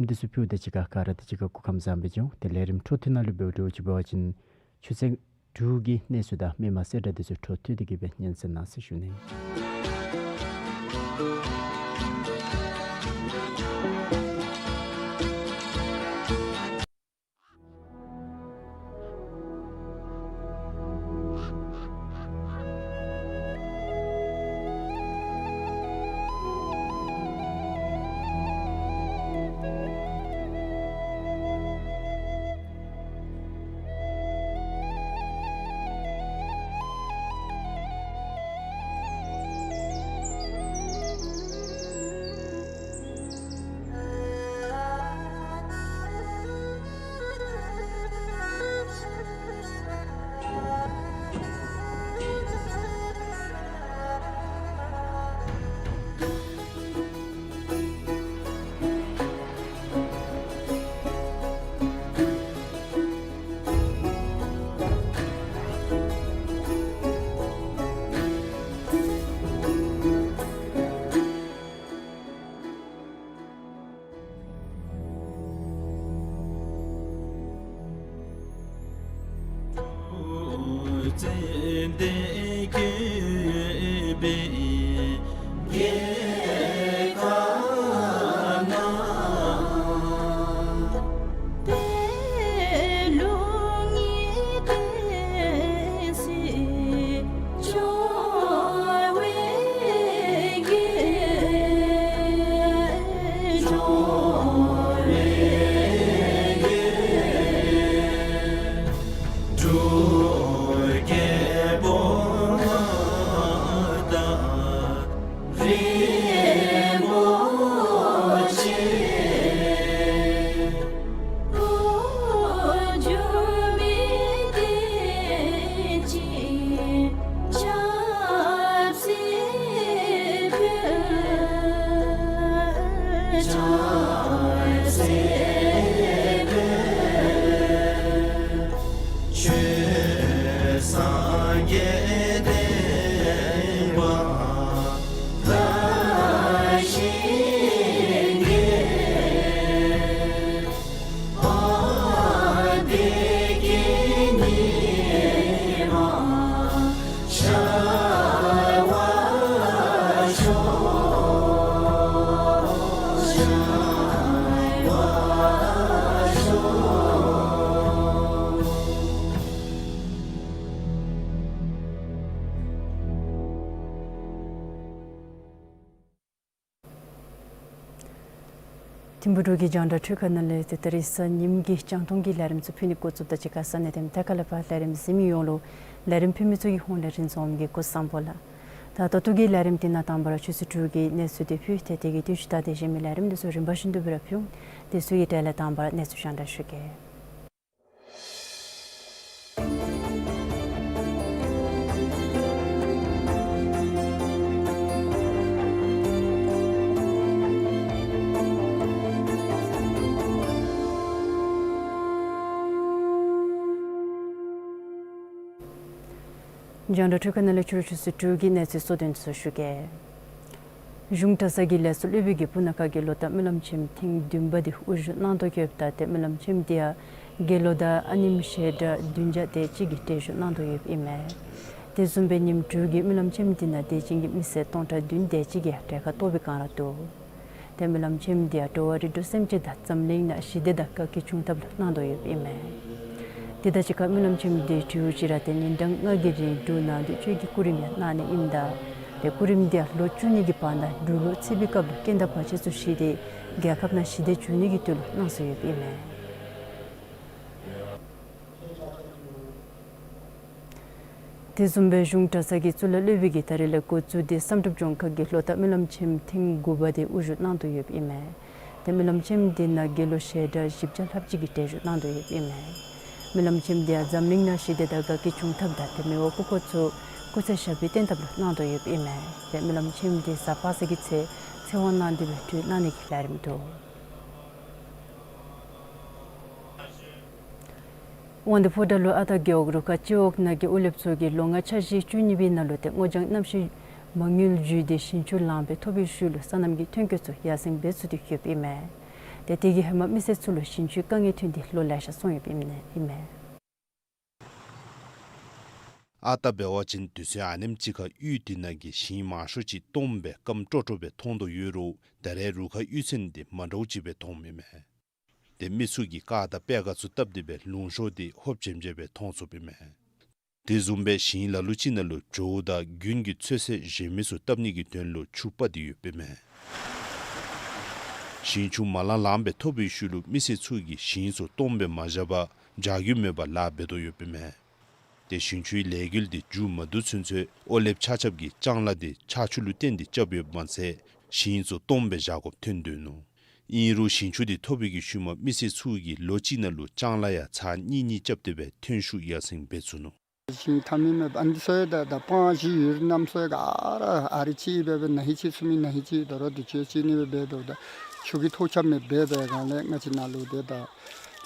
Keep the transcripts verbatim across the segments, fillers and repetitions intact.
འདི་ཚུ་ཕུལཝ་ད་གཅིག་ཁར་ག་ར་དང་གཅིག་ཁར་སྐུ་ཁམས་བཟང་པོ་ཅིག་འོང་། ཏེ་ལས་རིམ་འཕྲོ་མཐུད་ནང་ལུ་འབདཝ་ད་ཅིག་འབད་བ་ཅིན་ཆུ་ཚོད་དྲུག་གི་གནས་ཚུལ་དང་མི་མང་གསལ་བསྒྲགས་འདི་ཚུ་འཕྲོ་མཐུད་དེ་གིས་སྦེ་སྙན་གསན་གནང་ཟེར་ཞུ་ནི། ཐིམ་ཕུག་འབྲུག་གི་རྒྱང་བསྒྲགས་འཕྲུལ་ཁང་ནང་ལས་ཏེ་ད་རིས་གཟའ་ཉིམ་གི་རྒྱང་མཐོང་གི་ལས་རིམ་ཚུ་ཕུལ་ནི་འགོ་བཙུགསཔ་ད་གཅིག་ཁར་ས་གནས་དེ་མཐའ་ཁ་ལས་ཕར་ལས་རིམ་གཟིགས་མི་ཡོངས་ལུ་ལས་རིམ་ཕུལ་མི་ཚུ་གི་ཧོངས་ལས་རིན་འཛོམས་ཀྱིས་སྐུ་གཟུགས་བཟང་པོ་ལགས། ད་ད་ལྟོ་གི་ལས་རིམ་འདི་ནང་དང་པ་ར་ཆུ་ཚོད་དྲུག་གི་གནས་ཚུལ་འདི་ཕུལ། ཏེ་དེ་གི་བསྟུན་ཞུ་དང་དེ་བཞིན་མི་ལས་རིམ་འདི་ཚུ་རིམ་པ་བཞིན་དུ་སྦེ་ར་ཕུལ་འོང་། དེ་ཚུ་གི་གྲས་ལས་དང་པ་ར་གནས་ཚུལ་ཞལ་འདོན་ཞུ་གེ། རྒྱང་བསྒྲགས་འཕྲུལ་ཁང་ནང་ལས་ཕྱི་རུ་ཆུ་ཚོད་དྲུག་གི་གནས་ཚུལ་གཙོ་དོན་ཚུ་ཞུ་གེ། གཞུང་གྲྭ་ཚང་གི་ལས་ཚོགས་སློབ་དཔོན་གྱིས་སྤུ་ན་ཁ་དགེ་སློང་དང་སྨོན་ལམ་ཆེན་མོ་ཐེངས་བདུན་པ་དེ་དབུ་བཞུགས་གནང་དོ་ཡོདཔ་ད་ཏེ་སྨོན་ལམ་ཆེན་མོ་དེ་ཡང་དགེ་སློང་དང་ཨ་ནེམོ་བཤད་གྲྭ་བདུན་བརྒྱ་དེ་ཅིག་གིས་གྲལ་བཞུགས་གནང་དོ་ཡོདཔ་ཨིན་མས། དེ་བཟུམ་སྦེ་ཉིནམ་དྲུག་གི་སྨོན་ལམ་ཆེན་མོ་དེ་ནང་དད་ཅན་གྱི་མི་སེར་སྟོང་ཕྲག་བདུན་དེ་ཅིག་གིས་གྲལ་ཁར་གཏོགས་པའི་སྒང་ར་འདུག། ཏེ་སྨོན་ལམ་ཆེན་མོ་དེ་ཡང་འགྲོ་བ་རིགས་དྲུག་སེམས་ཅན་དང་འཛམ་གླིང་ནང་ཞི་བདེ་དང་དགའ་སྐྱིད་འབྱུང་ཐབས་ལུ་གནང་དོ་ཡོདཔ་ཨིན་མས། དེ་དང་གཅིག་ཁར་སྨོན་ལམ་ཆེན་མོ་དེ་དྲོ་པ་ཅིག་ར་ཏེ་ཉིན་གྲངས་ལྔ་གི་རིང་སྒྲུབ་གནང་སྟེ་གཅོད་ཀྱི་སྐུ་རིམ་ཡང་གནང་ནི་ཨིནམ་ད་ཏེ་སྐུ་རིམ་དེ་ཡང་ལོ་བཅུ་གཉིས་ཀྱི་བར་ན་འབྲུག་ལོ་ཚེས་པའི་སྐབས་ལུ་རྐྱེན་དང་བར་ཆད་ཚུ་ཞི་སྟེ་རྒྱལ་ཁབ་ནང་ཞི་བདེ་འབྱུང་ནི་གི་དོན་ལུ་གནང་སྲོལ་ཡོདཔ་ཨིན་མས། དེ་བཟུམ་སྦེ་གཞུང་གྲྭ་ཚང་གི་གཙུག་ལག་སློབ་དཔོན་གྱིས་ད་རིས་ལས་འགོ་བཙུགས་ཏེ་བསམ་གྲུབ་ལྗོངས་མཁར་གྱི་ལོ་བསྟར་སྨོན་ལམ་ཆེན་མོ་ཐེངས་དགུ་པ་དེ་དབུ་བཞུགས་གནང་དོ་ཡོདཔ་ཨིན་མས། ཏེ་སྨོན་ལམ་ཆེན་མོ་དེ་ནང་དགེ་སློང་བཤད་གྲྭ་བཞི་བརྒྱ་ལྷགཔ་ཅིག་གིས་གྲལ་བཞུགས་གནང་དོ་ཡོདཔ་ཨིན་མས། སྨོན་ལམ་ཆེན་མོ་དེ་ཡང་འཛམ་གླིང་ནང་ཞི་བདེ་དང་དགའ་སྐྱིད་འབྱུང་ཐབས་དང་ཏེ་མི་དབང་སྐུ་འཁོར་ཚུ་སྐུ་ཚེ་ཞབས་པད་བརྟན་ཐབས་ལུ་གནང་དོ་ཡོདཔ་ཨིན་མས། ཏེ་སྨོན་ལམ་ཆེན་མོ་དེ་གཟའ་པ་སངས་ཀྱི་ཚེ་ཚེ་དབང་གནང་སྟེ་སྦེ་གྲོལ་གནང་ནི་གི་ལས་རིམ་འདུག། དབང་འདུས་ཕོ་བྲང་ལུ་ཨ་སྟག་རྒེད་འོག་རུ་ཁག་སྤྱི་འོག་ནང་གི་དབུ་བློའི་ཚོགས་ཀྱིས་ལོ་ལྔ་འཆར་གཞི་བཅུ་གཉིས་པའི་ནང་ལུ་ཏེ་སྔོ་ལྗང་གནམ་གཤིས་མ་དངུལ་བརྒྱུད་དེ་ཞིང་ཆུ་ལངམ་སྦེ་ཐོབ་པའི་ཤུལ་ལུ་སོ་ནམ་གྱི་ཐོན་སྐྱེད་ཚུ་ཡར་སེང་འབད་ཚུགས་ཏེ་ཡོདཔ་ཨིན་མས། ཏེ་དེ་གིས་ཧེ་མ་མི་སེར་ཚུ་ལུ་ཞིང་ཆུའི་དཀའ་ངལ་ཐོན་ཏེ་ལོ་ལེ་ཤ་སོང་ཡོདཔ་ཨིན་མས། ཨ་རྟག་འབད་བ་ཅིན་དུས་ཚོད་ཨ་ནེམ་ཅིག་ཁར་གཡུས་དེ་ནང་གི་ཞིང་མང་ཤོས་ཅིག་སྟོངམ་སྦེ་སྐམ་ཀྲོག་ཀྲོ་སྦེ་མཐོང་དོ་ཡོད་རུང་ད་རེས་རུ་ཁག་གཡུས་ཚན་དེ་མ་འདྲཝ་ཅིག་སྦེ་མཐོངམ་ཨིན་མས། ཏེ་མི་ཚུ་གིས་རྐ་དང་པེ་ཀ་ཚུ་བཏབ་སྟེ་སྦེ་ལུང་ཤོར་ཏེ་ཧོབ་ཆེམ་ཆེ་སྦེ་མཐོང་ཚུགསཔ་ཨིན་མས། དེ་བཟུམ་སྦེ་ཞིང་ལ་ལུ་ཅིག་ནང་ལུ་ཇོ་བོ་དང་དགུན་གྱི་ཚོད་བསྲེ་གཞན་མི་ཚུ་བཏབ་ནི་གི་དོན་ལུ་ཆུ་སྤར་ཏེ་ཡོདཔ་ཨིན་མས། ཞིང་ཆུ་མ་ལང་ལངམ་སྦེ་ཐོབ་པའི་ཤུལ་ལུ་མི་སེར་ཚུ་གིས་ཞིང་ཚུ་སྟོངམ་སྦེ་མ་བཞག་པར་བྱ་རྒྱུ་མེད་པར་ལཱ་འབད་དོ་ཡོདཔ་ཨིན་མས། ཏེ་ཞིང་ཆུའི་ལས་འགུལ་དེ་མཇུག་མ་བསྡུ་ཚུན་ཚོད་ཨོ་ལེབ་ཆ་ཁྱབ་ཀྱི་ལྕང་ལཱ་དེ་ཆར་ཆུ་ལུ་བརྟེན་ཏེ་རྐྱབ་ཡོདཔ་མ་ཚད་ཞིང་ཚུ་སྟོངམ་སྦེ་བཞག་དགོཔ་ཐོན་དོ་ནུག། ཨིན་རུང་ཞིང་ཆུ་དེ་ཐོབ་པའི་གི་ཤུལ་མ་མི་སེར་ཚུ་གིས་ལོ་གཅིག་ནང་ལུ་ལྕང་ལཱ་ཡང་ཚར་གཉིས་གཉིས་རྐྱབ་སྟེ་སྦེ་ཐོན་ཤུགས་ཡར་སེང་འབད་ཚུགས་ནུག། ཞིང་ཐ་མི་མེད་པ་ཨ་ནི་ཚུ་ཡང་ད་ད་སྤང་གཞི་ཡོད་རུང་གནམ་ས་ག་ར་ཨ་རི་ཅིག་སྦེ་སྦེ་ན་ཧིང་ཅིག་ཚུ་མི་ན་ཧིང་ཅིག་དོ་རུང་དུས་ཚོད་ཅིག་ནི་སྦེ་འབད་འབདཝ་ད་ཆུ་གི་ཐོགས་ཆགས་མེདཔ་སྦེ་སྒང་ལས་ང་བཅས་ནཱ་ལུ་ཏེ་ད་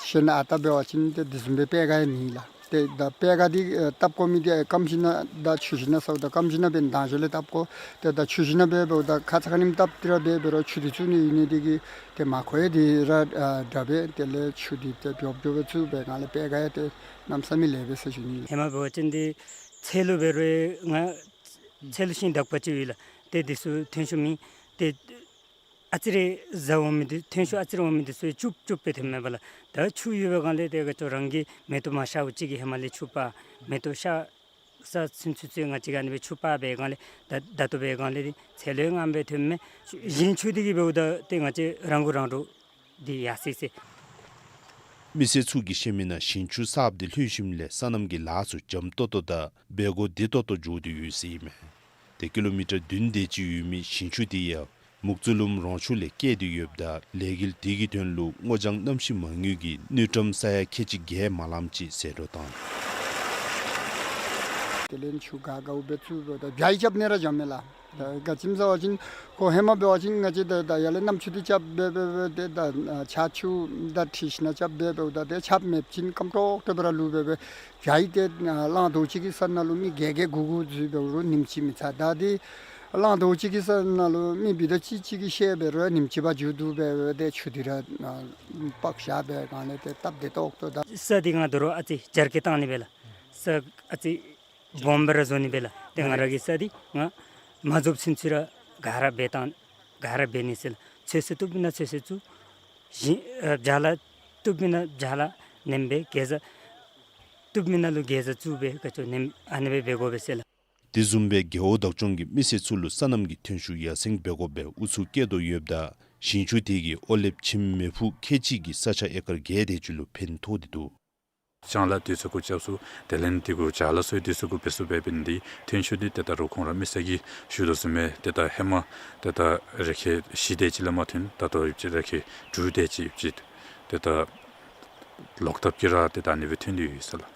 ཤེས་ན་ཨ་རྟག་འབད་བ་ཅིན་ཏེ་དེ་བཟུམ་སྦེ་པེ་ཀ་ཡང་མེད་ལགས། ཏེ་ད་པེ་ཀ་འདི་ཨེ་བཏབ་དགོ་མི་འདི་ཨེ་སྐམ་ཞིན་ན་དང་ཆུ་ཞིན་ན་ཟེརཝ་ད་སྐམ་ཞིན་ན་འབདན་དང་ཞོར་ལས་བཏབ་དགོ། ཏེ་ད་ཆུ་ཞིན་ན་འབད་འབདཝ་ད་ཁ་ཙ་ཁ་ཉིནམ་བཏབ་སྟེ་ར་འབད་འབད་རུང་ཆུ་འདི་བཙུགས་ནི་ཡོད་ནི་འདི་གིས་ཏེ་མ་ཁོ་ཡང་འདི་ར་ཨ་དྲག་པས། དེ་ལས་ཆུ་འདི་ཏེ་མགྱོགས་མགྱོགས་སྦེ་བཙུགས་པའི་སྒང་ལས་པེ་ཀ་ཡང་ཏེ་གནམ་ས་མེད་ལེགས་པས་ཟེར་ཞུ་ནི། ཧེ་མ་འབད་བ་ཅིན་འདི་ཚལ་ལུ་འབད་རུང་ང་ཚལ་ལུ་ཤིང་དག་པ་ཅིག་ཡོད་ལགས། ཏེ་འདི་ཚུ་ཐོན་ཤུགས་མེད། ཏེ་ཨ་ཙི་རེ་བཟའ་འོང་མི་འདི་ཐོན་ཤུགས་ཨ་ཙི་རེ་འོང་མི་འདི་ཚུ་ཡང་ལྕུགཔ་ལྕུགཔ་སྦེ་ཐོནམ་མས་པ་ལགས། ད་ཆུ་ཡོད་པའི་སྒང་ལས་ཏེ་ག་ཅི་རང་གི་མེ་ཏོག་མ་ཤརཝ་ཅིག་གི་ཧེ་མ་ལས་ཆུ་སྤར། མེ་ཏོག་ཤར་ས་ཚུན་ཚོད་ཚུན་ང་བཅས་ཀྱིས་ཨ་ནི་སྦེ་ཆུ་སྤར་བའི་སྒང་ལས་ད་ད་ལྟོ་སྦེ་སྒང་ལས་འདི་ཚལ་ལུ་ཡང་རྔམ་སྦེ་ཐོནམ་མས། ཞིང་ཆུ་འདི་གིས་འབདཝ་ད་ཏེ་ང་བཅས་རང་མགོ་རང་འདྲོངས་འདི་ཡར་སོ་ཡི་ཟེར། མི་སེར་ཚུ་གིས་བཤད་མི་ནང་ཞིང་ཆུ་གསརཔ་འདི་ལྷོད་ཞིནམ་ལས་སོ་ནམ་གྱི་ལཱ་ཚུ་འཇམ་ཏོག་ཏོ་དང་འབད་སྒོ་བདེ་ཏོག་ཏོ་འགྱོ་སྟེ་ཡོད་ཟེར་ཨིན་མས། ཏེ་ཀི་ལོ་མི་ཊར་བདུན་དེ་ཅིག་ཡོད་མི་ཞིང་ཆུ་དེ་ཡང་མུག་ཙུ་ལུམ་རོང་ཆུ་ལས་བསྐྱལ་ཏེ་ཡོདཔ་ད་ལས་འགུལ་དེ་གི་དོན་ལུ་སྔོ་ལྗང་གནམ་གཤིས་མ་དངུལ་གྱིས་དངུལ་ཀྲམ་ས་ཡ་ཁལ་གཅིག་བརྒལ་མ་ལངམ་ཅིག་ཟད་འགྲོ་བཏང་། དེ་ལས་ཆུ་ག་ག་འབད་ཚུགས་འབདཝ་ད་བྱ་ཡི་རྐྱབ་ནི་ར་འཇམ་མས་ལགས། ད་ག་ཅི་སྨོ་ཟེར་བ་ཅིན་ཁོ་ཧེ་མ་འབད་བ་ཅིན་ང་བཅས་ད་ད་ཡར་ལས་གནམ་ཆུ་འདི་རྐྱབ་འབད་འབད་འབད་ཏེ་ད་ཨ་ཆར་ཆུ་དང་འཁྲིལ་ཞིན་ན་རྐྱབ་འབད་འབདཝ་ད་ཏེ་ཆརཔ་མེདཔ་ཅིན་སྐམ་ཀྲོག་ཀྲོ་སྦེ་ར་ལུས་འབད་འབད་བྱ་ཡི་ཏེ་ཨ་གླང་རྡོག་ཅིག་གི་ས་ནང་ལུ་མི་བརྒྱད་བརྒྱད་དགུ་དགུ་འཛུལ་འབད་རུང་ཉིནམ་གཅིག་མི་ཚར། ད་འདི་གླང་རྡོག་ཅིག་གི་ས་ནང་ལུ་མི་འབུད་རྡོག་གཅིག་གཅིག་གིས་བཤལ་འབད་རུང་ཉིནམ་གཅིག་ཕར་མཇུག་བསྡུ་འབད་འབད་ཏེ་ཆུ་འདི་ར་ཨ་དཔག་བཞག་པའི་སྒང་ལས་ཏེ་སྟབས་བདེ་ཏོག་ཏོ། ད་ས་འདི་ང་དོ་རུང་ཨ་ཙི་སྦྱར་སྐྱི་བཏང་ནི་སྦེ་ལགས། ས་ཨ་ཙི་སྦོམ་སྦེ་ར་བཟོ་ནི་སྦེ་ལགས། ཏེ་ང་ར་གི་ས་འདི་ང་མ་རྫོགསཔ་ཚུན་ཚོད་ར་ག་ར་འབད་བཏང་ག་ར་འབད་ནི་ཟེར་ལགས། ཚོད་བསྲེ་བཏུབ་མི་ནང་ཚོད་བསྲེ་བཙུགས། ཞིང་ཨ་བྱ་ལཱ་བཏུབ་མི་ནང་བྱ་ལཱ་ནེམ་སྦེ་གེ་ཟ་བཏུབ་མི་ནང་ལུ་གེ་ཟ་བཙུགས་སྦེ་ག་ཅི་ནེམ་ཨ་ནི་སྦེ་འབད་དགོ་པས་ཟེར་ལགས། དེ་བཟུམ་སྦེ་རྒེད་འོག་བདག་སྐྱོང་གིས་མི་སེར་ཚུ་ལུ་སོ་ནམ་གྱི་ཐོན་ཤུགས་ཡར་སེང་འབད་དགོ་པའི་ཨུ་ཚུགས་བསྐྱེད་དོ་ཡོདཔ་ད་ཞིང་ཆུ་དེ་གིས་ཨོ་ལེབ་ཁྱིམ་མི་ཕུག་ཁལ་གཅིག་གི་ས་ཆ་ཨེ་ཀར་བརྒྱད་དེ་ཅིག་ལུ་ཕན་ཐོགས་ཏེ་འདུག། ལྕང་ལཱ་དུས་ཚོད་གུ་རྐྱབ་ཚུགས། དེ་ལས་དེ་གུ་བྱ་ལཱ་ཚུ་དུས་ཚོད་གུ་འབད་ཚུགས་འབད་འབདན་འདི་ཐོན་ཤུགས་འདི་ཏེ་ད་རུང་ཁོང་ར་མི་སེར་གྱིས་ཞུ་དོ་བཟུམ་སྦེ་ཏེ་ད་ཧེ་མ་ཏེ་ད་རེ་ཁལ་བཞི་དེ་ཅིག་ལས་མ་ཐོན། ད་ལྟོ་ཡོདཔ་ཅིག་རེ་ཁལ་དྲུག་དེ་ཅིག་ཡོདཔ་ཅིག་ཏེ་ད་ལོག་ཐབས་ཀྱིས་ར་ཏེ་ད་ཨ་ནི་སྦེ་ཐོན་ཏེ་ཡོད་ཟེར་ལགས།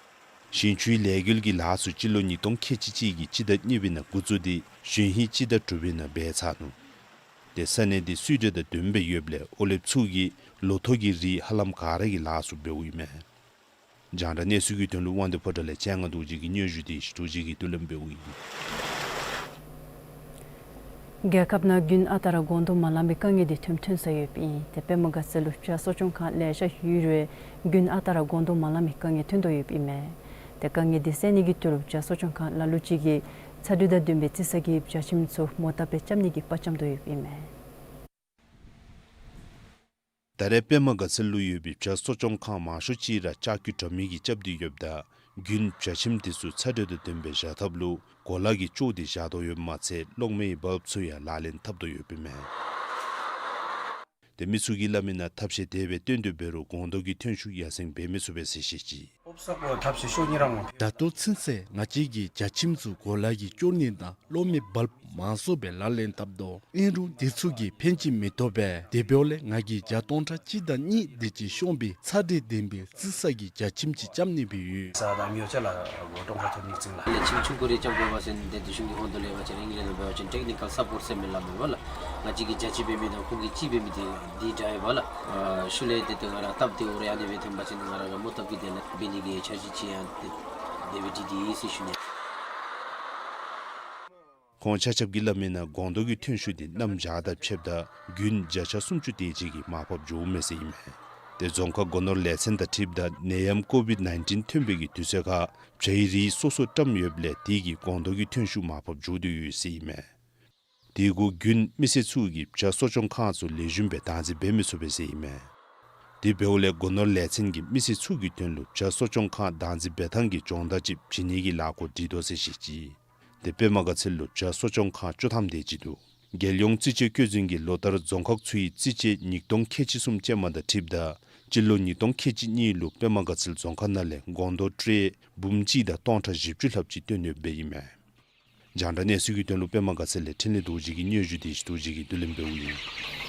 ཞིང་ཆུའི་ལས་འགུལ་གྱི་ལཱ་ཚུ་སྤྱི་ལོ་ཉིས་སྟོང་ཁལ་གཅིག་གཅིག་གི་སྤྱི་ཟླ་གཉིས་པའི་ནང་འགོ་བཙུགས་ཏེ་གཞེས་ཧིང་སྤྱི་ཟླ་དྲུག་པའི་ནང་འབད་ཚར་ནུག། ཏེ་ས་གནས་འདི་སུའི་ཌེ་དང་ལྡནམ་སྦེ་ཡོདཔ་ལས་ཨོ་ལེབ་ཚུ་གིས་ལོ་ཐོག་གི་རིགས་ཧ་ལམ་ག་ར་གིས་ལཱ་ཚུ་འབདཝ་ཨིན་མས། རྒྱང་བསྒྲགས་གནས་ཚུལ་གྱི་དོན་ལུ་དབང་འདུས་ཕོ་བྲང་ལས་ཆེ་ང་རྡོ་རྗེ་གི་སྙན་ཞུ་དེ་ཞུ་རྡོ་རྗེ་གིས་བཏོན་ལེན་འབདཝ་ཨིན། རྒྱལ་ཁབ་ནང་དགུན་ཨ་རྟག་ར་སྒོང་རྡོག་མ་ལངམ་པའི་དཀའ་ངལ་འདི་ཐོནམ་ཐོན་ས་ཡོདཔ་ཨིན། ཏེ་པདྨ་དགའ་ཚལ་ལུ་བྱ་གསོ་སྐྱོང་ཁང་ལེ་ཤ་ཡོད་རུང་དགུན་ཨ་རྟག་ར་སྒོང་རྡོག་མ་ལངམ་པའི་དཀའ་ངལ་ཐོན་དོ་ཡོདཔ་ཨིན་མས། ཏེ་དཀའ་ངལ་འདི་སེལ་ནི་གི་དོན་ལུ་བྱ་གསོ་སྐྱོང་ཁང་ལ་ལུ་ཅིག་གིས་ཚ་དྲོད་དང་ལྡན་པའི་རྩི་ས་གི་བྱ་ཁྱིམ་ཚུ་མོ་བཏབ་སྦེ་རྐྱབ་ནི་གི་དཔའ་བཅམ་དོ་ཡོདཔ་ཨིན་མས། ད་རེས་པདྨ་དགའ་ཚལ་ལུ་ཡོད་པའི་བྱ་གསོ་སྐྱོང་ཁང་མང་ཤོས་ཅིག་ར་ལྕགས་ཀྱུ་དྲ་མིག་གིས་རྐྱབ་སྟེ་ཡོདཔ་ད་དགུན་བྱ་ཁྱིམ་དེ་ཚུ་ཚ་དྲོད་དང་ལྡན་པའི་བཞག་ཐབས་ལུ་གོ་ལ་གིས་བཅོ་སྟེ་བཞག་དོ་ཡོདཔ་མ་ཚད་གློག་མེའི་བཱལབ་ཚུ་ཡང་ལག་ལེན་འཐབ་དོ་ཡོདཔ་ཨིན་མས། ཏེ་མི་ཚུ་གིས་སླབ་མི་ནང་ཐབས་ཤེས་དེ་སྦེ་བཏོན་ཏེ་འབད་རུང་སྒོང་རྡོག་གི་ཐོན་ཤུགས་ཡར་སེང་འབད་མི་ཚུགས་པས་ཟེར་བཤད་ཅི། ད་ལྟོ་ཚུན་ཚོད་ང་བཅས་ཀྱིས་བྱ་ཁྱིམ་ཚུ་གོ་ལ་གིས་བཅོ་ནི་དང་གློག་མེ་བཱལབ་མང་སུ་སྦེ་ལག་ལེན་འཐབ་དོ། ཨིན་རུང་དེ་ཚུ་གིས་ཕན་ཅིག་མི་ཐོགས་པས། དེ་འབདཝ་ལས་ང་གིས་བྱ་སྟོང་ཕྲག་གཅིག་དང་གཉིས་དེ་ཅིག་ཤོང་པའི་ཚ་དྲོད་ལྡན་པའི་རྩི་ས་གི་བྱ་ཁྱིམ་ཅིག་རྐྱབ་ནི་སྦེ་ཡོད། ས་དང་མི་ཡོ་ཅ་ལ་གོ་སྟོང་ཕྲག་ཐོབ་ནི་ཅིག་ལགས། ལས་ཁྱིམ་ཆུང་ཀུ་རེ་རྐྱབ་དགོ་པ་ཅིན་ཏེ་དེ་ཤུལ་གྱི་ཧོང་དུ་ལས་པ་ཅིན་ཨིང་ལན་ལུ་འབད་བ་ཅིན་ཊེཀ་ནི་ཀཱལ་སཔོརཊ་ཟེར་མི་སླབ་མས་པ་ལགས། ང་བཅས་ཀྱིས་བྱ་གཅིག་འབད་མི་དང་ཁོང་གིས་གཅིག་འབད་མི་དེ་འདི་འདྲ་ཡོད་པ་ལགས། ཨ་ཤུལ་ལས་ཏེ་ཏེ་ང་ར་སྟབས་བདེཝ་རེ་ཨ་ནི་སྦེ་ཐོན་པ་ཅིན་ང་ར་ར་མོ་བཏབ་གི་དེ་ལས་འབད་ནི་གི་འཆར་གཞི་ཅིག་ཡང་ཏེ་དེ་སྦེ་འདི་འདི་ཟེར་ཞུ་ནི། ཁོང་ཆ་ཁྱབ་ཀྱིས་སླབ་མིའི་ནང་སྒོང་རྡོག་གི་ཐོན་ཤུགས་འདི་གནམ་བྱཱར་དང་ཕྱདཔ་ད་དགུན་བརྒྱ་ཆ་སུམ་ཅུ་དེ་ཅིག་གིས་མར་ཕབ་འགྱོཝ་མས་ཟེར་ཨིན་མས། ཏེ་རྫོང་ཁག་སྒོ་ནོར་ལས་ཚན་དང་འཁྲིལཝ་ད་ནད་ཡམས་ཀོ་བིཌ་ནའིན་ཊིན་ཐོན་པའི་གི་དུས་ཚོད་ཁར་བྱའི་རིགས་སོ་སོ་བཀྲམ་ཡོདཔ་ལས་དེ་གིས་སྒོང་རྡོག་གི་ཐོན་ཤུགས་མར་ཕབ་འགྱོ་དོ་ཡོད་ཟེར་ཨིན་མས། དེ་གུ་དགུན་མི་སེར་ཚུ་གིས་བྱ་གསོ་སྐྱོང་ཁང་ཚུ་ལེགས་ཤོམ་སྦེ་བདག་འཛིན་འབད་མི་ཚུགས་པས་ཟེར་ཨིན་མས། དེ་འབདཝ་ལས་སྒོ་ནོར་ལས་ཚན་གྱིས་མི་སེར་ཚུ་གི་དོན་ལུ་བྱ་གསོ་སྐྱོང་ཁང་བདག་འཛིན་འབད་ཐངས་ཀྱི་སྦྱོང་བརྡར་ཅིག་བྱིན་ནི་གི་ལཱ་འགོ་སྒྲིག་དོ་ཟེར་བཤད་ཅི། ཏེ་པདྨ་དགའ་ཚལ་ལུ་བྱ་གསོ་སྐྱོང་ཁང་བཅུ་ཐམ་དེ་ཅིག་འདུག། རྒྱལ་ཡོངས་རྩིས་དཔྱད་བཀོད་འཛིན་གྱིས་ལོ་ལྟར་རྫོང་ཁག་ཚུ་ཡི་རྩིས་དཔྱད་ཉིས་སྟོང་ཁལ་གཅིག་གསུམ་ཅན་མ་དང་འཁྲིལཝ་ད་སྤྱི་ལོ་ཉིས་སྟོང་ཁལ་གཅིག་གཉིས་ལུ་པདྨ་དགའ་ཚལ་རྫོང་ཁག་ནང་ལས་སྒོང་རྡོག་ཊེ་འབུམ་གཅིག་དང་སྟོང་ཕྲག་བཞི་བཅུ་ལྷགཔ་ཅིག་བཏོན་ཡོདཔ་ཨིན་མས། རྒྱང་བསྒྲགས་གནས་ཚུལ་གྱི་དོན་ལུ་པདྨ་དགའ་ཚལ་ལས་འཕྲིན་ལས་རྡོ་རྗེ་གི་སྙན་ཞུ་དེ་ཞུ་རྡོ་རྗེ་གིས་བསྡུ་ལེན་འབདཝ་ཨིན།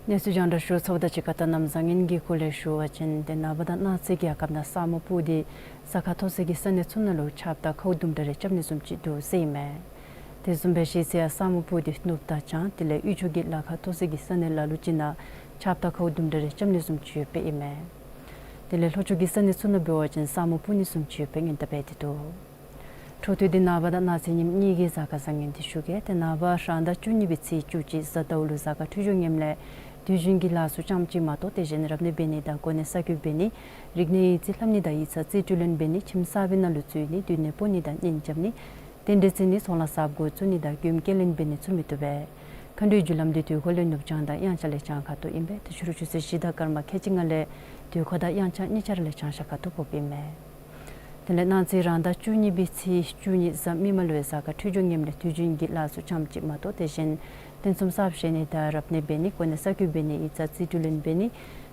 གནས་ཚུལ་རྒྱང་བསྒྲགས་ཞུ་ཚརཝ་དང་གཅིག་ཁར་ད་གནམ་བཟང་ངན་གྱི་སྐོར་ལས་ཞུ་བ་ཅིན་ཏེ་ནངས་པ་དང་གནངས་ཚེ་རྒྱལ་ཁབ་ནང་ས་སྨུག་སྤུབས་ཏེ་ས་ཁ་མཐོ་ས་གི་ས་གནས་ཚུ་ནང་ལུ་ཆརཔ་དང་ཁཝ་དུམ་གྲ་རེ་རྐྱབ་ནི་བཟུམ་ཅིག་འདུག་ཟེར་ཨིན་མས། དེ་བཟུམ་སྦེ་གཞེས་ཚེ་ཡང་ས་སྨུག་སྤུབས་ཏེ་ནུབ་དང་བྱང་དེ་ལས་དབུས་ཕྱོགས་ཀྱི་ལ་ཁ་མཐོ་ས་གི་ས་གནས་ལ་ལུ་ཅིག་ནང་ཆརཔ་དང་ཁཝ་དུམ་གྲ་རེ་རྐྱབ་ནི་བཟུམ་ཅིག་ཡོདཔ་ཨིན་མས། དེ་ལས་ལྷོ་ཕྱོགས་ཀྱི་ས་གནས་ཚུ་ནང་འབད་བ་ཅིན་ས་སྨུག་སྤུབས་ནི་བཟུམ་ཅིག་ཡོདཔ་ཨིན་ཟེར་སླབ་སྟེ་འདུག། འཕྲོ་མཐུད་དེ་ནངས་པ་དང་གནངས་ཚེ་ཉིནམ་གཉིས་ཀྱི་གཟའ་སྐར་བཟང་ངན་དེ་ཞུ་གེ། ཏེ་ནངས་པ་རང་ཟླ་བཅུ་གཉིས་པའི་ཚེས་བཅུ་གཅིག་གཟའ་ཟླཝ་ལུ་གཟའ་སྐར་འཕྲོད་སྦྱོར་ངནམ་ལས་དུས་རྒྱུན་གྱི་ལཱ་ཚུ་ཙམ་ཅིག་མ་གཏོགས་དེ་བཞིན་རབ་གནས་འབད་ནི་དང་གོ་གནས་གསར་བསྐོ་འབད་ནི་རིག་གནས་ཡིག་རྩིས་ལྷབ་ནི་དང་ཡིག་ཚང་རྩིས་སྤྲོད་ལེན་འབད་ནི་ཁྱིམ་གསར་པའི་ནང་ལུ་འཛུལ་ནི་སྡོད་གནས་སྤོ་ནི་དང་གཉེན་རྐྱབ་ནི་རྟེན་འབྲེལ་བརྩི་ནི་ཚོང་ལཱ་གསརཔ་འགོ་བཙུགས་ནི་དང་མགྱོནམ་སྐྱེལ་ལེན་འབད་ནི་ཚུ་མི་བཏུབ་པས། མཁའ་འགྲོའི་རྒྱུ་ལམ་འདི་དུས་འཁོར་ལས་ནུབ་བྱང་དང་དབྱངས་འཆར་ལས་བྱང་ཁ་ཐུག་ཨིན་པས། ཏེ་ཕྱི་རུ་ཆུ་ཚོད་བཞི་དང་སྐར་མ་ཁལ་གཅིག་ལྔ་ལས་དུས་འཁོར་དང་དབྱངས་འཆར་གཉིས་ཆ་ར་ལས་བྱང་ཤར་ཁ་ཐུག་ཕོགཔ་ཨིན་མས། དེ་ལས་གནངས་ཚེ་རང་ཟླ་བཅུ་གཉིས་པའི་ཚེས་བཅུ་གཉིས་གཟའ་མིག་དམར་ལུ་གཟའ་སྐར་འཕྲོད་སྦྱོར་ངནམ་ལས་དུས་རྒྱུན་གྱི་ལཱ་ཚུ་ཙམ་ཅིག་མ་གཏོགས་དེ་བཞིན་རྟེན་གསུམ་གསརཔ་བཞེངས་ནི་དང་རབ་གནས་འབད་ནི་གོ་གནས་གསར་བསྐོ་འབད་ནི་ཡིག་ཚང་རྩིས་སྤྲོད་ལེན་འབད་ནི་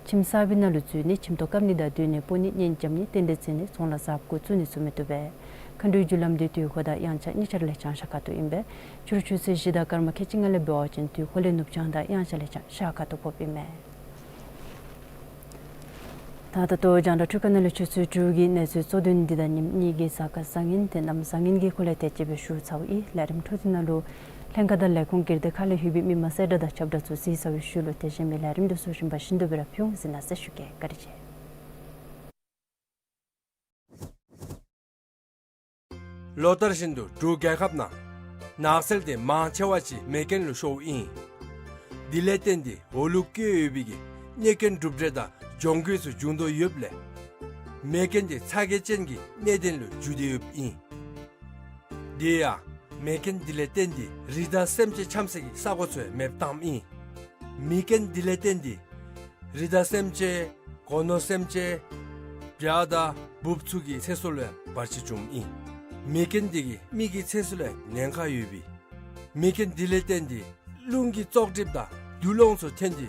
ཁྱིམ་གསར་པའི་ནང་ལུ་འཛུལ་ནི་ཁྱིམ་ཐོག་བཀབ་ནི་དང་སྡོད་གནས་སྤོ་ནི་གཉེན་རྐྱབ་ནི་རྟེན་འབྲེལ་བརྩི་ནི་ཚོང་ལཱ་གསརཔ་འགོ་བཙུགས་ནི་ཚུ་མི་བཏུབ་པས། མཁའ་འགྲོའི་རྒྱུ་ལམ་འདི་དུས་འཁོར་དང་དབྱངས་འཆར་གཉིས་ཆ་ར་ལས་བྱང་ཤར་ཁ་ཐུག་ཨིན་པས། ཕྱི་རུ་ཆུ་ཚོད་བཞི་དང་སྐར་མ་ཁལ་གཅིག་ལྔ་ལས་འབད་བ་ཅིན་དུས་འཁོར་ལས་ནུབ་བྱང་དང་དབྱངས་འཆར་ལས་བྱང་ཤར་ཁ་ཐུག་ཕོགཔ་ཨིན་མས། ད་ད་ལྟོ་རྒྱང་བསྒྲགས་འཕྲུལ་ཁང་ནང་ལས་ཆུ་ཚོད་དྲུག་གི་གནས་ཚུལ་གཙོ་དོན་འདི་དང་ཉིནམ་གཉིས་ཀྱི་གཟའ་སྐར་བཟང་ངན་དེ་གནམ་བཟང་ངན་གྱི་སྐོར་ལས་དེ་ཅིག་སྦེ་ཞུ་ཚརཝ་ཨིན། ལས་རིམ་འཕྲོ་མཐུད་ནང་ལུ་ལྷན་ཁག་དང་ལས་ཁུངས་སྒེར་སྡེ་ཁག་ལས་ལྷོད་པའི་མི་མང་གསལ་བསྒྲགས་དང་ཁྱབ་བསྒྲགས་ཚུ་གཟིགས་ཚར་བའི་ཤུལ་ལུ་དེ་བཞིན་མི་ལས་རིམ་འདི་ཚུ་རིམ་པ་བཞིན་དུ་སྦེ་ར་ཕུལ་འོང་ཟེར་གནང་ཟེར་ཞུ་གེ། བཀའ་དྲིན་ཆེ། ལོ་ལྟར་བཞིན་དུ་འབྲུག་རྒྱལ་ཁབ་ནང་ནགས་ཚལ་དེ་མང་ཆེ་བ་ཅིག་མེ་རྐྱེན་ལུ་ཤོརཝ་ཨིན། དེ་ལས་བརྟེན་ཏེ་འོག་ལུ་བཀོད་ཡོད་པའི་གི་གནོད་སྐྱོན་གྲུབ་འབྲས་དང་གྱོང་གུད་ཚུ་བྱུང་དོ་ཡོདཔ་ལས་མེ་རྐྱེན་དེ་ཚ་གྱང་ཅན་གྱི་གནད་དོན་ལུ་འགྱུར་ཏེ་ཡོདཔ་ཨིན། དེ་ཡང་མེ་རྐྱེན་དེ་ལས་བརྟེན་ཏེ་རི་དྭགས་སེམས་ཅན་འཁྱམ་སའི་གི་ས་གོ་ཚུ་མེདཔ་བཏངམ་ཨིན། མེ་རྐྱེན་དེ་ལས་བརྟེན་ཏེ་རི་དྭགས་སེམས་ཅན་སྒོ་ནོར་སེམས་ཅན་བྱ་དང་འབུཔ་ཚུ་གི་ཚེ་སྲོག་ལུ་ཡང་བར་ཆད་བྱུངམ་ཨིན། མེ་རྐྱེན་དེ་གིས་མི་གི་ཚེ་སྲོག་ལུ་ཡང་ཉེན་ཁ་ཡོད་པས། མེ་རྐྱེན་དེ་ལས་བརྟེན་ཏེ་རླུང་གི་བཙོག་གྲིབ་དང་རྡུལ་སློང་ཚུ་ཐོན་ཏེ་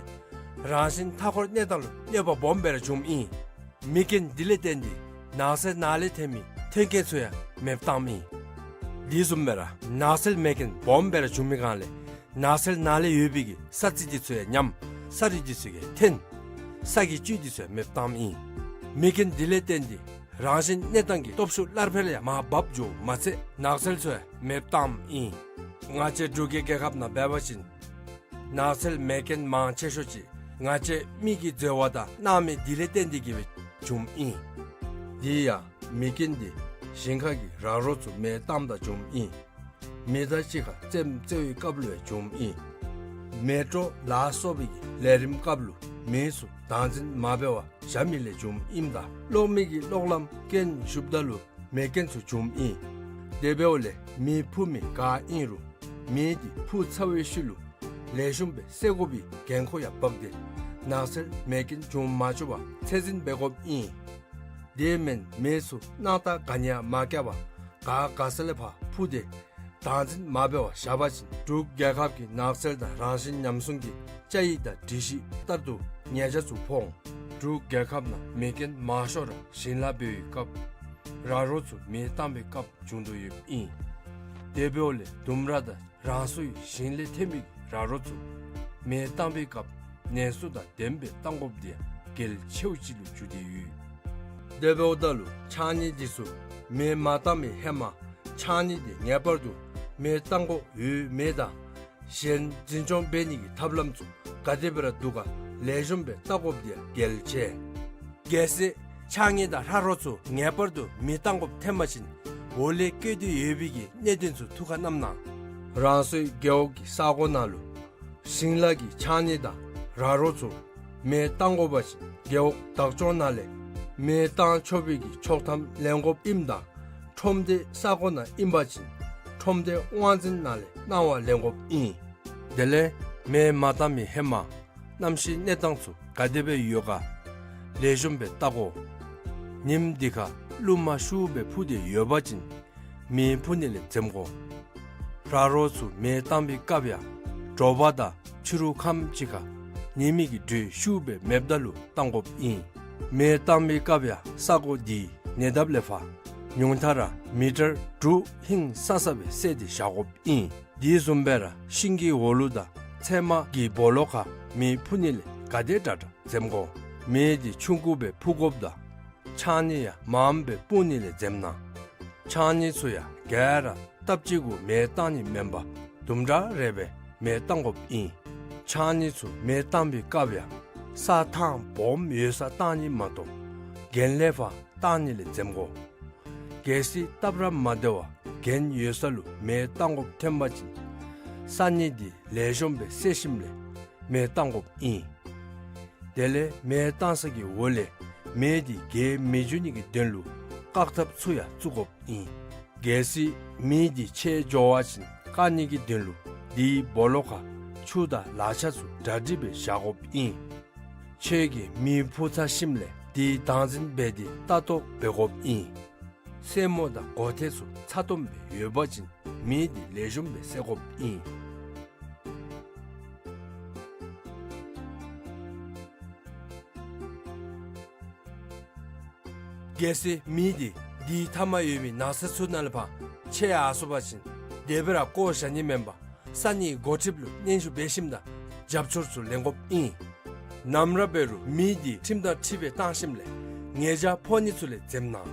རང་བཞིན་མཐའ་འཁོར་གནས་སྟངས་ལུ་གནོད་པ་སྦོམ་སྦེ་ར་བྱུངམ་ཨིན། མེ་རྐྱེན་དེ་ལས་བརྟེན་ཏེ་ནགས་ཚལ་ནང་ལས་ཐོན་མི་ཐོན་སྐྱེད་ཚུ་ཡང་མེདཔ་བཏངམ་ཨིན། དེ་བཟུམ་སྦེ་ར་ནགས་ཚལ་མེ་རྐྱེན་སྦོམ་སྦེ་ར་བྱུང་མི་སྒང་ལས་ནགས་ཚལ་ནང་ལས་ཡོད་པའི་གི་ས་རྩི་དེ་ཚུ་ཡང་ཉམས། ས་རུད་དེ་ཚུ་གིས་འཐོན། ས་གི་བཅུད་དེ་ཚུ་ཡང་མེདཔ་བཏངམ་ཨིན། མེ་རྐྱེན་དེ་ལས་བརྟེན་ཏེ་རང་བཞིན་གནས་སྟངས་ཀྱི་སྟོབས་ཤུགས་སླར་འཕེལ་ཡང་མར་བབས་འགྱོཝ་མ་ཚད་ནགས་ཚལ་ཚུ་ཡང་མེདཔ་བཏངམ་ཨིན། ང་བཅས་འབྲུག་གི་རྒྱལ་ཁབ་ནང་འབད་བ་ཅིན་ནགས་ཚལ་མེ་རྐྱེན་མང་ཆེ་ཤོས་ཅིག་ང་བཅས་མི་གི་འཛོལ་བ་དང་སྣང་མེད་དེ་ལས་བརྟེན་ཏེ་གིས་སྦེ་བྱུངམ་ཨིན། དེ་ཡང་མེ་རྐྱེན་དེ་ཞིང་ཁ་གི་ར་རོ་ཚུ་མེ་བཏངམ་ད་བྱུངམ་ཨིན། མེ་མདའ་གཅིག་ཁར་རྩེདམོ་རྩེ་བའི་སྐབས་ལུ་ཡང་བྱུངམ་ཨིན། མེ་དྲོད་ལ་སོགས་པའི་གི་ལས་རིམ་སྐབས་ལུ་མེ་ཚུ་བདག་འཛིན་མ་འབད་བར་བཞག་མི་ལས་བྱུངམ་ཨིནམ་ད་གློག་མེ་གི་གློག་ལམ་རྐྱེན་ཞུགསཔ་ད་ལུ་མེ་རྐྱེན་ཚུ་བྱུངམ་ཨིན། དེ་འབདཝ་ལས་མེ་འཕུ་མི་ག་ཨིན་རུང་མེ་དེ་འཕུ་ཚར་བའི་ཤུལ་ལུ་ལེགས་ཤོམ་སྦེ་བསད་དགོ་པའི་འགན་ཁུར་ཡང་བབས་ཏེ་ནགས་ཚལ་མེ་རྐྱེན་འབྱུང་མ་བཅུག་པར་ཚད་འཛིན་འབད་དགོཔ་ཨིན། དེ་མེན་མེ་ཚུ་སྣང་ཐག་ག་ནི་ཡང་མ་བཀལ་བར་ག་ག་ས་ལས་ཕར་འཕུ་སྟེ་བདག་འཛིན་མ་འབད་བར་བཞག་པ་ཅིན་འབྲུག་རྒྱལ་ཁབ་ཀྱི་ནགས་ཚལ་དང་རང་བཞིན་ཉམས་སྲུང་གི་བཅའ་ཡིག་དང་སྒྲིག་གཞི་ལྟར་དུ་ཉེས་ཆད་ཚུ་ཕོག་འོང་། འབྲུག་རྒྱལ་ཁབ་ནང་མེ་རྐྱེན་མང་ཤོས་ར་ཞིང་ལཱ་འབད་བའི་སྐབས་ར་རོ་ཚུ་མེ་བཏང་བའི་སྐབས་བྱུང་དོ་ཡོདཔ་ཨིན། དེ་འབདཝ་ལས་ལྡུམ་ར་དང་རང་སོའི་ཞིང་ལས་ཐོན་པའི་ར་རོ་ཚུ་མེ་བཏང་བའི་སྐབས་ནན་སོ་དང་ལྡནམ་སྦེ་བཏང་དགོཔ་དེ་ཡང་གལ་ཆེཝ་ཅིག་ལུ་གྱུར་ཏེ་ཡོད། དེ་འབདཝ་ད་ལུ་ཕྱགས་སྙིགས་དེ་ཚུ་མེ་མ་བཏང་བའི་ཧེ་མ་ཕྱགས་སྙིགས་དེ་ངེས་པར་དུ་མེ་བཏང་དགོཔ་ཡོད་མེད་དང་གཞན་འཛིན་སྐྱོང་འབད་ནི་གི་ཐབས་ལམ་ཚུ་ག་དེ་སྦེ་ར་འདུག་ག་ལེགས་ཤོམ་སྦེ་བལྟ་དགོཔ་དེ་ཡང་གལ་ཆེ། གལ་སྲིད་ཕྱགས་སྙིགས་དང་ར་རོ་ཚུ་ངེས་པར་དུ་མེ་བཏང་དགོཔ་ཐོན་པ་ཅིན་ འོག་ལས་བཀོད་དེ་ཡོད་པའི་གི་གནད་དོན་ཚུ་ཐུགས་ཁར་བསྣམས་གནང་། རང་སོའི་རྒེད་འོག་གི་ས་གོ་ནང་ལུ་ཞིང་ལཱ་གི་ཕྱགས་སྙིགས་དང་ར་རོ་ཚུ་མེ་བཏང་དགོ་པ་ཅིན་རྒེད་འོག་བདག་སྐྱོང་ནང་ལས་མེ་བཏང་ཆོག་པའི་གི་ཆོག་ཐམ་ལེན་དགོཔ་ཨིནམ་ད་ཁྲོམ་སྡེ་ས་གོ་ནང་ཨིན་པ་ཅིན་ཁྲོམ་སྡེ་དབང་འཛིན་ནང་ལས་གནང་བ་ལེན་དགོཔ་ཨིན། དེ་ལས་མེ་མ་བཏང་མི་ཧེ་མ་གནམ་གཤིས་གནས་སྟངས་ཚུ་ག་དེ་སྦེ་ཡོད་ག་ལེགས་ཤོམ་སྦེ་བལྟ་དགོ། ཉིམ་འདི་ཁར་རླུང་མ་ཤུགས་སྦེ་འཕུ་སྟེ་ཡོད་པ་ཅིན་མེ་འཕུ་ནི་ལས་འཛེམ་དགོ། ར་རོ་ཚུ་མེ་བཏང་པའི་སྐབས་ཡང་དྲོ་པ་དང་ཕྱི་རུ་ཁམས་ཅིག་ཁར་ཉི་མའི་གི་དྲོད་ཤུགས་སྦེ་མེདཔ་ད་ལུ་བཏང་དགོཔ་ཨིན། མེ་བཏང་པའི་སྐབས་ཡང་ས་གོ་འདི་ཉེ་འདབས་ལས་ཕར་ཉུང་མཐའ་ར་མི་ཊར་དྲུག་ཧིང་སང་ས་སྦེ་བསལ་ཏེ་བཞག་དགོཔ་ཨིན། དེ་བཟུམ་སྦེ་ར་ཤིང་གི་འོག་ལུ་དང་ཚལ་མ་གི་སྦོ་ལོགས་ཁར་མེ་འཕུ་ནི་ལས་ག་དེ་དྲག་དྲག་འཛེམ་དགོ། མེ་འདི་ཆུང་ཀུ་སྦེ་འཕུ་དགོཔ་དང་ཕྱགས་སྙིགས་ཡང་མངམ་སྦེ་སྤུངས་ནི་ལས་འཛེམ་གནང་། ཕྱགས་སྙིགས་ཚུ་ཡང་ག་ར་སྟབས་གཅིག་གུ་མེ་བཏང་ནི་མེན་པར་དུམ་གྲ་རེ་སྦེ་མེ་བཏང་དགོཔ་ཨིན། ཕྱགས་སྙིགས་ཚུ་མེ་བཏང་པའི་སྐབས་ཡང་ས་ཐང་སྦོམ་ཡོད་སར་བཏང་ནི་མ་གཏོགས་གྱེན་ལས་ཕར་བཏང་ནི་ལས་འཛེམ་དགོ། གལ་སྲིད་སྟབས་ར་མ་བདེ་བར་གྱེན་ཡོད་ས་ལུ་མེ་བཏང་དགོཔ་ཐོན་པ་ཅིན་ས་སྙིགས་འདི་ལེགས་ཤོམ་སྦེ་བསལ་ཞིནམ་ལས་མེ་བཏང་དགོཔ་ཨིན། དེ་ལས་མེ་བཏང་ས་གི་འོག་ལས་མེ་འདི་རྒྱས་མི་འགྱོ་ནི་གི་དོན་ལུ་བཀག་ཐབས་ཚུ་ཡང་བཙུགས་དགོཔ་ཨིན། གལ་སྲིད་མེ་འདི་ཆད་འགྱོ་བ་ཅིན་བཀག་ནི་གི་དོན་ལུ་དེའི་སྦོ་ལོགས་ཁར་ཆུ་དང་ལག་ཆ་ཚུ་གྲ་སྒྲིག་སྦེ་བཞག་དགོཔ་ཨིན། ཁྱོད་ཀྱིས་མེ་འཕུ་ཚར་ཞིནམ་ལས་དེའི་བདག་འཛིན་འབད་དེ་ལྟ་རྟོག་འབད་དགོཔ་ཨིན། སེན་མོ་དང་སྒོ་ཐེལ་ཚུ་ཚ་ཏོམ་སྦེ་ཡོད་པ་ཅིན་མེ་འདི་ལེགས་ཤོམ་སྦེ་བསད་དགོཔ་ཨིན། གལ་སྲིད་མེ་འདི་དེའི་མཐའ་མར་ཡོད་པའི་ནགས་ཚལ་ཚུ་ནང་ལས་ཕར་ཆད་ཡར་སོང་པ་ཅིན་དེ་སྦེ་ར་བཀོ་བཞག་ནི་མེན་པར་ས་གནས་འགོ་ཁྲིདཔ་ལུ་སྙན་ཞུ་འབད་ཞིནམ་ད་རྒྱབ་སྐྱོར་ཚུ་ལེན་དགོཔ་ཨིན། ནམ་ར་འབད་རུང་མེ་འདི་ཁྲིམས་དང་འཁྲིལ་བའི་བཏང་ཞིནམ་ལས་ཉེས་བྱ་ཕོག་ནི་ཚུ་ལས་འཛེམ་གནང་།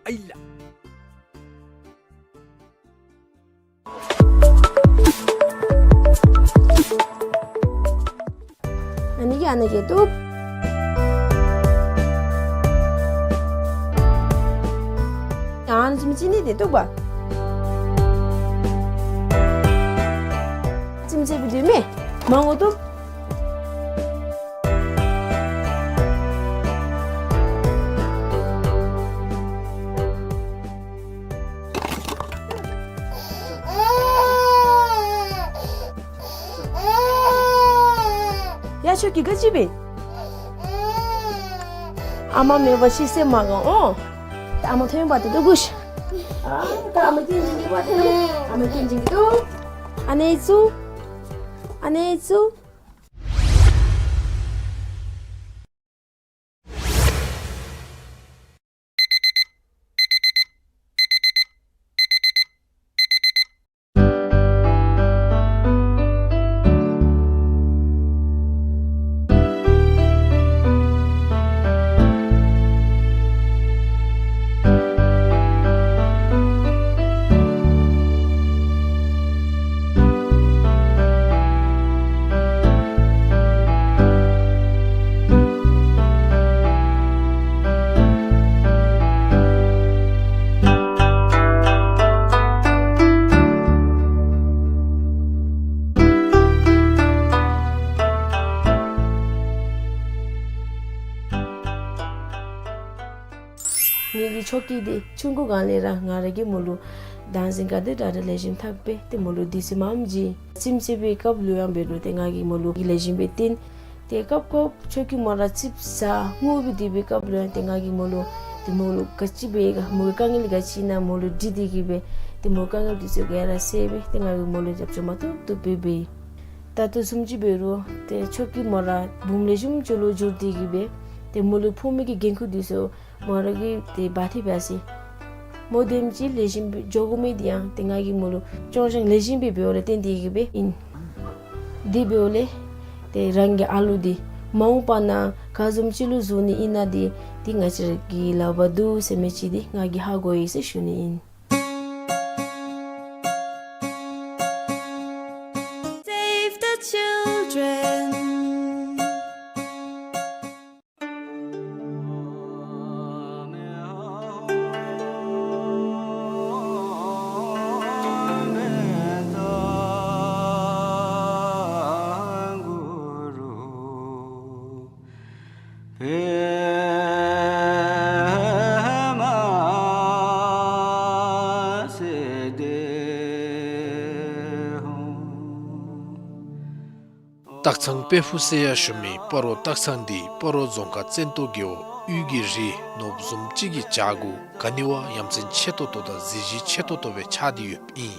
ཨའི་ལགས། ཨ་ནི་གིས་ཨ་ནི་གིས་བཏུབ། ཡང་ཨ་ནི་ཙམ་ཅིག་ནི་དེ་བཏུབ་པ། ཙམ་ཅིག་སྦེ་བཏུབ་མས། མང་པོ་བཏུབ། ཡ་ཁྱོད་ཀྱིས་ག་ཅི་འབད། ཨ་མ་མེད་པ་ཅིན་སེམས་མ་དགའ་འོང་། ཨ་མ་ཐོན་པ་དེ་ལུ་སྒུག་ཤིག། ཨ་ད་ཨ་མ་སྐྱིད་འཇིགས་ཀྱི་པ་དེ་ལུ། ཨ་མ་སྐྱིད་འཇིགས་ཀྱི་འདུག། ཨ་ནེ་ཚུ། ཨ་ནེ་ཚུ། ངེ་གི་ཆོ་གི་འདི་ཆུང་ཀུ་སྒང་ལས་ར་ང་ར་གིས་མོ་ལུ་བདག་འཛིན་ག་དེ་དྲག་དྲག་ལེགས་ཤོམ་འཐབ་སྦེ་ཏེ་མོ་ལུ་དུས་ཚོད་མངམ་ཅིག་རྩེདམོ་རྩེ་བའི་སྐབས་ལུ་ཡང་འབད་རུང་ཏེ་ང་གིས་མོ་ལུ་ལེགས་ཤོམ་སྦེ་བསྟེན། ཏེ་སྐབས་སྐབས་ཆོ་གི་མོ་ར་ཙིགཔ་ཟ་སྔུ་སྦེ་སྡོད་པའི་སྐབས་ལུ་ཡང་ཏེ་ང་གིས་མོ་ལུ་ཏེ་མོ་ལུ་ག་ཅི་འབད་ག་མོ་གི་དཀའ་ངལ་ག་ཅི་ཨིན་ན་མོ་ལུ་དྲི་སྟེ་གིས་སྦེ་ཏེ་མོ་གི་དཀའ་ངལ་འདི་ཚུ་ག་ར་སེལ་སྦེ་ཏེ་ང་གིས་མོ་ལུ་རྒྱབ་སྐྱོར་མ་བཏུབ་བཏུབ་སྦེ་འབད་ཡི། ད་ལྟོ་བཟུམ་ཅིག་འབད་རུང་ཏེ་ཆོ་གི་མོ་ར་འབུམ་ལེགས་ཤོམ་ཅིག་ལུ་འགྱུར་ཏེ་གིས་སྦེ་ཏེ་མོ་ལུ་ཕོག་མི་གི་འགན་ཁུར་འདི་ཚུ་མོ་ར་གིས་ཏེ་འབག་སྟེ་འབག་ཟེར། མོ་དེམ་ཅིག་ལེགས་ཤོམ་སྦེ་འགྱོ་དགོ་མི་འདི་ཡང་ཏེ་ང་གིས་མོ་ལུ་སྐྱོང་བཞག་ལེགས་ཤོམ་སྦེ་འབདཝ་ལས་བརྟེན་ཏེ་གིས་སྦེ་ཨིན། དེ་འབདཝ་ལས་ཏེ་རང་གི་ཨ་ལུ་འདི་མ་འོངས་པ་ན་ག་བཟུམ་ཅིག་ལུ་བཟོ་ནི་ཨིན་ན་འདི་ཏེ་ང་བཅས་ར་གི་ལག་པར་འདུག་ཟེར་མི་ཅིག་འདི་ང་གིས་ཧ་གོ་ཡི་ཟེར་ཞུ་ནི་ཨིན། Save the children. སྟག་ཚང་དཔལ་ཕུག་ཟེར་ཡང་ཞུ་མི་སྤ་རོ་སྟག་ཚང་འདི་སྤ་རོ་རྫོང་ཁག་བཙན་ཏོ་རྒེད་འོག་དབུས་ཀྱི་རི་ནོར་བུ་བཟུམ་ཅིག་གི་བྱག་གུ་ག་ནི་བ་ཡ་མཚན་ཆེ་ཏོག་ཏོ་དང་གཟི་བརྗིད་ཆེ་ཏོག་ཏོ་སྦེ་ཆགས་ཏེ་ཡོདཔ་ཨིན།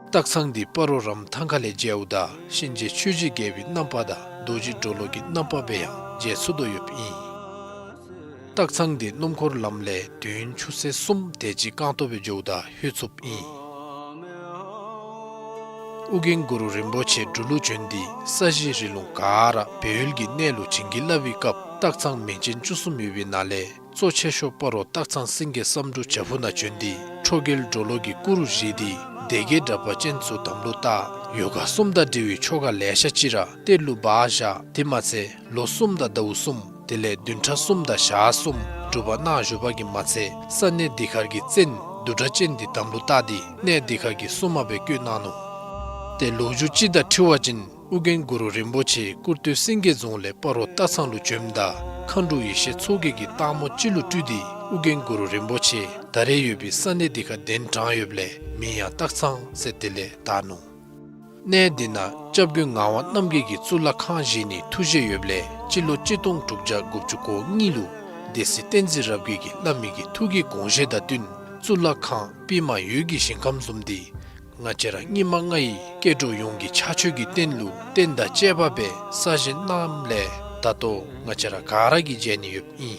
སྟག་ཚང་འདི་སྤ་རོ་རམ་ཐང་ཁ་ལས་མཇལཝ་ད་གཤིན་རྗེ་ཆོས་རྗེ་རྒྱལ་པོའི་རྣམ་པ་དང་རྡོ་རྗེ་གྲོ་ལོད་ཀྱི་རྣམ་པ་སྦེ་ཡང་མཇལ་ཚུགས་དོ་ཡོདཔ་ཨིན། སྟག་ཚང་འདི་སྣུམ་འཁོར་ལམ་ལས་དུས་ཡུན་ཆུ་ཚོད་གསུམ་དེ་ཅིག་རྐང་སྟོང་སྦེ་འགྱོཝ་ད་ལྷོད་ཚུགསཔ་ཨིན། ཨོ་རྒྱན་གུ་རུ་རིན་པོ་ཆེ་འབྲུག་ལུ་བྱོན་ཏེ་ས་གཞི་རི་ལུང་ག་ར་སྦས་ཡུལ་གྱི་གནས་ལུ་བྱིན་གྱིས་བརླབས་པའི་སྐབས་སྟག་ཚང་མིང་ཅན་བཅུ་གསུམ་ཡོད་པའི་ནང་ལས་གཙོ་ཆེ་ཤོས་སྤ་རོ་སྟག་ཚང་སེང་གེ་བསམ་འགྲུབ་བྱག་ཕུག་ནང་བྱོན་ཏེ་ཁྲོ་རྒྱལ་གྲོ་ལོད་ཀྱི་སྐུ་རུ་བཞེངས་ཏེ་སྡེ་བརྒྱད་དྲེགས་པ་ཅན་ཚུ་དམ་ལུ་བཏགས། ཡོ་ག་གསུམ་དང་འབྲེལ་བའི་ཆོ་ག་ལེ་ཤ་ཅིག་ར་གཏེར་ལུ་སྦ་བཞག། དེ་མ་ཚད་ལོ་གསུམ་དང་ཟླཝ་གསུམ་དེ་ལས་བདུན་ཕྲག་གསུམ་དང་ཞག་གསུམ་སྒྲུབ་པ་གནང་བཞུགས་པ་གིས་མ་ཚད་ས་གནས་འདི་ཁར་གྱི་བཙན་བདུད་དྲེགས་ཅན་འདི་དམ་ལུ་བཏགས་ཏེ་གནས་འདི་ཁར་གྱི་སྲུང་མ་སྦེ་བསྐོས་གནང་ནུག། ཏེ་ལོ་རྒྱུས་ཅིག་དང་འཁྲིལ་བ་ཅིན་ཨོ་རྒྱན་གུ་རུ་རིན་པོ་ཆེ་ཀུར་སྟོད་སེང་གེ་རྫོང་ལས་སྤ་རོ་སྟག་ཚང་ལུ་བྱོནམ་ད་མཁའ་འགྲོ་ཡེ་ཤེས་མཚོ་རྒྱལ་གྱིས་སྟག་མོ་ཅིག་ལུ་སྤྲུལ་ཏེ་ཨོ་རྒྱན་གུ་རུ་རིན་པོ་ཆེ་ད་རེས་ཡོད་པའི་ས་གནས་འདི་ཁར་གདན་དྲངས་ཡོདཔ་ལས་མིང་ཡང་སྟག་ཚང་ཟེར་དེ་ལས་བཏགས་ནུག། གནས་འདི་ནང་སྐྱབས་མགོན་ངག་དབང་རྣམ་རྒྱལ་གྱིས་གཙུག་ལག་ཁང་བཞེངས་ནིའི་ཐུགས་བཞེད་ཡོདཔ་ལས་སྤྱི་ལོ་གཅིག་སྟོང་དྲུག་བརྒྱ་དགུ་བཅུ་གོ་གཉིས་ལུ་སྡེ་སྲིད་བསྟན་འཛིན་རབ་རྒྱས་ཀྱིས་བླ་མའི་གི་ཐུགས་ཀྱི་དགོངས་བཞེད་དང་བསྟུན་གཙུག་ལག་ཁང་པདྨ་འོད་ཀྱི་ཞིང་ཁམས་བཟུམ་འདི་ང་བཅས་ར་སྙིགས་མ་ལྔ་ཡི་སྐྱེ་འགྲོ་ཡོངས་ཀྱི་ཕྱག་མཆོད་ཀྱི་རྟེན་ལུ་རྟེན་དང་བཅས་པ་སྦེ་གསར་བཞེངས་གནངམ་ལས་ད་ལྟོ་ང་བཅས་ར་ག་ར་གིས་མཇལ་ནི་ཡོདཔ་ཨིན།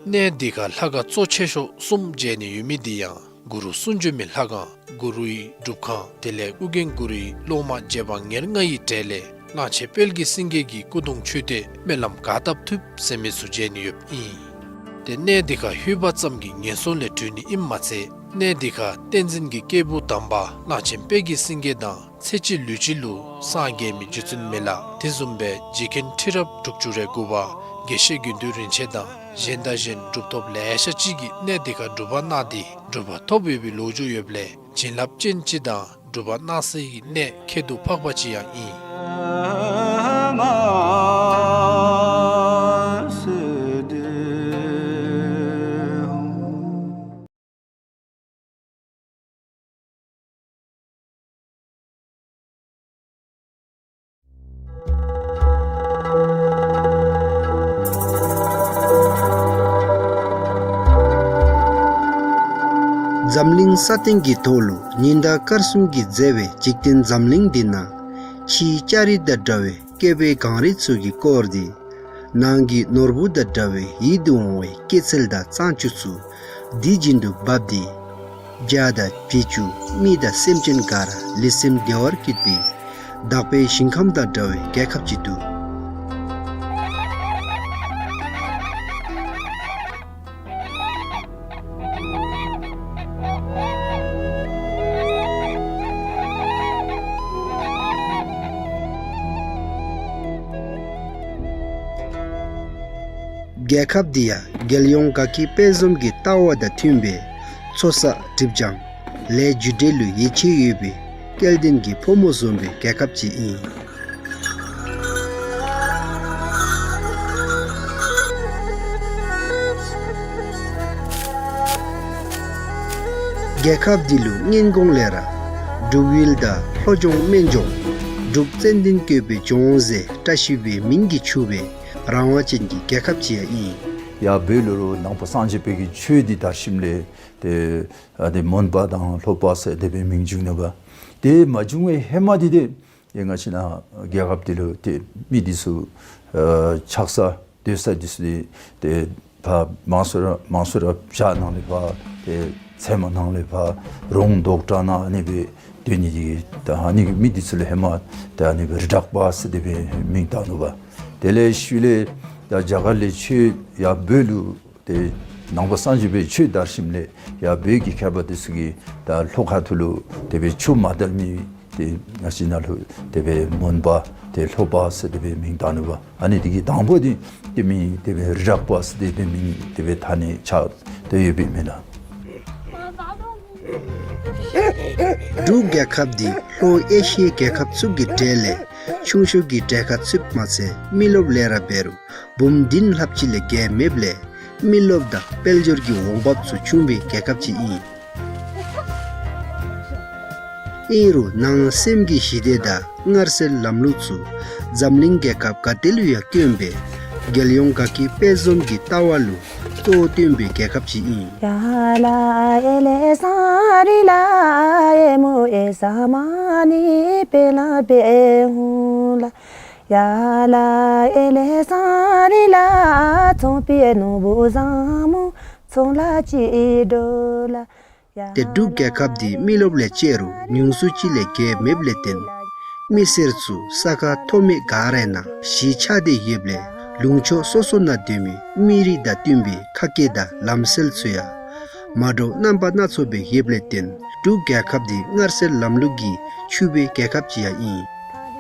གནས་འདི་ཁར་ལྷ་ཁང་གཙོ་ཆེ་ཤོས་གསུམ་མཇལ་ནི་ཡོད་མི་འདི་ཡང་གུ་རུ་གསུང་བྱོན་མའི་ལྷ་ཁང་གུ་རུའི་སྒྲུབ་ཁང་དེ་ལས་ཨོ་རྒྱན་གུ་རུའི་སློབ་མ་རྗེ་འབངས་ཉེར་ལྔ་ཡི་གྲས་ལས་གླང་ཆེན་དཔལ་གྱི་སེང་གེ་གི་སྐུ་གདུང་མཆོད་རྟེན་སྨོན་ལམ་ག་བཏབ་ཐུབ་ཟེར་མི་ཚུ་མཇལ་ནི་ཡོདཔ་ཨིན། ཏེ་གནས་འདི་ཁར་ལྷོད་པ་ཙམ་གྱིས་ངན་སོང་ལས་གྲོལ་ནི་ཨིནམ་མ་ཚད་གནས་འདི་ཁར་བསྟན་འཛིན་གྱི་སྐྱེས་བུ་དམ་པ་གླང་ཆེན་དཔལ་གྱི་སེང་གེ་དང་ཚེ་གཅིག་ལུས་གཅིག་ལུ་སངས་རྒྱས་མི་རྗེ་བཙུན་མི་ལ་དེ་བཟུམ་སྦེ་རྗེ་མཁན་ཁྲི་རབས་དྲུག་ཅུ་རེ་དགུ་པ་དགེ་བཤེས་དགེ་འདུན་རིན་ཆེན་དང་གཞན་དང་གཞན་གྲུབ་ཐོབ་ལེ་ཤ་ཅིག་གིས་གནས་འདི་ཁར་སྒྲུབ་པ་གནང་སྟེ་གྲུབ་པ་ཐོབ་ཡོད་པའི་ལོ་རྒྱུས་ཡོདཔ་ལས་བྱིན་རླབས་ཅན་ཅིག་དང་སྒྲུབ་པ་གནང་སའི་གནས་ཁྱད་དུ་འཕགས་པ་ཅིག་ཡང་ཨིན། འཛམ་གླིང་ས་སྟེང་གི་ཐོག་ལུ་ཉི་ཟླ་སྐར་གསུམ་གྱིས་མཛེས་པའི་འཇིག་རྟེན་འཛམ་གླིང་འདི་ནང་ཕྱིའི་ལྕགས་རི་དང་འདྲ་བའི་སྐྱེས་པའི་གངས་རི་ཚུ་གིས་བསྐོར་ཏེ་ནང་གི་ནོར་བུ་དང་འདྲ་བའི་ཡིད་དུ་འོང་བའི་སྐྱེད་ཚལ་དང་གཙང་ཆུ་ཚུ་དེ་བཞིན་དུ་འབབ་སྟེ་བྱ་དང་བྱི་ཅུང་མི་དང་སེམས་ཅན་ག་ར་ལུས་སེམས་བདེ་བར་སྐྱིད་པའི་དག་པའི་ཞིང་ཁམས་དང་འདྲ་བའི་རྒྱལ་ཁབ་ཅིག་འདུག། རྒྱལ་ཁབ་འདི་ཡང་རྒྱལ་ཡོངས་དགའ་སྐྱིད་དཔལ་འཛོམས་ཀྱི་ལྟ་བ་དང་མཐུན་པའི་འཚོ་བསགས་སྒྲིབ་སྦྱང་ལས་རྒྱུ་འབྲས་ལུ་ཡིད་ཆེས་ཡོད་པའི་སྐལ་ལྡན་གྱི་ཕོ་མོ་འཛོམས་པའི་རྒྱལ་ཁབ་ཅིག་ཨིན། རྒྱལ་ཁབ་འདི་ལུ་སྔོན་གོང་ལས་ར་འབྲུག་ཡུལ་དང་ལྷོ་ལྗོངས་སྨད་ལྗོངས་འབྲུག་ཙན་དན་བཀོད་པའི་ལྗོངས་ཟེར་བཀྲ་ཤིས་པའི་མིང་གིས་ཕྱུག་པའི་རང་དབང་ཅན་གྱི་རྒྱལ་ཁབ་ཅིག་ཡང་ཨིན། ཡར་བོད་ལུ་ནང་པ་སངས་རྒྱས་པའི་གི་ཆོས་འདི་དར་ཞིནམ་ལས་ཏེ་ཨ་ཏེ་མོན་པ་དང་ལྷོ་པ་ཟེར་དེ་སྦེ་མིང་བྱུང་ནུག་པ། དེ་མ་བྱུང་བའི་ཧེ་མ་འདི་ཏེ་ཡ་ང་བཅས་ནཱ་རྒྱལ་ཁབ་འདི་ལུ་ཏེ་མི་འདི་ཚུ་ཨ་ཆགས་ས་སྡོད་ས་འདི་ཚུ་ཏེ་ཏེ་ཕར་མང་སུ་ར་མང་སུ་ར་བྱག་ནང་ལས་ཕར་ཏེ་ཚལ་མ་ནང་ལས་ཕར་རོང་འབྲོག་སྦྲ་ནང་ཨ་ནི་སྦེ་སྡོད་ནི་འདི་ད་ཨ་ནི་གི་མི་འདི་ཚུ་ལུ་ཧེ་མ་ད་ཨ་ནི་སྦེ་རི་དྲག་པ་ཟེར་དེ་སྦེ་མིང་བཏགས་ནུག་པ། དེ་ལས་ཤུལ་ལས་ད་རྒྱ་གར་ལས་ཆོས་ཡར་བོད་ལུ་ཏེ་ནང་པ་སངས་རྒྱས་པའི་ཆོས་དར་ཞིནམ་ལས་ཡར་བོད་ཀྱི་མཁས་པ་འདི་ཚུ་གིས་ད་ལྷོ་ཁ་ཐུག་ལུ་དེ་སྦེ་ཆོས་མ་དར་མི་ཏེ་ང་བཅས་ནཱ་ལུ་དེ་སྦེ་མོན་པ་ཏེ་ལྷོ་པ་ཟེར་དེ་སྦེ་མིང་བཏགས་ནུག་པ། ཨ་ནི་འདི་གི་དང་པོ་འདི་ཏེ་མིང་དེ་སྦེ་རི་དྲག་པ་ཟེར་དེ་སྦེ་མིང་དེ་སྦེ་ཐ་སྙད་ཆགས་ཏེ་ཡོདཔ་ཨིན་མེན་ན། འབྲུག་རྒྱལ་ཁབ་འདི་ལྷོ་ཨེ་ཤི་ཡའི་རྒྱལ་ཁབ་ཚུ་གི་གྲས་ལས་ ཆུང་ཤོས་ཀྱི་གྲལ་ཁར་ཚུདཔ་མ་ཚད་མི་རློབས་ལས་ར་འབད་རུང་འབུམ་བདུན་ལྷགཔ་ཅིག་ལས་བརྒལ་མེདཔ་ལས་མི་རློབས་དང་དཔལ་འབྱོར་གྱི་འོང་འབབ་ཚུ་ཆུང་བའི་རྒྱལ་ཁབ་ཅིག་ཨིན། ཨིན་རུང་ནང་སེམས་ཀྱི་ཞི་བདེ་དང་མངར་གསོའི་ལམ་ལུགས་ཚུ་འཛམ་གླིང་རྒྱལ་ཁབ་ག་ཏེ་ལུ་ཡང་དཀོན་པས། རྒྱལ་ཡོངས་དགའ་སྐྱིད་དཔལ་འཛོམས་ཀྱི་ལྟ་བ་ལུ་གཙོ་བོ་བཏོན་པའི་རྒྱལ་ཁབ་ཅིག་ཨིན། ཏེ་འབྲུག་རྒྱལ་ཁབ་འདི་མི་རློབས་ལས་དཔྱད་རུང་ཉུང་སུ་ཅིག་ལས་བརྒལ་མེདཔ་ལས་བརྟེན་མི་སེར་ཚུ་ས་ཁ་མཐོ་དམན་ག་ར་ནང་གཞིས་ཆགས་ཏེ་ཡོདཔ་ལས་ལུང་ཕྱོགས་སོ་སོ་ནང་སྡོད་མི་མི་རིགས་དང་བསྟུན་པའི་ཁ་སྐད་དང་ལམ་སྲོལ་ཚུ་ཡང་མ་འདྲཝ་རྣམ་པ་སྣ་ཚོགས་སྦེ་ཡོདཔ་ལས་བརྟེན་འབྲུག་རྒྱལ་ཁབ་འདི་མངར་གསོའི་ལམ་ལུགས་ཀྱིས་ཕྱུག་པའི་རྒྱལ་ཁབ་ཅིག་ཡང་ཨིན།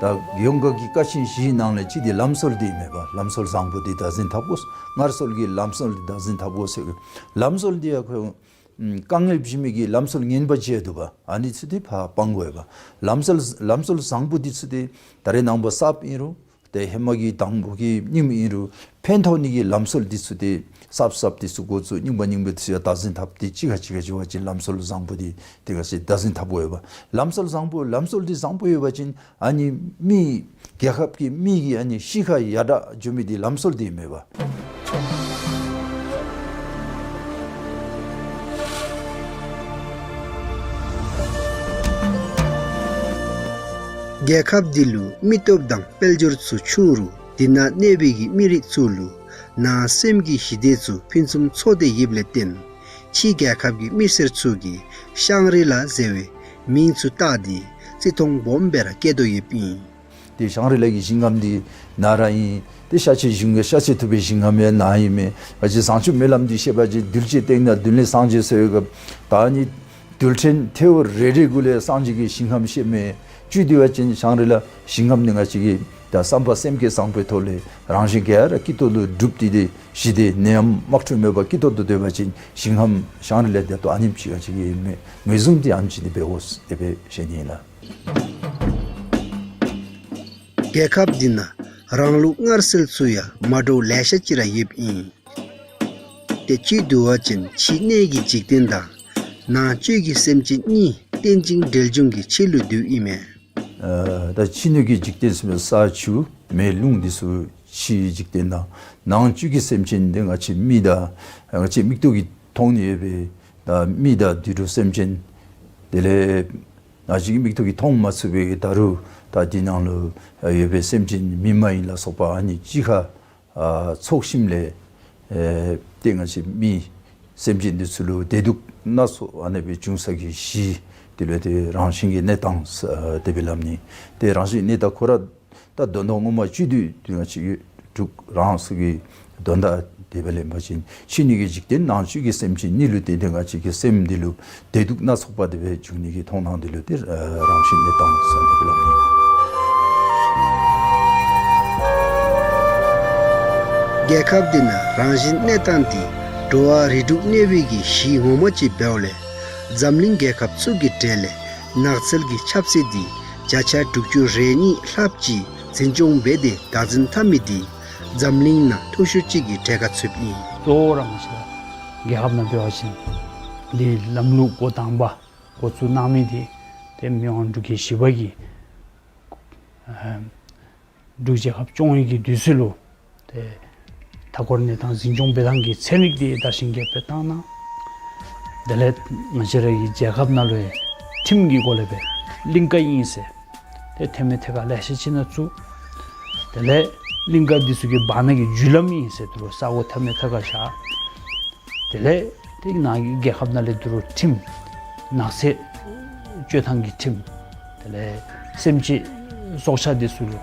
ད་རྒྱལ་ཡོངས་དགའ་སྐྱིད་ཀ་ཆེན་བཞིའི་ནང་ལས་གཅིག་འདི་ལམ་སྲོལ་འདི་མས་པ། ལམ་སྲོལ་བཟང་པོ་འདི་བདག་འཛིན་འཐབ་དགོ། མངར་གསོ་གི་ལམ་སྲོལ་འདི་བདག་འཛིན་འཐབ་དགོ་ཟེར། ལམ་སྲོལ་འདི་ཡང་ཁོ་ཨམ་དཀའ་ངལ་བཞེས་མི་གི་ལམ་སྲོལ་ངན་པ་ཅིག་འདུག་པ། ཨ་ནི་ཚུ་འདི་ཕར་སྤང་དགོ་པ། ལམ་སྲོལ་ལམ་སྲོལ་བཟང་པོ་འདི་ཚུ་འདི་ད་རེས་ནངས་པ་གསརཔ་ཨིན་རུང་ཏེ་ཧེ་མ་གི་དང་པོ་གི་རྙིངམ་ཨིན་རུང་ཕན་ཐོགས་ནི་གི་ལམ་སྲོལ་འདི་ཚུ་འདི་གསརཔ་གསརཔ་འདི་ཚུ་འགོ་བཙུགས། རྙིང་པ་རྙིང་པ་འདི་ཚུ་ཡང་བདག་འཛིན་འཐབ་སྟེ་གཅིག་ཁར་གཅིག་ཁར་འབྱོར་བ་ཅིན་ལམ་སྲོལ་བཟང་པོ་འདི་དེ་ག་ཅི་བདག་འཛིན་འཐབ་དགོ་པ། ལམ་སྲོལ་བཟང་པོ་ལམ་སྲོལ་འདི་བཟང་པོ་ཡོད་པ་ཅིན་ཨ་ནི་མི་རྒྱལ་ཁབ་ཀྱི་མི་གི་ཨ་ནི་གཤིས་ཀ་ཡར་དྲག་འགྱོ་མི་འདི་ལམ་སྲོལ་འདི་མས་པ། རྒྱལ་ཁབ་འདི་ལུ་མི་སྟོབས་དང་དཔལ་འབྱོར་ཚུ་ཆུང་རུང་འདི་ནང་གནས་པའི་གི་མི་རིགས་ཚུ་ལུ་ནང་སེམས་ཀྱི་ཞི་བདེ་ཚུ་ཕུན་སུམ་ཚོགས་ཏེ་ཡོདཔ་ལས་བརྟེན་ཕྱི་རྒྱལ་ཁབ་ཀྱི་མི་སེར་ཚུ་གིས་ཤང་རི་ལ་ཟེར་བའི་མིང་ཚུ་བཏགས་ཏེ་བརྩི་མཐོང་སྦོམ་སྦེ་ར་བསྐྱེད་དོ་ཡོདཔ་ཨིན། ཏེ་ཤང་རི་ལ་གི་ཞིང་ཁམས་འདི་ནཱ་ར་ཨིན། ཏེ་ཤཱཀྱའི་གཞུང་གི་ཤཱཀྱ་ཐུབ་པའི་ཞིང་ཁམས་ཡང་ནཱ་ཨིན་མས། ང་བཅས་བཟང་སྤྱོད་སྨོན་ལམ་འདི་བཤད་པ་ཅིན་གདུལ་བྱའི་སྟེང་ན་གདོན་ལས་སངས་རྒྱས་ཟེར་བའི་སྐབས་ད་ཨ་ནི་རྡུལ་ཕྲན་ཐལཝ་རེ་རེ་གུ་ལས་སངས་རྒྱས་ཀྱི་ཞིང་ཁམས་བཤད་མས། བཅུད་བསྡུ་བ་ཅིན་ཤང་རི་ལ་ཞིང་ཁམས་འདི་ང་བཅས་ཀྱི་ད་བསམ་པ་སེམས་བསྐྱེད་བཟང་པོའི་ཐོག་ལས་རང་གཞན་ག་ར་སྐྱིད་ཏོག་ཏོ་སྒྲུབ་སྟེ་ཏེ་ཞི་བདེ་ནད་ཡམས་དམག་འཁྲུག་མེད་པར་སྐྱིད་ཏོག་ཏོ་སྡོད་པ་ཅིན་ཞིང་ཁམས་ཤང་རི་ལ་འདི་ད་ཨ་ནེམ་ཅིག་ང་བཅས་ཀྱི་ངོས་བཟུང་འདི་ཨ་ནེམ་ཅིག་འདི་འབད་དགོ་ཟེར་སྦེ་ཞུ་ནི་ཨིན་ལགས། རྒྱལ་ཁབ་འདི་ནང་རང་ལུགས་མངར་གསོ་ཚུ་ཡང་མ་འདྲཝ་ལེ་ཤ་ཅིག་ར་ཡོདཔ་ཨིན། ཏེ་བཅུད་བསྡུ་བ་ཅིན་ཕྱི་སྣོད་ཀྱི་འཇིག་རྟེན་དང་ནང་བཅུད་ཀྱི་སེམས་ཅན་གཉིས་རྟེན་ཅིང་འབྲེལ་འབྱུང་གི་ཆོས་ལུགས་འདུས་ཨིན་མས། ཨ་ད་ཕྱི་སྣོད་ཀྱི་འཇིག་རྟེན་ཟེར་མི་ས་ཆུ་མེ་རླུང་འདི་ཚུ་ཕྱིའི་འཇིག་རྟེན་དང་ནང་བཅུད་ཀྱི་སེམས་ཅན་འདི་ང་བཅས་མི་དང་ང་བཅས་མིག་ཏོ་གིས་མཐོང་ནི་ཡོད་པའི་ད་མི་དང་དུད་འགྲོ་སེམས་ཅན་དེ་ལས་ང་བཅས་ཀྱི་མིག་ཏོ་གིས་མཐོང་མ་ཚུགས་པའི་ད་རུང་ད་འདི་ནང་ལུ་ཡོད་པའི་སེམས་ཅན་མི་མ་ཡིན་ལ་སོགས་པ་ཨ་ནི་གཅིག་ཁར་ཨ་ཚོགས་ཞིནམ་ལས་ཨེ་ཏེ་ང་བཅས་མི་སེམས་ཅན་འདི་ཚུ་ལུ་བདེ་སྡུག་སྣ་ཚོགས་ཨ་ནེ་སྦེ་འབྱུང་ས་གི་གཞི་དེ་ལུ་ཏེ་རང་བཞིན་གྱི་གནས་སྟངས་ཨ་དེ་སྦེ་སླབ་ནི། ཏེ་རང་བཞིན་གནས་སྟངས་ཁོ་ར་ད་དོན་དག་ངོ་མ་བཅུད་བསྡུ་དེ་ང་བཅས་འབྲུག་རང་སོ་གི་དོན་དག་དེ་སྦེ་ལེན་པ་ཅིན་ཕྱི་སྣོད་ཀྱི་འཇིག་རྟེན་ནང་བཅུད་ཀྱི་སེམས་ཅན་གཉིས་ལུ་བརྟེན་ཏེ་ང་བཅས་ཀྱི་སེམས་འདི་ལུ་བདེ་སྡུག་སྣ་ཚོགས་པ་དེ་སྦེ་འབྱུང་ནི་གི་མཐོང་སྣང་འདི་ལུ་ཏེ་ཨ་རང་བཞིན་གནས་སྟངས་ཟེར་དེ་སྦེ་སླབ་ནི། རྒྱལ་ཁབ་འདི་ནང་རང་བཞིན་གནས་སྟངས་འདི་འགྲོ་བ་རིགས་དྲུག་གནས་པའི་གི་གཞི་ངོ་མ་ཅིག་འབདཝ་ལས་འཛམ་གླིང་རྒྱལ་ཁབ་ཚུ་གི་གྲས་ལས་ནགས་ཚལ་གྱི་ཆབ་སྲིད་འདི་བརྒྱ་ཆ་དྲུག་ཅུ་རེ་གཉིས་ལྷགཔ་ཅིག་འཛིན་སྐྱོང་འབད་དེ་བདག་འཛིན་འཐབ་མི་འདི་འཛམ་གླིང་ནང་མཐོ་ཤོས་ཅིག་གི་གྲས་ཁར་ཚུདཔ་ཨིན། གཙོ་བོ་ར་ང་བཅས་རྒྱལ་ཁབ་ནང་འབད་བ་ཅིན་འདི་ལམ་ལུགས་འགོ་དང་པ་འགོ་བཙུགས་གནང་མི་འདི་ཏེ་མི་དབང་འབྲུག་རྒྱལ་བཞི་པ་གིས་ཨ་འབྲུག་རྒྱལ་ཁབ་སྐྱོང་བའི་གི་དུས་ཚོད་ལུ་ཏེ་མཐའ་འཁོར་གནས་སྟངས་འཛིན་སྐྱོང་འབད་ཐངས་ཀྱི་ཚན་རིག་འདི་དར་ཞིང་རྒྱས་པར་བཏང་གནང་། དེ་ལས་ང་བཅས་ར་གི་རྒྱལ་ཁབ་ནང་ལུ་ཡང་ཁྲིམས་ཀྱི་སྒོ་ལས་སྦེ་གླིང་ཀ་ཨིན་ཟེར་ཏེ་མཐའ་མའི་ཐད་ཁར་ལེ་ཤ་ཅིག་ནང་བཙུགས། དེ་ལས་གླིང་ཀ་འདི་ཚུ་གི་བར་ན་གི་རྒྱུ་ལམ་ཨིན་ཟེར་དེ་ལུ་ས་གོ་མཐའ་མའི་ཐད་ཁར་བཞག། དེ་ལས་ཏེ་ནཱ་གི་རྒྱལ་ཁབ་ནང་ལས་དེ་རུ་ཁྲིམས་ནགས་ཚལ་གཅོད་ཐངས་ཀྱི་ཁྲིམས་དེ་ལས་སེམས་ཅན་སྲོག་ཆགས་འདི་ཚུ་ལུ་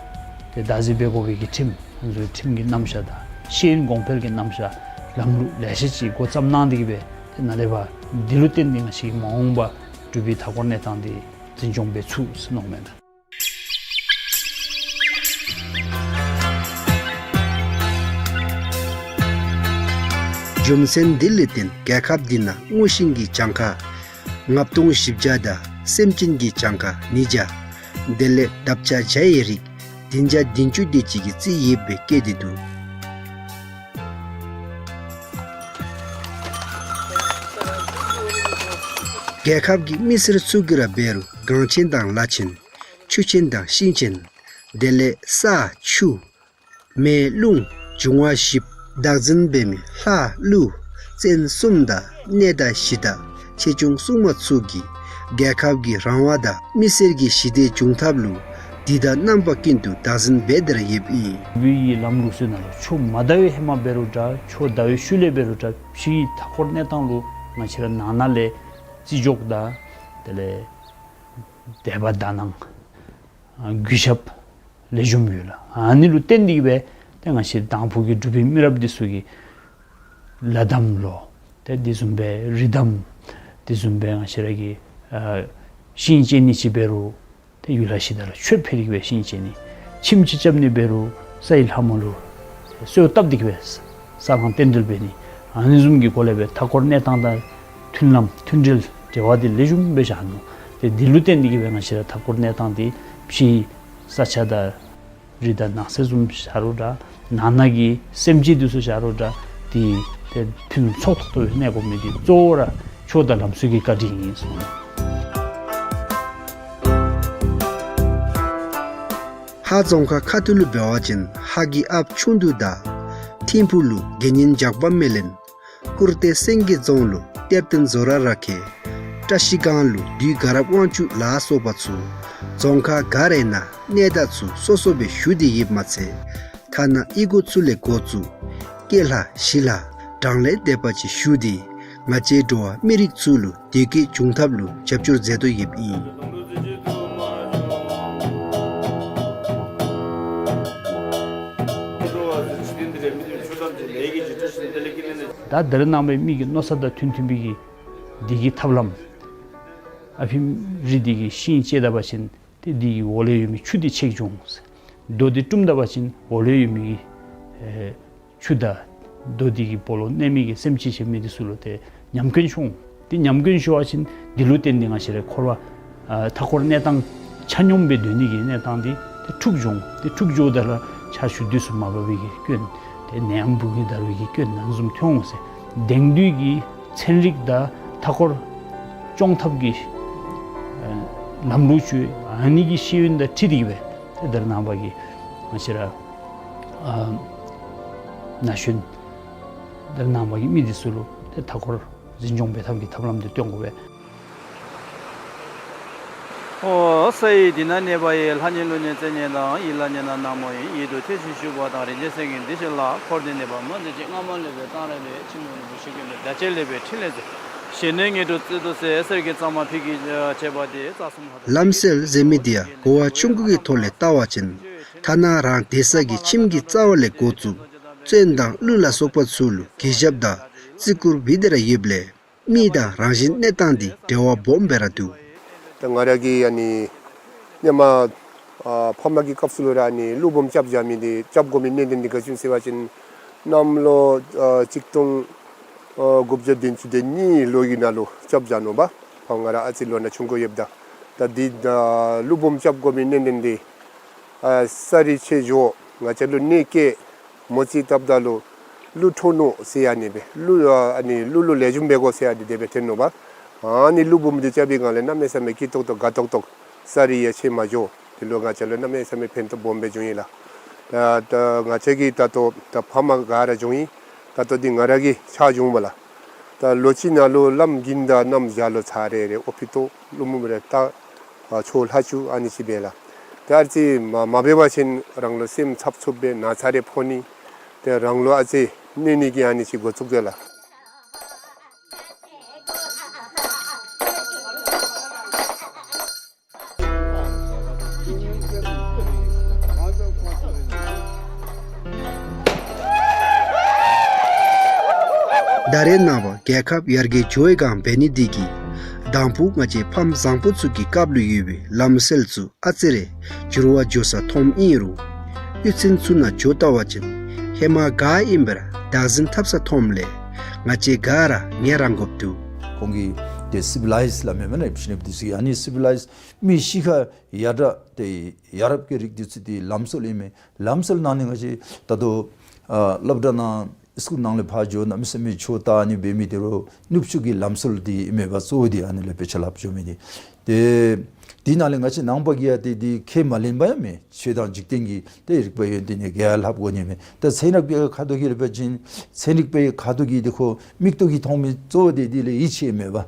ཏེ་བདག་འཛིན་འབད་དགོ་པའི་གི་ཁྲིམས་ང་ཚོའི་ཁྲིམས་ཀྱི་རྣམ་གཞག་དང་ཤེས་ཡོན་གོང་འཕེལ་གྱི་རྣམ་གཞག་ལམ་ལུགས་ལེ་ཤ་ཅིག་འགོ་བརྩམས་གནང་སྟེ་གི་སྦེ་ཏེ་ནཱ་ལས་ཕར་འདི་ལུ་བརྟེན་ཏེ་ང་བཅས་ཀྱི་མ་འོངས་པ་འབྲུག་པའི་མཐའ་འཁོར་གནས་སྟངས་འདི་འཛིན་སྐྱོང་འབད་ཚུགས་ཟེར་མནོཝ་མས་ལགས། རྒྱུ་མཚན་འདི་ལུ་བརྟེན་རྒྱལ་ཁབ་འདི་ནང་སྔོ་ཤིང་གི་གྱངས་ཁ་ལྔ་སྟོང་བཞི་བརྒྱ་དང་སེམས་ཅན་གྱི་གྱངས་ཁ་ཉིས་བརྒྱ། དེ་ལས་འདབ་ཆགས་བྱ་ཡི་རིགས་ བདུན་བརྒྱ་བདུན་ཅུ་དེ་ཅིག་གི་རྩིས་ཡོདཔ་སྦེ་བཀོད་དེ་འདུག། རྒྱལ་ཁབ་ཀྱི་མི་སེར་ཚུ་གིས་ར་འབད་རུང་གངས་ཆེན་དང་ལ་ཆེན། ཆུ་ཆེན་དང་ཤིང་ཆེན། དེ་ལས་ས་ཆུ་མེ་རླུང་འབྱུང་བ་བཞིཔ་བདག་འཛིན་འབད་མི་ལྷ་ཀླུ་བཙན་གསུམ་དང་གནས་བདག་གཞི་བདག་ཆེ་ཆུང་སྲུང་མ་ཚུ་གིས་རྒྱལ་ཁབ་ཀྱི་རང་དབང་དང་མི་སེར་གྱི་ཞི་བདེ་འབྱུང་ཐབས་ལུ་དུས་དང་རྣམ་པ་ཀུན་ཏུ་བདག་འཛིན་འབད་དེ་ར་ཡོདཔ་ཨིན། བོད་ཀྱི་ལམ་ལུགས་ཚུ་ནང་ལུ་ཆུ་མ་དར་བའི་ཧེ་མ་འབད་རུང་འདྲ། ཆུ་དར་བའི་ཤུལ་ལས་འབད་རུང་འདྲ། ཕྱིའི་མཐའ་འཁོར་གནས་སྟངས་ལུ་ང་བཅས་ར་ནང་ན་ལས་བརྩི་འཇོག་དང་དེ་ལས་དད་པ་དག་སྣང་གུས་ཞབས་ལེགས་ཤོམ་ཡོད་ལགས། ཨ་ནི་ལུ་བརྟེན་ཏེ་གིས་སྦེ་ཏེ་ང་བཅས་དང་ཕུ་གི་འབྲུག་པའི་མི་རབས་འདི་ཚུ་གིས་ལ་དམ་ལོ་ཏེ་དེ་བཟུམ་སྦེ་རི་དམ། དེ་བཟུམ་སྦེ་ང་བཅས་ར་གི་ཨ་ཤིང་བཅད་ནི་ཅིག་འབད་རུང་ཏེ་ཡུལ་ལྷ་གཞི་བདག་ལུ་མཆོད་པ་ཕུལ་ཏེ་གིས་སྦེ་ཤིང་བཅད་ནི། ཁྱིམ་ཅིག་རྐྱབ་ནི་འབད་རུང་ས་ཡི་ལྷ་མོ་ལུ་གསོལཝ་བཏབ་སྟེ་གིས་སྦེ་ས་ལྷང་རྟེན་འབྲེལ་འབད་ནི། ཨ་ནི་བཟུམ་གྱི་སྒོ་ལས་སྦེ་མཐའ་འཁོར་གནས་སྟངས་དང་མཐུན་ལམ་མཐུན་འབྲེལ་འབྲེལ་བ་འདི་ལེགས་ཤོམ་སྦེ་བཞག་ནུག། ཏེ་འདི་ལུ་བརྟེན་ཏེ་གིས་སྦེ་ང་བཅས་ར་མཐའ་འཁོར་གནས་སྟངས་འདི་ཕྱིའི་ས་ཆ་དང་རི་དང་ནགས་ཚལ་བཟུམ་བཞག་རུང་འདྲ། ནང་ན་གི་སེམས་ཅན་འདི་ཚུ་བཞག་རུང་འདྲ། འདི་ཏེ་ཕུན་སུམ་ཚོགས་ཏོག་ཏོ་སྦེ་གནས་དགོ་མི་འདི་གཙོ་བོ་ར་ཆུ་དང་ལམ་ཚུ་གི་བཀའ་དྲིན་ཨིན་གསུངས། ཧཱ་རྫོང་ཁག་ཁ་ཐུག་ལུ་འབད་བ་ཅིན་ཧཱ་གི་ཨཔ་ཆུང་དུ་དང་ཐིམ་ཕུ་ལུ་དགེ་བསྙེན་ཇག་པ་མེ་ལེན། ཀུར་ཏེ་སེང་གེ་རྫོང་ལུ་གཏེར་སྟོན་ཛོ་ར་ར་ཁེ། བཀྲ་ཤིས་སྒང་ལུ་བདུད་དགའ་རབ་དབང་ཕྱུག་ལ་སོགས་པ་ཚུ་རྫོང་ཁག་ག་རའི་ནང་གནས་བདག་ཚུ་སོ་སོ་སྦེ་བཞུགས་ཏེ་ཡོདཔ་མ་ཚད་ཐ་ན་གཡུས་སྒོ་ཚུ་ལས་འགོ་བཙུགས་སྐྱེས་ལྷ་ཞི་ལྷ་བགྲང་ལས་འདས་པ་ཅིག་བཞུགས་ཏེ་ང་བཅས་འགྲོ་བ་མི་རིགས་ཚུ་ལུ་བདེ་སྐྱིད་འབྱུང་ཐབས་ལུ་རྒྱབ་སྐྱོར་མཛད་དོ་ཡོདཔ་ཨིན། ད་ད་རེས་ནངས་པའི་མི་གི་མནོ་བསམ་དང་མཐུན་མཐུན་པའི་གི་བདེ་སྐྱིད་ཐབས་ལམ་ཨ་ཕི་རི་འདི་གི་ཤིང་བཅད་ད་པ་ཅིན་ཏེ་འདི་གི་འོག་ལས་ཡོད་མི་ཆུ་འདི་ཆད་འགྱོ་འོང་ཟེར། རྡོ་འདི་བཀྲུམ་ད་པ་ཅིན་འོག་ལས་ཡོད་མི་གི་ཨེ་ཆུ་དང་རྡོ་འདི་གི་སྦོ་ལོགས་གནས་མི་གི་སེམས་ཅན་ཆེ་མི་འདི་ཚུ་ལུ་ཏེ་ཉམས་སྐྱོན་ཤོར་འོང་། ཏེ་ཉམས་སྐྱོན་ཤོར་བ་ཅིན་འདི་ལུ་བརྟེན་ཏེ་ང་བཅས་ར་འཁོར་བ་ཨ་མཐའ་འཁོར་གནས་སྟངས་ཆ་སྙོམས་སྦེ་སྡོད་ནི་གི་གནས་སྟངས་འདི་ཏེ་འཁྲུགས་འགྱོ་འོང་། ཏེ་འཁྲུགས་འགྱོཝ་ད་ལུ་ཆར་ཆུ་དུས་སུ་མ་བབས་པའི་གི་སྐྱོན་ཏེ་ནད་ཡམས་འབུ་གི་འདར་བའི་གི་སྐྱོན་ཨ་ནི་བཟུམ་ཐོན་འོང་ཟེར། དེང་དུས་ཀྱི་ཚན་རིག་དང་མཐའ་འཁོར་སྐྱོང་ཐབས་ཀྱི་ཨ་ལམ་ལུགས་ཚུ་ཨ་ནི་གི་ཤེས་ཡོན་དང་འཁྲིལ་ཏེ་གིས་སྦེ་ཏེ་ད་རེས་ནངས་པ་གི་ང་བཅས་ར་ཨ་ན་གཞོན་ད་རེས་ནངས་པ་གི་མི་འདི་ཚུ་ལུ་ཏེ་མཐའ་འཁོར་འཛིན་སྐྱོང་འབད་ཐབས་ཀྱི་ཐབས་ལམ་འདི་སྟོན་དགོ་པས། ཨོ་ས་ཡི་འདི་ན་གནས་པ་ཡི། ལྷ་ཉིད་ཀླུ་ཉིད་བཙན་ཉིད་དང་། ཡི་ལ་ཉན་ན་ནག་མོ་ཡིན། ཡིད་དུ་ཐེག་ཆེན་ཞུ་བ་དང་། རིན་ཆེན་སེང་གེ་འདི་ཞིག་ལ། འཁོར་འདས་གནས་པ་མ་འཛིན་ཅིང་། སྔ་མ་ལས་པའི་གཏང་རག་མེད། ཕྱི་མ་ལུས་པའི་ཤེས་ཀྱི་མེད། བརྡ་ཆད་ལས་པའི་ཕྲིན་ལས་མཛད། ཞི་གནས་ཉིད་དུ་སྩལ་དུ་གསོལ། གསེར་གྱི་གཙང་མ་ཕུད་ཀྱིས་བྱས་པ་དེ། རྩ་གསུམ་ཧ་ལམ་སེལ་ཟེར་མི་འདི་ཡང་གོ་བ་ཆུང་ཀུ་གི་ཐོག་ལས་བལྟ་བ་ཅིན་ཐ་ན་རང་སྡོད་ས་གི་ཁྱིམ་གྱི་རྩ་བ་ལས་འགོ་བཙུགས་བཙན་དང་ཀླུ་ལ་སོགས་པ་ཚུ་ལུ་གུས་ཞབས་དང་བརྩི་བཀུར་འབད་དེ་ར་ཡོདཔ་ལས་མི་དང་རང་བཞིན་གནས་སྟངས་འདི་འབྲེལ་བ་སྦོམ་སྦེ་ར་འདུག། ད་ང་ར་གི་ཨ་ནི་སྔོན་མ་ཨ་ཕ་མ་གི་སྐབས་སུ་ལུ་ར་ཨ་ནི་ཀླུ་འབུམ་རྐྱབ་བཞག་མི་འདི་རྐྱབ་དགོ་མི་གནད་དོན་འདི་ག་ཅི་ཨིན་ཟེར་བ་ཅིན་གནམ་ལོ་ཨ་གཅིག་སྟོང་ཨ་དགུ་བརྒྱ་བདུན་ཅུ་དོན་གཉིས་ལོ་གི་ནང་ལུ་རྐྱབ་བཞག་ནུག་པ། ཕར་ང་ར་ཨ་ཙི་ལོ་ན་ཆུང་ཀུ་ཡོདཔ་ད། ད་འདི་ད་ཀླུ་འབུམ་རྐྱབ་དགོ་མི་གནད་དོན་འདི་ཨ་ས་རུད་ཆད་འགྱོ། ང་བཅས་ལུ་གནོད་བཀལ། མོ་རྩིས་བཏབ་ད་ལུ་ཀླུ་འཕྲོག་ནུག་ཟེར་ཨ་ནི་སྦེ་ཀླུ་ཨ་ནི་ཀླུ་ལུ་ལེགས་ཤོམ་འབད་དགོ་ཟེར་ཨ་ནི་དེ་སྦེ་ཐོན་ནུག་པ། ཨ་ནི་ཀླུ་འབུམ་འདི་རྐྱབ་པའི་སྒང་ལས་གནམ་མེད་ས་མེད་སྐྱིད་ཏོག་ཏོ་དགའ་ཏོག་ཏོ། ས་རུད་ཡང་ཆད་མ་འགྱོ། དེ་ལུ་ང་བཅས་ལུ་གནམ་མེད་ས་མེད་ཕན་ཐོགས་སྦོམ་སྦེ་བྱུང་ཡི་ལགས། ད་ད་ང་བཅས་ཀྱི་ད་ལྟོ་ད་ཕ་མ་ག་ར་བྱུང་ཡི། ད་ལྟོ་འདི་ང་ར་གི་ཆ་བྱུང་པ་ལགས། ད་ལོ་གཅིག་ནང་ལུ་བླམ་དགུན་དང་གནམ་བྱཱར་ལུ་ཚར་རེ་རེ་ཨོ་ཕི་ཏོ་ཀླུ་འབུམ་རེ་ད་ཨ་ཆོ་ལྷག་བཅུག་ཨ་ནི་ཅིག་འབད་ལགས། ཏེ་ཨ་ཙི་མ་མ་འབད་བ་ཅིན་རང་ལུ་སེམས་འཚབ་འཚུབ་སྦེ་ན་ཚ་རེ་ཕོག་ནི། ཏེ་རང་ལུ་ཨ་ཙི་གནོད་ནི་གི་ཨ་ནི་ཅིག་འགོ་བཙུགས་ཏེ་ལགས། ད་རེས་ནངས་པ་རྒྱལ་ཁབ་ཡར་རྒྱས་འགྱོ་བའི་སྒང་འབད་ནི་འདི་གིས་དང་ཕུ་ང་བཅས་ཕམ་བཟང་པོ་ཚུ་གི་སྐབས་ལུ་ཡོད་པའི་ལམ་སྲོལ་ཚུ་ཨ་ཙི་རེ་འགྱུར་བ་འགྱོ་ས་མཐོངམ་ཨིན་རུང་གཡུས་ཚན་ཚུ་ནང་འགྱོ་བལྟ་བ་ཅིན་ཧེ་མ་ག་ཨིནམ་སྦེ་ར་བདག་འཛིན་འཐབ་ས་མཐོངམ་ལས་ང་བཅས་ག་ར་ངལ་རངས་དགོཔ་འདུག། ཁོང་གིས་ ཏེ་སི་བི་ལའིཛ་སླབ་མས་མེན་ན། ཨེབ་ཤི་རི་ཡམ་འདི་ཚུ་གི་ཨ་ནི་སི་བི་ལའིཛ་མི་ཤི་ཁ་ཡར་དྲག་ཏེ་ཡ་རབས་ཀྱི་རིགས་འདི་ཚུ་ཏེ་ལམ་སྲོལ་ཨིན་མས། ལམ་སྲོལ་ནང་ནི་ང་བཅས་ད་ལྟོ་ཨ་སློབ་གྲྭ་ནང་སི་ཀུལ་ནང་ལས་ཕར་འགྱོ་གནམ་མེད་ས་མེད་ཆོས་ལྟ་ནི་འབད་མི་དེ་རུང་ནུབ་ཕྱོགས་ཀྱི་ལམ་སྲོལ་འདི་ཨིན་མས་པ། གཙོ་བོ་འདི་ཨ་ནི་ལས་དཔེ་ཆ་སླབ་འགྱོ་མི་འདི། ཏེ་དེ་ནང་ལས་ང་བཅས་ནང་པ་གིས་ཡང་ཏེ་འདི་ཁས་མ་ལེན་པ་ཡང་མེད། ཆོས་དང་འཇིག་རྟེན་གྱི་ཏེ་རིག་པ་ཡོན་ཏན་གྱི་ག་ཡང་ལྷབ་དགོ་ནི་མེད། ཏེ་ཚན་རིག་པའི་ཁ་ཐུག་གི་ལས་འབད་བ་ཅིན་ཚན་རིག་པའི་ཁ་ཐུག་གི་འདི་ཁོ་མིག་ཏོ་གིས་མཐོང་མི་གཙོ་བོ་འདི་འདི་ལུ་ཡིད་ཆེས་མེད་པ།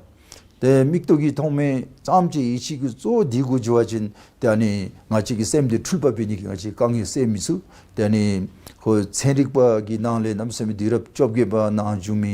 ཏེ་མིག་ཏོ་གིས་མཐོང་མི་ཙམ་ཅིག་ཡིད་ཆེས་ཀྱི་གཙོ་བོ་འདི་གུ་འགྱོ་བ་ཅིན་ཏེ་ཨ་ནི་ང་བཅས་ཀྱི་སེམས་འདི་འཁྲུལ་པ་འབད་ནི་གི་ང་བཅས་དཀའ་ངལ་སེལ་མི་ཚུགས། ཏེ་ཨ་ནི་ཁོ་ཚན་རིག་པ་གི་ནང་ལས་གནམ་མེད་ས་མེད་དུས་རབས་བཅོ་བརྒྱད་པ་ནང་བྱུང་མི་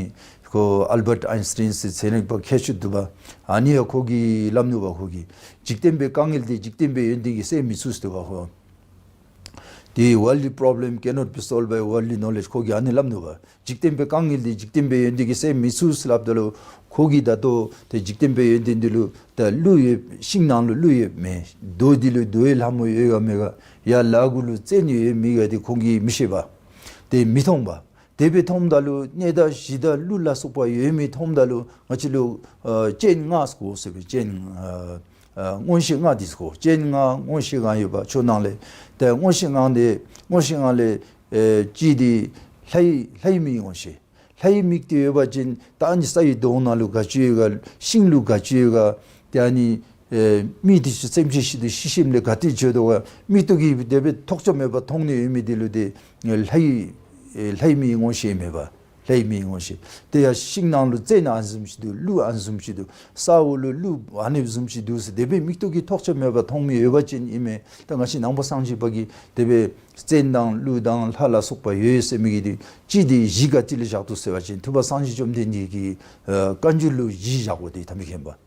ཁོ་ཨལ་བཊ་ཨའིན་སི་ཊེན་ཟེར་ཚན་རིག་པ་མཁས་མཆོག་འདུག་པ། ཨ་ནི་ཡང་ཁོ་གིས་སླབ་ནུག་པ། ཁོ་གིས་འཇིག་རྟེན་པའི་དཀའ་ངལ་འདི་འཇིག་རྟེན་པའི་ཡོན་ཏན་གྱིས་སེལ་མི་ཚུགས་ཟེར་འདུག་པ། ཁོ་The worldly problem cannot be solved by worldly knowledge. ཁོ་གིས་ཨ་ནི་སླབ་ནུག་པ། འཇིག་རྟེན་པའི་དཀའ་ངལ་འདི་འཇིག་རྟེན་པའི་ཡོན་ཏན་གྱིས་སེལ་མི་ཚུགས་ཟེར་སླབ་ད་ལུ་ཁོ་གིས་ད་ལྟོ་ཏེ་འཇིག་རྟེན་པའི་ཡོན་ཏན་འདི་ལུ་ད་ཀླུ་ཡོད། ཤིང་ནང་ལུ་ཀླུ་ཡོད་མེད། རྡོ་འདི་ལུ་རྡོའི་ལྷ་མོ་ཡོད་ག་མེད་ག། ཡར་ལ་གུ་ལུ་བཙན་ཡོད་མེད་ག་འདི་ཁོང་གིས་མི་ཤེས་པ། ཏེ་མི་མཐོང་པ། དེ་སྦེ་མཐོངམ་ད་ལུ་གནས་བདག་གཞི་བདག་ཀླུ་ལ་སོགས་པ་ཡོད་མི་མཐོངམ་ད་ལུ་ང་བཅས་ལུ་ཨ་སྤྱན་ལྔ་ཟེར་གོ་ཟེར་བའི་སྤྱན་ཨ་ཨ་མངོན་ཤེས་ལྔ་འདི་ཟེར་གོ། སྤྱན་ལྔ་མངོན་ཤེས་ལྔ་ཡོད་པ་ཆོས་ནང་ལས། ཏེ་མངོན་ཤེས་ལྔ་འདི་མངོན་ཤེས་ལྔ་ལས་ཨེ་གཅིག་འདི་ལྷའི་ལྷའི་མིག་མངོན་ཤེས། ལྷའི་མིག་འདི་ཡོད་པ་ཅིན་ད་ཨ་ནི་ས་ཡི་དོང་ནང་ལུ་ག་ཅི་ཡོད་ག། ཤིང་ལུ་ག་ཅི་ཡོད་ག། ཏེ་ཨ་ནི་ཨེ་མི་འདི་ཚུ་སེམས་ཅན་ཤི་དོ་ཤི་ཞིནམ་ལས་ག་ཏེ་འགྱོ་དོ་ག། མིག་ཏོ་གིས་དེ་སྦེ་ཐོགས་ཆགས་མེད་པར་མཐོང་ནི་ཡོད་མི་འདི་ལུ་ཏེ་ལྷའི་ཨེ་ལྷའི་མིག་མངོན་ཤེས་མེད་པ། ལྷའི་མིག་མངོན་ཤེས། ཏེ་ཡང་ཤིང་ནང་ལུ་བཙན་ཨ་ནི་བཟུམ་ཅིག་འདུག། ཀླུ་ཨ་ནི་བཟུམ་ཅིག་འདུག། ས་འོག་ལུ་ཀླུ་ཨ་ནི་བཟུམ་ཅིག་འདུག་ཟེར་དེ་སྦེ་མིག་ཏོ་གིས་ཐོགས་ཆགས་མེད་པར་མཐོང་མི་ཡོད་པ་ཅིན་ཨིན་མས། ད་ང་བཅས་ནང་པ་སངས་རྒྱས་པ་གིས་དེ་སྦེ་བཙན་དང་ཀླུ་དང་ལྷ་ལ་སོགས་པ་ཡོད་ཟེར་མི་གི་འདི་གཅིག་འདི་གཞི་ག་ཏེ་ལུ་བཞག་འདུག་ཟེར་བ་ཅིན་ཐུབ་པ་སངས་རྒྱས་བཅོམ་ལྡན་འདས་ཀྱི་ཨ་བཀའ་འགྱུར་ལུ་གཞི་བཞག་དགོ། ཏེ་ད་མི་མཁྱེན་པ།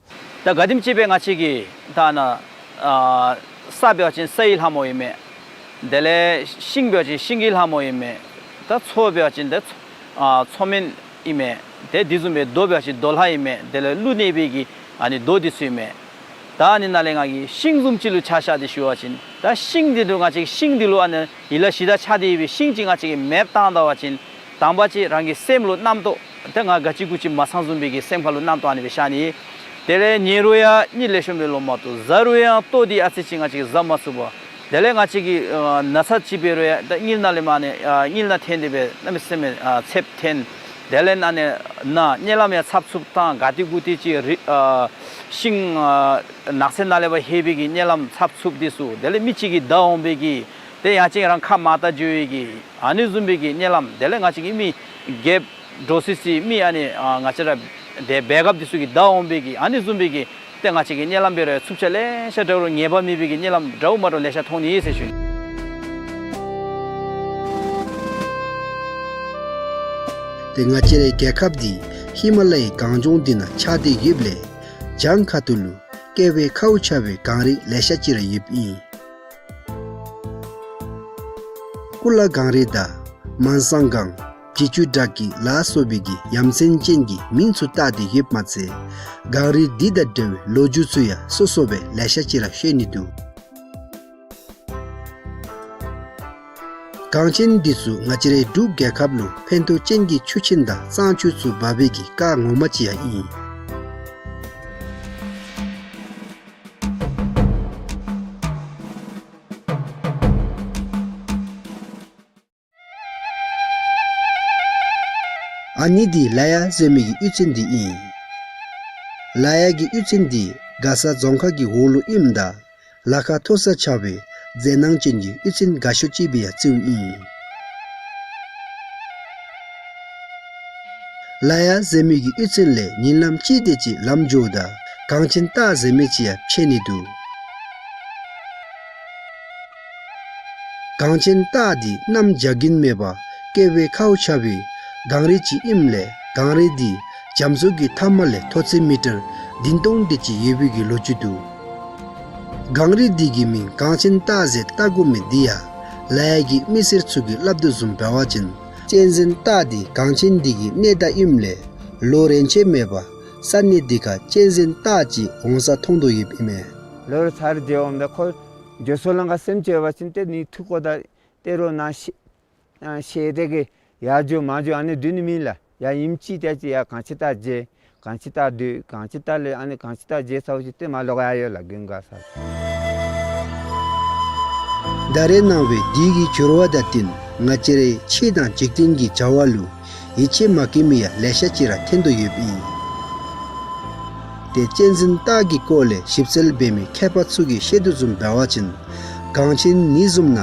ད་ག་དེམ་ཅིག་སྦེ་ང་བཅས་ཀྱི་ད་ནཱ་ཨ་ས་འབད་བ་ཅིན་སའི་ལྷ་མོ་ཨིན་མས། དེ་ལས་ཤིང་འབད་བ་ཅིན་ཤིང་གི་ལྷ་མོ་ཨིན་མས། ད་མཚོ་འབད་བ་ཅིན་ད་མཚོ་ཨ་མཚོ་སྨན་ཨིན་མས། ཏེ་དེ་བཟུམ་སྦེ་རྡོ་འབད་བ་ཅིན་རྡོ་ལྷ་ཨིན་མས། དེ་ལས་ཀླུ་གནས་པའི་གི་ཨ་ནི་རྡོ་འདི་ཚུ་ཨིན་མས། ད་ཨ་ནི་ནང་ལས་ང་གིས་ཤིང་བཟུམ་ཅིག་ལུ་ཆ་བཞག་སྟེ་ཞུ་བ་ཅིན་ད་ཤིང་འདི་ལུ་ང་བཅས་ཤིང་འདི་ལུ་ཨ་ནི་ཡིད་ལ་ཞེན་ད་ཆགས་ཏེ་ཡོད་པའི་ཤིང་ཅིག་ང་བཅས་ཀྱིས་མེདཔ་བཏང་ད་བ་ཅིན་དང་པ་ཅིག་རང་གི་སེམས་ལུ་རྣམ་རྟོག། ཏེ་ང་ག་ཅི་གུ་ཅི་མ་ཚང་བཟུམ་སྦེ་གི་སེམས་ཁ་ལུ་རྣམ་རྟོག་ཨ་ནི་སྦེ་ཤར་ནི། དེ་ལས་ཉལ་རུང་ཡང་གཉིད་ལེགས་ཤོམ་སྦེ་ལོག་མ་བཏུབ། བཟའ་རུང་ཡང་ལྟོ་འདི་ཨ་ཙི་ཅིག་ང་བཅས་ཀྱིས་བཟའ་མ་ཚུགས་པ། དེ་ལས་ང་བཅས་ཀྱིས་ཨ་ན་ཚ་ཅིག་འབད་རུང་ཡང་ད་གཉིད་ནང་ལས་མར་ཨ་ནི་ཨ་གཉིད་ནང་འཐེན་ཏེ་སྦེ་གནམ་མེད་ས་མེད་ཨ་ཚདཔ་འཐེན། དེ་ལས་ཨ་ནི་ན་གཉིད་ལམ་ཡང་ཚབ་ཚུབ་བཏང་། ག་ཏེ་གུ་ཏེ་ཅིག་རི་ཨ་ཤིང་ཨ་ནགས་ཚལ་ནང་ལས་ཕར་ལྷོད་པའི་གི་གཉིད་ལམ་ཚབ་ཚུབ་འདི་ཚུ། དེ་ལས་མི་ཅིག་གིས་བདའ་འོང་པའི་གི་ཏེ་ཡང་ཅིན་རང་ཁ་མར་བལྟ་འགྱོ་བའི་གི་ཨ་ནི་བཟུམ་སྦེ་གི་གཉིད་ལམ། དེ་ལས་ང་བཅས་ཀྱི་མི་རྒྱལཔོ་འདྲོག་སི་སི་མི་ཨ་ནི་ཨ་ང་བཅས་ར་དེ་སྦེ་རྒཔོ་འདི་ཚུ་གིས་བདའ་འོང་པའི་གི་ཨ་ནི་བཟུམ་སྦེ་གི་ཏེ་ང་བཅས་ཀྱི་གཉིད་ལམ་འབད་རུང་ཡང་འཚུབ་ཆ་ལེ་ཤ་འདྲ་བོ་ངེས་པ་མེད་པའི་གི་གཉིད་ལམ་འདྲ་བོ་མ་འདྲཝ་ལེ་ཤ་མཐོང་ནི་ཟེར་ཞུ་ནི། ཏེ་ང་བཅས་རའི་རྒྱལ་ཁབ་འདི་ཧི་མ་ལ་ཡའི་གངས་ལྗོངས་འདི་ནང་ཆགས་ཏེ་ཡོདཔ་ལས་བྱང་ཁ་ཐུག་ལུ་བསྐལ་པའི་ཁཝ་ཆགས་པའི་གངས་རི་ལེ་ཤ་ཅིག་ར་ཡོདཔ་ཨིན། ཀུ་ལ་གངས་རི་དང་མན་སང་གངས། བྱི་ཅུ་བྲག་སྐྱིད་ལ་སོགས་པའི་གི་ཡ་མཚན་ཅན་གྱི་མིང་ཚུ་བཏགས་ཏེ་ཡོདཔ་མ་ཚད་གངས་རི་འདི་དང་འབྲེལ་བའི་ལོ་རྒྱུས་ཚུ་ཡང་སོ་སོ་སྦེ་ལེ་ཤ་ཅིག་ར་ཤེས་ནི་འདུག། གངས་ཆེན་འདི་ཚུ་ང་བཅས་རའི་འབྲུག་རྒྱལ་ཁབ་ལུ་ཕན་ཐོགས་ཅན་གྱི་ཆུ་ཆེན་དང་གཙང་ཆུ་ཚུ་འབབ་པའི་གི་རྐ་ངོ་མ་ཅིག་ཡང་ཨིན། ཨ་ནི་འདི་ལ་ཡ་ཟེར་མི་གི་གཡུས་ཚན་འདི་ཨིན། ལ་ཡ་གི་གཡུས་ཚན་འདི་མགར་ས་རྫོང་ཁག་གི་འོག་ལུ་ཨིནམ་ད་ལ་ཁ་མཐོ་ས་ཆགས་པའི་མཛེས་སྣང་ཅན་གྱི་གཡུས་ཚན་དགའ་ཤོས་ཅིག་སྦེ་ཡང་བརྩིཝ་ཨིན། ལ་ཡ་ཟེར་མི་གི་གཡུས་ཚན་ལས་ཉིན་ལམ་ཅིག་དེ་ཅིག་ལམ་འགྱོཝ་ད་གངས་ཆེན་སྟག་ཟེར་མི་ཅིག་ཡང་ཕྱད་ནི་འདུག། གངས་ཆེན་སྟག་འདི་གནམ་བྱཱར་རྒྱུན་མེད་པར་བསྐལ་པའི་ཁཝ་ཆགས་པའི་གངས་རི་ཅིག་ཨིནམ་ལས་གངས་རི་འདི་རྒྱ་མཚོ་གི་མཐའམ་ལས་མཐོ་ཚད་མི་ཊར་བདུན་སྟོང་དེ་ཅིག་ཡོད་པའི་གི་ལོ་རྒྱུས་འདུག། གངས་རི་འདི་གི་མིང་གངས་ཆེན་སྟག་ཟེར་བཏགས་དགོ་མི་འདི་ཡང་ལ་ཡ་གི་མི་སེར་ཚུ་གིས་སླབ་དོ་བཟུམ་འབད་བ་ཅིན་གཅན་གཟན་སྟག་འདི་གངས་ཆེན་འདི་གི་གནས་བདག་ཨིནམ་ལས་ལོ་རེ་ཆད་མེད་པར་ས་གནས་འདི་ཁར་གཅན་གཟན་སྟག་ཅིག་འོང་ས་མཐོང་དོ་ཡོདཔ་ཨིན་མས། ལོ་རེ་ཚར་རེ་འགྱོ་འོངམ་ད་ཁོ་འགྱོ་ས་ལམ་ཁར་སེམས་ཅན་འབད་བ་ཅིན་ཏེ་ནི་ཐུག་དགོཔ་ད་ཏེ་རོགས་ནཱ་ཤེས་ཨ་ཤེས་ཏེ་གི་ཡར་འགྱོ་མར་འགྱོ་ཨ་ནི་སྡོད་ནི་མེན་ལགས། ཡར་ཉིནམ་ཅིག་ཏེ་ཅིག་ཡར་གངས་ཆེན་སྟག་མཇལ། གང་ཅི་ལྟར་སྡོད་གང་ཅི་ལྟར་ལས་ཨ་ནི་གང་ཅི་ལྟར་བརྗེད་ཚརཝ་ཅིག་ཏེ་མར་ལོག་ཡར་ཡོད་ལགས་དགུན་ཁ་ས། ད་རེས་གནང་བའི་འདི་གི་འགྱུར་བ་དང་བསྟུན་ང་བཅས་རའི་ཕྱི་དང་འཇིག་རྟེན་གྱི་བྱ་བ་ལུ་ཡིད་ཆེས་མ་བསྐྱེད་མི་ཡང་ལེ་ཤ་ཅིག་ར་ཐོན་དོ་ཡོདཔ་ཨིན། ཏེ་གཅན་གཟན་སྟག་གི་སྐོར་ལས་ཞིབ་འཚོལ་འབད་མི་མཁས་པ་ཚུ་གིས་བཤད་དོ་བཟུམ་འབད་བ་ཅིན་གངས་ཅན་ནི་བཟུམ་ན་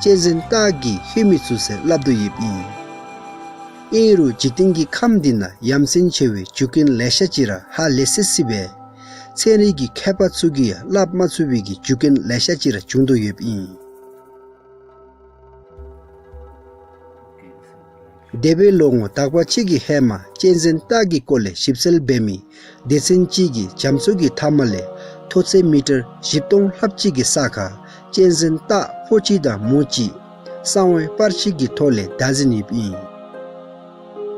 གཅན་གཟན་སྟག་གིས་ལྷོད་མི་ཚུགས་ཟེར་སླབ་དོ་ཡོདཔ་ཨིན། ཨིན་རུང་འཇིག་རྟེན་གྱི་ཁམས་འདི་ན་ཡ་མཚན་ཆེ་བའི་རྒྱུ་རྐྱེན་ལེ་ཤ་ཅིག་ར་ཧ་ལས་སི་སི་སྦེ་ཚན་རིག་གི་མཁས་པ་ཚུ་གིས་ཡང་སླབ་མ་ཚུགས་པའི་གི་རྒྱུ་རྐྱེན་ལེ་ཤ་ཅིག་ར་བྱུང་དོ་ཡོདཔ་ཨིན། འདས་པའི་ལོ་ངོ་དག་པ་ཅིག་གི་ཧེ་མ་གཅན་གཟན་སྟག་གི་སྐོར་ལས་ཞིབ་འཚོལ་འབད་མི་སྡེ་ཚན་ཅིག་གིས་རྒྱ་མཚོ་གི་མཐའ་མ་ལས་མཐོ་ཚད་མི་ཊར་བཞི་སྟོང་ལྷགཔ་ཅིག་གི་ས་ཁར་གཅན་གཟན་སྟག་ཕོ་གཅིག་དང་མོ་གཅིག་གསང་བའི་པར་ཅིག་གི་ཐོག་ལས་བདའ་ཟུན་ཡོདཔ་ཨིན།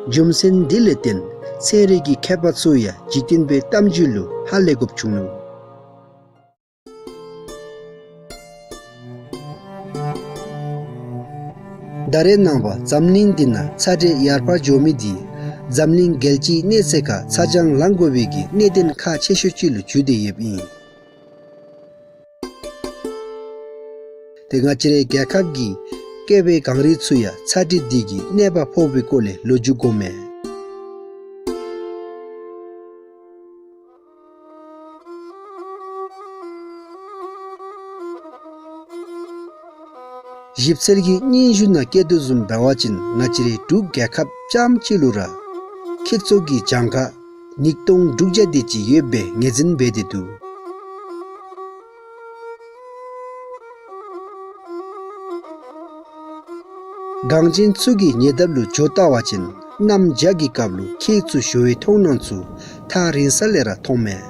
རྒྱུ་མཚན་འདི་ལས་བརྟེན་ཚན་རིག་གི་མཁས་པ་ཚུ་ཡང་འཇིག་རྟེན་པའི་གཏམ་རྒྱུད་ལུ་ཧ་ལས་དགོཔ་བྱུང་ནུག། ད་རེས་ནངས་པ་འཛམ་གླིང་འདི་ན་ཚ་དྲོད་ཡར་འཕར་འགྱོ་མི་འདི་འཛམ་གླིང་རྒྱལ་སྤྱིའི་གནས་ཚད་ཁར་ཚ་གྱང་ལང་དགོ་པའི་གི་གནད་དོན་ཁག་ཆེ་ཤོས་ཅིག་ལུ་གྱུར་ཏེ་ཡོདཔ་ཨིན། ཏེ་ང་བཅས་རའི་རྒྱལ་ཁབ་ཀྱི་བཀོད་པའི་གངས་རི་ཚུ་ཡང་ཚ་དྲོད་འདི་གིས་གནོད་པ་ཕོག་པའི་སྐོར་ལས་ལོ་རྒྱུས་གོ་མས། ཞིབ་འཚོལ་གྱི་སྙན་ཞུ་ནང་བཀོད་དོ་བཟུམ་འབད་བ་ཅིན་ང་བཅས་རའི་འབྲུག་རྒྱལ་ཁབ་རྐྱངམ་གཅིག་ལུ་ར་ཁྱི་ཚོ་གི་གྱངས་ཁ་ཉིས་སྟོང་དྲུག་བརྒྱ་དེ་ཅིག་ཡོད་པའི་ངོས་འཛིན་འབད་དེ་འདུག། གངས་ཅན་ཚུ་གི་ཉེ་འདབས་ལུ་འགྱོ་བལྟ་བ་ཅིན་གནམ་བྱཱར་གྱི་སྐབས་ལུ་ཁྱི་ཚུ་ཤོར་བའི་མཐོང་སྣང་ཚུ་ཐག་རིང་ས་ལས་ར་མཐོང་མས།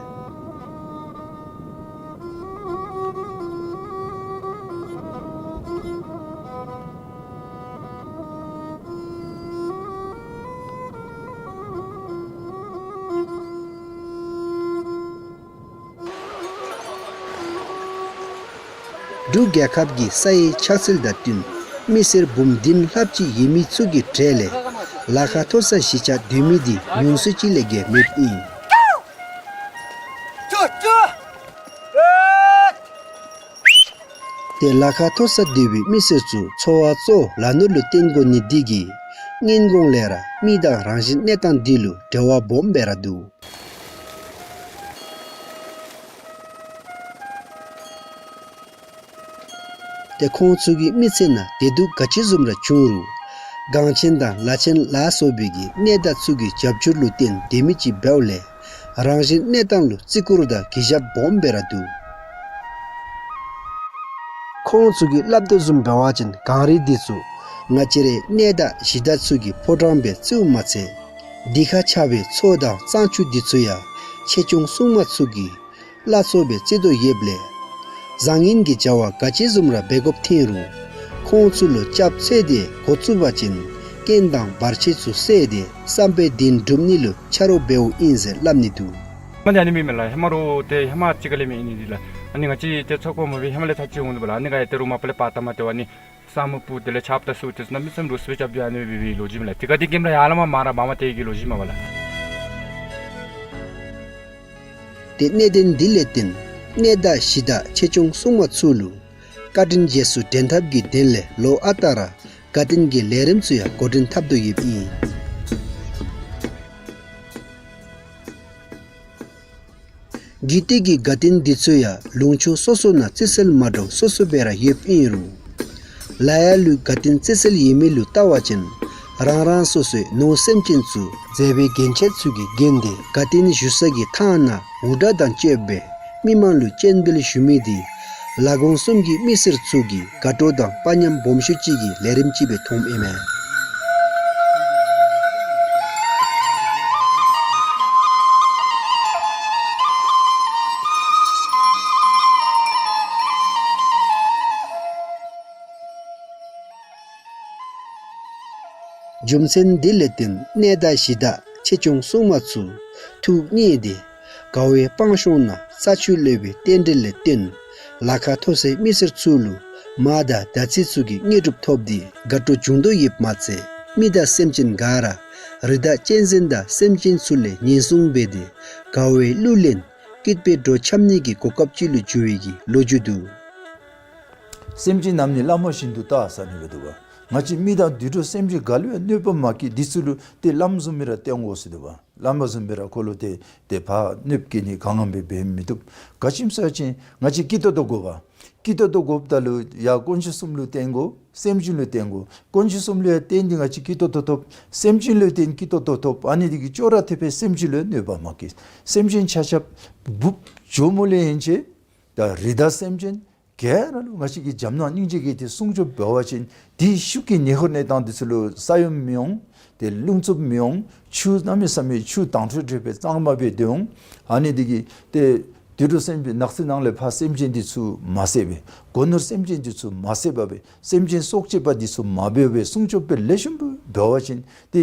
འབྲུག་རྒྱལ་ཁབ་ཀྱི་ས་ཡི་ཆགས་ཚུལ་དང་བསྟུན་མི་སེར་འབུམ་བདུན་ལྷགཔ་ཅིག་ཡོད་མི་ཚུ་གི་གྲས་ལས་ལ་ཁ་མཐོ་ས་གཞིས་ཆགས་སྡོད་མི་འདི་ཉུང་སུ་ཅིག་ལས་བརྒལ་མེདཔ་ཨིན། ཏེ་ལ་ཁ་མཐོ་ས་སྡོད་པའི་མི་སེར་ཚུ་འཚོ་བ་གཙོ་བོ་ལ་ནོར་ལུ་བརྟེན་དགོ་ནི་འདི་གིས་སྔོན་གོང་ལས་ར་མི་དང་རང་བཞིན་གནས་སྟངས་འདི་ལུ་འབྲེལ་བ་སྦོམ་སྦེ་ར་འདུག། ཏེ་ཁོང་ཚུ་གི་མི་ཚེ་ནང་བདེ་སྡུག་ག་ཅི་བཟུམ་ར་བྱུང་རུང་གངས་ཅན་དང་ལ་ཆེན་ལ་སོགས་པའི་གི་གནས་བདག་ཚུ་གི་རྒྱབ་སྐྱོར་ལུ་བརྟེན་སྡོད་མི་ཅིག་འབདཝ་ལས་རང་བཞིན་གནས་སྟངས་ལུ་བརྩི་བཀུར་དང་གུས་ཞབས་སྦོམ་སྦེ་ར་འདུག། ཁོང་ཚུ་གིས་སླབ་དོ་བཟུམ་འབད་བ་ཅིན་གངས་རི་འདི་ཚུ་ང་བཅས་རའི་གནས་བདག་གཞི་བདག་ཚུ་གི་ཕོ་བྲང་སྦེ་བརྩིཝ་མ་ཚད་འདི་ཁར་ཆགས་པའི་མཚོ་དང་གཙང་ཆུ་འདི་ཚུ་ཡང་ཆེ་ཆུང་སྲུང་མ་ཚུ་གི་བླ་མཚོ་སྦེ་བརྩི་དོ་ཡོདཔ་ལས་བཟང་ངན་གྱི་བྱ་བ་ག་ཅི་བཟུམ་ར་འབད་དགོཔ་ཐོན་རུང་ཁོང་ཚུ་ལུ་སྐྱབས་འཚོལ་ཏེ་འགོ་བཙུགས་པ་ཅིན་རྐྱེན་དང་བར་ཆད་ཚུ་སེལ་ཏེ་བསམ་པའི་དོན་འགྲུབ་ནི་ལུ་ཆ་རོགས་འབདཝ་ཨིན་ཟེར་སླབ་ནི་འདུག། མ་འདི་ཨ་ནི་མེན་མས་ལགས། ཧེ་མ་རོགས་ཏེ་ཧེ་མ་ཅིག་ཁ་ལས་མེན་ཨིན་ནི་འདི་ལགས། ཨ་ནི་ང་བཅས་ཏེ་ཚོགས་པ་མ་འབད་ཧེ་མ་ལས་ཚར་ཅིག་འོང་དོ་བ་ལགས། ཨ་ནི་ག་ཡ་ཏེ་རོགས་མ་པ་ལས་པར་བཏབ་མ་སྟེར་བ་ནི་ས་སྨུག་སྤུབ་དེ་ལས་ཆརཔ་ད་ཚུ་ཏེ་གནམ་མེད་ས་མེད་ལོག་སི་སྦེ་རྐྱབ་སྟེ་ཨ་ནི་སྦེ་སྦེ་ལོ་རྒྱུས་མས་ལགས། ཏེ་ག་དེ་གི་མ་ར་ཡར་ལས་མར་མར་ར་བ་མ་སྟེར་གི་ལོ་རྒྱུས་མས་པ་ལགས། ཏེ་གནད་དོན་འདི་ལས་བརྟེན་གནས་བདག་གཞི་བདག་ཆེ་ཆུང་སྲུང་མ་ཚུ་ལུ་བཀའ་དྲིན་རྗེས་སུ་དྲན་ཐབས་ཀྱི་དོན་ལས་ལོ་ཨ་རྟག་ར་དགའ་སྟོན་གྱི་ལས་རིམ་ཚུ་ཡང་འགོ་འདྲེན་འཐབ་དོ་ཡོདཔ་ཨིན། རྒྱུད་སྟོད་ཀྱི་དགའ་སྟོན་འདི་ཚུ་ཡང་ལུང་ཕྱོགས་སོ་སོ་ནང་བརྩི་སྲོལ་མ་འདྲཝ་སོ་སོ་སྦེ་ར་ཡོདཔ་ཨིན་རུང་ལ་ཡ་ལུ་དགའ་སྟོན་བརྩི་སྲོལ་ཡོད་མེད་ལུ་བལྟ་བ་ཅིན་རང་རང་སོ་སོའི་ནོར་སེམས་ཅན་ཚུ་མཛད་པའི་རྒྱན་ཆ་ཚུ་གིས་བརྒྱན་ཏེ་དགའ་སྟོན་ཞུ་ས་གི་ཐང་ནང་འུར་སྒྲ་དང་བཅས་པའི་མི་མང་ལུ་སྤྱན་འབུལ་ཞུ་མི་འདི་ལ་དགོངས་གསུམ་གྱི་མི་སེར་ཚུ་གིས་དགའ་སྤྲོ་དང་དཔའ་ཉམས་སྦོམ་ཤོས་ཅིག་གི་ལས་རིམ་ཅིག་སྦེ་མཐོངམ་ཨིན་མས། རྒྱུ་མཚན་འདི་ལས་བརྟེན་གནས་བདག་གཞི་བདག་ཆེ་ཆུང་སྲུང་མ་ཚུ་ཐུགས་མཉེས་ཏེ་དགའ་བའི་སྤང་གཤོང་ནང་རྩྭ་ཆུ་ལེན་པའི་རྟེན་འབྲེལ་ལས་བརྟེན་ལ་ཁ་མཐོ་སའི་མི་སེར་ཚུ་ལུ་མ་དང་ཟླ་ཚེས་ཚུ་གི་དངོས་གྲུབ་ཐོབ་སྟེ་དགའ་སྤྲོ་བྱུང་དོ་ཡོདཔ་མ་ཚད་མི་དང་སེམས་ཅན་ག་ར་ རི་དྭགས་གཅན་གཟན་དང་སེམས་ཅན་ཚུ་ལས་ཉེན་སྲུང་འབད་དེ་དགའ་བའི་གླུ་ལེན་སྐྱིད་པའི་འགྲོ་འཁྱམ་ནི་གི་གོ་སྐབས་ཅིག་ལུ་འགྱུར་བའི་གི་ལོ་རྒྱུས་འདུག། སེམས་ཅན་རྣམས་ནི་བླ་མ་བཞིན་དུ་བལྟ་ཟེར་ནི་སྦེ་འདུག་པ། ང་བཅས་མི་དང་དུད་འགྲོ་སེམས་ཅན་ག་ལུ་ཡང་གནོད་པ་མ་བཀལ། འདི་ཚུ་ལུ་ཏེ་བླམ་བཟུམ་སྦེ་ར་བསྟེན་དགོ་ཟེར་འདུག་པ། བླམ་བཟུམ་སྦེ་ར་ཁོ་ལུ་ཏེ་ཏེ་ཕར་གནོདཔ་བཀལ་ནི་གང་ངམ་སྦེ་འབད་མི་བཏུབ། ག་ཅི་སྨོ་ཟེར་བ་ཅིན་ང་བཅས་སྐྱིད་ཏོག་ཏོ་དགོ་པ། སྐྱིད་ཏོག་ཏོ་དགོཔ་ད་ལུ་ཡང་དཀོན་མཆོག་གསུམ་ལུ་བརྟེན་དགོ། སེམས་ཅན་ལུ་བརྟེན་དགོ། དཀོན་མཆོག་གསུམ་ལུ་ཡང་བརྟེན་ཏེ་ང་བཅས་སྐྱིད་ཏོག་ཏོ་ཐོབ། སེམས་ཅན་ལུ་བརྟེན་སྐྱིད་ཏོག་ཏོ་ཐོབ། ཨ་ནི་འདི་གིས་ཅོག་ར་འཐདཔ་སྦེ་སེམས་ཅན་ལུ་ཡང་གནོད་པ་མ་བཀལ། སེམས་ཅན་ཆ་ཁྱབ་འབུཔ་ཇོ་མོ་ལས་ཡན་ཆད་ད་རི་དྭགས་སེམས་ཅན་ག་ར་ལུ་ང་བཅས་ཀྱིས་འཇམ་ནག་སྙིང་རྗེ་གིས་ཏེ་སྲུང་སྐྱོབ་འབད་བ་ཅིན་དེའི་ཤུགས་ཀྱིས་ཉེ་འཁོར་གནས་སྟངས་འདི་ཚུ་ལུ་ས་ཡོམ་མི་འོང་། ཏེ་རླུང་འཚུབ་མི་འོང་། ཆུ་གནམ་མེད་ས་མེད་ཆུ་དྭངས་ཁྲོལ་ཁྲོལ་སྦེ་གཙང་མ་སྦེ་སྡོད་འོང་། ཨ་ནི་འདི་གིས་ཏེ་དུད་འགྲོ་སེམས་ཅན་ནགས་ཚལ་ནང་ལས་ཕར་སེམས་ཅན་འདི་ཚུ་མ་བསད་པར་སྒོ་ནོར་སེམས་ཅན་འདི་ཚུ་མ་བསད་པར་སྦེ་སེམས་ཅན་སྲོག་བཅད་པ་འདི་ཚུ་མ་འབད་བར་སྲུང་སྐྱོབ་སྦེ་ལེགས་ཤོམ་སྦེ་འབད་བ་ཅིན་ཏེ་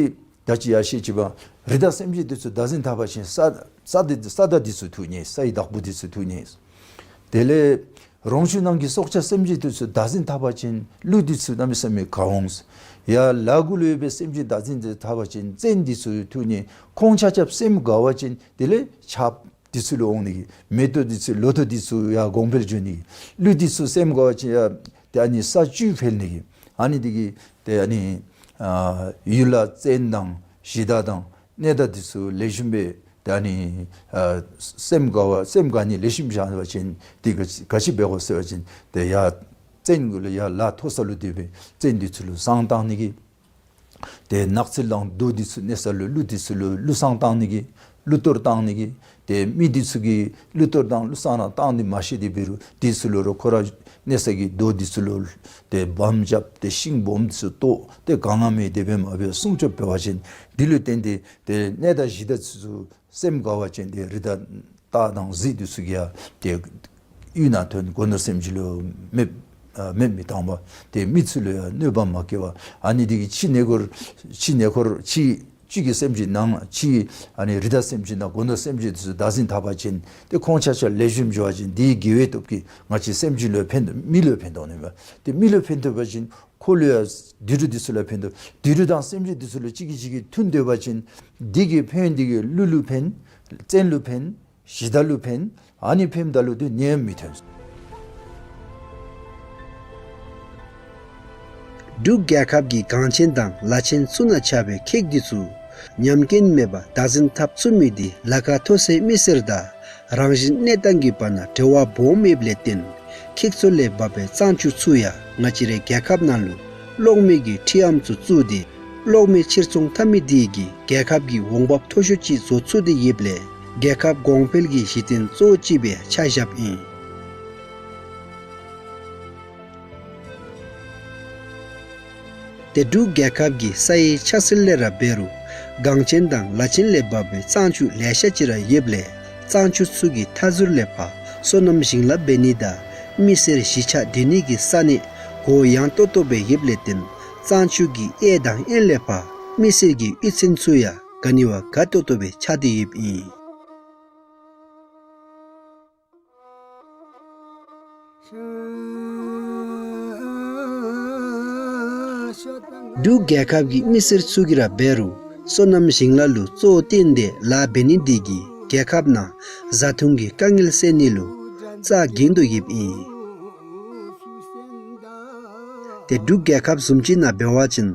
ད་ཅི་ཡར་བཤད་ཅི་པ། རི་དྭགས་སེམས་ཅན་འདི་ཚུ་བདག་འཛིན་འཐབ་པ་ཅིན་ས་ས་འདི་ས་དག་འདི་ཚུ་འཐུ་ནི། སའི་བདག་པོ་འདི་ཚུ་འཐུ་ནི། དེ་ལས་རོང་ཆུ་ནང་གི་སྲོག་ཆགས་སེམས་ཅན་འདི་ཚུ་བདག་འཛིན་འཐབ་པ་ཅིན་ཀླུ་འདི་ཚུ་གནམ་མེད་ས་མེད་དགའ་འོང་། ཡར་ལ་གུ་ལུ་ཡོད་པའི་སེམས་ཅན་བདག་འཛིན་འདི་འཐབ་པ་ཅིན་བཙན་འདི་ཚུ་འཐུ་ནི། ཁོང་ཆ་ཁྱབ་སེམས་དགའ་བ་ཅིན་དེ་ལས་ཆརཔ་འདི་ཚུ་ལུ་འོང་ནི་གི། མེ་ཏོག་འདི་ཚུ་ལོ་ཐོག་འདི་ཚུ་ཡར་གོང་འཕེལ་འགྱོ་ནི་གི། ཀླུ་འདི་ཚུ་སེམས་དགའ་བ་ཅིན་ཡར་ཏེ་ཨ་ནི་ས་བཅུད་འཕེལ་ནི་གི། ཨ་ནི་འདི་གིས་ཏེ་ཨ་ནི་ཨ་ཡུལ་ལ་བཙན་དང་གཞི་བདག་དང་གནས་བདག་འདི་ཚུ་ལེགས་ཤོམ་སྦེ་ཏེ་ཨ་ནི་ཨ་སེམས་དགའ་བ་སེམས་དགའ་ནི་ལེགས་ཤོམ་བཞག་པ་ཅིན་ཏེ་ག་ག་ཅི་འབད་དགོ་ཟེར་བ་ཅིན་ཏེ་ཡར་བཙན་གུ་ལུ་ཡར་ལ་མཐོ་ས་ལུ་སྡོད་པའི་བཙན་འདི་ཚུ་ལུ་བསང་བཏང་ནི་གི། ཏེ་ནགས་ཚལ་དང་རྡོ་འདི་ཚུ་གནས་ས་ལུ་ཀླུ་འདི་ཚུ་ལུ་ཀླུ་བསང་བཏང་ནི་གི། ཀླུ་གཏོར་བཏང་ནི་གི། ཏེ་མི་འདི་ཚུ་གིས་ཀླུ་གཏོར་དང་ཀླུ་བསང་ར་བཏང་ནི་མ་ཤེས་ཏེ་འབད་རུང་འདི་ཚུ་ལུ་རོགས་ཁོ་ར་གནས་ས་གི་རྡོ་འདི་ཚུ་ལུ་ཏེ་བམ་རྐྱབ་སྟེ་ཤིང་སྦོམ་འདི་ཚུ་བཏོག་སྟེ་གང་ངམ་མེད་དེ་སྦེ་མ་འབད་སྲུང་སྐྱོབ་འབད་བ་ཅིན་འདི་ལུ་བརྟེན་ཏེ་ཏེ་གནས་བདག་གཞི་བདག་འདི་ཚུ་སེམས་དགའ་བ་ཅིན་ཏེ་རི་དྭགས་སྟག་དང་གཟིག་འདི་ཚུ་གིས་ཡང་ཏེ་གཡུལ་ནང་ཐོན། སྒོ་ནོར་སེམས་ཅན་ལུ་མེདཔ་ཨ་མེདཔ་མི་བཏང་བར་ཏེ་མི་ཚུ་ལུ་ཡང་གནོད་པ་མ་བཀལ་བར། ཨ་ནི་འདི་གིས་ཕྱི་ནང་འཁོར་ཕྱི་ནང་འཁོར་ཕྱི་ཕྱི་གི་སེམས་ཅན་ནང་ཕྱི་ཨ་ནི་རི་དྭགས་སེམས་ཅན་དང་སྒོ་ནོར་སེམས་ཅན་འདི་ཚུ་བདག་འཛིན་འཐབ་པ་ཅིན་ཏེ་ཁོང་ཆ་ཁྱབ་ལེགས་ཤོམ་འགྱོ་བ་ཅིན་དེའི་དགེ་བའི་སྟོབས་ཀྱིས་ང་བཅས་སེམས་ཅན་ལུ་ཕན་ཐོགས། མི་ལུ་ཕན་ཐོགས་ནི་མས། ཏེ་མི་ལུ་ཕན་ཐོགས་པ་ཅིན་ཁོ་ལུ་ཡང་དུད་འགྲོ་འདི་ཚུ་ལུ་ཕན་ཐོགས། དུད་འགྲོ་དང་སེམས་ཅན་འདི་ཚུ་ལུ་གཅིག་གིས་གཅིག་གིས་མཐུན་སྡོད་པ་ཅིན་འདི་གི་ཕན་འདི་གིས་ཀླུ་ལུ་ཕན། བཙན་ལུ་ཕན། གཞི་བདག་ལུ་ཕན། ཨ་ནི་ཕནམ་ད་ལུ་ཏེ་ནད་མི་ཐོན། འབྲུག་རྒྱལ་ཁབ་ཀྱི་གངས་ཅན་དང་ལ་ཆེན་ཚུ་ནང་ཆགས་པའི་ཁེགས་འདི་ཚུ་ཉམས་རྐྱེན་མེད་པར་བདག་འཛིན་འཐབ་ཚུགས་མི་འདི་ལ་ཁ་མཐོ་སའི་མི་སེར་དང་རང་བཞིན་གནས་སྟངས་ཀྱི་བར་ན་འབྲེལ་བ་སྦོམ་ཡོདཔ་ལས་བརྟེན་ཁེགས་ཚུ་ལས་བབས་པའི་གཙང་ཆུ་ཚུ་ཡང་ང་བཅས་རའི་རྒྱལ་ཁབ་ནང་ལུ་གློག་མེ་གི་འཕྲུལ་ཨམ་ཚུ་བཙུགས་ཏེ་གློག་མེ་ཕྱིར་ཚོང་འཐབ་མི་འདི་གིས་རྒྱལ་ཁབ་ཀྱི་འོང་འབབ་མཐོ་ཤོས་ཅིག་བཟོ་ཚུགས་ཏེ་ཡོདཔ་ལས་རྒྱལ་ཁབ་གོང་འཕེལ་གྱི་གཞི་རྟེན་གཙོ་བོ་ཅིག་སྦེ་ཆ་བཞགཔ་ཨིན། ཏེ་འབྲུག་རྒྱལ་ཁབ་ཀྱི་ས་ཡི་ཆགས་སྲོལ་ལས་ར་འབད་རུང་གངས་ཅན་དང་ལ་ཆེན་ལས་བབས་པའི་གཙང་ཆུ་ལེ་ཤ་ཅིག་ར་ཡོདཔ་ལས་གཙང་ཆུ་ཚུ་གི་མཐའ་ཟུར་ལས་ཕར་སོ་ནམ་ཞིང་ལཱ་འབད་ནི་དང་མི་སེར་གཞིས་ཆགས་སྡོད་ནི་གི་ས་གནས་གུ་ཡངས་ཏོག་ཏོ་སྦེ་ཡོདཔ་ལས་བརྟེན་གཙང་ཆུ་གི་གཡས་དང་གཡོན་ལས་ཕར་མི་སེར་གྱི་གཡུས་ཚན་ཚུ་ཡང་ག་ནི་བ་དགའ་ཏོག་ཏོ་སྦེ་ཆགས་ཏེ་ཡོདཔ་ཨིན། འབྲུག་རྒྱལ་ཁབ་ཀྱི་མི་སེར་ཚུ་གིས་ར་འབད་རུང་སོ་ནམ་ཞིང་ལཱ་ལུ་གཙོ་བོ་བཏོན་ཏེ་ལཱ་འབད་ནི་འདི་གིས་རྒྱལ་ཁབ་ནང་བཟའ་འཐུང་གི་དཀའ་ངལ་སེལ་ནི་ལུ་རྩ་འགེངས་དོ་ཡོདཔ་ཨིན། ཏེ་འབྲུག་རྒྱལ་ཁབ་བཟུམ་ཅིག་ནང་འབད་བ་ཅིན་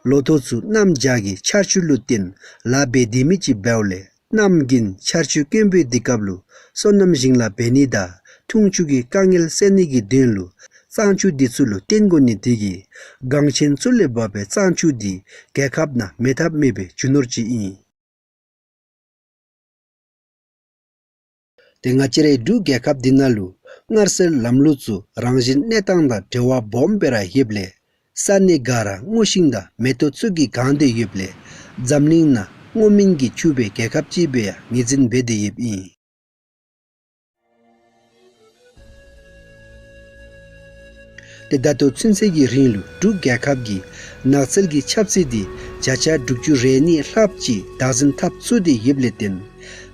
ལོ་ཐོག་ཚུ་གནམ་བྱཱར་གྱི་ཆར་ཆུ་ལུ་བརྟེན་ལཱ་འབད་སྡོད་མི་ཅིག་འབདཝ་ལས་གནམ་དགུན་ཆར་ཆུ་དཀོན་པོའི་དུས་སྐབས་ལུ་སོ་ནམ་ཞིང་ལཱ་འབད་ནི་དང་འཐུང་ཆུ་གི་དཀའ་ངལ་སེལ་ནི་གི་དོན་ལུ་གཙང་ཆུ་འདི་ཚུ་ལུ་བརྟེན་དགོ་ནི་འདི་གིས་གངས་ཅན་ཚུ་ལས་འབབ་པའི་གཙང་ཆུ་འདི་རྒྱལ་ཁབ་ནང་མེད་ཐབས་མེད་པའི་རྒྱུ་ནོར་ཅིག་ཨིན། ཏེ་ང་བཅས་རའི་འབྲུག་རྒྱལ་ཁབ་འདི་ནང་ལུ་སྔར་སྲོལ་ལམ་ལུགས་ཚུ་རང་བཞིན་གནས་སྟངས་དང་འབྲེལ་བ་སྦོམ་སྦེ་ར་ཡོདཔ་ལས་ས་གནས་ག་ར་སྔོ་ཤིང་དང་མེ་ཏོག་ཚུ་གིས་གང་སྟེ་ཡོདཔ་ལས་འཛམ་གླིང་ནང་སྔོ་སྨན་གྱིས་ཕྱུག་པའི་རྒྱལ་ཁབ་ཅིག་སྦེ་ཡང་ངོས་འཛིན་འབད་དེ་ཡོདཔ་ཨིན། ཏེ་ད་ལྟོ་ཚུན་ཚོད་ཀྱི་རིང་ལུ་འབྲུག་རྒྱལ་ཁབ་ཀྱིས་ནགས་ཚལ་གྱི་ཆབ་སྲིད་འདི་བརྒྱ་ཆ་དྲུག་ཅུ་རེ་གཉིས་ལྷགཔ་ཅིག་བདག་འཛིན་འཐབ་ཚུགས་ཏེ་ཡོདཔ་ལས་བརྟེན་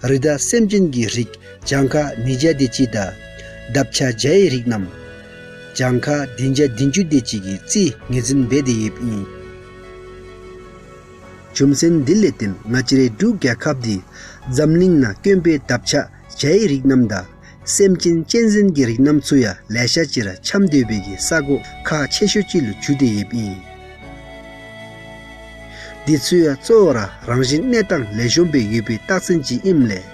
རི་དྭགས་སེམས་ཅན་གྱི་རིགས་གྱངས་ཁ་ཉིས་བརྒྱ་དེ་ཅིག་དང་འདབ་ཆགས་བྱའི་རིགས་རྣམས་གྱངས་ཁ་བདུན་བརྒྱ་བདུན་ཅུ་དེ་ཅིག་གི་རྩིས་ངོས་འཛིན་འབད་དེ་ཡོདཔ་ཨིན། རྒྱུ་མཚན་འདི་ལས་བརྟེན་ང་བཅས་རའི་འབྲུག་རྒྱལ་ཁབ་འདི་འཛམ་གླིང་ནང་དཀོན་པའི་འདབ་ཆགས་བྱའི་རིགས་རྣམས་དང་སེམས་ཅན་གཅན་གཟན་གྱི་རིགས་རྣམས་ཚུ་ཡང་ལེ་ཤ་ཅིག་ར་འཁྱམས་སྡོད་པའི་གི་ས་གོ་ཁག་ཆེ་ཤོས་ཅིག་ལུ་གྱུར་ཏེ་ཡོདཔ་ཨིན། འདི་ཚུ་ཡང་གཙོ་བོ་ར་རང་བཞིན་གནས་སྟངས་ལེགས་ཤོམ་སྦེ་ཡོད་པའི་རྟགས་མཚན་ཅིག་ཨིནམ་ལས་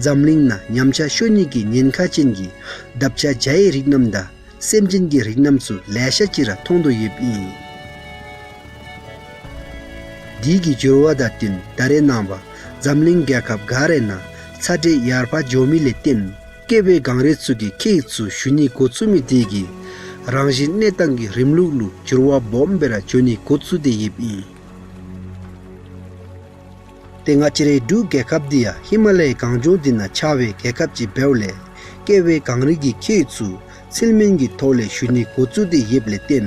འཛམ་གླིང་ནང་ཉམས་ཆག་ཤོར་ནི་གི་ཉེན་ཁ་ཅན་གྱི་འདབ་ཆགས་བྱའི་རིགས་རྣམས་དང་སེམས་ཅན་གྱི་རིགས་རྣམས་ཚུ་ལེ་ཤ་ཅིག་ར་མཐོང་དོ་ཡོདཔ་ཨིན། དེ་གི་འགྱུར་བ་དང་བསྟུན་ད་རེས་ནངས་པ་འཛམ་གླིང་རྒྱལ་ཁབ་ག་རའི་ནང་ཚ་དྲོད་ཡར་འཕར་འགྱོ་མི་ལས་བརྟེན་ཀེ་བའི་གངས་རི་ཚུ་གི་ཁྱེགས་ཚུ་ཞུ་ནི་འགོ་བཙུགས་མི་དེ་གིས་རང་བཞིན་གནས་སྟངས་ཀྱི་རིམ་ལུགས་ལུ་འགྱུར་བ་སྦོམ་སྦེ་ར་འགྱོ་ནི་འགོ་བཙུགས་ཏེ་ཡོདཔ་ཨིན། ཏེ་ང་བཅས་རའི་འབྲུག་རྒྱལ་ཁབ་འདི་ཡང་ཧི་མ་ལ་ཡའི་གངས་ལྗོངས་འདི་ནང་ཆགས་པའི་རྒྱལ་ཁབ་ཅིག་འབདཝ་ལས་ཀེ་བའི་གངས་རི་གི་ཁྱེགས་ཚུ་ཚིལ་སྨན་གྱི་ཐོག་ལས་ཞུ་ནི་འགོ་བཙུགས་ཏེ་ཡོདཔ་ལས་བརྟེན་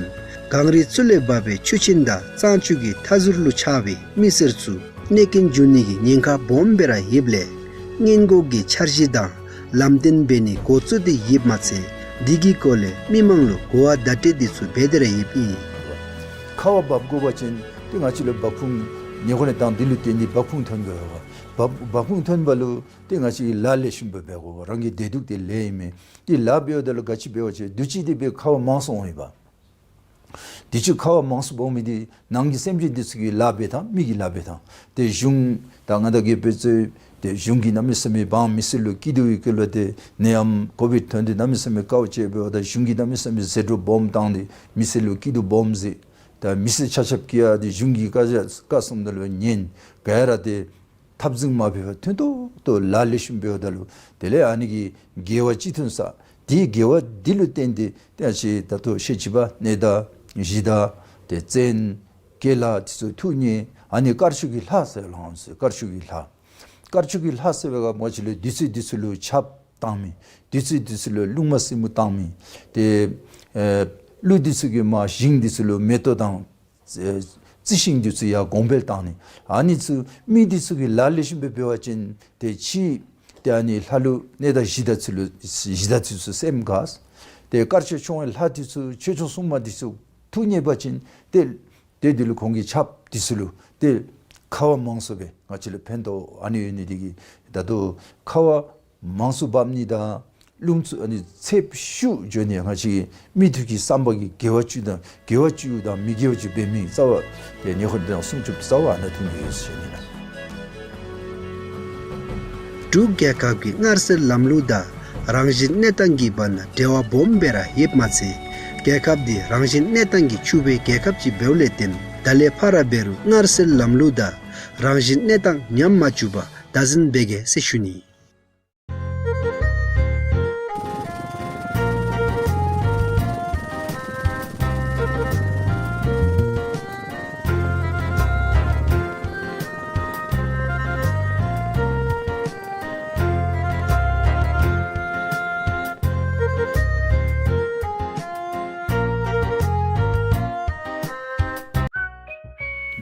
གངས་རི་ཚུ་ལས་འབབ་པའི་ཆུ་ཆེན་དང་གཙང་ཆུ་གི་མཐའ་ཟུར་ལུ་ཆགས་པའི་མི་སེར་ཚུ་གནོད་སྐྱོན་འབྱུང་ནི་གི་ཉེན་ཁ་སྦོམ་སྦེ་ར་ཡོདཔ་ལས་སྔོན་འགོག་གི་འཆར་གཞི་དང་ལམ་སྟོན་འབད་ནི་འགོ་བཙུགས་ཏེ་ཡོདཔ་མ་ཚད་འདི་གི་སྐོར་ལས་མི་མང་ལུ་གོ་བ་བརྡ་སྤྲོད་འདི་ཚུ་འབད་དེ་ར་ཡོདཔ་ཨིན། ཁ་བ་འབབ་དགོ་པ་ཅིན་ཏེ་ང་བཅས་ལུ་བབ་ཁུངས་ཉེ་འཁོར་ནི་དང་འདི་ལུ་བརྟེན་ཏེ་བབ་ཁུངས་ཐོན་དགོ་པས། བབ་བབ་ཁུངས་ཐོན་པ་ལུ་ཏེ་ང་བཅས་ལཱ་ལེགས་ཤོམ་སྦེ་འབད་དགོ་པས། རང་གི་བདེ་སྡུག་དེ་ལས་ཨིན་མས། ཏེ་ལཱ་འབདཝ་ད་ལུ་ག་ཅི་འབད་བ་ཅིན་དུས་ཅི་དེ་སྦེ་ཁ་བ་མང་སུ་འོང་ཡི་པ། དུས་ཅི་ཁ་བ་མང་སུ་འབབ་མི་འདི་ནང་གི་སེམས་ཅན་འདི་ཚུ་གི་ལཱ་འབད་ཐངས་མི་གི་ལཱ་འབད་ཐངས་ཏེ་གཞུང་དང་ང་དང་གི་འབད་རྩོལ་ཏེ་གཞུང་གིས་གནམ་མེད་ས་མེད་འབངས་མི་སེར་ལུ་སྐྱིད་སྡུག་གི་སྐོར་ལུ་ཏེ་ནད་ཡམས་ཀོ་བིཌ་ཐོན་ཏེ་གནམ་མེད་ས་མེད་དཀའཝ་སྤྱད་འབདཝ་ད་གཞུང་གིས་གནམ་མེད་ས་མེད་ཟད་འགྲོ་སྦོམ་བཏང་སྟེ་མི་སེར་ལུ་སྐྱིད་སྡུག་སྦོམ་མཛད། ད་མི་སེར་ཆ་ཁྱབ་ཀྱིས་ཡང་ཏེ་གཞུང་གི་བཀའ་བཀའ་གསུངམ་ད་ལུ་ཉན། ག་ར་ཏེ་འཐབ་འཛིང་མ་འབད་བར་མཐུན་ཏོག་ཏོ་ལཱ་ལེགས་ཤོམ་འབདཝ་ད་ལུ་དེ་ལས་ཨ་ནི་གི་དགེ་བ་ཅིག་ཐོན་ས། དེའི་དགེ་བ་འདི་ལུ་བརྟེན་ཏེ་ཏེ་ཨ་ཅི་ད་ལྟོ་ཤེས་བྱེད་པ་གནས་བདག་གཞི་བདག་ཏེ་བཙན་དགེ་ལགས་འདི་ཚུ་ཐུགས་མཉེས། ཨ་ནི་དཀར་ཕྱོགས་ཀྱི་ལྷ་ཟེར་ལོ་ཧང་ཟེར་དཀར་ཕྱོགས་ཀྱི་ལྷ། དཀར་ཕྱོགས་ཀྱི་ལྷ་ཟེར་བའི་ག་མ་ཅི་ལུ་བདུད་རྩི་འདི་ཚུ་ལུ་ཆརཔ་བཏང་མི། བདུད་རྩི་འདི་ཚུ་ལུ་རླུང་མ་སྲིན་མོ་བཏང་མི། ཏེ་ཨེ་ཀླུ་འདི་ཚུ་གིས་མ་ཞིང་འདི་ཚུ་ལུ་མེ་ཏོག་དང་ཨེ་རྩི་ཤིང་འདི་ཚུ་ཡང་གོང་འཕེལ་བཏང་ནི། ཨ་ནི་ཚུ་མི་འདི་ཚུ་གིས་ལཱ་ལེགས་ཤོམ་སྦེ་འབད་བ་ཅིན་ཏེ་ཕྱི་ཏེ་ཨ་ནི་ལྷ་ཀླུ་གནས་བདག་གཞི་བདག་ཚུ་ལུ་གཞི་བདག་ཚུ་ཚུ་སེམས་དགའ། ཏེ་དཀར་ཕྱོགས་ཕྱོགས་ཀྱི་ལྷ་འདི་ཚུ་ཆོས་སྐྱོང་སྲུང་མ་འདི་ཚུ་ཐུགས་མཉེས་པ་ཅིན་ཏེ་ཏེ་འདི་ལུ་ཁོང་གི་ཆརཔ་འདི་ཚུ་ལུ་ཏེ་ཁ་བ་མང་སུ་སྦེ་ང་བཅས་ལུ་ཕན་ཐོགས། ཨ་ནི་ཡོད་ནི་འདི་གིས་ད་ལྟོ་ཁ་བ་མང་སུ་འབབ་ནི་དང་རླུང་འཚུབ་ཨ་ནི་ཚད་ཤུགས་འགྱོ་ནི་ང་བཅས་ཀྱི་མི་ཐུགས་ཀྱི་བསམ་པ་གི་དགེ་བ་བཅུ་དང་དགེ་བ་བཅུ་དང་མི་དགེ་བ་བཅུ་འབད་མི་རྩ་བ་ཏེ་ཉེ་འཁོར་དང་སྲུང་སྐྱོབ་རྩ་བ་ཨ་ནཱ་ཐུག་ནི་ཡོད་ཟེར་ཞུ་ནི་ལགས། འབྲུག་རྒྱལ་ཁབ་ཀྱི་སྔར་སྲོལ་ལམ་ལུགས་དང་རང་བཞིན་གནས་སྟངས་ཀྱི་བར་ན་འབྲེལ་བ་སྦོམ་སྦེ་ར་ཡོདཔ་མ་ཚད་རྒྱལ་ཁབ་འདི་རང་བཞིན་གནས་སྟངས་ཀྱིས་ཕྱུག་པའི་རྒྱལ་ཁབ་ཅིག་འབདཝ་ལས་བརྟེན་ད་ལས་ཕར་འབད་རུང་སྔར་སྲོལ་ལམ་ལུགས་དང་རང་བཞིན་གནས་སྟངས་ཉམས་མ་བཅུག་པར་བདག་འཛིན་འབད་གེ་ཟེར་ཞུ་ནི།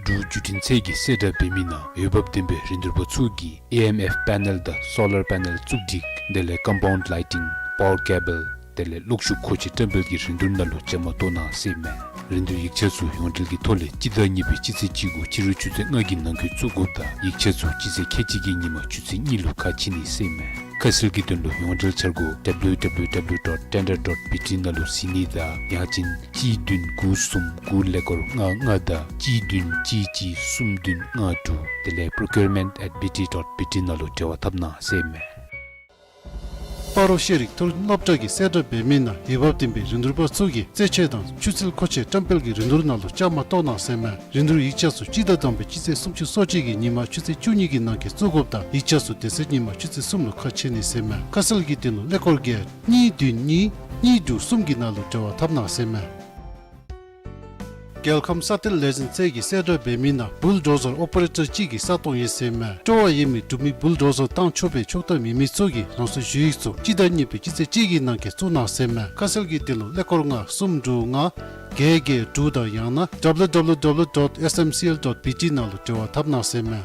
འབྲུག་བརྒྱུད་འཕྲིན་ཚད་ཀྱིས་གསལ་བསྒྲགས་འབད་མི་ནང་འོས་འབབ་ལྡན་པའི་རིན་བསྡུར་པ་ཚུ་གིས་ཨེ་ཨེམ་ཨེཕ་པེ་ནེལ་དང་སོ་ལར་པེ་ནེལ་བཙུགས་སྒྲིག་དེ་ལས་ཀམ་པའུནཌ་ལའི་ཊིང་པ་ཝར་ཀེ་བཱལ་དེ་ལས་གློག་ཤུགས་མཁོ་ཆས་བཀྲམ་སྤེལ་གྱི་རིན་བསྡུར་ནང་ལུ་བཅའ་མར་གཏོགས་གནང་ཟེར་མས། རིན་བསྡུར་ཡིག་ཆ་ཚུ་ཡོངས་འབྲེལ་གྱི་ཐོག་ལས་སྤྱི་ཟླ་གཉིས་པའི་སྤྱི་ཚེས་གཅིག་གུ་ཕྱི་རུ་ཆུ་ཚོད་ལྔ་གི་ནང་འཁོད་བཙུགས་དགོཔ་དང་ཡིག་ཆ་ཚུ་སྤྱི་ཚེས་ཁལ་གཅིག་གི་ཉིན་མ་ཆུ་ཚོད་གཉིས་ལུ་ཁ་ཕྱེ་ནི་ཟེར་མས། ཁ་གསལ་གྱི་དོན་ལུ་ཡོངས་འབྲེལ་འཆར་སྒོ་ཌབ་ལིའུ་ཌབ་ལིའུ་ཌབ་ལིའུ་ཌོཊ་ཊེན་ཌར་ཌོཊ་བི་ཊི་ནང་ལུ་གཟིགས་ནི་དང་ཡང་ཅིན་གཅིག་བདུན་དགུ་གསུམ་དགུ་ཀླད་ཀོར་ལྔ་ལྔ་དང་གཅིག་བདུན་གཅིག་གཅིག་གསུམ་བདུན་ལྔ་དྲུག་དེ་ལས་པྲོ་ཀིའུར་མེནཊ་ཨེཊ་བི་ཊི་ཌོཊ་བི་ཊི་ནང་ལུ་འབྲེལ་བ་འཐབ་གནང་ཟེར་མས། སྤ་རོ་ཤེས་རིག་མཐོ་རིམ་སློབ་གྲྭ་གིས་གསལ་བསྒྲགས་འབད་མི་ནང་འོས་འབབ་ལྡན་པའི་རིན་བསྡུར་པ་ཚུ་གིས་རྩེད་ཆས་དང་ཆུ་ཚད་མཁོ་ཆས་བཀྲམ་སྤེལ་གྱི་རིན་བསྡུར་ནང་ལུ་བཅའ་མར་གཏོགས་གནང་ཟེར་མས། རིན་བསྡུར་ཡིག་ཆ་ཚུ་སྤྱི་ཟླ་དང་པའི་སྤྱི་ཚེས་སུམ་ཅུ་སོ་གཅིག་གི་ཉིན་མ་ཆུ་ཚོད་བཅུ་གཉིས་ཀྱི་ནང་འཁོད་བཙུགས་དགོཔ་དང་ཡིག་ཆ་ཚུ་དེ་ཚེ་ཉིན་མ་ཆུ་ཚོད་གསུམ་ལུ་ཁ་ཕྱེ་ནི་ཟེར་མས། ཁ་གསལ་གྱི་དོན་ལུ་ཀླད་ཀོར་བརྒྱད་གཉིས་བདུན་གཉིས་གཉིས་དྲུག་གསུམ་གྱི་ནང་ལུ་འབྲེལ་བ་འཐབ་གནང་ཟེར་མས། རྒྱལ་ཁམས་ས་གཏེར་ལས་འཛིན་ཚད་ཀྱིས་གསལ་བསྒྲགས་འབད་མི་ནང་བུལ་ཌོ་ཟར་ཨོ་པ་རེ་ཊར་གཅིག་གི་ས་སྟོང་ཡོད་ཟེར་མས། སྤྲོ་བ་ཡོད་མི་འབྲུག་མི་བུལ་ཌོ་ཟར་བཏང་ཆོག་པའི་ཆོག་ཐམ་ཡོད་མི་ཚུ་གིས་རང་སོའི་ཞུ་ཡིག་ཚུ་སྤྱི་ཟླ་གཉིས་པའི་སྤྱི་ཚེས་གཅིག་གི་ནང་འཁོད་བཙུགས་གནང་ཟེར་མས། ཁ་གསལ་གྱི་དོན་ལུ་ཀླད་ཀོར་ལྔ་གསུམ་དྲུག་ལྔ་བརྒྱད་བརྒྱད་དྲུག་དང་ཡང་ན་ཌབ་ལིའུ་ཌབ་ལིའུ་ཌབ་ལིའུ་ཌོཊ་ཨེསི་ཨེམ་སི་ཨེལ་ཌོཊ་བི་ཊི་ནང་ལུ་འབྲེལ་བ་འཐབ་གནང་ཟེར་མས།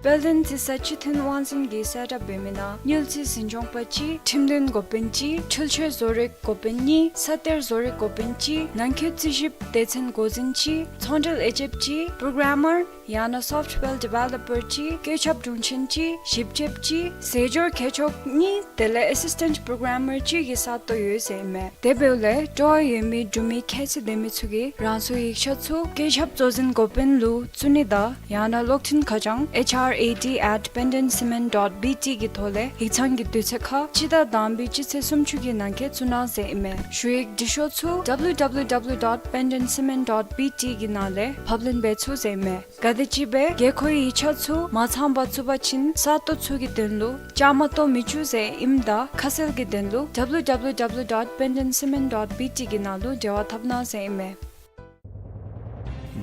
དཔལ་ལྡན་རྩི་ས་སྤྱི་མཐུན་དབང་འཛིན་གྱིས་གསལ་བསྒྲགས་འབད་མི་ནང་དངུལ་རྩིས་འཛིན་སྐྱོང་པ་གཅིག། ཁྲིམས་དོན་འགོ་དཔོན་གཅིག། འཕྲུལ་ཆས་བཟོ་རིག་འགོ་དཔོན་གཉིས། ས་གཏེར་བཟོ་རིག་འགོ་དཔོན་གཅིག། ནང་འཁོད་རྩིས་ཞིབ་སྡེ་ཚན་འགོ་འཛིན་གཅིག། ཚོང་འབྲེལ་དབྱེ་འབྱེད་གཅིག། པྲོ་གྲམ་མར་ཡང་ན་སོཕཊ་ཝེར་ཌི་བེ་ལོབ་པར་གཅིག། བཀོད་ཁྱབ་དྲུང་ཆེན་གཅིག། ཞིབ་དཔྱོདཔ་གཅིག། ཟས་སྦྱོར་མཁས་མཆོག་གཉིས། དེ་ལས་ཨེ་སིས་ཊེནཊ་པྲོ་གྲམ་མར་གཅིག་གི་ས་སྟོང་ཡོད་ཟེར་ཨིན་མས། དེ་འབདཝ་ལས་སྤྲོ་བ་ཡོད་མི་འབྲུག་མི་ཁྱད་ཚད་ལྡན་མི་ཚུ་གིས་རང་སོའི་ཡིག་ཆ་ཚུ་བཀོད་ཁྱབ་གཙོ་འཛིན་འགོ་དཔོན་ལུ་བཙུགས་ནི་དང་ཡང་ན་གློག་འཕྲིན་ཁ་བྱང་H R A D at pendentcement dot B T གི་ཐོག་ལས་ཡིག་ཚང་གི་དུས་ཚོད་ཁར་སྤྱི་ཟླ་དང་པའི་སྤྱི་ཚེས་སུམ་ཅུ་གི་ནང་འཁོད་བཙུགས་གནང་ཟེར་ཨིན་མས། ཞུ་ཡིག་འབྲི་ཤོག་ཚུ་W W W dot pendentcement dot B T གི་ནང་ལས་ཕབ་ལེན་འབད་ཚུགས་ཟེར་ཨིན་མས། ག་དེམ་ཅིག་སྦེ་དགོས་མཁོའི་ཡིག་ཆ་ཚུ་མ་ཚངམ་བཙུགས་པ་ཅིན་ས་སྟོང་ཚུ་གི་དོན་ལུ་བཅའ་མར་གཏོགས་མི་བཅུག་ཟེར་ཨིནམ་ད་ཁ་གསལ་གྱི་དོན་ལུ་W W W dot pendentcement dot B T གི་ནང་ལུ་འབྲེལ་བ་འཐབ་གནང་ཟེར་ཨིན་མས།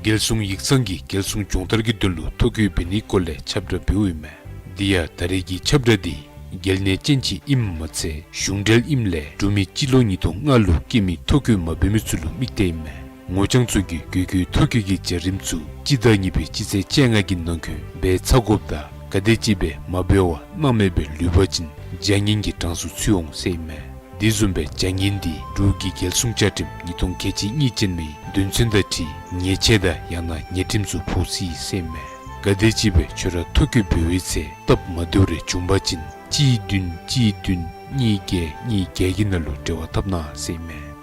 རྒྱལ་སྲུང་ཡིག་ཚང་གིས་རྒྱལ་སྲུང་སྦྱོང་བརྡར་གྱི་དོན་ལུ་ཐོ་བཀོད་འབད་ནིའི་སྐོར་ལས་ཁྱབ་བསྒྲགས་འབདཝ་ཨིན་མས། དེ་ཡང་ད་རེས་ཀྱི་ཁྱབ་བསྒྲགས་འདི་གལ་གནད་ཅན་ཅིག་ཨིནམ་མ་ཚད་གཞུང་འབྲེལ་ཨིནམ་ལས་འབྲུག་མི་སྤྱི་ལོ་ཉིས་སྟོང་ལྔ་ལུ་སྐྱེས་མི་ཐོ་བཀོད་མ་འབད་མི་ཚུ་ལུ་དམིགས་ཏེ་ཨིན་མས། ངོ་རྐྱང་ཚུ་གིས་དགོས་མཁོའི་ཐོ་བཀོད་ཀྱི་བྱ་རིམ་ཚུ་སྤྱི་ཟླ་གཉིས་པའི་སྤྱི་ཚེས་བཅོ་ལྔ་གི་ནང་འཁོད་འབད་ཚར་དགོཔ་དང་ག་དེམ་ཅིག་སྦེ་མ་འབད་བར་སྣང་མེད་སྦེ་ལུས་པ་ཅིན་བྱ་ངན་གྱི་གྲངས་སུ་ཚུད་འོང་ཟེར་ཨིན་མས། དེ་བཟུམ་སྦེ་བྱ་ངན་འདི་འབྲུག་གི་རྒྱལ་སྲུང་བཅའ་ཁྲིམས་ཉིས་སྟོང་ཁལ་གཅིག་གཉིས་ཅན་མའི་དོན་ཚན་དང་འཁྲིལ་ཉེས་ཆད་དང་ཡང་ན་ཉེས་ཁྲིམས་སུ་ཕོག་སྲིད་ཟེར་ཨིན་མས། ག་དེམ་ཅིག་སྦེ་ཁྱོད་ར་ཐོ་བཀོད་འབད་བའི་ཚེ་སྟབས་མ་བདེཝ་རེ་བྱུང་པ་ཅིན་གཅིག་བདུན་གཅིག་བདུན་གཉིས་བརྒྱད་གཉིས་བརྒྱད་ཀྱི་ནང་ལུ་འབྲེལ་བ་འཐབ་གནང་ཟེར་ཨིན་མས།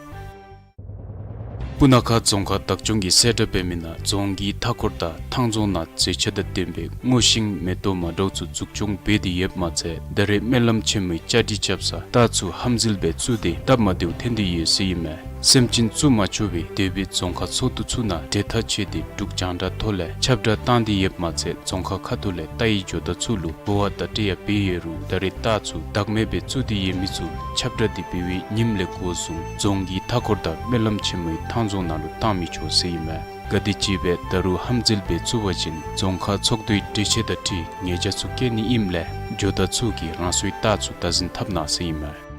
སྤུ་ན་ཁ་རྫོང་ཁག་བདག་སྐྱོང་གིས་གསལ་བསྒྲགས་འབད་མི་ནང་རྫོང་གི་མཐའ་འཁོར་དང་ཐང་རྫོང་ནང་མཛེས་ཆ་དང་ལྡན་པའི་སྔོ་ཤིང་མེ་ཏོག་མ་འདྲཝ་ཚུ་འཛུགས་སྐྱོང་འབད་དེ་ཡོདཔ་མ་ཚད་ད་རེས་སྨོན་ལམ་ཆེན་མོའི་བཅའ་སྒྲིག་རྐྱབ་ས་རྟ་ཚུ་ཧམ་འཛུལ་སྦེ་བཙུགས་ཏེ་སྟབས་མ་བདེཝ་ཐོན་ཏེ་ཡོད་ཟེར་ཨིན་མས། སེམས་ཅན་བཙུགས་མ་ཆོག་པའི་དེ་སྦེ་རྫོང་ཁག་ཚོགས་འདུ་ཚུ་ནང་གྲོས་ཐག་བཅད་དེ་འབྲུག་རྒྱང་བསྒྲགས་ཐོག་ལས་ཁྱབ་བསྒྲགས་བཏང་སྟེ་ཡོདཔ་མ་ཚད་རྫོང་ཁག་ཁ་ཐུག་ལས་རྟ་ཡི་ཇོ་བདག་ཚུ་ལུ་འབུ་བ་དང་སྤྲད་ཡང་འབད་ཡོད་རུང་ད་རེས་རྟ་ཚུ་བདག་མེད་སྦེ་བཙུགས་ཏེ་ཡོད་མི་ཚུ་ཁྱབ་བསྒྲགས་འདི་འབད་བའི་ཉིནམ་ལས་འགོ་བཟུང་རྫོང་གི་མཐའ་འཁོར་དང་སྨོན་ལམ་ཆེན་མོའི་ཐང་རྫོང་ནང་ལུ་བཏང་མི་ཆོག་ཟེར་ཨིན་མས། ག་དེམ་ཅིག་སྦེ་ད་རུང་ཧམ་འཛུལ་སྦེ་བཙུགས་པ་ཅིན་རྫོང་ཁག་ཚོགས་འདུའི་གྲོས་ཆོད་དང་འཁྲིལ་ཉེས་བྱ་ཚུ་བཀལ་ནི་ཨིནམ་ལས་ཇོ་བདག་ཚུ་གིས་རང་སོའི་རྟ་ཚུ་བདག་འཛིན་འཐབ་གནང་ཟེར་ཨིན་མས།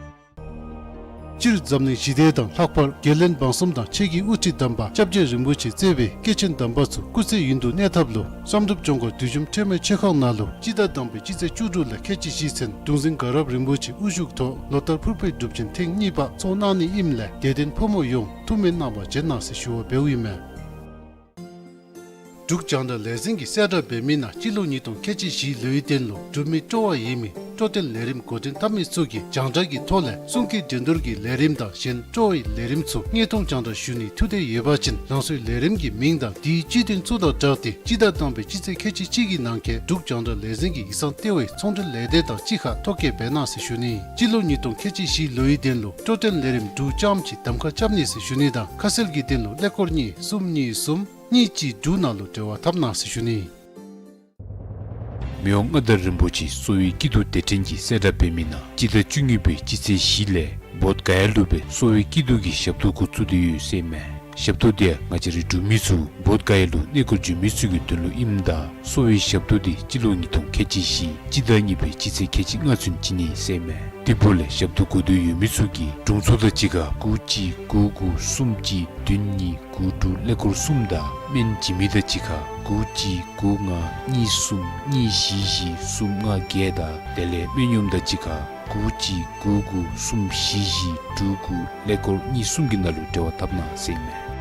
སྤྱིར་འཛམ་གླིང་ཞི་བདེ་དང་ལྷག་པར་རྒྱལ་བློན་འབངས་གསུམ་དང་ཆོས་ཀྱི་དབུ་ཁྲིད་དམ་པ་སྐྱབས་རྗེ་རིན་པོ་ཆེ་གཙོས་པའི་སྐྱེས་ཆེན་དམ་པ་ཚུ་སྐུ་ཚེ་ཡུན་དུ་གནས་ཐབས་ལུ་བསམ་གྲུབ་ལྗོངས་མཁར་དུས་འཇོམས་ཁྲོས་མའི་ཆོས་ཁང་ནང་ལུ་སྤྱི་ཟླ་དང་པའི་སྤྱི་ཚེས་བཅུ་དྲུག་ལས་ཁལ་གཅིག་བཞི་ཚུན་གདུང་འཛིན་དགའ་རབ་རིན་པོ་ཆེ་དབུ་བཞུགས་ཐོག་ལོ་ལྟར་ཕུར་པའི་སྒྲུབ་ཆེན་ཐེངས་གཉིས་པ་ཚོགས་གནང་ནི་ཨིནམ་ལས་དད་ལྡན་ཕོ་མོ་ཡོངས་ཐུགས་སྨོན་གནང་བར་བྱོན་གནང་ཟེར་ཞུ་བ་འབདཝ་ཨིན་མས། འབྲུག་རྒྱང་བསྒྲགས་ལས་འཛིན་གྱིས་གསལ་བསྒྲགས་འབད་མི་ནང་སྤྱི་ལོ་ཉིས་སྟོང་ཁལ་གཅིག་བཞི་ལོའི་དོན་ལུ་འབྲུག་མི་སྤྲོ་བ་ཡོད་མི་སྤྲོ་སྟོན་ལས་རིམ་འགོ་འདྲེན་འཐབ་མི་ཚུ་གིས་རྒྱང་བསྒྲགས་ཀྱི་ཐོག་ལས་གསུང་སྐད་འགྲན་བསྡུར་གྱི་ལས་རིམ་དང་གཞན་སྤྲོ་བའི་ལས་རིམ་ཚུ་དངོས་མཐོང་རྒྱང་བསྒྲགས་ཞུ་ནིའི་ཐུགས་འདོད་ཡོད་པ་ཅིན་རང་སོའི་ལས་རིམ་གྱི་མིང་དང་དེའི་སྤྱི་དོན་ཚུ་དང་སྦྲགས་ཏེ་སྤྱི་ཟླ་དང་པའི་སྤྱི་ཚེས་ཁལ་གཅིག་གཅིག་གི་ནང་འཁོད་འབྲུག་རྒྱང་བསྒྲགས་ལས་འཛིན་གྱི་ཡིག་ཚང་ལྟེ་བའི་ཚོང་འབྲེལ་ལས་སྡེ་དང་གཅིག་ཁར་ཐོ་བཀོད་འབད་གནང་ཟེར་ཞུ་ནི། སྤྱི་ལོ་ཉིས་སྟོང་ཁལ་གཅིག་བཞི་ལོའི་དོན་ལུ་སྤྲོ་སྟོན་ལས་རིམ་འབྲུག་ལྕམ་ཅིག་གདམ་ཁ་རྐྱབ་ནི་ཟེར་ཞུ་ནི་དང་ཁ་གསལ་གྱི་དོན་ལུ་ཀླད་ཀོར་གཉིས་གསུམ་གཉིས་གསུམ་གཉིས་གཅིག་དྲུག་ནང་ལུ་འབྲེལ་བ་འཐབ་གནང་ཟེར་ཞུ་ནི། མི་དབང་མངའ་བདག་རིན་པོ་ཆེ་གསོ་བའི་སྐྱིད་སྡུག་དེ་འཕྲིན་གྱིས་གསལ་བསྒྲགས་འབད་མི་ནང་སྤྱི་ཟླ་བཅུ་གཉིས་པའི་སྤྱི་ཚེས་བཞི་ལས་བོདྷ་ག་ཡ་ལུ་སྦེ་གསོ་བའི་སྐྱིད་སྡུག་གི་ཞབས་ཏོག་འགོ་བཙུགས་ཏེ་ཡོད་ཟེར་མས། ཞབས་ཏོག་འདི་ཡང་ང་བཅས་རའི་འབྲུག་མི་ཚུ་བོདྷ་ག་ཡ་ལུ་གནས་སྐོར་འབྱོན་མི་ཚུ་གི་དོན་ལུ་ཨིནམ་ད་གསོ་བའི་ཞབས་ཏོག་འདི་སྤྱི་ལོ་ཉིས་སྟོང་ཁལ་གཅིག་བཞི་སྤྱི་ཟླ་གཉིས་པའི་སྤྱི་ཚེས་ཁལ་གཅིག་ལྔ་ཚུན་བྱིན་ནི་ཟེར་མས། དེ་འབདཝ་ལས་ཞབས་ཏོག་དགོ་འདོད་ཡོད་མི་ཚུ་གིས་དྲུང་འཚོ་དང་གཅིག་ཁར་དགུ་གཅིག་དགུ་དགུ་གསུམ་གཅིག་བདུན་གཉིས་དགུ་དྲུག་ཀླད་ཀོར་གསུམ་དང་སྨན་བྱིན་མི་དང་གཅིག་ཁར་དགུ་གཅིག་དགུ་ལྔ་གཉིས་གསུམ་གཉིས་བཞི་བཞི་གསུམ་ལྔ་བརྒྱད་དང་དེ་ལས་སྨན་གཡོགམ་དང་གཅིག་ཁར་དགུ་གཅིག་དགུ་དགུ་གསུམ་བཞི་བཞི་དྲུག་དགུ་ཀླད་ཀོར་གཉིས་གསུམ་གྱི་ནང་ལུ་འབྲེལ་བ་འཐབ་གནང་ཟེར་མས།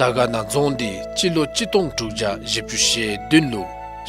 དར་དཀར་ན་རྫོང་འདི་སྤྱི་ལོ་གཅིག་སྟོང་དྲུག་བརྒྱ་བཞི་བཅུ་ཞེ་བདུན་ལུ་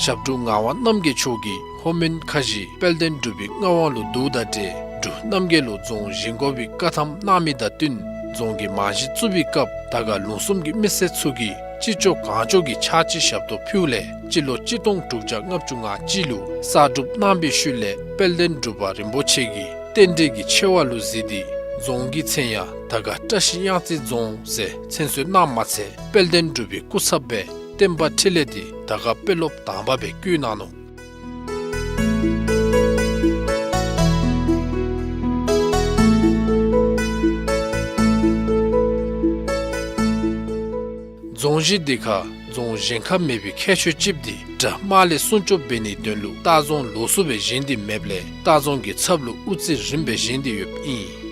ཞབས་དྲུང་ངག་དབང་རྣམ་རྒྱལ་མཆོག་གིས་ལྷོ་མོན་ཁ་བཞི་དཔལ་ལྡན་འབྲུག་པའི་མངའ་དབང་ལུ་བསྡུཝ་དང་འབྲེལ་འབྲུག་རྣམ་རྒྱལ་ལུ་རྫོང་བཞེངས་དགོ་པའི་བཀའ་ཐམ་གནང་མི་དང་བསྟུན་རྫོང་གི་རྨང་གཞི་བཙུགས་པའི་སྐབས་དར་དཀར་ལུང་གསུམ་གྱི་མི་སེར་ཚུ་གིས་ཅི་ལྕོགས་གང་ལྕོགས་ཀྱིས་ཕྱག་ཕྱི་ཞབས་ཏོག་ཕུལཝ་ལས་སྤྱི་ལོ་གཅིག་སྟོང་དྲུག་བརྒྱ་ལྔ་བཅུ་ང་གཅིག་ལུ་གསར་སྒྲུབ་གནང་པའི་ཤུལ་ལས་དཔལ་ལྡན་འབྲུག་པ་རིན་པོ་ཆེ་གིས་རྟེན་འབྲེལ་གྱི་ཆེ་བ་ལུ་གཟིགས་ཏེ་རྫོང་གི་མཚན་ཡང་དར་དཀར་བཀྲ་ཤིས་གཡང་རྩེ་རྫོང་ཟེར་མཚན་གསོལ་གནངམ་མ་ཚད་དཔལ་ལྡན་འབྲུག་པའི་སྐུ་ཚབ་སྦེ་བསྟན་པ་འཕྲིན་ལས་འདི་དར་དཀར་དཔོན་སློབ་དང་པ་སྦེ་བསྐོ་གནང་ནུག། རྫོང་གཞི་འདི་ཁར་རྫོང་བཞེངས་ཁ་མེད་པའི་ཁྱད་ཆོས་ཅིག་འདི་དགྲ་དམག་ལས་སྲུང་སྐྱོབ་འབད་ནིའི་དོན་ལུ་ལྟ་རྫོང་ལོགས་སུ་སྦེ་བཞེངས་ཏེ་མེདཔ་ལས་ལྟ་རྫོང་གི་ཚབ་ལུ་དབུ་རྩེ་རིངམ་སྦེ་བཞེངས་ཏེ་ཡོདཔ་ཨིན།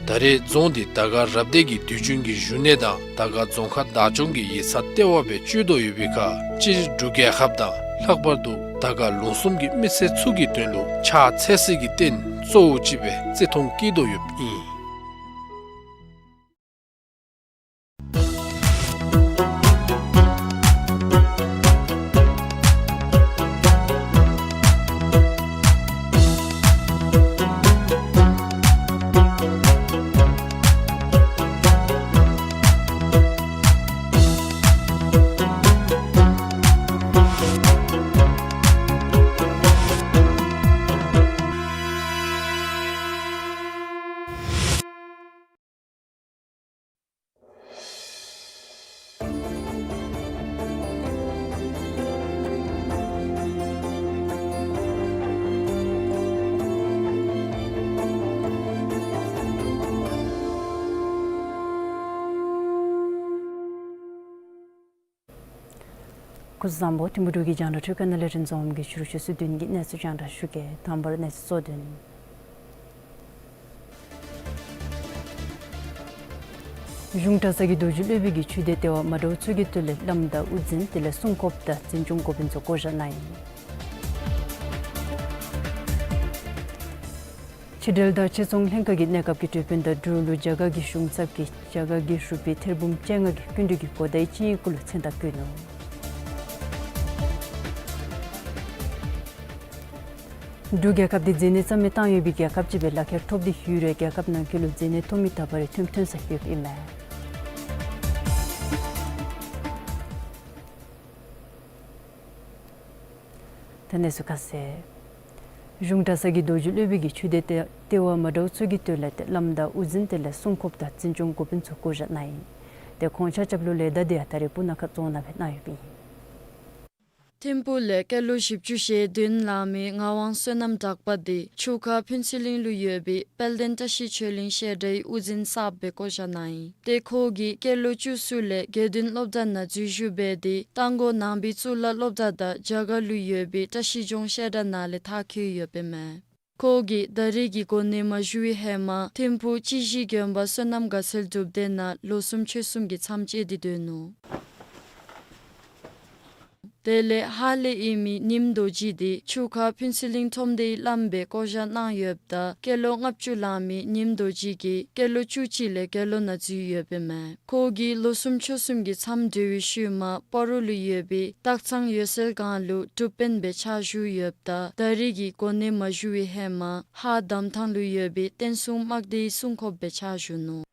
ད་རེས་རྫོང་འདི་དར་དཀར་རབ་སྡེ་གི་དུས་རྒྱུན་གྱི་བཞུགས་གནས་དང་དར་དཀར་རྫོང་ཁག་བདག་སྐྱོང་གི་ཡིག་ཚང་ལྟེ་བ་སྦེ་སྤྱོད་དོ་ཡོད་པའི་ཁར་སྤྱིར་འབྲུག་རྒྱལ་ཁབ་དང་ལྷག་པར་དུ་དར་དཀར་ལུང་གསུམ་གྱི་མི་སེར་ཚུ་གི་དོན་ལུ་ཕྱག་འཚལ་སྲིད་ཀྱི་རྟེན་གཙོ་བོ་ཅིག་སྦེ་བརྩི་མཐོང་བསྐྱེད་དོ་ཡོདཔ་ཨིན། སྐུ་གཟུགས་བཟང་པོ། ཐིམ་ཕུ་འབྲུག་གི་རྒྱང་བསྒྲགས་འཕྲུལ་ཁང་ནང་ལས་རིན་འཛོམས་ཀྱིས་ཕྱི་རུ་ཆུ་ཚོད་བདུན་གྱི་གནས་ཚུལ་རྒྱང་བསྒྲགས་ཞུ་གེ། དང་པ་ར་གནས་ཚུལ་གཙོ་དོན། གཞུང་གྲྭ་ཚང་གི་རྡོ་རྗེ་སློབ་དཔོན་གྱིས་ཆོས་སྡེ་ལྟེ་བ་མ་འདྲཝ་ཚུ་གི་དོན་ལས་བླམ་དང་དབུ་འཛིན་དེ་ལས་སྲུང་སྐྱོབ་དང་འཛིན་སྐྱོང་འགོ་དཔོན་ཚུ་བསྐོ་བཞག་གནང་ཡི། ཕྱི་འབྲེལ་དང་ཕྱི་ཚོང་ལྷན་ཁག་གིས་གནས་སྐབས་ཀྱི་གྲོས་དཔོན་དང་འབྲུག་ལུ་རྒྱ་གར་གྱི་གཞུང་ཚབ་ཀྱིས་རྒྱ་གར་གྱི་རུ་པི་ཐེར་འབུམ་བཅོ་ལྔ་གི་སྐྱིན་འགྲུལ་གྱི་གོ་བརྡའི་ཅིན་ཡིག་གུ་ལུ་མཚན་རྟགས་བཀོད་ནུག། འབྲུག་རྒྱལ་ཁབ་འདི་མཛེ་ནད་རྩ་མེད་བཏང་ཡོད་པའི་རྒྱལ་ཁབ་ཅིག་སྦེ་ལག་ཁྱེར་ཐོབ་སྟེ་ཡོད་རུང་རྒྱལ་ཁབ་ནང་འཁོད་ལུ་མཛེ་ནད་ཐོབ་མི་ད་བར་རེ་ཐོན་ཐོན་ས་ཡོདཔ་ཨིན་མས། ད་གནས་ཚུལ་ཁ་གསལ། གཞུང་གྲྭ་ཚང་གི་རྡོ་རྗེ་སློབ་དཔོན་གྱིས་ཆོས་སྡེ་ལྟེ་བ་མ་འདྲཝ་ཚུ་གི་དོན་ལས་བླམ་དང་དབུ་འཛིན་དེ་ལས་སྲུང་སྐྱོབ་དང་འཛིན་སྐྱོང་འགོ་དཔོན་ཚུ་བསྐོ་བཞག་གནང་ཡི། དེ་ཁོང་ཆ་ཁྱབ་ལུ་ལས་བདའ་འདི་ཡང་ད་རེས་སྤུ་ན་ཁ་རྫོང་ནང་སྦེ་གནང་ཡོདཔ་ཨིན། ཐིམ་ཕུག་ལས་སྐྱེས་ལོ་བཞི་བཅུ་ཞེ་བདུན་ལང་མི་ངག་དབང་བསོད་ནམས་གྲགས་པ་འདི་ཆུ་ཁ་ཕུན་ཚོགས་གླིང་ལུ་ཡོད་པའི་དཔལ་ལྡན་བཀྲ་ཤིས་ཆོས་གླིང་བཤད་གྲྭའི་དབུ་འཛིན་གསརཔ་སྦེ་བསྐོ་བཞག་གནང་ཡི། ཏེ་ཁོ་གིས་སྐྱེས་ལོ་བཅུ་གསུམ་ལས་དགེ་འདུན་སློབ་གྲྭ་ནང་འཛུལ་ཞུགས་འབད་དེ་རྟ་མགོ་ནང་པའི་གཙུག་ལག་སློབ་གྲྭ་དང་རྒྱ་གར་ལུ་ཡོད་པའི་བཀྲ་ཤིས་ལྗོངས་བཤད་གྲྭ་ནང་ལས་མཐར་འཁྱོལ་ཡོདཔ་ཨིན་མས། ཁོ་གིས་ད་རེས་ཀྱི་གོ་གནས་མ་ཞུ་བའི་ཧེ་མ་ཐིམ་ཕུག་སྤྱི་གཞི་དགོན་པ་བསོད་ནམས་དགའ་ཚལ་སྒྲུབ་སྡེ་ནང་ལོ་གསུམ་ཕྱོགས་གསུམ་གྱི་མཚམས་བཅད་དེ་སྡོད་ནུག། དེ་ལས་ཧཱ་ལས་ཨིན་མི་ཉིམ་རྡོ་རྗེ་འདི་ཆུ་ཁ་ཕུན་ཚོགས་གླིང་ཁྲོམ་སྡེའི་བླམ་སྦེ་བསྐོ་བཞག་གནང་ཡོདཔ་ད་སྐྱེས་ལོ་ལྔ་བཅུ་ལང་མི་ཉིམ་རྡོ་རྗེ་གིས་སྐྱེས་ལོ་བཅུ་གཅིག་ལས་དགེ་སློང་ནང་འཛུལ་ཡོདཔ་ཨིན་མས། ཁོ་གིས་ལོ་གསུམ་ཕྱོགས་གསུམ་གྱི་མཚམས་གྲོལ་བའི་ཤུལ་མ་སྤ་རོ་ལུ་ཡོད་པའི་སྟག་ཚང་འོད་གསལ་སྒང་ལུ་སྒྲུབ་དཔོན་སྦེ་ཕྱག་ཞུ་ཡོདཔ་ད་ད་རེས་ཀྱི་གོ་གནས་མ་ཞུ་བའི་ཧེ་མ་ཧཱ་འདམ་ཐང་ལུ་ཡོད་པའི་བསྟན་སྲུང་དམག་སྡེའི་སྲུང་སྐྱོབ་སྦེ་ཕྱག་ཞུ་ནུག།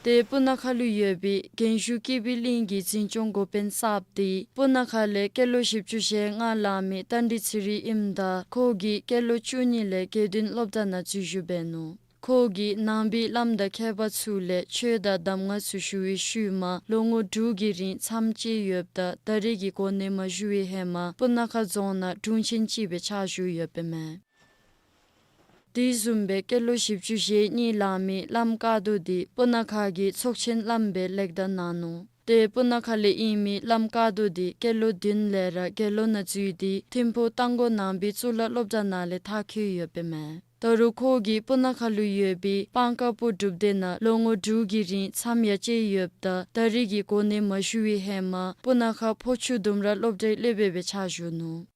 ཏེ་སྤུ་ན་ཁ་ལུ་ཡོད་པའི་རྒན་ཞུ་སྐྱིད་པའི་གླིང་གི་འཛིན་སྐྱོང་འགོ་དཔོན་གསརཔ་འདི་སྤུ་ན་ཁ་ལས་སྐྱེས་ལོ་བཞི་བཅུ་ཞེ་ལྔ་ལང་མི་རྟ་མགྲིན་ཚེ་རིང་ཨིནམ་ད་ཁོ་གིས་སྐྱེས་ལོ་བཅུ་གཉིས་ལས་དགེ་འདུན་སློབ་གྲྭ་ནང་འཛུལ་ཞུགས་འབད་ནུག། ཁོ་གིས་ནང་པའི་བླམ་དང་མཁས་པ་ཚུ་ལས་ཆོས་དང་གདམས་ངག་ཚུ་ཞུ་བའི་ཤུལ་མ་ལོ་ངོ་དྲུག་གི་རིང་མཚམས་བཅད་ཡོདཔ་ད་ད་རེས་ཀྱི་གོ་གནས་མ་ཞུ་བའི་ཧེ་མ་སྤུ་ན་ཁ་རྫོང་ནང་དྲུང་ཆེན་ཅིག་སྦེ་ཕྱག་ཞུ་ཡོདཔ་ཨིན་མས། དེ་བཟུམ་སྦེ་སྐྱེས་ལོ་བཞི་བཅུ་ཞེ་གཉིས་ལང་མི་བླམ་དཀར་རྡོ་འདི་སྤུ་ན་ཁ་གི་ཚོགས་ཆེན་བླམ་སྦེ་ལེགས་བསྟར་གནང་ནུག། ཏེ་སྤུ་ན་ཁ་ལས་ཨིན་མི་བླམ་དཀར་རྡོ་འདི་སྐྱེས་ལོ་བདུན་ལས་ར་དགེ་སློང་ནང་འཛུལ་ཏེ་ཐིམ་ཕུག་རྟ་མགོ་ནང་པའི་གཙུག་ལག་སློབ་གྲྭ་ནང་ལས་མཐར་འཁྱོལ་ཡོདཔ་ཨིན་མས། ད་རུང་ཁོ་གིས་སྤུ་ན་ཁ་ལུ་ཡོད་པའི་སྤང་དཀར་པོ་སྒྲུབ་སྡེ་ནང་ལོ་ངོ་དྲུག་གི་རིང་མཚམས་ཡང་བཅད་ཡོདཔ་ད་ད་རེས་ཀྱི་གོ་གནས་མ་ཞུ་བའི་ཧེ་མ་སྤུ་ན་ཁ་ཕོ་ཆུ་ལྡུམ་ར་སློབ་གྲྭའི་སློབ་དཔོན་སྦེ་ཕྱག་ཞུ་ནུག།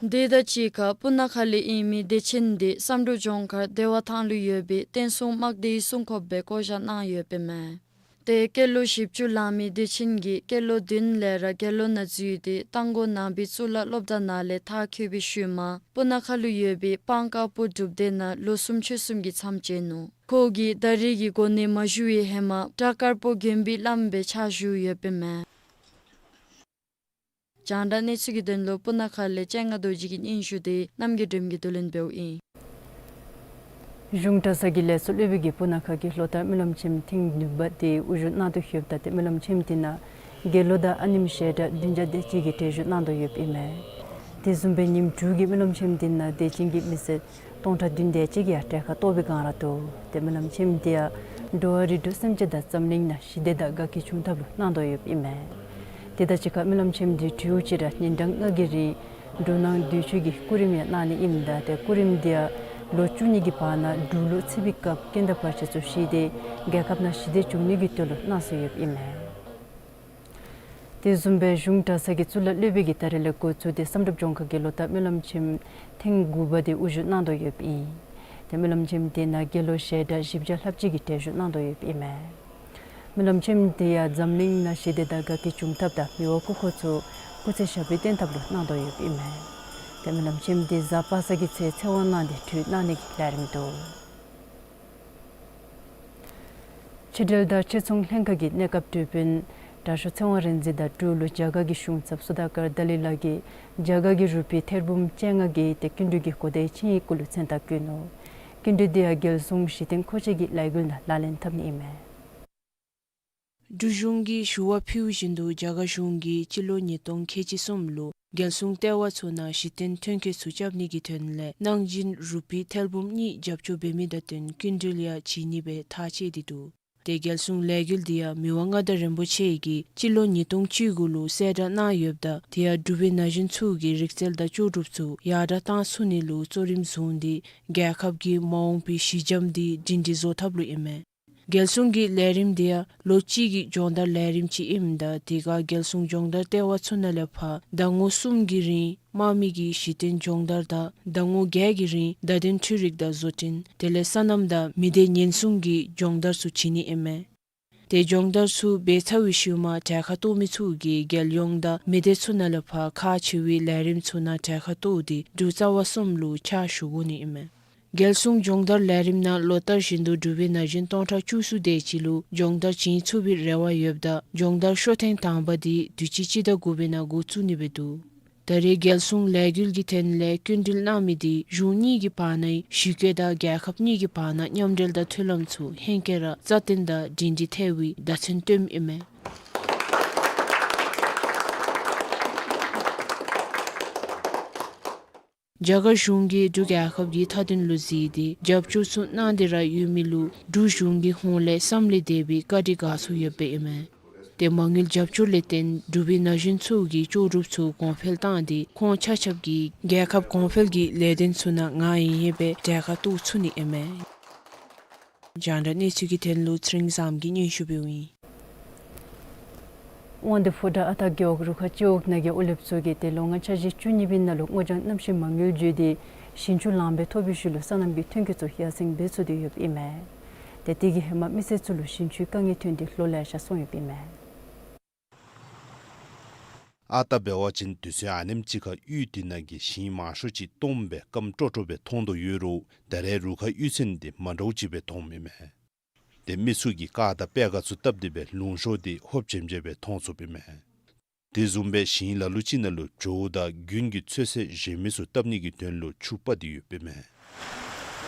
དེ་དང་གཅིག་ཁར་སྤུ་ན་ཁ་ལས་ཨིན་མི་བདེ་ཆེན་འདི་བསམ་འགྲུབ་ལྗོངས་མཁར་བདེ་བ་ཐང་ལུ་ཡོད་པའི་བསྟན་སྲུང་དམག་སྡེའི་སྲུང་སྐྱོབ་སྦེ་བསྐོ་བཞག་གནང་ཡོདཔ་ཨིན་མས། ཏེ་སྐྱེས་ལོ་བཞི་བཅུ་ལང་མི་བདེ་ཆེན་གྱིས་སྐྱེས་ལོ་བདུན་ལས་ར་དགེ་སློང་ནང་འཛུལ་ཏེ་རྟ་མགོ་ནང་པའི་གཙུག་ལག་སློབ་གྲྭ་ནང་ལས་མཐར་འཁྱོལ་བའི་ཤུལ་མ་སྤུ་ན་ཁ་ལུ་ཡོད་པའི་སྤང་དཀར་པོ་སྒྲུབ་སྡེ་ནང་ལོ་གསུམ་ཕྱོགས་གསུམ་གྱི་མཚམས་བཅད་ནུག། ཁོ་གིས་ད་རེས་ཀྱི་གོ་གནས་མ་ཞུ་བའི་ཧེ་མ་བྲག་དཀར་པོ་དགོན་པའི་བླམ་སྦེ་ཕྱག་ཞུ་ཡོདཔ་ཨིན་མས། རྒྱང་བསྒྲགས་གནས་ཚུལ་གྱི་དོན་ལུ་སྤུ་ན་ཁ་ལས་སྤྱན་སྔ་རྡོ་རྗེ་གི་སྙན་ཞུ་དེ་རྣམ་རྒྱལ་སྒྲོལམ་གྱིས་བསྡུ་ལེན་འབདཝ་ཨིན། གཞུང་གྲྭ་ཚང་གི་ལས་ཚོགས་སློབ་དཔོན་གྱིས་སྤུ་ན་ཁ་གི་ལོ་ལྟར་སྨོན་ལམ་ཆེན་མོ་ཐེངས་བདུན་པ་དེ་དབུ་བཞུགས་གནང་དོ་ཡོདཔ་ད་དེ་སྨོན་ལམ་ཆེན་མོ་དེ་ནང་དགེ་སློང་དང་ཨ་ནེམོ་བཤད་གྲྭ་བདུན་བརྒྱ་དེ་ཅིག་གིས་གྲལ་བཞུགས་གནང་དོ་ཡོདཔ་ཨིན་མས། དེ་བཟུམ་སྦེ་ཉིནམ་དྲུག་གི་སྨོན་ལམ་ཆེན་མོ་དེ་ནང་དད་ཅན་གྱི་མི་སེར་སྟོང་ཕྲག་བདུན་དེ་ཅིག་ཡང་གྲལ་ཁར་གཏོགས་པའི་སྒང་ར་འདུག། ཏེ་སྨོན་ལམ་ཆེན་མོ་དེ་ཡང་འགྲོ་བ་རིགས་དྲུག་སེམས་ཅན་དང་འཛམ་གླིང་ནང་ཞི་བདེ་དང་དགའ་སྐྱིད་འབྱུང་ཐབས་ལུ་གནང་དོ་ཡོདཔ་ཨིན་མས། དེ་དང་གཅིག་ཁར་སྨོན་ལམ་ཆེན་མོ་དེ་དྲོ་ཅིག་ར་ཉིན་གྲངས་ལྔ་གི་རིང་འབྲུ་སྣ་འདོད་ཆོས་ཀྱི་སྐུ་རིམ་ཡང་གནང་ནི་ཨིནམ་ད་དེ་སྐུ་རིམ་དེ་ཡང་ ལོ་བཅུ་གཉིས་ཀྱི་བར་ན་འབྲུག་ལུ་ཚེ་བི་སྐབས་རྐྱེན་དང་བར་ཆད་ཚུ་ཞི་སྟེ་རྒྱལ་ཁབ་ནང་ཞི་བདེ་འབྱུང་ནི་གི་དོན་ལུ་གནང་སྲོལ་ཡོདཔ་ཨིན་མས། དེ་བཟུམ་སྦེ་གཞུང་གྲྭ་ཚང་གི་གཙུག་ལག་སློབ་དཔོན་གྱིས་ད་རེས་ལས་འགོ་བཙུགས་ཏེ་བསམ་གྲུབ་ལྗོངས་མཁར་དགེ་སློང་དང་སྨོན་ལམ་ཆེན་མོ་ཐེངས་དགུ་པ་དེ་དབུ་བཞུགས་གནང་དོ་ཡོདཔ་ཨིན། དེ་སྨོན་ལམ་ཆེན་མོ་དེ་ནང་དགེ་སློང་ཞལ་གྲངས་བཞི་བརྒྱ་ལྷགཔ་ཅིག་གིས་གྲལ་བཞུགས་གནང་དོ་ཡོདཔ་ཨིན་མས། སྨོན་ལམ་ཆེན་མོ་དེ་ཡང་འཛམ་གླིང་ནང་ཞི་བདེ་དང་དགའ་སྐྱིད་འབྱུང་ཐབས་དང་མི་དབང་སྐུ་འཁོར་ཚུ་སྐུ་ཚེ་ཞབས་པད་བརྟན་ཐབས་ལུ་གནང་དོ་ཡོདཔ་ཨིན་མས། དེ་སྨོན་ལམ་ཆེན་མོ་དེ་གཟའ་པ་སངས་ཀྱི་ཚེ་ཚེ་དབང་གནང་སྟེ་གྲོལ་གནང་ནི་གི་ལས་རིམ་འདུག། ཕྱི་འབྲེལ་དང་ཕྱི་ཚོང་ལྷན་ཁག་གི་གནས་སྐབས་དྲུང་དཔོན་དྲགོས་ཚེ་དབང་རིག་འཛིན་དང་འབྲུག་ལུ་རྒྱ་གར་གྱི་གཞུང་ཚབ་སུ་དཱ་ཀར་ཏཱ་ལི་ལགས་ཀྱིས་རྒྱ་གར་གྱི་རུ་པི་ཐེར་འབུམ་བཅོ་ལྔ་གི་དེ་སྐྱིན་འགྲུལ་གྱི་གོ་བརྡའི་ཆིངས་ཡིག་གུ་ལུ་མཚན་རྟགས་བཀོད་ནུག། སྐྱིན་འགྲུལ་དེ་ཡང་རྒྱལ་སྲུང་གཞི་རྟེན་མཁོ་ཆས་ཀྱི་ལས་འགུལ་ནང་ལག་ལེན་འཐབ་ནི་ཨིན་མས། འབྲུག་གཞུང་གིས་ཞུ་བ་ཕུལ་བཞིན་དུ་རྒྱ་གར་གཞུང་གིས་སྤྱི་ལོ་ཉིས་སྟོང་ཁལ་གཅིག་གསུམ་ལུ་རྒྱལ་སྲུང་ལྟེ་བ་ཚུ་ནང་གཞི་རྟེན་ཐོན་སྐྱེད་ཚུ་རྐྱབ་ནི་གི་དོན་ལས་གནང་སྦྱིན་རུ་པི་ཐེར་འབུམ་གཉིས་རྒྱབ་སྐྱོར་འབད་མི་དང་བསྟུན་སྐྱིན་འགྲུལ་ཡང་བྱིན་ནི་སྦེ་ཐག་བཅད་དེ་འདུག། དེ་རྒྱལ་སྲུང་ལས་འགུལ་དེ་ཡང་མི་དབང་མངའ་བདག་རིན་པོ་ཆེ་གིས་སྤྱི་ལོ་ཉིས་སྟོང་བཅུ་དགུ་ལུ་གསལ་བསྒྲགས་གནང་ཡོདཔ་ད་དེ་ཡང་འབྲུག་པའི་ན་གཞོན་ཚུ་གིས་རིག་རྩལ་དང་ལྕོགས་གྲུབ་ཚུ་ཡར་དྲག་གཏང་ཚུགས་ནི་ལུ་གཙོ་རིམ་བཟུང་སྟེ་རྒྱལ་ཁབ་ཀྱི་མ་འོངས་པའི་གཞི་འགྱམ་དེ་སྒྲིང་སྒྲི་བཟོ་ཐབས་ལུ་ཨིན་མས། རྒྱལ་སྲུང་གི་ལས་རིམ་དེ་ཡང་ལོ་གཅིག་གི་སྦྱོང་བརྡར་ལས་རིམ་ཅིག་ཨིནམ་ད་དེ་ཁར་རྒྱལ་སྲུང་སྦྱོང་བརྡར་ལྟེ་བ་ཚུ་ནང་ལས་ཕར་ཟླ་ངོ་གསུམ་གྱི་རིང་དམག་མི་གི་གཞི་རྟེན་སྦྱོང་བརྡར་དང་ཟླ་ངོ་བརྒྱད་ཀྱི་རིང་བརྡ་དོན་འཕྲུལ་རིག་དང་བཟོ་སྐྲུན་དེ་ལས་སོ་ནམ་དང་མི་སྡེ་ཉེན་སྲུང་གི་སྦྱོང་བརྡར་ཚུ་བྱིན་ནི་ཨིན་མས། དེ་སྦྱོང་བརྡར་ཚུ་འབད་ཚར་བའི་ཤུལ་མ་གྲལ་ཁར་གཏོགས་མི་ཚུ་གིས་རྒྱལ་ཡོངས་དང་མི་སྡེ་ཚུ་ནང་ལས་ཕར་ཁག་ཆེ་བའི་ལས་རིམ་ཚུ་ནང་གྲལ་ཁར་གཏོགས་ཏེ་འབྲུག་རྩ་བ་གསུམ་ལུ་ཕྱག་ཞུ་དགོ་ནི་ཨིན་མས། རྒྱལ་སྲུང་སྦྱོང་བརྡར་ལས་རིམ་ནང་ལོ་ལྟར་བཞིན་དུ་འབྲུག་པའི་ན་གཞོན་སྟོང་ཕྲག་བཅུ་གསུམ་དེ་ཅིག་ལུ་སྦྱོང་བརྡར་བྱིན་ཚུགས་པའི་རེ་བ་ཡོདཔ་ད་སྦྱོང་བརྡར་ཤོག་ཐེངས་དང་པ་དེ་དུས་ཅི་སྤྱི་ཟླ་དགུ་པའི་ནང་འགོ་བཙུགས་ནི་སྦེ་འདུག། ད་རེས་རྒྱལ་སྲུང་ལས་འགུལ་གྱི་ཐད་ལས་སྐྱིན་འགྲུལ་གནང་མི་དེ་གཞུང་གཉིས་ཀྱི་བར་ནའི་ཞི་རྒོལ་དང་རྒྱལ་ཁབ་གཉིས་ཀྱི་བར་ན་མཉམ་འབྲེལ་དང་མཐུན་ལམ་ཚུ་ཧེང་སྐལ་ར་རྩ་བརྟན་དང་སྒྲིང་སྒྲི་ཐལ་བའི་བརྡ་མཚོན་སྟོནམ་ཨིན་མས། རྒྱ་གར་གཞུང་གིས་འབྲུག་རྒྱལ་ཁབ་ཀྱི་མཐའ་དོན་ལུ་གཟིགས་ཏེ་རྒྱབ་སྐྱོར་ཚུ་གནང་སྟེ་ར་ཡོད་མི་ལུ་འབྲུག་གཞུང་གི་ཧོངས་ལས་བསམ་ལས་འདས་པའི་བཀའ་དྲིན་དགའ་ཚོར་ཡོདཔ་ཨིན་མས། དེ་མ་དངུལ་རྒྱབ་སྐྱོར་ལས་བརྟེན་འབྲུག་པའི་ན་གཞོན་ཚུ་གིས་ལྕོགས་གྲུབ་ཚུ་གོང་འཕེལ་བཏང་སྟེ་ཁོང་ཆ་ཁྱབ་ཀྱིས་རྒྱལ་ཁབ་གོང་འཕེལ་གྱི་ལས་དོན་ཚུ་ནང་ང་ཡི་ཡི་སྦེ་གྲལ་ཁར་གཏོགས་ཚུགས་ནི་ཨིན་མས། རྒྱང་བསྒྲགས་གནས་ཚུལ་གྱི་དོན་ལུ་ཚེ་རིང་བཟངམོ་གིས་སྙན་ཞུ་འབདཝ་ཨིན། དབང་འདུས་ཕོ་བྲང་ཨ་སྟག་རྒེད་འོག་རུ་ཁག་སྤྱི་འོག་ནང་གི་ཨོ་ལེབ་ཚུ་གིས་ཏེ་ལོ་ལྔ་འཆར་གཞི་བཅུ་གཉིས་པའི་ནང་ལུ་སྔོ་ལྗང་གནམ་གཤིས་མ་དངུལ་བརྒྱུད་དེ་ཞིང་ཆུ་ལངམ་སྦེ་ཐོབ་པའི་ཤུལ་ལུ་སོ་ནམ་གྱི་ཐོན་སྐྱེད་ཚུ་ཡར་སེང་འབད་ཚུགས་ཏེ་ཡོདཔ་ཨིན་མས། ཏེ་དེ་གིས་ཧེ་མ་མི་སེར་ཚུ་ལུ་ཞིང་ཆུའི་དཀའ་ངལ་ཐོན་ཏེ་ལོ་ལེ་ཤ་སོང་ཡོདཔ་ཨིན་མས། ཨ་རྟག་འབད་བ་ཅིན་དུས་ཚོད་ཨ་ནེམ་ཅིག་ཁར་གཡུས་དེ་ནང་གི་ཞིང་མང་ཤོས་ཅིག་སྟོངམ་སྦེ་སྐམ་ཀྲོ་ཀྲོ་སྦེ་མཐོང་དོ་ཡོད་རུང་ད་རེས་རུ་ཁག་གཡུས་ཚན་དེ་མ་འདྲཝ་ཅིག་སྦེ་མཐོངམ་ཨིན་མས། ཏེ་མི་ཚུ་གིས་ཀར་དང་པད་ག་ཚུ་བཏབ་སྟེ་སྦེ་ལུང་ཤོར་ཏེ་ཧོབ་ཅེམ་ཅེམ་སྦེ་མཐོང་ཚུགསཔ་ཨིན་མས། དེ་བཟུམ་སྦེ་ཞིང་ལ་ལུ་ཅིག་ནང་ལུ་བྱོཝ་ད་རྒྱུན་གྱི་ཚོད་བསྲེ་གཞན་མི་ཚུ་བཏབ་ནི་གི་དོན་ལུ་ཆུ་སྤར་ཏེ་ཡོདཔ་ཨིན་མས།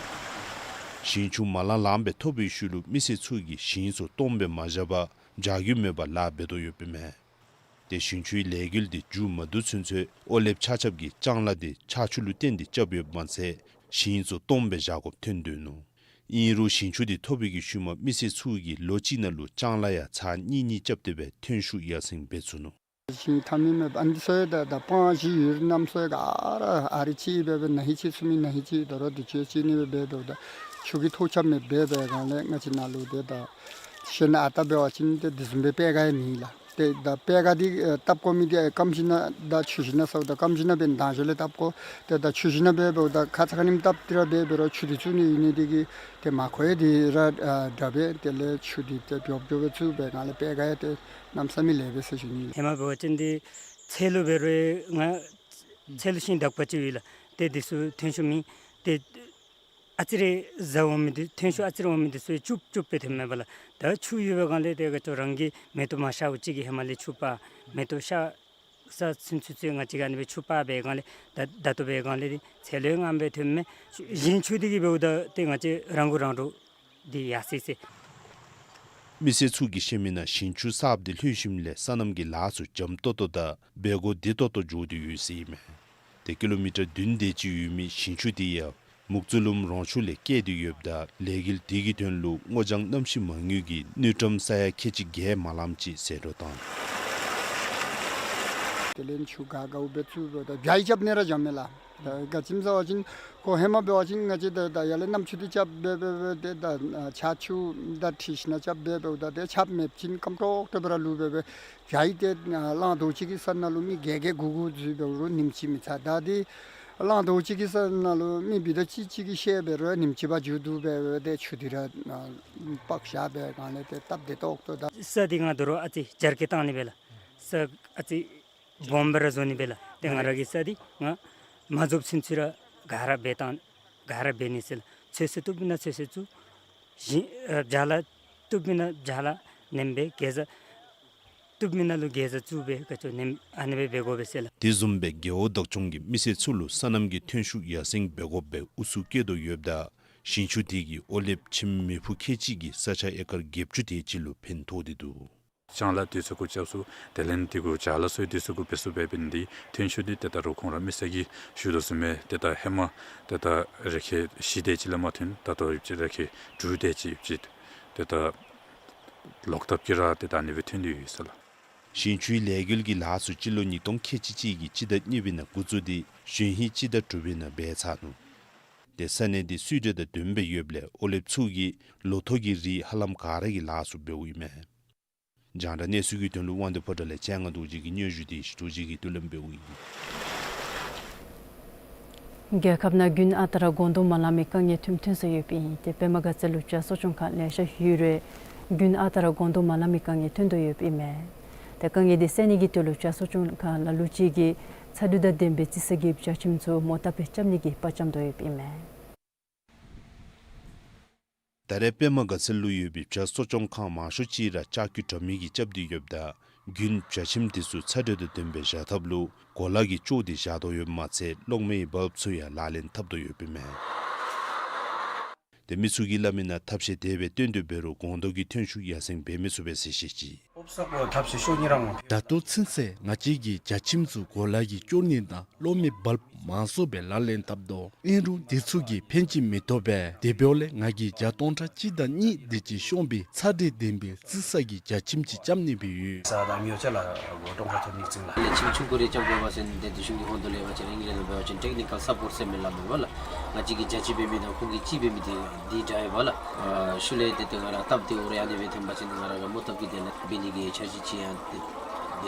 ཞིང་ཆུ་མ་ལང་ལངམ་སྦེ་ཐོབ་པའི་ཤུལ་ལུ་མི་སེར་ཚུ་གིས་ཞིང་ཚུ་སྟོངམ་སྦེ་མ་བཞག་པར་བྱ་རྒྱུ་མེད་པར་ལཱ་འབད་དོ་ཡོདཔ་ཨིན་མས། ཏེ་ཞིང་ཆུའི་ལས་འགུལ་དེ་མཇུག་མ་བསྡུ་ཚུན་ཚོད་ཨོ་ལེབ་ཆ་ཁྱབ་ཀྱིས་ལྕང་ལཱ་དེ་ཆར་ཆུ་ལུ་བརྟེན་ཏེ་རྐྱབ་ཡོདཔ་མ་ཚད་ཞིང་ཚུ་སྟོངམ་སྦེ་བཞག་དགོཔ་ཐོན་དོ་ནུག། ཨིན་རུང་ཞིང་ཆུ་དེ་ཐོབ་པའི་གི་ཤུལ་མ་མི་སེར་ཚུ་གིས་ལོ་གཅིག་ནང་ལུ་ལྕང་ལཱ་ཡང་ཚར་གཉིས་གཉིས་རྐྱབ་སྟེ་སྦེ་ཐོན་ཤུགས་ཡར་སེང་འབད་ཚུགས་ནུག། ཞིང་ཐ་མི་མེད་པ་ཨ་ནི་ཚུ་ཡང་ད་ད་སྤང་ཞིང་ཡུལ་རྣམས་ཚུ་ཡང་ག་ར་ཨ་རི་ཅིག་སྦེ་སྦེ་ན་ཧིང་ཅིག་ཚུ་མི་ན་ཧིང་ཅིག་ད་རུང་དུས་ཅི་ཅིག་ནི་སྦེ་འབད་དོ། ད་ཆུ་གི་ཐོགས་ཆགས་མེད་པར་འབད་བའི་སྒང་ལས་ང་བཅས་ནཱ་ལུ་དེ་ད་ཤེས་ན་ཨ་རྟག་འབད་བ་ཅིན་ཏེ་དེ་བཟུམ་སྦེ་པད་ག་ཡང་མེད་ལགས། ཏེ་ད་པད་ག་འདི་ཨེ་བཏབ་དགོ་མི་འདི་ཨེ་སྐམ་ཞིང་ནང་དང་ཆུ་ཞིང་ནང་ཟེརཝ་ད་སྐམ་ཞིང་ནང་འབད་ནི་དང་ཞོར་ལས་བཏབ་དགོ། ཏེ་ད་ཆུ་ཞིང་ནང་འབད་འབདཝ་ད་ཁ་ཙ་ཁ་ཉིནམ་བཏབ་སྟེ་ར་འབད་འབད་རུང་ཆུ་འདི་བཙུགས་ནི་ཡོད་ནི་དེ་གིས་ཏེ་མ་ཁོ་ཡང་དེ་ར་ཨ་དྲག་པས། དེ་ལས་ཆུ་འདི་ཏེ་མགྱོགས་མགྱོགས་སྦེ་བཙུགས་པའི་སྒང་ལས་པད་ག་ཡང་ཏེ་གནམ་མེད་ས་མེད་ལེགས་པས་ཟེར་ཞུ་ནི། ཧེ་མ་འབད་བ་ཅིན་འདི་ཚལ་ལུ་འབད་རུང་ང་ཚལ་ལུ་ཤིང་དག་པ་ཅིག་ཡོད་ལགས། ཏེ་འདི་ཚུ་ཐོན་ཤུགས་མེད། ཏེ་ཨ་ཙི་རེ་བཟའ་འོང་མི་འདི་ཐོན་ཤུགས་ཨ་ཙི་རེ་འོང་མི་འདི་ཚུ་ཡང་ཆུ་ཆུ་སྦེ་ཐོནམ་མས་པ་ལགས། ད་ཆུ་ཡོད་པའི་སྒང་ལས་ཏེ་ཁོང་རང་གིས་མེ་ཏོག་མ་ཤརཝ་ཅིག་གི་ཧེ་མ་ལས་ཆུ་སྤར། མེ་ཏོག་ཤར་ས་ཚུན་ཚོད་ཚུན་ང་བཅས་ཀྱིས་ཨ་ནི་སྦེ་ཆུ་སྤར་བའི་སྒང་ལས་ད་ད་ལྟོ་འབད་བའི་སྒང་ལས་ཚལ་ལུ་ཡང་ངམ་སྦེ་ཐོནམ་མས། ཞིང་ཆུ་འདི་གིས་འབདཝ་ད་ཏེ་ང་བཅས་རང་མགོ་རང་འདྲོངས་འདི་ཡར་སོ་ཡི་ཟེར། མི་སེར་ཚུ་གིས་བཤད་མི་ནང་ཞིང་ཆུ་གསརཔ་འདི་ལྷོད་ཞིནམ་ལས་སོ་ནམ་གྱི་ལཱ་ཚུ་འཇམ་ཏོག་ཏོ་དང་འབད་སྒོ་བདེ་ཏོག་ཏོ་འགྱོ་སྟེ་ཡོད་ཟེར་ཨིན་མས། ཏེ་ཀི་ལོ་མི་ཊར་བདུན་དེ་ཅིག་ཡོད་མི་ཞིང་ཆུ་དེ་ཡང་མུག་ཙུ་ལུམ་རོང་ཆུ་ལས་བསྐྱལ་ཏེ་ཡོདཔ་ད་ལས་འགུལ་དེ་གི་དོན་ལུ་སྔོ་ལྗང་གནམ་གཤིས་མ་དངུལ་གྱིས་དངུལ་ཀྲམ་ས་ཡ་ཁལ་གཅིག་བརྒལ་མ་ལངམ་ཅིག་ཟད་འགྲོ་བཏང་། དེ་ལས་ཆུ་ག་ག་འབད་ཚུགས་འབདཝ་ད་བྱ་ཡི་རྐྱབ་ནི་ར་འཇམ་མས་ལགས། ད་ག་ཅི་སྨོ་ཟེར་བ་ཅིན་ཁོ་ཧེ་མ་འབད་བ་ཅིན་ང་བཅས་ད་ད་ཡར་ལས་གནམ་ཆུ་འདི་རྐྱབ་སྦེ་སྦེ་སྦེ་ཏེ་ད་ཨ་ཆར་ཆུ་དང་འཁྲིལ་ཞིནམ་ལས་རྐྱབ་སྦེ་འབདཝ་ད་ཏེ་ཆརཔ་མེདཔ་ཅིན་སྐམ་ཏོག་ཏོ་སྦེ་ར་ལུས་སྦེ་སྦེ་གྱ་ཡི་ཏེ་ཨ་གླང་རྡོག་ཅིག་གི་ས་ནང་ལུ་མི་བརྒྱད་བརྒྱད་དགུ་དགུ་འཛུལ་འབད་རུང་ཉིནམ་གཅིག་མི་ཚར། ད་འདི་གླང་རྡོག་ཅིག་གི་ས་ནང་ལུ་མི་འབུད་རྡོག་གཅིག་གཅིག་གིས་བཤལ་འབད་རུང་ཉིནམ་གཅིག་ཕར་མཇུག་བསྡུ་སྦེ་སྦེ་ཏེ་ཆུ་འདི་ར་ཨ་དཔག་བཞག་སྦེ་ག་ལས་ཏེ་སྟབས་བདེ་ཏོག་ཏོ། ད་ས་འདི་ང་དོ་རུང་ཨ་ཙི་སྦྱར་སྐྱི་བཏང་ནི་སྦེ་ལགས། ས་ཨ་ཙི་སྦོམ་སྦེ་ར་བཟོ་ནི་སྦེ་ལགས། ཏེ་ང་ར་གི་ས་འདི་ང་མ་རྫོགས་ཚུན་ཚོད་ར་ག་ར་འབད་བཏང་ག་ར་འབད་ནི་ཟེར་ལགས། ཚོད་བསྲེ་བཏུབ་མིན་ན་ཚོད་བསྲེ་བཙུགས། ཞིང་ཨ་བྱཱ་ལ་བཏུབ་མིན་ན་བྱཱ་ལ་ནེམ་སྦེ་གེ་ཟ་བཏུབ་མིན་ན་ལུ་གེ་ཟ་བཙུགས་སྦེ་ག་ཅི་ནེམ་ཨ་ནི་སྦེ་འབད་དགོ་པས་ཟེར་ལགས། དེ་བཟུམ་སྦེ་རྒེད་འོག་བདག་སྐྱོང་གིས་མི་སེར་ཚུ་ལུ་སོ་ནམ་གྱི་ཐོན་ཤུགས་ཡར་སེང་འབད་དགོཔ་སྦེ་ཨུ་ཚུགས་བསྐྱེད་དོ་ཡོདཔ་ད་ཞིང་ཆུ་དེ་གིས་ཨོ་ལེབ་ཁྱིམ་མི་ཕུ་ཁལ་གཅིག་གི་ས་ཆ་ཨེ་ཀར་བརྒྱད་ཅུ་དེ་ཅིག་ལུ་ཕན་ཐོགས་ཏེ་འདུག། ལྕང་ལཱ་དེ་ཚུ་གུ་རྐྱབ་ཚུགས། དེ་ལས་དེ་གུ་བྱཱ་ལཱ་ཚུ་དེ་ཚུ་གུ་འབད་ཚུགས་འབད་བ་ཅིན་འདི་ཐོན་ཤུགས་འདི་ཏེ་ད་རུང་ཁོང་ར་མི་སེར་གྱིས་ཞུ་དོ་བཟུམ་སྦེ་ཏེ་ད་ཧེ་མ་ཏེ་ད་རེ་ཁལ་བཞི་དེ་ཅིག་ལས་མ་ཐོན། ད་ལྟོ་ཡོདཔ་ཅིག་རེ་ཁལ་དྲུག་དེ་ཅིག་ཡོདཔ་ཅིག་ཏེ་ད་ལོག་ལྟབ་ཀྱིས་ར་ཏེ་ད་ཨ་ནི་སྦེ་ཐོན་ཏེ་ཡོད་ཟེར་ལགས། ཞིང་ཆུའི་ལས་འགུལ་གྱི་ལཱ་ཚུ་སྤྱི་ལོ་ཉིས་སྟོང་ཁལ་གཅིག་གཅིག་གི་སྤྱི་ཟླ་གཉིས་པའི་ནང་འགོ་བཙུགས་ཏེ་གཞེས་ཧིང་སྤྱི་ཟླ་དྲུག་པའི་ནང་འབད་ཚར་ནུག། ཏེ་ས་གནས་འདི་བསིལ་དྲོད་དང་ལྡནམ་སྦེ་ཡོདཔ་ལས་ཨོ་ལེབ་ཚུ་གིས་ལོ་ཐོག་གི་རིགས་ཧ་ལམ་ག་ར་གིས་ལཱ་ཚུ་འབདཝ་ཨིན་མས། རྒྱང་བསྒྲགས་གནས་ཚུལ་གྱི་དོན་ལུ་དབང་འདུས་ཕོ་བྲང་ལས་ལྕང་ང་རྡོ་རྗེ་གི་སྙན་ཞུ་དེ་ཞུ་རྡོ་རྗེ་གིས་བསྡུ་ལེན་འབདཝ་ཨིན། རྒྱལ་ཁབ་ནང་དགུན་ཨ་རྟག་ར་སྒོང་རྡོག་མ་ལང་མི་དཀའ་ངལ་ཐོནམ་ཐོན་ས་ཡོདཔ་ཨིན། ཏེ་པདྨ་དགའ་ཚལ་ལུ་བྱཱ་གསོ་སྐྱོང་ཁང་ལེ་ཤ་ཡོད་རུང་དགུན་ཨ་རྟག་ར་སྒོང་རྡོག་མ་ལང་མི་དཀའ་ངལ་ཐོན་དོ་ཡོདཔ་ཨིན་མས། ཏེ་དཀའ་ངལ་དེ་སེལ་ནི་གི་དོན་ལུ་བྱཱ་གསོ་སྐྱོང་ཁང་ལ་ལུ་ཅིག་གིས་ཚ་དྲོད་དང་ལྡན་པའི་རྩི་ས་གི་བྱཱ་ཁྱིམ་ཚུ་མོ་བཏབ་སྦེ་རྐྱབ་ནི་གི་དཔའ་བཅམ་དོ་ཡོདཔ་ཨིན་མས། ད་རེས་པདྨ་དགའ་ཚལ་ལུ་ཡོད་པའི་བྱཱ་གསོ་སྐྱོང་ཁང་མང་ཤོས་ཅིག་ར་ལྕགས་ཀྱི་དྲ་མིག་གིས་རྐྱབ་སྟེ་ཡོདཔ་ད་དགུན་བྱཱ་ཁྱིམ་དེ་ཚུ་ཚ་དྲོད་དང་ལྡན་པའི་བཞག་ཐབས་ལུ་གོ་ལ་གིས་བཅོ་སྟེ་བཞག་དོ་ཡོདཔ་མ་ཚད་གློག་མེའི་བཱལབ་ཚུ་ཡང་ལག་ལེན་འཐབ་དོ་ཡོདཔ་ཨིན་མས། ཏེ་མི་ཚུ་གིས་སླབ་མི་ནང་ཐབས་ཤེས་དེ་སྦེ་བཏོན་ཏེ་འབད་རུང་སྒོང་རྡོག་གི་ཐོན་ཤུགས་ཡར་སེང་འབད་མི་ཚུགས་པས་ཟེར་བཤད་ཅི། ད་ལྟོ་ཚུན་ཚོད་ང་བཅས་ཀྱི་བྱཱ་ཁྱིམ་ཚུ་གོ་ལ་གིས་བཅོ་ནི་དང་གློག་མེ་བཱལབ་མང་སུ་སྦེ་ལག་ལེན་འཐབ་དོ། ཨིན་རུང་དེ་ཚུ་གིས་ཕན་ཅིག་མི་ཐོགས་པས། དེ་འབདཝ་ལས་ང་གིས་བྱཱ་སྟོང་ཕྲག་གཅིག་དང་གཉིས་དེ་ཅིག་ཤོང་པའི་ཚ་དྲོད་ལྡན་པའི་རྩི་ས་གི་བྱཱ་ཁྱིམ་ཅིག་རྐྱབ་ནི་སྦེ་ཡོད། ས་དང་ཉོ་ཆ་ལ་གོ་ཀྲོང་ཁ་ཐོབ་ནི་ཅིག་ལགས། ལས་ཁྱིམ་ཆུང་ཀུ་རེ་རྐྱབ་དགོ་པ་ཅིན་ཏེ་དེ་ཤུལ་གྱི་ཧོངས་ལས་འབད་བ་ཅིན་ཨིང་ལན་ལུ་འབད་བ་ཅིན་ཊེག་ནི་ཀཱལ་སཔོརཊ་ཟེར་མི་ལགས་མེན་པ་ལགས། ང་བཅས་ཀྱིས་བྱཱ་ཅིག་འབད་མི་དང་ཁོང་གིས་ཅིག་འབད་མི་དེ་འདི་འདྲ་ཡོད་པ་ལགས། ཨ་ཤུལ་ལས་ཏེ་ཏེ་ང་ར་སྟབས་བདེཝ་རེ་ཨ་ནི་སྦེ་ཐོན་པ་ཅིན་ང་ར་ག་མོ་སྟབས་ཀྱིས་དེ་ལས་འབད་ནི་གི་འཆར་གཞི་ཅིག་ཡང་དེ་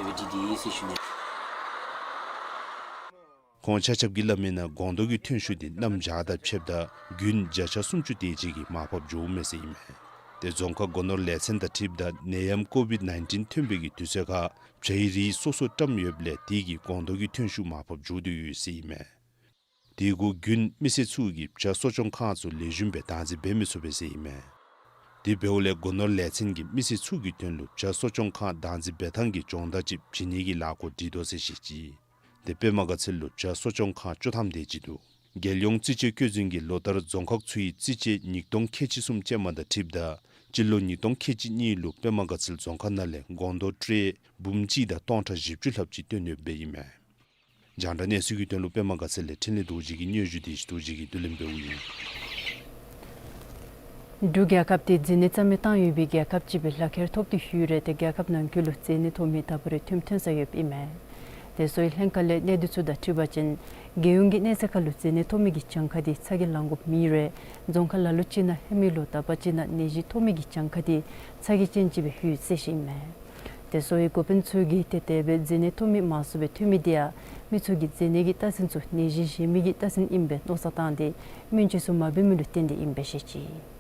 སྦེ་འདི་འདི་ཟེར་ཞུ་ནི། ཁོང་ཆ་ཁྱབ་ཀྱིས་སླབ་མི་ནང་སྒོང་རྡོག་གི་ཐོན་ཤུགས་དེ་གནམ་བྱཱར་དང་ཕྱདཔ་ད་དགུན་བྱ་ཆ་སུམ་ཅུ་དེ་ཅིག་གིས་མར་ཕབ་འགྱོཝ་མས་ཟེར་ཨིན་མས། ཏེ་རྫོང་ཁག་སྒོ་ནོར་ལས་ཚན་དང་འཁྲིལཝ་ད་ནད་ཡམས་ཀོ་བིཌ་ནའིན་ཊིན་ཐོན་པའི་གི་དུས་ཚོད་ཁར་བྱའི་རིགས་སོ་སོ་བཀྲམ་ཡོདཔ་ལས་དེ་གིས་སྒོང་རྡོག་གི་ཐོན་ཤུགས་མར་ཕབ་འགྱོ་དོ་ཡོད་ཟེར་ཨིན་མས། དེ་གུ་དགུན་མི་སེར་ཚུ་གིས་བྱ་གསོ་སྐྱོང་ཁང་ཚུ་ལེགས་ཤོམ་སྦེ་བདག་འཛིན་འབད་མི་ཚུགས་པས་ཟེར་ཨིན་མས། དེ་འབདཝ་ལས་སྒོ་ནོར་ལས་ཚན་གྱིས་མི་སེར་ཚུ་གི་དོན་ལུ་བྱ་གསོ་སྐྱོང་ཁང་བདག་འཛིན་འབད་ཐངས་ཀྱི་སྦྱོང་བརྡར་ཅིག་བྱིན་ནི་གི་ལཱ་འགོ་འདྲེན་དོ་ཟེར་བཤད་ཅི། ཏེ་པདྨ་དགའ་ཚལ་ལུ་བྱ་གསོ་སྐྱོང་ཁང་བཅུ་ཐམ་དེ་ཅིག་འདུག། རྒྱལ་ཡོངས་རྩིས་དཔྱད་བཀོད་འཛིན་གྱིས་ལོ་ལྟར་རྫོང་ཁག་ཚུའི་རྩིས་དཔྱད་ཉིས་སྟོང་ཁལ་གཅིག་གསུམ་ཅན་མ་དང་འཁྲིལཝ་ད་སྤྱི་ལོ་ཉིས་སྟོང་ཁལ་གཅིག་གཉིས་ལུ་པདྨ་དགའ་ཚལ་རྫོང་ཁག་ནང་ལས་སྒོང་རྡོག་ཊེ་འབུམ་གཅིག་དང་སྟོང་ཕྲག་བཞི་བཅུ་ལྷགཔ་ཅིག་བཏོན་ཡོདཔ་ཨིན་མས། རྒྱང་བསྒྲགས་གནས་ཚུལ་གྱི་དོན་ལུ་པདྨ་དགའ་ཚལ་ལས་འཕྲིན་ལས་རྡོ་རྗེ་གི་སྙན་ཞུ་དེ་རྡོ་རྗེ་གིས་བསྡུ་ལེན་འབདཝ་ཨིན། འབྲུག་རྒྱལ་ཁབ་དེ་མཛེ་ནད་རྩ་མེད་བཏང་ཡོད་པའི་རྒྱལ་ཁབ་ཅིག་སྦེ་ལག་ཁྱེར་ཐོབ་སྟེ་ཡོད་རུང་ཏེ་རྒྱལ་ཁབ་ནང་འཁོད་ལུ་མཛེ་ནད་ཐོབ་མི་ད་བར་རེ་ཐོནམ་ཐོན་ས་ཡོདཔ་ཨིན་མས། ཏེ་གསོ་བའི་ལྷན་ཁག་ལས་གནས་སྡུད་ཚུ་དང་འཁྲིལ་བ་ཅིན་རྒྱལ་ཡོངས་ཀྱི་གནས་ཚད་ཁར་ལུ་མཛེ་ནད་ཐོབ་མི་གི་གྱངས་ཁ་དེ་ཚ་གྱང་ལང་དགོཔ་མེད་རུང་རྫོང་ཁག་ལ་ལུ་ཅིག་ནང་ཧེ་མའི་ལོ་དག་པ་ཅིག་ནང་ནད་གཞི་ཐོབ་མི་གི་གྱངས་ཁ་དེ་ཚ་གྱང་ཅན་ཅིག་སྦེ་ཡོད་ཟེར་བཤད་ཨིན་མས། ཏེ་གསོ་བའི་འགོ་དཔོན་ཚུ་གིས་ཏེ་དེ་སྦེ་མཛེ་ནད་ཐོབ་མི་མང་སུ་སྦེ་ཐོན་མི་དེ་ཡང་མི་ཚུ་གིས་མཛེ་ནད་ཀྱི་རྟགས་མཚན་ཚུ་ནད་གཞི་གཞན་མི་གི་རྟགས་མཚན་ཨིནམ་སྦེ་མནོ་བསམ་བཏང་སྟེ་སྨན་བཅོས་ཚུ་མ་འབད་མི་ལུ་བརྟེན་ཏེ་ཨིནམ་སྦེ་བཤད་ཅི།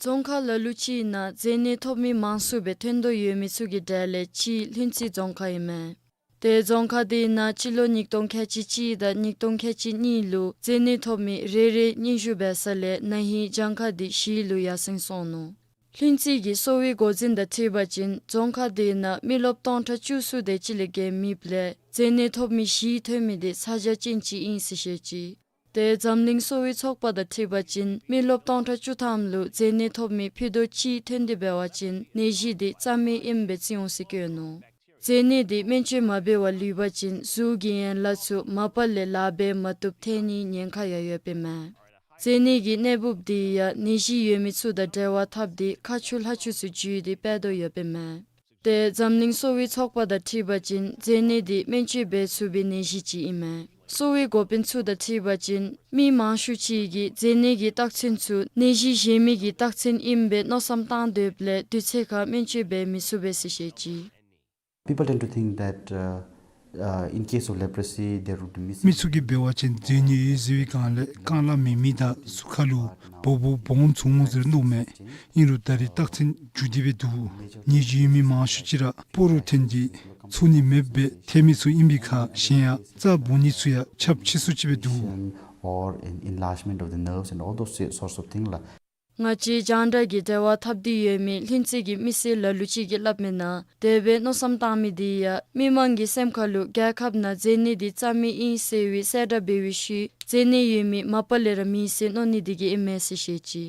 རྫོང་ཁག་ལ་ལུ་ཅིག་ནང་མཛེ་ནད་ཐོབ་མི་མང་སུ་སྦེ་ཐོན་དོ་ཡོད་མི་ཚུ་གི་གྲས་ལས་གཅིག་ལྷུན་རྩེ་རྫོང་ཁག་ཨིན་མས། ཏེ་རྫོང་ཁག་དེ་ནང་སྤྱི་ལོ་ཉིས་སྟོང་ཁལ་གཅིག་གཅིག་དང་ཉིས་སྟོང་ཁལ་གཅིག་གཉིས་ལུ་མཛེ་ནད་ཐོབ་མི་རེ་རེ་སྙན་ཞུ་འབད་ས་ལས་ན་ཧིང་གྱངས་ཁ་དེ་བཞི་ལུ་ཡར་སེང་སོང་ནུག། ལྷུན་རྩེ་གི་གསོ་བའི་འགོ་འཛིན་དང་འཁྲིལ་བ་ཅིན་རྫོང་ཁག་དེ་ནང་མི་རློབས་སྟོང་ཕྲག་བཅུ་གསུམ་དེ་ཅིག་ལས་བརྒལ་མེདཔ་ལས་མཛེ་ནད་ཐོབ་མི་བཞི་ཐོན་མི་དེ་ཚ་གྱང་ཅན་ཅིག་ཨིན་ཟེར་བཤད་ཅི། ཏེ་འཛམ་གླིང་གསོ་བའི་ཚོགས་པ་དང་འཁྲིལ་བ་ཅིན་མི་རློབས་སྟོང་ཕྲག་བཅུ་ཐམ་ལུ་མཛེ་ནད་ཐོབ་མི་ཕུད་རྡོག་གཅིག་ཐོན་ཏེ་འབད་བ་ཅིན་ནད་གཞི་དེ་རྩ་མེད་ཨིནམ་སྦེ་བརྩི་འོང་ཟེར་བཀོད་ནུག། མཛེ་ནད་དེ་སྨན་བཅོས་མ་འབད་བར་ལུས་པ་ཅིན་གཟུགས་ཀྱི་ཡན་ལག་ཚུ་མ་པ་ལས་ལཱ་འབད་མ་བཏུབ་ཐལ་ནིའི་ཉེན་ཁ་ཡང་ཡོདཔ་ཨིན་མས། མཛེ་ནད་ཀྱི་ནད་འབུཔ་དེ་ཡང་ནད་གཞི་ཡོད་མི་ཚུ་དང་འབྲེལ་བ་འཐབ་སྟེ་ཁ་ཆུ་ལྷ་ཆུ་ཚུ་འཇུས་ཏེ་འཕེལ་དོ་ཡོདཔ་ཨིན་མས། ཏེ་འཛམ་གླིང་གསོ་བའི་ཚོགས་པ་དང་འཁྲིལ་བ་ཅིན་མཛེ་ནད་འདི་སྨན་བཅོས་འབད་ཚུགས་པའི་ནད་གཞི་ཅིག་ཨིན་མས། གསོ་བའི་འགོ་དཔོན་ཚུ་དང་འཁྲིལ་བ་ཅིན་མི་མང་ཤོས་ཅིག་གིས་མཛེ་ནད་ཀྱི་རྟགས་མཚན་ཚུ་ནད་གཞི་གཞན་མི་གི་རྟགས་མཚན་ཨིནམ་སྦེ་མནོ་བསམ་བཏང་སྡོདཔ་ལས་དུས་ཚོད་ཁར་སྨན་བཅོས་འབད་མི་ཚུགས་པས་ཟེར་བཤད་ཅི། People tend to think that, uh, uh, in case of leprosy, there would be missing. མི་ཚུ་གིས་འབད་བ་ཅིན་མཛེ་ནད་ཡོད་ཟེར་བའི་སྒང་ལས་རྐང་ལག་མེད་མི་དང་གཟུགས་ཁ་ལུ་སྦོ་སྦོ་སྦོམ་ཚུ་འོང་ཟེར་མནོཝ་མས། ཨིན་རུང་ད་རེས་རྟགས་མཚན་འགྱུར་ཏེ་སྦེ་འདུག། ནད་གཞི་ཡོད་མི་མང་ཤོས་ཅིག་ར་སྤོ་རུ་འཐོན་ཏེ་ཚོར་ནི་མེདཔ་སྦེ་ཐལ་མི་ཚུ་ཨིན་པའི་ཁར་གཞན་ཡང་རྩ་སྦོ་ནི་ཚུ་ཡང་ཁྱབ་ཆེ་སུ་ཅིག་སྦེ་འདུག། Or an enlargement of the nerves and all those sorts of things ལགས། ང་བཅས་རྒྱང་བསྒྲགས་ཀྱི་འབྲེལ་བ་འཐབ་སྟེ་ཡོད་མི་ལྷུན་རྩེ་གི་མི་སེར་ལ་ལུ་ཅིག་གིས་སླབ་མི་ནང་དེ་སྦེ་མནོ་བསམ་བཏང་མི་འདི་ཡང་མི་མང་གི་སེམས་ཁ་ལུ་རྒྱལ་ཁབ་ནང་མཛེ་ནད་འདི་རྩ་མེད་ཨིན་ཟེར་བའི་གསལ་བསྒྲགས་འབད་བའི་ཤུལ་མཛེ་ནད་ཡོད་མི་མ་པ་ལས་ར་མེད་ཟེར་མནོ་ནི་འདི་གིས་ཨིན་མས་ཟེར་བཤད་ཅི།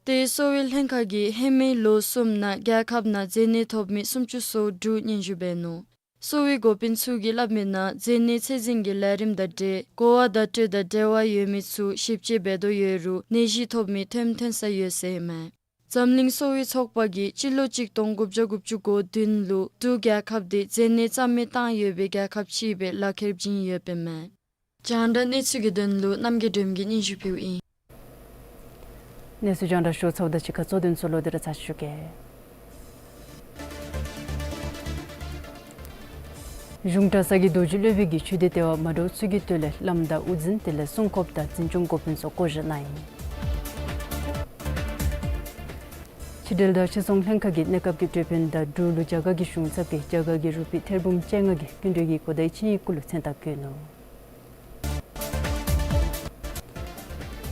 ཏེ་གསོ་བའི་ལྷན་ཁག་གིས་ཧེ་མའི་ལོ་གསུམ་ནང་རྒྱལ་ཁབ་ནང་མཛེ་ནད་ཐོབ་མི་སུམ་ཅུ་སོ་དྲུག་སྙན་ཞུ་འབད་ནུག། གསོ་བའི་འགོ་དཔོན་ཚུ་གིས་སླབ་མི་ནང་མཛེ་ནད་ཚད་འཛིན་གྱི་ལས་རིམ་དང་འབྲེལ་གོ་བ་བརྡ་སྤྲོད་དང་འབྲེལ་བ་ཡོད་མི་ཚུ་ཞིབ་དཔྱད་འབད་དོ་ཡོད་རུང་ནད་གཞི་ཐོབ་མི་ཐོན་ཐོན་ས་ཡོད་ཟེར་ཨིན་མས། འཛམ་གླིང་གསོ་བའི་ཚོགས་པ་གིས་སྤྱི་ལོ་གཅིག་སྟོང་དགུ་བརྒྱ་དགུ་བཅུ་གོ་བདུན་ལུ་འབྲུག་རྒྱལ་ཁབ་འདི་མཛེ་ནད་རྩ་མེད་བཏང་ཡོད་པའི་རྒྱལ་ཁབ་ཅིག་སྦེ་ལག་ཁྱེར་བྱིན་ཡོདཔ་ཨིན་མས། རྒྱང་བསྒྲགས་གནས་ཚུལ་གྱི་དོན་ལུ་རྣམ་རྒྱལ་སྒྲོལམ་གྱིས་སྙན་ཞུ་ཕུལཝ་ཨིན། གནས་ཚུལ་རྒྱང་བསྒྲགས་ཞུ་ཚརཝ་དང་གཅིག་ཁར་གཙོ་དོན་ཚུ་ལོག་སྟེ་ར་ཚར་ཞུ་གེ། གཞུང་གྲྭ་ཚང་གི་རྡོ་རྗེ་སློབ་དཔོན་གྱིས་ཆོས་སྡེ་ལྟེ་བ་མ་འདྲཝ་ཚུ་གི་དོན་ལས་བླམ་དང་དབུ་འཛིན་དེ་ལས་སྲུང་སྐྱོབ་དང་འཛིན་སྐྱོང་འགོ་དཔོན་ཚུ་བསྐོ་བཞག་གནང་ཡི། ཕྱི་འབྲེལ་དང་ཕྱི་ཚོང་ལྷན་ཁག་གིས་གནས་སྐབས་ཀྱི་གྲོས་ཕན་དང་འབྲུག་ལུ་རྒྱ་གར་གྱི་གཞུང་ཚབ་ཀྱིས་རྒྱ་གར་གྱི་རུ་པི་ཐེར་འབུམ་བཅོ་ལྔ་གི་སྐྱིན་འགྲུལ་གྱི་གོ་བརྡའི་ཆིངས་ཡིག་གུ་ལུ་མཚན་རྟགས་བཀོད་ནུག།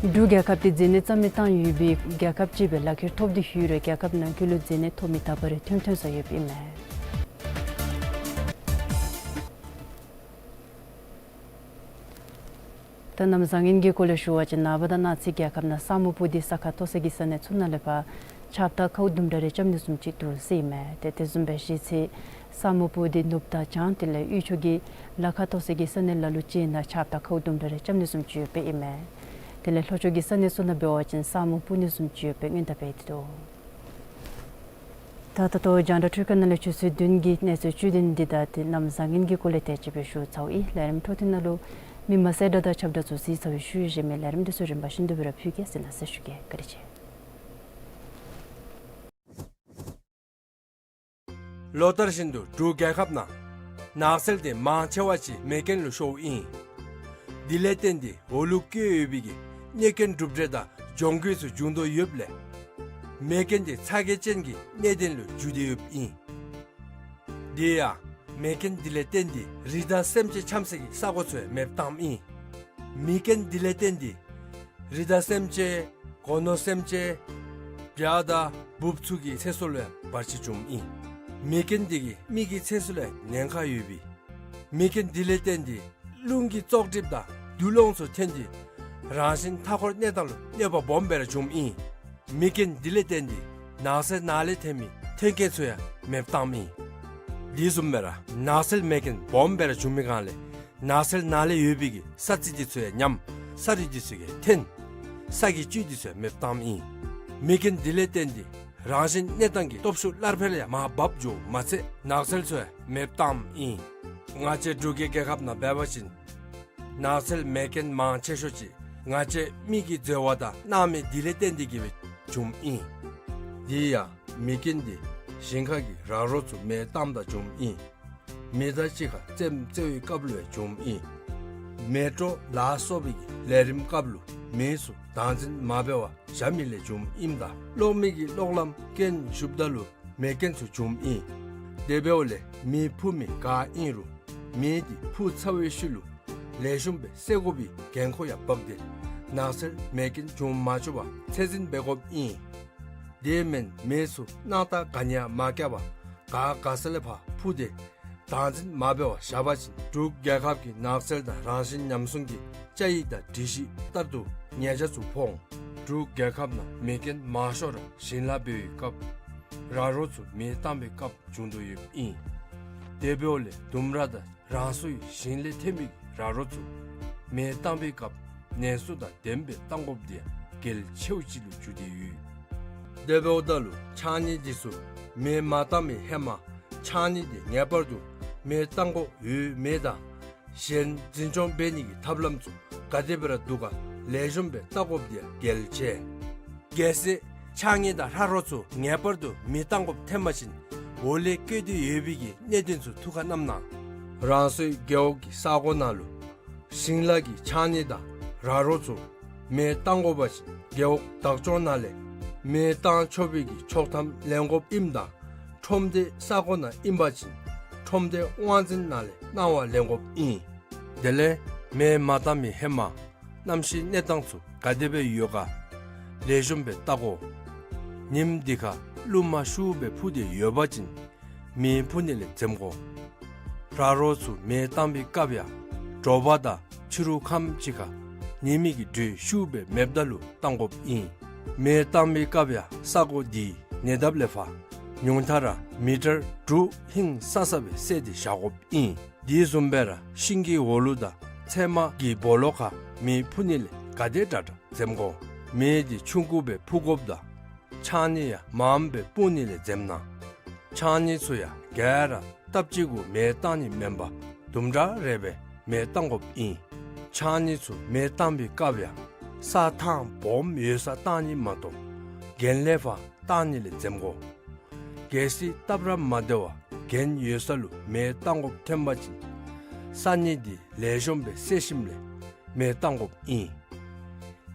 འབྲུག་རྒྱལ་ཁབ་འདི་མཛེ་ནད་རྩ་མེད་བཏང་ཡོད་པའི་རྒྱལ་ཁབ་ཅིག་སྦེ་ལག་ཁྱེར་ཐོབ་སྟེ་ཡོད་རུང་རྒྱལ་ཁབ་ནང་འཁོད་ལུ་མཛེ་ནད་ཐོབ་མི་ད་བར་རེ་ཐོན་ཐོན་ས་ཡོདཔ་ཨིན་མས། ད་གནམ་བཟང་ངན་གྱི་སྐོར་ལས་ཞུ་བ་ཅིན་ནངས་པ་དང་གནངས་ཚེ་རྒྱལ་ཁབ་ནང་ས་སྨུག་སྤུབས་ཏེ་ས་ཁ་མཐོ་ས་གི་ས་གནས་ཚུ་ནང་ལས་ཕར་ཆརཔ་དང་ཁཝ་ལྡུམ་འདྲ་རེ་རྐྱབ་ནི་བཟུམ་ཅིག་འདུག་ཟེར་ཨིན་མས། ཏེ་དེ་བཟུམ་སྦེ་གཞེས་ཚེ་ས་སྨུག་སྤུབས་ཏེ་ནུབ་དང་བྱང་དེ་ལས་དབུས་ཕྱོགས་ཀྱི་ལ་ཁ་མཐོ་ས་གི་ས་གནས་ལ་ལུ་ཅིག་ནང་ཆརཔ་དང་ཁཝ་ལྡུམ་འདྲ་རེ་རྐྱབ་ནི་བཟུམ་ཅིག་ཡོདཔ་ཨིན་མས། དེ་ལས་ལྷོ་ཕྱོགས་ཀྱི་ས་གནས་ཚུ་ནང་འབད་བ་ཅིན་ས་སྨུག་སྤུབས་ནི་བཟུམ་ཅིག་ཡོདཔ་སྔོན་བརྡ་འབད་དེ་འདུག། ད་ད་ལྟོ་རྒྱང་བསྒྲགས་འཕྲུལ་ཁང་ནང་ལས་ཆུ་ཚོད་བདུན་གྱི་གནས་ཚུལ་བཅུད་དོན་འདི་དང་ཏེ་གནམ་བཟང་ངན་གྱི་སྐོར་ལས་དེ་ཅིག་སྦེ་ཞུ་ཚརཝ་ཨིན། ལས་རིམ་འཕྲོ་མཐུད་ནང་ལུ་མི་མང་གསལ་བསྒྲགས་དང་ཁྱབ་བསྒྲགས་ཚུ་གཟིགས་ཚར་བའི་ཤུལ་གཞན་མི་ལས་རིམ་འདི་ཚུ་རིམ་པ་བཞིན་དུ་སྦེ་ར་ཕུལ་གེ་ཟེར་ན་ཟེར་ཞུ་གེ། བཀའ་དྲིན་ཆེ། ལོ་ལྟར་བཞིན་དུ་འབྲུག་རྒྱལ་ཁབ་ནང་ནགས་ཚལ་དེ་མང་ཆེ་བ་ཅིག་མེ་རྐྱེན་ལུ་ཤོརཝ་ཨིན། དེ་ལས་བརྟེན་ཏེ་འོག་ལུ་བཀོད་ཡོད་པའི་གི་གནོད་སྐྱོན་གྲུབ་འབྲས་དང་གྱོང་གུད་ཚུ་འབྱུང་དོ་ཡོདཔ་ལས་མེ་རྐྱེན་དེ་ཚ་གྱང་ཅན་གྱི་གནད་དོན་ལུ་འགྱུར་ཏེ་ཡོདཔ་ཨིན། དེ་ཡང་མེ་རྐྱེན་དེ་ལས་བརྟེན་ཏེ་རི་དྭགས་སེམས་ཅན་འཁྱམས་སའི་གི་ས་གོ་ཚུ་ཡང་མེདཔ་བཏངམ་ཨིན། མེ་རྐྱེན་དེ་ལས་བརྟེན་ཏེ་རི་དྭགས་སེམས་ཅན་སྒོ་ནོར་སེམས་ཅན་བྱ་དང་འབུཔ་ཚུ་གི་ཚེ་སྲོག་ལུ་ཡང་བར་ཆད་བྱུངམ་ཨིན། མེ་རྐྱེན་དེ་གིས་མི་གི་ཚེ་སྲོག་ལུ་ཡང་ཉེན་ཁ་ཡོད་པས། མེ་རྐྱེན་དེ་ལས་བརྟེན་ཏེ་རླུང་གི་བཙོག་གྲིབ་དང་རྡུལ་སློང་ཚུ་ཐོན་ཏེ་རང་བཞིན་མཐའ་འཁོར་གནས་སྟངས་ལུ་གནོད་པ་སྦོམ་སྦེ་ར་བྱུངམ་ཨིན། མེ་རྐྱེན་དེ་ལས་བརྟེན་ཏེ་ནགས་ཚལ་ནང་ལས་ཐོན་མི་མཐུན་རྐྱེན་ཚུ་ཡང་མེདཔ་བཏངམ་ཨིན། དེ་བཟུམ་སྦེ་ར་ནགས་ཚལ་མེ་རྐྱེན་སྦོམ་སྦེ་ར་བྱུང་མི་སྒང་ལས་ནགས་ཚལ་ནང་ལས་ཡོད་པའི་གི་ས་རྩི་དེ་ཚུ་ཡང་ཉམས། ས་རུད་དེ་ཚུ་གིས་འཐོན། ས་གི་བཅུད་དེ་ཚུ་ཡང་མེདཔ་བཏངམ་ཨིན། མེ་རྐྱེན་དེ་ལས་བརྟེན་ཏེ་རང་བཞིན་གནས་སྟངས་ཀྱི་སྟོབས་ཤུགས་སླར་འཕེལ་ཡང་མར་བབས་འགྱོཝ་མ་ཚད་ནགས་ཚལ་ཚུ་ཡང་མེདཔ་བཏངམ་ཨིན། ང་བཅས་འབྲུག་གི་རྒྱལ་ཁབ་ནང་འབད་བ་ཅིན་ནགས་ཚལ་མེ་རྐྱེན་མང་ཆེ་ཤོས་ཅིག་ང་བཅས་མི་གི་འཛོལ་བ་དང་སྣང་མེད་དེ་ལས་བརྟེན་ཏེ་གིས་སྦེ་བྱུངམ་ཨིན། དེ་ཡང་མེ་རྐྱེན་དེ་ཞིང་ཁ་གི་ར་རོ་ཚུ་མེ་བཏངམ་ད་བྱུངམ་ཨིན། མེ་མདའ་གཅིག་ཁར་རྩེདམོ་རྩེ་བའི་སྐབས་ལུ་ཡང་བྱུངམ་ཨིན། མེ་དྲོད་ལ་སོགས་པའི་གི་ལས་རིམ་སྐབས་ལུ་མེ་ཚུ་བདག་འཛིན་མ་འབད་བར་བཞག་མི་ལས་བྱུངམ་ཨིནམ་ད་གློག་མེ་གི་གློག་ལམ་རྐྱེན་ཞུགསཔ་ད་ལུ་མེ་རྐྱེན་ཚུ་བྱུངམ་ཨིན། དེ་འབདཝ་ལས་མེ་ཕུ་མི་ག་ཨིན་རུང་མེ་དེ་ཕུ་ཚར་བའི་ཤུལ་ལུ་ལེགས་ཤོམ་སྦེ་བསད་དགོ་པའི་འགན་ཁུར་ཡང་བབས་ཏེ་ནགས་ཚལ་མེ་རྐྱེན་བྱུང་མ་བཅུག་པར་ཚད་འཛིན་འབད་དགོཔ་ཨིན། དེ་མེན་མེ་ཚུ་སྣང་ཐག་ག་ནི་ཡང་མ་བཀལ་བར་ག་དགའ་ས་ལས་ཕར་ཕུ་སྟེ་བདག་འཛིན་མ་འབད་བར་བཞག་པ་ཅིན་འབྲུག་རྒྱལ་ཁབ་ཀྱི་ནགས་ཚལ་དང་རང་བཞིན་ཉམས་སྲུང་གི་བཅའ་ཡིག་དང་སྒྲིག་གཞི་ལྟར་དུ་ཉེས་བྱ་ཚུ་ཕོག་འོང་། འབྲུག་རྒྱལ་ཁབ་ནང་མེ་རྐྱེན་མང་ཤོས་ར་ཞིང་ལཱ་འབད་བའི་སྐབས་ར་རོ་ཚུ་མེ་བཏང་བའི་སྐབས་བྱུང་དོ་ཡོདཔ་ཨིན། དེ་འབདཝ་ལས་ལྡུམ་ར་དང་རང་སོའི་ཞིང་ལས་ཐོན་པའི་ར་རོ་ཚུ་མེ་བཏང་བའི་སྐབས་ནན་སོ་དང་ལྡནམ་སྦེ་བཏང་དགོཔ་དེ་ཡང་གལ་ཆེཝ་ཅིག་ལུ་གྱུར་ཏེ་ཡོད། དེ་འབདཝ་ད་ལུ་ཕྱགས་སྙིགས་དེ་ཚུ་མེ་མ་བཏང་བའི་ཧེ་མ་ ཕྱགས་སྙིགས་དེ་ངེས་པར་དུ་མེ་བཏང་དགོཔ་ཡོད་མེད་དང་གཞན་འཛིན་སྐྱོང་འབད་ནི་གི་ཐབས་ལམ་ཚུ་ག་དེ་སྦེ་ར་འདུག་ག་ལེགས་ཤོམ་སྦེ་བལྟ་དགོཔ་དེ་ཡང་གལ་ཆེ། གལ་སྲིད་ཕྱགས་སྙིགས་དང་ལྷ་རོ་ཚུ་ངེས་པར་དུ་མེ་བཏང་དགོཔ་ཐོན་པ་ཅིན་འོག་ལས་བཀོད་དེ་ཡོད་པའི་གི་གནད་དོན་ཚུ་ཐུགས་ཁར་བསྣམས་གནང་། རང་སོའི་རྒེད་འོག་གི་ས་གོ་ནང་ལུ་ཞིང་ལཱ་གི་ཕྱགས་སྙིགས་དང་ར་རོ་ཚུ་མེ་བཏང་དགོ་པ་ཅིན་རྒེད་འོག་བདག་སྐྱོང་ནང་ལས་མེ་བཏང་ཆོག་པའི་གི་ཆོག་ཐམ་ལེན་དགོཔ་ཨིནམ་དང་ཁྲོམ་སྡེ་ས་གོ་ནང་ཨིན་པ་ཅིན་ཁྲོམ་སྡེ་དབང་འཛིན་ནང་ལས་གནང་བ་ལེན་དགོཔ་ཨིན། དེ་ལས་མེ་མ་བཏང་མི་ཧེ་མ་གནམ་གཤིས་གནས་སྟངས་ཚུ་ག་དེ་སྦེ་ཡོད་ག་ལེགས་ཤོམ་སྦེ་བལྟ་དགོ། ཉིམ་འདི་ཁར་རླུང་མ་ཤུགས་སྦེ་འཕུ་སྟེ་ཡོད་པ་ཅིན་མེ་འཕུ་ནི་ལས་འཛེམ་དགོ། ར་རོ་ཚུ་མེ་བཏང་པའི་སྐབས་ཡང་དྲོ་པ་དང་ཕྱི་རུ་ཁམས་ཅིག་ཁར་ཉི་མའི་གི་འགྲོས་ཤུགས་སྦེ་མེདཔ་ད་ལུ་བཏང་དགོཔ་ཨིན། མེ་བཏང་པའི་སྐབས་ཡང་ས་གོ་འདི་ཉེ་འདབས་ལས་ཕར་ཉུང་མཐའ་ར་མི་ཊར་དྲུག་ཧིང་སང་ས་སྦེ་བསལ་ཏེ་བཞག་དགོཔ་ཨིན། དེ་བཟུམ་སྦེ་ར་ཤིང་གི་འོག་ལུ་དང་ཚལ་མ་གི་སྦོ་ལོགས་ཁར་མེ་འཕུ་ནི་ལས་ག་དེ་དྲག་དྲག་འཛེམ་དགོ། མེ་འདི་ཆུང་ཀུ་སྦེ་འཕུ་དགོཔ་དང་ཕྱགས་སྙིགས་ཡང་མངམ་སྦེ་སྤུངས་ནི་ལས་འཛེམ་གནང་། ཕྱགས་སྙིགས་ཚུ་ཡང་ག་ར་སྟབས་གཅིག་གུ་མེ་བཏང་ནི་མེན་པར་དུམ་གྲ་རེ་སྦེ་མེ་བཏང་དགོཔ་ཨིན། ཕྱགས་སྙིགས་ཚུ་མེ་བཏང་པའི་སྐབས་ཡང་ས་ཐང་སྦོམ་ཡོད་སར་བཏང་ནི་མ་གཏོགས་གྱེན་ལས་ཕར་བཏང་ནི་ལས་འཛེམ་དགོ། གལ་སྲིད་སྟབས་ར་མ་བདེ་བར་གྱེན་ཡོད་ས་ལུ་མེ་བཏང་དགོཔ་ཐོན་པ་ཅིན་ས་སྙིགས་འདི་ལེགས་ཤོམ་སྦེ་བསལ་ཞིནམ་ལས་མེ་བཏང་དགོཔ་ཨིན།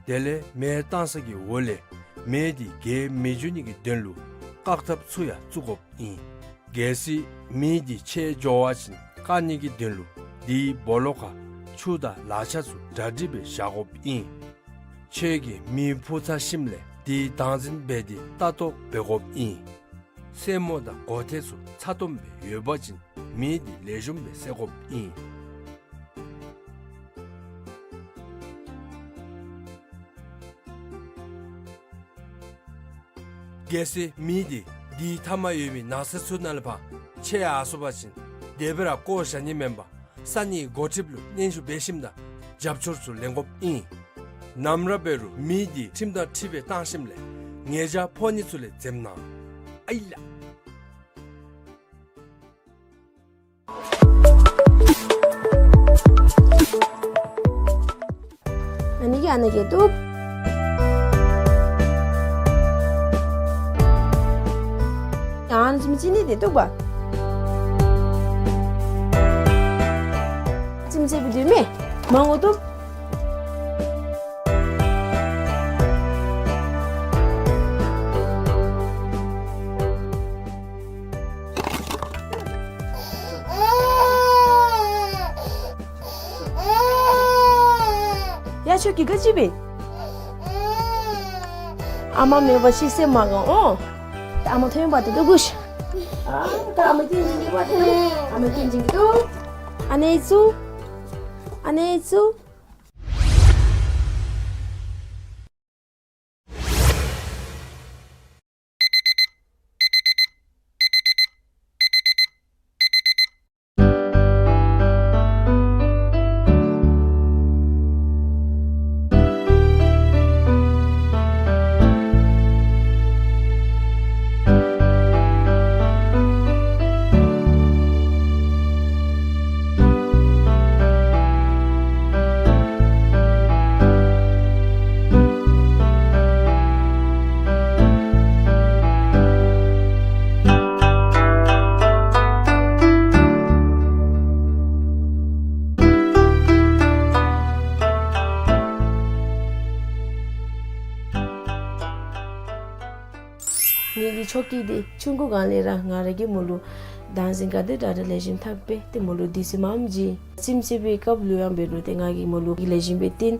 དེ་ལས་མེ་བཏང་ས་གི་འོག་ལས་མེ་འདི་རྒྱས་མི་འགྱོ་ནི་གི་དོན་ལུ་བཀག་ཐབས་ཚུ་ཡང་བཙུགས་དགོཔ་ཨིན། གལ་སྲིད་མེ་འདི་ཆད་འགྱོ་བ་ཅིན་བཀག་ནི་གི་དོན་ལུ་དེའི་སྦོ་ལོགས་ཁར་ཆུ་དང་ལག་ཆ་ཚུ་གྲ་སྒྲིག་སྦེ་བཞག་དགོཔ་ཨིན། ཁྱོད་ཀྱིས་མེ་འཕུ་ཚར་ཞིནམ་ལས་དེ་བདག་འཛིན་འབད་དེ་ལྟ་རྟོག་འབད་དགོཔ་ཨིན། སེན་མོ་དང་སྒོ་ཐེལ་ཚུ་ཚ་ཏོམ་སྦེ་ཡོད་པ་ཅིན་མེ་འདི་ལེགས་ཤོམ་སྦེ་བསད་དགོཔ་ཨིན། གལ་སྲིད་མེ་འདི་དེའི་མཐའ་མར་ཡོད་པའི་ནགས་ཚལ་ཚུ་ནང་ལས་ཕར་ཆད་ཡར་སོང་པ་ཅིན་དེ་སྦེ་ར་བཀོ་བཞག་ནི་མེན་པར་ས་གནས་འགོ་ཁྲིདཔ་ལུ་སྙན་ཞུ་འབད་ཞིནམ་དང་རྒྱབ་སྐྱོར་ཚུ་ལེན་དགོཔ་ཨིན། ནམ་ར་འབད་རུང་མེ་འདི་ཁྲིམས་དང་འཁྲིལ་བའི་བཏང་ཞིནམ་ལས་ཉེས་བྱ་ཕོག་ནི་ཚུ་ལས་འཛེམ་གནང་། ཨའི་ལགས། ཨ་ནི་གིས་ཨ་ནི་གིས་བཏུབ། ཡང་ཨ་ནི་ཅིག་མི་ཅིག་ནི་དེ་བཏུབ་པ། ཅིག་མི་ཅིག་བཏུབ་མེ། མང་པོ་བཏུབ། ཡ་ཁྱོད་ཀྱིས་ག་ཅི་འབད། ཨ་མ་མེད་པ་ཅིན་སེམས་མ་དགའ་འོང་། ད་ཨ་མ་ཐོན་པ་དེ་ལུ་སྒུག་ཤིག། ཨ་ད་ཨ་མ་ཐོན་ཅི་གི་པ་དེ་ལུ། ཨ་མ་ཐོན་ཅི་གི་འདུག། ཨ་ནེ་ཚུ། ཨ་ནེ་ཚུ། ངེ་གི་ཆོ་གི་འདི་ཆུང་ཀུ་སྒང་ལས་ར་ང་ར་གིས་མོ་ལུ་བདག་འཛིན་ག་དེ་དྲག་དྲག་ལེགས་ཤོམ་འཐབ་སྦེ་ཏེ་མོ་ལུ་དུས་ཚོད་མངམ་བྱིན། ཁྱིམ་ཚེས་པའི་སྐབས་ལུ་ཡང་འབད་རུང་ཏེ་ང་གིས་མོ་ལུ་ལེགས་ཤོམ་སྦེ་བསྟེན།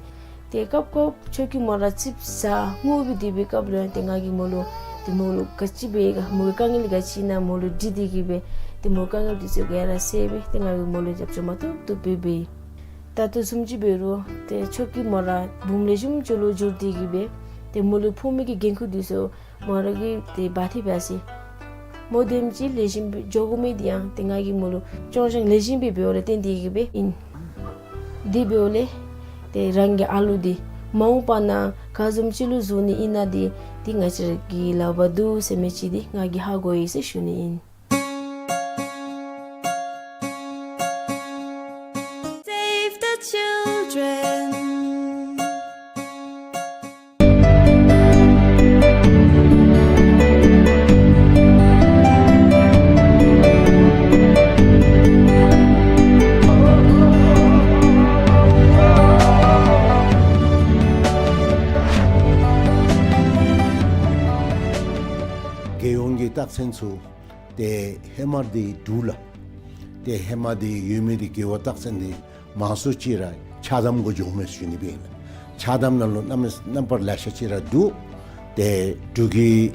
ཏེ་སྐབས་སྐབས་ཆོ་གི་མོ་ར་ཙིགཔ་ཟ་སྔུ་སྦེ་སྡོད་པའི་སྐབས་ལུ་ཡང་ཏེ་ང་གིས་མོ་ལུ་ཏེ་མོ་ལུ་ག་ཅི་འབད་ག་མོ་གི་དཀའ་ངལ་ག་ཅི་ཨིན་ན་མོ་ལུ་དྲི་སྟེ་གི་སྦེ་ཏེ་མོ་དཀའ་ངལ་འདི་ཚུ་ག་ར་སེལ་སྦེ་ཏེ་ང་གིས་མོ་ལུ་རྒྱབ་སྐྱོར་མ་བཏུབ་བཏུབ་སྦེ་འབད་ཡི། ད་ལྟོ་བཟུམ་ཅིག་འབད་རུང་ཏེ་ཆོ་གི་མོ་ར་བུམོ་ལེགས་ཤོམ་ཅིག་ལུ་འགྱུར་ཏེ་གི་སྦེ་ཏེ་མོ་ལུ་ཕོག་མི་གི་འགན་ཁུར་འདི་ཚུ་མོ་ར་གིས་ཏེ་འབག་སྟེ་འབད་ཡི། མོ་དེམ་ཅིག་ལེགས་ཤོམ་སྦེ་འགྱོ་དགོ་མི་འདི་ཡང་ཏེ་ང་གིས་མོ་ལུ་སྐྱོང་བཞག་ལེགས་ཤོམ་སྦེ་འབདཝ་ལས་བརྟེན་ཏེ་གི་སྦེ་ཨིན། དེ་འབདཝ་ལས་ཏེ་རང་གི་ཨ་ལུ་འདི་མ་འོངས་པ་ནང་ག་བཟུམ་ཅིག་ལུ་བཟོ་ནི་ཨིན་ན་འདི་ཏེ་ང་བཅས་ར་གི་ལག་པར་འདུག་ཟེར་མི་ཅིག་འདི་ང་གིས་ཧ་གོ་ཡི་ཟེར་ཞུ་ནི་ཨིན། རྟགས་མཚན་ཚུ་ཏེ་ཧེ་མ་འདི་འབྲུག་ལགས། ཏེ་ཧེ་མ་འདི་ཡོད་མི་འདི་དགེ་བའི་རྟགས་མཚན་འདི་མང་སུ་ཅིག་ར་ཕྱག་དམ་གུ་འགྱོཝ་མས་ཟེར་ཞུ་ནི་སྦེ་ཨིན་ལགས། ཕྱག་དམ་ནང་ལུ་རྣམ་རྣམ་པར་ལེ་ཤ་ཅིག་ར་འདུག། ཏེ་འབྲུག་གི་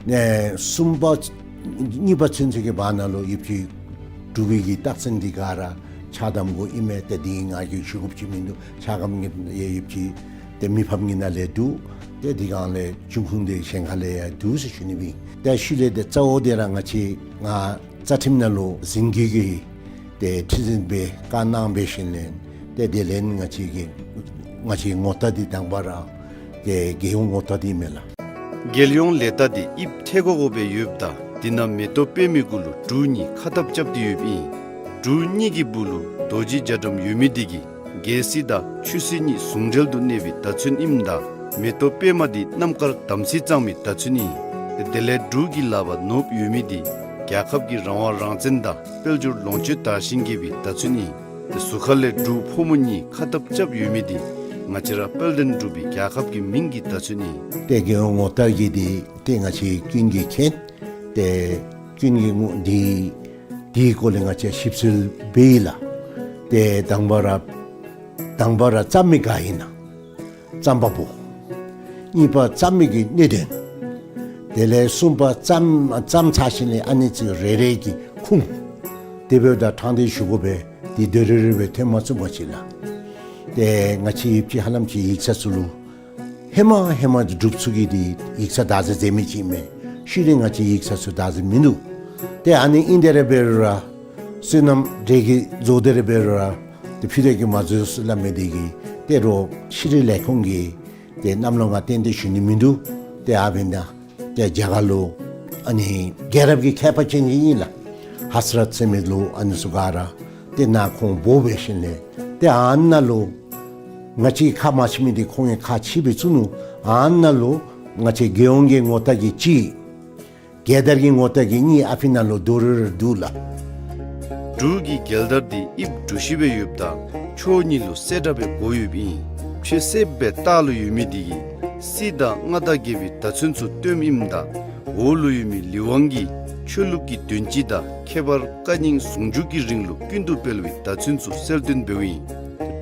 ཨེ་གསུམ་པ་གཉིས་པ་ཚུན་ཚོད་ཀྱི་བར་ན་ལུ་ཡོདཔ་ཅིག་འབྲུག་པའི་གི་རྟགས་མཚན་འདི་ག་ར་ཕྱག་དམ་གུ་ཨིན་མས། ཏེ་འདི་ང་གིས་ཞུ་དགོཔ་ཅིག་མིན་འདུག། ཕྱག་དམ་གྱི་ཡོདཔ་ཅིག་ཏེ་མི་ཕམ་གྱི་ནང་ལས་འདུག། ཏེ་འདི་གང་ལས་འབྱུང་ཁུངས་འདི་གཞན་ཁ་ལས་ཡང་འདུག་ཟེར་ཞུ་ནི་སྦེ། ཏེ་ཤུལ་ལས་ཏེ་གཙོ་བོ་འདི་ར་ང་བཅས་ང་རྩ་ཁྲིམས་ནང་ལུ་འཛིན་སྐྱོང་གི་ཏེ་ཁྲི་འཛིན་སྦེ་བཀའ་གནང་འབད་ཞིནམ་ལས་ཏེ་དེ་ལས་ང་བཅས་ཀྱི་ང་བཅས་ངོ་རྟགས་འདི་དང་པ་ར་ཏེ་རྒྱལ་ཡོངས་ངོ་རྟགས་འདི་མས་ལགས། རྒྱལ་ཡོངས་ལས་རྟགས་འདི་དབྱིབས་ཐལ་གོ་གོ་སྦེ་ཡོདཔ་ད་འདི་ནང་མེ་ཏོག་པདྨའི་གུ་ལུ་འབྲུག་གཉིས་ཁ་འཐབ་རྐྱབ་སྟེ་ཡོདཔ་ཨིན། འབྲུག་གཉིས་ཀྱི་སྦུག་ལུ་རྡོ་རྗེ་རྒྱ་གྲམ་ཡོད་མི་འདི་གིས་རྒྱལ་སྲིད་དང་ཆོས་སྲིད་གཉིས་ཟུང་འབྲེལ་དུ་གནས་པའི་བརྡ་མཚོན་ཨིནམ་ད་མེ་ཏོག་པདྨ་འདི་རྣམ་དཀར་དམ་ཚིག་གཙང་མའི་བརྡ་མཚོན་ཨིན། དེ་ལས་འབྲུག་གི་ལག་པར་ནོར་བུ་ཡོད་མི་འདི་རྒྱལ་ཁབ་ཀྱི་རང་དབང་རང་བཙན་དང་དཔལ་འབྱོར་ལོངས་སྤྱོད་དར་ཞིང་རྒྱས་པའི་བརྡ་མཚོན་ཨིན། དེ་ཟུར་ཁ་ལས་འབྲུག་ཕོ་མོ་གཉིས་ཁ་འཐབ་རྐྱབ་ཡོད་མི་འདི་ང་བཅས་ར་དཔལ་ལྡན་འབྲུག་པའི་རྒྱལ་ཁབ་ཀྱི་མིང་གི་བརྡ་མཚོན་ཨིན། ཏེ་རྒྱལ་ཡོངས་ངོ་རྟགས་ཀྱི་འདི་ཏེ་ང་བཅས་ཀུན་གྱིས་མཁྱེན། ཏེ་ཀུན་གྱིས་ངོ་འདི་འདིའི་སྐོར་ལས་ང་བཅས་ཞིབ་འཚོལ་འབད་ཡི་ལགས། ཏེ་དང་པ་ར་དང་པ་ར་བརྩམ་མི་ག་ཨིན་ན། བརྩམ་པ་པོ། གཉིས་པ་བརྩམ་མི་གི་གནད་དོན། དེ་ལས་གསུམ་པ་བརྩམ་བརྩམ་ཚར་ཞིནམ་ལས་ཨ་ནི་ཚུ་རེ་རེ་གི་ཁུངས། དེ་འབདཝ་ད་དྲང་བདེན་ཞུ་དགོ་པས། འདི་དོ་རུང་རེ་རེ་སྦེ་ཐོན་མ་ཚུགས་པ་ཅིན་ལགས། ཏེ་ང་བཅས་ཡོདཔ་ཅིག་ཧ་ལམ་ཅིག་ཡིག་ཚང་ཚུ་ལུ་ཧེ་མ་ཧེ་མ་འབྲུགཔ་ཚུ་གིས་འདི་ཡིག་ཚང་བདག་འཛིན་མཛད་མི་ཅིག་ཨིན་མས། ཤུལ་ལས་ང་བཅས་ཡིག་ཚང་ཚུ་བདག་འཛིན་མིན་འདུག། ཏེ་ཨ་ནི་ཨིན་དེ་ར་འབད་རུང་ར་སོ་ནམ་འབྲས་ཀྱི་རྫོགས་དེ་ར་འབད་རུང་ར་ཏེ་ཕུད་རེ་གིས་མ་རྫོགས་ཟེར་སླབ་མི་འདི་གིས་ཏེ་རོགས་ཤེས་རིག་ལས་ཁུངས་ཀྱི་ཏེ་གནམ་ལོ་ང་ཏན་ཏན་ཞུ་ནི་མིན་འདུག། ཏེ་ཨ་འབདན་ད་ཏེ་རྒྱ་གར་ལུ་ཨ་ནི་རྒྱལ་རབས་ཀྱི་མཁས་པ་ཅན་ཅིག་ཨིན་ལགས། ཧ་སི་རཏ་ཟེར་མི་ལུ་ཨ་ནི་ཚུ་ག་ར་ཏེ་ནཱ་ཁོང་འབོ་འབད་ཞིནམ་ལས་ཏེ་ཨ་ནཱ་ལུ་ང་བཅས་ཁ་མ་ཕྱེ་མི་འདི་ཁོང་གིས་ཁ་ཕྱེ་སྦེ་བཙུགས་ནུག། ཨ་ནཱ་ལུ་ང་བཅས་རྒྱལ་ཡོངས་ཀྱི་ངོ་རྟགས་ཀྱི་གཅིག། རྒྱལ་དར་གྱི་ངོ་རྟགས་ཀྱི་གཉིས་ཨ་ཕི་ནང་ལུ་དོ་རུང་ར་འདུག་ལགས། འབྲུག་གི་རྒྱལ་དར་འདི་དབྱིབས་གྲུ་བཞི་སྦེ་ཡོདཔ་ད་ཕྱོགས་གཉིས་ལུ་གསལ་བཀྲ་སྦེ་བགོ་ཡོདཔ་ཨིན། ཕྱེད་གསེབ་སྦེ་ལྟག་ལུ་ཡོད་མི་འདི་གིས་སྲིད་དང་མངའ་བདག་རྒྱལ་པོའི་བརྡ་མཚོན་ཚུ་སྟོནམ་ཨིནམ་ད་འོག་ལུ་ཡོད་མི་ལི་ཝང་གིས་ཆོས་ལུགས་ཀྱི་དོན་སྤྱི་དང་ཁྱད་པར་བཀའ་རྙིང་ཟུང་འཇུག་གི་རིང་ལུགས་ཀུན་ཏུ་སྤེལ་བའི་བརྡ་མཚོན་ཚུ་གསལ་སྟོན་འབདཝ་ཨིན།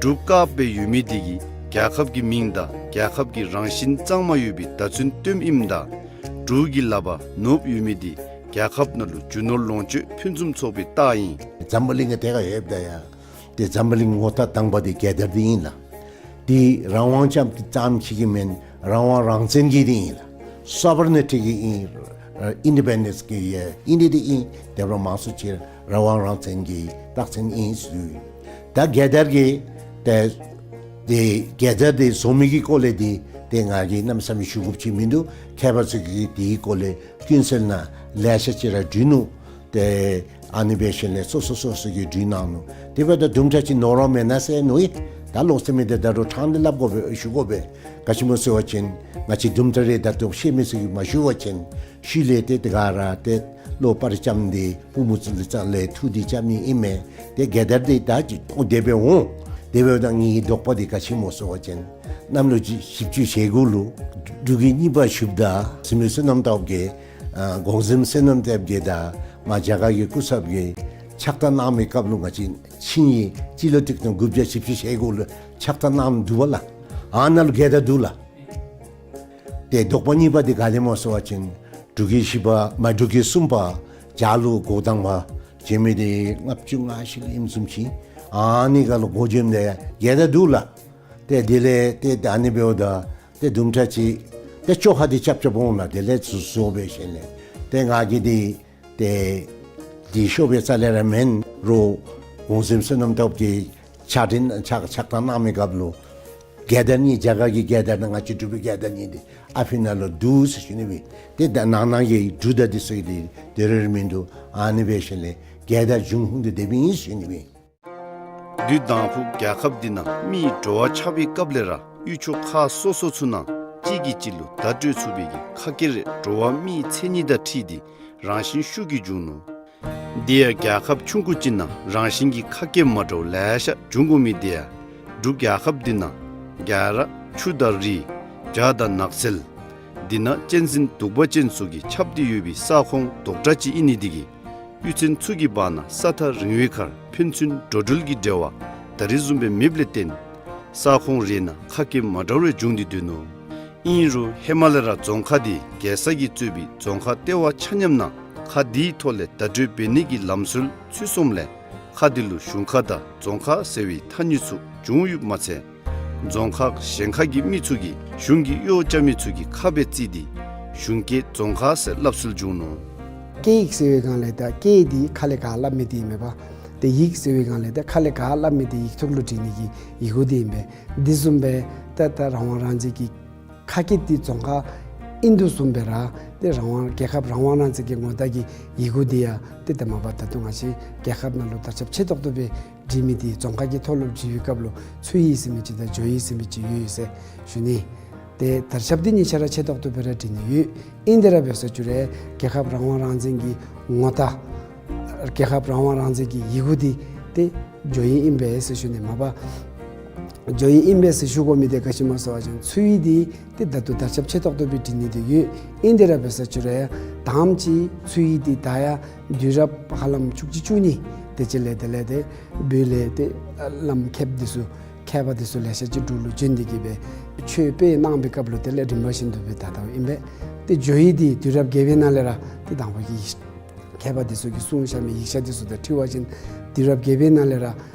འབྲུག་དཀརཔོ་སྦེ་ཡོད་མི་འདི་གིས་རྒྱལ་ཁབ་ཀྱི་མིང་དང་རྒྱལ་ཁབ་ཀྱི་རང་བཞིན་གཙང་མ་ཡོད་པའི་བརྡ་མཚོན་སྟོནམ་ཨིནམ་ད་འབྲུག་གི་ལག་པར་ནོར་བུ་ཡོད་མི་འདི་རྒྱལ་ཁབ་ནང་ལུ་རྒྱུ་ནོར་ལོངས་སྤྱོད་ཕུན་སུམ་ཚོགས་པའི་རྟགས་ཨིན། འཛམ་བུ་གླིང་གི་ཐད་ཁར་ཡོདཔ་ད་ཡང་ཏེ་འཛམ་བུ་གླིང་ངོ་རྟགས་དང་པ་འདི་རྒྱལ་དར་འདི་ཨིན་ལགས། འདི་རང་དབང་ཙམ་ཙམ་ཅིག་གི་མེན། རང་དབང་རང་བཙན་གྱི་འདི་ཨིན་ལགས། སོ་བར་ནི་ཊི་གི་ཨིན། ཨིན་ཌི་པེན་ཌེནསི་གི་ཡང་ཨིན་ཏེ་འདི་ཨིན། དེ་འབདཝ་ད་མང་སུ་ཅིག་རང་དབང་རང་བཙན་གྱི་རྟགས་མཚན་ཨིན་ཟེར། ད་རྒྱལ་དར་གྱི་ཏེ་འདི་རྒྱལ་དར་འདི་བཟོ་མི་གི་སྐོར་ལས་འདི་ཏེ་ང་གིས་གནམ་མེད་ས་མེད་ཞུ་དགོཔ་ཅིག་མིན་འདུག། མཁས་པ་ཚུ་གིས་འདིའི་སྐོར་ལས་ཀུན་གསལ་ནང་ལེ་ཤ་ཅིག་ར་བྲིས་ནུག། ཏེ་ཨ་ནི་འབད་ཞིནམ་ལས་སོ་སོ་སོ་སོ་གིས་བྲིས་གནང་ནུག། དེ་འབདཝ་ད་དུམ་གྲ་ཅིག་ནོར་བ་མེན་ན་ཟེར་མནོ་ཡི། ད་ལོག་སྟེ་མི་འདི་ད་རུང་དྲང་བདེན་སླབ་དགོ་པས། ཞུ་དགོ་པས། ག་ཅི་སྨོ་ཟེར་བ་ཅིན་ང་བཅས་དུམ་གྲ་རེ་ད་ལྟོ་ཤེས་མི་ཚུ་གིས་མ་ཞུ་བ་ཅིན་ཤུལ་ལས་ཏེ་དེ་ག་ར་ཏེ་བློ་པར་རྐྱབ་སྟེ་པུས་མོ་བཙུགས་ཏེ་ལས་ཐུགས་བདེ་རྐྱབ་ནི་ཨིན་མས། ཏེ་རྒྱལ་དར་འདི་ད་ཅི་ཨོ་དེ་སྦེ་འོང་། དེ་འབདཝ་ད་ངེའི་དོགས་པ་འདི་ག་ཅི་སྨོ་ཟེར་བ་ཅིན་གནམ་ལོ་བཞི་བཅུ་ཞེ་དགུ་ལུ་འབྲུག་གི་གཉིས་པ་ཞབས་དར་འཛིན་མི་བསོད་ནམས་སྟོབས་རྒྱས་ཨ་གོང་གཟིམ་བསོད་ནམས་སྟོབས་རྒྱས་དང་མར་རྒྱ་གར་གྱི་སྐུ་ཚབ་ཀྱིས་ཕྱག་རྟགས་གནང་མི་སྐབས་ལུ་ང་བཅས་ཆིངས་ཡིག་སྤྱི་ལོ་ཆིག་སྟོང་དགུ་བརྒྱ་བཞི་བཅུ་ཞེ་དགུ་ལུ་ཕྱག་རྟགས་གནངམ་འདུག་པ་ལགས། ཨ་ནཱ་ལུ་རྒྱལ་དར་འདུག་ལགས། ཏེ་དོགས་པ་གཉིས་པ་འདི་ག་ལས་སྨོ་ཟེར་བ་ཅིན་འབྲུག་གི་ཞི་བ་མ་འབྲུག་གི་གསུམ་པ་རྒྱ་ལུ་འགོ་དང་པ་བྱོན་མི་འདི་ལྔ་བཅུ་ང་བཞི་ལུ་ཨིནམ་བཟུམ་ཅིག། ཨ་ནི་ག་ལུ་འགོ་བྱོནམ་ད་རྒྱལ་དར་འདུག་ལགས། ཏེ་དེ་ལས་ཏེ་ད་ཨ་ནི་འབདཝ་ད་ཏེ་དུམ་གྲ་ཅིག་ཏེ་བཅོ་ཁ་འདི་རྐྱབ་རྐྱབ་འོང་ལགས། དེ་ལས་ཚུར་བཟོ་འབད་ཞིནམ་ལས་ཏེ་ང་གིས་འདི་ཏེ་འདི་ཤོབ་པའི་རྩ་ལས་ར་མེན། རོགས་གོང་གཟིམ་བསོད་ནམས་སྟོབས་རྒྱས་ཕྱག་འཕྲིན་ཕྱག་ཕྱག་རྟགས་གནང་མི་སྐབས་ལུ་རྒྱལ་དར་གཉིས་རྒྱ་གར་གྱི་རྒྱལ་དར་དང་ང་བཅས་འབྲུག་པའི་རྒྱལ་དར་གཉིས་འདི་ཨ་ཕི་ནང་ལུ་འདུག་ཟེར་ཞུ་ནི་སྦེ། ཏེ་ད་ནང་ན་གི་འབྲུག་དང་འདི་ཚུ་གི་འདི་དོ་རུང་ར་མིན་འདུག། ཨ་ནི་འབད་ཞིནམ་ལས་རྒྱལ་དར་འབྱུང་ཁུངས་འདི་དེ་སྦེ་ཨིན་ཟེར་ཞུ་ནི་སྦེ། དུས་དང་ཕུ་རྒྱལ་ཁབ་འདི་ནང་མིའི་འགྲོ་བ་ཆགས་པའི་སྐབས་ལས་ར་ཡུལ་ཕྱོགས་ཁག་སོ་སོ་ཚུ་ནང་གཅིག་གིས་གཅིག་ལུ་བརྡ་སྤྲོད་ཚུགས་པའི་གི་ཁ་སྐད་རེ་འགྲོ་བ་མིའི་མཚན་ཉིད་དང་འཁྲིལ་ཏེ་རང་བཞིན་ཤུགས་ཀྱིས་འབྱུང་ནུག། དེ་ཡང་རྒྱལ་ཁབ་ཆུང་ཀུ་ཅིག་ནང་རང་བཞིན་གྱི་ཁ་སྐད་མ་འདྲཝ་ལེ་ཤ་འབྱུང་དགོ་མི་དེ་ཡང་འབྲུག་རྒྱལ་ཁབ་འདི་ནང་རྒྱ་ར་ཆུ་དང་རི་བྱ་དང་ནགས་ཚལ་ འདི་ནང་གཅན་གཟན་གདུག་པ་ཅན་སོགས་ཀྱིས་ཁྱབ་སྟེ་ཡོད་པའི་ས་ཁོངས་དོག་དྲགས་ཅིག་ཨིན་ནི་འདི་གིས་གཡུས་ཚན་ཚུ་གི་བར་ན་ས་ཐག་རིང་བའི་ཁར་ཕན་ཚུན་འགྲོ་འགྲུལ་གྱི་འབྲེལ་བ་ད་རེས་བཟུམ་སྦེ་མེདཔ་ལས་བརྟེན་ས་ཁོངས་རེ་ནང་ཁ་སྐད་མ་འདྲཝ་རེ་བྱུང་སྟེ་སྡོད་ནུག། ཨིན་རུང་ཧེ་མ་ལས་ར་རྫོང་ཁག་འདི་རྒྱལ་ས་གིས་གཙོས་པའི་རྫོང་ཁག་ལྟེ་བ་ཆ་མཉམ་ནང་ཁག་འདིའི་ཐོག་ལས་བརྡ་སྤྲོད་འབད་ནི་གི་ལམ་སྲོལ་ཚུད་སོངམ་ལས་ཁག་འདི་ལུ་གཞུང་ཁ་དང་རྫོང་ཁག་ཟེར་བའི་ཐ་སྙད་ཚུ་བྱུང་ཡོདཔ་མ་ཚད་རྫོང་ཁག་གཞན་ཁག་གི་མི་ཚུ་གིས་གཞུང་གི་གཡོག་རྐྱབ་མི་ཚུ་གི་ཁ་སྦེ་བརྩིས་ཏེ་གཞུང་སྐད་རྫོང་ཁ་ཟེར་སླབ་སྲོལ་བྱུང་ནུག། སྐད་ཡིག་ཟེར་བའི་སྒང་ལས་ད་སྐད་འདི་ཁ་ལས་ག་སླབ་མི་འདི་ཨིན་མས་པ། ཏེ་ཡིག་ཟེར་བའི་སྒང་ལས་ད་ཁ་ལས་ག་སླབ་མི་འདི་ཡིག་ཐོག་ལུ་བྲི་ནི་གི་ཡི་གུ་འདི་ཨིན་པས། འདི་བཟུམ་སྦེ་ད་ད་རང་དབང་རང་བཙན་གྱི་ཁ་སྐད་འདི་རྫོང་ཁ་ཨིན་དོ་བཟུམ་སྦེ་ར་ཏེ་རང་དབང་རྒྱལ་ཁབ་རང་དབང་རང་བཙན་གྱི་ངོ་རྟགས་ཀྱི་ཡི་གུ་འདི་ཡང་ཏེ་ད་མ་པ་ད་ལྟོ་ང་བཅས་རྒྱལ་ཁབ་ནང་ལུ་དར་ཁྱབ་ཆེ་ཏོག་ཏོ་སྦེ་བྲི་མི་འདི་རྫོང་ཁ་གི་ཐོག་ལུ་བྲི་བའི་སྐབས་ལུ་ཚུ་ཡི་ཟེར་མི་ཅིག་དང་ཇོ་ཡི་ཟེར་མི་ཅིག་ཡོད་ཟེར་ཞུ་ནི། ཏེ་དར་ཁྱབ་འདི་གཉིས་ཆ་ར་ཆེ་ཏོག་ཏོ་སྦེ་ར་བྲི་ནི་ཡོད། ཨིན་དེ་ར་འབད་ས་ཅིག་རུང་རྒྱལ་ཁབ་རང་དབང་རང་བཙན་གྱི་ངོ་རྟགས་རྒྱལ་ཁབ་རང་དབང་རང་བཙན་གྱི་ཡི་གུ་འདི་ཏེ་ཇོ་ཡི་ཨིན་པས་ཟེར་ཞུ་ནི། མ་པ་ཇོ་ཡི་ཨིན་པས་ཟེར་ཞུ་དགོ་མི་འདི་ག་ཅི་སྨོ་ཟེར་བ་ཅིན་ཚུ་ཡི་འདི་ཏེ་ད་ལྟོ་དར་ཁྱབ་ཆེ་ཏོག་ཏོ་སྦེ་བྲི་ནི་འདི་ཡོད། ཨིན་དེ་ར་འབད་ས་ཅིག་རུང་ད་ཨམ་ཅིག་ཚུ་ཡི་འདི་ད་ཡང་དུས་རབས་ཧ་ལམ་བཅུ་གཅིག་བཅུ་གཉིས་དེ་ཅིག་ལས་དེ་ལས་ཏེ་བོད་ལས་ཏེ་བླམ་མཁསཔ་འདི་ཚུ་མཁས་པ་འདི་ཚུ་ལེ་ཤ་ཅིག་འབྲུག་ལུ་བྱོན་ཏེ་གི་སྦེ་ཆོས་སྤེལ་གནང་བའི་སྐབས་ལུ་དེ་ལས་རིམ་པ་བཞིན་དུ་སྦེ་ད་ལྟོ་ཨིན་པས། ཏེ་ཇོ་ཡི་འདི་དུས་རབས་བརྒྱད་པའི་ནང་ལས་ར་ཏེ་དང་པ་གི་མཁས་པ་འདི་ཚུ་གིས་གསུངས་བཞག་མི་ཡིག་ཆ་འདི་ཚུ་དང་འཁྲིལ་བ་ཅིན་དུས་རབས་བརྒྱད་པའི་ནང་ལས་ར་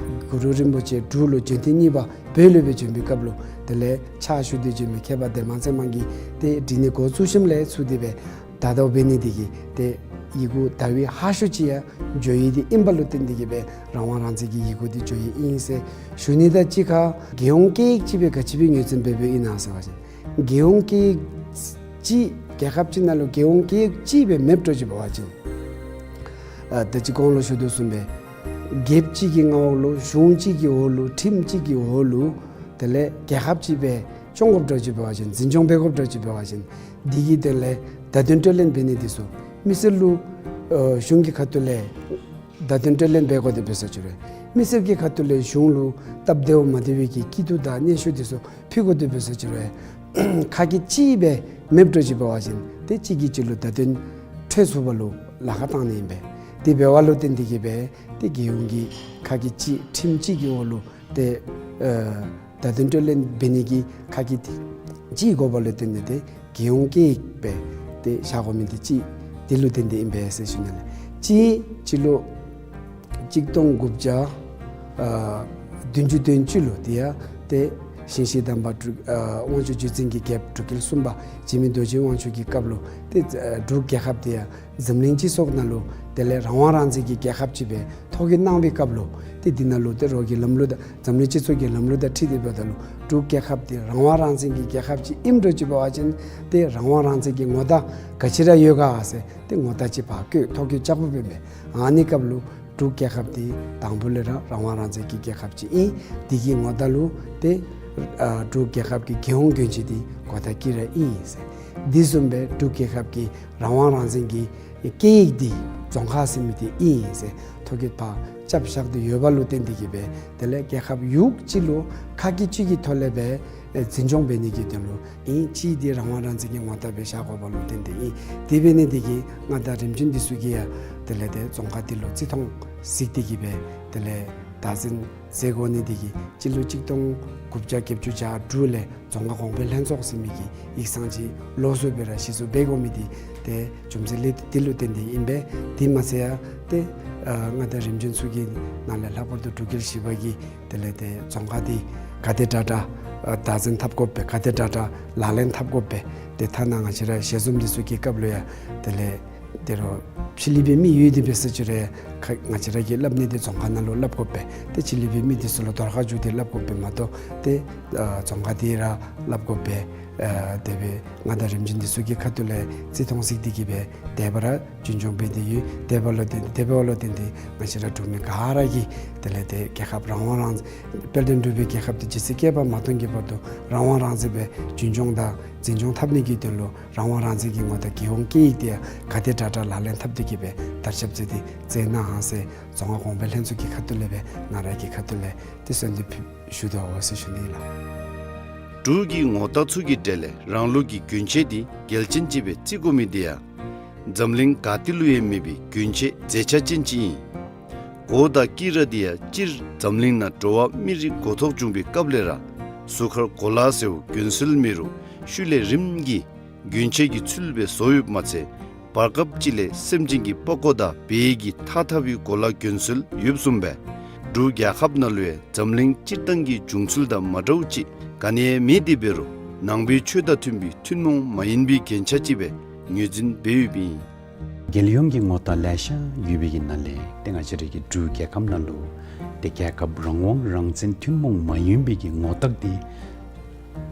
གུ་རུ་རིན་པོ་ཆེ་འབྲུག་ལུ་བྱོན་ཐེངས་གཉིས་པ་བོད་ལུ་སྦེ་བྱོན་པའི་སྐབས་ལུ་དེ་ལས་ཕྱག་ཞུ་སྟེ་བྱོན་མི་མཁས་པ་ལྡན་མ་ཚེ་མང་གིས་ཏེ་བྲི་ནི་འགོ་བཙུགས་ཞིནམ་ལས་ཚུར་དེ་སྦེ་ད་ལྟོ་འབད་ནི་འདི་གིས་ཏེ་ཡི་གུ་ད་བི་ཧ་ཤོས་ཅིག་ཡང་ཇོ་ཡི་འདི་ཨིན་པ་ལུ་བརྟེན་ཏེ་གི་སྦེ་རང་དབང་རང་བཙན་གྱི་ཡི་གུ་འདི་ཇོ་ཡི་ཨིན་ཟེར་ཞུ་ནི། ད་གཅིག་ཁར་རྒྱལ་ཡོངས་སྐད་ཡིག་ཅིག་སྦེ་ག་ཅི་སྦེ་ངོས་འཛིན་འབད་འབདཝ་ཨིན་ན་ཟེར་བ་ཅིན་རྒྱལ་ཡོངས་སྐད་ཡིག་ཅིག་རྒྱལ་ཁབ་ཅིག་ནང་ལུ་རྒྱལ་ཡོངས་སྐད་ཡིག་ཅིག་སྦེ་མེདཔ་འགྱོ་ཅི་འབད་བ་ཅིན་ཨ་ད་ཅི་གོང་ལུ་ཞུ་དོ་བཟུམ་སྦེ་རྒྱལཔོ་གཅིག་གི་མངའ་འོག་ལུ་གཞུང་གཅིག་གི་འོག་ལུ་ཁྲིམས་གཅིག་གི་འོག་ལུ་དེ་ལས་རྒྱལ་ཁབ་ཅིག་སྦེ་སྐྱོང་དགོཔ་འགྱོ་ཅི་འབད་བ་ཅིན་འཛིན་སྐྱོང་འབད་དགོཔ་འགྱོ་ཅི་འབད་བ་ཅིན་འདི་གི་དོན་ལས་བརྡ་དོན་སྤྲོད་ལེན་འབད་ནི་འདི་ཚུ་མི་སེར་ལུ་ཨ་གཞུང་གི་ཁ་ཐུག་ལས་བརྡ་དོན་སྤྲོད་ལེན་འབད་དགོ་དེ་འབད་ས་ཅིག་རུང་མི་སེར་གྱི་ཁ་ཐུག་ལས་གཞུང་ལུ་སྟབས་བདེཝ་མ་བདེ་བའི་གི་སྐྱིད་སྡུག་དང་སྙན་ཞུ་འདི་ཚུ་ཕུལ་དགོ་དེ་འབད་ས་ཅིག་རུང་ཁ་སྐད་གཅིག་སྦེ་མེདཔ་འགྱོ་ཅི་འབད་བ་ཅིན་ཏེ་གཅིག་གིས་གཅིག་ལུ་བརྡ་དོན་འཕྲོད་ཚུགས་པ་ལུ་ལཱ་ཁག་བཏང་ནི་ཨིན་པས། དེ་འབད་བ་ལུ་བརྟེན་ཏེ་གི་སྦེ་ཏེ་རྒྱལ་ཡོངས་ཀྱི་ཁ་སྐད་གཅིག་ཁྲིམས་གཅིག་གི་འོག་ལུ་ཏེ་ཨ་བརྡ་དོན་སྤྲོད་ལེན་འབད་ནི་གི་ཁ་སྐད་གཅིག་དགོ་པ་ལུ་བརྟེན་ཏེ་ཏེ་རྒྱལ་ཡོངས་སྐད་ཡིག་སྦེ་ཏེ་བཞག་དགོ་མི་འདི་གཅིག་འདི་ལུ་བརྟེན་ཏེ་ཨིན་པས་ཟེར་ཞུ་ནི་ལགས། གཅིག་སྤྱི་ལོ་གཅིག་སྟོང་དགུ་བརྒྱ་ཨ་བདུན་ཅུ་དོན་གཅིག་ལུ་དེ་ཡང་ཏེ་ཞིང་གཤེགས་དམ་པ་འབྲུག་ཨ་དབང་ཕྱུག་བརྒྱུད་འཛིན་གྱི་རྒྱལཔོ་འབྲུག་རྒྱལ་གསུམ་པ་འཇིགས་མེད་རྡོ་རྗེ་དབང་ཕྱུག་གི་སྐབས་ལུ་ཏེ་ཨ་འབྲུག་རྒྱལ་ཁབ་དེ་ཡང་འཛམ་གླིང་སྤྱི་ཚོགས་ནང་ལུ་དེ་ལས་རང་དབང་རང་བཙན་གྱི་རྒྱལ་ཁབ་ཅིག་སྦེ་ཐོ་བཀོད་གནང་བའི་སྐབས་ལུ་ཏེ་འདི་ནང་ལུ་ཏེ་རོགས་ཀྱི་ལམ་ལུགས་དང་འཛམ་གླིང་སྤྱི་ཚོགས་ཀྱི་ལམ་ལུགས་དང་འཁྲིལ་ཏེ་འབདཝ་ད་ལུ་འབྲུག་རྒྱལ་ཁབ་འདི་རང་དབང་རང་བཙན་གྱི་རྒྱལ་ཁབ་ཅིག་ཨིནམ་འདྲཝ་ཅིག་འབད་བ་ཅིན་ཏེ་རང་དབང་རང་བཙན་གྱི་ངོ་རྟགས་ག་ཅི་ར་ཡོད་ག་ཟེར་ཏེ་ངོ་རྟགས་ཅིག་ཕར་བཀོད་ཐོ་བཀོད་རྐྱབ་དགོཔ་ཨིན་པས། ཨ་ནི་སྐབས་ལུ་འབྲུག་རྒྱལ་ཁབ་འདི་དང་པོ་ལས་ར་རང་དབང་རང་བཙན་གྱི་རྒྱལ་ཁབ་ཅིག་ཨིན། འདི་གི་ངོ་རྟགས་ལུ་ཏེ་ཨ་འབྲུག་རྒྱལ་ཁབ་ཀྱི་རྒྱལ་ཡོངས་གྱོན་ཆས་འདི་གོ་ཐག་དཀྱི་ར་ཨིན་ཟེར། འདི་བཟུམ་སྦེ་འབྲུག་རྒྱལ་ཁབ་ཀྱི་རང་དབང་རང་བཙན་གྱི་སྐད་ཡིག་འདི་རྫོང་ཁ་ཟེར་མི་འདི་ཨིན་ཟེར་ཐོ་བཀོད་ཕར་རྐྱབ་བཞག་སྟེ་ཡོད་པ་ལུ་བརྟེན་ཏེ་གི་སྦེ་དེ་ལས་རྒྱལ་ཁབ་ཡུལ་གཅིག་ལུ་ཁ་སྐད་གཅིག་གི་ཐོག་ལས་སྦེ་ཨེ་འཛིན་སྐྱོང་འབད་ནི་གི་དོན་ལུ་ཨིན། གཅིག་འདི་རང་དབང་རང་བཙན་གྱི་ངོ་རྟགས་སྦེ་བཞག་དགོ་པ་ལུ་བརྟེན་ཏེ་ཨིན། དེ་འབད་ནི་འདི་གིས་མངའ་བདག་རིམ་བྱོན་འདི་ཚུ་གིས་ཡང་དེ་ལས་ཏེ་རྫོང་ཁ་འདི་ལུ་བརྩི་མཐོང་གཟིགས་ཏེ་གི་སྦེ་དེ་ལས་བདག་འཛིན་མཛད་དགོ་ནི་འདི་གིས་སྤྱི་ལོ་གཅིག་སྟོང་དགུ་བརྒྱ་བརྒྱད་ཅུ་གྱ་དྲུག་ལས་རྫོང་ཁ་གོང་འཕེལ་ལྷན་ཚོགས་ཟེར་མི་གི་ཡིག་ཚང་ཅིག་ལོགས་སུ་སྦེ་ར་གཞི་བཙུགས་འབད་དགོ་མི་འདི་ཏེ་རྒྱུ་མཚན་ལས་འདི་ལུ་བརྟེན་ཏེ་ཨིན་པས། དེ་མ་ཚད་ཡང་ཏེ་ཨ་མངའ་བདག་རིམ་བྱོན་ཚུ་གི་ནང་ལས་ལྷག་པར་དུ་འབྲུག་རྒྱལ་བཞི་པ་གིས་དེ་ལས་ཏེ་རྫོང་ཁ་འདི་ག་དེ་དྲག་དྲག་ཨ་བདག་འཛིན་འཐབ་དགོ་པས། ག་དེ་དྲག་དྲག་ལག་ལེན་འཐབ་དགོ་པས། ཏེ་ཐ་ན་ང་བཅས་ར་ཞལ་འཛོམས་འདི་ཚུ་གི་སྐབས་ལུ་ཡང་དེ་ལས་ཏེ་རོགས་ཕྱི་གླིང་པའི་མི་ཡོད་དེ་འབད་ས་ཅིག་རུང་ཁ་ང་བཅས་ར་གིས་སླབ་ནི་འདི་རྫོང་ཁ་ནང་ལུ་སླབ་དགོ་པས། ཏེ་ཕྱི་གླིང་པའི་མི་འདི་ཚུ་ལུ་དོར་ཁ་བཅུག་སྟེ་སླབ་དགོ་པས་མ་གཏོགས་ཏེ་ཨ་རྫོང་ཁ་འདི་ར་སླབ་དགོ་པས། ཨ་དེ་སྦེ་མངའ་བདག་རིམ་བྱོན་འདི་ཚུ་གི་ཁ་ཐུག་ལས་བརྩི་མཐོང་གཟིགས་ཏེ་གི་སྦེ་དེ་སྦེ་ར་རྒྱུན་སྐྱོང་འབད་དེ་ཡོད། དེ་འབདཝ་ལུ་བརྟེན་ཏེ་དེ་འབདཝ་ལུ་བརྟེན་ཏེ་ང་བཅས་ར་འབྲུག་མི་ག་ར་གིས་དེ་ལས་ཏེ་རྒྱལ་ཁབ་རང་དབང་རང་དཔལ་ལྡན་འབྲུག་པའི་རྒྱལ་ཁབ་འདི་ཇི་སྲིད་བསྐལ་པ་མ་སྟོངས་ཀྱི་བར་དུ་རང་དབང་རང་བཙན་སྦེ་རྒྱུན་སྐྱོང་དང་འཛིན་སྐྱོང་འཐབ་ནི་གི་དོན་ལུ་རང་དབང་རང་བཙན་གྱི་ངོ་རྟགས་རྒྱལ་ཡོངས་སྐད་ཡིག་འདི་ཡང་ག་དེ་དྲག་དྲག་ལག་ལེན་འཐབ་སྟེ་གི་སྦེ་དར་ཁྱབ་མཛད་དེ་མཛད་གནང་ཟེར་རྫོང་ཁ་གོང་འཕེལ་ལྷན་ཚོགས་ཀྱི་ཁ་ཐུག་ལས་སྦེ་ང་ར་གི་ཁ་ཐུག་ལས་ཏེ་གསོལ་འདེབས་ཞུ་དོ་ཟེར་ཞུ་ནི་ལགས། འབྲུག་གི་ངོ་རྟགས་ཚུ་གི་གྲས་ལས་རང་ལུགས་ཀྱི་གྱོན་ཆས་འདི་གལ་ཅན་ཅིག་སྦེ་བརྩི་དགོ་མི་འདི་ཡང་འཛམ་གླིང་ག་ཏེ་ལུ་ཡང་མེད་པའི་གྱོན་ཆས་མཛེས་ཆ་ཅན་ཅིག་ཨིན། གོ་དང་དཀྱི་ར་འདི་ཡང་སྤྱིར་འཛམ་གླིང་ནང་འགྲོ་བ་མི་རིགས་འགོ་ཐོག་བྱུང་པའི་སྐབས་ལས་ར་གཟུགས་ཁར་གོ་ལ་ཟེརཝ་གྱོན་སྲོལ་མེད་རུང་ཤུལ་ལས་རིམ་གྱིས་གྱོན་ཆས་ཀྱི་ཚུལ་སྦེ་བཟོ་ཡོདཔ་མ་ཚད་བར་སྐབས་ཅིག་ལས་སེམས་ཅན་གྱི་པགས་ཀོ་དང་བལ་གྱིས་འཐག་འཐག་པའི་གོ་ལ་གྱོན་སྲོལ་ཡོདཔ་བཟུམ་སྦེ་འབྲུག་རྒྱལ་ཁབ་ནང་ལུ་ཡང་འཛམ་གླིང་སྤྱིར་བཏང་གི་བྱུང་ཚུལ་དང་མ་འདྲཝ་ཅིག་ག་ནི་ཡང་མེད། དེ་འབད་རུང་ནང་པའི་ཆོས་དང་མཐུན་པའི་ཐུན་མོང་མ་ཡིན་པའི་རྒྱན་ཆ་ཅིག་སྦེ་ངོས་འཛིན་འབད་ཡོདཔ་ཨིན། རྒྱལ་ཡོངས་ཀྱི་ངོ་རྟགས་ལེ་ཤ་ཡོད་པའི་གི་ནང་ལས་ཏེ་ང་བཅས་རའི་གི་འབྲུག་རྒྱལ་ཁབ་ནང་ལུ་ཏེ་རྒྱལ་ཁབ་རང་དབང་རང་བཙན་ཐུན་མོང་མ་ཡིན་པའི་གི་ངོ་རྟགས་འདི་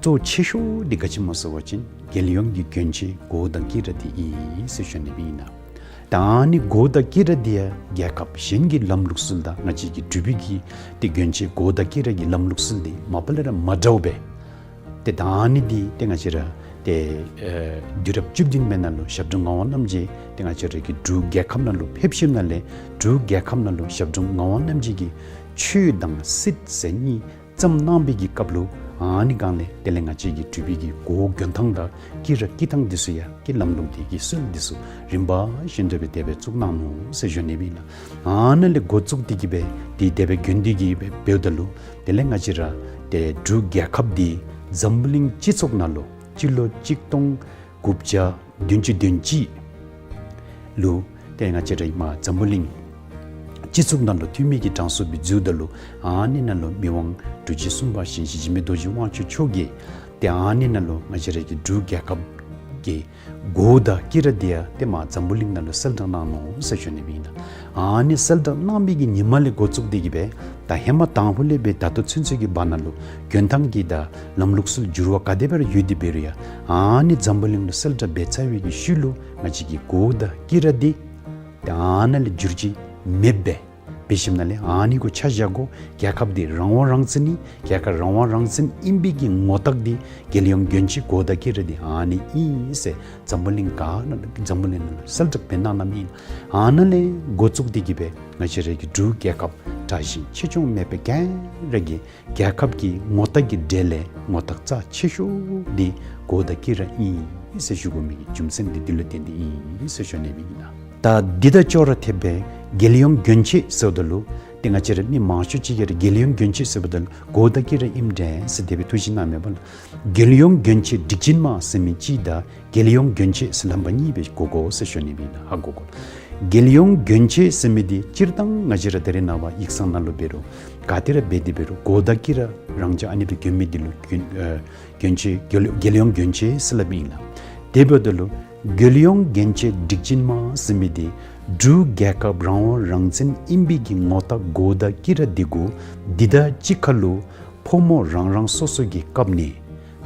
གཙོ་ཆེ་ཤོས་འདི་ག་ཅི་སྨོ་ཟེར་བ་ཅིན་རྒྱལ་ཡོངས་ཀྱི་གྱོན་ཆས་གོ་དང་དཀྱི་ར་འདི་ཨིན་ཟེར་ཞུ་ནི་སྦེ་ཨིན་ལགས། ད་ཨ་ནི་གོ་དང་དཀྱི་ར་འདི་ཡང་རྒྱལ་ཁབ་གཞན་གྱི་ལམ་ལུགས་སྲོལ་དང་ང་བཅས་ཀྱི་འབྲུག་པའི་གི་ཏེ་གྱོན་ཆས་གོ་དང་དཀྱི་ར་གི་ལམ་ལུགས་སྲོལ་འདི་མ་པ་ལས་ར་མ་འདྲཝ་སྦེ། ཏེ་ད་ཨ་ནི་འདི་ཏེ་ང་བཅས་ར་ཏེ་ཨེ་དུས་རབས་བཅུ་བདུན་པའི་ནང་ལུ་ཞབས་དྲུང་ངག་དབང་རྣམ་རྒྱལ་ཏེ་ང་བཅས་ར་གི་འབྲུག་རྒྱལ་ཁབ་ནང་ལུ་ཕེབས་ཞིནམ་ལས་འབྲུག་རྒྱལ་ཁབ་ནང་ལུ་ཞབས་དྲུང་ངག་དབང་རྣམ་རྒྱལ་གྱིས་ཆོས་དང་སྲིད་ཟེར་གཉིས་བརྩམས་གནང་བའི་གི་སྐབས་ལུ་ཨ་ནི་སྒང་ལས་དེ་ལས་ང་བཅས་ཀྱི་འབྲུག་པའི་གི་གོ་གྱོན་ཐངས་དང་དཀྱི་ར་དཀྱི་ཐངས་འདི་ཚུ་ཡང་གི་ལམ་ལུགས་འདི་གི་སྲོལ་འདི་ཚུ་རིམ་པ་བཞིན་དུ་སྦེ་དེ་སྦེ་བཙུགས་གནང་ནུག་ཟེར་ཞུ་ནི་སྦེ་ཨིན་ལགས། ཨ་ནཱ་ལས་འགོ་བཙུགས་ཏེ་གི་སྦེ་འདི་དེ་སྦེ་གྱོན་ཏེ་གི་སྦེ་འབདཝ་ད་ལུ་དེ་ལས་ང་བཅས་ར་ཏེ་འབྲུག་རྒྱལ་ཁབ་འདི་འཛམ་བུ་གླིང་སྤྱི་ཚོགས་ནང་ལུ་སྤྱི་ལོ་གཅིག་སྟོང་དགུ་བརྒྱ་བདུན་ཅུ་དོན་གཅིག་ལུ་ཏེ་ང་བཅས་ར་མར་འཛམ་བུ་གླིང་སྤྱི་ཚོགས་ནང་ལུ་འཐུས་མི་གི་གྲངས་སུ་སྦེ་འཛུལཝ་ད་ལུ་ཨ་ནི་ནང་ལུ་མི་དབང་འབྲུག་རྗེ་གསུམ་པ་ཞིང་གཤེགས་འཇིགས་མེད་རྡོ་རྗེ་དབང་ཕྱུག་མཆོག་གིས་ཏེ་ཨ་ནི་ནང་ལུ་ང་བཅས་ར་གི་འབྲུག་རྒྱལ་ཁབ་ཀྱི་གོ་དང་དཀྱི་ར་འདི་ཡང་ཏེ་མར་འཛམ་བུ་གླིང་ནང་ལུ་གསལ་བསྒྲགས་གནང་ནུག་ཟེར་ཞུ་ནི་སྦེ་ཨིན་ལགས། ཨ་ནི་གསལ་བསྒྲགས་གནང་བའི་གི་ཉིནམ་ལས་འགོ་བཙུགས་ཏེ་གི་སྦེ་ད་ཧེ་མ་དང་ཕུ་ལས་སྦེ་ད་ལྟོ་ཚུན་ཚོད་ཀྱི་བར་ན་ལུ་གྱོན་ཐངས་ཀྱི་དང་ལམ་ལུགས་སྲོལ་འགྱུར་བ་ག་དེ་སྦེ་ར་ཡོད་དེ་འབད་རུང་ཡང་ཨ་ནི་འཛམ་བུ་གླིང་ལུ་གསལ་བསྒྲགས་འབད་ཚར་བའི་གི་ཤུལ་ལུ་ང་བཅས་ཀྱི་གོ་དང་དཀྱི་ར་འདི་ཏེ་ཨ་ནཱ་ལས་འགྱུར་བཅོས་མེདཔ་སྦེ་འབད་ཞིནམ་ལས་ཨ་ནི་གུ་ཆ་བཞག་དགོ། རྒྱལ་ཁབ་འདི་རང་དབང་རང་བཙན་ཨིན། རྒྱལ་ཁབ་རང་དབང་རང་བཙན་ཨིན་པའི་གི་ངོ་རྟགས་འདི་རྒྱལ་ཡོངས་གྱོན་ཆས་གོ་དང་དཀྱི་ར་འདི་ཨ་ནི་ཨིན་ཟེར་འཛམ་བུ་གླིང་ག་ནང་འཛམ་བུ་གླིང་ནང་ལུ་གསལ་བསྒྲགས་འབད་གནང་གནངམ་ཨིན། ཨ་ནཱ་ལས་འགོ་བཙུགས་ཏེ་གི་སྦེ་ང་བཅས་ར་གི་འབྲུག་རྒྱལ་ཁབ་དྲག་ཞན་ཆེ་ཆུང་མེད་པར་ག་ར་གིས་རྒྱལ་ཁབ་ཀྱི་ངོ་རྟགས་ཀྱི་གྲས་ལས་ངོ་རྟགས་རྩ་ཆེ་ཤོས་འདི་གོ་དང་དཀྱི་ར་ཨིན་ཟེར་ཞུ་དགོ་མི་གི་རྒྱུ་མཚན་འདི་འདི་ལུ་བརྟེན་ཏེ་ཨིན་ཟེར་ཞུ་ནི་སྦེ་ཨིན་ལགས། ད་འདི་དང་ཅོག་ར་འཐདཔ་སྦེ་རྒྱལ་ཡོངས་གྱོན་ཆས་ཟེརཝ་ད་ལུ་ཏེ་ང་བཅས་ར་མི་མང་ཤོས་ཅིག་གིས་ར་རྒྱལ་ཡོངས་གྱོན་ཆས་ཟེརཝ་ད་ལུ་གོ་དང་དཀྱི་ར་ཨིནམ་འདྲས་ཟེར་དེ་སྦེ་ཐུགས་བཞེད་གནངམ་མས་པ་ལགས། རྒྱལ་ཡོངས་གྱོན་ཆས་སྒྲིག་ཆེན་མ་ཟེར་མི་གཅིག་དང་རྒྱལ་ཡོངས་གྱོན་ཆས་ཟེར་ལྷམ་པ་གཉིས་སྦེ་གོ་དགོ་ཟེར་ཞུ་ནི་སྦེ་ཨིན་ལགས། ཧ་གོ་དགོ། རྒྱལ་ཡོངས་གྱོན་ཆས་ཟེར་མི་འདི་སྤྱིར་བཏང་ང་བཅས་ར་ད་རེས་ནངས་པ་ཡིག་ཚང་ནང་ལུ་འབད་རུང་ག་ཏེ་ར་འབད་དེ་འབད་རུང་གོ་དང་དཀྱི་ར་རང་འཇགས་ཨ་ནི་སྦེ་གྱོན་མི་འདི་ལུ་གྱོན་ཨེ་གྱོན་ཆས་རྒྱལ་རྒྱལ་ཡོངས་གྱོན་ཆས་ཟེར་སླབ་ཨིན་ལགས། དེ་འབདཝ་ད་ལུ་རྒྱལ་ཡོངས་གྱོན་ཆས་སྒྲིག་ཆེན་མ་ཟེར་མི་འདི་འབྲུག་རྒྱལ་ཁབ་རང་དབང་རང་བཙན་ཨིན་པའི་གི་ངོ་རྟགས་གོ་དང་དཀྱི་ར་འདི་གུ་འདི་དང་གཅིག་ཁར་ལུ་ཕོ་མོ་རང་རང་སོ་སོ་གི་བཀབ་ནི།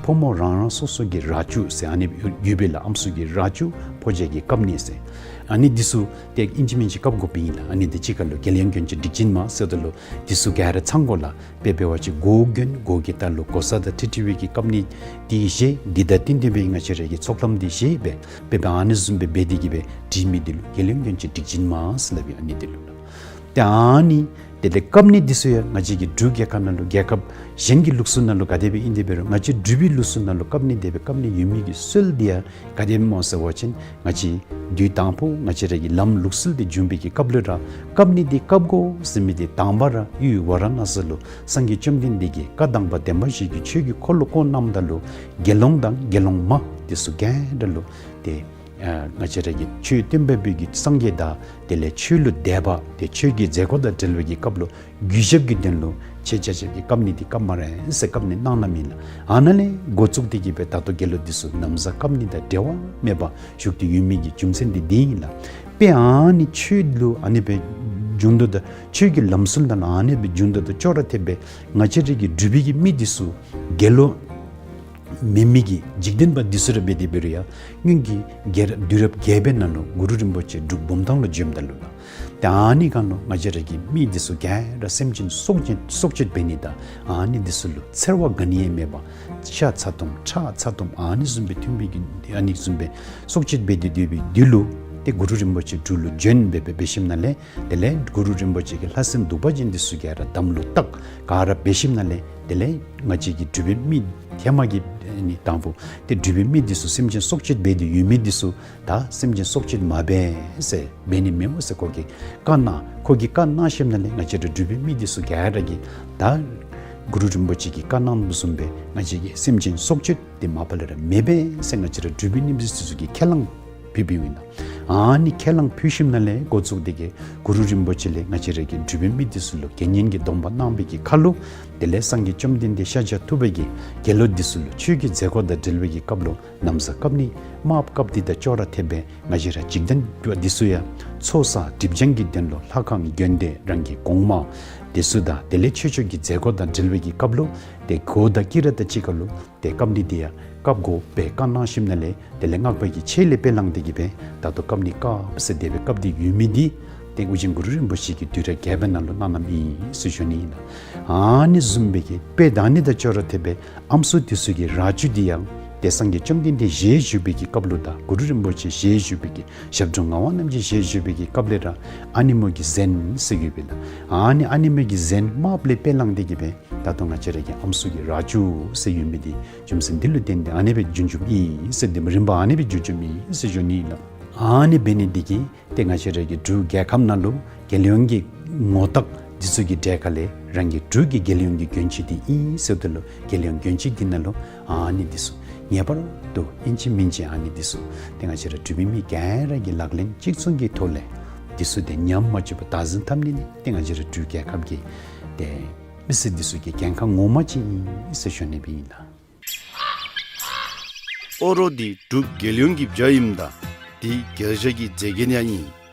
ཕོ་མོ་རང་རང་སོ་སོ་གི་རྭ་ཅོ་ཟེར་ཨ་ནི་ཡོད་པས་ལགས། ཨམ་སྲུ་གི་རྭ་ཅོ་ཕོ་རྒྱས་ཀྱིས་བཀབ་ནི་ཟེར། ཨ་ནི་འདི་ཚུ་ཏེ་ཨིན་ཅི་མིན་ཅི་བཀབ་དགོཔ་ཨིན་ལགས། ཨ་ནི་འདི་གཅིག་ཁར་ལུ་རྒྱལ་ཡོངས་གྱོན་ཆས་སྒྲིག་ཆེན་མ་ཟེརཝ་ད་ལུ་འདི་ཚུ་ག་ར་ཚང་དགོ་ལགས། དཔེ་འབད་བ་ཅིན་གོ་གྱོན་གོ་གི་ལྟག་ལུ་གོ་ས་དང་འཁྲིལ་འཁྲིལ་བའི་གི་བཀབ་ནི་འདི་བཞེས། འདི་དང་བསྟུན་ཏེ་སྦེ་ང་བཅས་ར་གི་ཚོགས་ལྷམ་འདི་བཞེས་སྦེ་དཔེ་འབད་ཨ་ནི་བཟུམ་སྦེ་འབད་དེ་གི་སྦེ་སྒྲིག་མི་འདི་ལུ་རྒྱལ་ཡོངས་གྱོན་ཆས་སྒྲིག་ཆེན་མ་ཟེར་སླབ་ཨིན། ཨ་ནི་འདི་ལུ་ལགས། ཏེ་ཨ་ནི་དེ་ལས་བཀབ་ནི་འདི་ཚུ་ཡང་ང་བཅས་ཀྱི་འབྲུག་རྒྱལ་ཁབ་ནང་ལུ་རྒྱལ་ཁབ་གཞན་གྱི་ལུགས་སྲོལ་ནང་ལུ་ག་དེ་སྦེ་ཨིན་དེ་འབད་རུང་ང་བཅས་འབྲུག་པའི་ལུགས་སྲོལ་ནང་ལུ་བཀབ་ནི་དེ་སྦེ་བཀབ་ནི་ཡོད་མི་གི་སྲོལ་འདི་ཡང་ག་དེ་སྦེ་སྨོ་ཟེར་བ་ཅིན་ང་བཅས་དུས་དང་ཕུ་ང་བཅས་ར་གི་ལམ་ལུགས་སྲོལ་འདི་བྱུང་བའི་གི་སྐབས་ལུ་ར་བཀབ་ནི་འདི་བཀབ་དགོ་ཟེར་མི་འདི་དང་པ་ར་ཡུལ་ཝཱ་ར་ཎ་སི་ལུ་སངས་རྒྱས་བཅོམ་ལྡན་འདས་ཀྱིས་བཀའ་དང་པ་བདེན་པ་བཞི་གི་ཆོས་ཀྱི་འཁོར་ལོ་བསྐོར་གནངམ་ད་ལུ་དགེ་སློང་དང་དགེ་སློང་མ་འདི་ཚུ་ག་ར་ལུ་ཏེ་ཨ་ང་བཅས་ར་གི་ཆོས་སྟོན་པ་པོ་གི་སངས་རྒྱས་དང་དེ་ལས་ཆོས་ལུ་དད་པ་ཏེ་ཆོས་ཀྱི་མཛད་སྒོ་དང་འབྲེལ་བའི་གི་སྐབས་ལུ་གུས་ཞབས་ཀྱི་དོན་ལུ་ཆེ་ཆ་ཆབ་ཀྱི་བཀབ་ནི་འདི་བཀབ་སྨ་རེ་ཟེར་བཀབ་ནི་གནང་གནངམ་ཨིན་ལགས། ཨ་ནཱ་ལས་འགོ་བཙུགས་ཏེ་གི་སྦེ་ད་ལྟོ་གི་ལུ་འདི་ཚུ་ན་བཟའ་བཀབ་ནི་དང་འབྲལ་བ་མེད་པར་བཞུགས་ཏེ་ཡོད་མི་གི་རྒྱུ་མཚན་འདི་འདི་ཨིན་ལགས། དཔེ་ཨ་ནི་ཆོས་ལུ་ཨ་ནི་སྦེ་བྱུང་དོ་དང་ཆོས་ཀྱི་ལམ་སྲོལ་དང་ཨ་ནི་སྦེ་བྱུང་དོ་དང་ཅོག་ར་འཐདཔ་སྦེ་ང་བཅས་ར་གི་འབྲུག་པའི་གི་མི་འདི་ཚུ་དགེ་སློང་མེན་མི་གི་འཇིག་རྟེན་པ་འདི་ཚུ་ར་འབད་དེ་འབད་རུང་ཡང་སྔོན་གྱི་རྒྱལ་རབས་དུས་རབས་བརྒྱད་པའི་ནང་ལུ་གུ་རུ་རིན་པོ་ཆེ་འབྲུག་བུམ་ཐང་ལུ་བྱོནམ་ད་ལུ་ལགས། ཏེ་ཨ་ནི་སྒང་ལུ་ང་བཅས་ར་གི་མི་འདི་ཚུ་ག་ར་སེམས་ཅན་སྲོག་གཅོད་སྲོག་གཅོད་འབད་ནི་དང་ཨ་ནི་འདི་ཚུ་ལུ་འཚེར་བ་ག་ནི་ཡང་མེད་པར་ཤ་ཚ་ཏོམ་ཁྲག་ཚ་ཏོམ་ཨ་ནི་བཟུམ་སྦེ་འཐུང་བའི་གི་ཨ་ནི་བཟུམ་སྦེ་སྲོག་གཅོད་འབད་དེ་སྡོད་པའི་དུས་ལུ་ ཏེ་གུ་རུ་རིན་པོ་ཆེ་འབྲུག་ལུ་བྱོན་སྦེ་སྦེ་འབད་ཞིནམ་ལས་དེ་ལས་གུ་རུ་རིན་པོ་ཆེ་གི་ལྷ་སྲིན་གདུག་པ་ཅན་འདི་ཚུ་ག་ར་དམ་ལུ་བཏགས་ག་ར་འབད་ཞིནམ་ལས་དེ་ལས་ང་བཅས་ཀྱི་འབྲུག་པའི་མི་ཧེ་མ་གི་ནི་དང་པོ་ཏེ་འབྲུག་པའི་མི་འདི་ཚུ་སེམས་ཅན་སྲོག་གཅོད་འབད་དེ་ཡོད་མི་འདི་ཚུ་ད་སེམས་ཅན་སྲོག་གཅོད་མ་འབད་ཟེར་འབད་ནི་མེདཔ་ཟེར་ཁོ་གིས་བཀའ་གནང་། ཁོ་གིས་བཀའ་གནང་ཞིནམ་ལས་ང་བཅས་ར་འབྲུག་པའི་མི་འདི་ཚུ་ག་ར་གིས་ད་གུ་རུ་རིན་པོ་ཆེ་གི་བཀའ་གནང་བཟུམ་སྦེ་ང་བཅས་ཀྱིས་སེམས་ཅན་སྲོག་གཅོད་འདི་མ་པ་ལས་ར་མི་འབད་ཟེར་ང་བཅས་ར་འབྲུག་པའི་མི་འདི་ཚུ་གིས་ཁས་བླངས་ཕུལ་ཕུལཝ་ཨིན་ལགས། ཨ་ནི་ཁས་བླངས་ཕུལ་ཞིནམ་ལས་འགོ་བཙུགས་ཏེ་གིས་གུ་རུ་རིན་པོ་ཆེ་ལས་ང་བཅས་ར་གི་འབྲུག་པའི་མི་འདི་ཚུ་ལུ་དགེ་བསྙེན་གྱི་སྡོམ་པ་གནང་བའི་གི་ཁར་ལུ་དེ་ལས་སངས་རྒྱས་བཅོམ་ལྡན་འདས་ཤཱཀྱ་ཐུབ་པ་གིས་དགེ་སློང་འདི་ཚུ་ལུ་ཆོས་ཀྱི་མཛད་སྒོ་དང་འབྲེལ་བའི་གི་སྐབས་ལུ་ན་བཟའ་བཀབ་ནི་དམརཔོ་བཀབ་སྟེ་དང་ཅོག་ར་འཐདཔ་སྦེ་ང་བཅས་ར་འཇིག་རྟེན་འདི་ཚུ་ཡང་ཚོགས་བསགས་སྒྲིབ་སྦྱང་གི་དོན་ལུ་ལྷ་ཁང་དགོན་སྡེ་རང་གི་གོང་མ་འདི་ཚུ་དང་དེ་ལས་ཆོས་ཕྱོགས་ཀྱི་མཛད་སྒོ་དང་འབྲེལ་བའི་གི་སྐབས་ལུ་ཏེ་གོས་དང་དཀྱི་ར་དང་གཅིག་ཁར་ལུ་ཏེ་བཀབ་ནི་འདི་ཡང་བཀབ་དགོ་པའི་བཀའ་གནང་ཞིནམ་ལས་དེ་ལས་སྔགས་པ་གིས་ཆེད་ལས་དཔེ་བླངས་ཏེ་གིས་སྦེ་ད་ལྟོ་བཀབ་ནི་དཀརཔོ་ཟེར་དེ་སྦེ་བཀབ་སྟེ་ཡོད་མི་འདི་ཏེ་ཨོ་རྒྱན་གུ་རུ་རིན་པོ་ཆེ་གིས་དུས་རབས་བརྒྱད་པའི་ནང་ལུ་གནང་གནངམ་ཨིན་ཟེར་ཞུ་ནི་ཨིན་ལགས། ཨ་ནི་བཟུམ་སྦེ་གི་དཔེ་ད་ནི་དང་ཅོག་ར་འཐདཔ་སྦེ་ཨམ་སྲུ་འདི་ཚུ་གི་རྭ་ཅོ་འདི་ཡང་ཏེ་སངས་རྒྱས་བཅོམ་ལྡན་འདས་ཞལ་བཞུགས་པའི་གི་སྐབས་ལུ་དང་གུ་རུ་རིན་པོ་ཆེ་ཞལ་བཞུགས་པའི་གི་ཞབས་དྲུང་ངག་དབང་རྣམ་རྒྱལ་ཞལ་བཞུགས་པའི་གི་སྐབས་ལས་ར་ཨ་ནེ་མོ་གི་གཟན་ཟེར་ཡོདཔ་ཨིན་ལགས། ཨ་ནི་ཨ་ནེ་མོ་གི་གཟན་དམརཔོ་ལས་དཔེ་བླངས་ཏེ་གིས་སྦེ་ད་ལྟོ་ང་བཅས་ར་གི་ཨམ་སྲུ་གི་རྭ་ཅོ་ཟེར་ཡོད་མི་འདི་རྒྱུ་མཚན་འདི་ལུ་བརྟེན་ཏེ་ཨ་ནི་སྦེ་བྱུང་བྱུངམ་ཨིན་ཟེར། འདི་རིམ་པ་ཨ་ནི་སྦེ་བྱུང་བྱུངམ་ཨིན་ཟེར་ཞུ་ནི་ཨིན་ལགས། ཨ་ནི་འབད་ནི་འདི་གིས་ཏེ་ང་བཅས་ར་གི་འབྲུག་རྒྱལ་ཁབ་ནང་ལུ་རྒྱལ་ཡོངས་ཀྱི་ངོ་རྟགས་འདི་ཚུ་གི་གྲས་ཁ་ལས་རང་གི་འབྲུག་གི་རྒྱལ་ཡོངས་ཀྱི་གྱོན་ཆས་འདི་ཨིན་ཟེརཝ་ད་ལུ་རྒྱལ་ཡོངས་གྱོན་ཆས་འདི་ནང་ལུ་ཨ་ནི་འདི་ཚུ་ངེས་པར་དུ་ཨིན་ཅི་མིན་ཅི་ཨ་ནི་འདི་ཚུ་ཏེ་ང་བཅས་ར་འབྲུག་པའི་མི་ག་ར་གིས་ལག་ལེན་གཅིག་མཚུངས་ཀྱི་ཐོག་ལས་འདི་ཚུ་ཏེ་ཉམས་མ་བཅུག་པར་བདག་འཛིན་འཐབ་ནི་ནི་ཏེ་ང་བཅས་ར་འབྲུག་རྒྱལ་ཁབ་ཀྱི་ཏེ་མི་སེར་འདི་ཚུ་གི་འགན་ཁག་ངོ་མ་ཅིག་ཨིན་ཟེར་ཞུ་ནི་སྦེ་ཨིན་ལགས། ཨོ་རོག་འདི་འབྲུག་རྒྱལ་ཡོངས་ཀྱི་བྱ་ཨིནམ་ད་འདི་རྒྱལ་བྱ་གི་མཛེས་རྒྱན་ཡང་ཨིན།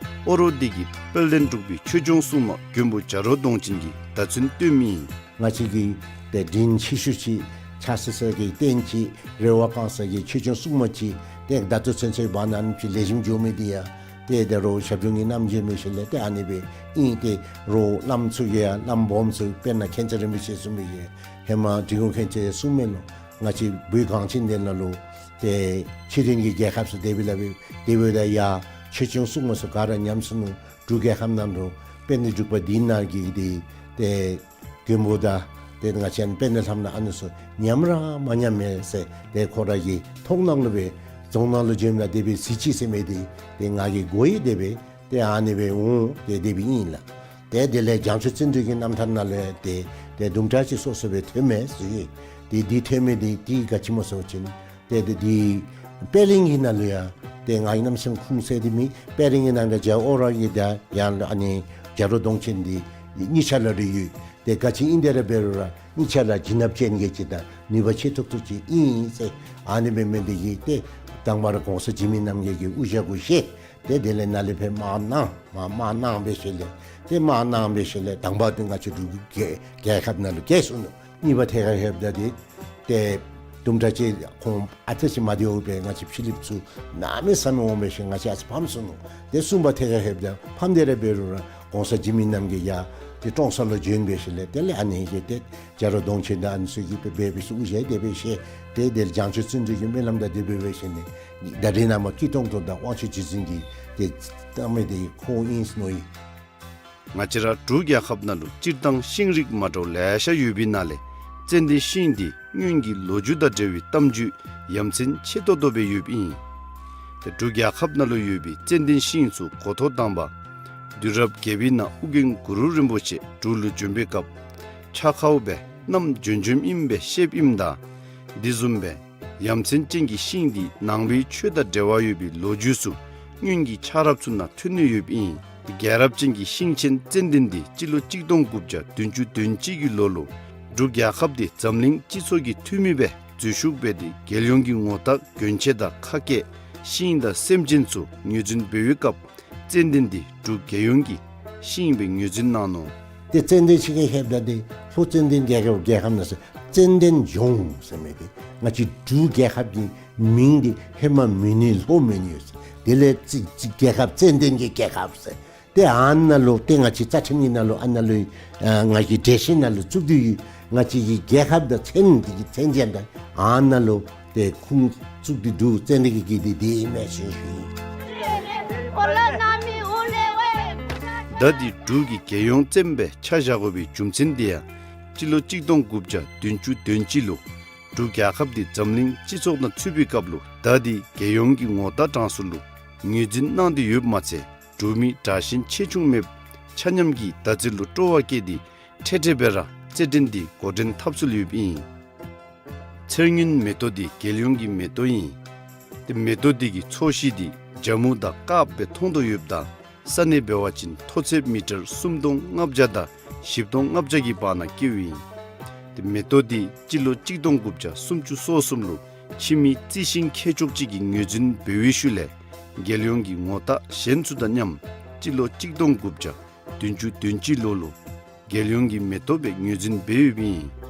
ཨོ་རོག་འདི་གིས་དཔལ་ལྡན་འབྲུག་པའི་ཆོས་སྐྱོང་སྲུང་མ་མགོན་པོ་བྱ་རོག་གདོང་ཅན་གྱི་བརྡ་མཚོན་སྟོནམ་ཨིན། ང་བཅས་ཀྱི་ཏེ་དྲིན་ཆེ་ཤོས་ཅིག་ཆགས་ས་ས་གི་རྟེན་ཅིག་རེ་བ་བསྐང་ས་གི་ཆོས་སྐྱོང་སྲུང་མ་ཅིག་ཏེ་བརྡ་མཚོན་ཚོན་ཚོན་འབག་ནི་ཨ་ནི་ཅིག་ལེགས་ཤོམ་འགྱོ་མི་འདི་ཡང་ཏེ་ད་རུང་ཞབས་དྲུང་གི་རྣམ་འབྱེད་མི་ཤེས་ལས་ཏེ་ཨ་ནི་སྦེ་ཨིན། ཏེ་རོགས་བླམ་ཚུ་གིས་ཡང་བླམ་སྦོམ་ཚུ་དཔེར་ན་མཁན་ཆེན་རིན་པོ་ཆེ་གསུངས་མི་ཡང་ཧེ་མ་འབྲི་གུང་མཁན་ཆེན་གསུངས་མི་ལུ་ང་བཅས་བོད་གངས་ཅན་འདི་ནང་ལུ་ཏེ་ཕྱི་རོལ་གྱི་རྒྱལ་ཁབ་ཚུ་དེ་སྦེ་ལཱ་འབད་དེ་འབདཝ་ད་ཡར་ཆོས་སྐྱོང་སྲུང་མ་ཚུ་ག་ར་ཉམས་སོ་ནུག། འབྲུག་རྒྱལ་ཁབ་ནང་ལུ་དཔལ་ལྡན་འབྲུག་པ་འདི་ནང་གི་འདི་ཏེ་མགོན་པོ་དང་ཏེ་ང་བཅས་དཔལ་ལྡན་ལྷ་མོ་ཨ་ནི་ཚུ་ཉམས་ར་མ་ཉམས་མས་ཟེར་ཏེ་ཁོ་ར་གི་མཐོང་སྣང་ལུ་སྦེ་རྫོང་ནང་ལུ་བྱོནམ་ད་དེ་སྦེ་གཟིགས་ཅི་ཟེར་མི་འདི་ཏེ་ང་གིས་གོ་ཡི། དེ་སྦེ་ཏེ་ཨ་ནི་སྦེ་འོང་སྟེ་དེ་སྦེ་ཨིན་ལགས། ཏེ་དེ་ལས་བྱང་ཆུབ་བརྩོན་འགྲུས་ཀྱི་རྣམ་ཐར་ནང་ལུ་ཡང་ཏེ་ཏེ་དུམ་གྲ་ཅིག་སོ་སོ་སྦེ་ཐོནམ་མས་ཟེར། ཏེ་འདི་ཐོན་མི་འདི་ཏེ་ག་ཅི་སྨོ་ཟེར་བ་ཅིན་ཏེ་ཏེ་འདི་པད་གླིང་གི་ནང་ལུ་ཡང་ཏེ་ང་གིས་གནམ་མེད་ས་མེད་ཁུངས་བཙན་ཏེ་མེད། པད་གླིང་གི་ནང་ལུ་རྒྱལཔོ་ཨོ་རོག་གི་དང་ཡང་ཨ་ནི་བྱ་རོག་གདོང་ཅན་འདི་གཉིས་ཆ་ར་རེ་ཡོད། ཏེ་ག་ཅི་ཨིན་དེ་ར་འབད་རུང་ར་གཉིས་ཆ་ར་བྱིན་རླབས་ཅན་གྱི་ཅིག་དང་ནུས་པ་ཆེ་ཏོག་ཏོ་ཅིག་ཨིན་ཟེར། ཨ་ནི་འབད་མི་འདི་གིས་ཏེ་དང་པ་ར་གོང་ས་འཇིགས་མེད་རྣམ་རྒྱལ་གྱི་དབུ་ཞྭ་གུ་བཞེས། ཏེ་དེ་ལས་ནཱ་ལས་ཕར་དམག་གནང་མ་དམག་གནང་འབད་ཞིནམ་ལས་ཏེ་དམག་གནང་འབད་ཞིནམ་ལས་དང་པ་འདི་ང་བཅས་འབྲུག་རྒྱལ་རྒྱལ་ཁབ་ནང་ལུ་བསྐྱལ་སོ་ནུག། གཉིས་པ་ཐད་ཁར་ལྷོདཔ་ད་འདི་ཏེ་དུམ་གྲ་ཅིག་ཁོང་ཨ་ཙི་ཅིག་མ་བདེཝ་སྦེ་ང་བཅས་ཕྱི་གླིངཔ་ཚུ་གནམ་མེད་ས་མེད་འོང་འབད་ཞིནམ་ང་བཅས་ཨ་ཙི་ཕམ་སོ་ནུག། ཏེ་གསུམ་པ་ཐད་ཁར་ལྷོདཔ་ད་ཕམ་སྟེ་ར་འབད་རུང་ར་གོང་ས་འཇིགས་མེད་རྣམ་རྒྱལ་ཡར་ཏེ་ཀྲོང་གསར་ལུ་བྱོན་འབད་ཞིནམ་ལས་དེ་ལས་ཨ་ནི་གིས་ཏེ་བྱ་རོག་གདོང་ཅན་དང་ཨ་ནི་ཚུ་གིས་སྦེ་འབད་འབད་ཞིནམ་དབུ་ཞྭ་དེ་སྦེ་བཞེས། ཏེ་དེ་ལས་བྱང་ཆུབ་བརྩོན་འགྲུས་ཀྱི་སྨོན་ལམ་དང་དེ་སྦེ་འབད་ཞིནམ་ལས་ད་རེས་ནངས་པ་སྐྱིད་ཏོང་ཏོ་དང་དབང་ཕྱུག་རྗེ་བཙུན་གྱི་ཏེ་བཏང་མི་འདི་ཁོ་ཨིན་ཟེར་མནོ་ཡི། ང་བཅས་ར་འབྲུག་རྒྱལ་ཁབ་ནང་ལུ་སྤྱིར་བཏང་ཤིང་རིགས་མ་འདྲཝ་ལེ་ཤ་ཡོད་པའི་ནང་ལས་ཙན་དན་ཤིང་འདི་སྔོན་གྱི་ལོ་རྒྱུས་དང་འབྲེལ་བའི་གཏམ་རྒྱུད་ཡ་མཚན་ཆེ་ཏོག་ཏོ་སྦེ་ཡོདཔ་ཨིན། ཏེ་འབྲུག་རྒྱལ་ཁབ་ནང་ལུ་ཡོད་པའི་ཙན་དན་ཤིང་ཚུ་འགོ་ཐོག་དང་པ་དུས་རབས་བརྒྱད་པའི་ནང་ཨོ་རྒྱན་གུ་རུ་རིན་པོ་ཆེ་འབྲུག་ལུ་བྱོན་པའི་སྐབས་ཕྱག་ཁར་སྦེ་བསྣམས་བྱོན་བྱོནམ་ཨིནམ་སྦེ་བཤདཔ་ཨིནམ་ད་དེ་བཟུམ་སྦེ་ཡ་མཚན་ཅན་གྱི་ཤིང་འདི་ནང་པའི་ཆོས་དང་འབྲེལ་བ་ཡོད་པའི་ལོ་རྒྱུས་ཚུ་སྔོན་གྱི་ཆགས་རབས་ཚུ་ནང་ཐོན་ནི་ཡོདཔ་ཨིན། རྒྱལ་རབས་ཅན་གྱི་ཤིང་ཆེན་ཙན་དན་འདི་སྤྱི་ལོ་གཅིག་སྟོང་དགུ་བརྒྱ་བདུན་ཅུ་དོན་གཅིག་གི་ལོ་ལུ་འབྲུག་རྒྱལ་ཁབ་འདི་འཛམ་གླིང་སྤྱི་ཚོགས་ཀྱི་འཐུས་མི་སྦེ་འཛུལ་ཞུགས་འབད་དེ་རྒྱལ་ཡོངས་ཀྱི་ངོ་རྟགས་གྱོན་ཆས་དང་ཁ་སྐད་ཤིང་དང་སེམས་ཅན་ཚུ་ངོས་འཛིན་འབད་བའི་སྐབས་ཙན་དན་འདི་འབྲུག་རྒྱལ་ཡོངས་ཀྱི་ཤིང་སྦེ་ངོས་འཛིན་གནང་ནུག། ཏེ་ཙན་དན་ཤིང་གི་ཧེབ་ད་འདི་ལྷོ་ཙན་དན་རྒྱལ་ཁབ་རྒྱལ་ཁབ་ནང་ཟེར་ཙན་དན་ལྗོངས་ཟེར་མི་འདི་ང་བཅས་འབྲུག་རྒྱལ་ཁབ་ཀྱི་མིང་འདི་ཧེ་མ་མོན་ནི་ལྷོ་མོན་ཡོད་ཟེར། དེ་ལས་ཙི་ཙི་རྒྱལ་ཁབ་ཙན་དན་གྱི་རྒྱལ་ཁབ་ཟེར། ཏེ་ཨ་ནཱ་ལུ་ཏེ་ང་བཅས་རྩ་ཁྲིམས་ཀྱི་ནང་ལུ་ཨ་ནཱ་ལུ་ཨ་ང་གི་འགྲེལ་བཤད་ནང་ལུ་བཙུགས་ཏེ་ཡོད། ང་བཅས་ཀྱི་རྒྱལ་ཁབ་དང་ཚན་འདི་གི་མཚན་ཅན་དང་ཨ་ནཱ་ལུ་ཏེ་ཁུངས་བཙུགས་ཏེ་འདུག། ཙན་དན་གྱི་གི་འདི་འདི་ཨིན་མས་ཟེར་ཞུ་ཡི། མདའ་འདི་འབྲུག་གི་རྒྱལ་ཡོངས་བཙན་པའི་ཆ་བཞག་དགོ་པའི་རྒྱུ་མཚན་འདི་ཡང་སྤྱི་ལོ་གཅིག་སྟོང་དགུ་བརྒྱ་བདུན་ཅུ་དོན་གཅིག་ལུ་འབྲུག་རྒྱལ་ཁབ་འདི་འཛམ་གླིང་སྤྱི་ཚོགས་དང་ཚུད་པའི་སྐབས་ལུ་མདའ་འདི་རྒྱལ་ཡོངས་ཀྱི་ངོ་རྟགས་གྲངས་སུ་ལུ་ངོས་འཛིན་གནང་སྟེ་ཡོདཔ་མ་ཚད་འབྲུག་མི་དྲག་ཞན་ཆེ་ཆུང་མེད་པར་ཆ་མཉམ་གྱིས་མདའ་རྩེ་ལུ་སྤྲོ་བ་བསྐྱེད་དེ་འཕྲལ་འཕྲལ་སྦེ་ར་རྩེད་འགྲན་འདི་འགོ་འདྲེན་འཐབ་སྲོལ་ཡོདཔ་ཨིན། ཚེར་སྔོན་མེ་ཏོག་འདི་རྒྱལ་ཡོངས་ཀྱི་མེ་ཏོག་ཨིན། ཏེ་མེ་ཏོག་འདི་གི་ཚོས་གཞི་འདི་ཇ་མུ་དང་དཀརཔོ་སྦེ་མཐོང་དོ་ཡོདཔ་ད་ས་གནས་འབད་བ་ཅིན་མཐོ་ཚད་མི་ཊར་སུམ་སྟོང་ལྔ་བརྒྱ་དང་བཞི་སྟོང་ལྔ་བརྒྱ་གི་བར་ན་སྐྱེཝ་ཨིན། ཏེ་མེ་ཏོག་འདི་སྤྱི་ལོ་གཅིག་སྟོང་དགུ་བརྒྱ་སུམ་ཅུ་སོ་གསུམ་ལུ་ཕྱི་མི་རྩི་ཤིང་ཁྱད་ཆོས་ཅིག་གི་ངོས་འཛིན་འབད་བའི་ཤུལ་ལས་རྒྱལ་ཡོངས་ཀྱི་ངོ་རྟགས་གཞན་ཚུ་དང་མཉམ་སྤྱི་ལོ་གཅིག་སྟོང་དགུ་བརྒྱ་བདུན་ཅུ་དོན་གཅིག་ལོ་ལུ་རྒྱལ་ཡོངས་ཀྱི་མེ་ཏོག་སྦེ་ངོས་འཛིན་འབད་ཡོདཔ་ཨིན།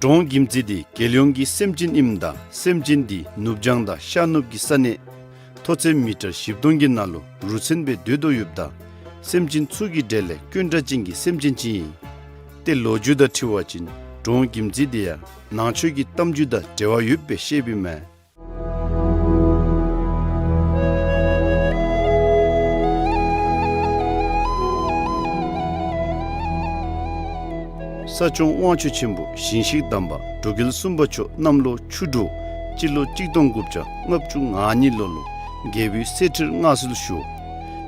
འབྲོང་གྱིམ་རྩེ་འདི་རྒྱལ་ཡོངས་ཀྱི་སེམས་ཅན་ཨིནམ་ད་སེམས་ཅན་འདི་ནུབ་བྱང་དང་ཤར་ནུབ་ཀྱི་ས་གནས་མཐོ་ཚད་མི་ཊར་བཞི་སྟོང་གི་ནང་ལུ་རུ་མཚོན་སྦེ་སྡོད་དོ་ཡོདཔ་ད་སེམས་ཅན་ཚུ་གི་གྲས་ལས་དཀོན་དྲགས་ཅན་གྱི་སེམས་ཅན་ཅིག་ཨིན། ཏེ་ལོ་རྒྱུས་དང་འཁྲིལ་བ་ཅིན་འབྲོང་གྱིམ་རྩེ་འདི་ཡང་ནང་ཆོས་ཀྱི་གཏམ་རྒྱུད་དང་འབྲེལ་བ་ཡོདཔ་སྦེ་བཤདཔ་ཨིན་མས། ས་སྐྱོང་དབང་ཕྱུག་ཆེན་པོ་ཞིང་གཤེགས་དམ་པ་འབྲུག་རྒྱལ་གསུམ་པ་མཆོག་གནམ་ལོ་ཆུ་འབྲུག་སྤྱི་ལོ་གཅིག་སྟོང་དགུ་བརྒྱ་ལྔ་བཅུ་ང་གཉིས་ལོ་ལུ་རྒྱལ་པོའི་གསེར་ཁྲིར་མངའ་གསོལ་ཞུ།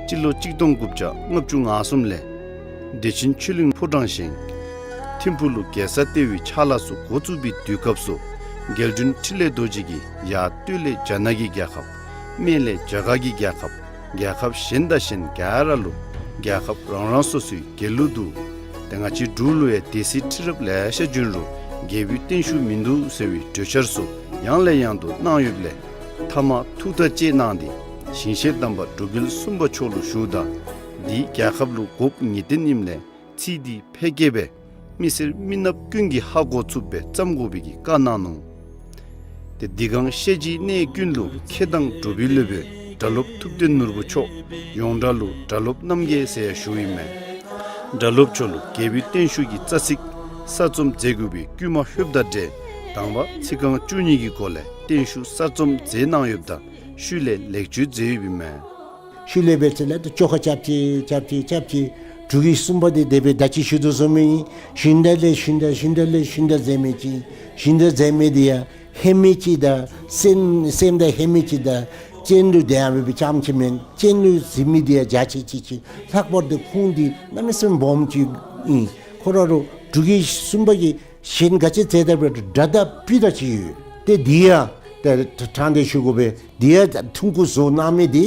སྤྱི་ལོ་གཅིག་སྟོང་དགུ་བརྒྱ་ལྔ་བཅུ་ང་གསུམ་ལས་བདེ་ཆེན་ཆོས་གླིང་ཕོ་བྲང་བཞེངས། ཐིམ་ཕུག་ལུ་རྒྱལ་ས་ལྟེ་བའི་ཕྱག་ལཱ་ཚུ་འགོ་བཙུགས་པའི་དུས་སྐབས་སུ་རྒྱལ་དྲུང་འཕྲིན་ལས་རྡོ་རྗེ་གིས་ཡར་སྟོད་ལས་རྒྱ་ནག་གི་རྒྱལ་ཁབ། སྨད་ལས་རྒྱ་གར་གྱི་རྒྱལ་ཁབ། རྒྱལ་ཁབ་གཞན་དང་གཞན་ག་ར་ལུ་རྒྱལ་ཁབ་རང་རང་སོ་སོའི་རྒྱལ་གླུ་འདུག། ཏེ་ང་བཅས་འབྲུག་ལུ་ཡང་སྡེ་སྲིད་ཁྲི་རབས་ལེ་ཤ་བྱོན་རུང་རྒྱལ་པོའི་བརྟན་བཞུགས་མིན་འདུག་ཟེར་བའི་གྲོས་འཆར་ཚུ་ཡང་ལས་ཡང་དུ་གནང་ཡོདཔ་ལས་མཐའ་མ་ཐུགས་ཐག་བཅད་གནང་སྟེ་ཞིང་གཤེགས་དམ་པ་འབྲུག་རྒྱལ་གསུམ་པ་མཆོག་ལུ་ཞུཝ་ད་འདི་རྒྱལ་ཁབ་ལུ་དགོཔ་ངེས་བདེན་ཨིནམ་ལས་ཚིག་འདི་ཕལ་སྐད་སྦེ་མི་སེར་མི་ནགཔ་ཀུན་གྱིས་ཧ་གོ་ཚུགསཔ་སྦེ་བརྩམ་དགོ་པའི་གི་བཀའ་གནང་ནུག། ཏེ་འདི་གང་ཤེས་བྱའི་གནས་ཀུན་ལུ་མཁས་དང་གྲུབ་པའི་སློབ་དཔོན་སྒྲ་སློབ་ཐུབ་བསྟན་ནོར་བུ་མཆོག་ཡོངས་གྲགས་ལུ་སྒྲ་སློབ་རྣམ་རྒྱལ་ཟེར་ཡང་ཞུཝ་ཨིན་མས། སྒྲ་སློབ་མཆོག་ལུ་རྒྱལ་པོའི་བརྟན་བཞུགས་ཀྱི་རྩ་ཚིག་གསར་རྩོམ་མཛད་དགོ་པའི་བསྐུལ་མ་ལྷོདཔ་དང་འབྲེལ་དང་པ་ཚིག་རྐང་བཅུ་གཉིས་ཀྱི་སྒོ་ལས་བརྟན་བཞུགས་གསར་རྩོམ་མཛད་གནང་ཡོདཔ་ད་ཤུལ་ལས་ལེགས་བཅོས་མཛད་ཡོདཔ་ཨིན་མས། ཤུལ་ལས་འབད་ཚེ་ལས་ཏེ་བཅོ་ཁ་རྐྱབ་ཅི་རྐྱབ་ཅི་རྐྱབ་ཅི། འབྲུག་གི་གསུམ་པ་འདི་དེ་སྦེ་ད་ཅི་ཞུ་དོ་བཟུམ་ཨིན། ཞུན་དག་ལས་ཞུན་དག་ཞུན་དག་ལས་ཞུན་དག་མཛད་མི་ཅིག་ཨིན། ཞུན་དག་མཛད་མི་འདི་ཡང་ཧེ་མི་ཅིག་དང་སེམས་སེམས་དང་ཧེ་མི་ཅིག་དང་སྤྱན་ལུ་དེ་ཡང་འབད་བའི་ཙམ་ཅིག་མེན། སྤྱན་ལུ་གཟིགས་མི་འདི་ཡང་རྒྱ་ཆེ་ཅིག་ཅིག། ལྷག་པར་དུ་ཁུངས་འདི་གནམ་མེད་ས་མེད་སྦོམ་ཅིག་ཨིན། ཁོ་ར་རུ་འབྲུག་གི་གསུམ་པ་གི་གཞན་ག་ཅི་མཛད་ད་འབད་རུང་སྒྲ་དང་སྤུས་དག་ཅིག་ཡོད། ཏེ་འདི་ཡང་ཏེ་ཕྲང་སྟེ་ཞུ་དགོ་པས། འདི་ཡང་ཐུང་ཀུ་བཟོ་གནང་མི་འདི་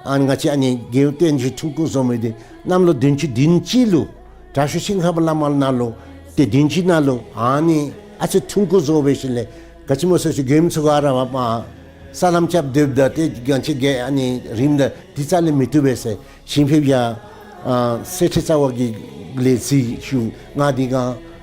ཨ་ནི་ང་བཅས་ཨ་ནི་རྒྱལ་བསྟན་བཅོས་ཐུང་ཀུ་བཟོ་མི་འདི་གནམ་ལོ་བདུན་ཅུ་དོན་གཅིག་ལུ་དྲག་ཤོས་ཤིང་ཁམས་བླ་མ་ནང་ལུ་ཏེ་བདུན་ཅུ་ནང་ལུ་ཨ་ནི་ཨ་ཙི་ཐུང་ཀུ་བཟོ་འབད་ཞིནམ་ལས་ག་ཅི་སྨོ་ཟེར་བ་ཅིན་མགྱོནམ་ཚུ་ག་ར་མ་པ་ས་ལམ་རྐྱབ་སྡོདཔ་ད་ཏེ་ག་ཅི་གེ་ཨ་ནི་རིངམ་ད་འདི་རྩ་ལས་མི་བཏུབ་པས་ཟེར་ཞིང་ཕེབས་ཡང་ཨ་གསེར་ཁྲི་རྩ་བ་གི་ལས་གཟིགས་ཞུ། ང་འདི་ག་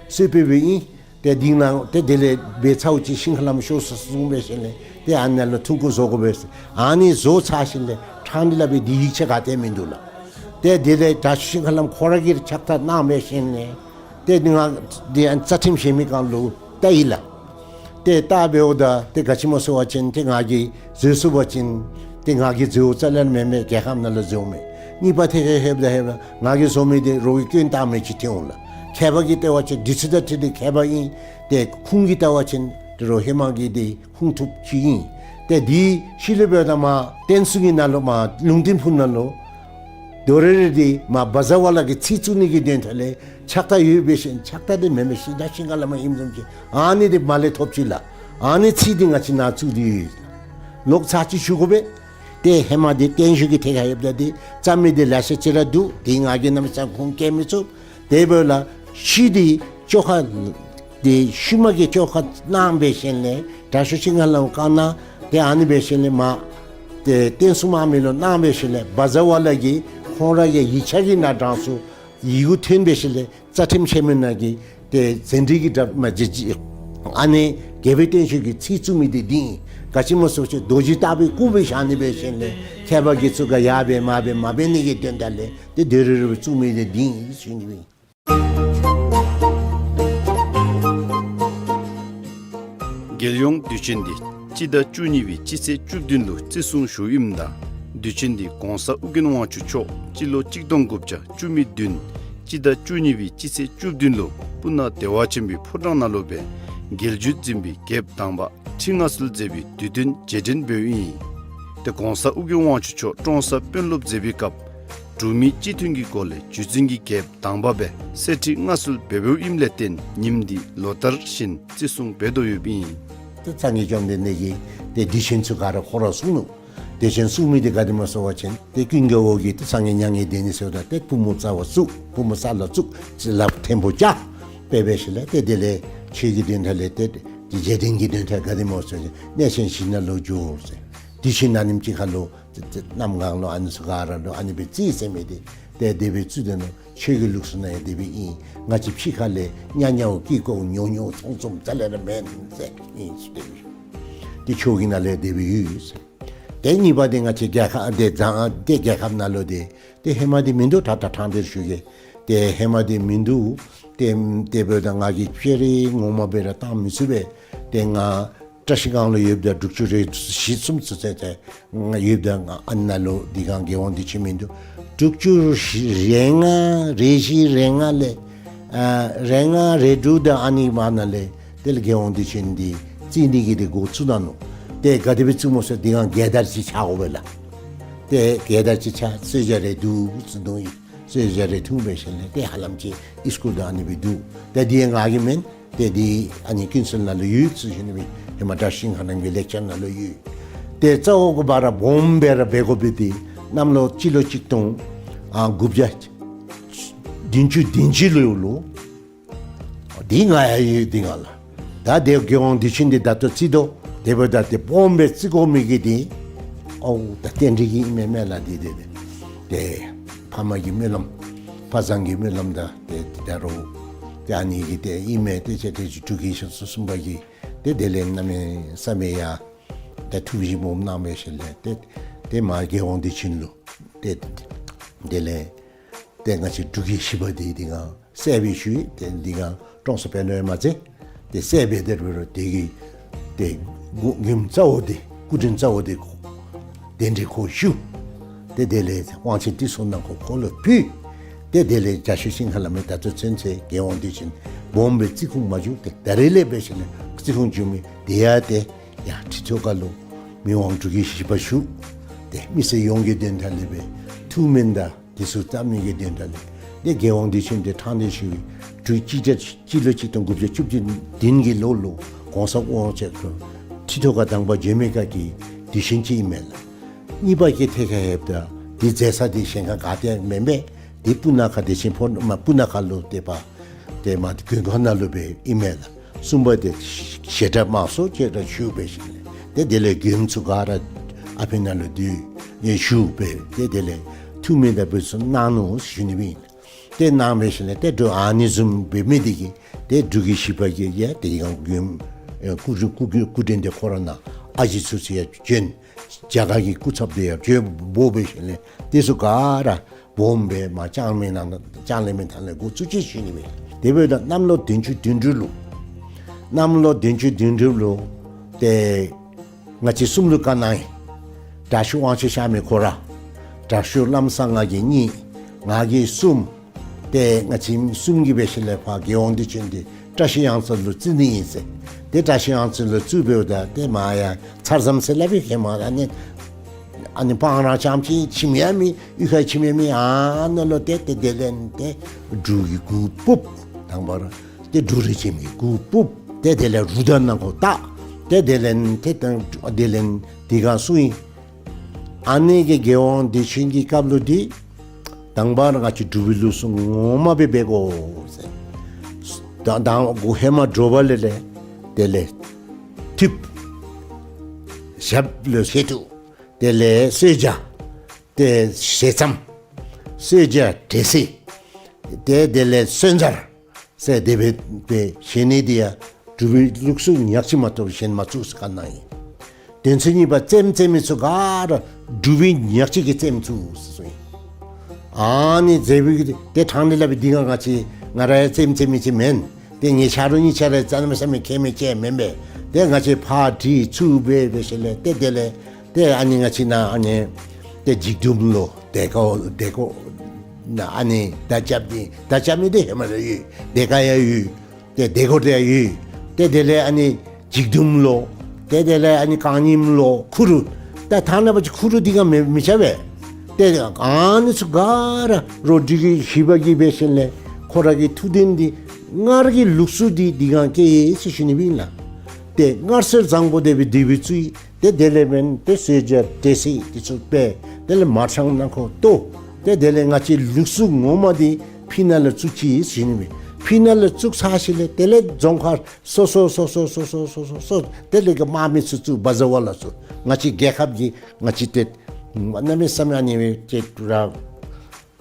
གསོལ་ཕེབས་འབདཝ་ཨིན། ཏེ་འདི་ནང་ཏེ་དེ་ལས་འབད་ཚརཝ་ཅིག་ཤིང་ཁ་ལམ་ཤོར་སོ་གསུངས་འབད་ཞིནམ་ལས་ཏེ་ཨ་ནཱ་ལུ་ཐུང་ཀུ་བཟོ་དགོ་པས་ཟེར། ཨ་ནི་བཟོ་ཚར་ཞིནམ་ལས་ཕྲང་སྟེ་སླབ་པའི་འདི་ཡིག་ཆ་ག་ཏེ་མིན་འདུག་ལགས། ཏེ་དེ་ལས་དྲག་ཤོས་ཤིང་ཁ་ལམ་ཁོ་ར་གིས་ཕྱག་རྟགས་གནང་འབད་ཞིནམ་ལས་ཏེ་ང་འདི་ཨ་རྩ་ཁྲིམས་བཞེས་མི་གང་ལུ་བལྟ་ཡི་ལགས། ཏེ་བལྟ་འབདཝ་ད་ཏེ་ག་ཅི་སྨོ་ཟེར་བ་ཅིན་ཏེ་ང་གིས་བཟོ་ཚུགས་པ་ཅིན་ཏེ་ང་གིས་བཟོཝ་རྩ་ལས་མེན་མས། རྒྱལ་ཁམས་ནང་ལུ་བཟོཝ་མས། གཉིས་པ་ཐད་ཁར་ལྷོདཔ་ད་ལྷོདཔ་ད་ང་གིས་བཟོ་མི་འདི་རོགས་ཀྱིས་སྐྱོན་བཏགས་མི་ཅིག་ཐོན་འོང་ལགས། མཁས་པ་གིས་བལྟ་བ་ཅིན་འདི་ཚུ་དང་འཁྲིལ་ཏེ་མཁས་པ་ཨིན། ཏེ་ཁུངས་ཀྱིས་བལྟ་བ་ཅིན་ཏེ་རོགས་ཧེ་མ་གི་འདི་ཁུངས་ཐུབ་ཅིག་ཨིན། ཏེ་འདི་ཤུལ་ལས་འབདཝ་ད་མ་བསྟན་སྲུང་གི་ནང་ལུ་མ་ལུང་བསྟན་ཕུག་ནང་ལུ་དོ་རེ་རེ་འདི་མ་བཛྲ་ཝཱ་ལ་གི་ཚིག་བཙུགས་ནི་གི་དོན་དག་ལས་ཕྱག་རྟགས་ཡོད་འབད་ཞིནམ་ཕྱག་རྟགས་འདི་མེན་མས། ཤིང་རྟ་ཤིང་ཁ་ལམ་ཨིནམ་བཟུམ་ཅིག་ཨ་ནི་འདི་མ་ལས་ཐོབ་ཅི་ལགས། ཨ་ནི་ཚིག་འདི་ང་བཅས་ནཱ་བཙུགས་ཏེ་ཡོད། ལོག་ཚར་ཅིག་ཞུ་དགོ་པས། ཏེ་ཧེ་མ་འདི་བརྟན་བཞུགས་ཀྱི་ཐད་ཁར་ལྷོདཔ་ད་འདི་རྩོམ་མི་འདི་ལེ་ཤ་ཅིག་ར་འདུག། འདི་ང་གིས་གནམ་མེད་ས་མེད་ཁུངས་བཀལ་མི་ཚུགས། དེ་འབདཝ་ལས་ཤུལ་འདི་བཅོ་ཁ་འདི་ཤུལ་མ་གི་བཅོ་ཁ་གནང་འབད་ཞིནམ་ལས་དྲག་ཤོས་ཤིང་ཁ་ལམ་བཀའ་གནང་། ཏེ་ཨ་ནི་འབད་ཞིནམ་ལས་མ་ཏེ་བསྟན་སྲུང་དམག་མི་ལུ་གནང་འབད་ཞིནམ་ལས་བཛྲ་ཝཱ་ལ་གིས་ཁོང་ར་གི་ཡིག་ཆ་གི་ནང་གྲངས་སུ་ཡི་གུ་ཐོན་འབད་ཞིནམ་ལས་རྩ་ཁྲིམས་ཆེན་མོའི་ནང་གི་ཏེ་ཟན་དྲི་གི་དྲ་མ་ཇི་ཇི་ཨ་ནི་རྒྱལ་པོའི་བརྟན་བཞུགས་ཀྱི་ཚིག་བཙུགས་མི་འདི་འདི་ཨིན། ག་ཅི་སྨོ་ཟེར་བ་ཅིན་རྡོ་རྗེ་ལྟ་བུའི་སྐུ་སྦེ་བཞག་ནི་འབད་ཞིནམ་ལས་མཁས་པ་དགེ་ཚུ་ག་ཡར་འབད་མར་འབད་མ་འབད་ནི་གི་དོན་དག་ལས་ཏེ་དོ་རེ་རེ་བཙུགས་མི་འདི་འདི་ཨིན་ཞུ་ནི་ཨིན། རྒྱལ་ཡོངས་དུས་ཆེན་འདི་ སྤྱི་ཟླ་བཅུ་གཉིས་པའི་སྤྱི་ཚེས་བཅུ་བདུན་ལུ་བརྩི་སྲུང་ཞུཝ་ཨིནམ་ད་དུས་ཆེན་འདི་གོང་ས་ཨོ་རྒྱན་དབང་ཕྱུག་མཆོག་སྤྱི་ལོ་གཅིག་སྟོང་དགུ་བརྒྱ་བཅུ་མེད་བདུན་སྤྱི་ཟླ་བཅུ་གཉིས་པའི་སྤྱི་ཚེས་བཅུ་བདུན་ལུ་སྤུ་ན་བདེ་བ་ཆེན་པོའི་ཕོ་བྲང་ནང་ལུ་སྦེ་རྒྱལ་བརྒྱུད་འཛིན་པའི་རྒྱལཔོ་དང་པ་ཁྲི་མངའ་གསོལ་མཛད་པའི་དུས་སྟོན་རྗེས་དྲན་འབདཝ་ཨིན། ཏེ་གོང་ས་ཨོ་རྒྱན་དབང་ཕྱུག་མཆོག་ཀྲོང་གསར་དཔོན་སློབ་མཛད་པའི་སྐབས་འབྲུག་མི་སྤྱི་མཐུན་གྱི་སྒོ་ལས་བརྒྱུད་འཛིན་གྱི་རྒྱལཔོ་དང་པ་སྦེ་གསེར་ཁྲི་མངའ་གསོལ་འབད་འབདཝ་ཨིནམ་ལས་བརྟེན་ཉིནམ་འདི་ལོ་ལྟར་བཞིན་བརྩི་སྲུང་འབད་དོ་ཡོདཔ་ཨིན། ཏེ་སངས་རྒྱས་བཅོམ་ལྡན་འདས་ཀྱིས་ཏེ་དུས་ཆེན་ཚུ་ག་ར་ཁོ་ར་གསུངས་ནུག། དུས་ཆེན་གསུངས་མི་འདི་ག་དེ་སྨོ་ཟེར་བ་ཅིན་ཏེ་ཀུན་དགའ་བོ་གིས་ཏེ་སངས་རྒྱས་མྱ་ངན་འདས་ནི་ཟེརཝ་ད་ཏེ་པུས་མོ་རྩ་བར་བཙུགས། པུས་མོ་ས་ལུ་བཙུགས། ལགཔ་མཐེ་བོ་བཀྱག། དཔེ་འབད་ཞིནམ་ལས་ཏེ་དེ་ལས་ཆོས་ཀྱི་དོན་དག་ལས་ཏེ་རྗེས་དྲན་གྱི་དོན་དག་ག་དེ་སྨོ་ཟེར་བ་ཅིན་གནས་ཆེན་བཞི་ནང་ལུ་འགྱོ་ཟེར། དུས་ཆེན་ཨ་ནེམ་ཅིག་ཁར་ལུ་ཏེ་ཏེ་གནམ་གང་ལུ་ཨ་ནི་ཚུ་ག་ར་ལུ་ཨ་ནི་སྦེ་བརྩི་ཟེར་མི་འདི་ཏེ་དེ་སྦེ་བརྩི་དོ་ནུག། ཆོས་ཀྱི་ལུགས་སྲོལ་ནང་ཡང་དེ་སྦེ་ཨིན། ང་བཅས་ཕྱི་ཁ་ལས་ཉ་ཉའོ་ཀི་ཀོ་ཉོ་ཉོ་ཚོང་ཚོང་རྩ་ལས་ར་མེན་ཟེར་ཨིན་ཟེར་དེ་སྦེ། ཏེ་ཆོས་ཀྱི་ནང་ལས་དེ་སྦེ་ཡོད་ཟེར། ཏེ་གཉིས་པ་འདི་ང་བཅས་རྒྱལ་ཁབ་འདི་བཟང་ཏེ་རྒྱལ་ཁབ་ནང་ལུ་འདི་ཏེ་ཧེ་མ་འདི་མིན་འདུག། ད་ད་ཐང་འདིར་ཞུ་གེ། ཏེ་ཧེ་མ་འདི་མིན་འདུག། ཏེ་དེ་འབདཝ་ད་ང་གིས་ཕྱི་རུ་ངོ་མ་སྦེ་ར་བཏང་མི་ཚུགས་པས། ཏེ་ང་བཀྲ་ཤིས་སྒང་ལུ་ཡོདཔ་ད་དྲུག་ཅུ་རེ་བཞི་གསུམ་ཚུན་ཚོད་ཏེ་ང་ཡོདཔ་ད་ང་ཨ་ནཱ་ལུ་འདི་སྒང་རྒྱལ་དབང་དུས་ཆེན་མིན་འདུག། དྲུག་ཅུ་རེ་ལྔ་རེ་བཞི་རེ་ལྔ་ལས་ཨ་རེ་ལྔ་རེ་དྲུག་དང་ཨ་ནི་བར་ན་ལས་དེ་ལས་རྒྱལ་དབང་དུས་ཆེན་འདི་བརྩི་ནི་གི་འདི་འགོ་བཙུགས་ད་ནུག། ཏེ་ག་དེ་སྦེ་བཙུགསཔ་སྨོ་ཟེར་འདི་སྒང་རྒྱལ་དར་ཅིག་ཆག་དགོ་པས་ལགས། ཏེ་རྒྱལ་དར་ཅིག་ཆག་གསོལ་ཇ་རེ་འདུག་ཟེར་འདུག་ཡི། གསོལ་ཇ་རེ་འཐུང་འབད་ཞིནམ་ལས་ཏེ་ཧ་ལམ་ཅིག་ཨིས་ཀུལ་དང་ཨ་ནི་སྦེ་འདུག། ཏེ་འདི་ང་གི་མེན། ཏེ་འདི་ཨ་ནི་ཀུན་གསལ་ནང་ལུ་ཡོད་ཟེར་ཞུ་ནི་སྦེ་ཧེ་མ་བཀྲ་ཤིས་སྒང་ར་གི་ལེགས་སྦྱར་ནང་ལུ་ཡོད། ཏེ་རྩ་བོ་གི་བར་སྦོམ་སྦེ་ར་འབད་དགོ་པའི་འདི་གནམ་ལོ་སྤྱི་ལོ་གཅིག་སྟོང་ཨ་དགུ་བརྒྱ་བདུན་ཅུ་དོན་གཅིག་ལུ་ལོ། འདི་ང་ཡང་ཡོད་འདི་ང་ལགས། ད་དེ་རྒྱལ་དབང་དུས་ཆེན་འདི་ད་ལྟོ་བརྩི་དོ། དེ་འབདཝ་ད་ཏེ་སྦོམ་སྦེ་བརྩི་དགོ་མི་གི་འདི་ཨོ་ད་རྟེན་འབྲེལ་གྱི་ཨིན་མས་མེན་ལགས། འདི་འདི་འདི་ཏེ་ཕ་མ་གི་སྨོན་ལམ་ཕ་བཟང་གི་སྨོན་ལམ་དང་ཏེ་འདི་ད་རུང་ཏེ་ཨ་ནི་གི་ཏེ་ཨིན་མས། ཏེ་ཅེ་ཏེ་ཅིག་འབྲུག་གི་ཞིང་གསུམ་པ་གི་ཏེ་དེ་ལས་གནམ་མེད་ས་མེད་ཡ་ཏེ་ཐུགས་བཞེད་སྦོམ་གནང་འབད་ཞིནམ་ལས་ཏེ་ཏེ་མ་རྒྱལ་དབང་དུས་ཆེན་ལུ་ཏེ་དེ་ལས་ཏེ་ང་བཅས་འབྲུག་གི་བཞི་པ་འདི་འདི་སྒང་གསལ་སྦེ་ཞུ་ཡི། ཏེ་འདི་སྒང་ཀྲོང་གསར་དཔོན་སློབ་མ་ཚེ་ཏེ་གསལ་སྦེ་དེ་རུ་རུ་དེ་གི་ཏེ་མགུ་མགུ་རྩ་བོ་འདི་སྐུ་དྲིན་རྩ་བོ་འདི་ཁོ་གདན་འདྲེན་ཁོ་ཞུ། ཏེ་དེ་ལས་དབང་ཆེན་དེ་ཚུ་ནང་ཁོ་ཁོ་ལུ་ཕུལ། ཏེ་དེ་ལས་རྒྱ་ཤོད་ཤིང་ཁ་ལ་མེ་ད་ལྟོ་ཚུན་ཚོད་རྒྱལ་དབང་དུས་ཆེན་སྦོམ་སྦེ་བརྩི་སྲུང་མ་བྱུང་། ཏེ་ད་རེས་ལས་འབད་ཞིནམ་ལས་བརྩི་སྲུང་བྱུང་མི་དེ་ཡང་ཏེ་ཡ་ཁྲི་ཐོག་ཁ་ལུ་མི་དབང་འབྲུག་གི་བཞི་པ་བཞུགས། ཏེ་མི་སེར་ཡོངས་ཀྱི་དོན་དག་ལས་སྦེ་ཐུགས་སྨོན་དང་དེ་ཚུ་བཏབ་ནི་གི་དོན་དག་ལས་ཏེ་རྒྱལ་དབང་དུས་ཆེན་འདི་ཕྲང་སྟེ་ཞུ་བའི་དུས་ཅི་ཅི་ལོ་གཅིག་སྟོང་དགུ་བརྒྱ་བཅུ་བདུན་གྱི་ལོ་ལུ་གོང་ས་དབང་ཆེན་ཁྲི་ཐོག་ཁ་དང་པ་བྱོན་མི་ཁ་གི་དུས་ཆེན་ཅིག་ཨིན་མས་ལགས། གཉིས་པ་གི་ཐད་ཁར་ལྷོདཔ་ད་འདི་མཛད་ས་འདི་གཞན་ཁར་ག་ཏེ་མེན་པས། འདི་སྤུ་ན་ཁ་བདེ་ཆེན་ཕོ་མ་སྤུ་ན་ཁ་ལུ་ཏེ་པ་ཏེ་མ་དགོན་ཁང་ནང་ལུ་སྦེ་ཨིན་མས་ལགས། གསུམ་པ་འདི་བཤད་གྲྭ་དམངས་སྲོལ་ཅིག་ར་ཞུ་འབད་ཞིནམ་ལས་ཏེ་དེ་ལས་མགྱོནམ་ཚུ་ག་ར་ཨ་ཕི་ནང་ལུ་འདུས་ཞུ་འབད་ཏེ་དེ་ལས་ཐུགས་སྨོན་དང་འབུལ་ཚུ་གནང་ནུག་ཞུ་ནི་ཨིན། ཏེ་གནང་འབད་ཞིནམ་ལས་ཏེ་འབྲུག་ཨ་ནི་བཟུམ་འབད་མི་འདི་གིས་ཏེ་འབྲུག་གི་བཞི་པ་གིས་ཡང་དེ་ཡང་མགྱོནམ་ཨེ་སྐུ་སྐུ་སྐུ་སྐུ་དྲིན་འདི་ཁོ་ར་ནང་ཨ་ཞེ་ཚུ་ཚུ་ཡང་བྱོན། རྒྱ་གར་གྱི་སྐུ་ཚབ་འདི་ཡང་བྱོན་འབོ་འབད་ཞིནམ་ལས་དེ་ཚུ་ག་ར་སྦོམ་སྦེ་མ་ལྕང་མའི་ནང་ལྕང་གླིང་མའི་ཐང་ལས་འགོ་བཙུགས་ཅི་ཞུ་ནི་ཨིན། དེ་འབདཝ་ད་གནམ་ལོ་བདུན་ཅུ་དོན་དྲུག་ལུ་གནམ་ལོ་བདུན་ཅུ་དོན་དྲུག་ལུ་ཏེ་ང་བཅས་གསུམ་ལུ་བཀའ་གནང་ཡི། དྲག་ཤོས་དབང་ཕྱུག་གཤགས་མི་ཁོ་ར་དྲག་ཤོས་བླམ་གསང་སྔགས་ཀྱིས་གཉིས། ང་གིས་གསུམ། ཏེ་ང་བཅས་གསུམ་གྱིས་འབད་ཞིནམ་ལས་ཕར་རྒྱལ་དབང་དུས་ཆེན་འདི་བཀྲ་ཤིས་གཡང་རྩེ་ལུ་བརྩི་ནི་ཨིན་ཟེར། ཏེ་བཀྲ་ཤིས་གཡང་རྩེ་ལུ་བརྩིཝ་འབདཝ་ད་ཏེ་མ་ཡ་ཚར་ཙམ་ཟེར་སླབ་ཨིན། ཧེ་མ་ཨ་ནི་ཨ་ནི་སྤང་ར་རྐྱངམ་ཅིག་ཁྱིམ་ཡང་མེད། གཡུས་ཁར་ཁྱིམ་ཡང་མེད། ཨ་ནཱ་ལུ་ཏེ་ཏེ་དེ་ལས་ཏེ་འབྲུག་གི་གུར་ཕུབ། དང་པ་ར་ཏེ་འབྲུག་རིས་ཆེན་གྱི་གུར་ཕུབ། ཏེ་དེ་ལས་རུ་དར་ནང་ཁོ་བཏགས། ཏེ་དེ་ལས་ཏེ་དང་དེ་ལས་དེ་སྒང་སོང་ཡི། ཨ་ནི་གི་རྒྱལ་དབང་དུས་ཆེན་གྱི་སྐབས་ལུ་འདི་དང་པ་ར་ང་བཅས་འབྲུག་པའི་ལུགས་སྲོལ་ངོ་མ་སྦེ་འབད་དགོ་ཟེར། ད་དང་འགོ་ཧེ་མ་དྲོ་པ་ལས་ལས་དེ་ལས་ཐིབས་ཞབས་ལུ་ཞལ་ཏོག། དེ་ལས་གསོལ་ཇ། ཏེ་ཞལ་ཙམ། གསོལ་ཇ་འབྲས་སིལ། ཏེ་དེ་ལས་གསོལ་ཇ་ཟེར་དེ་སྦེ་སྦེ་བཞེས་ནི་འདི་ཡང་འབྲུག་པའི་ལུགས་སྲོལ་ཉག་གཅིག་མ་གཏོགས་གཞན་མ་བཙུགས་ཟེར་བཀའ་གནང་ཡི། དོན་ཚན་གཉིས་པ་རྩེདམོ་རྩེ་མི་ཚུ་ག་ར་འབྲུག་པའི་ཉག་གཅིག་གིས་རྩེདམོ་བཙུགས་ཟེར་གསུངས་ཡི། ཨ་ནི་རྩེདམོ་གི་ཏེ་ཕྲང་སྟེ་སླབ་པའི་འདི་ག་ང་བཅས་ང་ར་ཡང་རྩེདམོ་རྩེ་མི་ཅིག་མེན། ཏེ་ངེའི་ཆ་རོགས་གཉིས་ཆ་ར་རྩེདམོ་རྩེ་མི་མཁས་མི་ཅིག་མེན་པས། ཏེ་ང་བཅས་ཕར་དྲི་ཚུར་འབད་འབད་ཞིནམ་ལས་ཏེ་དེ་ལས་ཏེ་ཨ་ནི་ང་བཅས་ནཱ་ཨ་ནི་ཏེ་འཇིགས་འདུམ་ལོ་དེ་ཀོ་དེ་ཀོ་ནཱ་ཨ་ནི་མདའ་རྐྱབ་ནི་མདའ་རྐྱབ་ནི་འདི་ཧེ་མ་ལས་ཡོད། དེ་ཀ་ཡང་ཡོད། ཏེ་དེ་ཀོ་དེ་ཡང་ཡོད། ཏེ་དེ་ལས་ཨ་ནི་འཇིགས་འདུམ་ལོ། ཏེ་དེ་ལས་ཨ་ནི་རྐང་རྙིངམ་ལོ། ཁུ་རུ། ད་ཐ་ན་པ་ཅིག་ཁུ་རུ་འདི་ག་མི་མི་ཆ་བས། ཏེ་ཨ་ནི་ཚུ་ག་ར་རོགས་འབྲུག་རྒྱལ་བཞི་པ་གིས་འབད་ཞིནམ་ལས་ཁོ་ར་གི་ཐུགས་དོན་འདི་སྔར་གྱི་ལུགས་སྲོལ་འདི་འདི་ག་སྐྱེལ་ཡི་ཟེར་ཞུ་ནི་ཨིན་ལགས། ཏེ་སྔར་སྲོལ་བཟང་པོ་དེ་སྦེ་དེ་སྦེ་བཙུགས་ཡི། ཏེ་དེ་ལས་འབདན་ཏེ་ཟས་བཅད་འབྲས་སིལ་འདི་ཚུ་སྦེ་དེ་ལས་མར་ཤང་ནང་ཁོ་ལྟོ། ཏེ་དེ་ལས་ང་བཅས་ལུགས་སྲོལ་ངོ་མ་འདི་ཕི་ནཱ་ལུ་བཙུགས་ཅི་ཟེར་ཞུ་ནི་ཨིན། ཕི་ནཱ་ལུ་བཙུགས་ཚར་ཞིནམ་ལས་དེ་ལས་རྫོང་ཁག་སོ་སོ་སོ་སོ་དེ་ལས་གི་དམག་མི་ཚུ་ཚུ་བ་ཟ་བ་ལ་ཚུ་ང་བཅས་རྒྱལ་ཁབ་ཀྱི་ང་བཅས་ཏེ་གནམ་མེད་ས་མེད་ཨ་ནི་སྦེ་ཏེ་ར་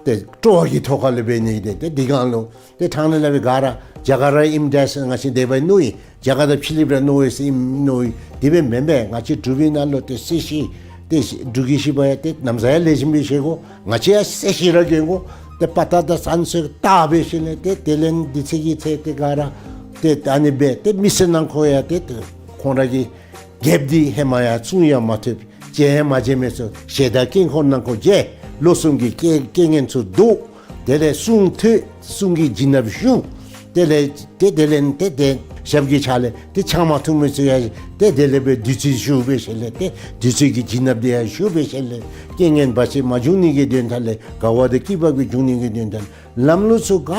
ཏེ་སྤྲོ་བ་གི་ཐོག་ཁ་ལས་འབད་ནི་ཏེ་ཏེ་འདི་གང་ལུ་ཏེ་ཐང་ནང་ལས་འབད་ག་ར་རྒྱ་གར་ར་ཨིནམ་འདྲས་ང་བཅས་དེ་སྦེ་མནོ་ཡི། རྒྱ་གར་དང་ཕྱི་གླིངཔ་ར་མནོ་ཡི་ཟེར་མནོ་ཡི། དེ་སྦེ་མེན་པས། ང་བཅས་འབྲུག་པའི་ནང་ལུ་ཏེ་སྲིད་ཞི་ཏེ་འབྲུག་རྒྱལ་བཞི་པ་ཡང་ཏེ་ནམ་ཟ་ཡང་ལེགས་ཤོམ་སྦེ་བཞེས་དགོ། ང་བཅས་ཡང་སྲིད་ཞི་ར་གྱོན་དགོ། ཏེ་དཔའ་རྟགས་དང་བཙན་ཚུགས་དར་འབད་ཞིནམ་ལས་ཏེ་དེ་ལས་འདི་ཚེ་གི་ཚེ་ཏེ་ག་ར་ཏེ་ཨ་ནི་སྦེ་ཏེ་མི་སེར་ནང་འཁོད་ཡང་ཏེ་ཏེ་ཁོང་ར་གི་རྒྱལཔོ་འདི་ཧེ་མ་ཡང་བཙུགས་ཡང་མ་ཐུབ། བྱོན་ཡང་མ་བྱོན་མི་ཚུ་ཞེ་སྡང་དཀྱིལ་འཁོར་ནང་འཁོད་བྱོན། ལོ་གསུམ་གྱི་རྐྱེན་རྐྱེན་ངན་ཚུ་བཟློག། དེ་ལས་གསུང་ཐོས། གསུང་གི་བྱིན་རླབས་ཞུགས། དེ་ལས་ཏེ་དེ་ལས་ཏེ་ཏེ་ཞབས་ཀྱི་ཕྱག་ལས་ཏེ་ཕྱག་མ་ཐུབ་མི་ཚུ་ཡང་ཏེ་དེ་ལས་སྦེ་བདུད་རྩི་ཞུགས་འབད་ཞིནམ་ལས་ཏེ་བདུད་རྩི་གི་བྱིན་རླབས་དེ་ཡང་ཞུགས་འབད་ཞིནམ་ལས་རྐྱེན་ངན་བར་ཆད་མ་འབྱུང་ནི་གི་དོན་དག་ལས་དགའ་བ་དང་སྐྱིད་པ་གི་འབྱུང་ནི་གི་དོན་དག་ལས་ལམ་ལུགས་ཚུ་ག་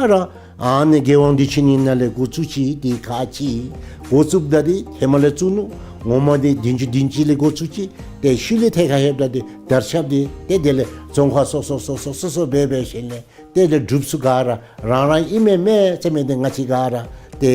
ར་ཨ་ནི་རྒྱལ་དབང་བདེ་ཆེན་གྱི་ནང་ལས་འགོ་བཙུགས་ཅི། ཏེ་ཁག་ཅིག་འགོ་བཙུགསཔ་ད་འདི་ཧེ་མ་ལས་བཙུགས་ནུག། ངོ་མ་འདི་བདུན་ཅུ་བདུན་ཅུ་ལས་འགོ་བཙུགས་ཅི། ཏེ་ཤུལ་ལས་ཐད་ཁར་ལྷོདཔ་ད་འདི་དར་ཁྱབ་འདི་ཏེ་དེ་ལས་རྫོང་ཁག་སོ་སོ་སོ་སོ་སོ་སོ་སྦེ་འབད་ཞིནམ་ལས་ཏེ་ལས་འབྲུགཔ་ཚུ་ག་ར་རང་རང་ཨིན་མས་མས་ཟེར་མི་འདི་ང་བཅས་ག་ར་ཏེ་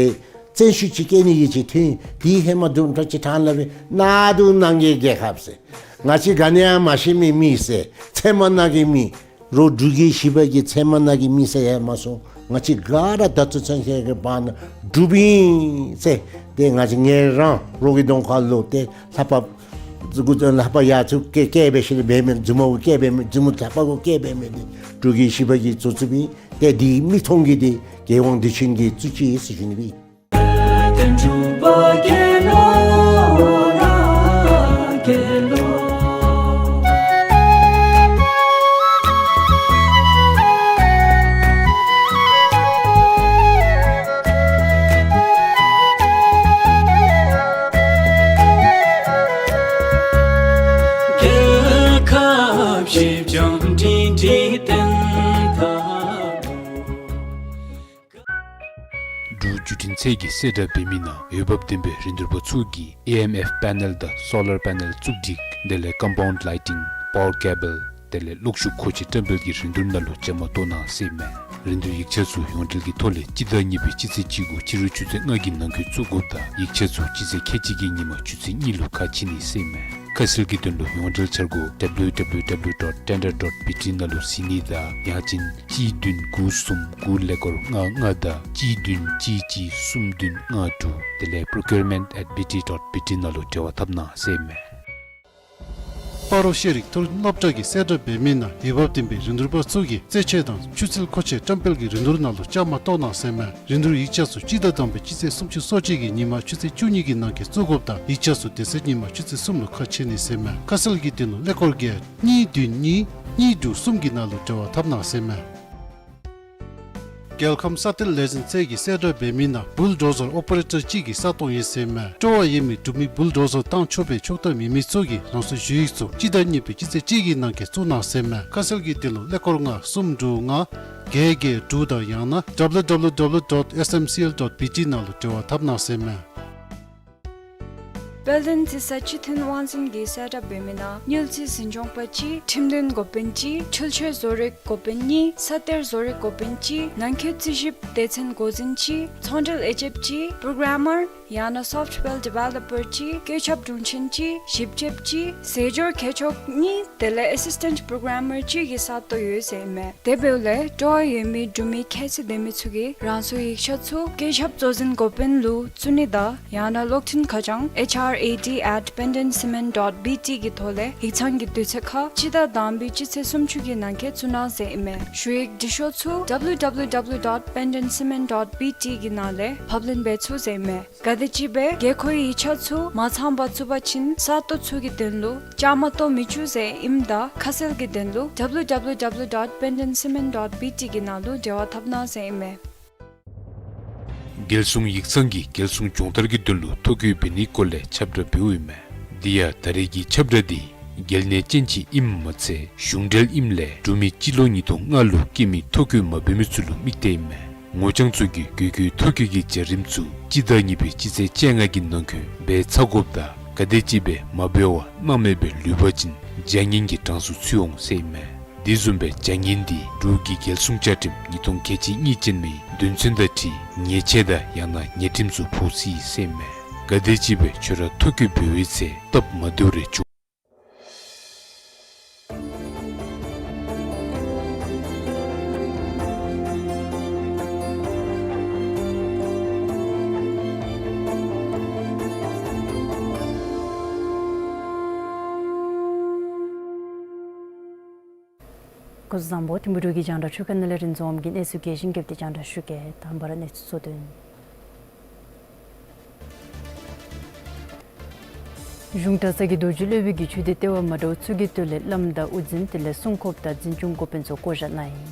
བཙན་ཤུགས་ཅིག་བཀལ་ནི་གི་ཅིག་ཐོན། དེ་ཧེ་མ་དུམ་གྲ་ཅིག་ཐང་ལས་འབད་ནཱ་འདུག་ནང་གི་རྒྱལ་ཁབ་ཟེར། ང་བཅས་ག་ནི་ཡང་མ་ཤེས་མི་མི་ཟེར། ཚལ་མ་ནང་གི་མི། རོགས་འབྲུག་རྒྱལ་བཞི་པ་གི་ཚལ་མ་ནང་གི་མི་ཟེར་ཡང་མ་སོང་། ང་བཅས་ག་ར་ད་ལྟོ་ཚུན་ཆད་ཀྱི་བར་ན་འབྲུགཔ་ཨིན་ཟེར། ཏེ་ང་བཅས་ངེ་རང་རོགས་ཀྱི་གདོང་ཁ་ལུ་ཏེ་ལྷ་པ་ལྷ་པ་ཡར་ཚུར་བཀལ་བཀལ་འབད་ཞིནམ་ལས་འབད་མི་རྫུན་མ་གུ་བཀལ་འབད་མི་རྫུན་མ་ལྷ་པ་གུ་བཀལ་འབད་མི་འདི་འབྲུག་རྒྱལ་བཞི་པ་གིས་བཙུགས་བཙུགསཔ་ཨིན། ཏེ་འདི་མིག་མཐོང་གི་འདི་རྒྱལ་དབང་བདེ་ཆེན་གྱིས་བཙུགས་ཅི་ཟེར་ཞུ་ནི་ཨིན། འབྲུག་བརྒྱུད་འཕྲིན་ཚད་ཀྱིས་གསལ་བསྒྲགས་འབད་མི་ནང་འོས་འབབ་ལྡན་པའི་རིན་བསྡུར་པ་ཚུ་གིས་ཨེ་ཨེམ་ཨེཕ་པེ་ནེལ་དང་སོ་ལར་པེ་ནེལ་བཙུགས་སྒྲིག་དེ་ལས་ཀམ་པའུནཌ་ལའི་ཊིང་པ་ཝར་ཀེ་བཱལ་དེ་ལས་གློག་ཤུགས་མཁོ་ཆས་བཀྲམ་སྤེལ་གྱི་རིན་བསྡུར་ནང་ལུ་བཅའ་མར་གཏོགས་གནང་ཟེར་ཨིན་མས། རིན་བསྡུར་ཡིག་ཆ་ཚུ་ཡོངས་འབྲེལ་གྱི་ཐོག་ལས་སྤྱི་ཟླ་གཉིས་པའི་སྤྱི་ཚེས་གཅིག་དགུ་ཕྱི་རུ་ཆུ་ཚོད་ལྔ་གི་ནང་འཁོད་བཙུགས་དགོཔ་དང་ཡིག་ཆ་ཚུ་སྤྱི་ཚེས་ཁལ་གཅིག་གི་ཉིན་མ་ཆུ་ཚོད་གཉིས་ལུ་ཁ་ཕྱེ་ནི་ཟེར་ཨིན་མས། ཁ་གསལ་གྱི་དོན་ལུ་ཡོངས་འབྲེལ་འཆར་སྒོ་ཌབ་ལིའུ་ཌབ་ལིའུ་ཌབ་ལིའུ་ཌོཊ་ཊེན་ཌར་ཌོཊ་བི་ཊི་ནང་ལུ་གཟིགས་ནི་དང་ཡང་ཅིན་གཅིག་བདུན་དགུ་གསུམ་དགུ་ཀླད་ཀོར་ལྔ་ལྔ་དང་གཅིག་བདུན་གཅིག་གཅིག་གསུམ་བདུན་ལྔ་དྲུག་དེ་ལས་པྲོ་ཀིའུར་མེནཊ་ཨེཊ་བི་ཊི་ཌོཊ་བི་ཊི་ནང་ལུ་འབྲེལ་བ་འཐབ་གནང་ཟེར་ཨིན་མས། སྤ་རོ་ཤེས་རིག་མཐོ་རིམ་སློབ་གྲྭ་གིས་གསལ་བསྒྲགས་འབད་མི་ནང་འོས་འབབ་ལྡན་པའི་རིན་བསྡུར་པ་ཚུ་གིས་རྩེད་ཆས་དང་ཆུ་ཚད་མཁོ་ཆས་བཀྲམ་སྤེལ་གྱི་རིན་བསྡུར་ནང་ལུ་བཅའ་མར་གཏོགས་གནང་ཟེར་ཨིན་མས། རིན་བསྡུར་ཡིག་ཆ་ཚུ་སྤྱི་ཟླ་དང་པའི་སྤྱི་ཚེས་སུམ་ཅུ་སོ་གཅིག་གི་ཉིན་མ་ཆུ་ཚོད་བཅུ་གཉིས་ཀྱི་ནང་འཁོད་བཙུགས་དགོཔ་དང་ཡིག་ཆ་ཚུ་དེ་ཚེ་ཉིན་མ་ཆུ་ཚོད་གསུམ་ལུ་ཁ་ཕྱེ་ནི་ཟེར་ཨིན་མས། ཁ་གསལ་གྱི་དོན་ལུ་ཀླད་ཀོར་བརྒྱད་གཉིས་བདུན་གཉིས་གཉིས་དྲུག་གསུམ་གྱི་ནང་ལུ་འབྲེལ་བ་འཐབ་གནང་ཟེར་ཨིན་མས། རྒྱལ་ཁམས་ས་གཏེར་ལས་འཛིན་ཚད་ཀྱིས་གསལ་བསྒྲགས་འབད་མི་ནང་བུལ་ཌོ་ཟར་ཨོ་པ་རེ་ཊར་ཅིག་གི་ས་སྟོང་ཨིན་ཟེར་ཨིན་མས། སྤྲོ་བ་ཡོད་མི་འབྲུག་མི་བུལ་ཌོ་ཟར་བཏང་ཆོག་པའི་ཆོག་ཐམ་ཡོད་མི་ཚུ་གིས་རང་སོའི་ཞུ་ཡིག་ཚུ་སྤྱི་ཟླ་གཉིས་པའི་སྤྱི་ཚེས་གཅིག་གི་ནང་འཁོད་བཙུགས་གནང་ཟེར་ཨིན་མས། ཁ་གསལ་གྱི་དོན་ལུ་ཀླད་ཀོར་ལྔ་གསུམ་དྲུག་ལྔ་བརྒྱད་བརྒྱད་དྲུག་དང་ཡང་ན་ཌབ་ལིའུ་ཌབ་ལིའུ་ཌབ་ལིའུ་ཌོཊ་ཨེསི་ཨེམ་སི་ཨེལ་ཌོཊ་བི་ཊི་ནང་ལུ་འབྲེལ་བ་འཐབ་གནང་ཟེར་ཨིན་མས། དཔལ་ལྡན་རྩི་ས་སྤྱི་མཐུན་དབང་འཛིན་གྱིས་གསལ་བསྒྲགས་འབད་མི་ནང་དངུལ་རྩིས་འཛིན་སྐྱོང་པ་གཅིག་ཁྲིམས་དོན་འགོ་དཔོན་གཅིག་འཕྲུལ་ཆས་བཟོ་རིག་འགོ་དཔོན་གཉིས་ས་གཏེར་བཟོ་རིག་འགོ་དཔོན་གཅིག་ནང་འཁོད་རྩིས་ཞིབ་སྡེ་ཚན་འགོ་འཛིན་གཅིག་ཚོང་འབྲེལ་དབྱེ་ཞིབ་གཅིག་པྲོ་གྲམ་མར་ཡང་ན་སོཕཊ་ཝེར་ཌི་ཝེ་ལོ་པར་གཅིག་བཀོད་ཁྱབ་དྲུང་ཆེན་གཅིག་ཞིབ་དཔྱོདཔ་གཅིག་ཟས་སྦྱོར་མཁས་མཆོག་གཉིས་དེ་ལས་ཨེ་སིས་ཊེནཊ་པྲོ་གྲམ་མར་གཅིག་གི་ས་སྟོང་ཡོད་ཟེར་ཨིན་མས། དེ་འབདཝ་ལས་སྤྲོ་བ་ཡོད་མི་འབྲུག་མི་ཁྱད་ཚད་ལྡན་མི་ཚུ་གིས་རང་སོའི་ཡིག་ཆ་ཚུ་བཀོད་ཁྱབ་གཙོ་འཛིན་འགོ་དཔོན་ལུ་བཙུགས་ནི་དང་ཡང་ན་གློག་འཕྲིན་ཁ་བྱང་ཨེཆ་ཨར་ཨེ་ཌི་ཨེཊ་པེན་ཌེན་སི་མེནཊ་ཌོཊ་བི་ཊི་གི་ཐོག་ལས་ཡིག་ཚང་གི་དུས་ཚོད་ཁར་སྤྱི་ཟླ་དང་པའི་སྤྱི་ཚེས་སུམ་ཅུ་གི་ནང་འཁོད་བཙུགས་གནང་ཟེར་ཨིན་མས། ཞུ་ཡིག་འབྲི་ཤོག་ཚུ་ཌབ་ལིའུ་ཌབ་ལིའུ་ཌབ་ལིའུ་ཌོཊ་པེན་ཌེན་སི་མེནཊ་ཌོཊ་བི་ཊི་གི་ནང་ལས་ཕབ་ལེན་འབད་ཚུགས་ཟེར་ཨིན་མས། ག་ དེ་ཅིག་སྦེ་དགོས་མཁོའི་ཡིག་ཆ་ཚུ་མ་ཚང་པ་ཚུད་པ་ཅིན་ས་སྟོང་ཚུ་གི་དོན་ལུ་བཅའ་མར་གཏོགས་མི་བཅུག་ཟེར་ཨིནམ་ད་ཁ་གསལ་གྱི་དོན་ལུ་W W W dot benton cement dot B T གི་ནང་ལུ་འབྲེལ་བ་འཐབ་གནང་ཟེར་ཨིན་མས། རྒྱལ་སྲུང་ཡིག་ཚང་གིས་རྒྱལ་སྲུང་སྦྱོང་བརྡར་གྱི་དོན་ལུ་ཐོ་བཀོད་འབད་ནིའི་སྐོར་ལས་ཁྱབ་བསྒྲགས་འབདཝ་ཨིན་མས། དེ་ཡང་ད་རེས་ཀྱི་ཁྱབ་བསྒྲགས་འདི་རྒྱལ་ནང་ཅན་ཅིག་ཨིནམ་མ་ཚད་གཞུང་འབྲེལ་ཨིནམ་ལས་འབྲུག་མི་སྤྱི་ལོ་ཉིས་སྟོང་ལྔ་ལུ་སྐྱེས་མི་ཐོ་བཀོད་མ་འབད་མི་ཚུ་ལུ་དམིགས་ཏེ་ཨིན་མས། ངོ་རྐྱང་ཚུ་གིས་དགོས་མཁོའི་ཐོ་བཀོད་ཀྱི་བྱ་རིམ་ཚུ་སྤྱི་ཟླ་གཉིས་པའི་སྤྱི་ཚེས་བཅོ་ལྔ་གི་ནང་འཁོད་འབད་ཚར་དགོཔ་དང་ག་དེམ་ཅིག་སྦེ་མ་འབད་བར་གནང་མེད་པར་ལུས་པ་ཅིན་བྱ་ངན་གྱི་གྲངས་སུ་ཚུད་འོང་ཟེར་ཨིན་མས། དེ་བཟུམ་སྦེ་བྱ་ངན་འདི་འབྲུག་གི་རྒྱལ་སྲུང་བཅའ་ཁྲིམས་ཉིས་སྟོང་ཁལ་གཅིག་གཉིས་ཅན་མའི་དོན་ཚན་དང་འཁྲིལ་ཉེས་ཆད་དང་ཡང་ན་ཉེས་ཁྲིམས་ཚུ་ཕོག་སྲིད་ཟེར་ཨིན་མས། ག་དེམ་ཅིག་སྦེ་ཁྱོད་ར་ཐོ་བཀོད་འབད་བའི་ཚེ་སྟབས་མ་བདེཝ་རེ་བྱུང་། སྐུ་གཟུགས་བཟང་པོ། ཐིམ་ཕུ་འབྲུག་གི་རྒྱང་བསྒྲགས་ཆུ་ཁ་ནང་ལས་རིན་འཛོམས་གིས་གནས་ཚུལ་རྒྱས་ཤིང་རྒྱས་པ་དེ་རྒྱང་བསྒྲགས་ཞུ་གེ། དང་པ་ར་གནས་ཚུལ་གཙོ་དོན། གཞུང་གྲྭ་ཚང་གི་རྡོ་རྗེ་སློབ་དཔོན་གྱིས་ཆོས་སྡེ་ལྟེ་བ་མ་འདྲཝ་ཚུ་གི་དོན་ལས་བླམ་དང་དབུ་འཛིན་དེ་ལས་སྲུང་འཁོརཔ་དང་འཛིན་སྐྱོང་འགོ་དཔོན་ཚུ་བསྐོ་བཞག་གནང་ཡི།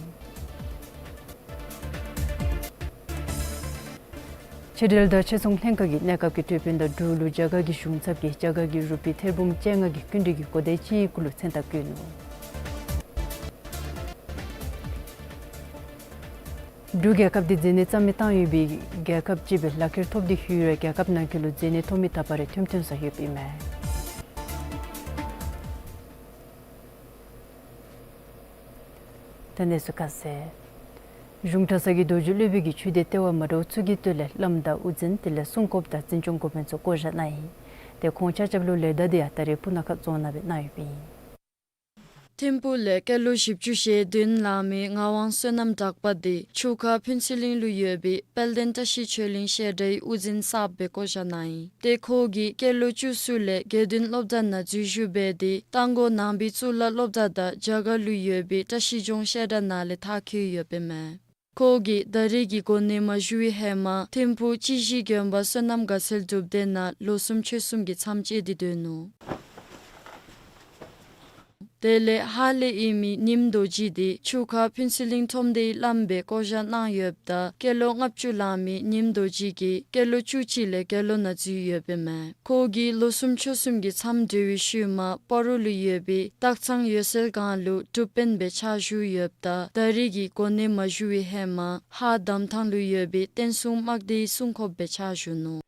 ཕྱི་འབྲེལ་དང་ཕྱི་ཚོང་ལྷན་ཁག་གིས་གནས་སྐབས་ཀྱི་གྲོས་དཔོན་དང་འབྲུག་ལུ་རྒྱ་གར་གྱི་གཞུང་ཚབ་ཀྱིས་རྒྱ་གར་གྱི་རུ་པི་ཐེར་འབུམ་བཅོ་ལྔ་གི་སྐྱིན་འགྲུལ་གྱི་གོ་དེ་ཅིག་གུ་ལུ་མཚན་རྟགས་བཀོད་ནུག། འབྲུག་རྒྱལ་ཁབ་འདི་མཛེ་ནད་རྩ་མེད་བཏང་ཡོད་པའི་རྒྱལ་ཁབ་ཅིག་སྦེ་ལག་ཁྱེར་ཐོབ་སྟེ་ཡོད་རུང་རྒྱལ་ཁབ་ནང་འཁོད་ལུ་མཛེ་ནད་ཐོབ་མི་ད་བར་རེ་ཐོནམ་ཐོན་ས་ཡོདཔ་ཨིན་མས། ད་གནས་ཚུལ་ཁ་གསལ། གཞུང་གྲྭ་ཚང་གི་རྡོ་རྗེ་སློབ་དཔོན་གྱིས་ཆོས་སྡེ་ལྟེ་བ་མ་འདྲཝ་ཚུ་གི་དོན་ལས་བླམ་དང་དབུ་འཛིན་དེ་ལས་སྲུང་འཁོརཔ་དང་འཛིན་སྐྱོང་འགོ་དཔོན་ཚུ་བསྐོ་བཞག་གནང་ཡི། ཏེ་ཁོང་ཆ་ཁྱབ་ལུ་ལས་བསྡུ་འདི་ཡང་ད་རེས་སྤུ་ན་ཁ་རྫོང་ནང་སྦེ་གནང་ཡོདཔ་ཨིན། ཐིམ་ཕུག་ལས་སྐྱེས་ལོ་བཞི་བཅུ་ཞེ་བདུན་ལང་མི་ངག་དབང་བསོད་ནམས་གྲགས་པ་འདི་ཆུ་ཁ་ཕུན་ཚོགས་གླིང་ལུ་ཡོད་པའི་དཔལ་ལྡན་བཀྲ་ཤིས་ཆོས་གླིང་བཤད་གྲྭའི་དབུ་འཛིན་གསརཔ་སྦེ་བསྐོ་བཞག་གནང་ཡི། ཏེ་ཁོ་གིས་སྐྱེས་ལོ་བཅུ་གསུམ་ལས་དགེ་འདུན་སློབ་གྲྭ་ནང་འཛུལ་ཞུགས་འབད་དེ་རྟ་མགོ་ནང་པའི་གཙུག་ལག་སློབ་གྲྭ་དང་རྒྱ་གར་ལུ་ཡོད་པའི་བཀྲ་ཤིས་ལྗོངས་བཤད་གྲྭ་ནང་ལས་མཐར་འཁྱོལ་ཡོདཔ་ཨིན་མས། ཁོ་གིས་ད་རེས་ཀྱི་གོ་གནས་མ་ཞུ་བའི་ཧེ་མ་ཐིམ་ཕུག་སྤྱི་གཞི་དགོན་པ་བསོད་ནམས་དགའ་ཚལ་སྒྲུབ་སྡེ་ནང་ལོ་གསུམ་ཕྱོགས་གསུམ་གྱི་མཚམས་བཅད་དེ་སྡོད་ནུག། དེ་ལས་ཧཱ་ལས་ཨིན་མི་ཉིམ་རྡོ་རྗེ་འདི་ཆུ་ཁ་ཕུན་ཚོགས་གླིང་ཁྲོམ་སྡེའི་བླམ་སྦེ་བསྐོ་བཞག་གནང་ཡོདཔ་ད་སྐྱེས་ལོ་ལྔ་བཅུ་ལང་མི་ཉིམ་རྡོ་རྗེ་གིས་སྐྱེས་ལོ་བཅུ་གཅིག་ལས་དགེ་སློང་ནང་འཛུལ་ཡོདཔ་ཨིན་མས། ཁོ་གིས་ལོ་གསུམ་ཕྱོགས་གསུམ་གྱི་མཚམས་གྲོལ་བའི་ཤུལ་མ་སྤ་རོ་ལུ་ཡོད་པའི་སྟག་ཚང་འོད་གསལ་སྒང་ལུ་སྒྲུབ་དཔོན་སྦེ་ཕྱག་ཞུ་ཡོདཔ་ད་ད་རེས་ཀྱི་གོ་གནས་མ་ཞུ་བའི་ཧེ་མ་ཧཱ་འདམ་ཐང་ལུ་ཡོད་པའི་བསྟན་སྲུང་དམག་སྡེའི་སྲུང་འཁོརཔ་སྦེ་ཕྱག་ཞུ་ནུག།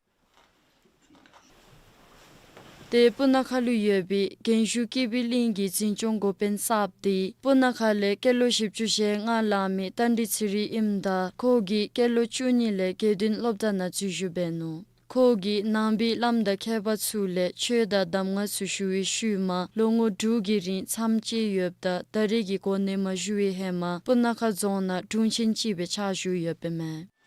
ཏེ་སྤུ་ན་ཁ་ལུ་ཡོད་པའི་རྒན་ཞུ་སྐྱིད་པའི་གླིང་གི་འཛིན་སྐྱོང་འགོ་དཔོན་གསརཔ་འདི་སྤུ་ན་ཁ་ལས་སྐྱེས་ལོ་བཞི་བཅུ་ཞེ་ལྔ་ལང་མི་རྟ་མགྲིན་ཚེ་རིང་ཨིནམ་ད་ཁོ་གིས་སྐྱེས་ལོ་བཅུ་གཉིས་ལས་དགེ་འདུན་སློབ་གྲྭ་ནང་འཛུལ་ཞུགས་འབད་ནུག། ཁོ་གིས་ནང་པའི་བླམ་དང་མཁས་པ་ཚུ་ལས་ཆོས་དང་གདམས་ངག་ཚུ་ཞུ་བའི་ཤུལ་མ་ལོ་ངོ་དྲུག་གི་རིང་མཚམས་བཅད་ཡོདཔ་ད་ད་རེས་ཀྱི་གོ་གནས་མ་ཞུ་བའི་ཧེ་མ་སྤུ་ན་ཁ་རྫོང་ནང་དྲུང་ཆེན་ཅིག་སྦེ་ཕྱག་ཞུ་ཡོདཔ་ཨིན་མས།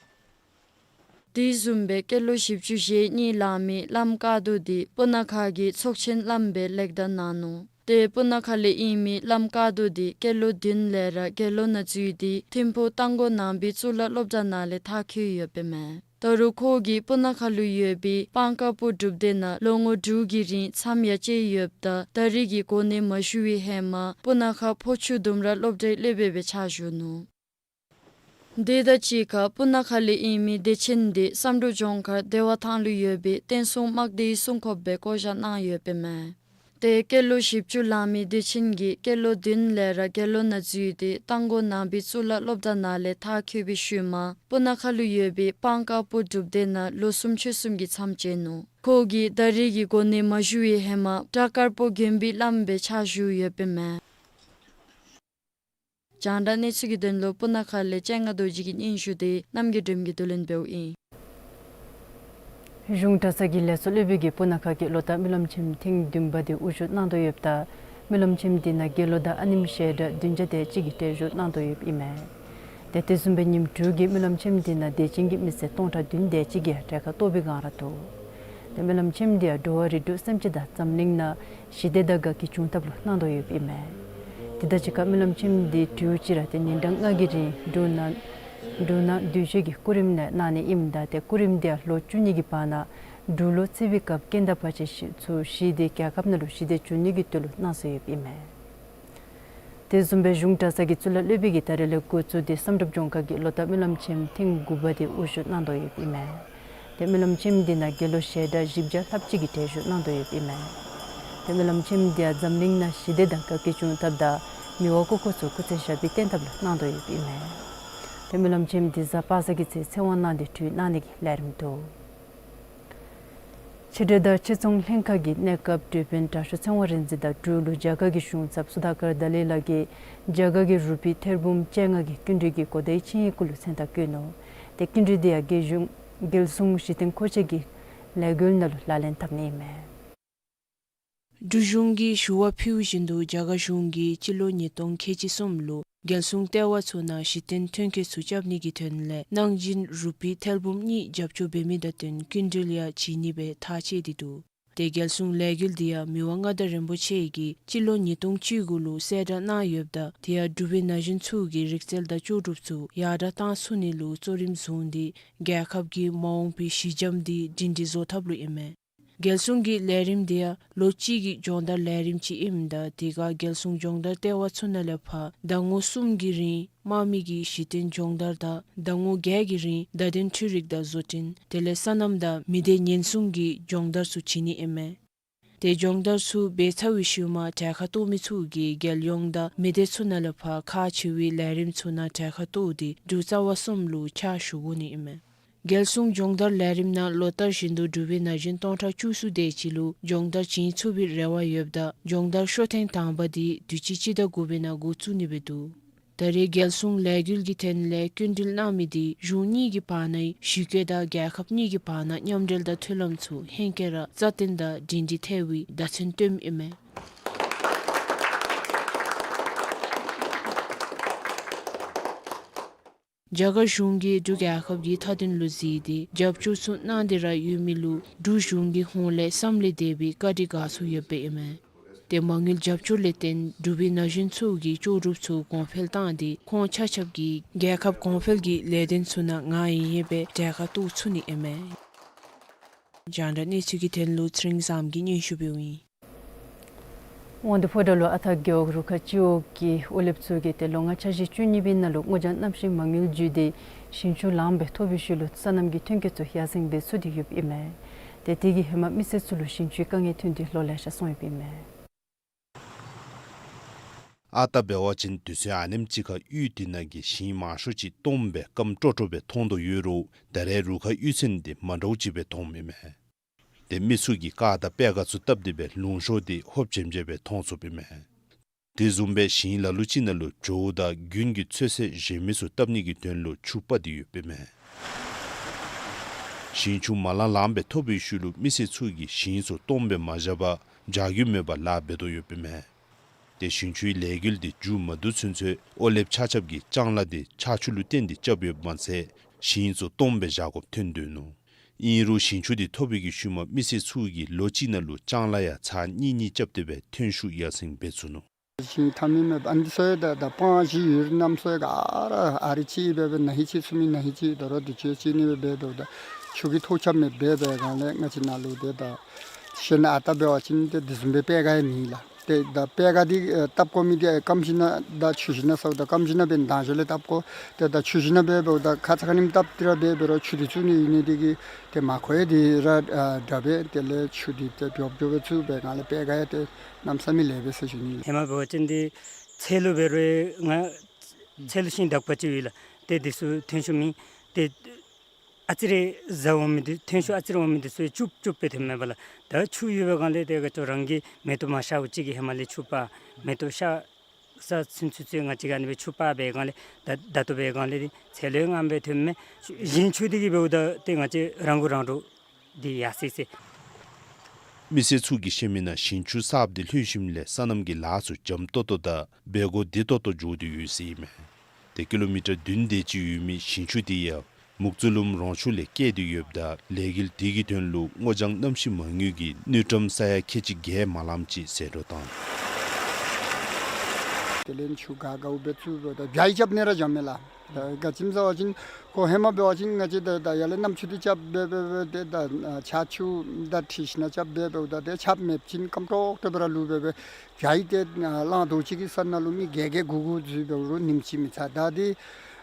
དེ་བཟུམ་སྦེ་སྐྱེས་ལོ་བཞི་བཅུ་ཞེ་གཉིས་ལང་མི་བླམ་དཀར་རྡོ་འདི་སྤུ་ན་ཁ་གི་ཚོགས་ཆེན་བླམ་སྦེ་ལེགས་བསྟར་གནང་ནུག། ཏེ་སྤུ་ན་ཁ་ལས་ཨིན་མི་བླམ་དཀར་རྡོ་འདི་སྐྱེས་ལོ་བདུན་ལས་ར་དགེ་སློང་ནང་འཛུལ་ཏེ་ཐིམ་ཕུག་རྟ་མགོ་ནང་པའི་གཙུག་ལག་སློབ་གྲྭ་ནང་ལས་མཐར་འཁྱོལ་ཡོདཔ་ཨིན་མས། ད་རུང་ཁོ་གིས་སྤུ་ན་ཁ་ལུ་ཡོད་པའི་སྤང་དཀར་པོ་སྒྲུབ་སྡེ་ནང་ལོ་ངོ་དྲུག་གི་རིང་མཚམས་ཡང་བཅད་ཡོདཔ་ད་ད་རེས་ཀྱི་གོ་གནས་མ་ཞུ་བའི་ཧེ་མ་སྤུ་ན་ཁ་ཕོ་ཆུ་ལྡུམ་ར་སློབ་གྲྭའི་སློབ་དཔོན་སྦེ་ཕྱག་ཞུ་ནུག། དེ་དང་གཅིག་ཁར་སྤུ་ན་ཁ་ལས་ཨིན་མི་བདེ་ཆེན་འདི་བསམ་གྲུབ་ལྗོངས་མཁར་བདེ་བ་ཐང་ལུ་ཡོད་པའི་བསྟན་སྲུང་དམག་སྡེའི་སྲུང་འཁོརཔ་སྦེ་བསྐོ་བཞག་གནང་ཡོདཔ་ཨིན་མས། ཏེ་སྐྱེས་ལོ་བཞི་བཅུ་ལང་མི་བདེ་ཆེན་གྱིས་སྐྱེས་ལོ་བདུན་ལས་ར་དགེ་སློང་ནང་འཛུལ་ཏེ་རྟ་མགོ་ནང་པའི་གཙུག་ལག་སློབ་གྲྭ་ནང་ལས་མཐར་འཁྱོལ་བའི་ཤུལ་མ་སྤུ་ན་ཁ་ལུ་ཡོད་པའི་སྤང་དཀར་པོ་སྒྲུབ་སྡེ་ནང་ལོ་གསུམ་ཕྱོགས་གསུམ་གྱི་མཚམས་བཅད་ནུག། ཁོ་གིས་ད་རེས་ཀྱི་གོ་གནས་མ་ཞུ་བའི་ཧེ་མ་བྲག་དཀར་པོ་དགོན་པའི་བླམ་སྦེ་ཕྱག་ཞུ་ཡོདཔ་ཨིན་མས། རྒྱང་བསྒྲགས་གནས་ཚུལ་གྱི་དོན་ལུ་སྤུ་ན་ཁ་ལས་སྤྱན་སྔ་རྡོ་རྗེ་གི་སྙན་ཞུ་དེ་རྣམ་རྒྱལ་སྒྲོལ་མ་གིས་བསྡུ་ལེན་འབདཝ་ཨིན། གཞུང་གྲྭ་ཚང་གི་ལས་ཚོགས་སློབ་དཔོན་གྱིས་སྤུ་ན་ཁ་གི་ལོ་བསྟར་སྨོན་ལམ་ཆེན་ཐེངས་བདུན་པ་དེ་དབུ་བཞུགས་གནང་དོ་ཡོདཔ་ད་སྨོན་ལམ་ཆེན་དེ་ནང་དགེ་སློང་དང་ཨ་ནེམོ་ཞལ་གྲངས་བདུན་བརྒྱ་དེ་ཅིག་གིས་གྲལ་བཞུགས་གནང་དོ་ཡོདཔ་ཨིན་མས། ཏེ་དེ་བཟུམ་སྦེ་ཉིནམ་དྲུག་གི་སྨོན་ལམ་ཆེན་དེ་ནང་དད་ཅན་གྱི་མི་སེར་སྟོང་ཕྲག་བདུན་དེ་ཅིག་གིས་གྲལ་ཁར་གཏོགས་པའི་སྒང་ར་འདུག། ཏེ་སྨོན་ལམ་ཆེན་དེ་ཡང་འགྲོ་བ་རིགས་དྲུག་སེམས་ཅན་དང་འཛམ་གླིང་ནང་ཞི་བདེ་དང་དགའ་སྐྱིད་འབྱུང་ཐབས་ལུ་གནང་དོ་ཡོདཔ་ཨིན་མས། དེ་དང་གཅིག་ཁར་སྨོན་ལམ་ཆེན་དེ་དུས་ཅི་ར་ཏེ་ཉིན་གྲངས་ལྔ་གི་རིང་འབྲུག་ནང་ འབྲུག་ནང་དུས་ཆེན་གྱི་སྐུ་རིམ་ནང་གནང་ནི་ཨིནམ་ད་ཏེ་སྐུ་རིམ་དེ་ཡང་ལོ་བཅུ་གཉིས་ཀྱི་བར་ན་འབྲུག་ལོ་རྩིས་པའི་སྐབས་རྐྱེན་དང་བར་ཆད་ཞི་ཚུ་ཞི་སྟེ་རྒྱལ་ཁབ་ནང་ལུ་ཞི་བདེ་འབྱུང་ནི་གི་དོན་ལུ་གནང་སྲོལ་ཡོདཔ་ཨིན་མས། དེ་བཟུམ་སྦེ་གཞུང་གྲྭ་ཚང་གི་གཙུག་ལག་སློབ་དཔོན་གྱིས་ད་རེས་ལས་འགོ་བཙུགས་ཏེ་བསམ་གྲུབ་ལྗོངས་མཁར་གྱི་ལོ་བསྟར་སྨོན་ལམ་ཆེན་ཐེངས་དགུ་པ་དེ་དབུ་བཞུགས་གནང་དོ་ཡོདཔ་ཨིན་མས། ཏེ་སྨོན་ལམ་ཆེན་འདི་ནང་དགེ་སློང་ཞལ་གྲངས་བཞི་བརྒྱ་ལྷགཔ་ཅིག་གིས་གྲལ་བཞུགས་གནང་དོ་ཡོདཔ་ཨིན་མས། ཏེ་སྨོན་ལམ་ཆེན་འདི་ཡང་འཛམ་གླིང་ནང་ཞི་བདེ་དང་དགའ་སྐྱིད་འབྱུང་ཐབས་དང་མི་དབང་སྐུ་འཁོར་ཚུ་སྐུ་ཚེ་ཞབས་པད་བརྟན་ཐབས་ལུ་གནང་དོ་ཡོདཔ་ཨིན་མས། ཏེ་སྨོན་ལམ་ཆེན་འདི་གཟའ་པ་སངས་ཀྱི་ཚེ་ཚེ་དབང་གནང་སྟེ་གྲོལ་གནང་ནི་གི་ལས་རིམ་འདུག། ཕྱི་འབྲེལ་དང་ཕྱི་ཚོང་ལྷན་ཁག་གི་གནས་སྐབས་འབྲེལ་དཔོན་དྲག་ཤོས་ཚེ་དབང་རིག་འཛིན་དང་འབྲུག་ལུ་རྒྱ་གར་གྱི་གཞུང་ཚབ་སུ་དཱ་ཀར་དཱ་ལའི་ལ་གིས་རྒྱ་གར་གྱི་རུ་པི་ཐེར་འབུམ་བཅོ་ལྔ་གི་སྐྱིན་འགྲུལ་གྱི་གོ་བརྡའི་ཆིངས་ཡིག་གུ་ལུ་མཚན་རྟགས་བཀོད་ནུག། ཏེ་སྐྱིན་འགྲུལ་དེ་ཡང་རྒྱལ་གཞུང་རྒྱལ་སྲུང་གཞི་རྟེན་མཁོ་ཆས་ཀྱི་ལས་འགུལ་ནང་ལུ་ལག་ལེན་འཐབ་ནི་ཨིན་མས། འབྲུག་གཞུང་གིས་ཞུ་བ་ཕུལ་བཞིན་དུ་རྒྱ་གར་གཞུང་གིས་སྤྱི་ལོ་ཉིས་སྟོང་ཁལ་གཅིག་གསུམ་ལུ་རྒྱལ་སྲུང་ལྟེ་བ་ཚུ་ནང་གཞི་རྟེན་ཐོན་སྐྱེད་ཚུ་རྐྱབ་ནི་གི་དོན་ལས་གནང་སྦྱིན་རུ་པི་ཐེར་འབུམ་གཉིས་རྒྱབ་སྐྱོར་འབད་མི་དང་བསྟུན་སྐྱིན་འགྲུལ་ཡང་བྱིན་ནི་སྦེ་ཐག་བཅད་དེ་འདུག། ཏེ་རྒྱལ་སྲུང་ལས་འགུལ་འདི་ཡང་མི་དབང་མངའ་བདག་རིན་པོ་ཆེ་གིས་སྤྱི་ལོ་ཉིས་སྟོང་བཅུ་དགུ་ལུ་གསལ་བསྒྲགས་གནང་ཡོདཔ་ད་དེ་ཡང་འབྲུག་པའི་ན་གཞོན་ཚུ་གིས་རིག་རྩལ་དང་ལྕོགས་གྲུབ་ཚུ་ཡར་དྲག་གཏང་ཚུགས་ནི་ལུ་གཙོ་རིམ་བཟུང་སྟེ་རྒྱལ་ཁབ་ཀྱི་མ་འོངས་པའི་གཞི་འགྱམ་འདི་སྒྲིང་སྒྲི་བཟོ་ཐབས་ལུ་ཨིན་མས། རྒྱལ་སྲུང་གི་ལས་རིམ་འདི་ཡང་ལོ་གཅིག་གི་སྦྱོང་བརྡར་ལས་རིམ་ཅིག་ཨིནམ་ད་དེ་ཁར་རྒྱལ་སྲུང་སྦྱོང་བརྡར་ལྟེ་བ་ཚུ་ནང་ལས་ཕར་ཟླ་ངོ་གསུམ་གྱི་རིང་དམག་མི་གི་གཞི་རྟེན་སྦྱོང་བརྡར་དང་ཟླ་ངོ་བརྒྱད་ཀྱི་རིང་བརྡ་དོན་འཕྲུལ་རིག་དང་བཟོ་སྐྲུན་དེ་ལས་སོ་ནམ་དང་མི་སྡེ་ཉེན་སྲུང་གི་སྦྱོང་བརྡར་ཚུ་བྱིན་ནི་ཨིན་མས། ཏེ་སྦྱོང་བརྡར་ཚུ་འབད་ཚར་བའི་ཤུལ་མ་གྲལ་ཁར་གཏོགས་མི་ཚུ་གིས་རྒྱལ་ཡོངས་དང་མི་སྡེ་ཚུ་ནང་ལས་ཕར་ཁག་ཆེ་བའི་ལས་རིམ་ཚུ་ནང་གྲལ་ཁར་གཏོགས་ཏེ་འབྲུག་རྩ་བ་གསུམ་ལུ་ཕྱག་ཞུ་དགོ་ནི་ཨིན་མས། རྒྱལ་སྲུང་སྦྱོང་བརྡར་ལས་རིམ་ནང་ལོ་ལྟར་བཞིན་དུ་འབྲུག་པའི་ན་གཞོན་སྟོང་ཕྲག་བཅུ་གསུམ་དེ་ཅིག་ལུ་སྦྱོང་བརྡར་བྱིན་ཚུགས་པའི་རེ་བ་ཡོདཔ་ད་སྦྱོང་བརྡར་ཤོ་ཐེངས་དང་པ་དེ་དུས་ཅི་སྤྱི་ཟླ་དགུ་པའི་ནང་འགོ་བཙུགས་ནི་སྦེ་འདུག། ད་རེས་རྒྱལ་སྲུང་ལས་འགུལ་གྱི་དོན་ལས་སྐྱིན་འགྲུལ་གནང་མི་དེ་གཞུང་གཉིས་ཀྱི་བར་ནའི་གཞིས་བཀོད་དང་རྒྱལ་ཁབ་གཉིས་ཀྱི་བར་ན་མཉམ་འབྲེལ་དང་མཐུན་ལམ་ཚུ་ཧེང་སྐལ་ར་རྩ་བརྟན་དང་སྒྲིང་སྒྲི་ཐལ་བའི་བརྡ་མཚོན་སྟོནམ་ཨིན་མས། རྒྱ་གར་གཞུང་གིས་འབྲུག་རྒྱལ་ཁབ་ཀྱི་མཐའ་དོན་ལུ་གཟིགས་ཏེ་རྒྱབ་སྐྱོར་ཚུ་གནང་སྟེ་ར་ཡོད་མི་ལུ་འབྲུག་གཞུང་གི་ཧོངས་ལས་བསམ་ལས་འདས་པའི་བཀའ་དྲིན་དགའ་ཚོར་ཡོདཔ་ཨིན་མས། ཏེ་མ་དངུལ་རྒྱབ་སྐྱོར་ལས་བརྟེན་འབྲུག་པའི་ན་གཞོན་ཚུ་གིས་ལྕོགས་གྲུབ་ཚུ་གོང་འཕེལ་བཏང་སྟེ་ཁོང་ཆ་ཁྱབ་ཀྱིས་རྒྱལ་ཁབ་གོང་འཕེལ་གྱི་ལས་དོན་ཚུ་ནང་ངར་ཡིད་ཡིད་སྦེ་གྲལ་ཁར་གཏོགས་ཚུགས་ནི་ཨིན་མས། རྒྱང་བསྒྲགས་གནས་ཚུལ་གྱི་དོན་ལུ་ཚེ་རིང་བཟངམོ་གིས་སྙན་ཞུ་འབདཝ་ཨིན། དབང་འདུས་ཕོ་བྲང་ལུ་ཨ་སྟག་རྒེད་འོག་རུ་ཁག་སྤྱི་འོག་གི་ཨོ་ལེབ་ཚུ་གིས་ཏེ་ལོ་ལྔ་འཆར་གཞི་བཅུ་གཉིས་པའི་ནང་ལུ་སྔོ་ལྗང་གནམ་གཤིས་མ་དངུལ་བརྒྱུད་དེ་ཞིང་ཆུ་ལངམ་སྦེ་ཐོབ་པའི་ཤུལ་ལུ་སོ་ནམ་གྱི་ཐོན་སྐྱེད་ཚུ་ཡར་སེང་འབད་ཚུགས་ཏེ་ཡོདཔ་ཨིན་མས། ཏེ་དེ་གིས་ཧེ་མ་མི་སེར་ཚུ་ལུ་ཞིང་ཆུའི་དཀའ་ངལ་ཐོན་ཏེ་ལོ་ལེ་ཤ་སོང་ཡོདཔ་ཨིན་མས། ཨ་རྟག་འབད་བ་ཅིན་དུས་ཚོད་ཨ་ནེམ་ཅིག་ཁར་གཡུས་དེ་ནང་གི་ཞིང་མང་ཤོས་ཅིག་སྟོངམ་སྦེ་སྐམ་ཀྲོ་ཀྲོ་སྦེ་མཐོང་དོ་ཡོད་རུང་ད་རེས་རུ་ཁག་གཡུས་ཚན་དེ་མ་འདྲཝ་ཅིག་སྦེ་མཐོངམ་ཨིན་མས། ཏེ་མི་ཚུ་གིས་ཀར་དང་པེ་ཀ་ཚུ་བཏབ་སྟེ་སྦེ་ལུང་གཤོང་དེ་ཧོབ་ཅེམ་ཅེམ་སྦེ་མཐོང་ཚུགསཔ་ཨིན་མས། དེ་བཟུམ་སྦེ་ཞིང་ལ་ལུ་ཅིག་ནང་ལུ་ཇོ་བོ་དང་དགུན་གྱི་ཚོད་བསྲེ་གཞན་མི་ཚུ་བཏབ་ནི་གི་དོན་ལུ་ཆུ་སྤར་ཏེ་ཡོདཔ་ཨིན་མས། ཞིང་ཆུ་མ་ལང་ལངམ་སྦེ་ཐོབ་པའི་ཤུལ་ལུ་མི་སེར་ཚུ་གིས་ཞིང་ཚུ་སྟོངམ་སྦེ་མ་བཞག་པར་བྱ་རྒྱུ་མེད་པར་ལཱ་འབད་དོ་ཡོདཔ་ཨིན་མས། ཏེ་ཞིང་ཆུའི་ལས་འགུལ་དེ་མཇུག་མ་བསྡུ་ཚུན་ཚོད་ཨོ་ལེབ་ཆ་ཁྱབ་ཀྱི་ལྕང་ལཱ་དེ་ཆར་ཆུ་ལུ་བརྟེན་ཏེ་རྐྱབ་ཡོདཔ་མ་ཚད་ཞིང་ཚུ་སྟོངམ་སྦེ་བཞག་དགོཔ་ཐོན་དོ་ནུག། ཨིན་རུང་ཞིང་ཆུ་དེ་ཐོབ་པའི་གི་ཤུལ་མ་མི་སེར་ཚུ་གིས་ལོ་གཅིག་ནང་ལུ་ལྕང་ལཱ་ཡང་ཚར་གཉིས་གཉིས་རྐྱབ་སྟེ་སྦེ་ཐོན་ཤུགས་ཡར་སེང་འབད་ཚུགས་ནུག། ཞིང་ཐ་མི་མེད་པར་ཨ་ནི་ཚུ་ཡང་ད་ད་སྤང་གཞི་ཡུལ་རྣམས་ཚུ་ཡང་ག་ར་ཨ་རི་ཅིག་སྦེ་སྦེ་ན་ཧིང་ཅིག་ཚུ་མི་ན་ཧིང་ཅིག་དོ་རུང་དུས་ཅི་ཅིག་ནི་སྦེ་འབད་དོ། ད་ཆུ་གི་ཐོགས་ཆགས་མེདཔ་སྦེ་འབད་སྒང་ལས་ང་བཅས་ནཱ་ལུ་ཏེ་ད་ཤེས་ན་ཨ་རྟག་འབད་བ་ཅིན་ཏེ་དེ་བཟུམ་སྦེ་པེ་ཀ་ཡང་མེད་ལགས། ཏེ་ད་པེ་ཀ་འདི་ཨེ་བཏབ་དགོ་མི་འདི་ཨེ་སྐམ་ཞིང་ནང་དང་ཆུ་ཞིང་ནང་ཟེརཝ་ད་སྐམ་ཞིང་ནང་འབད་ནི་དང་ཞོར་ལས་བཏབ་དགོ། ཏེ་ད་ཆུ་ཞིང་ནང་འབད་འབདཝ་ད་ཁ་ཙ་ཁ་ཉིནམ་བཏབ་སྟེ་ར་འབད་འབད་རུང་ཆུ་འདི་བཙུགས་ནི་ཡོད་ནི་དེ་གིས་ཏེ་མ་ཁོ་ཡང་འདི་ར་ཨ་དྲག་པས། དེ་ལས་ཆུ་འདི་ཏེ་འགྱོ་འགྱོ་སྦེ་བཙུགས་པའི་སྒང་ལས་པེ་ཀ་ཡང་ཏེ་གནམ་མེད་ས་མེད་ལེགས་པས་ཟེར་ཞུ་ནི་ལགས། ཧེ་མ་འབད་བ་ཅིན་འདི་ཚལ་ལུ་འབད་རུང་ང་ཚལ་ལུ་ཤིང་དག་པ་ཅིག་ཡོད་ལགས། ཏེ་འདི་ཚུ་ཐོན་ཤུགས་མེད། ཏེ་ཨ་ཙི་རེ་བཟའ་འོང་མི་འདི་ཐོན་ཤུགས་ཨ་ཙི་རེ་འོང་མི་འདི་ཚུ་ཅུབ་ཅུབ་སྦེ་ཐོནམ་མས་པ་ལགས། ད་ཆུ་ཡོད་པའི་སྒང་ལས་ཏེ་ག་ཅི་རང་གི་མེ་ཏོག་མ་ཤརཝ་ཅིག་གིས་ཧེ་མ་ལས་ཆུ་སྤར། མེ་ཏོག་ཤར་ས་ཚུན་ཚོད་ཚུན་ང་བཅས་ཀྱིས་ཨ་ནི་སྦེ་ཆུ་སྤར་བའི་སྒང་ལས་ད་ད་ལྟོ་འབད་སྒང་ལས་འདི་ཚལ་ལུ་ཡང་རྔམ་སྦེ་ཐོནམ་མས། ཞིང་ཆུ་འདི་གིས་འབདཝ་ད་ཏེ་ང་བཅས་རང་མགོ་རང་འདྲོངས་འདི་ཡར་སོ་ཡི་ཟེར། མི་སེར་ཚུ་གིས་བཤད་མི་ནང་ཞིང་ཆུ་གསརཔ་འདི་ལྷོད་ཞིནམ་ལས་སོ་ནམ་གྱི་ལཱ་ཚུ་འཇམ་ཏོང་ཏོ་དང་འབད་དགོཔ་བདེ་ཏོག་ཏོ་འགྱོ་སྟེ་ཡོད་ཟེར་ཨིན་མས། ཏེ་ཀི་ལོ་མི་ཊར་བདུན་དེ་ཅིག་ཡོད་མི་ཞིང་ཆུ་དེ་ཡང་མུག་ཙུ་ལུམ་རོང་ཆུ་ལས་བསྐྱལ་ཏེ་ཡོདཔ་ད་ལས་འགུལ་དེ་གི་དོན་ལུ་སྔོ་ལྗང་གནམ་གཤིས་མ་དངུལ་གྱི་དངུལ་ཀྲམ་ས་ཡ་ཁལ་གཅིག་བརྒལ་མ་ལངམ་ཅིག་ཟད་འགྲོ་བཏང་། དེ་ལས་ཆུ་ག་ག་འབད་ཚུགས་འབདཝ་ད་བྱ་ཡི་རྐྱབ་ནི་ར་འཇམ་མས་ལགས། ད་སྒ་ཁྱིམ་ཟེར་བ་ཅིན་ཁོ་ཧེ་མ་འབད་བ་ཅིན་ང་བཅས་ད་ད་ཡར་ལས་གནམ་ཆུ་འདི་རྐྱབ་སྦེ་སྦེ་སྦེ་ཏེ་ད་ཨ་ཆར་ཆུ་དང་འཁྲིལ་ཞིནམ་ལས་རྐྱབ་སྦེ་སྦེ་འོང་། ད་ཏེ་ཆརཔ་མེདཔ་ཅིན་སྐམ་ཏོག་ཏོ་སྦེ་ར་ལུས་སྦེ་སྦེ་བྱཱ་ཡི། ཏེ་ཨ་གླང་རྡོག་ཅིག་གི་ས་ནང་ལུ་མི་བརྒྱད་བརྒྱད་དགུ་དགུ་འཛུལ་འབད་རུང་ཉིནམ་གཅིག་མི་ཚར། ད་འདི་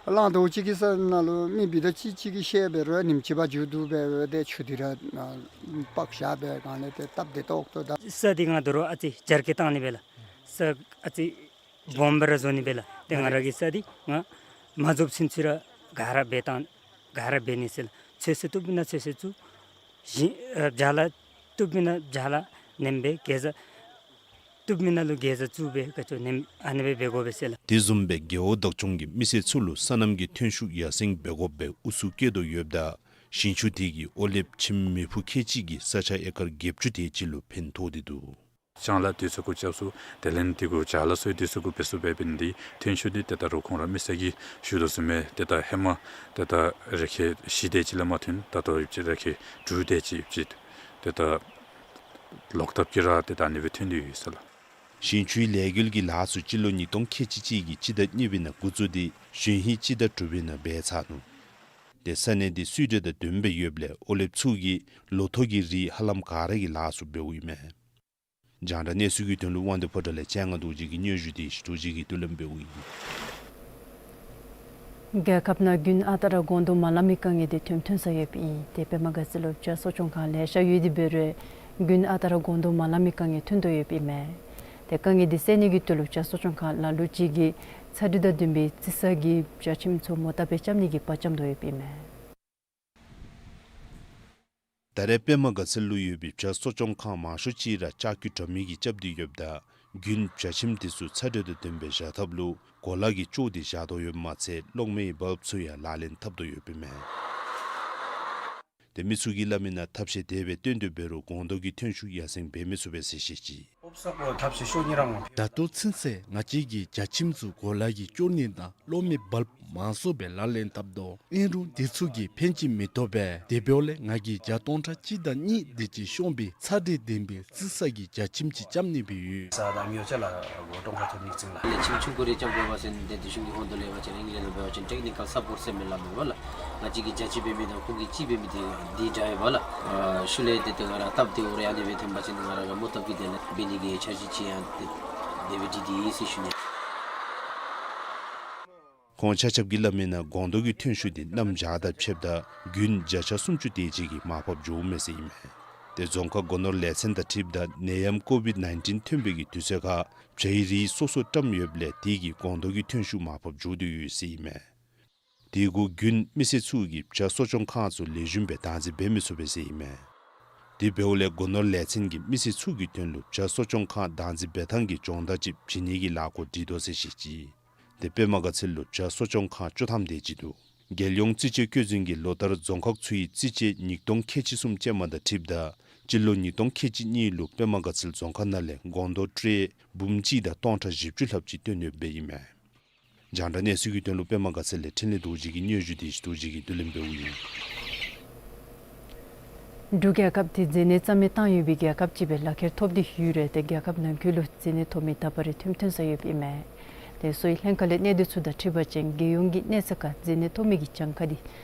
གླང་རྡོག་ཅིག་གི་ས་ནང་ལུ་མི་སྦེ་ད་གཅིག་གཅིག་གིས་བཤལ་འབད་རུང་ཉིནམ་གཅིག་ཕར་མཇུག་བསྡུ་སྦེ་སྦེ་ཏེ་ཆུ་འདི་ར་ཨ་པག་བཞག་སྦེ་ག་ལས་ཏེ་སྟབས་བདེ་ཏོག་ཏོ། ད་ས་འདི་ང་དོ་རུང་ཨ་ཙི་སྦྱར་སྐྱེ་བཏང་ནི་སྦེ་ལགས། ས་ཨ་ཙི་སྦོམ་སྦེ་ར་བཟོ་ནི་སྦེ་ལགས། ཏེ་ང་ར་གི་ས་འདི་ང་མ་རྫོགས་ཚུན་ཚོད་ར་ག་ར་འབད་བཏང་ག་ར་འབད་ནི་ཟེར་ལགས། ཚོད་བསྲེ་བཏུབ་མི་ནང་ཚོད་བསྲེ་བཙུགས། ཞིང་ཨ་བྱཱ་ལ་བཏུབ་མི་ནང་བྱཱ་ལ་ནེམ་སྦེ་གེ་ཟ་བཏུབ་མི་ནང་ལུ་གེ་ཟ་བཙུགས་སྦེ་ག་ཅི་ནེམ་ཨ་ནི་སྦེ་འབད་དགོ་པས་ཟེར་ལགས། དེ་བཟུམ་སྦེ་རྒེད་འོག་བདག་སྐྱོང་གིས་མི་སེར་ཚུ་ལུ་སོ་ནམ་གྱི་ཐོན་ཤུགས་ཡར་སེང་འབད་དགོཔ་སྦེ་ཨུ་ཚུགས་བསྐྱེད་དོ་ཡོདཔ་ད་ཞིང་ཆུ་དེ་གིས་ཨོ་ལེབ་ཁྱིམ་མི་ཕུ་ཁལ་གཅིག་གི་ས་ཆ་ཨེ་ཀར་བརྒྱད་ཅུ་དེ་ཅིག་ལུ་ཕན་ཐོགས་ཏེ་འདུག། ལྕང་ལཱ་དུས་ཚོད་གུ་རྐྱབ་ཚུགས། དེ་ལས་དེ་གུ་བྱཱ་ལཱ་ཚུ་དུས་ཚོད་གུ་འབད་ཚུགས་འབད་བ་ཅིན་འདི་ཐོན་ཤུགས་འདི་ཏེ་ད་རུང་ཁོང་ར་མི་སེར་གྱིས་ཞུ་དོ་བཟུམ་སྦེ་ཏེ་ད་ཧེ་མ་ཏེ་ད་རེ་ཁལ་བཞི་དེ་ཅིག་ལས་མ་ཐོན། ད་ལྟོ་ཡོདཔ་ཅིག་རེ་ཁལ་དྲུག་དེ་ཅིག་ཡོདཔ་ཅིག་ཏེ་ད་ལོག་ཐབས་ཀྱིས་ར་ཏེ་ད་ཨ་ནི་སྦེ་ཐོན་ཏེ་ཡོད་ཟེར་ལགས། ཞིང་ཆུའི་ལས་འགུལ་གྱི་ལཱ་ཚུ་སྤྱི་ལོ་ཉིས་སྟོང་ཁལ་གཅིག་གཅིག་གི་སྤྱི་ཟླ་གཉིས་པའི་ནང་འགོ་བཙུགས་ཏེ་གཞེས་ཧིང་སྤྱི་ཟླ་དྲུག་པའི་ནང་འབད་ཚར་ནུག། ཏེ་ས་གནས་འདི་བསིལ་དྲོད་དང་ལྡནམ་སྦེ་ཡོདཔ་ལས་ཨོ་ལེབ་ཚུ་གིས་ལོ་ཐོག་གི་རིགས་ཧ་ལམ་ག་ར་གིས་ལཱ་ཚུ་འབདཝ་ཨིན་མས། རྒྱང་བསྒྲགས་གནས་ཚུལ་གྱི་དོན་ལུ་དབང་འདུས་ཕོ་བྲང་ལས་ལྕང་སྒང་རྡོ་རྗེ་གི་སྙན་ཞུ་དེ་ཞུ་རྡོ་རྗེ་གིས་བསྡུ་ལེན་འབདཝ་ཨིན། རྒྱལ་ཁབ་ནང་དགུན་ཨ་རྟག་ར་སྒོང་རྡོག་མ་ལང་མི་དཀའ་ངལ་དེ་ཐོནམ་ཐོན་ས་ཡོདཔ་ཨིན། ཏེ་པདྨ་དགའ་ཚལ་ལུ་བྱཱ་གསོ་སྐྱོང་ཁང་ལེ་ཤ་ཡོད་དེ་འབད་རུང་དགུན་ཨ་རྟག་ར་སྒོང་རྡོག་མ་ལང་མི་དཀའ་ངལ་ཐོན་དོ་ཡོདཔ་ཨིན་མས། ཏེ་དཀའ་ངལ་དེ་སེལ་ནི་གི་དོན་ལུ་བྱཱ་གསོ་སྐྱོང་ཁང་ལ་ལུ་ཅིག་གིས་ཚ་དྲོད་དང་ལྡན་པའི་རྩི་ས་གི་བྱཱ་ཁྱིམ་ཚུ་མོ་ཊ་སྦེ་རྐྱབ་ནི་གི་པར་བརྐྱབ་དོ་ཡོདཔ་ཨིན་མས། ད་རེས་པདྨ་དགའ་ཚལ་ལུ་ཡོད་པའི་བྱཱ་གསོ་སྐྱོང་ཁང་མང་ཤོས་ཅིག་ར་ལྕགས་ཀྱི་དྲ་མིག་གིས་རྐྱབ་སྟེ་ཡོདཔ་ད་དགུན་བྱཱ་ཁྱིམ་དེ་ཚུ་ཚ་དྲོད་དང་ལྡན་པའི་བཞག་ཐབས་ལུ་གོ་ལ་གིས་བཅོ་སྟེ་བཞག་དོ་ཡོདཔ་མ་ཚད་གློག་མེའི་བཱལབ་ཚུ་ཡང་ལག་ལེན་འཐབ་དོ་ཡོདཔ་ཨིན་མས། ཏེ་མི་ཚུ་གིས་སླབ་མི་ནང་ཐབས་ཤེས་དེ་སྦེ་བཏོན་ཏེ་འབད་རུང་སྒོང་རྡོག་གི་ཐོན་ཤུགས་ཡར་སེང་འབད་མི་ཚུགས་པས་ཟེར་བཤད་ཅི། ད་ལྟོ་ཚུན་ཚོད་ང་བཅས་ཀྱི་བྱཱ་ཁྱིམ་ཚུ་གོ་ལ་གིས་བཅོ་ནི་དང་གློག་མེ་བཱལབ་མང་སུ་སྦེ་ལག་ལེན་འཐབ་དོ། ཨིན་རུང་དེ་ཚུ་གིས་ཕན་ཅིག་མི་ཐོགས་པས། དེ་འབདཝ་ལས་ང་གིས་བྱཱ་སྟོང་ཕྲག་གཅིག་དང་གཉིས་དེ་ཅིག་ཤོང་པའི་ཚ་དྲོད་ལྡན་པའི་རྩི་ས་གི་བྱཱ་ཁྱིམ་ཅིག་རྐྱབ་ནི་སྦེ་ཡོད། ས་དང་ཉོ་ཆ་ལ་གོ་སྟོང་ཁ་ཐོབ་ནི་ཅིག་ལགས། ལས་ཁྱིམ་ཆུང་ཀུ་རེ་རྐྱབ་དགོ་པ་ཅིན་ཏེ་དེ་ཤུལ་གྱི་ཧོངས་ལས་འབད་བ་ཅིན་ཨིང་ལན་ལུ་འབད་བ་ཅིན་ཊེཀ་ནི་ཀཱལ་སཔོརཊ་ཟེར་མི་ལགས་མེན་པ་ལགས། ང་བཅས་ཀྱིས་བྱཱ་ཅིག་འབད་མི་དང་ཁོང་གིས་ཅིག་འབད་མི་དེ་འདི་འདྲ་ཡོད་པ་ལགས། ཨ་ཤུལ་ལས་ཏེ་ཏེ་ང་ར་སྟབས་བདེཝ་རེ་ཨ་ནི་སྦེ་ཐོན་པ་ཅིན་ང་ར་ར་མོ་བཏབ་སྟེ་དེ་ལས་འབད་ནི་གི་འཆར་གཞི་ཅིག་ཡང་ཏེ་དེ་སྦེ་འདི་འདི་ཟེར་ཞུ་ནི། ཁོང་ཆ་ཁྱབ་ཀྱིས་སླབ་མི་ནང་སྒོང་རྡོག་གི་ཐོན་ཤུགས་དེ་གནམ་བྱཱར་དང་ཕྱདཔ་ད་དགུན་བྱ་ཆ་སུམ་ཅུ་དེ་ཅིག་གིས་མར་ཕབ་འགྱོཝ་མས་ཟེར་ཨིན་མས། ཏེ་རྫོང་ཁག་སྒོ་ནོར་ལས་ཚན་དང་འཁྲིལཝ་ད་ནད་ཡམས་ཀོ་བིཌ་ནའིན་ཊིན་ཐོན་པའི་གི་དུས་ཚོད་ཁར་བྱའི་རིགས་སོ་སོ་བཀྲམ་ཡོདཔ་ལས་དེ་གིས་སྒོང་རྡོག་གི་ཐོན་ཤུགས་མར་ཕབ་འགྱོ་དོ་ཡོད་ཟེར་ཨིན་མས། དེ་གུ་དགུན་མི་སེར་ཚུ་གིས་བྱ་གསོ་སྐྱོང་ཁང་ཚུ་ལེགས་ཤོམ་སྦེ་བདག་འཛིན་འབད་མི་ཚུགས་པས་ཟེར་ཨིན་མས། དེ་འབདཝ་ལས་སྒོ་ནོར་ལས་ཚན་གྱིས་མི་སེར་ཚུ་གི་དོན་ལུ་བྱ་གསོ་སྐྱོང་ཁང་བདག་འཛིན་འབད་ཐངས་ཀྱི་སྦྱོང་བརྡར་ཅིག་བྱིན་ནི་གི་ལཱ་འགོ་འདྲེན་དོ་ཟེར་བཤད་ཅི། ཏེ་པདྨ་དགའ་ཚལ་ལུ་བྱ་གསོ་སྐྱོང་ཁང་བཅུ་ཐམ་དེ་ཅིག་འདུག། རྒྱལ་ཡོངས་རྩིས་དཔྱད་བཀོད་འཛིན་གྱིས་ལོ་ལྟར་རྫོང་ཁག་ཚུ་ཡི་རྩིས་དཔྱད་ཉིས་སྟོང་ཁལ་གཅིག་གསུམ་ཅན་མ་དང་འཁྲིལཝ་ད་སྤྱི་ལོ་ཉིས་སྟོང་ཁལ་གཅིག་གཉིས་ལུ་པདྨ་དགའ་ཚལ་རྫོང་ཁག་ནང་ལས་སྒོང་རྡོག་ཊེ་འབུམ་གཅིག་དང་སྟོང་ཕྲག་བཞི་བཅུ་ལྷགཔ་ཅིག་བཏོན་ཡོདཔ་ཨིན་མས། རྒྱང་བསྒྲགས་གནས་ཚུལ་གྱི་དོན་ལུ་པདྨ་དགའ་ཚལ་ལས་འཕྲིན་ལས་རྡོ་རྗེ་གི་སྙན་ཞུ་དེ་རྡོ་རྗེ་གིས་བསྡུ་ལེན་འབདཝ་ཨིན། འབྲུག་རྒྱལ་ཁབ་དེ་མཛེ་ནད་རྩ་མེད་བཏང་ཡོད་པའི་རྒྱལ་ཁབ་ཅིག་སྦེ་ལག་ཁྱེར་ཐོབ་སྟེ་ཡོད་རུང་ཏེ་རྒྱལ་ཁབ་ནང་འཁོད་ལུ་མཛེ་ནད་ཐོབ་མི་ད་བར་རེ་ཐོནམ་ཐོན་ས་ཡོདཔ་ཨིན་མས། ཏེ་གསོ་བའི་ལྷན་ཁག་ལས་གནས་སྡུད་ཚུ་དང་འཁྲིལ་བ་ཅིན་རྒྱལ་ཡོངས་ཀྱི་གནས་ཚད་ཁར་མཛེ་ནད་ཐོབ་མི་གི་གྱངས་ཁ་དེ་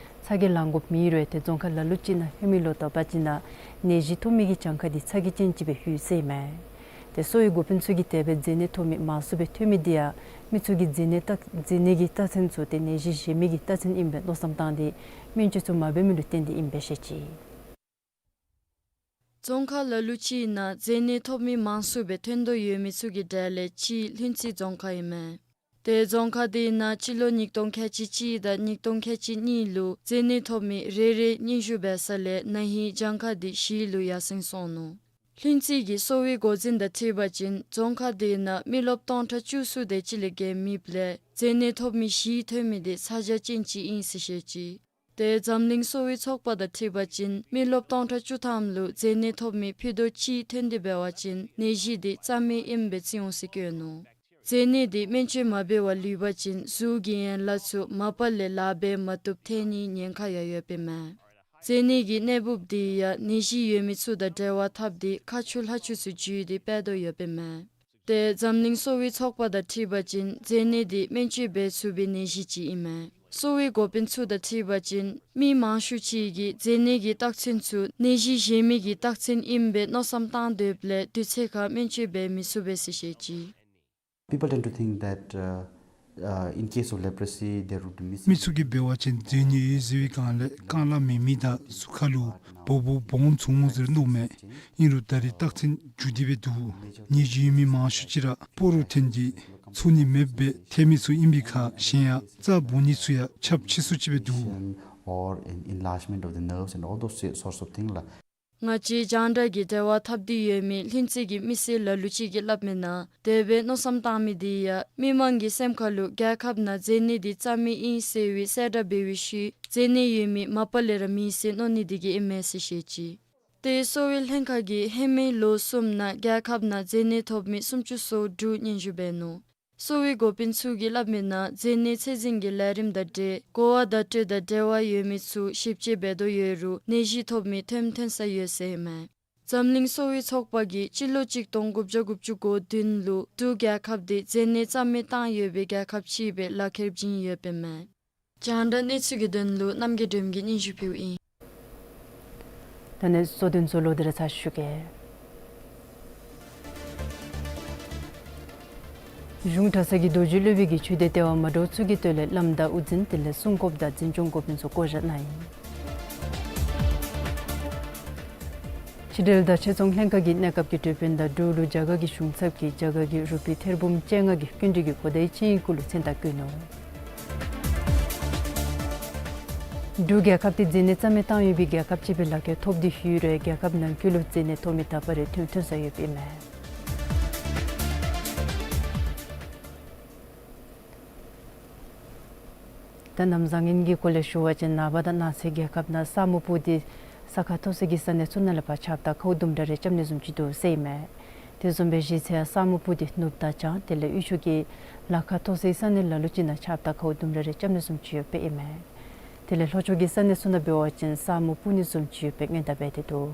ཚ་གྱང་ལང་དགོཔ་མེད་རུང་ཏེ་རྫོང་ཁག་ལ་ལུ་ཅིག་ནང་ཧེ་མའི་ལོ་དང་པ་ཅིག་ནང་ནད་གཞི་ཐོབ་མི་གི་གྱངས་ཁ་དེ་ཚ་གྱང་ཅན་ཅིག་སྦེ་ཡོད་ཟེར་ཨིན་མས། ཏེ་གསོ་བའི་འགོ་དཔོན་ཚུ་གིས་དེ་སྦེ་མཛེ་ནད་ཐོབ་མི་མང་སུ་སྦེ་ཐོན་མི་དེ་ཡང་མི་ཚུ་གིས་མཛེ་ནད་རྟགས་མཛེ་ནད་ཀྱི་རྟགས་མཚན་ཚུ་ཏེ་ནད་གཞི་གཞན་མི་གི་རྟགས་མཚན་ཨིན་པའི་མནོ་བསམ་བཏང་སྟེ་སྨན་བཅོས་ཚུ་མ་འབད་མི་ལུ་བརྟེན་ཏེ་ཨིན་པས་ཟེར་བཤད་ཅི། རྫོང་ཁག་ལ་ལུ་ཅིག་ནང་མཛེ་ནད་ཐོབ་མི་མང་སུ་སྦེ་ཐོན་དོ་ཡོད་མི་ཚུ་གི་གྲས་ལས་གཅིག་ལྷུན་རྩེ་རྫོང་ཁག་ཨིན་མས། ཏེ་རྫོང་ཁག་དེ་ནང་སྤྱི་ལོ་ཉིས་སྟོང་ཁལ་གཅིག་གཅིག་དང་ཉིས་སྟོང་ཁལ་གཅིག་གཉིས་ལུ་མཛེ་ནད་ཐོབ་མི་རེ་རེ་སྙན་ཞུ་འབད་ས་ལས་ན་ཧིང་གྱངས་ཁ་དེ་བཞི་ལུ་ཡར་སེང་སོང་ནུག། ལྷུན་རྩེ་གི་གསོ་བའི་འགོ་འཛིན་དང་འཁྲིལ་བ་ཅིན་རྫོང་ཁག་དེ་ནང་མི་རློབས་སྟོང་ཕྲག་བཅུ་གསུམ་དེ་ཅིག་ལས་བརྒལ་མེདཔ་ལས་མཛེ་ནད་ཐོབ་མི་བཞི་ཐོན་མི་དེ་ཚ་གྱང་ཅན་ཅིག་ཨིན་ཟེར་བཤད་ཅི། ཏེ་འཛམ་གླིང་གསོ་བའི་ཚོགས་པ་དང་འཁྲིལ་བ་ཅིན་མི་རློབས་སྟོང་ཕྲག་བཅུ་ཐམ་ལུ་མཛེ་ནད་ཐོབ་མི་ཕུད་རྡོག་གཅིག་ཐོན་ཏེ་འབད་བ་ཅིན་ནད་གཞི་དེ་རྩ་མེད་ཨིནམ་སྦེ་བརྩི་འོང་ཟེར་བཀོད་ནུག། མཛེ་ནད་དེ་སྨན་བཅོས་མ་འབད་བར་ལུས་པ་ཅིན་གཟུགས་ཀྱི་ཡན་ལག་ཚུ་མ་པ་ལས་ལཱ་འབད་མ་བཏུབ་ཐལ་ནིའི་ཉེན་ཁ་ཡང་ཡོདཔ་ཨིན་མས། མཛེ་ནད་ཀྱི་ནད་འབུཔ་དེ་ཡང་ནད་གཞི་ཡོད་མི་ཚུ་དང་འབྲེལ་བ་འཐབ་སྟེ་ཁ་ཆུ་ལྷ་ཆུ་ཚུ་འཇུས་ཏེ་འཕེལ་དོ་ཡོདཔ་ཨིན་མས། ཏེ་འཛམ་གླིང་གསོ་བའི་ཚོགས་པ་དང་འཁྲིལ་བ་ཅིན་མཛེ་ནད་དེ་སྨན་བཅོས་འབད་ཚུགས་པའི་ནད་གཞི་ཅིག་ཨིན་མས། གསོ་བའི་འགོ་དཔོན་ཚུ་དང་འཁྲིལ་བ་ཅིན་མི་མང་ཤོས་ཅིག་གིས་མཛེ་ནད་ཀྱི་རྟགས་མཚན་ཚུ་ནད་གཞི་གཞན་མི་གི་རྟགས་མཚན་ཨིན་པའི་མནོ་བསམ་བཏང་སྡོདཔ་ལས་དུས་ཚོད་ཁར་སྨན་བཅོས་འབད་མི་ཚུགས་པས་ཟེར་བཤད་ཅི། People tend to think that, uh, uh, in case of leprosy, there would be missing. མི་ཚུ་གིས་འབད་བ་ཅིན་མཛེ་ནད་ཡོད་ཟེར་བའི་སྒང་ལས་རྐང་ལག་མེད་མི་དང་གཟུགས་ཁ་ལུ་འབོ་འབོ་སྦོམ་ཚུ་འོང་ཟེར་མནོཝ་མས། ཨིན་རུང་ད་རེས་རྟགས་མཚན་འགྱུར་ཏེ་སྦེ་འདུག། ནད་གཞི་ཡོད་མི་མང་ཤོས་ཅིག་ར་སྤོ་རུ་ཐོན་ཏེ་ཚོར་ནི་མེདཔ་སྦེ་ཐལ་མི་ཚུ་ཨིན་པའི་ཁར་གཞན་ཡང་རྩ་སྦོ་ནི་ཚུ་ཡང་ཁྱབ་ཆེ་སུ་ཅིག་སྦེ་འདུག། Or an enlargement of the nerves and all those sorts of things ལགས། ང་བཅས་རྒྱང་བསྒྲགས་ཀྱི་འབྲེལ་བ་འཐབ་སྟེ་ཡོད་མི་ལྷུན་རྩེ་གི་མི་སེར་ལ་ལུ་ཅིག་གིས་སླབ་མིའི་ནང་དེ་སྦེ་མནོ་བསམ་བཏང་མི་དེ་ཡང་མི་མང་གི་སེམས་ཁ་ལུ་རྒྱལ་ཁབ་ནང་མཛེ་ནད་དེ་རྩ་མེད་ཨིན་ཟེར་བའི་གསལ་བསྒྲགས་འབད་བའི་ཤུལ་མཛེ་ནད་ཡོད་མི་མ་པ་ལས་ར་མེད་ཟེར་མནོ་ནི་དེ་གིས་ཨིན་མས་ཟེར་བཤད་ཅི། ཏེ་གསོ་བའི་ལྷན་ཁག་གིས་ཧེ་མའི་ལོ་གསུམ་ནང་རྒྱལ་ཁབ་ནང་མཛེ་ནད་ཐོབ་མི་སུམ་ཅུ་སོ་དྲུག་སྙན་ཞུ་འབད་ནུག། གསོ་བའི་འགོ་དཔོན་ཚུ་གིས་སླབ་མིའི་ནང་མཛེ་ནད་ཚད་འཛིན་གྱི་ལས་རིམ་དང་འབྲེལ་གོ་བ་བརྡ་སྤྲོད་དང་འབྲེལ་བ་ཡོད་མི་ཚུ་ཞིབ་དཔྱད་འབད་དོ་ཡོད་རུང་ནད་གཞི་ཐོབ་མི་ཐོན་ཐོན་ས་ཡོད་ཟེར་ཨིན་མས། འཛམ་གླིང་གསོ་བའི་ཚོགས་པ་གིས་སྤྱི་ལོ་གཅིག་སྟོང་དགུ་བརྒྱ་དགུ་བཅུ་གོ་བདུན་ལུ་འབྲུག་རྒྱལ་ཁབ་དེ་མཛེ་ནད་རྩ་མེད་བཏང་ཡོད་པའི་རྒྱལ་ཁབ་ཅིག་སྦེ་ལག་ཁྱེར་བྱིན་ཡོདཔ་ཨིན་མས། རྒྱང་བསྒྲགས་གནས་ཚུལ་གྱི་དོན་ལུ་རྣམ་རྒྱལ་སྒྲོལ་མ་གིས་སྙན་ཞུ་ཕུལཝ་ཨིན། ད་ནི་གཙོ་དོན་ཚུ་ལོག་སྟེ་ར་ཚར་ཞུ་གེ། གཞུང་གྲྭ་ཚང་གི་རྡོ་རྗེ་སློབ་དཔོན་གྱིས་ཆོས་སྡེ་ལྟེ་བ་མ་འདྲཝ་ཚུ་གི་ཐོག་ལས་བླམ་དང་དབུ་འཛིན་དེ་ལས་སྲུང་འགོཔ་དང་འཛིན་སྐྱོང་འགོ་དཔོན་ཚུ་བསྐོ་བཞག་གནང་ཡི། ཕྱི་འབྲེལ་དང་ཕྱི་ཚོང་ལྷན་ཁག་གིས་གནས་སྐབས་ཀྱི་གྲོས་དཔོན་དང་འབྲུག་ལུ་རྒྱ་གར་གྱི་གཞུང་ཚབ་ཀྱིས་རྒྱ་གར་གྱི་རུ་པི་ཐེར་འབུམ་བཅོ་ལྔ་གི་སྐྱིན་འགྲུལ་གྱི་གོ་བརྡའི་ཅིག་ཡིག་གུ་ལུ་མཚན་རྟགས་བཀོད་ནུག། འབྲུག་རྒྱལ་ཁབ་དེ་མཛེ་ནད་རྩ་མེད་བཏང་ཡོད་པའི་རྒྱལ་ཁབ་ཅིག་སྦེ་ལག་ཁྱེར་ཐོབ་སྟེ་ཡོད་རུང་རྒྱལ་ཁབ་ནང་འཁོད་ལུ་མཛེ་ནད་ཐོབ་མི་ད་བར་རེ་ཐོན་ཐོན་ས་ཡོདཔ་ཨིན་མས། ད་གནམ་བཟང་ངན་གྱི་སྐོར་ལས་ཞུ་བ་ཅིན་ནངས་པ་དང་གནངས་ཚེ་རྒྱལ་ཁབ་ནང་ས་སྨུག་སྤུབས་ཏེ་ས་ཁ་མཐོ་ས་གི་ས་གནས་ཚུ་ནང་ལས་ཕར་ཆརཔ་དང་ཁཝ་ལྡུམ་ར་རེ་རྐྱབ་ནི་བཟུམ་ཅིག་འདུག་ཟེར་ཨིན་མས། དེ་བཟུམ་སྦེ་གཞེས་ཚེ་ཡང་ས་སྨུག་སྤུབས་ཏེ་ནུབ་དང་བྱང་དེ་ལས་དབུས་ཕྱོགས་ཀྱི་ལ་ཁ་མཐོ་སའི་ས་གནས་ལ་ལུ་ཅིག་ནང་ཆརཔ་དང་ཁཝ་ལྡུམ་ར་རེ་རྐྱབ་ནི་བཟུམ་ཅིག་ཡོདཔ་ཨིན་མས། དེ་ལས་ལྷོ་ཕྱོགས་ཀྱི་ས་གནས་ཚུ་ནང་འབད་བ་ཅིན་ས་སྨུག་སྤུབས་ནི་བཟུམ་ཅིག་ཡོད་པའི་སྔོན་བརྡ་འབད་དེ་འདུག།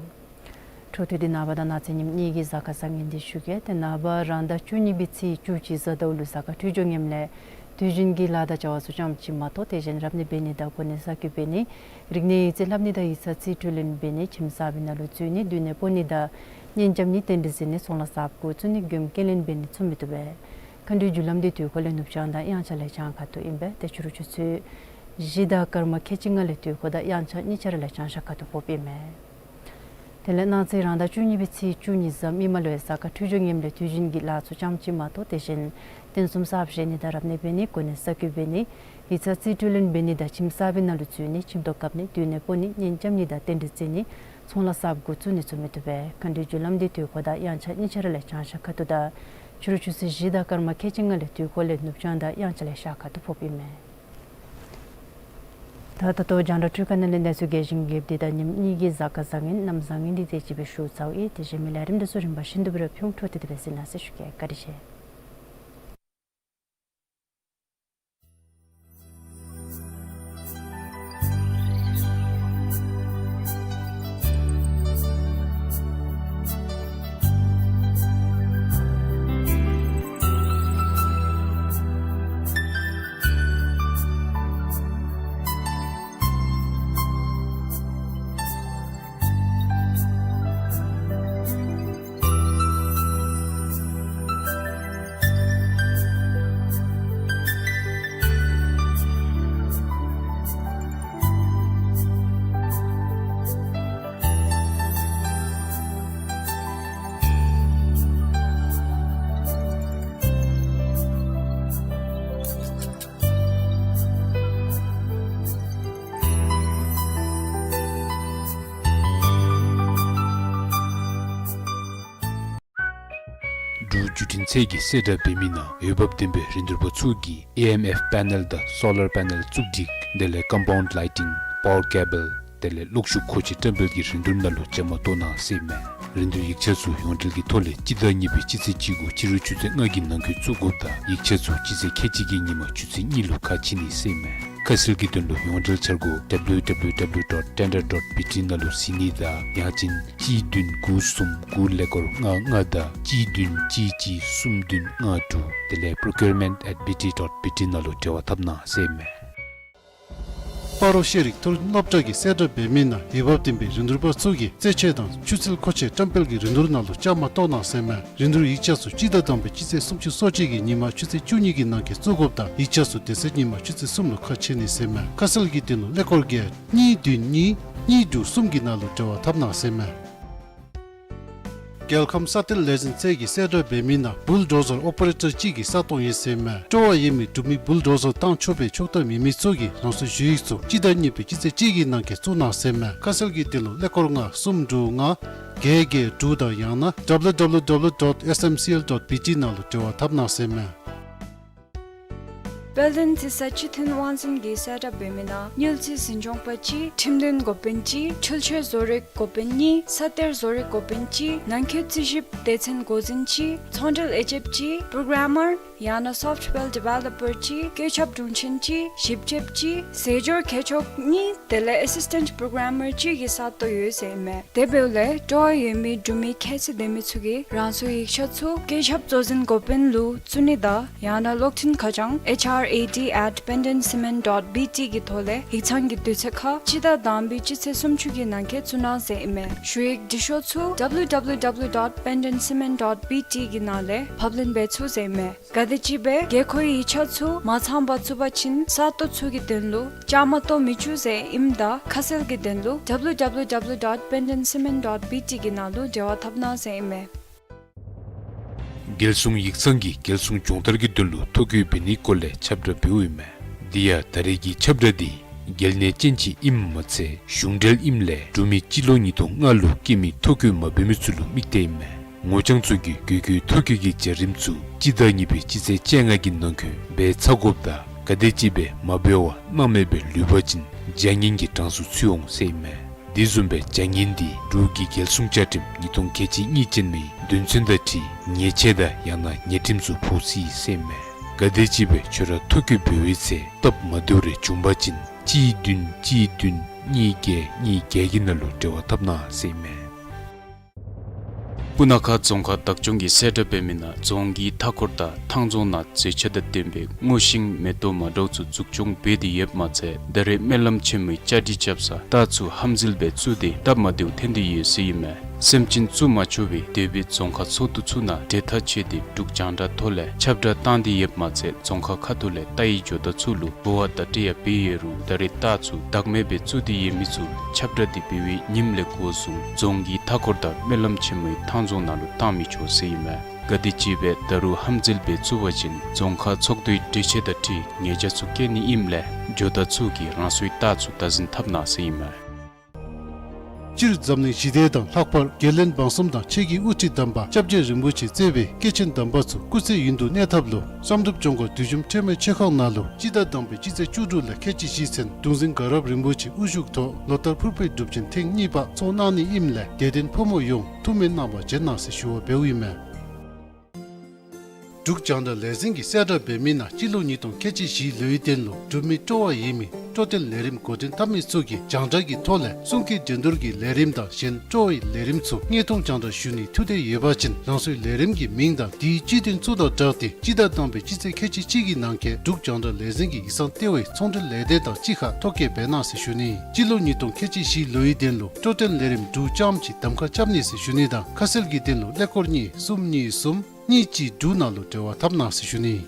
འཕྲོ་མཐུད་དེ་ནངས་པ་དང་གནངས་ཚེ་ཉིནམ་གཉིས་ཀྱི་གཟའ་སྐར་བཟང་ངན་འདི་ཞུ་གེ། ཏེ་ནངས་པ་རང་ཟླ་བཅུ་གཉིས་པའི་ཚེས་བཅུ་གཅིག་གཟའ་ཟླཝ་ལུ་གཟའ་སྐར་འཕྲོད་སྦྱོར་ངནམ་ལས་དུས་རྒྱུན་གྱི་ལཱ་དང་བྱ་བ་ཚུ་ཙམ་ཅིག་མ་གཏོགས་དེ་བཞིན་རབ་གནས་འབད་ནི་དང་གོ་གནས་གསར་བསྐོ་འབད་ནི་རིག་གནས་ཡིག་རྩིས་ལྷབ་ནི་དང་ཡིག་ཚང་རྩིས་སྤྲོད་ལེན་འབད་ནི་ཁྱིམ་གསརཔ་ནང་ལུ་འཛུལ་ནི་འདུ་གནས་སྤོ་ནི་དང་གཉེན་རྐྱབ་ནི་རྟེན་འབྲེལ་བརྩི་ནི་ཚོང་ལཱ་གསརཔ་འགོ་བཙུགས་ནི་མགྱོནམ་སྐྱེལ་ལེན་འབད་ནི་ཚུ་མི་བཏུབ་པས། མཁའ་འགྲོའི་རྒྱུ་ལམ་འདི་དུས་འཁོར་ལས་ནུབ་བྱང་དང་དབྱངས་འཆར་ལས་བྱང་ཁ་ཐུག་ཨིན་པས། ཏེ་ཕྱི་རུ་ཆུ་ཚོད་བཞི་དང་སྐར་མ་ཁལ་གཅིག་ལྔ་ལས་དུས་འཁོར་དང་དབྱངས་འཆར་གཉིས་ཆ་ར་ལས་བྱང་ཤར་ཁ་ཐུག་ཕོགཔ་ཨིན་མས། དེ་ལས་གནངས་ཚེ་རང་ཟླ་བཅུ་གཉིས་པའི་ཚེས་བཅུ་གཉིས་གཟའ་མིག་དམར་ལུ་ཡང་གཟའ་སྐར་འཕྲོད་སྦྱོར་ངནམ་ལས་དུས་རྒྱུན་གྱི་ལཱ་ཚུ་ཙམ་ཅིག་མ་གཏོགས་དེ་བཞིན་རྟེན་གསུམ་གསརཔ་བཞེངས་ནི་དང་རབ་གནས་འབད་ནི་གོ་གནས་གསར་བསྐོ་འབད་ནི་ཡིག་ཚང་རྩིས་སྤྲོད་ལེན་འབད་ནི་དང་ཁྱིམ་གསརཔ་ནང་ལུ་འཛུལ་ནི་ཁྱིམ་ཐོག་བཀབ་ནི་འདུ་གནས་སྤོ་ནི་གཉེན་རྐྱབ་ནི་དང་རྟེན་འབྲེལ་བརྩི་ནི་ཚོང་ལཱ་གསརཔ་འགོ་བཙུགས་ནི་ཚུ་མི་བཏུབ་པས། མཁའ་འགྲོའི་རྒྱུ་ལམ་འདི་དུས་འཁོར་དང་དབྱངས་འཆར་གཉིས་ཆ་ར་ལས་བྱང་ཤར་ཁ་ཐུག་དང་ཕྱི་རུ་ཆུ་ཚོད་བཞི་དང་སྐར་མ་ཁལ་གཅིག་ལྔ་ལས་དུས་འཁོར་ལས་ནུབ་བྱང་དང་དབྱངས་འཆར་ལས་ཤར་ཁ་ཐུག་ཕོགཔ་ཨིན་མས། ད་ད་ལྟོ་རྒྱང་བསྒྲགས་འཕྲུལ་ཁང་ནང་ལས་གནས་ཚུལ་རྒྱས་ཤིང་རྒྱསཔ་འདི་དང་ཉིནམ་གཉིས་ཀྱི་གཟའ་སྐར་བཟང་ངན་གནམ་བཟང་ངན་འདི་དེ་ཅིག་སྦེ་ཞུ་ཚརཝ་ཨིན། དེ་གཞན་མི་ལས་རིམ་འདི་ཚུ་རིམ་པ་བཞིན་དུ་སྦེ་ར་ཕུལ་འོང་། འཕྲོ་མཐུད་དེ་སྦེ་གཟིགས་གནང་ཟེར་ཞུ་གེ། བཀའ་དྲིན་ཆེ། འབྲུག་བརྒྱུད་འཕྲིན་ཚད་ཀྱིས་གསལ་བསྒྲགས་འབད་མི་ནང་འོས་འབབ་ལྡན་པའི་རིན་བསྡུར་པ་ཚུ་གིས་ཨེ་ཨེམ་ཨེཕ་པེ་ནེལ་དང་སོ་ལར་པེ་ནེལ་བཙུགས་སྒྲིག་དེ་ལས་ཀམ་པའུནཌ་ལའི་ཊིང་པ་ཝར་ཀེ་བཱལ་དེ་ལས་གློག་ཤུགས་མཁོ་ཆས་བཀྲམ་སྤེལ་གྱི་རིན་བསྡུར་ནང་ལུ་བཅའ་མར་གཏོགས་གནང་ཟེར་ཨིན་མས། རིན་བསྡུར་ཡིག་ཆ་ཚུ་ཡོངས་འབྲེལ་གྱི་ཐོག་ལས་སྤྱི་ཟླ་གཉིས་པའི་སྤྱི་ཚེས་གཅིག་དགུ་ཕྱི་རུ་ཆུ་ཚོད་ལྔ་གི་ནང་འཁོད་བཙུགས་དགོཔ་དང་ཡིག་ཆ་ཚུ་སྤྱི་ཚེས་ཁལ་གཅིག་གི་ཉིནམ་ཆུ་ཚོད་གཉིས་ལུ་ཁ་ཕྱེ་ནི་ཟེར་ཨིན་མས། ཁ་གསལ་གྱི་དོན་ལུ་ཡོངས་འབྲེལ་འཆར་སྒོ་ཌབ་ལིའུ་ཌབ་ལིའུ་ཌབ་ལིའུ་ཌོཊ་ཊེན་ཌར་ཌོཊ་བི་ཊི་ནང་ལུ་གཟིགས་ནི་དང་ཡང་ཅིན་གཅིག་བདུན་དགུ་གསུམ་དགུ་ཀླད་ཀོར་ལྔ་ལྔ་དང་གཅིག་བདུན་གཅིག་གཅིག་གསུམ་བདུན་ལྔ་དྲུག་དེ་ལས་པྲོ་ཀིའུར་མེནཊ་ཨེཊ་བི་ཊི་ཌོཊ་བི་ཊི་ནང་ལུ་འབྲེལ་བ་འཐབ་གནང་ཟེར་ཨིན་མས། སྤ་རོ་ཤེས་རིག་མཐོ་རིམ་སློབ་གྲྭ་གིས་གསལ་བསྒྲགས་འབད་མི་ནང་འོས་འབབ་ལྡན་པའི་རིན་བསྡུར་པ་ཚུ་གིས་རྩེད་ཆས་དང་ཆུ་ཚོད་མཁོ་ཆས་བཀྲམ་སྤེལ་གྱི་རིན་བསྡུར་ནང་ལུ་བཅའ་མར་གཏོགས་གནང་ཟེར་མས། རིན་བསྡུར་ཡིག་ཆ་ཚུ་སྤྱི་ཟླ་དང་པའི་སྤྱི་ཚེས་སུམ་ཅུ་སོ་གཅིག་གི་ཉིན་མ་ཆུ་ཚོད་བཅུ་གཉིས་ཀྱི་ནང་འཁོད་བཙུགས་དགོཔ་དང་ཡིག་ཆ་ཚུ་དེ་ཚེ་ཉིན་མ་ཆུ་ཚོད་གསུམ་ལུ་ཁ་ཕྱེ་ནི་ཟེར་མས། ཁ་གསལ་གྱི་དོན་ལུ་ཀླད་ཀོར་བརྒྱད་གཉིས་བདུན་གཉིས་གཉིས་དྲུག་གསུམ་གྱི་ནང་ལུ་འབྲེལ་བ་འཐབ་གནང་ཟེར་མས། རྒྱལ་ཁམས་ས་གཏེར་ལས་འཛིན་ཚད་ཀྱིས་གསལ་བསྒྲགས་འབད་མི་ནང་བུལ་ཌོ་ཟར་ཨོ་པ་རེ་ཊར་གཅིག་གི་ས་སྟོང་ཡོད་ཟེར་མས། སྤྲོ་བ་ཡོད་མི་འབྲུག་མི་བུལ་ཌོ་ཟར་བཏང་ཆོག་པའི་ཆོག་ཐམ་ཡོད་མི་ཚུ་གིས་རང་སོའི་ཞུ་ཡིག་ཚུ་སྤྱི་ཟླ་གཉིས་པའི་སྤྱི་ཚེས་གཅིག་གི་ནང་འཁོད་བཙུགས་གནང་ཟེར་མས། ཁ་གསལ་གྱི་དོན་ལུ་ཀླད་ཀོར་ལྔ་གསུམ་དྲུག་ལྔ་བརྒྱད་བརྒྱད་དྲུག་དང་ཡང་ན་W W W dot S M C L dot B T ནང་ལུ་འབྲེལ་བ་འཐབ་གནང་ཟེར་མས། དཔལ་ལྡན་རྩི་ས་སྤྱི་མཐུན་དབང་འཛིན་གྱིས་གསལ་བསྒྲགས་འབད་མི་ནང་དངུལ་རྩིས་འཛིན་སྐྱོང་པ་གཅིག་ཁྲིམས་དོན་འགོ་དཔོན་གཅིག་འཕྲུལ་ཆས་བཟོ་རིག་འགོ་དཔོན་གཉིས་ས་གཏེར་བཟོ་རིག་འགོ་དཔོན་གཅིག་ནང་འཁོད་རྩིས་ཞིབ་སྡེ་ཚན་འགོ་འཛིན་གཅིག་ཚོང་འབྲེལ་དབྱེ་འབྱེད་གཅིག་པྲོ་གྲམ་མར་ཡང་ན་སོཕཊ་ཝེར་ཌི་ཝེ་ལོ་པར་གཅིག་བཀོད་ཁྱབ་དྲུང་ཆེན་གཅིག་ཞིབ་དཔྱོདཔ་གཅིག་ཟས་སྦྱོར་མཁས་མཆོག་གཉིས་དེ་ལས་ཨེ་སིས་ཊེནཊ་པྲོ་གྲམ་མར་གཅིག་གི་ས་སྟོང་ཡོད་ཟེར་མས། དེ་འབདཝ་ལས་སྤྲོ་བ་ཡོད་མི་འབྲུག་མི་ཁྱད་ཚད་ལྡན་མི་ཚུ་གིས་རང་སོའི་ཡིག་ཆ་ཚུ་བཀོད་ཁྱབ་གཙོ་འཛིན་འགོ་དཔོན་ལུ་བཙུགས་ནི་དང་ཡང་ན་གློག་འཕྲིན་ཁ་བྱང་H R A D at pendantcement dot B T གི་ཐོག་ལས་ཡིག་ཚང་གི་དུས་ཚོད་ཁར་སྤྱི་ཟླ་དང་པའི་སྤྱི་ཚེས་སུམ་ཅུ་གི་ནང་འཁོད་བཙུགས་གནང་ཟེར་ཨིན་མས། ཞུ་ཡིག་འབྲི་ཤོག་ཚུ W W W dot pendantcement dot B T གི་ནང་ལས་ཕབ་ལེན་འབད་ཚུགས་ཟེར་ཨིན་མས། ག་དེམ་ཅིག་སྦེ་དགོས་མཁོའི་ཡིག་ཆ་ཚུ་མ་ཚང་པར་བཙུགས་པ་ཅིན་ས་སྟོང་ཚུ་གི་དོན་ལུ་བཅའ་མར་གཏོགས་མི་བཅུག་ཟེར་ཨིནམ་ད་ཁ་གསལ་གྱི་དོན་ལུ W W W dot pendantcement dot B T གི་ནང་ལུ་འབྲེལ་བ་འཐབ་གནང་ཟེར་ཨིན་མས། རྒྱལ་སྲུང་ཡིག་ཚང་གིས་རྒྱལ་སྲུང་སྦྱོང་བརྡར་གྱི་དོན་ལུ་ཐོ་བཀོད་འབད་ནིའི་སྐོར་ལས་ཁྱབ་བསྒྲགས་འབདཝ་ཨིན་མས། དེ་ཡང་ད་རེས་ཀྱི་ཁྱབ་བསྒྲགས་འདི་གལ་གནད་ཅན་ཅིག་ཨིནམ་མ་ཚད་གཞུང་འབྲེལ་ཨིནམ་ལས་འབྲུག་མི་སྤྱི་ལོ་ཉིས་སྟོང་ལྔ་ལུ་སྐྱེས་མི་ཐོ་བཀོད་མ་འབད་མི་ཚུ་ལུ་དམིགས་ཏེ་ཨིན་མས། ངོ་རྐྱང་ཚུ་གིས་དགོས་མཁོའི་ཐོ་བཀོད་ཀྱི་བྱ་རིམ་ཚུ་སྤྱི་ཟླ་གཉིས་པའི་སྤྱི་ཚེས་བཅོ་ལྔ་གི་ནང་འཁོད་འབད་ཚར་དགོཔ་དང་ག་དེམ་ཅིག་སྦེ་མ་འབད་བར་སྣང་མེད་སྦེ་ལུས་པ་ཅིན་བྱ་ངན་གྱི་གྲངས་སུ་ཚུད་འོང་ཟེར་ཨིན་མས། དེ་བཟུམ་སྦེ་བྱ་ངན་འདི་འབྲུག་གི་རྒྱལ་སྲུང་བཅའ་ཁྲིམས་ཉིས་སྟོང་ཁལ་གཅིག་གཉིས་ཅན་མའི་དོན་ཚན་དང་འཁྲིལ་ཉེས་ཆད་དང་ཡང་ན་ཉེས་ཁྲིམས་ཚུ་ཕོག་སྲིད་ཟེར་ཨིན་མས། ག་དེམ་ཅིག་སྦེ་ཁྱོད་ར་ཐོ་བཀོད་འབད་བའི་ཚེ་སྟབས་མ་བདེཝ་རེ་བྱུང་པ་ཅིན་གཅིག་བདུན་གཅིག་བདུན་གཉིས་བརྒྱད་གཉིས་བརྒྱད་ཀྱི་ནང་ལུ་འབྲེལ་བ་འཐབ་གནང་ཟེར་ཨིན་མས། སྤུ་ན་ཁ་རྫོང་ཁག་བདག་སྐྱོང་གིས་གསལ་བསྒྲགས་འབད་མི་ནང་རྫོང་གི་མཐའ་འཁོར་དང་ཐང་རྫོང་ནང་མཛེས་ཆ་དང་ལྡན་པའི་སྔོ་ཤིང་མེ་ཏོག་མ་འདྲཝ་ཚུ་འཛུགས་སྐྱོང་འབད་དེ་ཡོདཔ་མ་ཚད་ད་རེས་སྨོན་ལམ་ཆེན་མོའི་བཅའ་སྒྲིག་རྐྱབ་སར་རྟ་ཚུ་ཧམ་འཛུལ་སྦེ་བཙུགས་ཏེ་སྟབས་མ་བདེཝ་ཐོན་ཏེ་ཡོད་ཟེར་ཨིན་མས། སེམས་ཅན་བཙུགས་མ་ཆོག་པའི་དེ་སྦེ་རྫོང་ཁག་ཚོགས་འདུ་ཚུ་ནང་གྲོས་ཐག་བཅད་དེ་འབྲུག་རྒྱང་བསྒྲགས་ཐོག་ལས་ཁྱབ་བསྒྲགས་བཏང་སྟེ་ཡོདཔ་མ་ཚད་རྫོང་ཁག་ཁ་ཐུག་ལས་རྟའི་ཇོ་བདག་ཚུ་ལུ་འབོ་བར་བརྡ་སྤྲོད་ཡང་འབད་ཡོད་རུང་ད་རེས་རྟ་ཚུ་བདག་མེད་སྦེ་བཙུགས་ཏེ་ཡོད་མི་ཚུ་ཁྱབ་བསྒྲགས་འདི་འབད་བའི་ཉིནམ་ལས་འགོ་བཟུང་རྫོང་གི་མཐའ་འཁོར་དང་སྨོན་ལམ་ཆེན་མོའི་ཐང་རྫོང་ནང་ལུ་བཏང་མི་ཆོག་ཟེར་ཨིན་མས། ག་དེམ་ཅིག་སྦེ་ད་རུང་ཧམ་འཛུལ་སྦེ་བཙུགས་པ་ཅིན་རྫོང་ཁག་ཚོགས་འདུའི་གྲོས་ཆོད་དང་འཁྲིལ་ཉེས་བྱ་ཚུ་བཀལ་ནི་ཨིནམ་ལས་ཇོ་བདག་ཚུ་གིས་རང་སོའི་རྟ་ཚུ་བདག་འཛིན་འཐབ་གནང་ཟེར་ཨིན་མས། སྤྱིར་འཛམ་གླིང་ཞི་བདེ་དང་ལྷག་པར་རྒྱལ་བློན་འབངས་གསུམ་དང་ཆོས་ཀྱི་དབུ་ཁྲིད་དམ་པ་སྐྱབས་རྗེ་རིན་པོ་ཆེ་གཙོས་པའི་སྐྱེས་ཆེན་དམ་པ་ཚུ་སྐུ་ཚེ་ཡུན་དུ་གནས་ཐབས་ལུ་བསམ་གྲུབ་ལྗོངས་མཁར་བདུད་འཇོམས་ཁྲོས་མའི་ཆོས་ཁང་ནང་ལུ་སྤྱི་ཟླ་དང་པའི་སྤྱི་ཚེས་བཅུ་དྲུག་ལས་ཁལ་གཅིག་བཞི་ཚུན་གདུང་འཛིན་དགའ་རབ་རིན་པོ་ཆེ་དབུ་བཞུགས་ཐོག་ལོ་ལྟར་ཕུར་བུའི་སྒྲུབ་ཆེན་ཐེངས་གཉིས་པ་ཚོགས་གནང་ནི་ཨིནམ་ལས་དད་ལྡན་ཕོ་མོ་ཡོངས་ཐུགས་སྨོན་གནང་བར་བྱོན་གནང་ཟེར་ཞུ་བ་འབདཝ་ཨིན་མས། འབྲུག་རྒྱང་བསྒྲགས་ལས་འཛིན་གྱིས་གསལ་བསྒྲགས་འབད་མི་ནང་སྤྱི་ལོ་ཉིས་སྟོང་ཁལ་གཅིག་བཞིའི་ལོའི་དོན་ལུ་འབྲུག་མི་སྤྲོ་བ་ཡོད་མི་སྤྲོ་སྟོན་ལས་རིམ་འགོ་འདྲེན་འཐབ་མི་ཚུ་གིས་རྒྱང་བསྒྲགས་ཀྱི་ཐོག་ལས་གསུང་སྐད་འགྲན་བསྡུར་གྱི་ལས་རིམ་དང་གཞན་སྤྲོ་བའི་ལས་རིམ་ཚུ་དངོས་མཐོང་རྒྱང་བསྒྲགས་ཞུ་ནིའི་ཐུགས་འདོད་ཡོད་པ་ཅིན་རང་སོའི་ལས་རིམ་གྱི་མིང་དང་དེའི་སྤྱི་དོན་ཚུ་དང་སྦྲགས་ཏེ་སྤྱི་ཟླ་དང་པའི་སྤྱི་ཚེས་ཁལ་གཅིག་གཅིག་གི་ནང་འཁོད་འབྲུག་རྒྱང་བསྒྲགས་ལས་འཛིན་གྱི་ཡིག་ཚང་ལྟེ་བའི་ཚོང་འབྲེལ་ལས་སྡེ་དང་གཅིག་ཁར་ཐོ་བཀོད་འབད་གནང་ཟེར་ཞུ་ནི། སྤྱི་ལོ་ཉིས་སྟོང་ཁལ་གཅིག་བཞིའི་ལོའི་དོན་ལུ་སྤྲོ་སྟོན་ལས་རིམ་འབྲུག་རྐྱངམ་ཅིག་གདམ་ཁ་རྐྱབ་ནི་ཟེར་ཞུ་ནི་དང་ཁ་གསལ་གྱི་དོན་ལུ་ཀླད་ཀོར་གཉིས་གསུམ་གཉིས་གསུམ་གཉིས་གཅིག་དྲུག་ནང་ལུ་འབྲེལ་བ་འཐབ་གནང་ཟེར་ཞུ་ནི།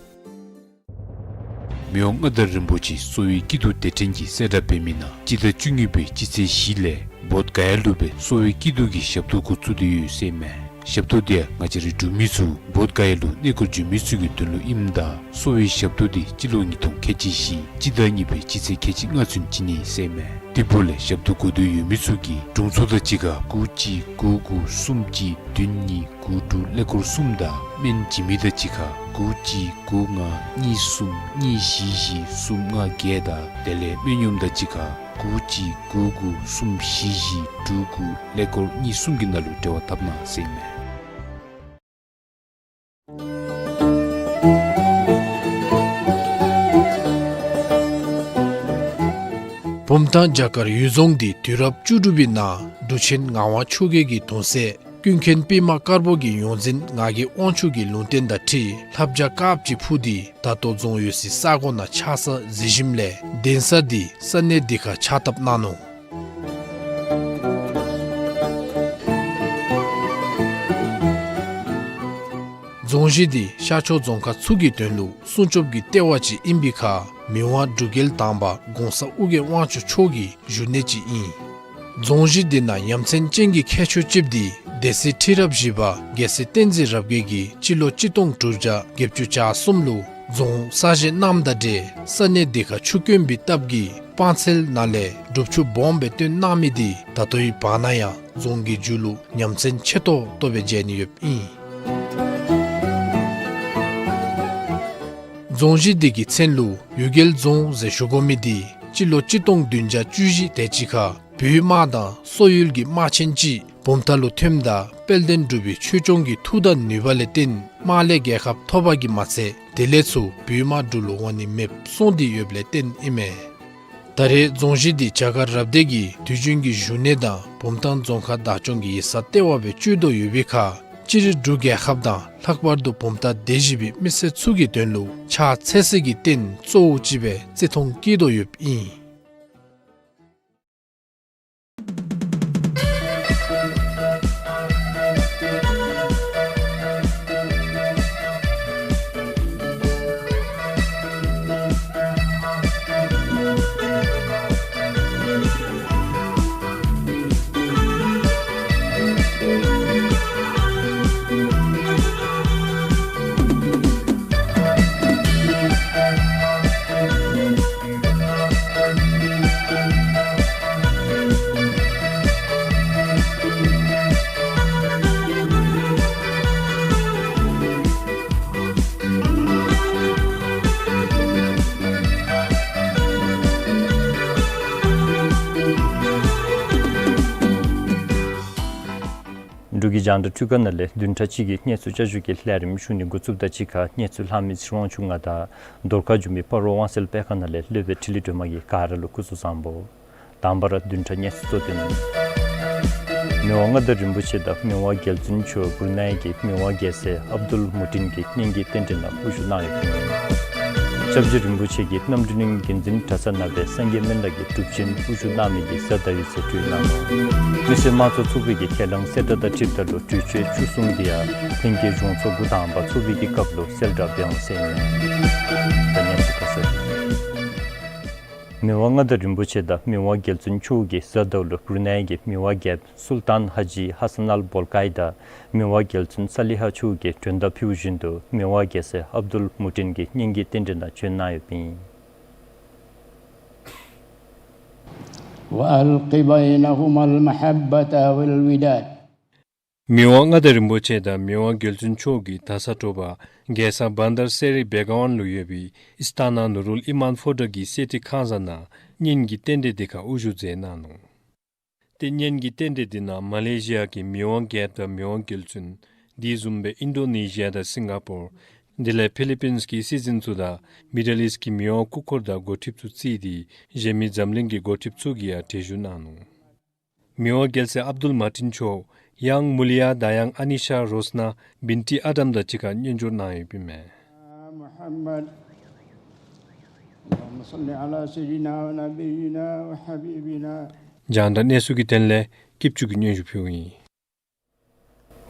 མི་དབང་མངའ་བདག་རིན་པོ་ཆེ་གསོ་བའི་སྐྱིད་སྡུག་དེ་འཕྲིན་གྱིས་གསལ་བསྒྲགས་འབད་མི་ནང་སྤྱི་ཟླ་བཅུ་གཉིས་པའི་སྤྱི་ཚེས་བཞི་ལས་བོདྷ་ག་ཡ་ལུ་སྦེ་གསོ་བའི་སྐྱིད་སྡུག་གི་ཞབས་ཏོག་འགོ་བཙུགས་ཏེ་ཡོད་ཟེར་མས། ཞབས་ཏོག་འདི་ཡང་ང་བཅས་རའི་འབྲུག་མི་ཚུ་བོདྷ་ག་ཡ་ལུ་གནས་སྐོར་འབྱོན་མི་ཚུ་གི་དོན་ལུ་ཨིནམ་ད་གསོ་བའི་ཞབས་ཏོག་འདི་སྤྱི་ལོ་ཉིས་སྟོང་ཁལ་གཅིག་བཞི་སྤྱི་ཟླ་གཉིས་པའི་སྤྱི་ཚེས་ཁལ་གཅིག་ལྔ་ཚུན་བྱིན་ནི་ཟེར་མས། དེ་འབདཝ་ལས་ཞབས་ཏོག་དགོས་འདོད་ཡོད་མི་ཚུ་གིས་དྲུང་འཚོ་དང་གཅིག་ཁར་དགུ་གཅིག་དགུ་དགུ་གསུམ་གཅིག་བདུན་གཉིས་དགུ་དྲུག་ཀླད་ཀོར་གསུམ་དང་སྨན་བྱིན་མི་དང་གཅིག་ཁར་དགུ་གཅིག་དགུ་ལྔ་གཉིས་གསུམ་གཉིས་བཞི་བཞི་གསུམ་ལྔ་བརྒྱད་དང་དེ་ལས་སྨན་གཡོགམ་དང་གཅིག་ཁར་དགུ་གཅིག་དགུ་དགུ་གསུམ་བཞི་བཞི་དྲུག་དགུ་ཀླད་ཀོར་གཉིས་གསུམ་གྱི་ནང་ལུ་འབྲེལ་བ་འཐབ་གནང་ཟེར་མས། བུམ་ཐང་བྱ་དཀར་གཡུལ་རྫོང་འདི་དུས་རབས་བཅུ་དྲུག་པའི་ནང་འབྲུག་ཆེན་ངག་དབང་ཆོས་རྒྱལ་གྱི་གདུང་སྲས་ ཀུན་མཁྱེན་པདྨ་དཀར་པོ་གི་ཡོངས་འཛིན་ངག་གི་དབང་ཕྱུག་གི་ལུང་བསྟན་དང་འཁྲིལ་ལྷ་བྱ་དཀརཔོ་ཅིག་འཕུར་ཏེ་ད་ལྟོ་རྫོང་ཡོད་སའི་ས་གོ་ནང་ཆགས་ས་གཟིགས་ཞིནམ་ལས་གདན་ས་འདི་ས་གནས་འདི་ཁར་ཕྱག་བཏབ་གནང་ནུག། རྫོང་གཞི་འདི་ཤར་ཕྱོགས་རྫོང་ཁག་ཚུ་གི་དོན་ལུ་སྲུང་སྐྱོབ་ཀྱི་ལྟེ་བ་ཅིག་ཨིན་པའི་ཁར་མི་དབང་འབྲུག་རྒྱལ་དང་པ་གོང་ས་ཨོ་རྒྱན་དབང་ཕྱུག་མཆོག་གི་བཞུགས་གནས་ཅིག་ཨིན། རྫོང་གཞི་འདི་ནང་ཡ་མཚན་ཅན་གྱི་ཁྱད་ཆོས་ཅིག་འདི་སྡེ་སྲིད་ཁྲི་རབས་བཞི་པ་རྒྱལ་སྲས་བསྟན་འཛིན་རབ་རྒྱས་ཀྱིས་སྤྱི་ལོ་གཅིག་སྟོང་དྲུག་བརྒྱ་བརྒྱད་ཅུ་གྱ་གསུམ་ལུ་རྫོང་གསར་བཞེངས་གནངམ་དང་འབྲེལ་ས་གནས་འདི་ཁར་ཆུ་དཀོན་པའི་སྟབས་ཀྱིས་སྤང་ཚལ་ནང་ལས་སྒྲུབ་ཆུ་སྦོམ་སྦེ་བཏོན་གནང་མི་འདི་ད་ལྟོའི་བར་ན་ཡང་རྫོང་གི་མཇུག་ལུ་ཡ་མཚན་ཆེ་ཏོག་ཏོ་སྦེ་མཇལ་ནི་ཡོདཔ་ཨིན། རྫོང་གཞི་འདི་གི་མཚན་ལུ་གཡུལ་རྒྱལ་རྫོང་ཟེར་ཞུ་དགོ་མི་འདི་སྤྱི་ལོ་གཅིག་སྟོང་བདུན་བརྒྱ་བཅུ་བཞི་དེ་ཅིག་ཁར་བོད་དམག་དང་སོག་ཡུལ་གྱི་དམག་ཆེན་ཅིག་བུམ་ཐང་ལུ་ཐོནམ་ད་དཔལ་ལྡན་འབྲུག་པའི་ཆོས་སྐྱོང་གི་མཐུ་དང་ནུས་པ་ལས་བརྟེན་དམག་ལས་རྒྱལ་ཁ་ཐོབ་པ་གིས་མ་ཚད་དེ་ལས་ཚུར་བོད་དམག་འབྲུག་ལུ་འོང་ནི་མེདཔ་སོང་སྟེ་ཡོདཔ་ལས་བརྟེན་ཨིན་མས། ད་རེས་རྫོང་གཞི་འདི་བྱ་དཀར་རབ་སྡེ་གི་དུས་རྒྱུན་གྱི་བཞུགས་གནས་དང་བུམ་ཐང་རྫོང་ཁག་བདག་སྐྱོང་གི་ཡིག་ཚང་ལྟེ་བ་སྦེ་སྤྱོད་དོ་ཡོད་པའི་ཁར་སྤྱིར་འབྲུག་རྒྱལ་ཁབ་དང་ལྷག་པར་དུ་བུམ་ཐང་སྡེ་བཞི་པའི་མི་སེར་ཚུ་གི་དོན་ལུ་ཕྱག་འཚལ་སའི་རྟེན་གཙོ་བོ་ཅིག་སྦེ་བརྩི་མཐོང་བསྐྱེད་དོ་ཡོདཔ་ཨིན། འབྲུག་གི་རྒྱང་བསྒྲགས་འཕྲུལ་ཁང་ནང་ལས་བདུན་ཕྲག་གཅིག་གི་གནས་ཚུལ་བསྐྱར་ཞུ་གི་ལས་རིམ་ཞུ་ནི་འགོ་བཙུགསཔ་ད་གཅིག་ཁར་གནས་ཚུལ་ལྷག་མི་ཚེ་དབང་ཕྱུག་ང་དང་རྡོར་ཁ་འཇུ་མི་སྤ་རོ་དབང་གསལ་དཔེ་ཁང་ནང་ལས་སློབ་དཔོན་འཕྲིན་ལས་སྒྲོལ་མ་གིས་ག་ར་ལུ་སྐུ་གཟུགས་བཟང་པོ། དང་པ་ར་བདུན་ཕྲག་གནས་ཚུལ་གཙོ་དོན། མི་དབང་མངའ་བདག་རིན་པོ་ཆེ་དང་མི་དབང་རྒྱལ་བཙུན་མཆོག་བུར་ནའི་གི་མི་དབང་རྒྱལ་སྲས་ཨབ་དུལ་མུ་ཏིན་གྱི་སྙན་གྱི་རྟེན་འབྲེལ་ནང་དབུ་བཞུགས་གནང་ཡོདཔ་ཨིན། སྐྱབས་རྗེ་རིན་པོ་ཆེ་གིས་རྣམ་གྲོལ་གླིང་དགོན་འཛིན་གྲྭ་ཚང་ནང་སྦེ་སངས་རྒྱས་སྨན་བླ་གི་སྒྲུབ་ཆེན་དབུ་བཞུགས་གནང་མི་འདི་གཟའ་ཟླ་བའི་ཚེ་གྲོལ་གནང་ནུག། མི་སེར་དམངས་གཙོ་ཚོགས་པའི་གི་ཁས་བླངས་གསལ་བསྒྲགས་དང་འཁྲིལཝ་ད་ལུ་གྲོས་ཆོད་བཅུ་གསུམ་འདི་ཡང་ལྷན་རྒྱས་གཞུང་ཚོགས་འགོ་དང་པ་ཚོགས་པའི་གི་སྐབས་ལུ་གསལ་བསྒྲགས་འབད་འོང་ཟེར་ཨིན་མས། ད་གནས་ཚུལ་ཁ་གསལ། མི་དབང་མངའ་བདག་རིན་པོ་ཆེ་དང་མི་དབང་རྒྱལ་བཙུན་མཆོག་གིས་གཟའ་ཟླཝ་ལུ་བུར་ནའི་གི་མི་དབང་རྒྱལཔོ་སུལ་ཏཱན་ཧ་ཇི་ཧ་སན་ཨལ་བོལ་ཀའི་དང་མི་དབང་རྒྱལ་བཙུན་སཱ་ལི་ཧ་མཆོག་གིས་མགྲོན་བརྡ་ཕུལཝ་བཞིན་དུ་མི་དབང་རྒྱལ་སྲས་ཨབ་དུལ་མུ་ཏིན་གྱི་སྙན་གྱི་རྟེན་འབྲེལ་ནང་བྱོན་གནང་ཡོདཔ་ཨིན། وألق بينهما المحبة والوداد. མི་དབང་མངའ་བདག་རིན་པོ་ཆེ་དང་མི་དབང་རྒྱལ་བཙུན་མཆོག་གིས་ད་ས་དྲོ་པ་རྒྱལ་ས་བཱན་དར་སེ་རི་བེ་ག་ཝན་ལུ་ཡོད་པའི་ཨིས་ཏཱ་ན་ནུ་རུལ་ཨི་མཱན་ཕོ་བྲང་གི་གསེར་ཁྲི་ཁང་བཟང་ནང་སྙན་གྱི་རྟེན་འབྲེལ་འདི་ཁར་དབུ་བཞུགས་མཛད་གནང་ནུག། ཏེ་སྙན་གྱི་རྟེན་འབྲེལ་འདི་ནང་མ་ལེ་ཤི་ཡ་གི་མི་དབང་རྒྱལཔོ་དང་མི་དབང་རྒྱལ་བཙུན་དེ་བཟུམ་སྦེ་ཨིན་ཌོ་ནེ་ཤི་ཡ་དང་སིང་ག་པོར་དེ་ལས་ཕི་ལི་པིནས་ཀྱི་སྲིད་འཛིན་ཚུ་དང་མི་ཌལ་ཨིསཊ་ཀྱི་མི་དབང་སྐུ་འཁོར་དང་འགོ་ཁྲིདཔ་ཚུ་བརྩིས་ཏེ་གཞན་མི་འཛམ་གླིང་གི་འགོ་ཁྲིདཔ་ཚུ་གིས་ཡང་གྲལ་བཞུགས་གནང་ནུག། མི་དབང་རྒྱལ་སྲས་ཨབ་དུལ་མ་ཏིན་མཆོག་ཡང་མུ་ལི་ཡ་དང་ཡང་ཨ་ནི་ཤ་རོས་ན་བིན་ཊི་ཨ་དམ་དང་གཅིག་ཁར་སྙན་སྒྱུར་གནང་ཡོདཔ་ཨིན་མས། محمد. اللهم صل على سيدنا ونبينا وحبيبنا. རྒྱང་བསྒྲགས་གནས་ཚུལ་གྱི་དོན་ལས་སྐྱིད་ཆུ་གིས་སྙན་ཞུ་ཕུལཝ་ཨིན།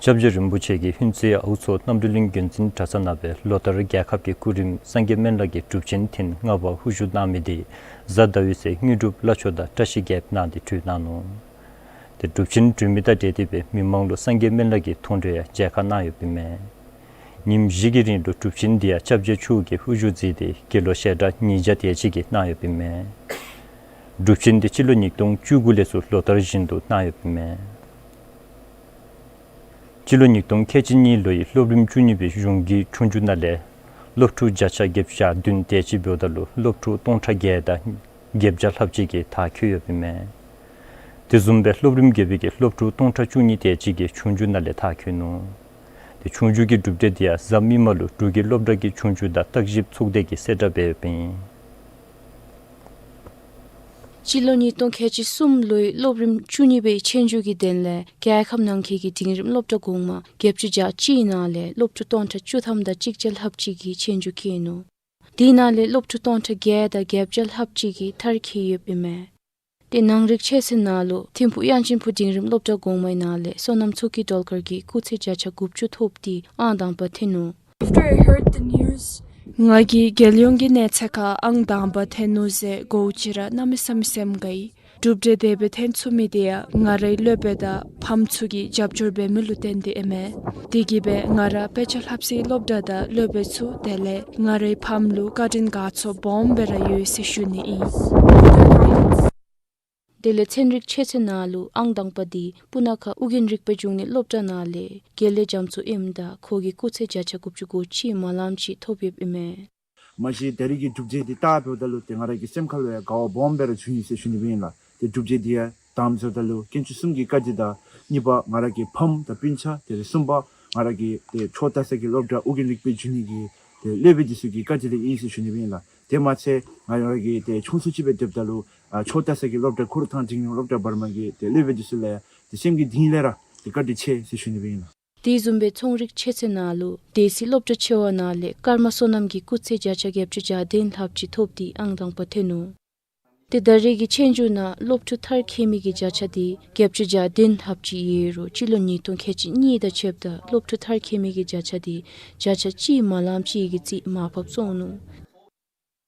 སྐྱབས་རྗེ་རིན་པོ་ཆེ་གིས་ཧུན་སུར་ཨའུ་མཚོ་རྣམ་གྲོལ་གླིང་དགོན་འཛིན་གྲྭ་ཚང་ནང་སྦེ་ལོ་ལྟར་རྒྱལ་ཁབ་ཀྱི་སྐུ་རིམ་སངས་རྒྱས་སྨན་བླ་གི་སྒྲུབ་ཆེན་ཐེངས་ལྔ་པ་དབུ་བཞུགས་གནང་མི་འདི་གཟའ་ཟླ་བའི་ཚེ་དངོས་གྲུབ་བླ་མཆོག་དང་བཀྲ་ཤིས་རྒྱལཔོ་གནང་སྟེ་གྲོལ་གནང་ནུག། ཏེ་སྒྲུབ་ཆེན་གྲོལ་མི་དང་འབྲེལ་ཏེ་སྦེ་མི་མང་ལུ་སངས་རྒྱས་སྨན་བླ་གི་མཐོང་གྲོལ་ཡང་མཇལ་ཁ་གནང་ཡོདཔ་ཨིན་མས། ཉིནམ་བཞི་གི་རིང་ལུ་སྒྲུབ་ཆེན་འདི་ཡང་སྐྱབས་རྗེ་མཆོག་གིས་དབུ་བཞུགས་མཛད་དེ་དགེ་སློང་ཞལ་གྲངས་ཉིས་བརྒྱ་དེ་ཅིག་གིས་གནང་ཡོདཔ་ཨིན་མས། སྒྲུབ་ཆེན་འདི་སྤྱི་ལོ་ཉིས་སྟོང་བཅུ་དགུ་ལས་ཚུར་ལོ་ལྟར་བཞིན་དུ་གནང་ཡོདཔ་ཨིན་མས། སྤྱི་ལོ་ཉིས་སྟོང་ཁལ་གཅིག་གཉིས་ལོའི་སློབ་རིམ་བཅུ་གཉིས་པའི་གཞུང་གི་ཆོས་རྒྱུགས་ནང་ལས་སློབ་ཕྲུག་བརྒྱ་ཆ་བརྒྱད་ཅུ་གྱ་བདུན་དེ་ཅིག་འབདཝ་ད་ལུ་སློབ་ཕྲུག་སྟོང་ཕྲག་བརྒྱད་དང་བརྒྱད་བརྒྱ་ལྷགཔ་ཅིག་གིས་མཐར་འཁྱོལ་ཡོདཔ་ཨིན་མས། དེ་བཟུམ་སྦེ་སློབ་རིམ་བརྒྱད་པའི་གི་སློབ་ཕྲུག་སྟོང་ཕྲག་བཅུ་གཉིས་དེ་ཅིག་གིས་ཆོས་རྒྱུགས་ནང་ལས་མཐར་འཁྱོལ་ནུག། ཏེ་ཆོས་རྒྱུགས་ཀྱི་གྲུབ་འབྲས་འདི་ཡང་གཟའ་མིག་དམར་ལུ་འབྲུག་གི་སློབ་གྲྭ་གི་ཆོས་རྒྱུགས་དང་བརྟག་ཞིབ་ཚོགས་སྡེ་གིས་གསལ་བསྒྲགས་འབད་ཡོདཔ་ཨིན། སྤྱི་ལོ་ཉིས་སྟོང་ཁལ་གཅིག་གསུམ་ལོའི་སློབ་རིམ་བཅུ་གཉིས་པའི་ཆོས་རྒྱུགས་ཀྱི་དོན་ལས་རྒྱལ་ཁབ་ནང་འཁོད་ཀྱི་འབྲིང་རིམ་སློབ་གྲྭ་གོང་མ་བརྒྱད་ཅུ་གྱ་གཅིག་ནང་ལས་སློབ་ཕྲུག་སྟོང་ཕྲག་བཅུ་ཐམ་དང་གཅིག་བརྒྱ་ལྷགཔ་ཅིག་གིས་ཆོས་རྒྱུགས་བཀོད་ནུག། དེ་ནང་ལས་སློབ་ཕྲུག་སྟོང་ཕྲག་བརྒྱད་དང་བརྒྱད་བརྒྱ་ལྷགཔ་ཅིག་གིས་མཐར་འཁྱོལ་ཡོདཔ་ཨིན་མས། ཏེ་ནང་རིག་ཆོས་ཚན་ནང་ལུ་ཐིམ་ཕུག་དབྱངས་ཅན་ཕུག་འབྲིང་རིམ་སློབ་གྲྭ་གོང་མའི་ནང་ལས་བསོད་ནམས་མཚོ་སྐྱིད་སྒྲོལ་དཀར་གྱིས་སྐུགས་ཚད་བརྒྱ་ཆ་དགུ་བཅུ་ཐོབ་སྟེ་ཨང་དང་པ་ཐོན་ནུག། After I heard the news, ང་གིས་རྒྱལ་ཡོངས་ཀྱི་གནས་ཚད་ཁར་ཨང་དང་པ་ཐོན་ནུག་ཟེར་གོཝ་ཅིག་ར་གནམ་མེད་ས་མེད་སེམས་དགའ་ཡི། གྲུབ་འབྲས་དེ་སྦེ་ཐོན་ཚུགས་མི་དེ་ཡང་ང་རའི་སློབ་དཔོན་དང་ཕམ་ཚུ་གིས་རྒྱབ་སྐྱོར་འབད་མི་ལུ་བརྟེན་ཏེ་ཨིན་མས། དེ་གིས་སྦེ་ང་ར་དཔེ་ཆ་ལྷབ་སའི་སློབ་གྲྭ་དང་སློབ་དཔོན་ཚུ་དེ་ལས་ང་རའི་ཕམ་ལུ་བཀའ་དྲིན་དགའ་ཚོར་སྦོམ་སྦེ་ར་ཡོད་ཟེར་ཞུ་ནི་ཨིན། དེ་ལས་ཚན་རིག་ཆོས་ཚན་ནང་ལུ་ཨང་དང་པ་དེ་སྤུ་ན་ཁ་ཨོ་རྒྱན་རིག་པའི་འབྱུང་གནས་སློབ་གྲྭ་ནང་ལས་དགེ་ལེགས་རྒྱ་མཚོ་ཨིནམ་ད་ཁོ་གིས་སྐུགས་ཚད་བརྒྱ་ཆ་དགུ་བཅུ་གོ་གཅིག་མ་ལངམ་ཅིག་ཐོབ་ཡོདཔ་ཨིན་མས། མ་གཞི་ད་རིས་ཀྱི་གྲུབ་འབྲས་འདི་བལྟཝ་ད་ལུ་ཏེ་ང་ར་གི་སེམས་ཁ་ལུ་ཡང་དགའ་བ་སྦོམ་སྦེ་ར་བྱུང་ཡི་ཟེར་ཞུ་ནི་སྦེ་ཨིན་ལགས། ཏེ་གྲུབ་འབྲས་འདི་ཡང་དང་པ་ཟེརཝ་ད་ལུ་དཀོན་མཆོག་གསུམ་གྱི་བཀའ་དྲིན་དང་གཉིས་པ་ང་ར་གི་ཕམ་དང་སྤུན་ཆ། དེ་ལས་གསུམ་པ་ང་ར་གི་ཏེ་ཆོས་ལྟ་ས་གི་སློབ་གྲྭ་ཨོ་རྒྱན་རིག་པའི་འབྱུང་གནས་ཀྱི་ཏེ་སློབ་དཔོན་འདི་ཚུ་གི་བཀའ་དྲིན་ལས་ཨིན་ཟེར་ཞུ་ནི་སྦེ་ཨིན་ལགས། དེ་མ་ཚད་ང་ར་གི་ཏེ་ཆུང་སུ་ཅིག་སྦེ་སྡོདཔ་ད་ལུ་ཨ་ཆོས་ལྟ་ས་གི་སློབ་གྲྭ་ཁུ་རུ་ཐང་འབྲིང་རིམ་སློབ་གྲྭ་བར་མ་གི་ཏེ་སློབ་དཔོན་འདི་ཚུ་ལུ་ཡང་ཏེ་སེམས་ཀྱི་གཏིང་ལས་ར་ཏེ་བཀའ་དྲིན་ཆེ་ཟེར་ཞུ་ནི་སྦེ་ཨིན་ལགས། དེ་བཟུམ་སྦེ་ཚོང་རིག་ཆོས་ཚན་ནང་ལུ་སྡེ་སྲིད་སློབ་གྲྭ་ཆེ་བ་ནང་ལས་ཀརྨ་བསོད་ནམས་ཀྱིས་སྐུགས་ཚད་བརྒྱ་ཆ་བརྒྱད་ཅུ་གྱ་བདུན་ལྷགཔ་ཅིག་ཐོབ་སྟེ་ཨང་དང་པ་ཐོན་ནུག། ཏེ་ད་རེས་ཀྱི་ཆོས་རྒྱུགས་ནང་སློབ་ཕྲུག་མཐར་འཁྱོལ་མི་གི་བརྒྱ་ཆ་དེ་བརྒྱད་ཅུ་གྱ་བདུན་ལྷགཔ་ཅིག་ཡོད་རུང་སྤྱི་ལོ་ཉིས་སྟོང་ཁལ་གཅིག་གཉིས་དང་ཕྱདཔ་ད་སློབ་ཕྲུག་མཐར་འཁྱོལ་མི་གི་བརྒྱ་ཆ་དེ་བརྒྱ་ཆ་གཅིག་མ་ལངམ་ཅིག་གི་རྩིས་མར་ཕབ་སོང་ནུག།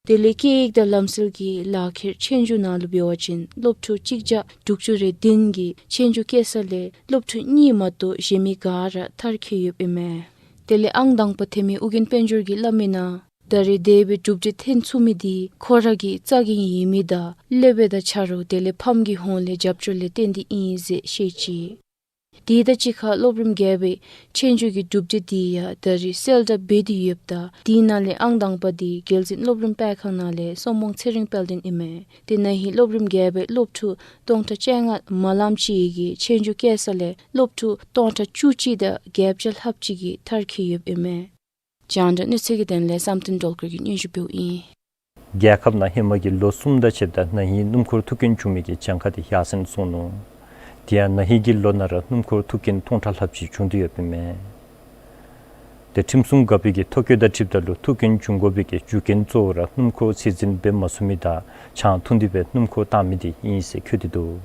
དེ་ལས་སྐད་ཡིག་དང་ལམ་སྲོལ་གྱི་ལག་ཁྱེར་ཆོས་རྒྱུགས་ནང་ལུ་འབད་བ་ཅིན་སློབ་ཕྲུག་གཅིག་བརྒྱ་དྲུག་ཅུ་རེ་བདུན་གྱིས་ཆོས་རྒྱུགས་བཀོད་ས་ལས་སློབ་ཕྲུག་གཉིས་མ་གཏོགས་གཞན་མི་ག་ར་མཐར་འཁྱོལ་ཡོདཔ་ཨིན་མས། དེ་ལས་ཨང་དང་པ་ཐོན་མི་ཨོ་རྒྱན་དཔལ་འབྱོར་གྱིས་སླབ་མི་ནང་ད་རེས་དེ་སྦེ་གྲུབ་འབྲས་ཐོན་ཚུགས་མི་འདི་ཁོ་ར་གི་རྩ་འགེངས་ཡོད་མི་དང་སློབ་དཔོན་དང་ཆ་རོགས་དེ་ལས་ཕམ་གྱི་ཧོངས་ལས་རྒྱབ་སྐྱོར་ལས་བརྟེན་ཏེ་ཨིན་ཟེར་བཤད་ཅི། དེ་དང་གཅིག་ཁར་སློབ་རིམ་བརྒྱད་པའི་ཆོས་རྒྱུགས་ཀྱི་གྲུབ་འབྲས་དེ་ཡང་ད་རེས་གསལ་བསྒྲགས་འབད་དེ་ཡོདཔ་ད་དེ་ནང་ལས་ཨང་དང་པ་དེ་རྒྱལ་སྲིད་སློབ་རིམ་སྤེལ་ཁང་ནང་ལས་སྲོང་བཙན་ཚེ་རིང་དཔལ་ལྡན་ཨིན་མས། དེ་ན་ཧིང་སློབ་རིམ་བརྒྱད་པའི་སློབ་ཕྲུག་སྟོང་ཕྲག་བཅོ་ལྔ་མ་ལངམ་ཅིག་གིས་ཆོས་རྒྱུགས་བཀོད་ས་ལས་སློབ་ཕྲུག་སྟོང་ཕྲག་བཅུ་གཅིག་དང་བརྒྱད་བརྒྱ་ལྷགཔ་ཅིག་གིས་མཐར་འཁྱོལ་ཡོདཔ་ཨིན་མས། རྒྱང་བསྒྲགས་གནས་ཚུལ་གྱི་དོན་ལས་བསམ་གཏན་སྒྲོལ་དཀར་གྱིས་སྙན་ཞུ་འབདཝ་ཨིན། རྒྱལ་ཁབ་ནང་ཧེ་མ་གི་ལོ་གསུམ་དང་ཕྱདཔ་ད་ན་ཧིང་སྣུམ་འཁོར་ཐུག་རྐྱེན་བྱུང་མི་གི་གྱངས་ཁ་དེ་ཡར་སེང་སོང་ནུག། དེ་ཡང་ན་ཧིང་གི་ལོ་ནང་ར་སྣུམ་འཁོར་ཐུག་རྐྱེན་སྟོང་ཕྲག་ལྷགཔ་ཅིག་བྱུང་སྟེ་ཡོདཔ་ཨིན་མས། ཏེ་ཁྲིམས་སྲུང་འགག་པའི་གི་ཐོ་བཀོད་དང་འཁྲིལཝ་ད་ལུ་ཐུག་རྐྱེན་བྱུང་དགོ་པའི་གི་རྒྱུ་རྐྱེན་གཙོ་བོ་ར་སྣུམ་འཁོར་ཚད་འཛིན་འབད་མ་ཚུགས་མི་དང་ཆང་འཐུང་སྟེ་སྦེ་སྣུམ་འཁོར་བཏང་མི་དེ་ཨིན་ཟེར་འཁོད་དེ་འདུག།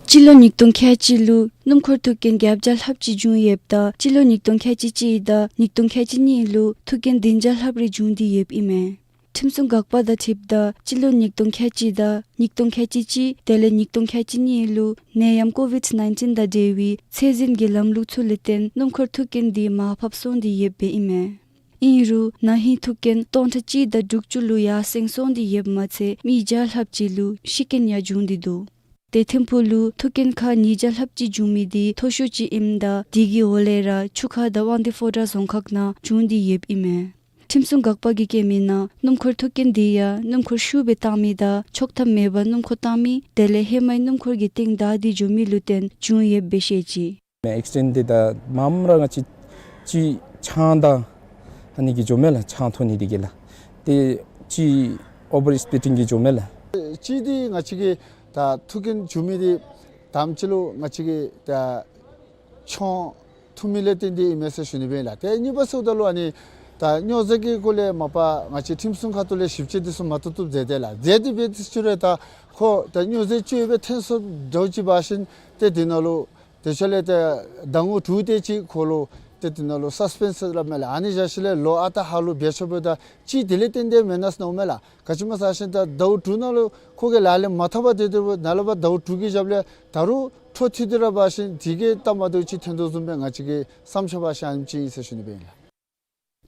སྤྱི་ལོ་ཉིས་སྟོང་ཁལ་གཅིག་ལུ་སྣུམ་འཁོར་ཐུག་རྐྱེན་བརྒྱད་བརྒྱ་ལྷགཔ་ཅིག་བྱུང་ཡོདཔ་ད་སྤྱི་ལོ་ཉིས་སྟོང་ཁལ་གཅིག་གཅིག་དང་ཉིས་སྟོང་ཁལ་གཅིག་གཉིས་ལུ་ཐུག་རྐྱེན་བདུན་བརྒྱ་ལྷགཔ་རེ་བྱུང་སྟེ་ཡོདཔ་ཨིན་མས། ཁྲིམས་སྲུང་འགག་པ་དང་འཁྲིལཝ་ད་སྤྱི་ལོ་ཉིས་སྟོང་ཁལ་གཅིག་དང་ཉིས་སྟོང་ཁལ་གཅིག་གཅིག་དེ་ལས་ཉིས་སྟོང་ཁལ་གཅིག་གཉིས་ལུ་ནད་ཡམས་ཀོ་བིཌ་ནའིན་ཊིན་དང་འབྲེལ་བའི་ཚད་འཛིན་གྱི་ལམ་ལུགས་ཚུ་ལས་བརྟེན་སྣུམ་འཁོར་ཐུག་རྐྱེན་དེ་མར་ཕབ་སོང་སྟེ་ཡོདཔ་ཨིན་མས། ཨིན་རུང་ན་ཧིང་ཐུག་རྐྱེན་སྟོང་ཕྲག་གཅིག་དང་དྲུག་ཅུ་ལུ་ཡར་སེང་སོང་སྟེ་ཡོདཔ་མ་ཚད་མི་བརྒྱ་ལྷགཔ་ཅིག་ལུ་ཤི་རྐྱེན་ཡང་བྱུང་སྟེ་འདུག། ཏེ་ཐིམ་ཕུག་ལུ་ཐུག་རྐྱེན་ཁག་ཉིས་བརྒྱ་ལྷགཔ་ཅིག་བྱུང་མི་དེ་མཐོ་ཤོས་ཅིག་ཨིནམ་ད་དེ་གི་འོག་ལས་ར་ཆུ་ཁ་དང་དབང་འདུས་ཕོ་བྲང་རྫོང་ཁག་ནང་བྱུང་སྟེ་ཡོདཔ་ཨིན་མས། ཁྲིམས་སྲུང་འགག་པ་གིས་བཀོད་མི་ནང་སྣུམ་འཁོར་ཐུག་རྐྱེན་དེ་ཡང་སྣུམ་འཁོར་ཤུགས་སྦེ་བཏང་མི་དང་ཆོག་ཐམ་མེད་པར་སྣུམ་འཁོར་བཏང་མི་དེ་ལས་ཧེ་མའི་སྣུམ་འཁོར་གྱི་སྟེང་བདའ་སྟེ་འགྱོ་མི་ལུ་བརྟེན་བྱུང་ཡོདཔ་སྦེ་བཤད་ཅི། ཨེག་སི་ཌེནཊ་འདི་ད་མངམ་ར་ང་བཅས་གཅིག་ཆང་དང་ཨ་ནི་གིས་འགྱོ་མས་ལགས། ཆང་འཐུང་ནི་འདི་གིས་ལགས། ཏེ་གཅིག་ཨོ་བར་སི་པིཌ་ཌིང་གིས་འགྱོ་མས་ལགས། གཅིག་འདི་ང་བཅས་ཀྱི་ད་ཐུག་རྐྱེན་བྱུང་མི་འདི་དང་པ་ཅིག་ལུ་ང་བཅས་ཀྱི་ད་ཆང་འཐུང་མི་ལས་བརྟེན་ཏེ་ཨིན་མས་ཟེར་ཞུ་ནི་སྦེ་ཨིན་ལགས། ཏེ་གཉིས་པ་ཟེརཝ་ད་ལུ་ཨ་ནི་ད་སྨྱོ་རྫས་ཀྱི་སྐོར་ལས་མ་པ་ང་བཅས་ཁྲིམས་སྲུང་ཁ་ཐུག་ལས་ཞིབ་དཔྱད་འདི་ཚུ་མ་བཏུབ་བཏུབ་མཛད་དེ་ལགས། མཛད་དེ་འབད་དེ་ཚུ་ར་ད་ཁོ་ད་སྨྱོ་རྫས་སྤྱོད་པའི་ཐོན་ས་འདྲཝ་ཅིག་འབད་བ་ཅིན་ཏེ་དེ་ནང་ལུ་དེ་ཚུ་ལས་ཏེ་ཟླ་ངོ་དྲུག་དེ་ཅིག་ཁོ་ལུ་ཏེ་དེ་ནང་ལུ་སཱས་པེནསི་སླབ་མས་ལགས། ཨ་ནི་བཞག་ཞིནམ་ལས་ལོ་ཨ་རྟག་ཧ་ལུགས་འབད་ཆོགཔ་ད་གཅིག་དེ་ལས་བརྟེན་ཏེ་མེན་ན་ཟེར་མནོཝ་མས་ལགས། ག་ཅི་སྨོ་ཟེར་བ་ཅིན་ད་ཟླཝ་དྲུག་ནང་ལུ་ཁོ་གིས་ལག་ལེན་མ་འཐབ་པར་སྡོད་དེ་ནཱ་ལས་ཕར་ཟླཝ་དྲུག་གི་རྒྱབ་ལས་ད་རུང་འཕྲོ་མཐུད་དེ་ར་འབད་བ་ཅིན་དེ་གིས་སྟབས་མ་བདེཝ་ཅིག་ཐོན་དོ་བཟུམ་སྦེ་ང་བཅས་ཀྱི་བསམ་འཆར་འབད་བ་ཅིན་ཨ་ནེམ་ཅིག་ཨིན་ཟེར་ཞུ་ནི་སྦེ་ཨིན་ལགས།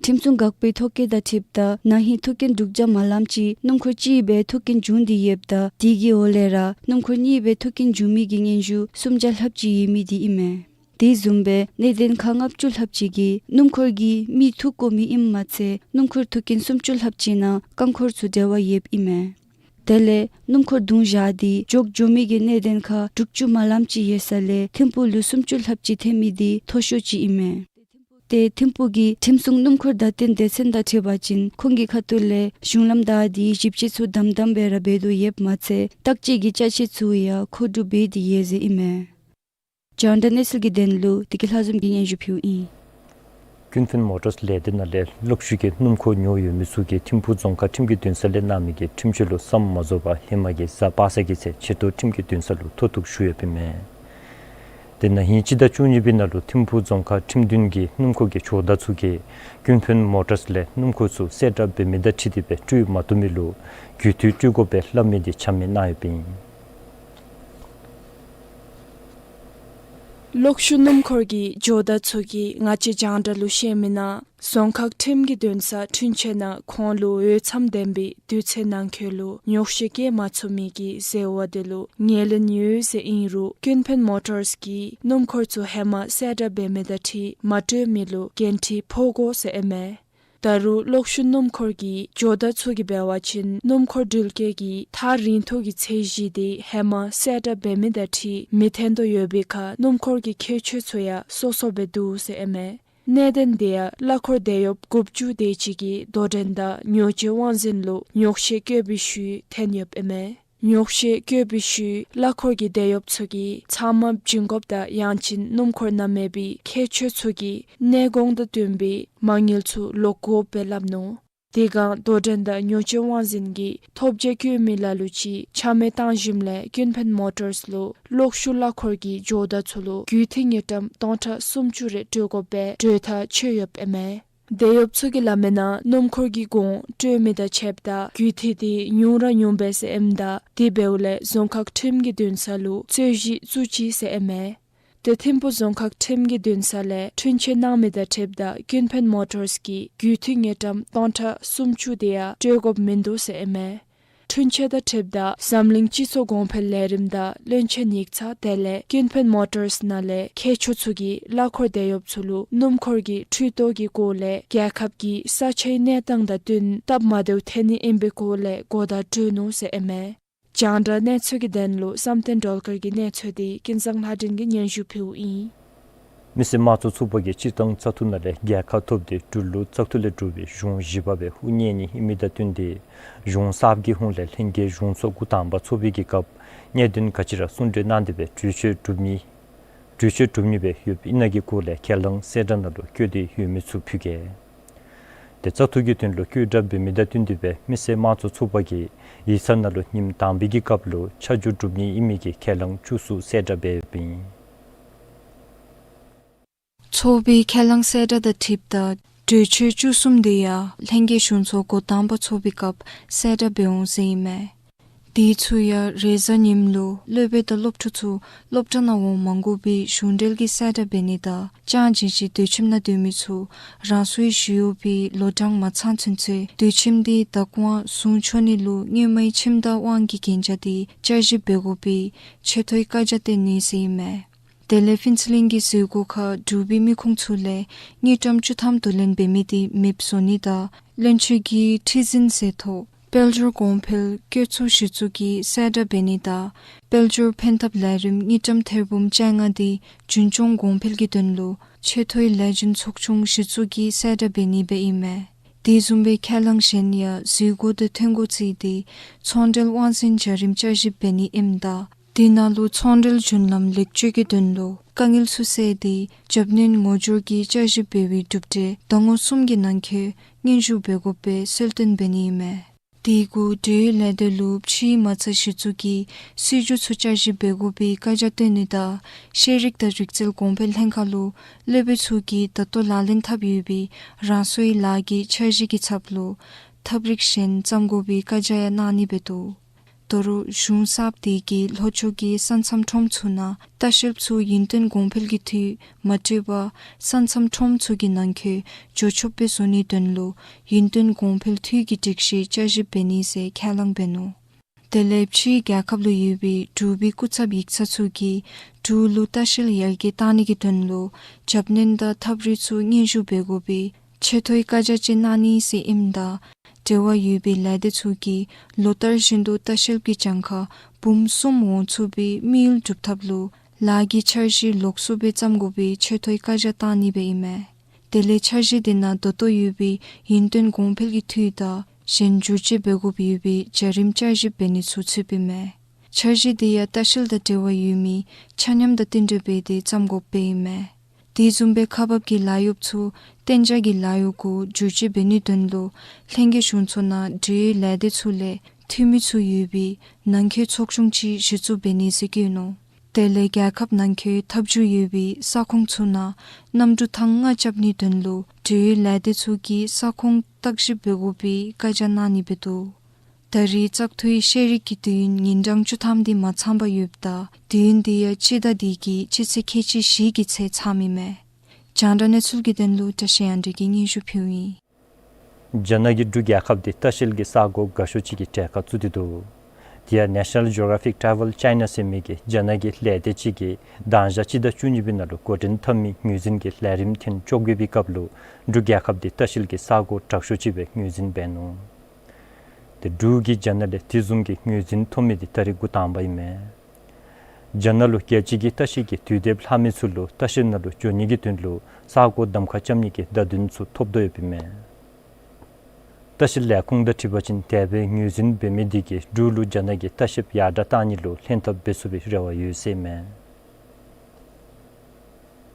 ཁྲིམས་སྲུང་འགག་པའི་ཐོ་བཀོད་དང་འཁྲིལཝ་ད་ན་ཧིང་ཐུག་རྐྱེན་དྲུག་བརྒྱ་མ་ལངམ་ཅིག་སྣུམ་འཁོར་གཅིག་སྦེ་ཐུག་རྐྱེན་བྱུང་སྟེ་ཡོདཔ་ད་དེ་གི་འོག་ལས་ར་སྣུམ་འཁོར་གཉིས་སྦེ་ཐུག་རྐྱེན་བྱུང་མི་གི་སྙན་ཞུ་སུམ་བརྒྱ་ལྷགཔ་ཅིག་ཡོད་མི་དེ་ཨིན་མས། དེ་བཟུམ་སྦེ་གནད་དོན་ཁག་ལྔ་བཅུ་ལྷགཔ་ཅིག་གིས་སྣུམ་འཁོར་གྱིས་མི་འཐུ་དགོ་མི་ཨིནམ་མ་ཚད་སྣུམ་འཁོར་ཐུག་རྐྱེན་སུམ་ཅུ་ལྷགཔ་ཅིག་ནང་རྐང་འཁོར་ཚུ་འབྲེལ་བ་ཡོདཔ་ཨིན་མས། དེ་ལས་སྣུམ་འཁོར་རྡུང་བཞག་སྟེ་འགྱོ་འགྱོ་མི་གི་གནད་དོན་ཁག་དྲུག་ཅུ་མ་ལངམ་ཅིག་ཡོད་ས་ལས་ཐིམ་ཕུག་ལུ་སུམ་ཅུ་ལྷགཔ་ཅིག་ཐོན་མི་དེ་མཐོ་ཤོས་ཅིག་ཨིན་མས། ཏེ་ཐིམ་ཕུག་གི་ཁྲིམས་སྲུང་སྣུམ་འཁོར་བརྡ་སྟོན་སྡེ་ཚན་དང་འཁྲིལ་བ་ཅིན་ཁོང་གི་ཁ་ཐུག་ལས་གཞུང་ལམ་བདའ་སྟེ་ཞིབ་དཔྱད་ཚུ་དམ་དམ་སྦེ་ར་འབད་དོ་ཡོདཔ་མ་ཚད་བརྟག་དཔྱད་ཀྱི་ཅ་ཆས་ཚུ་ཡང་མཁོ་སྒྲུབ་འབད་དེ་ཡོད་ཟེར་ཨིན་མས། རྒྱང་བསྒྲགས་གནས་ཚུལ་གྱི་དོན་ལུ་བདེ་སྐྱིད་ལྷ་འཛོམས་ཀྱིས་སྙན་ཞུ་ཕུལཝ་ཨིན། ཀུན་ཕན་མོ་ཊརས་ལས་སྡེ་ནང་ལས་གློག་ཤུགས་ཀྱི་སྣུམ་འཁོར་ཉོ་ཡོད་མི་ཚུ་གིས་ཐིམ་ཕུག་རྫོང་ཁག་ཁྲིམས་ཀྱི་འདུན་ས་ལས་གནང་མི་གི་ཁྲིམས་གཅོད་ལུ་བསམ་མ་རྫོགས་པར་ཧེ་མ་གི་གཟའ་པ་སངས་ཀྱི་ཚེ་ཆེ་མཐོ་ཁྲིམས་ཀྱི་འདུན་ས་ལུ་མཐོ་གཏུགས་ཞུ་ཡོདཔ་ཨིན་མས། དེ་ན་ཧིང་སྤྱི་ཟླ་བཅུ་གཉིས་པའི་ནང་ལུ་ཐིམ་ཕུག་རྫོང་ཁག་ཁྲིམས་འདུན་གྱིས་སྣུམ་འཁོར་གྱི་ཇོ་བདག་ཚུ་གིས་ཀུན་ཕན་མོ་ཊརས་ལས་སྣུམ་འཁོར་ཚུ་གསལ་བསྒྲགས་འབད་མི་དང་འཁྲིལ་ཏེ་སྦེ་སྤྲོད་མ་བཏུབ་མི་ལུ་རྒུད་འཐུས་སྤྲོད་དགོ་པའི་སླབ་མི་དེ་ཆ་མེད་གནང་ཡོདཔ་ཨིན། གློག་ཤུགས་སྣུམ་འཁོར་གྱི་ཇོ་བདག་ཚུ་གིས་ང་བཅས་རྒྱང་བསྒྲགས་ལུ་བཤད་མི་ནང་རྫོང་ཁག་ཁྲིམས་ཀྱི་འདུན་ས་འཁྲུན་ཆོད་ནང་ཁོང་ལུ་འོས་འཚམ་ལྡན་པའི་དུས་ཚོད་ནང་འཁོད་ལུ་ཉོག་བཤད་བཀོད་མ་ཚུགས་མི་གི་ཟེར་བ་དེ་ལུ་ངོས་ལེན་ཡོད་ཟེར་ཨིན་རུང་ཀུན་ཕན་མོ་ཊརས་ཀྱིས་སྣུམ་འཁོར་ཚུ་ཧེ་མ་གསལ་བསྒྲགས་འབད་མི་དང་འཁྲིལ་མ་སྤྲོད་མི་ལུ་འགན་འཁྲི་ཕོག་དགོ་ཟེར་ཨིན་མས། ད་རུང་གློག་ཤུགས་སྣུམ་འཁོར་གྱི་ཇོ་བདག་ཚུ་གིས་འབད་བ་ཅིན་སྣུམ་འཁོར་འགྲུལ་སྐྱོད་ཀྱི་ཐག་རིང་ཐུང་གི་ཚད་གཞི་དེ་ཧེ་མ་གསལ་བསྒྲགས་འབད་མི་དང་འཁྲིལ་མི་འཐོན་དོ་ཡོད་པའི་ཁར་སྣུམ་འཁོར་གྱི་ཁྱད་ཆོས་ཚུ་ཡང་སོ་སོ་སྦེ་འདུག་ཟེར་ཨིན་མས། གནད་དོན་དེ་ཡང་གླ་འཁོར་དེད་གཡོགཔ་དགུ་བཅུ་དེ་ཅིག་གིས་དོ་འགྲན་དང་ཉོ་སྤྱོད་དབང་འཛིན་ལུ་ཉོག་བཤད་བཀོད་པའི་ཤུལ་འཐོན་ཡོདཔ་ཨིན་མས། ཉོག་བཤད་བཀོད་པའི་ཤུལ་གླ་འཁོར་གྱི་དེད་གཡོགཔ་ཚུ་གིས་ཚབ་མ་བྱིན་དགོཔ་དང་ཡང་ཅིན་སྣུམ་འཁོར་ནང་མེད་པའི་ཁྱད་ཆོས་ཚུ་གི་གནད་འགག་དང་བསྟུན་པའི་མ་དངུལ་ཚུ་ལོག་དགོཔ་སྦེ་སླབ་ནུག། དེ་སྒང་དོ་འགྲན་དང་ཉོ་སྤྱོད་དབང་འཛིན་གྱིས་ཐོབ་རྒྱ་བཀོད་མི་ལ་ལུ་ཅིག་ཆ་མེད་བཏང་ཞིནམ་ལས་ཀུན་ཕན་མོ་ཊརས་ལུ་གློག་ཤུགས་གླ་འཁོར་གྱི་ཇོ་བདག་ཚུ་ལུ་རྒུད་འཐུས་དངུལ་ཀྲམ་སྟོང་ཕྲག་སུམ་ཅུ་རེ་སྤྲོད་དགོཔ་སྦེ་གྲོས་ཐག་བཅད་ཡོདཔ་ཨིན་མས། དེད་གཡོགཔ་ཚུ་གིས་སླབ་མི་ནང་སྣུམ་འཁོར་གྱི་གོང་སྤྲོད་མི་དང་ཕྱདཔ་ད་རྒུད་འཐུས་དེ་ཉུང་ར་ཉུངམ་སྦེ་ཟེར་ཨིནམ་ད་དེ་འབདཝ་ལས་རྫོང་ཁག་ཁྲིམས་ཀྱི་འདུན་ས་ལུ་རྩོད་གཞི་བཙུགས་ཅི་ཟེར་ཨིན་མས། ཏེ་ཐིམ་ཕུག་རྫོང་ཁག་ཁྲིམས་ཀྱི་འདུན་ས་ལས་འཁྲུན་ཆོད་གནང་མི་དང་འཁྲིལཝ་ད་ཀུན་ཕན་མོ་ཊརས་ཀྱིས་རྒུད་འཐུས་དངུལ་ཀྲམ་སྟོང་ཕྲག་སུམ་ཅུ་དེ་ཡང་སྤྲོད་དགོཔ་མིན་འདུག་ཟེར་ཨིན་མས། འཁྲུན་ཆོད་དང་འཁྲིལཝ་ད་འཛམ་གླིང་སྤྱི་ཚོགས་གོང་འཕེལ་ལས་རིམ་དང་བློན་ཆེན་ཡིག་ཚང་དེ་ལས་ཀུན་ཕན་མོ་ཊརས་ནང་ལས་མཁས་མཆོག་ཚུ་གིས་གླ་འཁོར་དེད་གཡོགཔ་ཚུ་ལུ་སྣུམ་འཁོར་གྱི་འཕྲུལ་དོ་གི་སྐོར་ལས་རྒྱལ་ཁབ་ཀྱི་ས་ཆའི་གནས་སྟངས་དང་བསྟུན་སྟབས་མ་བདེཝ་ཐོན་ནི་ཨིན་པའི་སྐོར་ལས་གོ་བརྡ་སྤྲོད་ནུག་ཟེར་ཨིན་མས། རྒྱང་བསྒྲགས་གནས་ཚུལ་གྱི་དོན་ལུ་བསམ་གཏན་སྒྲོལ་དཀར་གྱི་གནས་ཚུལ་དེ་ཀུན་བཟང་ལྷ་སྒྲོན་གྱིས་སྙན་ཞུ་ཕུལཝ་ཨིན། མི་སེར་དམངས་གཙོ་ཚོགས་པ་གིས་སྤྱིར་བཏང་བཙག་འཐུ་ནང་ལས་རྒྱལ་ཁ་ཐོབ་སྟེ་འབྲུག་ལུ་བཙག་འཐུ་ལས་གྲུབ་པའི་གཞུང་བཞི་པ་སྦེ་དབུ་བརྙེས་ནི་ཨིན་མི་དང་བསྟུན་ཏེ་གཞུང་གསརཔ་གི་ཧོངས་ལས་ལྷན་རྒྱས་གཞུང་ཚོགས་འགོ་དང་པ་ཚོགས་པའི་གི་སྐབས་གནད་དོན་ག་ཅི་ར་གསུང་གྲོས་གནང་སྟེ་སྦེ་གྲོས་ཆོད་གྲུབ་ནི་གྲོས་ཆོད་གྲུབ་ནི་སྦེ་ཡོདཔ་ཨིན་ན་གི་སྐོར་ལས་ཁས་བླངས་གསལ་བསྒྲགས་ནང་ལུ་བཀོད་དེ་ཡོད་མི་ཚུ་ཕུལ་གེ། དེ་བཙག་འཐུ་གི་དོན་ལུ་བཀོད་བསྒྲགས་འབད་མི་དང་བསྟུན་ཏེ་སྦེ་མི་སེར་དམངས་གཙོ་ཚོགས་པ་གིས་ཡིག་ཚང་ནང་ལུ་ཉིནམ་དང་པའི་གི་སྐབས་ལུ་ཆ་འཇོག་གྲུབ་ནི་ཨིན་མི་གི་ཁས་བླངས་བཅུ་གསུམ་གསལ་བསྒྲགས་འབད་ཡོདཔ་ཨིན། ཚོགས་པའི་ཁས་བླངས་གསལ་བསྒྲགས་དང་འཁྲིལཝ་ད་གྲོས་ཆོད་བཅུ་གསུམ་དེ་ཡང་ལྷན་རྒྱས་གཞུང་ཚོགས་འགོ་དང་པ་ཚོགས་པའི་སྐབས་གསལ་བསྒྲགས་འབད་འོང་ཟེར་ཨིན་མས། དེ་ཚུ་ཡང་རེས་གཟའ་ཉིམ་ལུ་སློབ་དཔོན་དང་སློབ་ཕྲུག་ཚུ་སློབ་གྲྭ་ནང་འོང་མ་དགོ་པའི་གཞུང་འབྲེལ་གྱི་གསལ་བསྒྲགས་འབད་ནི་དང་ཅང་ཅིན་ཅིན་སྡོད་ཁྱིམ་ནང་སྡོད་མི་ཚུ་རང་སོའི་ཞི་གཡོག་པའི་ལོ་གྲངས་མ་ཚང་ཚུན་ཚོད་སྡོད་ཁྱིམ་དེ་བདག་དབང་བཟུང་ཆོག་ནི་ལུ་སྔོན་མའི་ཁྱིམ་བདག་དབང་གི་གན་རྒྱ་དེ་བསྐྱར་ཞིབ་འབད་དགོ་པའི་ཆེ་མཐོའི་བཀའ་རྒྱ་བཏོན་ནི་ཟེར་ཨིན་མས། དེ་ལས་ཕུན་ཚོགས་གླིང་གི་འཛུལ་སྒོ་ཁར་འབྲུག་པའི་མི་ཁུངས་ཚུ་ལས་དངུལ་ཀྲམ་བཅུ་ཐམ་བསྡུ་ལེན་འབད་མི་དེ་མེདཔ་བཟོ་ནི་དང་བློན་ཆེན་གྱི་ཁྲི་འཛིན་ཟེར་ཐོག་དཔལ་འབྱོར་གོང་འཕེལ་བཀོད་ཚོགས་གཞི་བཙུགས་ཀྱི་གསལ་བསྒྲགས་འབད་ནི་དང་དཔལ་འབྱོར་ཕན་ཐབས་ལས་རིམ་དངུལ་ཀྲམ་ཐེར་འབུམ་བཅོ་ལྔ་དེ་རྒྱུན་སྐྱོང་གོང་འཕེལ་གྱི་དོན་ལུ་ཆེ་མཐོའི་ལས་འཛིན་ཚོགས་ཆུང་གཞི་བཙུགས་ཀྱི་གསལ་བསྒྲགས་འབད་ནི་སྦེ་ཨིན་མས། དེ་བཟུམ་སྦེ་ཁས་བླངས་གཞན་ཡང་འཛུལ་སྒོ་དང་ཐོན་སྒོ་བརྩིས་ཏེ་ཚོང་འབྲེལ་དབང་འཛིན་བྱ་རིམ་བསྐྱར་ཞིབ་འབད་ནི་ཨིནམ་ད་དེ་ནང་ལུ་ཚོང་འབྲེལ་རྒྱུན་ལམ་ལེགས་བཅོས་ཀྱི་དོན་ལུ་དཀའ་ངལ་ཚུ་བསལ་ཏེ་རྒྱབ་སྣོན་ངོ་སྦྱོར་གྱི་བསྐྱར་ཞིབ་འབད་བའི་གྲུབ་འབྲས་ཟླ་ངོ་གསུམ་གྱི་ནང་འཁོད་སྙན་ཞུ་འབད་དགོཔ་སྦེ་གསལ་སྟོན་འབད་ནི་ཨིན་མས། དེ་གུ་འབྲེལ་ཡོད་ལས་སྡེ་ལུ་ཕྱིའི་མ་རྩ་གཞི་བཙུགས་ཀྱི་སྲིད་བྱུས་ཚུ་བསྐྱར་ཞིབ་འབད་དགོ་པའི་བཀའ་རྒྱ་བཏོན་ནི་དང་ཤེས་རིག་དང་རིག་རྩལ་གོང་འཕེལ་ལྷན་ཁག་ལུ་སློབ་དཔོན་ཚུ་གིས་ད་ལྟོ་ལག་ལེན་འཐབ་ཡོད་པའི་རང་སོའི་ལཱ་གི་འཆར་གཞི་གི་ཚབ་ལུ་ཐབས་རིག་གཞན་བརྩམ་དགོ་པའི་བཀའ་རྒྱ་ཡང་གནང་ནི་སྦེ་འདུག། ད་རུང་གཞུང་གསརཔ་དེ་གིས་ལྷོ་ཕྱོགས་ཀྱི་ས་མཚམས་ཁྲོམ་ཚུ་ནང་ལྟ་བཤལཔ་ཚུ་ཡུན་བརྟན་གོང་འཕེལ་གྱི་འཐུས་མ་སྤྲོད་པར་ས་མཚམས་ཁྲོམ་ཚུ་གི་ནང་འཁོད་འགྱོ་ཆོགཔ་སྦེ་བཟོ་ནིའི་དོན་ལུ་ཡུན་བརྟན་གོང་འཕེལ་འཐུས་ཀྱི་སྒྲིག་གཞི་བསྐྱར་ཞིབ་འབད་ནི་ཟེར་ཁས་བླངས་འབད་ནུག། དེ་ལས་ཕྱིའི་རྒྱལ་ཁབ་ལུ་ཡོད་པའི་འབྲུག་པའི་སྐུ་ཚབ་ཡིག་ཚང་ཚུ་གིས་འབྲུག་ལུ་ལྟ་བཤལ་ཡར་རྒྱས་གཏང་ནི་གི་དོན་ལུ་རྒྱབ་སྣོན་དང་ཐབས་རིག་ཚུ་སྙན་ཞུ་འབད་དགོ་པའི་ཆེ་མཐོའི་བཀའ་རྒྱ་ཅིག་གནང་ནི་ཟེར་ཨིནམ་ད་འབྲེལ་བ་ཡོད་པའི་ལས་སྡེ་ཚུ་གིས་ལོ་ལྟར་བཞིན་དུ་ལྟ་བཤལ་གྱི་གྱངས་ཁ་འབུམ་གསུམ་འོང་ཚུགས་པའི་དམིགས་ཡུལ་སྒྲུབ་ཐབས་ལུ་ལཱ་གི་འཆར་གཞི་ལོགས་སུ་སྦེ་བརྩམ་དགོ་པའི་ཆེ་མཐོའི་བཀའ་རྒྱ་གཏང་ནི་སྦེ་ཨིན་མས། དེ་ལས་འཆར་གཞི་དེ་ནང་ད་ལྟོ་ཡོད་པའི་ཡུན་བརྟན་གོང་འཕེལ་གྱི་འཐུས་དང་གཞན་བསྒྱུར་བཅོས་འབད་དགོཔ་ཡོད་པའི་བྱ་རིམ་བསྐྱར་ཞིབ་འབད་ནི་ཚུ་ཚུདཔ་ཨིན་མས། འཆར་གཞི་དེ་ཡང་ལྟ་བཤལ་དང་འབྲེལ་བ་ཡོད་མི་ཆ་མཉམ་དང་བསྟུན་གྲོས་འབད་དེ་བརྩམ་དགོཔ་སྦེ་ཨིན་མས། དེ་བཟུམ་སྦེ་ཁག་འབག་གི་ལཱ་གཡོགཔ་ཚུ་གཏན་འཇགས་ཀྱི་ལཱ་གཡོག་གུ་བསྒྱུར་བཅོས་འབད་ནིའི་དོན་ལུ་ལྷན་རྒྱས་གཞུང་ཚོགས་ནང་འབྲེལ་ཡོད་ལས་སྡེ་ཚུ་ལས་འཐུས་མི་ཚུ་ཡོད་པའི་ནང་འཁོད་ཚོགས་ཆུང་ཅིག་གཞི་བཙུགས་འབད་ནི་ཟེར་བཀོད་ནུག། དེ་ལས་རྒྱལ་ཁབ་ནང་འཁོད་ཐབས་བྱུས་ཡོད་པའི་ས་ཁོངས་ཚུ་ནང་གནམ་གྲུ་ཐང་ལྔ་རྐྱབ་ནིའི་དོན་ལུ་འབྲེལ་ཡོད་ལས་སྡེ་ཚུ་གིས་ས་ཁོངས་བརྟག་ཞིབ་འབད་དགོ་པའི་བཀའ་རྒྱ་གནང་ནི་འབད་དོ། ད་རེས་བཙག་འཐུའི་ཤེས་རིག་གི་དུས་ཡུན་ཉིན་གྲངས་བཅུ་ཐམ་དེ་མ་ཚངམ་ཡོདཔ་ད་དུས་ཡུན་དེ་ཡང་སྤྱི་ཟླ་འདི་གི་སྤྱི་ཚེས་ཁལ་གཅིག་བཞི་གི་ཚེ་ཚངམ་ཨིན་མས། རྒྱང་བསྒྲགས་གནས་ཚུལ་གྱི་དོན་ལུ་བཀྲ་ཤིས་དབྱངས་སྒྲོན་གྱིས་སྙན་ཞུ་ཕུལཝ་ཨིན། རྒྱ་ནག་གི་འབྲུག་རྒྱལ་ཁབ་དེ་ལྟ་བཤལ་གྱི་ས་གོ་དགའ་ཤོས་ཅིག་གི་གྲལ་ཁར་བཙུགས་ཏེ་འདུག། དེ་ཡང་National Geographic Travel China ཟེར་མི་གི་རྒྱ་ནག་གི་ལས་སྡེ་ཅིག་གིས་མདང་ཞག་སྤྱི་ཟླ་བཅུ་གཉིས་པའི་ནང་ལུ་འགོ་འདྲེན་འཐབ་མི་ངོས་འཛིན་གྱི་ལས་རིམ་ཐེངས་བཅོ་བརྒྱད་པའི་སྐབས་ལུ་འབྲུག་རྒྱལ་ཁབ་དེ་ལྟ་བཤལ་གྱི་ས་གོ་དྲག་ཤོས་ཅིག་སྦེ་ངོས་འཛིན་འབད་ནུག། དེ་འབྲུག་གིས་རྒྱ་ནག་ལས་དེ་བཟུམ་གྱི་ངོས་འཛིན་ཐོབ་མི་དེ་ད་རེས་འགོ་དང་པ་ཨིན་མས། རྒྱ་ནག་ལུ་རྒྱལ་སྤྱི་གི་ལྟ་བཤལ་གྱི་དུས་དེབ་ལྷག་མི་ཚུ་ལུ་ལྟ་བཤལ་ནང་ལུ་འགྱོ་ནི་གི་དོན་ལུ་ས་གོ་གདམ་ཁ་རྐྱབ་ནི་གི་བརྡ་དོན་ཚུ་ཐོབ་དོ་ཡོདཔ་ཨིན་མས། ལྟ་བཤལ་ལས་ཁུངས་དང་འཁྲིལ་བ་ཅིན་དེ་སྦེ་ངོས་འཛིན་འབད་མི་དེ་གིས་འབྲུག་ལུ་རྒྱ་ནག་གི་ལྟ་བཤལཔ་ཡར་དྲགས་གཏང་ནི་ལུ་ལྷན་ཐབས་འབད་ཚུགས་པའི་རེ་བ་ཡོད་ཟེར་ཨིན་མས།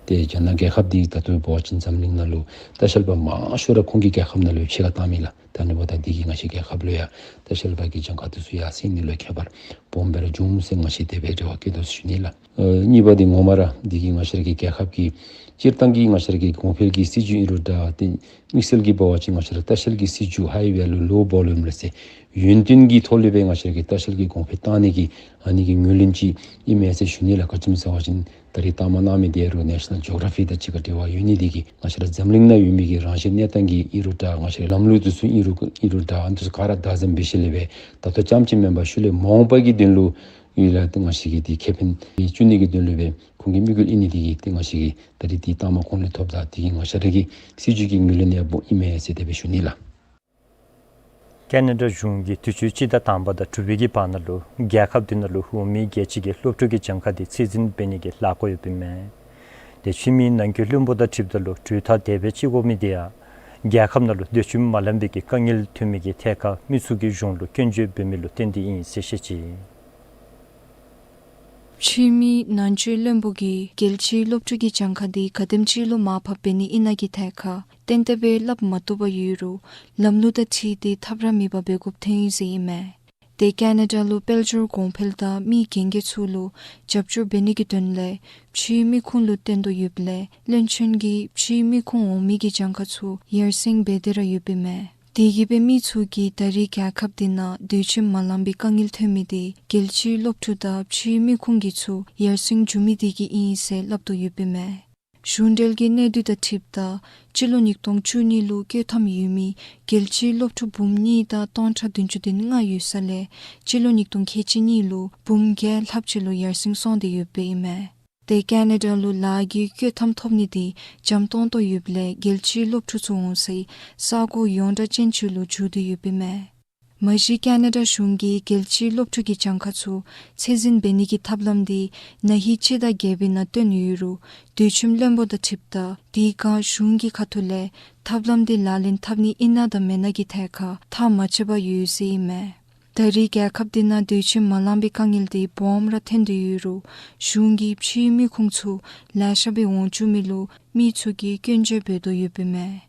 ཏེ་རྒྱ་ནག་རྒྱལ་ཁབ་འདི་ད་ལྟོ་འབད་བ་ཅིན་འཛམ་གླིང་ནང་ལུ་ལྟ་བཤལ་པ་མང་ཤོས་ར་ཁོང་གི་རྒྱལ་ཁབ་ནང་ལུ་ཕྱེད་ཀ་བཏང་མི་ལགས། ད་ཨ་ནི་འབདཝ་ད་འདི་གིས་ང་བཅས་རྒྱལ་ཁབ་ལུ་ཡང་ལྟ་བཤལ་པ་གི་གྱངས་ཁ་དེ་ཚུ་ཡར་སེང་ནི་ལུ་ཁྱད་པར་སྦོམ་སྦེ་ར་འབྱུངམ་ཟེར་ང་བཅས་དེ་སྦེ་རེ་བ་བསྐྱེད་དོ་ཟེར་ཞུ་ནི་ལགས། ཨ་གཉིས་པ་འདི་ངོ་མ་ར་འདི་གིས་ང་བཅས་ར་གི་རྒྱལ་ཁབ་ཀྱི་སྤྱིར་བཏང་གི་ང་བཅས་ར་གི་གོང་འཕེལ་གྱི་སྲིད་བྱུས་ཨིན་རུང་འདྲ། ཏེ་དམིགས་བསལ་གྱིས་འབད་བ་ཅིན་ང་བཅས་ར་ལྟ་བཤལ་གྱི་སྲིད་བྱུས་high value low volume ལགས་ཟེར་ཡུན་བརྟན་གྱི་ཐོག་ལས་སྦེ་ང་བཅས་ར་གི་ལྟ་བཤལ་གྱི་གོང་འཕེལ་བཏང་ནི་གི་ཨ་ནི་གི་ངོས་ལེན་ཅིག་ཨིན་མས་ཟེར་ཞུ་ནི་ལགས། ག་ཅི་སྨོ་ཟེར་བ་ཅིན་ད་རེས་ལྟ་མ་གནང་མི་དེ་རུང་National Geography དང་གཅིག་ཁར་འབྲེལ་བ་ཡོད་ནི་དེ་གིས་ང་བཅས་ར་འཛམ་གླིང་ནང་ཡོད་མི་གི་རང་བཞིན་གནས་སྟངས་ཀྱི་ཨིན་རུང་འདྲ། ང་བཅས་ར་ལམ་ལུགས་དེ་ཚུ་ཨིན་རུང་ཨིན་རུང་འདྲ། ཨ་ནི་དེ་ཚུ་ག་ར་བདག་འཛིན་འབད་ཞིནམ་ལས་སྦེ་ད་ལྟོ་རྐྱངམ་ཅིག་མེན་པར་ཤུལ་ལས་མ་འོངས་པ་གི་དོན་ལུ་ཡོད་ལགས། ཏེ་ང་བཅས་ཀྱི་འདི་ཁེ་ཕན་འདི་བསྐྱུར་ནི་གི་དོན་ལུ་སྦེ་ཁོང་གི་དམིགས་ཡུལ་ཨིན་ནི་དེ་གིས་ཏེ་ང་བཅས་ཀྱིས་ད་རེས་འདི་ལྟ་མ་ཁོང་ལས་ཐོབ་ད་དེ་གིས་ང་བཅས་ར་གི་སྲིད་བྱུས་ཀྱི་ངོས་ལེན་ཡང་སྦོམ་ཨིན་མས་ཟེར་དེ་སྦེ་ཞུ་ནི་ལགས། ཀེ་ན་ཌ་གཞུང་གིས་དུས་ཅི་སྤྱི་ཟླ་དང་པ་དང་དྲུག་པའི་གི་བར་ན་ལུ་རྒྱལ་ཁབ་འདི་ནང་ལུ་འོང་མི་རྒྱལ་སྤྱི་གི་སློབ་ཕྲུག་གི་གྱངས་ཁ་དེ་ཚད་འཛིན་འབད་ནི་གི་ལཱ་བཀོད་ཡོདཔ་ཨིན་མས། ཏེ་ཕྱི་མིའི་ནང་འཁོད་བློན་པོ་དང་འཁྲིལཝ་ད་ལུ་གྲོས་ཐག་དེ་སྦེ་བཅད་དགོ་མི་དེ་ཡང་རྒྱལ་ཁབ་ནང་ལུ་འདོད་ཆུང་མ་ལངམ་པའི་གི་དཀའ་ངལ་ཐོན་མི་གི་ཐད་ཁར་མི་ཚུ་གིས་གཞུང་ལུ་སྐྱོན་བརྗོད་འབད་མི་ལུ་བརྟེན་ཏེ་ཨིན་ཟེར་བཤད་ཅི། ཕྱི་མི་ནང་འཁོད་བློན་པོ་གིས་རྒྱལ་སྤྱིའི་སློབ་ཕྲུག་གི་གྱངས་ཁ་དེ་ག་དེམ་ཅིག་ལུ་མར་ཕབ་འབད་ནི་ཨིན་ན་གི་ཐད་ཁར་གཏན་གཏན་སྦེ་སླབ་མ་བཏུབ་པར་ཡོད་རུང་ལམ་ལུགས་དང་འཁྲིལ་ཏེ་ཐབས་ར་མེདཔ་འབད་དགོཔ་ཐོན་ཡི་ཟེར་ཨིན་མས། ཏེ་ཀེ་ན་ཌ་ལུ་དཔལ་འབྱོར་གོང་འཕེལ་དང་མི་རྒན་རྒས་ཚུ་ལུ་རྒྱབ་སྐྱོར་འབད་ནི་གི་དོན་ལས་ཕྱིའི་མི་ཁུངས་ལུ་བརྟེན་དོ་ཡོདཔ་ལས་བློན་ཆེན་གྱིས་ཕྱིའི་མི་ཁུངས་འོང་མི་གི་གྱངས་ཁ་ཚུ་ཡར་སེང་འབད་དེ་ར་ཡོདཔ་ཨིན་མས། དེ་གིས་སྦེ་མི་ཚུ་གིས་ད་རེས་རྒྱལ་ཁབ་འདི་ནང་འདོད་ཆུང་མ་ལངམ་པའི་དཀའ་ངལ་ཐོན་མི་དེ་རྒྱལ་སྤྱིའི་སློབ་ཕྲུག་དང་ཕྱིའི་མི་ཁུངས་ཀྱི་ཚུ་ཡར་སེང་འགྱོ་མི་དེ་གིས་ཨིན་ཟེར་སླབ་དོ་ཡོདཔ་ཨིན་མས། གཞུང་འབྲེལ་གྱི་གནས་སྡུད་དང་འཁྲིལཝ་ད་སྤྱི་ལོ་ཉིས་སྟོང་བཅུ་གཉིས་ལུ་བསྐྱོད་ཐམ་ཡོད་མི་རྒྱལ་སྤྱིའི་སློབ་ཕྲུག་འབུམ་གཉིས་དང་སྟོང་ཕྲག་བདུན་ཅུ་དོན་ལྔ་ཡོད་ས་ལས་སྤྱི་ལོ་ཉིས་སྟོང་ཁལ་གཅིག་གཉིས་ལུ་འབུམ་བརྒྱད་ལྷགཔ་ཅིག་ལུ་ཡར་སེང་སོང་སྟེ་ཡོདཔ་ཨིན་མས། ཏེ་ཀེ་ན་ཌ་ལུ་ལཱ་གི་བསྐྱོད་ཐམ་ཐོབ་ནི་དེ་འཇམ་ཏོང་ཏོ་ཡོདཔ་ལས་རྒྱལ་སྤྱིའི་སློབ་ཕྲུག་ཚུ་འོང་སའི་ས་གོ་ཡོངས་གྲགས་ཅན་ཅིག་ལུ་འགྱུར་ཏེ་ཡོདཔ་ཨིན་མས། མ་གཞི་ཀེ་ན་ཌ་གཞུང་གིས་རྒྱལ་སྤྱིའི་སློབ་ཕྲུག་གི་གྱངས་ཁ་ཚུ་ཚད་འཛིན་འབད་ནི་གི་ཐབས་ལམ་དེ་ན་ཧིང་སྤྱི་ཟླ་བརྒྱད་པའི་ནང་བཏོན་ཡོད་རུང་འདོད་ཆུང་བློན་པོ་དང་འཁྲིལཝ་ད་དེ་སྒང་གཞུང་གི་ཁ་ཐུག་ལས་ཐབས་ལམ་དེ་ལག་ལེན་འཐབ་ནི་ཨིན་ན་དང་མེན་ན་གི་ཐད་ཁར་ཐག་མ་བཅད་པར་ཡོད་ཟེར་ཨིན་མས། ད་རེས་རྒྱལ་ཁབ་འདི་ནང་འདོད་ཆུང་མ་ལངམ་པའི་དཀའ་ངལ་དེ་སྦོམ་ར་ཐོན་ཏེ་ཡོད་རུང་གཞུང་གིས་ཕྱིའི་མི་ཁུངས་ཚུ་ལེ་ཤ་སྦེ་འོང་བཅུག་མི་ལུ་མི་ཚུ་གིས་སྐྱོན་བརྗོད་འབད་དོ་ཡོདཔ་ཨིན་མས།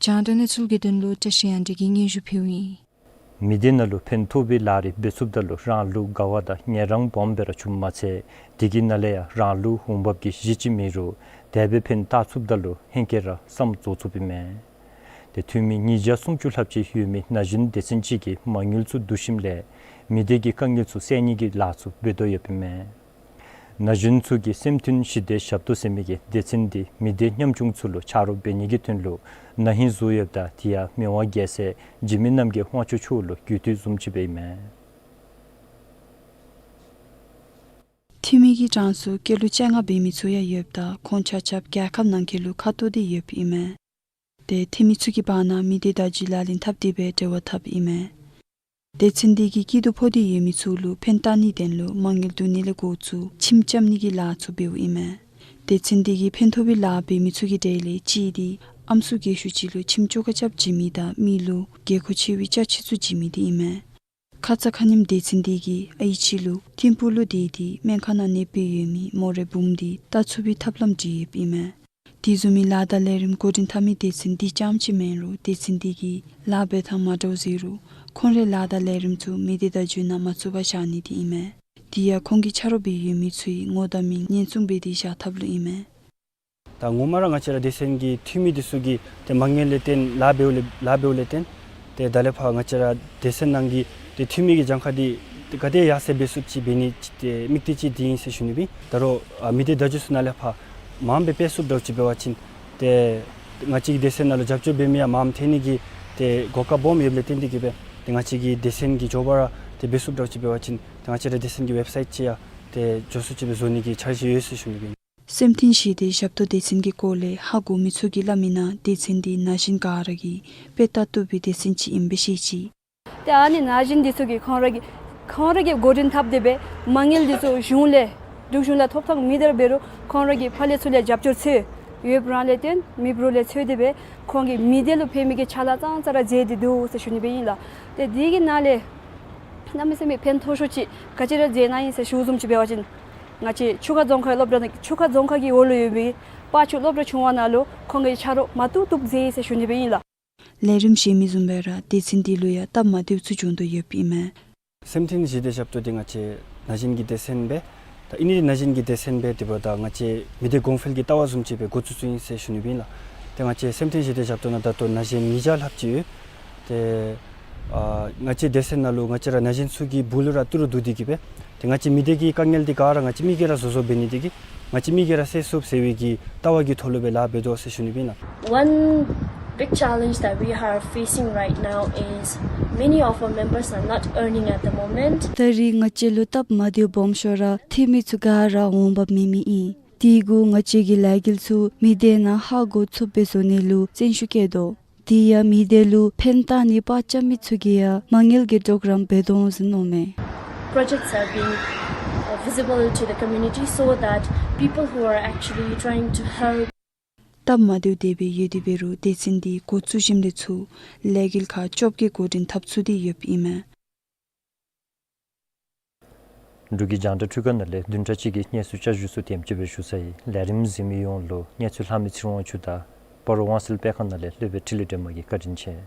རྒྱང་བསྒྲགས་གནས་ཚུལ་གྱི་དོན་ལུ་བཀྲ་ཤིས་དབྱངས་སྒྲོན་གྱིས་སྙན་ཞུ་ཕུལཝ་ཨིན། མི་སྡེ་ནང་ལུ་ཕན་ཐོགས་པའི་ལཱ་རེ་འབད་ཚུགསཔ་ད་ལུ་རང་ལུ་དགའ་བ་དང་ངལ་རངས་སྦོམ་སྦེ་ར་བྱུངམ་མ་ཚད་དེ་གི་ནང་ལས་ཡང་རང་ལུ་འོང་འབབ་ཀྱི་གཞི་ཅིག་མེད་རུང་དེ་སྦེ་ཕན་བཏགས་ཚུགསཔ་ད་ལུ་ཧེང་སྐལ་ར་བསམ་རྫོགས་ཚུགསཔ་ཨིན་མས། ཏེ་འཐུས་མི་ཉིས་བརྒྱ་སུམ་ཅུ་ལྷགཔ་ཅིག་ཡོད་མི་ན་གཞོན་སྡེ་ཚན་ཅིག་གིས་མ་དངུལ་ཚུ་བསྡུ་ཞིནམ་ལས་མི་སྡེ་གི་དཀའ་ངལ་ཚུ་སེལ་ནི་གི་ལཱ་ཚུ་འབད་དོ་ཡོདཔ་ཨིན་མས། ན་གཞོན་ཚུ་གི་སེམས་མཐུན་ཞི་བདེའི་ཞབས་ཏོག་ཟེར་མི་གི་སྡེ་ཚན་འདི་མི་སྡེ་ཉམ་ཆུང་ཚུ་ལུ་ཆ་རོགས་འབད་ནི་གི་དོན་ལུ་ན་ཧིང་བཟོ་ཡོདཔ་ད་དེ་ཡང་མི་དབང་རྒྱལ་སྲས་འཇིགས་མེད་རྣམ་རྒྱལ་དབང་ཕྱུག་མཆོག་ལུ་གུས་བཏུད་བཟུམ་ཅིག་སྦེ་ཨིན་མས། འཐུས་མི་གི་གྲངས་སུ་སྐྱེས་ལོ་བཅོ་ལྔ་འབད་མི་ཚུ་ཡང་ཡོདཔ་ད་ཁོང་ཆ་ཁྱབ་རྒྱལ་ཁབ་ནང་འཁོད་ལུ་ཁ་ཐོར་ཏེ་ཡོདཔ་ཨིན་མས། ཏེ་འཐུས་མི་ཚུ་གི་བར་ན་མི་སྡེ་བརྡ་བརྒྱུད་ལག་ལེན་འཐབ་སྟེ་སྦེ་འབྲེལ་བ་འཐབ་ཨིན་མས། སྡེ་ཚན་འདི་གིས་སྐྱིད་སྡུག་ཕོག་སྟེ་ཡོད་མི་ཚུ་ལུ་ཕན་བཏགས་ནིའི་དོན་ལུ་མ་དངུལ་བསྡུ་ནི་ལས་འགོ་བཙུགས་ཁྱིམ་རྐྱབ་ནི་གི་ལཱ་ཚུ་འབདཝ་ཨིན་མས། སྡེ་ཚན་འདི་གིས་ཕན་ཐོགས་པའི་ལཱ་འབད་མི་ཚུ་གི་གྲས་ལས་གཅིག་འདི་ ཨམ་སྲུ་རྒས་ཤོས་ཅིག་ལུ་ཁྱིམ་བཅོ་ཁ་རྐྱབ་བྱིན་མི་དང་མི་ལུ་རྒས་ཁོག་ཆེ་བའི་ཅ་ཆས་ཚུ་བྱིན་མི་འདི་ཨིན་མས། ཁ་ཙ་ཁ་ཉིནམ་སྡེ་ཚན་འདི་གིས་ཨའི་ཅིག་ལུ་ཐིམ་ཕུག་ལུ་སྡོད་དེ་སྨན་ཁང་ནང་གནས་པའི་ཡོད་མི་མོ་རའི་བུམོ་འདི་བལྟ་ཚུགས་པའི་ཐབས་ལམ་བྲིས་ཡོདཔ་ཨིན་མས། དེ་བཟུམ་མའི་ལཱ་དང་ལས་རིམ་འགོ་འདྲེན་འཐབ་མི་སྡེ་ཚན་འདི་རྐྱངམ་ཅིག་མེན་རུང་སྡེ་ཚན་འདི་གིས་ལཱ་འབད་ཐངས་མ་འདྲཝ་མཛད་རུང་ཁོང་རའི་ལཱ་དང་ལས་རིམ་ཚུ་མི་སྡེ་བརྡ་བརྒྱུད་ནང་མ་བཙུགས་པར་བཞག་ནི་འདི་ཨིན་མས། དེ་ཡང་ཁོང་གི་ཆ་རོགས་སྦེ་ཡོད་མི་ཚུའི་ངོ་དང་མིང་ཉེན་སྲུང་འབད་དེ་བཞག་ཐབས་ལུ་ཨིན་མས། ད་ངོ་མ་ར་ང་བཅས་ར་སྡེ་ཚན་གྱི་འཐུས་མི་འདི་ཚུ་གིས་ཏེ་མ་དངུལ་ལས་བརྟེན་ལཱ་འབདཝ་ལས་ལཱ་འབདཝ་ལས་བརྟེན་ཏེ་ད་ལས་ཕར་ང་བཅས་ར་སྡེ་ཚན་ནང་གི་ཏེ་འཐུས་མི་གི་གྱངས་ཁ་འདི་ཏེ་ག་དེ་ཡར་སེང་འབད་ཚུགསཔ་ཅིག་འབད་ནི་ཏེ་དམིགས་གཏད་ཅིག་འདི་ཨིན་ཟེར་ཞུ་ནི་སྦེ་ཨིན། ད་རུང་ཨ་མི་སྡེ་བརྡ་བརྒྱུད་ཚུ་ནང་ལས་ཕར་མངམ་སྦེ་སྤེལ་ཚུགསཔ་འདྲཝ་ཅིག་འབད་བ་ཅིན་ཏེ་ང་བཅས་ཀྱི་སྡེ་ཚན་ནང་ལུ་རྒྱབ་སྐྱོར་འབད་མི་ཡང་མངམ་ཐོན་ནི་གི་ཏེ་གོ་སྐབས་སྦོམ་ཡོདཔ་ལས་བརྟེན་ཏེ་གིས་སྦེ་ཏེ་ང་བཅས་ཀྱི་སྡེ་ཚན་གྱིས་མགྱོགས་པ་ར་ཏེ་འབད་ཚུགསཔ་འདྲཝ་ཅིག་འབད་བ་ཅིན་ཏེ་ང་བཅས་ར་སྡེ་ཚན་གྱི་ཝེབ་སའིཊ་ཅིག་ཡང་ཏེ་མགྱོགས་སུ་ཅིག་སྦེ་བཟོ་ནི་གི་འཆར་གཞི་ཡོད་ཟེར་ཞུ་ནི་སྦེ་ཨིན། སེམས་མཐུན་ཞི་བདེ་ཞབས་ཏོག་སྡེ་ཚན་གྱི་སྐོར་ལས་ཧ་གོ་མི་ཚུ་གིས་སླབ་མིའི་ནང་སྡེ་ཚན་འདི་ན་གཞོན་ག་ར་གིས་དཔེ་བལྟ་བཏུབ་པའི་སྡེ་ཚན་ཅིག་ཨིནམ་སྦེ་བཤད་ཅི། ཏེ་ཨ་ནི་ན་གཞོན་འདི་ཚུ་གིས་ཁོང་ར་གིས་ཁོང་ར་གིས་འགོ་འདྲེན་འཐབ་སྟེ་སྦེ་མ་དངུལ་འདི་ཚུ་གཞུང་ལས་འབྲུག་གཞུང་ལས་ཐོབ་ཐངས་མེད་དེ་ར་འབད་རུང་ཁོང་ར་གིས་ཕར་ལས་ཚུར་ལས་རྒྱབ་སྐྱོར་འཚོལ་ཡོདཔ་རང་ལས་བརྟེན་མི་འབོར་ལས་འཚོལ་ཏེ་སྦེ་ཁོང་གིས་མི་སྡེ་ལུ་ཕན་མི་གི་ཕྱག་ལཱ་ཙང་ཙ་ར་མཛད་དེ་འདུག་ཟེར་ཞུ་ནི་སྦེ་ཨིན་ལགས། ཏེ་དེ་གི་ནང་ལས་གནམ་མེད་ས་མེད་ཕན་ཐོགས་ཤོས་ཅིག་ག་ཅི་ར་མཛད་གནང་ཡི་ཟེར་ཞུ་བཟུམ་ཅིག་འབད་བ་ཅིན་ང་བཅས་ཆུ་ཁ་རྫོང་ཁའི་སློབ་གྲྭ་ནང་ཆུ་ཁ་རྫོང་ཁ་གི་འོག་ལུ་ཡོད་པའི་སྤ་ཆུ་སློབ་གྲྭ་ཆུང་བ་ནང་ལུ་ཁོང་གི་ཕྱག་རོགས་མ་བཏུབ་བཏུབ་མཛད་ཡི་ཟེར་ཞུ་ནི་སྦེ་ཨིན་ལགས། ལས་རིམ་གཞན་མི་བཟུམ་སྦེ་ར་སྡེ་ཚན་འདི་ལུ་ཡང་སྟབས་མ་བདེཝ་ཚུ་བྱུང་དོ་ཡོདཔ་ཨིན་མས། སེམས་མཐུན་ཞི་བདེ་ཞབས་ཏོག་འདི་ང་བཅས་ན་གཞོན་གྱི་སྡེ་ཚན་སྦེ་ད་ཨིན་ནི་ན་གཞོན་གྱི་སྡེ་ཚན་སྦེ་དེ་འབདཝ་ད་ང་བཅས་མི་སྡེ་གོང་འཕེལ་གྱི་ལྟ་བ་བཟུམ་ཅིག་སྦེ་འགོ་བཙུགས་བཙུགསཔ་ཨིན་ཟེར་ཞུ་ནི་སྦེ་ཨིན་ལགས། ཏེ་ང་བཅས་སེམས་མཐུན་ཞི་བདེ་ཞབས་ཏོག་ནང་ད་ལྟོ་ན་གཞོན་ཉིས་བརྒྱ་ལྷགཔ་ཅིག་ཡོད། ཏེ་ཨ་ང་བཅས་སྡེ་ཚན་ནང་ལུ་ང་བཅས་ར་ན་གཞོན་ཚུ་གི་སྦུག་ལུ་ར་ཏི་རུ་བསྡུ་སྟེ་གིས་སྦེ་ཏེ་ང་བཅས་མི་སྡེ་གི་དཀའ་ངལ་འདི་ག་ར་ང་བཅས་མི་གིས་ར་བཟོ་བཟོཝ་འབད་ནི་དེ་གིས་ང་བཅས་མི་གིས་ར་སེལ་ཚུགས་ཟེར་བའི་གི་ལྟ་བ་གི་ཐོག་ལུ་སྦེ་ལཱ་འབད་དོ་ཟེར་ཞུ་ནི་སྦེ་ཨིན་ལགས། One big challenge that we are facing right now is many of our members are not earning at the moment. ད་རེས་ང་བཅས་ལུ་སྟབས་མ་བདེཝ་སྦོམ་ཤོས་ར་འཐུས་མི་ཚུ་ག་ར་འོང་འབབ་མེད་མི་ཨིན། དེ་གུ་ང་བཅས་ཀྱིས་ལས་འགུལ་ཚུ་མི་སྡེ་ནང་ཧ་གོ་ཚུགསཔ་སྦེ་བཟོ་ནི་ལུ་བརྩོན་ཤུགས་བསྐྱེད་དོ། དེ་ཡང་མི་སྡེ་ལུ་ཕན་བཏགས་ནི་པར་རྐྱབ་མི་ཚུ་གིས་ཡང་མ་དངུལ་གྱི་གྲོགས་རམ་འབད་དོ་ཟེར་མནོཝ་མས། Projects are being, uh, visible to the community so that people who are actually trying to help སྟབས་མ་བདེཝ་དེ་སྦེ་ཡོད་དེ་འབད་རུང་སྡེ་ཚན་འདི་འགོ་བཙུགས་ཞིནམ་ལས་ཚུར་ལས་འགུལ་ཁག་བཅོ་བརྒྱད་འགོ་འདྲེན་འཐབ་ཚུགས་ཏེ་ཡོདཔ་ཨིན་མས། འབྲུག་གི་རྒྱང་བསྒྲགས་འཕྲུལ་ཁང་ནང་ལས་བདུན་ཕྲག་གཅིག་གི་གནས་ཚུལ་བསྐྱར་ཞུ་ཚུ་དེམ་ཅིག་སྦེ་ཞུ་ཚར་ཡི། ལས་རིམ་གཟིགས་མི་ཡོངས་ལུ་གནས་ཚུལ་ལྷག་མི་ཚེ་རིང་དབང་ཕྱུག་དང་སྤ་རོ་དབང་གསལ་སྤེལ་ཁང་ནང་ལས་སློབ་དཔོན་འཕྲིན་ལས་སྒྲོལ་མ་གིས་བཀའ་དྲིན་ཆེ།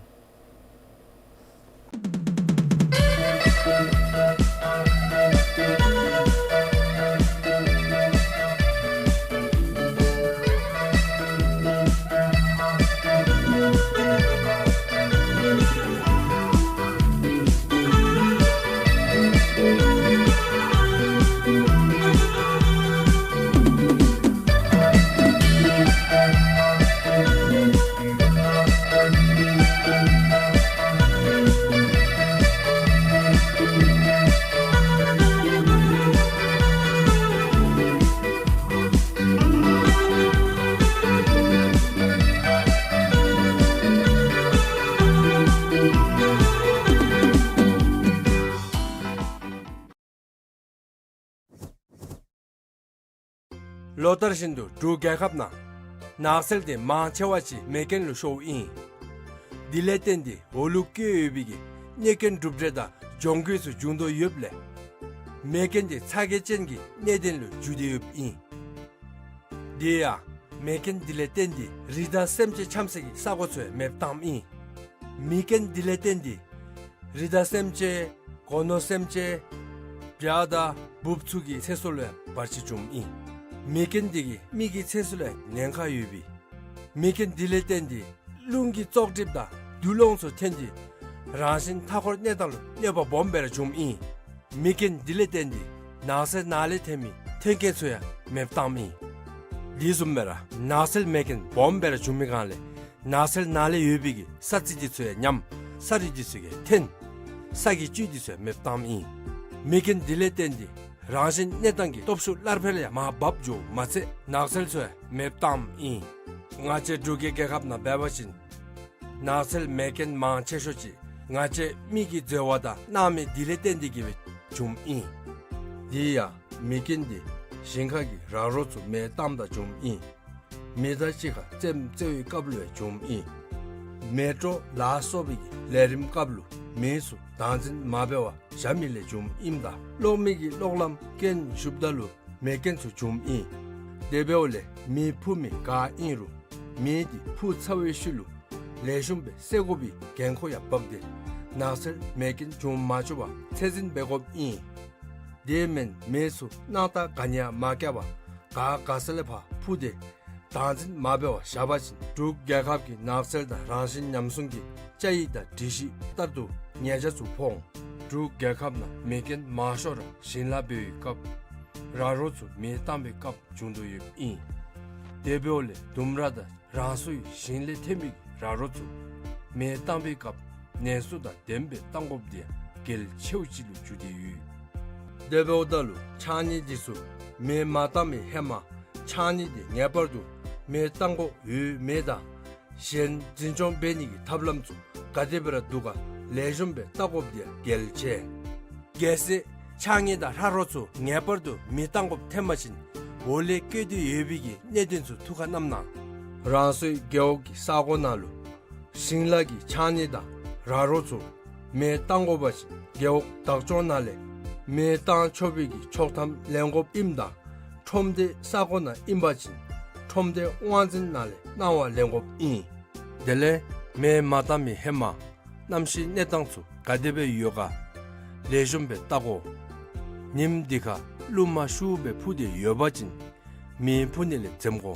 ལོ་ལྟར་བཞིན་དུ་འབྲུག་རྒྱལ་ཁབ་ནང་ནགས་ཚལ་དེ་མང་ཆེ་བ་ཅིག་མེ་རྐྱེན་ལུ་ཤོརཝ་ཨིན། དེ་ལས་བརྟེན་ཏེ་འོག་ལུ་བཀོད་ཡོད་པའི་གི་གནོད་རྐྱེན་གྲུབ་འབྲས་དང་གྱོང་གུད་ཚུ་འབྱུང་དོ་ཡོདཔ་ལས་མེ་རྐྱེན་དེ་ཚ་གྱང་ཅན་གྱི་གནད་དོན་ལུ་འགྱུར་ཏེ་ཡོདཔ་ཨིན། དེ་ཡང་མེ་རྐྱེན་དེ་ལས་བརྟེན་ཏེ་རི་དྭགས་སེམས་ཅན་འཁྱམས་སའི་གི་ས་གོ་ཚུ་ཡང་མེདཔ་བཏངམ་ཨིན། མེ་རྐྱེན་དེ་ལས་བརྟེན་ཏེ་རི་དྭགས་སེམས་ཅན་སྒོ་ནོར་སེམས་ཅན་བྱ་དང་འབུཔ་ཚུ་གི་ཚེ་སྲོག་ལུ་ཡང་བར་ཆད་བྱུངམ་ཨིན། མེ་རྐྱེན་དེ་གིས་མི་གི་ཚེ་སྲོག་ལུ་ཡང་ཉེན་ཁ་ཡོད་པས། མེ་རྐྱེན་དེ་ལས་བརྟེན་ཏེ་རླུང་གི་བཙོག་གྲིབ་དང་རྡུལ་སློང་ཚུ་ཐོན་ཏེ་རང་བཞིན་མཐའ་འཁོར་གནས་སྟངས་ལུ་གནོད་པ་སྦོམ་སྦེ་ར་འབྱུངམ་ཨིན། མེ་རྐྱེན་དེ་ལས་བརྟེན་ཏེ་ནགས་ཚལ་ནང་ལས་ཐོན་མི་མཐུན་རྐྱེན་ཚུ་ཡང་མེདཔ་བཏངམ་ཨིན། དེ་བཟུམ་སྦེ་ར་ནགས་ཚལ་མེ་རྐྱེན་སྦོམ་སྦེ་ར་བྱུང་མི་སྒང་ལས་ནགས་ཚལ་ནང་ལས་ཡོད་པའི་གི་ས་རྩི་དེ་ཚུ་ཡང་ཉམས། ས་རུད་དེ་ཚུ་གིས་འཐོན། ས་གི་བཅུད་དེ་ཚུ་ཡང་མེདཔ་བཏངམ་ཨིན། མེ་རྐྱེན་དེ་ལས་བརྟེན་ཏེ་རང་བཞིན་གནས་སྟངས་ཀྱི་སྟོབས་ཤུགས་སླར་འཕེལ་ཡང་མར་འབབ་འགྱོཝ་མ་ཚད་ནགས་ཚལ་ཚུ་ཡང་མེདཔ་བཏངམ་ཨིན། ང་བཅས་འབྲུག་གི་རྒྱལ་ཁབ་ནང་འབད་བ་ཅིན་ནགས་ཚལ་མེ་རྐྱེན་མང་ཆེ་ཤོས་ཅིག་ང་བཅས་མི་གི་འཛོལ་བ་དང་སྣང་མེད་དེ་ལས་བརྟེན་ཏེ་གིས་སྦེ་བྱུངམ་ཨིན། དེ་ཡང་མེ་རྐྱེན་དེ་ཞིང་ཁ་གི་ར་རོ་ཚུ་མེ་བཏངམ་ད་བྱུངམ་ཨིན། མི་དང་གཅིག་ཁར་རྩེདམོ་རྩེ་བའི་སྐབས་ལུ་ཡང་བྱུངམ་ཨིན། མེ་ཏོག་ལ་སོགས་པའི་གི་ལས་རིམ་སྐབས་ལུ་མེ་ཚུ་བདག་འཛིན་མ་འབད་བར་བཞག་མི་ལས་བྱུངམ་ཨིནམ་ད་གློག་མེ་གི་གློག་ལམ་རྐྱེན་ཞུགསཔ་ད་ལུ་མེ་རྐྱེན་ཚུ་བྱུངམ་ཨིན། དེ་འབདཝ་ལས་མེ་ཕུ་མི་ག་ཨིན་རུང་མེ་འདི་ཕུ་ཚར་བའི་ཤུལ་ལུ་ལེགས་ཤོམ་སྦེ་བསད་དགོ་པའི་འགན་ཁུར་ཡང་འབག་སྟེ་ནགས་ཚལ་མེ་རྐྱེན་བྱུང་མ་བཅུག་པར་ཚད་འཛིན་འབད་དགོཔ་ཨིན། དེ་མེན་མེ་ཚུ་གནམ་ལྟར་ག་ནི་ཡང་མ་བཀལ་བར་ག་ག་ས་ལས་ཕར་ཕུ་སྟེ་བདག་འཛིན་མ་འབད་བར་བཞག་པ་ཅིན་འབྲུག་རྒྱལ་ཁབ་ཀྱི་ནགས་ཚལ་དང་རང་བཞིན་ཉམས་སྲུང་གི་བཅའ་ཡིག་དང་སྒྲིག་གཞི་ལྟར་དུ་ཉེས་ཆད་ཚུ་ཕོག་འོང་། འབྲུག་རྒྱལ་ཁབ་ནང་མེ་རྐྱེན་མང་ཤོས་ར་ཞིང་ལཱ་འབད་བའི་སྐབས་ར་རོ་ཚུ་མེ་བཏང་བའི་སྐབས་བྱུང་དོ་ཡོདཔ་ཨིན། དེ་འབདཝ་ལས་ལྡུམ་ར་དང་རང་སོའི་ཞིང་ལས་ཐོན་མི་གི་ར་རོ་ཚུ་མེ་བཏང་བའི་སྐབས་ནན་སོ་དང་ལྡནམ་སྦེ་བཏང་དགོཔ་དེ་ཡང་གལ་ཆེཝ་ཅིག་ལུ་གྱུར་ཏེ་ཡོད། དེ་འབདཝ་ད་ལུ་ཕྱགས་སྙིགས་འདི་ཚུ་མེ་མ་བཏང་བའི་ཧེ་མ་ཕྱགས་སྙིགས་འདི་ངེས་པར་དུ་མེ་བཏང་དགོཔ་ཡོད་མེད་དང་གཞན་འཛིན་སྐྱོང་འབད་ནི་གི་ཐབས་ལམ་ཚུ་ག་དེ་སྦེ་ར་འདུག་ག་ལེགས་ཤོམ་སྦེ་བལྟ་དགོཔ་དེ་ཡང་གལ་ཆེ། གལ་སྲིད་ཕྱགས་སྙིགས་དང་ར་རོ་ཚུ་ངེས་པར་དུ་མེ་བཏང་དགོཔ་ཐོན་པ་ཅིན་འོག་ལས་བཀོད་དེ་ཡོད་པའི་གི་གནད་དོན་ཚུ་ཐུགས་ཁར་བསྣམས་གནང་། རང་སོའི་རྒེད་འོག་གི་ས་གོ་ནང་ལུ་ཞིང་ལཱ་གི་ཕྱགས་སྙིགས་དང་ར་རོ་ཚུ་མེ་བཏང་དགོ་པ་ཅིན་རྒེད་འོག་བདག་སྐྱོང་ནང་ལས་མེ་བཏང་ཆོག་པའི་གི་ཆོག་ཐམ་ལེན་དགོཔ་ཨིནམ་ད་ཁྲོམ་སྡེའི་ས་གོ་ནང་ཨིན་པ་ཅིན་ཁྲོམ་སྡེའི་དབང་འཛིན་ནང་ལས་གནང་བ་ལེན་དགོཔ་ཨིན། དེ་ལས་མེ་མ་བཏང་མི་ཧེ་མ་གནམ་གཤིས་གནས་སྟངས་ཚུ་ག་དེ་སྦེ་ཡོད་ག་ལེགས་ཤོམ་སྦེ་བལྟ་དགོ། ཉིམ་འདི་ཁར་རླུང་མ་ཤུགས་སྦེ་ཕུ་སྟེ་ཡོད་པ་ཅིན་མེ་ཕུ་ནི་ལས་འཛེམ་དགོ།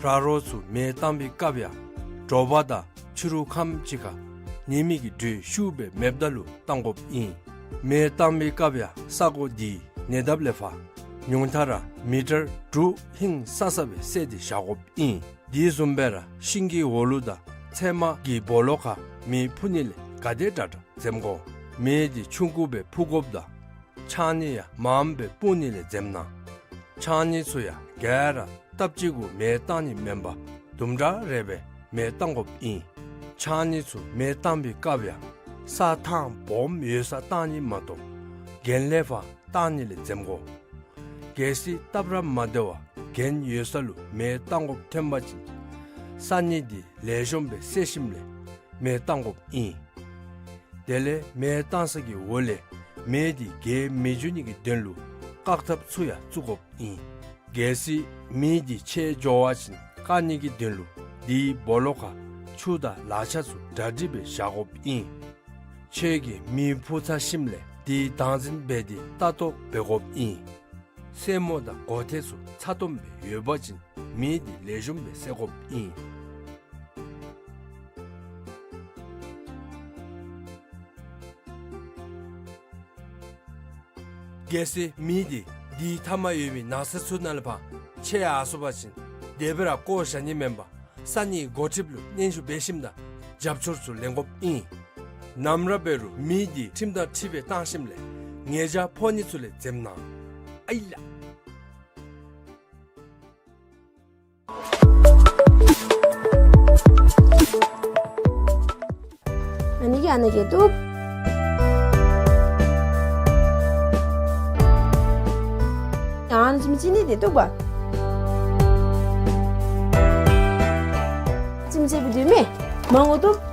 ར་རོ་ཚུ་མེ་བཏང་བའི་སྐབས་ཡང་དྲོ་པ་དང་ཕྱི་རུ་ཁམས་ཅིག་ཁར་ཉི་མའི་གི་དྲོད་ཤུགས་སྦེ་མེདཔ་ད་ལུ་བཏང་དགོཔ་ཨིན། མེ་བཏང་བའི་སྐབས་ཡང་ས་གོ་འདི་ཉེ་འདབས་ལས་ཕར་ཉུང་མཐའ་ར་མི་ཊར་དྲུག་ཧིང་སང་ས་སྦེ་བསལ་ཏེ་བཞག་དགོཔ་ཨིན། དེ་བཟུམ་སྦེ་ར་ཤིང་གི་འོག་ལུ་དང་ཚལ་མ་གི་སྦོ་ལོགས་ཁར་མེ་ཕུ་ནི་ལས་ག་དེ་དྲག་དྲག་འཛེམ་དགོ། མེ་འདི་ཆུང་ཀུ་སྦེ་ཕུ་དགོཔ་དང་ཕྱགས་སྙིགས་ཡང་མངམ་སྦེ་སྤུངས་ནི་ལས་འཛེམ་གནང་། ཕྱགས་སྙིགས་ཚུ་ཡང་ག་ར་སྟབས་གཅིག་གུ་མེ་བཏང་ནི་མེན་པར་དུམ་གྲ་རེ་སྦེ་མེ་བཏང་དགོཔ་ཨིན། ཕྱགས་སྙིགས་ཚུ་མེ་བཏང་བའི་སྐབས་ཡང་ས་ཐང་སྦོམ་ཡོད་སར་བཏང་ནི་མ་གཏོགས་གྱེན་ལས་ཕར་བཏང་ནི་ལས་འཛེམ་དགོ། གལ་སྲིད་སྟབས་ར་མ་བདེ་བར་གྱེན་ཡོད་ས་ལུ་མེ་བཏང་དགོཔ་ཐོན་པ་ཅིན་ས་སྙིགས་འདི་ལེགས་ཤོམ་སྦེ་བསལ་ཞིནམ་ལས་མེ་བཏང་དགོཔ་ཨིན། དེ་ལས་མེ་བཏང་ས་གི་འོག་ལས་མེ་འདི་རྒྱས་མི་འགྱོ་ནི་གི་དོན་ལུ་བཀག་ཐབས་ཚུ་ཡང་བཙུགས་དགོཔ་ཨིན། གལ་སྲིད་མེ་འདི་ཆད་འགྱོ་བ་ཅིན་བཀག་ནི་གི་དོན་ལུ་དེའི་སྦོ་ལོགས་ཁར་ཆུ་དང་ལག་ཆ་ཚུ་གྲ་སྒྲིག་སྦེ་བཞག་དགོཔ་ཨིན། ཁྱོད་ཀྱིས་མེ་ཕུ་ཚར་ཞིནམ་ལས་དེ་བདག་འཛིན་འབད་དེ་ལྟ་རྟོག་འབད་དགོཔ་ཨིན། སེན་མོ་དང་སྒོ་ཐེལ་ཚུ་ཚ་ཏོམ་སྦེ་ཡོད་པ་ཅིན་མེ་འདི་ལེགས་ཤོམ་སྦེ་བསད་དགོཔ་ཨིན། གལ་སྲིད་མེ་འདི་དེའི་མཐའ་མར་ཡོད་པའི་ནགས་ཚལ་ཚུ་ནང་ལས་ཕར་ཆད་ཡར་སོང་པ་ཅིན་དེ་སྦེ་ར་བཀོ་བཞག་ནི་མེན་པར་ས་གནས་འགོ་ཁྲིདཔ་ལུ་སྙན་ཞུ་འབད་ཞིནམ་ད་རྒྱབ་སྐྱོར་ཚུ་ལེན་དགོཔ་ཨིན། ནམ་ར་འབད་རུང་མེ་འདི་ཁྲིམས་དང་འཁྲིལ་སྦེ་བཏང་ཞིནམ་ལས་ཉེས་ཆད་ཕོག་ནི་ཚུ་ལས་འཛེམ་གནང་། ཨའི་ལགས། ཨ་ནི་གིས་ཨ་ནི་གིས་བཏུབ། ཡང་ཨ་ནི་ཙིམ་ཅི་ནི་འདི་བཏུབ་པ། ཙིམ་ཅི་སྦེ་བཏུབ་མས། མང་པོ་བཏུབ།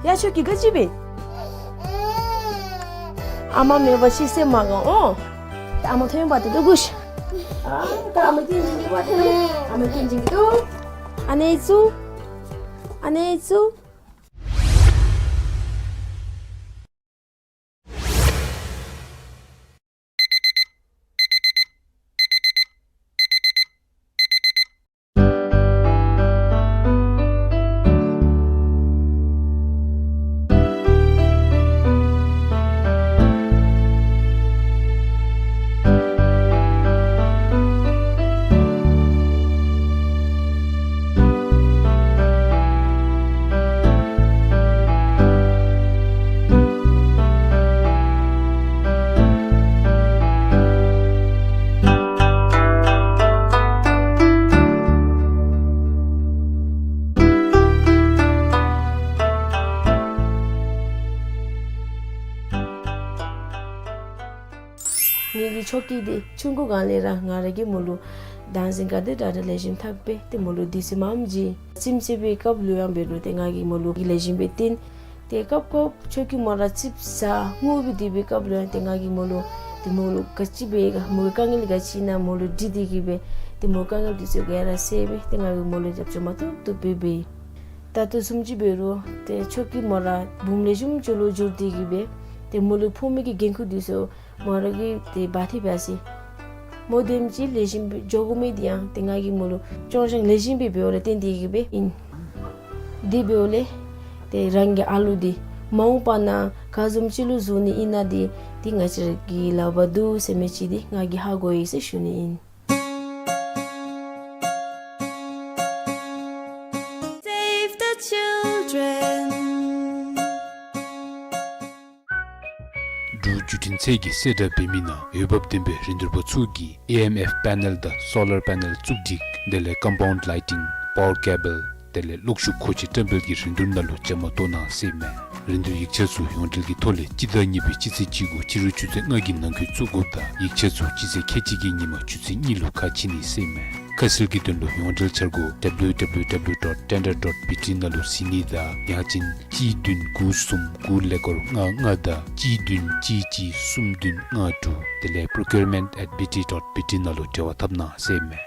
ཡ་ཁྱོད་ཀྱིས་ག་ཅི་འབད། ཨ་མ་མེད་པར་ཤི་སེམས་མ་དགའ་འོང་། ད་ཨ་མ་ཐོན་པ་དེ་ལུ་གུ་ཤ། ཨ་ད་ཨ་མ་སྐྱོན་ཅན་གྱི་བ་དེ། ཨ་མ་སྐྱོན་ཅན་གྱི་དོ། ཨ་ནེ་ཙུ། ཨ་ནེ་ཙུ། ཏེ་ཆོ་གི་འདི་ཆུང་ཀུ་སྒང་ལས་ར་ང་ར་གིས་མོ་ལུ་ཌཱནསིང་ག་དེ་དྲག་དྲག་ལེགས་ཤོམ་འཐབ་སྦེ་ཏེ་མོ་ལུ་དུས་ཚོད་མངམ་བྱིན། རྩེདམོ་རྩེ་བའི་སྐབས་ལུ་ཡང་འབད་རུང་ཏེ་ང་གིས་མོ་ལུ་ལེགས་ཤོམ་སྦེ་སྟོན། ཏེ་སྐབས་སྐབས་ཆོ་གི་མོ་ར་རྩིགཔ་ཟ་སྔུ་སྦེ་སྡོད་པའི་སྐབས་ལུ་ཡང་ཏེ་ང་གིས་མོ་ལུ་ཏེ་མོ་ལུ་ག་ཅི་འབད་ག་མོ་གི་དཀའ་ངལ་ག་ཅི་ཨིན་ན་མོ་ལུ་དྲི་སྟེ་གིས་སྦེ་ཏེ་མོ་དཀའ་ངལ་འདི་ཚུ་ག་ར་སེལ་སྦེ་ཏེ་ང་གིས་མོ་ལུ་རྒྱབ་སྐྱོར་མ་ཐུབ་ཐུབ་སྦེ་འབད་ཡི། ད་ལྟོ་བཟུམ་ཅིག་འབད་རུང་ཏེ་ཆོ་གི་མོ་ར་འབུམ་ལེགས་ཤོམ་ཅིག་ལུ་འགྱུར་ཏེ་གིས་སྦེ་ཏེ་མོ་ལུ་ཕོག་མི་གི་འགན་ཁུར་འདི་ཚུ་མོ་ར་གིས་ཏེ་འབག་སྟེ་འབག་ཅི། མོ་དེམ་ཅིག་ལེགས་ཤོམ་སྦེ་འགྱོ་དགོ་མི་འདི་ཡང་ཏེ་ང་གིས་མོ་ལུ་སྐྱོང་སྦྱང་ལེགས་ཤོམ་སྦེ་འབདཝ་ལས་བརྟེན་ཏེ་གིས་སྦེ་ཨིན། དེ་འབདཝ་ལས་ཏེ་རང་གི་ཨ་ལུ་འདི་མ་འོངས་པ་ནང་ག་བཟུམ་ཅིག་ལུ་བཟོ་ནི་ཨིན་ན་འདི་ཏེ་ང་བཅས་ར་གི་ལག་པར་འདུག་ཟེར་མི་ཅིག་འདི་ང་གིས་ཧ་གོ་ཡི་ཟེར་ཞུ་ནི་ཨིན། Save the children. འབྲུག་བརྒྱུད་འཕྲིན་ཚད་ཀྱིས་གསལ་བསྒྲགས་འབད་མི་ནང་འོས་འབབ་ལྡན་པའི་རིན་བསྡུར་པ་ཚུ་གིས་ཨེ་ཨེམ་ཨེཕ་པེ་ནེལ་དང་སོ་ལར་པེ་ནེལ་བཙུགས་སྒྲིག་དེ་ལས་ཀམ་པའུནཌ་ལའི་ཊིང་པ་ཝར་ཀེ་བཱལ་དེ་ལས་གློག་ཤུགས་མཁོ་ཆས་བཀྲམ་སྤེལ་གྱི་རིན་བསྡུར་ནང་ལུ་བཅའ་མར་གཏོགས་གནང་ཟེར་ཨིན་མས། རིན་བསྡུར་ཡིག་ཆ་ཚུ་ཡོངས་འབྲེལ་གྱི་ཐོག་ལས་སྤྱི་ཟླ་གཉིས་པའི་སྤྱི་ཚེས་གཅིག་དགུ་ཕྱི་རུ་ཆུ་ཚོད་ལྔ་གི་ནང་འཁོད་བཙུགས་དགོཔ་དང་ཡིག་ཆ་ཚུ་སྤྱི་ཚེས་ཁལ་གཅིག་གི་ཉིན་མ་ཆུ་ཚོད་གཉིས་ལུ་ཁ་ཕྱེ་ནི་ཟེར་ཨིན་མས། ཁ་གསལ་གྱི་དོན་ལུ་ཡོངས་འབྲེལ་འཆར་སྒོ་W W W dot tender dot B T ནང་ལུ་གཟིགས་ནི་དང་ཡང་ཅིན་གཅིག་བདུན་དགུ་གསུམ་དགུ་ཀླད་ཀོར་ལྔ་ལྔ་དང་གཅིག་བདུན་གཅིག་གཅིག་གསུམ་བདུན་ལྔ་དྲུག་དེ་ལས་procurement at B T dot B T ནང་ལུ་འབྲེལ་བ་འཐབ་གནང་ཟེར་ཨིན་མས།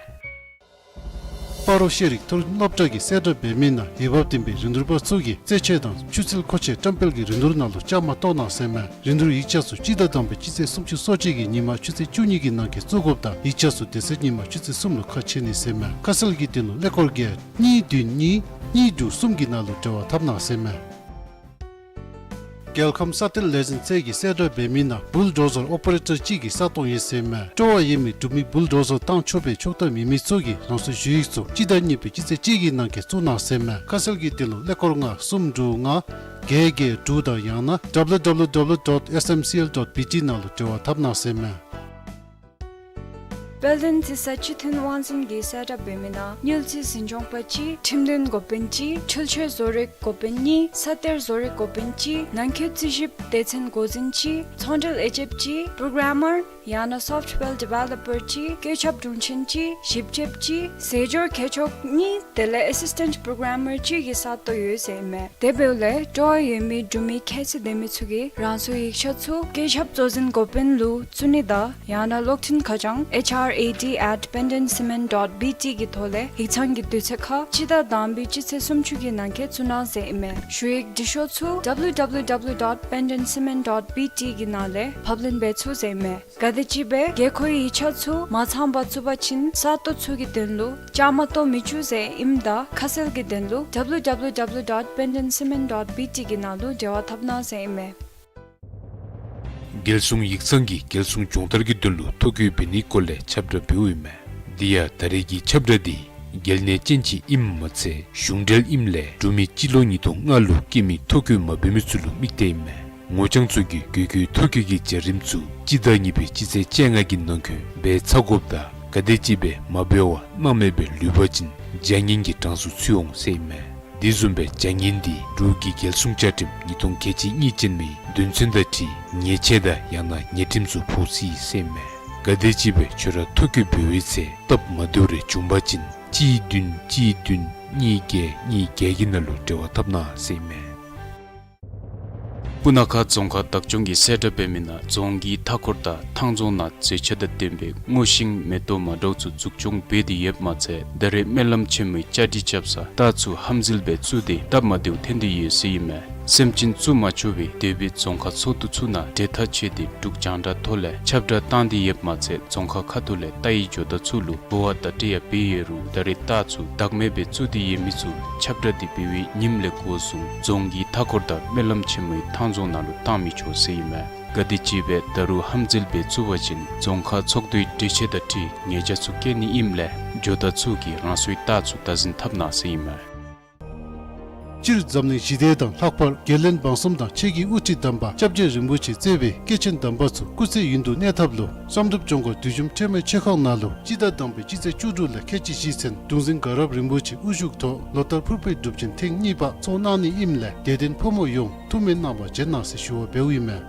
སྤ་རོ་ཤེས་རིག་མཐོ་རིམ་སློབ་གྲྭ་གིས་གསལ་བསྒྲགས་འབད་མི་ནང་འོས་འབབ་ལྡན་པའི་རིན་བསྡུར་པ་ཚུ་གིས་རྩེད་ཆས་དང་ཆུ་ཚད་མཁོ་ཆས་བཀྲམ་སྤེལ་གྱི་རིན་བསྡུར་ནང་ལུ་བཅའ་མར་གཏོགས་གནང་ཟེར་ཨིན་མས། རིན་བསྡུར་ཡིག་ཆ་ཚུ་སྤྱི་ཟླ་དང་པའི་སྤྱི་ཚེས་སུམ་ཅུ་སོ་གཅིག་གི་ཉིན་མ་ཆུ་ཚོད་བཅུ་གཉིས་ཀྱི་ནང་འཁོད་བཙུགས་དགོཔ་དང་ཡིག་ཆ་ཚུ་དེ་ཚེ་ཉིན་མ་ཆུ་ཚོད་གསུམ་ལུ་ཁ་ཕྱེ་ནི་ཟེར་ཨིན་མས། ཁ་གསལ་གྱི་དོན་ལུ་ཀླད་ཀོར་བརྒྱད་གཉིས་བདུན་གཉིས་གཉིས་དྲུག་གསུམ་གྱི་ནང་ལུ་འབྲེལ་བ་འཐབ་གནང་ཟེར་ཨིན་མས། རྒྱལ་ཁམས་ས་གཏེར་ལས་འཛིན་ཚད་ཀྱིས་གསལ་བསྒྲགས་འབད་མི་ནང་བུལ་ཌོ་ཟར་ཨོ་པ་རེ་ཊར་གཅིག་གི་ས་སྟོང་ཨིན་ཟེར་ཨིན་མས། སྤྲོ་བ་ཡོད་མི་འབྲུག་མི་བུལ་ཌོ་ཟར་བཏང་ཆོག་པའི་ཆོག་ཐམ་ཡོད་མི་ཚུ་གིས་རང་སོའི་ཞུ་ཡིག་ཚུ་སྤྱི་ཟླ་གཉིས་པའི་སྤྱི་ཚེས་གཅིག་གི་ནང་འཁོད་བཙུགས་གནང་ཟེར་ཨིན་མས། ཁ་གསལ་གྱི་དོན་ལུ་ཀླད་ཀོར་ལྔ་གསུམ་དྲུག་ལྔ་བརྒྱད་བརྒྱད་དྲུག་དང་ཡང་ན་W W W dot S M C L dot B T ནང་ལུ་འབྲེལ་བ་འཐབ་གནང་ཟེར་ཨིན་མས། དཔལ་ལྡན་རྩི་ས་སྤྱི་མཐུན་དབང་འཛིན་གྱིས་གསལ་བསྒྲགས་འབད་མི་ནང་དངུལ་རྩིས་འཛིན་སྐྱོང་པ་གཅིག་ཁྲིམས་དོན་འགོ་དཔོན་གཅིག་འཕྲུལ་ཆས་བཟོ་རིག་འགོ་དཔོན་གཉིས་ས་གཏེར་བཟོ་རིག་འགོ་དཔོན་གཅིག་ནང་འཁོད་རྩིས་ཞིབ་སྡེ་ཚན་འགོ་འཛིན་གཅིག་ཚོང་འབྲེལ་ཨེ་ཇེནཊ་གཅིག་པྲོ་གྲམ་མར་ཡང་ན་སོཕཊ་ཝེར་ཌི་ཝེ་ལོ་པར་གཅིག་བཀོད་ཁྱབ་དྲུང་ཆེན་གཅིག་ཞིབ་དཔྱོདཔ་གཅིག་ཟས་སྦྱོར་མཁས་མཆོག་གཉིས་དེ་ལས་ཨེ་སིས་ཊེནཊ་པྲོ་གྲམ་མར་གཅིག་གི་ས་སྟོང་ཡོད་ཟེར་ཨིན་མས། དེ་འབདཝ་ལས་སྤྲོ་བ་ཡོད་མི་འབྲུག་མི་ཁྱད་ཚད་ལྡན་མི་ཚུ་གིས་རང་སོའི་ཡིག་ཆ་ཚུ་བཀོད་ཁྱབ་གཙོ་འཛིན་འགོ་དཔོན་ལུ་བཙུགས་ནི་དང་ཡང་ན་གློག་འཕྲིན་ཁ་བྱང་H R A D at pendent cement dot B T གི་ཐོག་ལས་ཡིག་ཚང་གི་དུས་ཚོད་ཁར་སྤྱི་ཟླ་དང་པའི་སྤྱི་ཚེས་སུམ་ཅུ་གི་ནང་འཁོད་བཙུགས་གནང་ཟེར་ཨིན་མས། ཞུ་ཡིག་འབྲི་ཤོག་ཚུ་W W W dot pendent cement dot B T གི་ནང་ལས་ཕབ་ལེན་འབད་ཚུགས་ཟེར་ཨིན་མས། ག་དེམ་ཅིག་སྦེ་དགོས་མཁོའི་ཡིག་ཆ་ཚུ་མ་ཚང་པར་བཙུགས་པ་ཅིན་ས་སྟོང་ཚུ་གི་དོན་ལུ་བཅའ་མར་གཏོགས་མི་བཅུག་ཟེར་ཨིནམ་ད་ཁ་གསལ་གྱི་དོན་ལུ་W W W dot pendent cement dot B T གི་ནང་ལུ་འབྲེལ་བ་འཐབ་གནང་ཟེར་ཨིན་མས། རྒྱལ་སྲུང་ཡིག་ཚང་གིས་རྒྱལ་སྲུང་སྦྱོང་བརྡར་གྱི་དོན་ལུ་ཐོ་བཀོད་འབད་ནིའི་སྐོར་ལས་ཁྱབ་བསྒྲགས་འབདཝ་ཨིན་མས། དེ་ཡང་ད་རེས་ཀྱི་ཁྱབ་བསྒྲགས་འདི་རྒྱལ་ནང་ཅན་ཅིག་ཨིནམ་མ་ཚད་གཞུང་འབྲེལ་ཨིནམ་ལས་འབྲུག་མི་སྤྱི་ལོ་ཉིས་སྟོང་ལྔ་ལུ་སྐྱེས་མི་ཐོ་བཀོད་མ་འབད་མི་ཚུ་ལུ་དམིགས་ཏེ་ཨིན་མས། ངོ་རྐྱང་ཚུ་གིས་དགོས་མཁོའི་ཐོ་བཀོད་ཀྱི་བྱ་རིམ་ཚུ་སྤྱི་ཟླ་གཉིས་པའི་སྤྱི་ཚེས་བཅོ་ལྔ་གི་ནང་འཁོད་འབད་ཚར་དགོཔ་དང་ག་དེམ་ཅིག་སྦེ་མ་འབད་བར་སྣང་མེད་སྦེ་ལུས་པ་ཅིན་བྱ་ངན་གྱི་གྲངས་སུ་ཚུད་འོང་ཟེར་ཨིན་མས། དེ་བཟུམ་སྦེ་བྱ་ངན་འདི་འབྲུག་གི་རྒྱལ་སྲུང་བཅའ་ཁྲིམས་ཉིས་སྟོང་ཁལ་གཅིག་གཉིས་ཅན་མའི་དོན་ཚན་དང་འཁྲིལ་ཉེས་ཆད་དང་ཡང་ན་ཉེས་ཁྲིམས་ཚུ་ཕོག་སྲིད་ཟེར་ཨིན་མས། ག་དེམ་ཅིག་སྦེ་ཁྱོད་ར་ཐོ་བཀོད་འབད་བའི་ཚེ་སྟབས་མ་བདེཝ་རེ་བྱུང་པ་ཅིན་གཅིག་བདུན་གཅིག་བདུན་གཉིས་བརྒྱད་གཉིས་བརྒྱད་ཀྱི་ནང་ལུ་འབྲེལ་བ་འཐབ་གནང་ཟེར་ཨིན་མས། སྤུ་ན་ཁ་རྫོང་ཁག་བདག་སྐྱོང་གིས་གསལ་བསྒྲགས་འབད་མི་ནང་རྫོང་གི་མཐའ་འཁོར་དང་ཐང་རྫོང་ནང་མཛེས་ཆ་དང་ལྡན་པའི་སྔོ་ཤིང་མེ་ཏོག་མ་འདྲཝ་ཚུ་འཛུགས་སྐྱོང་འབད་དེ་ཡོདཔ་མ་ཚད་ད་རེས་སྨོན་ལམ་ཆེན་མོའི་བཅའ་སྒྲིག་རྐྱབ་ས་རྟ་ཚུ་ཧམ་འཛུལ་སྦེ་བཙུགས་ཏེ་སྟབས་མ་བདེཝ་ཐོན་ཏེ་ཡོད་ཟེར་ཨིན་མས། སེམས་ཅན་བཙུགས་མ་ཆོག་པའི་དེ་སྦེ་རྫོང་ཁག་ཚོགས་འདུ་ཚུ་ནང་གྲོས་ཐག་བཅད་དེ་འབྲུག་རྒྱང་བསྒྲགས་ཐོག་ལས་ཁྱབ་བསྒྲགས་བཏང་སྟེ་ཡོདཔ་མ་ཚད་རྫོང་ཁག་ཁ་ཐུག་ལས་རྟ་ཡི་ཇོ་བདག་ཚུ་ལུ་འབུ་བ་དང་འབྲེལ་ཡང་འབད་ཡོད་རུང་ད་རེས་རྟ་ཚུ་བདག་མེད་སྦེ་བཙུགས་ཏེ་ཡོད་མི་ཚུ་ཁྱབ་བསྒྲགས་འདི་འབད་བའི་ཉིནམ་ལས་འགོ་བཟུང་རྫོང་གི་མཐའ་འཁོར་དང་སྨོན་ལམ་ཆེན་མོའི་ཐང་རྫོང་ནང་ལུ་བཏང་མི་ཆོག་ཟེར་ཨིན་མས། ག་དེམ་ཅིག་སྦེ་ད་རུང་ཧམ་འཛུལ་སྦེ་བཙུགས་པ་ཅིན་རྫོང་ཁག་ཚོགས་འདུའི་གྲོས་ཆོད་དང་འཁྲིལ་ཉེས་བྱ་ཚུ་བཀལ་ནི་ཨིནམ་ལས་ཇོ་བདག་ཚུ་གིས་རང་སོའི་རྟ་ཚུ་བདག་འཛིན་འཐབ་གནང་ཟེར་ཨིན་མས། སྤྱིར་འཛམ་གླིང་ཞི་བདེ་དང་ལྷག་པར་རྒྱལ་བློན་འབངས་གསུམ་དང་ཆོས་ཀྱི་དབུ་ཁྲིད་དམ་པ་སྐྱབས་རྗེ་རིན་པོ་ཆེ་གཙོས་པའི་སྐྱེས་ཆེན་དམ་པ་ཚུ་སྐུ་ཚེ་ཡུན་དུ་གནས་ཐབས་ལུ་བསམ་གྲུབ་ལྗོངས་མཁར་བདུད་འཇོམས་ཁྲོས་མའི་ཆོས་ཁང་ནང་ལུ་སྤྱི་ཟླ་དང་པའི་སྤྱི་ཚེས་བཅུ་དྲུག་ལས་ཁལ་གཅིག་བཞེས་ཚུན་གདུང་འཛིན་དགའ་རབ་རིན་པོ་ཆེ་དབུ་བཞུགས་ཐོག་ལོ་ལྟར་ཕུར་པའི་སྒྲུབ་ཆེན་ཐེངས་གཉིས་པ་ཚོགས་གནང་ནི་ཨིནམ་ལས་དད་ལྡན་ཕོ་མོ་ཡོངས་ཐུགས་སྨོན་གནང་བར་བྱོན་གནང་ཟེར་ཞུ་བ་འབདཝ་ཨིན་མས།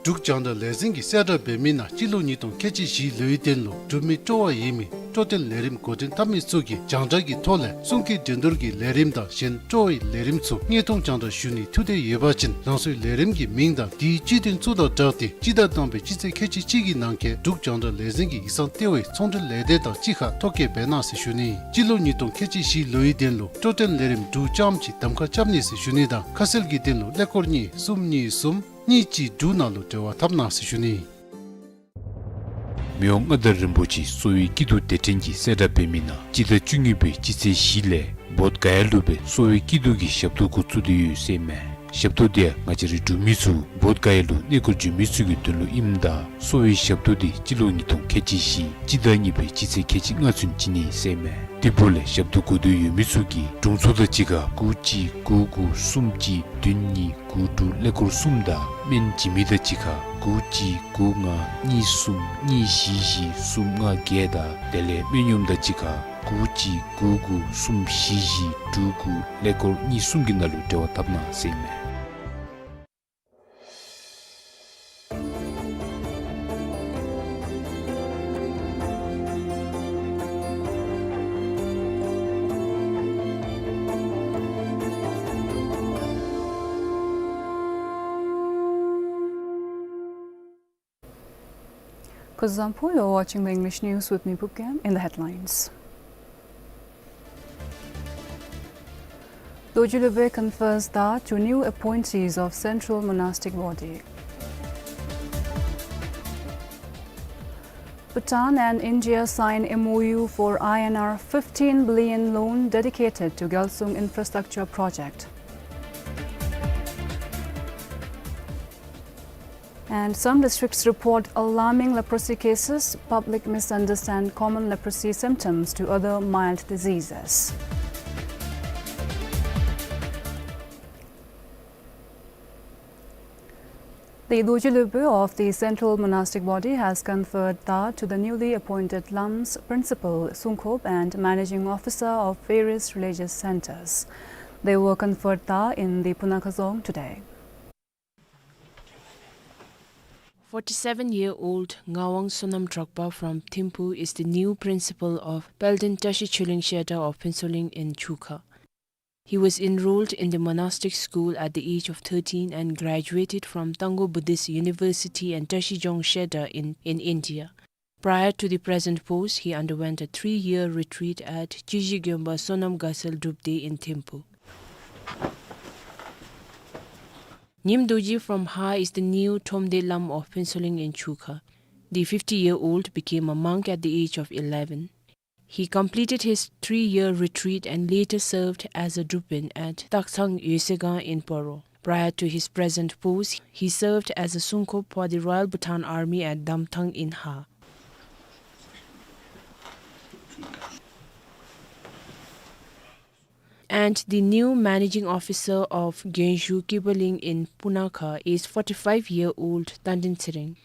འབྲུག་རྒྱང་བསྒྲགས་ལས་འཛིན་གྱིས་གསལ་བསྒྲགས་འབད་མི་ནང་སྤྱི་ལོ་ཉིས་སྟོང་ཁལ་གཅིག་བཞི་ལོའི་དོན་ལུ་འབྲུག་མི་སྤྲོ་བ་ཡོད་མི་སྤྲོ་སྟོན་ལས་རིམ་འགོ་འདྲེན་འཐབ་མི་ཚུ་གིས་རྒྱང་བསྒྲགས་ཀྱི་ཐོག་ལས་གསུང་སྐད་འགྲན་བསྡུར་གྱི་ལས་རིམ་དང་གཞན་སྤྲོ་བའི་ལས་རིམ་ཚུ་དངོས་མཐོང་རྒྱང་བསྒྲགས་ཞུ་ནིའི་ཐུགས་འདོད་ཡོད་པ་ཅིན་རང་སོའི་ལས་རིམ་གྱི་མིང་དང་དེའི་སྤྱི་དོན་ཚུ་དང་སྦྲགས་ཏེ་སྤྱི་ཟླ་དང་པའི་སྤྱི་ཚེས་ཁལ་གཅིག་གཅིག་གི་ནང་འཁོད་འབྲུག་རྒྱང་བསྒྲགས་ལས་འཛིན་གྱི་ཡིག་ཚང་ལྟེ་བའི་ཚོང་འབྲེལ་ལས་སྡེ་དང་གཅིག་ཁར་ཐོ་བཀོད་འབད་གནང་ཟེར་ཞུ་ནི། སྤྱི་ལོ་ཉིས་སྟོང་ཁལ་གཅིག་བཞི་ལོའི་དོན་ལུ་སྤྲོ་སྟོན་ལས་རིམ་འབྲུག་རྐྱངམ་གཅིག་གདམ་ཁ་རྐྱབ་ནི་ཟེར་ཞུ་ནི་དང་ཁ་གསལ་གྱི་དོན་ལུ་ཀླད་ཀོར་གཉིས་གསུམ་གཉིས་གསུམ་གཉིས་གཅིག་དྲུག་ནང་ལུ་འབྲེལ་བ་འཐབ་གནང་ཟེར་ཞུ་ནི། མི་དབང་མངའ་བདག་རིན་པོ་ཆེ་གསོ་བའི་སྐྱིད་སྡུག་དེ་དྲན་གྱིས་གསལ་བསྒྲགས་འབད་མི་ནང་སྤྱི་ཟླ་བཅུ་གཉིས་པའི་སྤྱི་ཚེས་བཞི་ལས་བོདྷ་ག་ཡ་ལུ་སྦེ་གསོ་བའི་སྐྱིད་སྡུག་གི་ཞབས་ཏོག་འགོ་བཙུགས་ཏེ་ཡོད་ཟེར་མས། ཞབས་ཏོག་དེ་ཡང་ང་བཅས་རའི་འབྲུག་མི་ཚུ་བོདྷ་ག་ཡ་ལུ་གནས་སྐོར་འབྱོན་མི་ཚུ་གི་དོན་ལུ་ཨིནམ་ད་གསོ་བའི་ཞབས་ཏོག་དེ་སྤྱི་ལོ་ཉིས་སྟོང་ཁལ་གཅིག་བཞི་སྤྱི་ཟླ་གཉིས་པའི་སྤྱི་ཚེས་ཁལ་གཅིག་ལྔ་ཚུན་བྱིན་ནི་ཟེར་མས། དེ་འབདཝ་ལས་ཞབས་ཏོག་དགོ་འདོད་ཡོད་མི་ཚུ་གིས་དྲུང་འཚོ་དང་གཅིག་ཁར་དགུ་གཅིག་དགུ་དགུ་གསུམ་གཅིག་བདུན་གཉིས་དགུ་དྲུག་ཀླད་ཀོར་གསུམ་དང་སྨན་བྱིན་མི་དང་གཅིག་ཁར་དགུ་གཅིག་དགུ་ལྔ་གཉིས་གསུམ་གཉིས་བཞི་བཞི་གསུམ་ལྔ་བརྒྱད་དང་དེ་ལས་སྨན་གཡོགམ་དང་གཅིག་ཁར་དགུ་གཅིག་དགུ་དགུ་གསུམ་བཞི་བཞི་དྲུག་དགུ་ཀླད་ཀོར་གཉིས་གསུམ་གྱི་ནང་ལུ་འབྲེལ་བ་འཐབ་གནང་ཟེར་མས། Kuzuzangpo, you're watching the English news with me, Pupkem. In the headlines. Dorji Lubey confers da to new appointees of Central Monastic Body. Bhutan and India sign M O U for I N R fifteen billion loan dedicated to Gyalsung infrastructure project. And some districts report alarming leprosy cases. Public misunderstand common leprosy symptoms to other mild diseases. The Dorji Lubey of the Central Monastic Body has conferred da to the newly appointed lams, principal, songkop and managing officer of various religious centers. They were conferred da in the Punakha Dzong today. Forty-seven-year-old Ngawang Sonam Drokpa from Thimphu is the new principal of Palden Tashi Chuleng Shedar of Phuentsholing in Chukha. He was enrolled in the monastic school at the age of thirteen and graduated from Tango Buddhist University and Tashi Dzong Shedar in, in India. Prior to the present post, he underwent a three-year retreat at Chiji Gyomba Sonam Gasal Drupde in Thimphu. Nyim Dorji from Ha is the new Tromde Lam of Phuentsholing in Chukha. The fifty-year-old became a monk at the age of eleven. He completed his three-year retreat and later served as a Drupen at Takthang Yosegang in Paro. Prior to his present post, he served as a songkop for the Royal Bhutan Army at Damthang in Ha. And the new managing officer of Gyenshu Kibaling in Punakha is forty-five-year-old Tandin Tshering.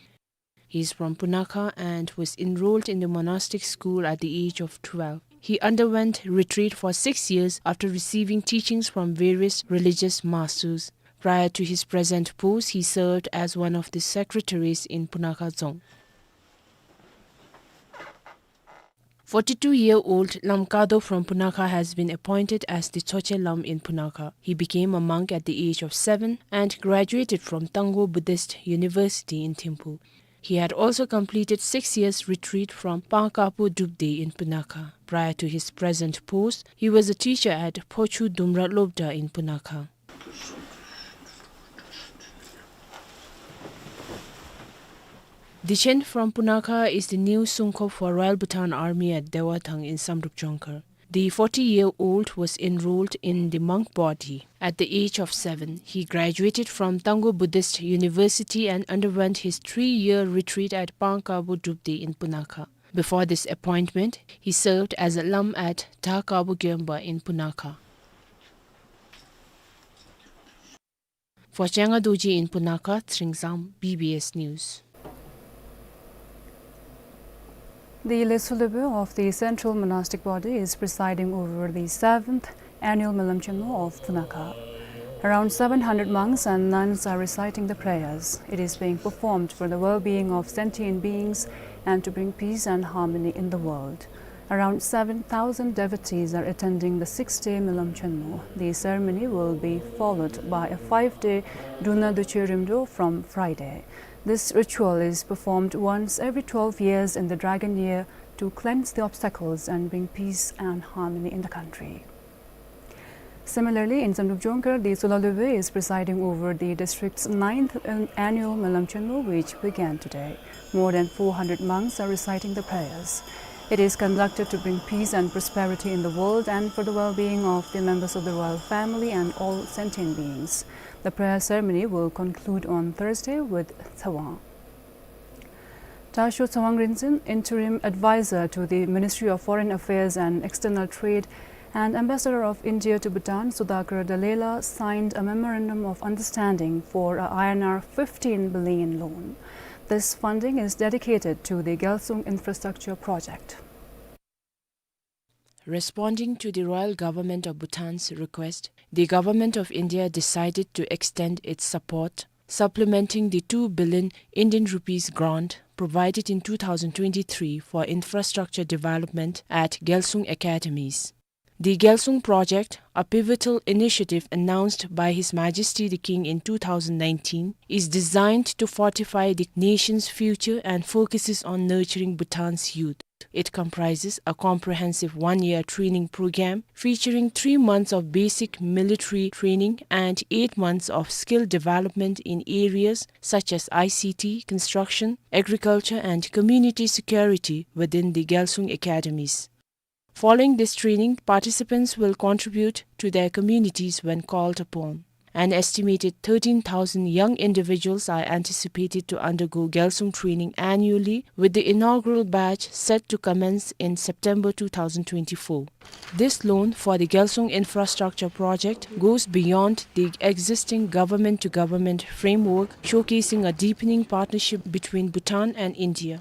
He is from Punakha and was enrolled in the monastic school at the age of twelve. He underwent retreat for six years after receiving teachings from various religious masters. Prior to his present post, he served as one of the secretaries in Punakha Dzong. Forty-two-year-old Lam Kado from Punakha has been appointed as the Tsoche Lam in Punakha. He became a monk at the age of seven and graduated from Tango Buddhist University in Thimphu. He had also completed six years retreat from Pangkapu Drupde in Punakha. Prior to his present post, he was a teacher at Phochu Dumra Lobda in Punakha. Dichen from Punakha is the new songkop for Royal Bhutan Army at Dewathang in Samdrup Jongkhar. The forty-year-old was enrolled in the monk body. At the age of seven, he graduated from Tango Buddhist University and underwent his three-year retreat at Pangkabu Drupde in Punakha. Before this appointment, he served as a lam at Takabu Gyomba in Punakha. For Chenga Dorji in Punakha, Tsering Zam, B B S News. The Lesu Lubey of the Central Monastic Body is presiding over the seventh annual Melam Chenmo of Punakha. Around seven hundred monks and nuns are reciting the prayers. It is being performed for the well-being of sentient beings and to bring peace and harmony in the world. Around seven thousand devotees are attending the six-day Melam Chenmo. The ceremony will be followed by a five-day Drona Döche Rimdro from Friday. This ritual is performed once every twelve years in the dragon year to cleanse the obstacles and bring peace and harmony in the country. Similarly, in Samdrup Jongkhar, the Sola Lube is presiding over the district's ninth an-, annual Melam Chenmo, which began today. More than four hundred monks are reciting the prayers. It is conducted to bring peace and prosperity in the world and for the well-being of the members of the royal family and all sentient beings. The prayer ceremony will conclude on Thursday with Tsewang. Tasho Tsewang Rinzin, interim advisor to the Ministry of Foreign Affairs and External Trade and ambassador of India to Bhutan, Sudhakar Dalela, signed a memorandum of understanding for a I N R fifteen billion loan. This funding is dedicated to the Gyalsung infrastructure project. Responding to the Royal Government of Bhutan's request, the Government of India decided to extend its support, supplementing the two billion Indian rupees grant provided in two thousand twenty-three for infrastructure development at Gyalsung Academies. The Gyalsung project, a pivotal initiative announced by His Majesty the King in two thousand nineteen, is designed to fortify the nation's future and focuses on nurturing Bhutan's youth. It comprises a comprehensive one-year training program featuring three months of basic military training and eight months of skill development in areas such as I C T, construction, agriculture, and community security within the Gyalsung academies. Following this training, participants will contribute to their communities when called upon. An estimated thirteen thousand young individuals are anticipated to undergo Gyalsung training annually, with the inaugural batch set to commence in September two thousand twenty-four. This loan for the Gyalsung infrastructure project goes beyond the existing government-to-government framework, showcasing a deepening partnership between Bhutan and India.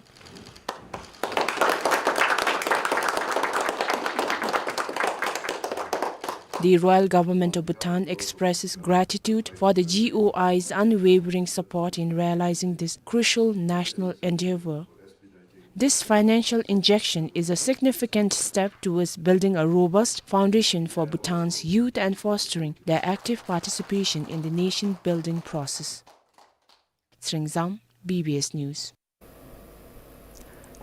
The Royal Government of Bhutan expresses gratitude for the G O I's unwavering support in realizing this crucial national endeavor. This financial injection is a significant step towards building a robust foundation for Bhutan's youth and fostering their active participation in the nation-building process. Tshering Zam, B B S News.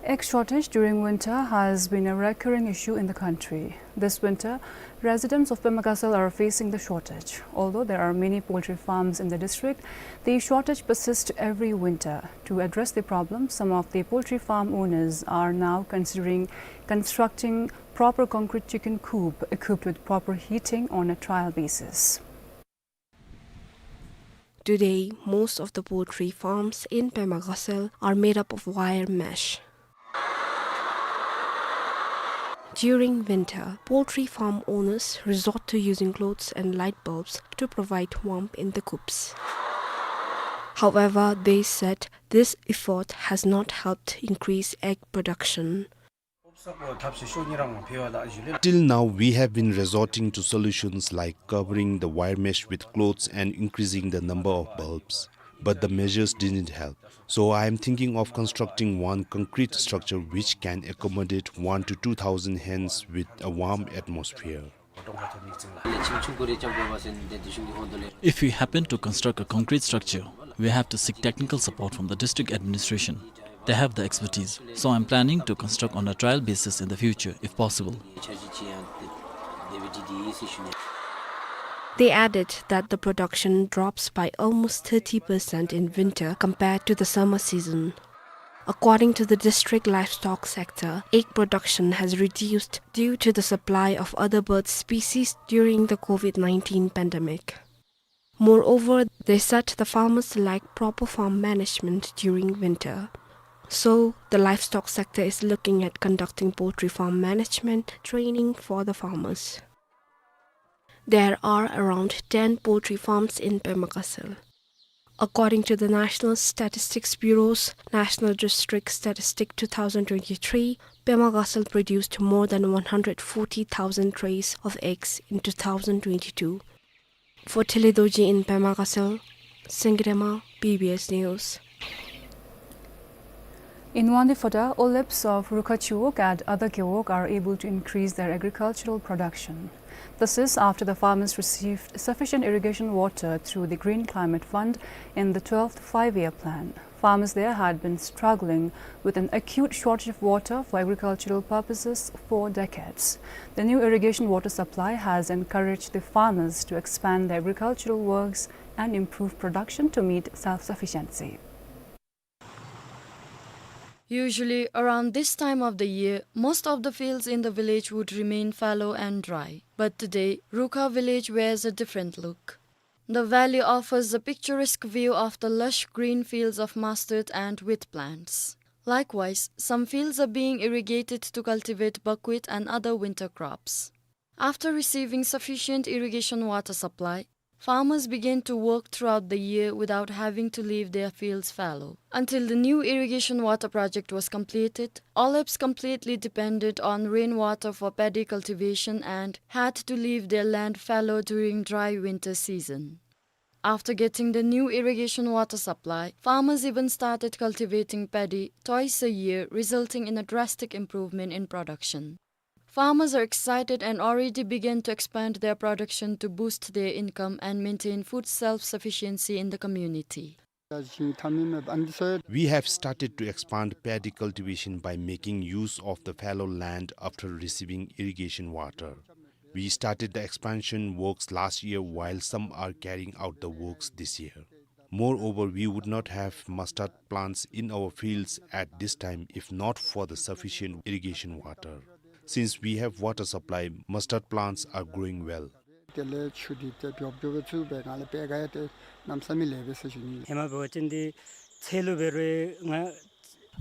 Egg shortage during winter has been a recurring issue in the country. This winter, residents of Pemagasal are facing the shortage. Although there are many poultry farms in the district, the shortage persists every winter. To address the problem, some of the poultry farm owners are now considering constructing proper concrete chicken coop equipped with proper heating on a trial basis. Today, most of the poultry farms in Pemagasal are made up of wire mesh. During winter, poultry farm owners resort to using clothes and light bulbs to provide warmth in the coops. However, they said this effort has not helped increase egg production. Till now, we have been resorting to solutions like covering the wire mesh with clothes and increasing the number of bulbs. But the measures didn't help. So I am thinking of constructing one concrete structure which can accommodate one to two thousand hens with a warm atmosphere. If we happen to construct a concrete structure, we have to seek technical support from the district administration. They have the expertise, so I'm planning to construct on a trial basis in the future, if possible. They added that the production drops by almost thirty percent in winter compared to the summer season. According to the district livestock sector, egg production has reduced due to the supply of other bird species during the COVID nineteen pandemic. Moreover, they said the farmers lack proper farm management during winter. So, the livestock sector is looking at conducting poultry farm management training for the farmers. There are around ten poultry farms in Pemagasal. According to the National Statistics Bureau's National District Statistic two thousand twenty-three, Pemagasal produced more than one hundred forty thousand trays of eggs in two thousand twenty-two. For Thelhidorji in Pema Kasel, Sengirema, B B S News. In Wangdue Phodrang, Oleps of Rukha Chiwog and other Gewog are able to increase their agricultural production. This is after the farmers received sufficient irrigation water through the Green Climate Fund in the twelfth Five-Year Plan. Farmers there had been struggling with an acute shortage of water for agricultural purposes for decades. The new irrigation water supply has encouraged the farmers to expand their agricultural works and improve production to meet self-sufficiency. Usually, around this time of the year, most of the fields in the village would remain fallow and dry. But today, Rukha village wears a different look. The valley offers a picturesque view of the lush green fields of mustard and wheat plants. Likewise, some fields are being irrigated to cultivate buckwheat and other winter crops. After receiving sufficient irrigation water supply, farmers began to work throughout the year without having to leave their fields fallow. Until the new irrigation water project was completed, Oleps completely depended on rainwater for paddy cultivation and had to leave their land fallow during dry winter season. After getting the new irrigation water supply, farmers even started cultivating paddy twice a year, resulting in a drastic improvement in production. Farmers are excited and already began to expand their production to boost their income and maintain food self-sufficiency in the community. We have started to expand paddy cultivation by making use of the fallow land after receiving irrigation water. We started the expansion works last year, while some are carrying out the works this year. Moreover, we would not have mustard plants in our fields at this time if not for the sufficient irrigation water. Since we have water supply, mustard plants are growing well. དེ་ལས་ཆུ་འདི་ཏེ་མགྱོགས་མགྱོགས་སྦེ་བཙུགས་པའི་ངང་ལས་སྤེལ་ག་ཡ་ཏེ་གནམ་ས་མེད་ལེགས་པས་ཟེར་ཞུ་ནི། ཧེ་མ་འབད་བ་ཅིན་འདི་ཚལ་ལུ་འབད་རུང་ང་།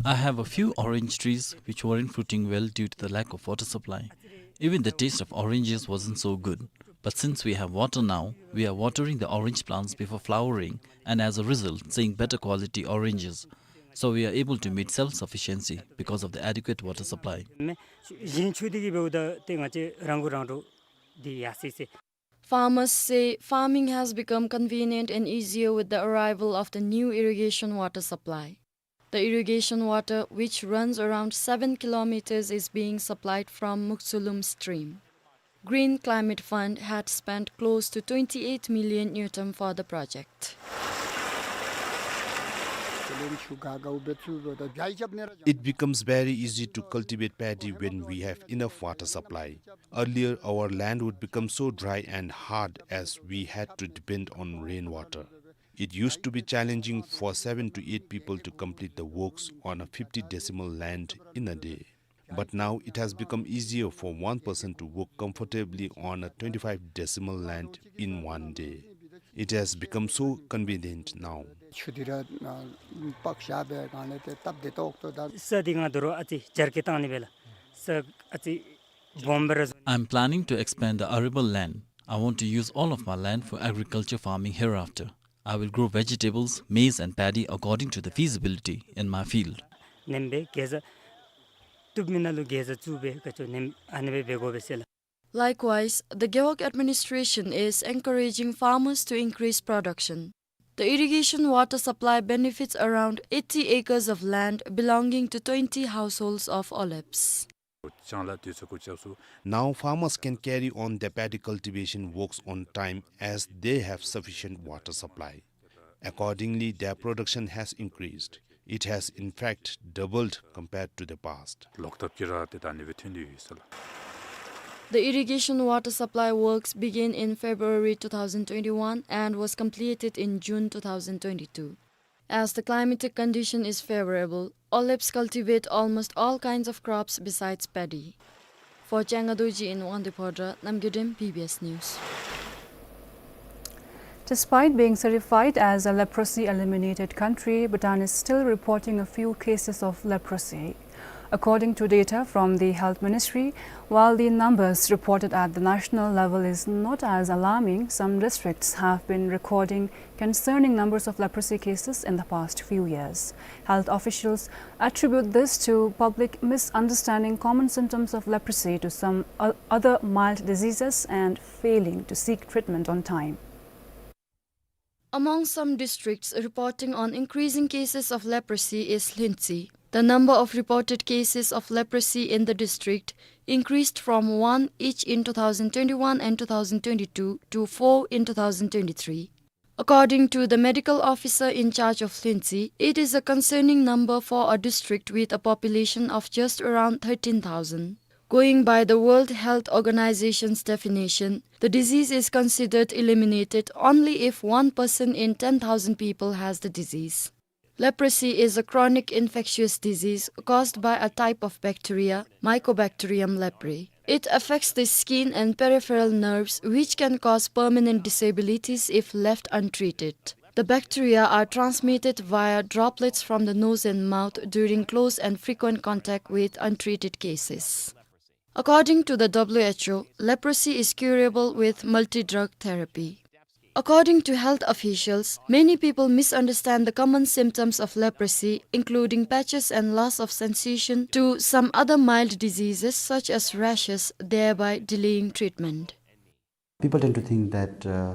I have a few orange trees which weren't fruiting well due to the lack of water supply. Even the taste of oranges wasn't so good. But since we have water now, we are watering the orange plants before flowering and as a result seeing better quality oranges. So we are able to meet self-sufficiency because of the adequate water supply. མེ་ཞིང་ཆུ་འདི་གིས་འབདཝ་ད་ཏེ་ང་བཅས་རང་མགོ་རང་འདྲོངས་འདི་ཡར་སོ་ཡི་ཟེར། Farmers say farming has become convenient and easier with the arrival of the new irrigation water supply. The irrigation water, which runs around seven kilometers, is being supplied from Muksulum stream. Green Climate Fund had spent close to twenty-eight million ngultrum for the project. It becomes very easy to cultivate paddy when we have enough water supply. Earlier, our land would become so dry and hard as we had to depend on rainwater. It used to be challenging for seven to eight people to complete the works on a fifty decimal land in a day. But now it has become easier for one person to work comfortably on a twenty-five decimal land in one day. It has become so convenient now. ཆུ་འདི་ར་ཨ་པག་བཞག་པའི་སྒང་ལས་ཏེ་སྟབས་བདེ་ཏོག་ཏོ་ད། ས་འདི་ང་དོ་རུང་ཨ་ཙི་སྦྱར་སྐྱེ་བཏང་ནི་སྦེ་ལགས། ས་ཨ་ཙི་སྦོམ་སྦེ་ར་བཟོ། I'm planning to expand the arable land. I want to use all of my land for agriculture farming hereafter. I will grow vegetables, maize and paddy according to the feasibility in my field. ནེམ་སྦེ་གེ་ཟ་བཏུབ་མི་ནང་ལུ་གེ་ཟ་བཙུགས་སྦེ་ག་ཅི་ནེམ་ཨ་ནི་སྦེ་འབད་དགོ་པས་ཟེར་ལགས། Likewise, the Gewog administration is encouraging farmers to increase production. The irrigation water supply benefits around eighty acres of land belonging to twenty households of Oleps. Now farmers can carry on their paddy cultivation works on time as they have sufficient water supply. Accordingly, their production has increased. It has in fact doubled compared to the past. ལོག་ཐབས་ཀྱི་ར་ཏེ་ད་ནི་སྦེ་ཐོན་ཏེ་ཡོད་ཟེར་ལགས། The irrigation water supply works began in February two thousand twenty-one and was completed in June two thousand twenty-two. As the climatic condition is favorable, Oleps cultivate almost all kinds of crops besides paddy. For Changa Dorji in Wangdue Phodrang, Namgay Dem, B B S News. Despite being certified as a leprosy eliminated country, Bhutan is still reporting a few cases of leprosy. According to data from the Health Ministry, while the numbers reported at the national level is not as alarming, some districts have been recording concerning numbers of leprosy cases in the past few years. Health officials attribute this to public misunderstanding common symptoms of leprosy to some o-, other mild diseases and failing to seek treatment on time. Among some districts reporting on increasing cases of leprosy is Lhuentse. The number of reported cases of leprosy in the district increased from one each in two thousand twenty-one and two thousand twenty-two to four in two thousand twenty-three. According to the medical officer in charge of Lhuentse, it is a concerning number for a district with a population of just around thirteen thousand. Going by the World Health Organization's definition, the disease is considered eliminated only if one person in ten thousand people has the disease. Leprosy is a chronic infectious disease caused by a type of bacteria, Mycobacterium leprae. It affects the skin and peripheral nerves, which can cause permanent disabilities if left untreated. The bacteria are transmitted via droplets from the nose and mouth during close and frequent contact with untreated cases. According to the W H O, leprosy is curable with multi-drug therapy. According to health officials, many people misunderstand the common symptoms of leprosy, including patches and loss of sensation, to some other mild diseases such as rashes, thereby delaying treatment. People tend to think that, uh,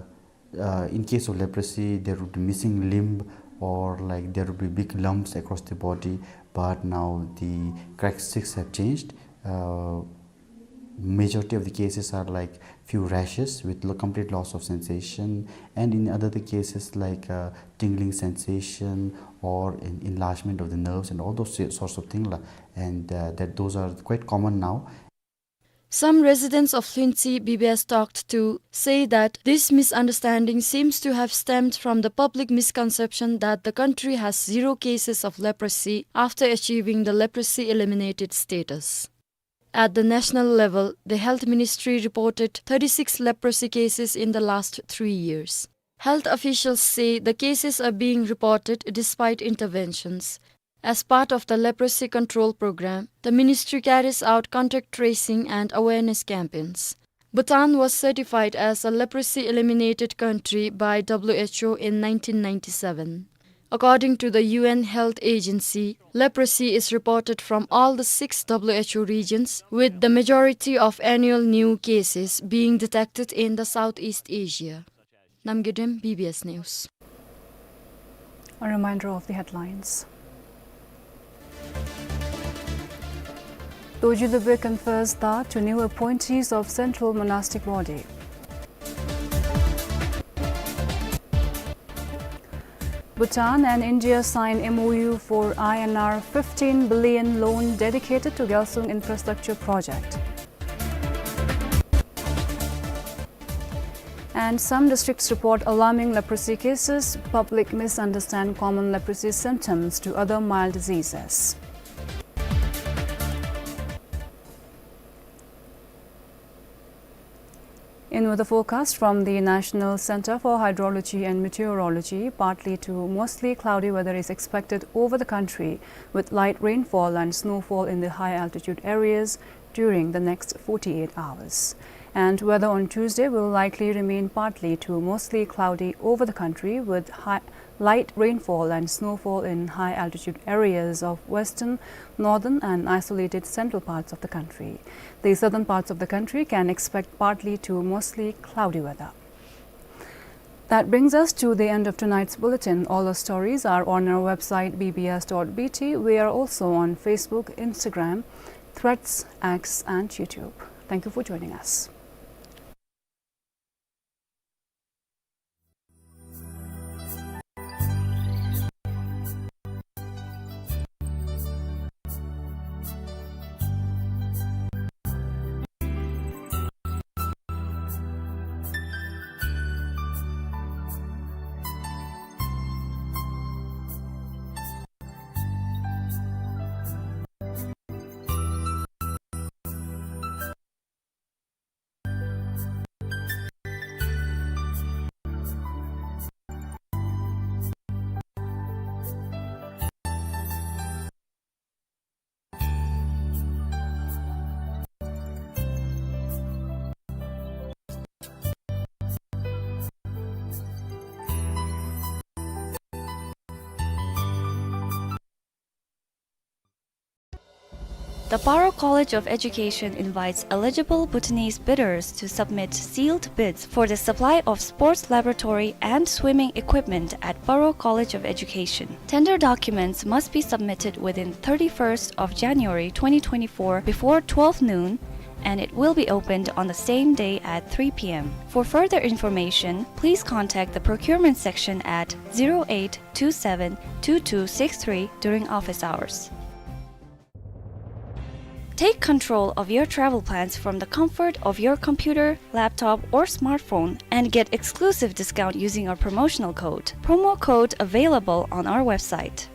uh, in case of leprosy, there would be missing limb or, like, there would be big lumps across the body, but now the characteristics have changed. Uh, majority of the cases are, like, few rashes with lo-, complete loss of sensation, and in other cases, like, uh, tingling sensation or en-, enlargement of the nerves and all those si-, sorts of things la, and, uh, that those are quite common now. Some residents of Lhuentse B B S talked to say that this misunderstanding seems to have stemmed from the public misconception that the country has zero cases of leprosy after achieving the leprosy eliminated status. At the national level, the Health Ministry reported thirty-six leprosy cases in the last three years. Health officials say the cases are being reported despite interventions. As part of the leprosy control program, the ministry carries out contact tracing and awareness campaigns. Bhutan was certified as a leprosy eliminated country by W H O in nineteen ninety-seven. According to the U N Health Agency, leprosy is reported from all the six W H O regions, with the majority of annual new cases being detected in the Southeast Asia. Namgay Dem, B B S News. A reminder of the headlines. Dorji Lubey confers Da to new appointees of Central Monastic Body. Bhutan and India sign M O U for I N R fifteen billion loan dedicated to Gyalsung Infrastructure Project. And some districts report alarming leprosy cases. Public misunderstand common leprosy symptoms to other mild diseases. In weather forecast from the National Center for Hydrology and Meteorology, partly to mostly cloudy weather is expected over the country, with light rainfall and snowfall in the high altitude areas during the next forty-eight hours. And weather on Tuesday will likely remain partly to mostly cloudy over the country, with high, light rainfall and snowfall in high altitude areas of western, northern, and isolated central parts of the country. The southern parts of the country can expect partly to mostly cloudy weather. That brings us to the end of tonight's bulletin. All our stories are on our website, B B S dot B T. We are also on Facebook, Instagram, Threads, X, and YouTube. Thank you for joining us. The Paro College of Education invites eligible Bhutanese bidders to submit sealed bids for the supply of sports laboratory and swimming equipment at Paro College of Education. Tender documents must be submitted within thirty-first of January twenty twenty-four before twelve noon, and it will be opened on the same day at three p.m. For further information, please contact the procurement section at zero eight two seven two two six three during office hours. Take control of your travel plans from the comfort of your computer, laptop, or smartphone and get exclusive discount using our promotional code. Promo code available on our website.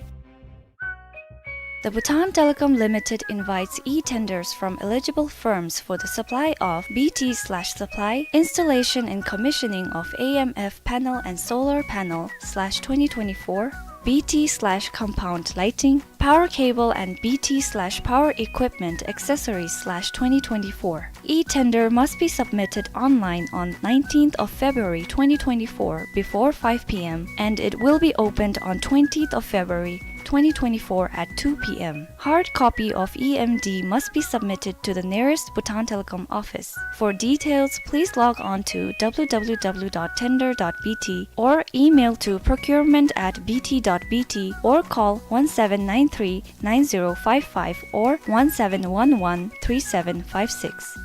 The Bhutan Telecom Limited invites e-tenders from eligible firms for the supply of B T slash supply, installation and commissioning of A M F panel and solar panel slash twenty twenty-four, B T slash compound lighting, power cable and B T slash power equipment accessories slash twenty twenty-four. E-tender must be submitted online on nineteenth of February twenty twenty-four before five p.m., and it will be opened on twentieth of February twenty twenty-four at two p.m. Hard copy of E M D must be submitted to the nearest Bhutan Telecom office. For details, please log on to w w w dot tender dot b t or email to procurement at b t dot b t or call one seven nine three nine zero five five or one seven one one three seven five six.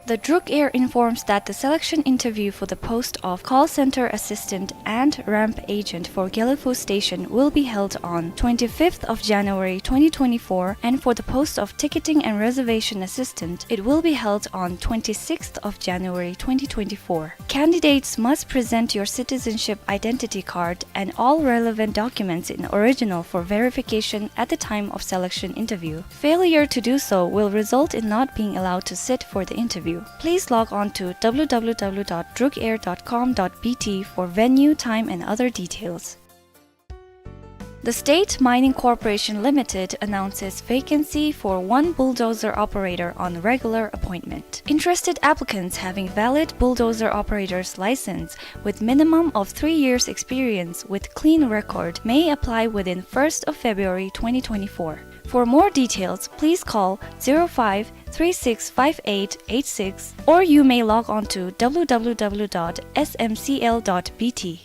The Druk Air informs that the selection interview for the post of call center assistant and ramp agent for Gelephu station will be held on twenty-fifth of January twenty twenty-four, and for the post of ticketing and reservation assistant, it will be held on twenty-sixth of January twenty twenty-four. Candidates must present your citizenship identity card and all relevant documents in original for verification at the time of selection interview. Failure to do so will result in not being allowed to sit for the interview. Please log on to w w w dot drukair dot com dot b t for venue, time, and other details. The State Mining Corporation Limited announces vacancy for one bulldozer operator on regular appointment. Interested applicants having valid bulldozer operator's license with minimum of three years experience with clean record may apply within first of February twenty twenty-four. For more details, please call zero five three six five eight eight six, or you may log on to w w w dot s m c l dot b t.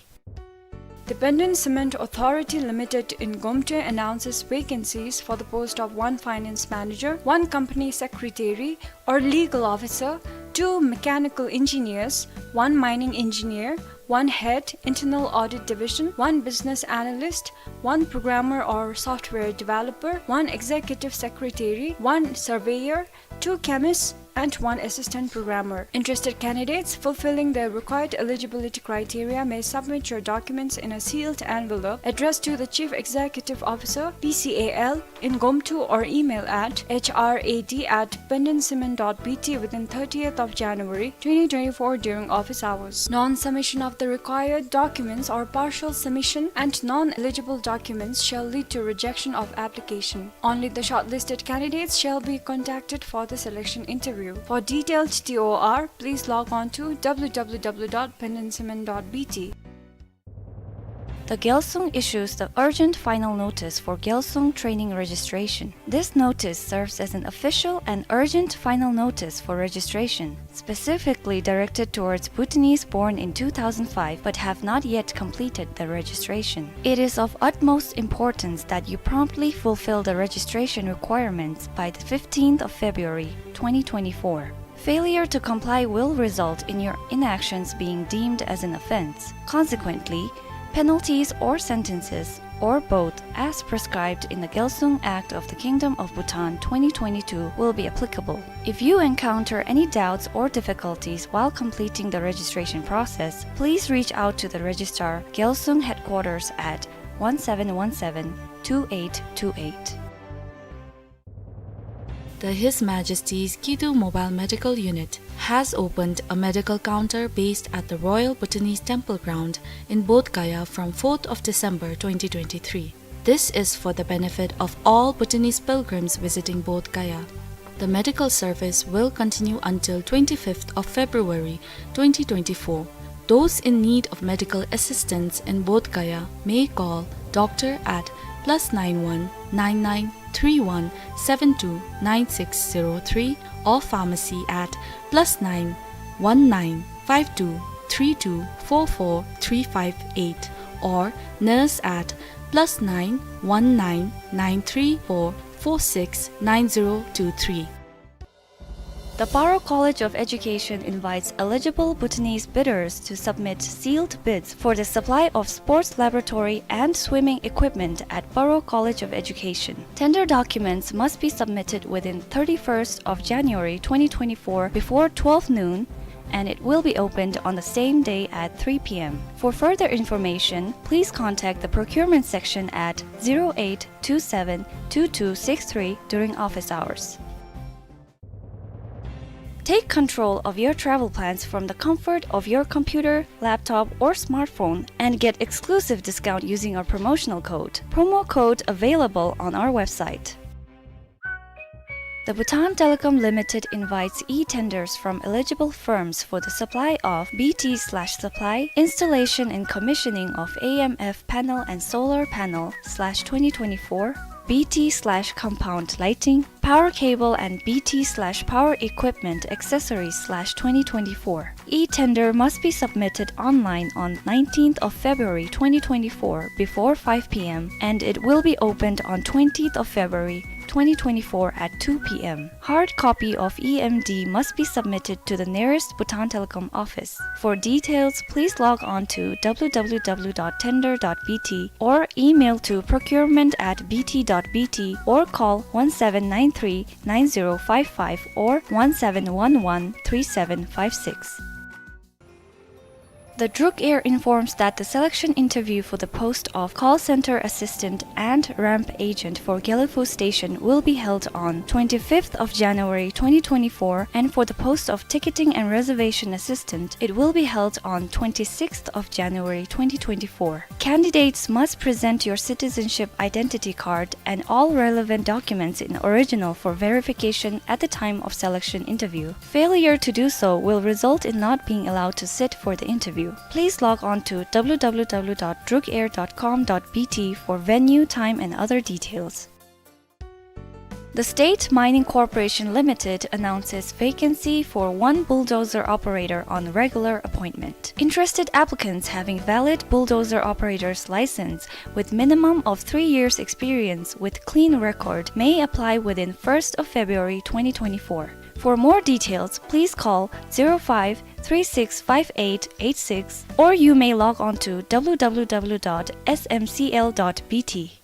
The Pandan Cement Authority Limited in Gomte announces vacancies for the post of one finance manager, one company secretary or legal officer, two mechanical engineers, one mining engineer, one head, internal audit division, one business analyst, one programmer or software developer, one executive secretary, one surveyor, two chemists, and one assistant programmer. Interested candidates fulfilling the required eligibility criteria may submit your documents in a sealed envelope addressed to the Chief Executive Officer, P C A L, in Gomtu or email at h r a d at pandancement dot b t within thirtieth of January twenty twenty-four during office hours. Non-submission of the required documents or partial submission and non-eligible documents shall lead to rejection of application. Only the shortlisted candidates shall be contacted for the selection interview. For detailed T O R, please log on to w w w dot pandancement dot b t. The Gyalsung issues the urgent final notice for Gyalsung training registration. This notice serves as an official and urgent final notice for registration, specifically directed towards Bhutanese born in two thousand five but have not yet completed the registration. It is of utmost importance that you promptly fulfill the registration requirements by the fifteenth of February twenty twenty-four. Failure to comply will result in your inactions being deemed as an offense. Consequently, penalties or sentences, or both, as prescribed in the Gyalsung Act of the Kingdom of Bhutan twenty twenty-two will be applicable. If you encounter any doubts or difficulties while completing the registration process, please reach out to the Registrar, Gyalsung Headquarters at one seven one seven two eight two eight. The His Majesty's Kidu Mobile Medical Unit has opened a medical counter based at the Royal Bhutanese Temple Ground in Bodh Gaya from fourth of December twenty twenty-three. This is for the benefit of all Bhutanese pilgrims visiting Bodh Gaya. The medical service will continue until twenty-fifth of February twenty twenty-four. Those in need of medical assistance in Bodh Gaya may call doctor at plus nine one nine nine three one seven two nine six zero three, or pharmacy at plus nine one nine five two three two four four three five eight, or nurse at plus nine one nine nine three four four six nine zero two three. The Paro College of Education invites eligible Bhutanese bidders to submit sealed bids for the supply of sports laboratory and swimming equipment at Paro College of Education. Tender documents must be submitted within thirty-first of January twenty twenty-four before twelve noon, and it will be opened on the same day at three p m. For further information, please contact the procurement section at zero eight two seven two two six three during office hours. Take control of your travel plans from the comfort of your computer, laptop, or smartphone and get exclusive discount using our promotional code. Promo code available on our website. The Bhutan Telecom Limited invites e-tenders from eligible firms for the supply of B T slash supply, installation and commissioning of A M F panel and solar panel slash twenty twenty-four, B T slash compound lighting, power cable and B T slash power equipment accessories slash twenty twenty-four. E-tender must be submitted online on nineteenth of February twenty twenty-four before five p m and it will be opened on twentieth of February twenty twenty-four at two p m. Hard copy of E M D must be submitted to the nearest Bhutan Telecom office. For details, please log on to w w w dot tender dot b t or email to procurement at b t dot b t or call one seven nine three nine zero five five or one seven one one three seven five six. The Druk Air informs that the selection interview for the post of call center assistant and ramp agent for Gelephu station will be held on twenty-fifth of January twenty twenty-four, and for the post of ticketing and reservation assistant, it will be held on twenty-sixth of January twenty twenty-four. Candidates must present your citizenship identity card and all relevant documents in original for verification at the time of selection interview. Failure to do so will result in not being allowed to sit for the interview. Please log on to w w w dot drukair dot com dot b t for venue, time, and other details. The State Mining Corporation Limited announces vacancy for one bulldozer operator on regular appointment. Interested applicants having valid bulldozer operator's license with minimum of three years experience with clean record may apply within first of February twenty twenty-four. For more details, please call zero five three six five eight eight six, or you may log on to w w w dot s m c l dot b t.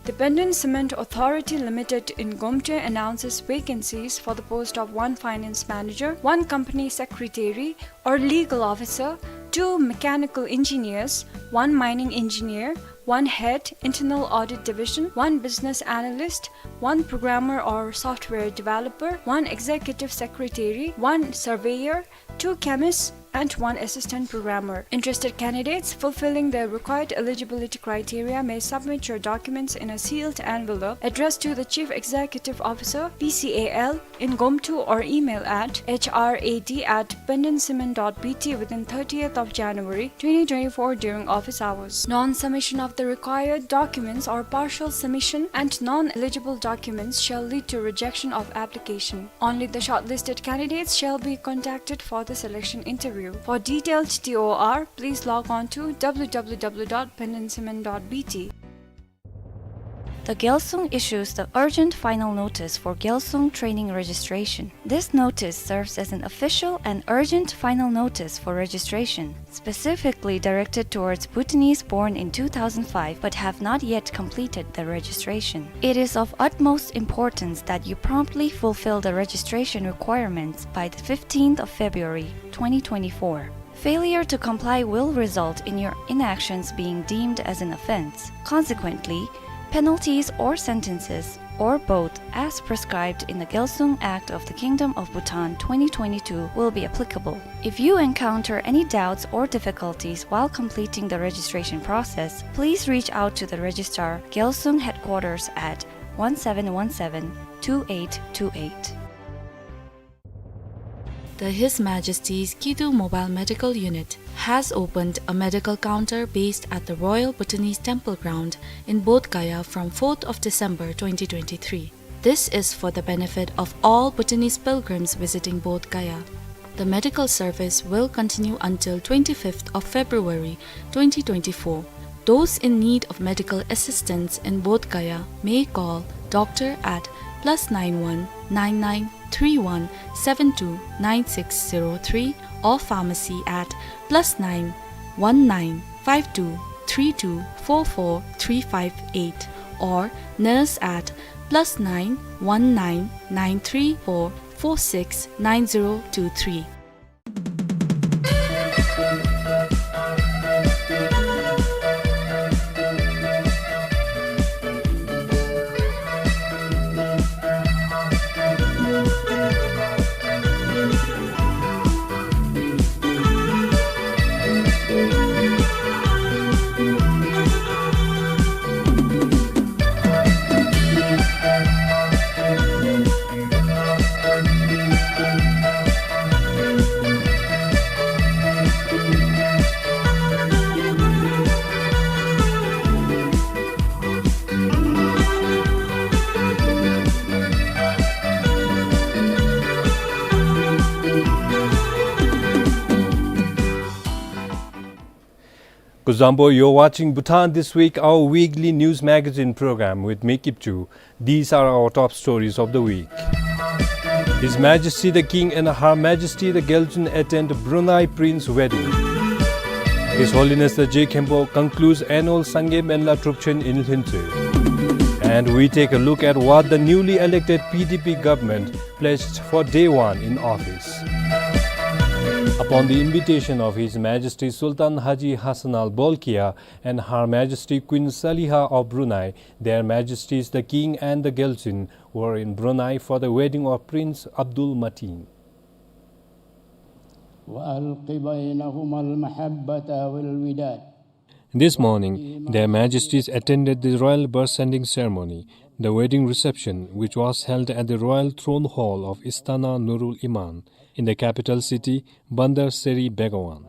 The Benden Cement Authority Limited in Gomte announces vacancies for the post of one finance manager, one company secretary or legal officer, two mechanical engineers, one mining engineer, one head, internal audit division, one business analyst, one programmer or software developer, one executive secretary, one surveyor, two chemists, and one assistant programmer. Interested candidates fulfilling the required eligibility criteria may submit your documents in a sealed envelope addressed to the Chief Executive Officer, P C A L, in Gomtu or email at h r a d at benden cement dot b t within thirtieth of January twenty twenty-four during office hours. Non-submission of the required documents or partial submission and non-eligible documents shall lead to rejection of application. Only the shortlisted candidates shall be contacted for the selection interview. For detailed T O R, please log on to w w w dot benden cement dot b t. The Gyalsung issues the urgent final notice for Gyalsung training registration. This notice serves as an official and urgent final notice for registration, specifically directed towards Bhutanese born in two thousand five but have not yet completed the registration. It is of utmost importance that you promptly fulfill the registration requirements by the fifteenth of February twenty twenty-four. Failure to comply will result in your inactions being deemed as an offense. Consequently, penalties or sentences, or both, as prescribed in the Gyalsung Act of the Kingdom of Bhutan twenty twenty-two will be applicable. If you encounter any doubts or difficulties while completing the registration process, please reach out to the Registrar, Gyalsung Headquarters at one seven one seven two eight two eight. The His Majesty's Kidu Mobile Medical Unit has opened a medical counter based at the Royal Bhutanese Temple Ground in Bodh Gaya from fourth of December twenty twenty-three. This is for the benefit of all Bhutanese pilgrims visiting Bodh Gaya. The medical service will continue until twenty-fifth of February twenty twenty-four. Those in need of medical assistance in Bodh Gaya may call doctor at plus nine one nine nine three one seven two nine six zero three or pharmacy at plus nine one nine five two three two four four three five eight or nurse at plus nine one nine nine three four four six nine zero two three. Kuzuzangpo, you're watching Bhutan This Week, our weekly news magazine program with me, Kipchu. These are our top stories of the week. His Majesty the King and Her Majesty the Gyaltsuen attend Brunei Prince wedding. His Holiness the Je Khenpo concludes annual Sangay Menla Trupchen in Lhuentse. And we take a look at what the newly elected P D P government pledged for day one in office. Upon the invitation of His Majesty Sultan Haji Hassanal Bolkiah and Her Majesty Queen Saliha of Brunei, Their Majesties the King and the Gyaltsuen were in Brunei for the wedding of Prince Abdul Mateen. وألق بينهما المحبة والوداد. This morning, Their Majesties attended the royal birth-sending ceremony, the wedding reception, which was held at the royal throne hall of Istana Nurul Iman in the capital city, Bandar Seri Begawan.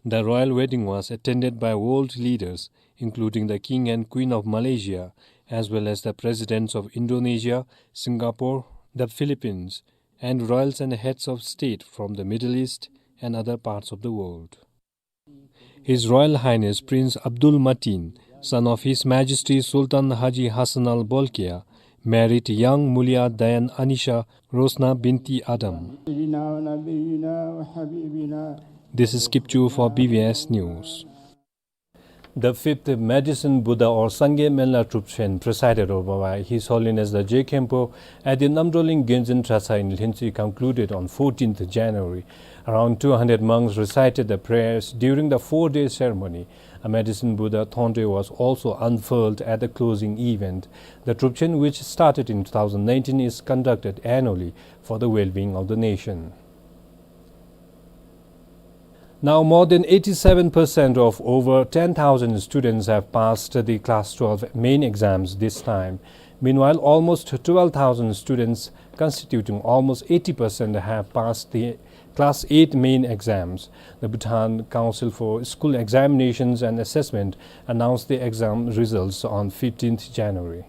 The royal wedding was attended by world leaders, including the King and Queen of Malaysia, as well as the Presidents of Indonesia, Singapore, the Philippines, and royals and heads of state from the Middle East and other parts of the world. His Royal Highness Prince Abdul Mateen, son of His Majesty Sultan Haji Hassanal Bolkiah, married young Mulia Dayan Anisha Rosna binti Adam. This is Kipchu for B B S News. The fifth Madison Buddha or Sangay Menla Trupchen, presided over by His Holiness the Je Khenpo at the Namdroling Genzin Trasa in Lhuentse, concluded on fourteenth January. Around two hundred monks recited the prayers during the four-day ceremony. A Madison Buddha Thontre was also unfurled at the closing event. The Trupchen, which started in two thousand nineteen, is conducted annually for the well-being of the nation. Now, more than eighty-seven percent of over ten thousand students have passed the class twelve main exams this time. Meanwhile, almost twelve thousand students, constituting almost eighty percent, have passed the class eight main exams. The Bhutan Council for School Examinations and Assessment announced the exam results on fifteenth January.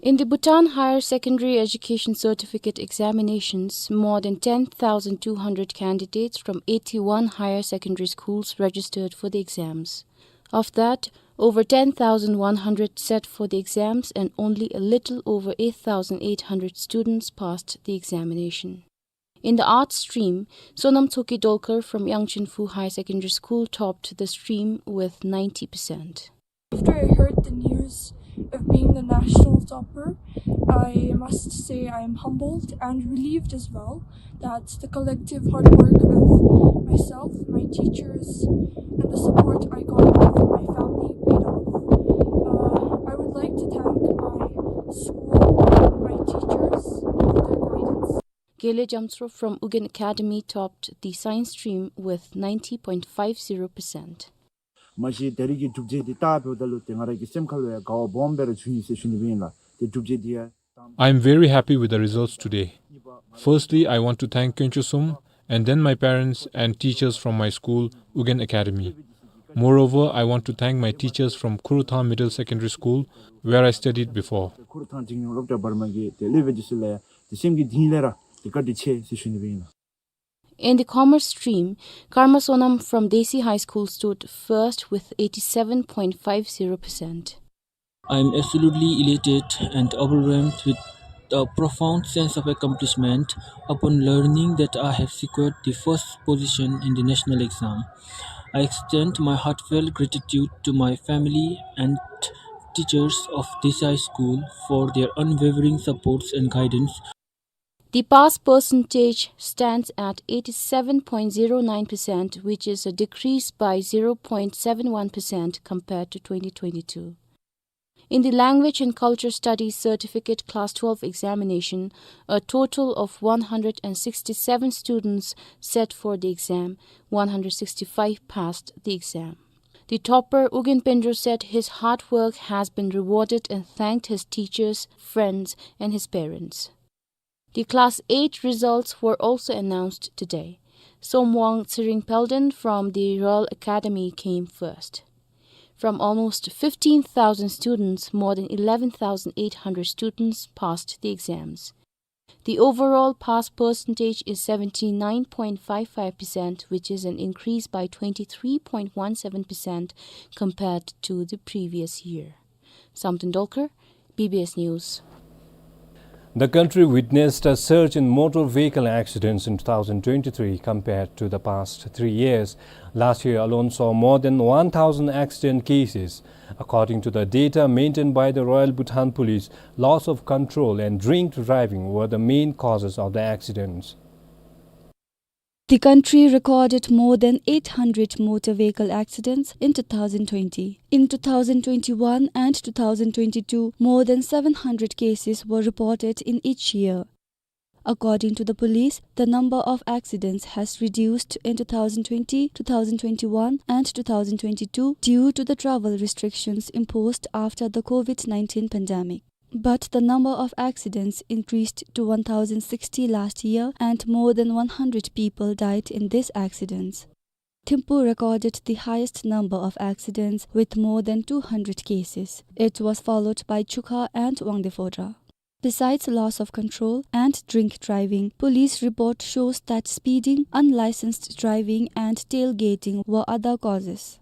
In the Bhutan Higher Secondary Education Certificate Examinations, more than ten thousand two hundred candidates from eighty-one higher secondary schools registered for the exams. Of that, over ten thousand one hundred sat for the exams and only a little over eight thousand eight hundred students passed the examination. In the arts stream, Sonam Tshogkhe Dolkar from Yangchenphu High Secondary School topped the stream with ninety percent. After I heard the news of being the national topper, I must say I am humbled and relieved as well that the collective hard work of myself, my teachers, and the support I got from my family paid off. Uh, I would like to thank my school, my teachers for their guidance. Gele Jamtsro from Ugyen Academy topped the science stream with ninety point five zero percent. མ་གཞི་ད་རེས་ཀྱི་གྲུབ་འབྲས་འདི་ལྟ་བུ་ད་ལུ་ཏེ་ང་ར་གི་སེམས་ཁ་ལུ་ཡང་དགའ་བ་སྦོམ་སྦེ་ར་བྱུང་ཡི་ཟེར་ཞུ་ནི་སྦེ་ཨིན་ལགས། ཏེ་གྲུབ་འབྲས་འདི་ཡང་I am very happy with the results today. Firstly, I want to thank Kyonchosum and then my parents and teachers from my school, Ugyen Academy. Moreover, I want to thank my teachers from Khorutha Middle Secondary School, where I studied before. ཁོ་རུ་ཐང་འཛིན་སྐྱོང་སློབ་གྲྭ་བར་མ་གི་དེ་སློབ་དཔོན་འདི་ཚུ་ལུ་ཡང་དེ་སེམས་ཀྱི་གཏིང་ལས་ར་དེ་བཀའ་དྲིན་ཆེ་ཟེར་ཞུ་ནི་སྦེ་ཨིན་ལགས། In the commerce stream, Karma Sonam from Desi High School stood first with eighty-seven point five zero percent. I am absolutely elated and overwhelmed with a profound sense of accomplishment upon learning that I have secured the first position in the national exam. I extend my heartfelt gratitude to my family and teachers of Desi High School for their unwavering supports and guidance. The pass percentage stands at eighty-seven point zero nine percent, which is a decrease by zero point seven one percent compared to twenty twenty-two. In the Language and Culture Studies Certificate Class twelve examination, a total of one hundred and sixty-seven students sat for the exam, one hundred sixty-five passed the exam. The topper, Ugyen Pendro, said his hard work has been rewarded and thanked his teachers, friends, and his parents. The Class eight results were also announced today. Somwang Tsiring Palden from the Royal Academy came first. From almost fifteen thousand students, more than eleven thousand eight hundred students passed the exams. The overall pass percentage is seventy-nine point five five percent, which is an increase by twenty-three point one seven percent compared to the previous year. Samten Dolkar, B B S News. The country witnessed a surge in motor vehicle accidents in two thousand twenty-three compared to the past three years. Last year alone saw more than one thousand accident cases. According to the data maintained by the Royal Bhutan Police, loss of control and drink driving were the main causes of the accidents. The country recorded more than eight hundred motor vehicle accidents in two thousand twenty. In two thousand twenty-one and two thousand twenty-two, more than seven hundred cases were reported in each year. According to the police, the number of accidents has reduced in two thousand twenty, two thousand twenty-one, and two thousand twenty-two due to the travel restrictions imposed after the COVID nineteen pandemic. But the number of accidents increased to one thousand sixty last year, and more than one hundred people died in these accidents. Thimphu recorded the highest number of accidents with more than two hundred cases. It was followed by Chukha and Wangdue Phodrang. Besides loss of control and drink driving, police report shows that speeding, unlicensed driving, and tailgating were other causes.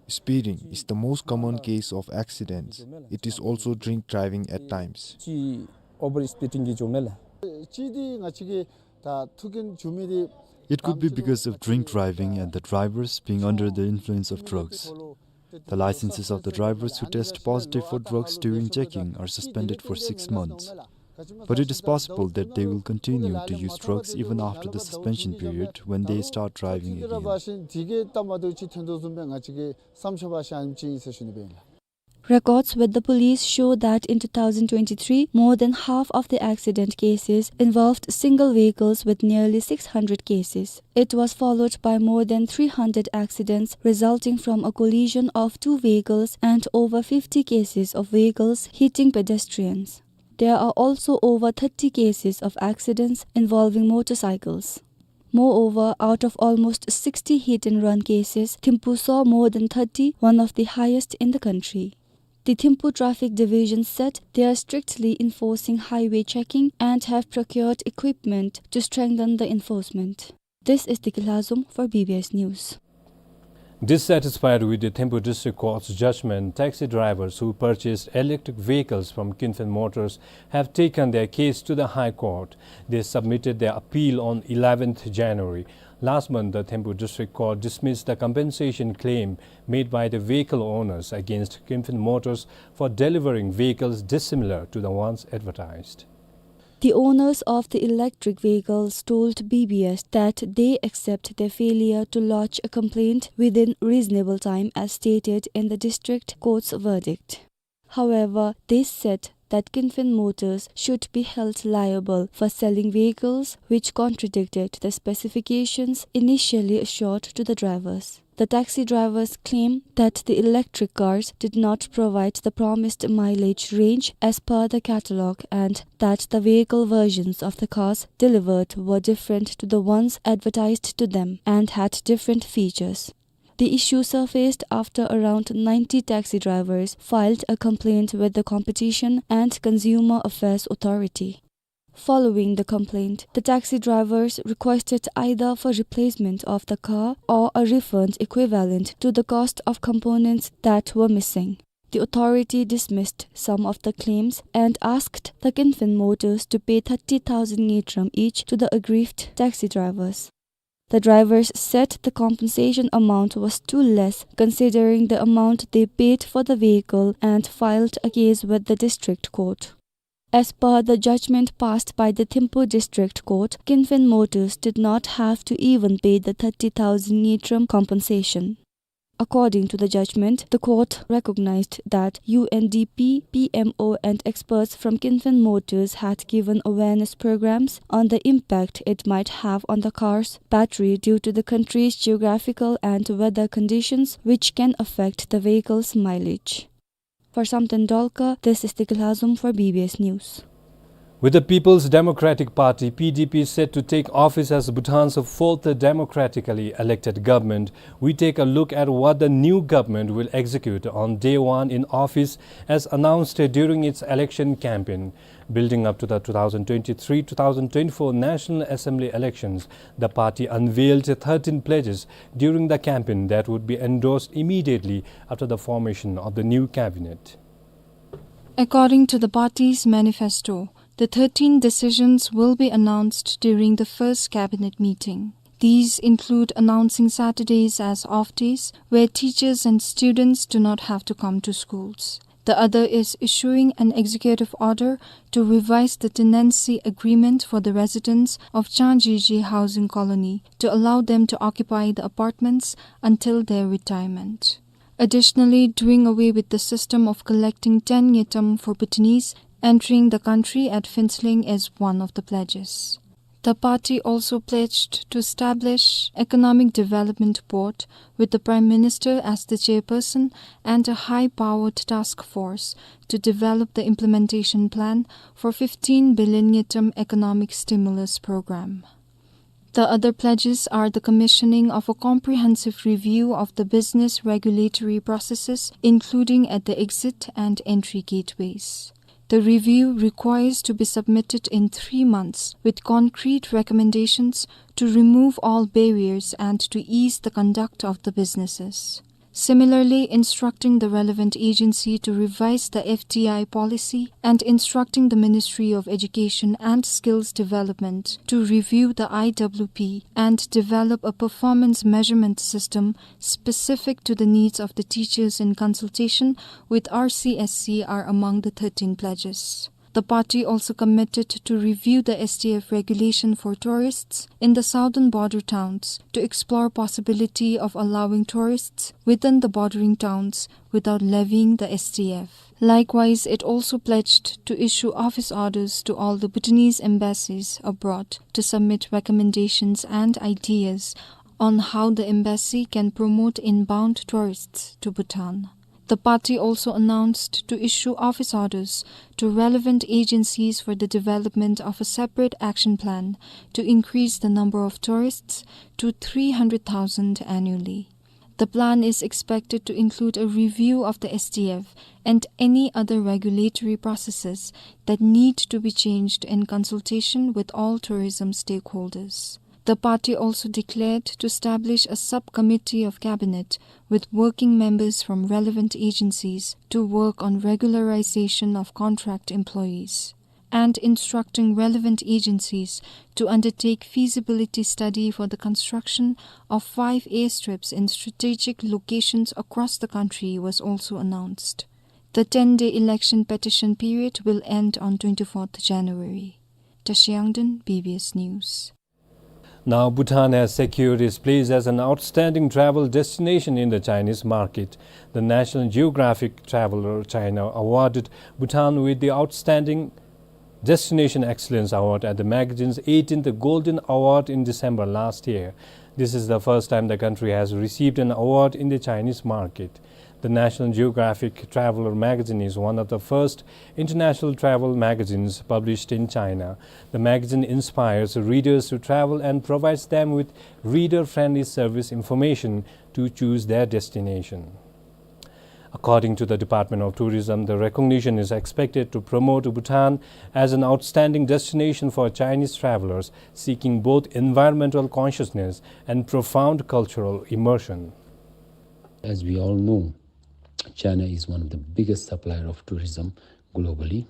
Speeding is the most common case of accidents. It is also drink driving at times. It could be because of drink driving and the drivers being under the influence of drugs. The licenses of the drivers who test positive for drugs during checking are suspended for six months. But it is possible that they will continue to use drugs even after the suspension period when they start driving again. Records with the police show that in two thousand twenty-three, more than half of the accident cases involved single vehicles, with nearly six hundred cases. It was followed by more than three hundred accidents resulting from a collision of two vehicles and over fifty cases of vehicles hitting pedestrians. There are also over thirty cases of accidents involving motorcycles. Moreover, out of almost sixty hit and run cases, Thimphu saw more than thirty, one of the highest in the country. The Thimphu Traffic Division said they are strictly enforcing highway checking and have procured equipment to strengthen the enforcement. This is Diki Lhazom for B B S News. Dissatisfied with the Thimphu District Court's judgment, taxi drivers who purchased electric vehicles from Kinfen Motors have taken their case to the High Court. They submitted their appeal on eleventh January. Last month, the Thimphu District Court dismissed the compensation claim made by the vehicle owners against Kinfen Motors for delivering vehicles dissimilar to the ones advertised. The owners of the electric vehicles told B B S that they accept their failure to lodge a complaint within reasonable time as stated in the district court's verdict. However, they said that Kinfen Motors should be held liable for selling vehicles which contradicted the specifications initially assured to the drivers. The taxi drivers claim that the electric cars did not provide the promised mileage range as per the catalogue and that the vehicle versions of the cars delivered were different to the ones advertised to them and had different features. The issue surfaced after around ninety taxi drivers filed a complaint with the Competition and Consumer Affairs Authority. Following the complaint, the taxi drivers requested either for replacement of the car or a refund equivalent to the cost of components that were missing. The authority dismissed some of the claims and asked the Kinfin Motors to pay thirty thousand ngultrum each to the aggrieved taxi drivers. The drivers said the compensation amount was too less considering the amount they paid for the vehicle and filed a case with the district court. As per the judgment passed by the Thimphu District Court, Kinfin Motors did not have to even pay the thirty thousand ngultrum compensation. According to the judgment, the court recognized that U N D P, P M O and experts from Kinfin Motors had given awareness programs on the impact it might have on the car's battery due to the country's geographical and weather conditions, which can affect the vehicle's mileage. For Samten Dolkar, this is Degla Lhazom for B B S News. With the People's Democratic Party, P D P, set to take office as Bhutan's fourth democratically elected government, we take a look at what the new government will execute on day one in office as announced during its election campaign. Building up to the two thousand twenty-three two thousand twenty-four National Assembly elections, the party unveiled thirteen pledges during the campaign that would be endorsed immediately after the formation of the new cabinet. According to the party's manifesto, the thirteen decisions will be announced during the first cabinet meeting. These include announcing Saturdays as off days, where teachers and students do not have to come to schools. The other is issuing an executive order to revise the tenancy agreement for the residents of Changjeje Housing Colony to allow them to occupy the apartments until their retirement. Additionally, doing away with the system of collecting ten ngultrum for Bhutanese entering the country at Phuentsholing is one of the pledges. The party also pledged to establish Economic Development Board with the Prime Minister as the chairperson and a high-powered task force to develop the implementation plan for fifteen billion ngultrum economic stimulus program. The other pledges are the commissioning of a comprehensive review of the business regulatory processes, including at the exit and entry gateways. The review requires to be submitted in three months with concrete recommendations to remove all barriers and to ease the conduct of the businesses. Similarly, instructing the relevant agency to revise the F D I policy and instructing the Ministry of Education and Skills Development to review the I W P and develop a performance measurement system specific to the needs of the teachers in consultation with R C S C are among the thirteen pledges. The party also committed to review the S D F regulation for tourists in the southern border towns to explore possibility of allowing tourists within the bordering towns without levying the S D F. Likewise, it also pledged to issue office orders to all the Bhutanese embassies abroad to submit recommendations and ideas on how the embassy can promote inbound tourists to Bhutan. The party also announced to issue office orders to relevant agencies for the development of a separate action plan to increase the number of tourists to three hundred thousand annually. The plan is expected to include a review of the S D F and any other regulatory processes that need to be changed in consultation with all tourism stakeholders. The party also declared to establish a subcommittee of cabinet with working members from relevant agencies to work on regularization of contract employees, and instructing relevant agencies to undertake feasibility study for the construction of five airstrips in strategic locations across the country was also announced. The ten-day election petition period will end on twenty-fourth January. Tashi Yangden, B B S News. Now, Bhutan has secured its place as an outstanding travel destination in the Chinese market. The National Geographic Traveler China awarded Bhutan with the Outstanding Destination Excellence Award at the magazine's eighteenth Golden Award in December last year. This is the first time the country has received an award in the Chinese market. The National Geographic Traveler magazine is one of the first international travel magazines published in China. The magazine inspires readers to travel and provides them with reader-friendly service information to choose their destination. According to the Department of Tourism, the recognition is expected to promote Bhutan as an outstanding destination for Chinese travelers seeking both environmental consciousness and profound cultural immersion. As we all know, China is one of the biggest supplier of tourism globally.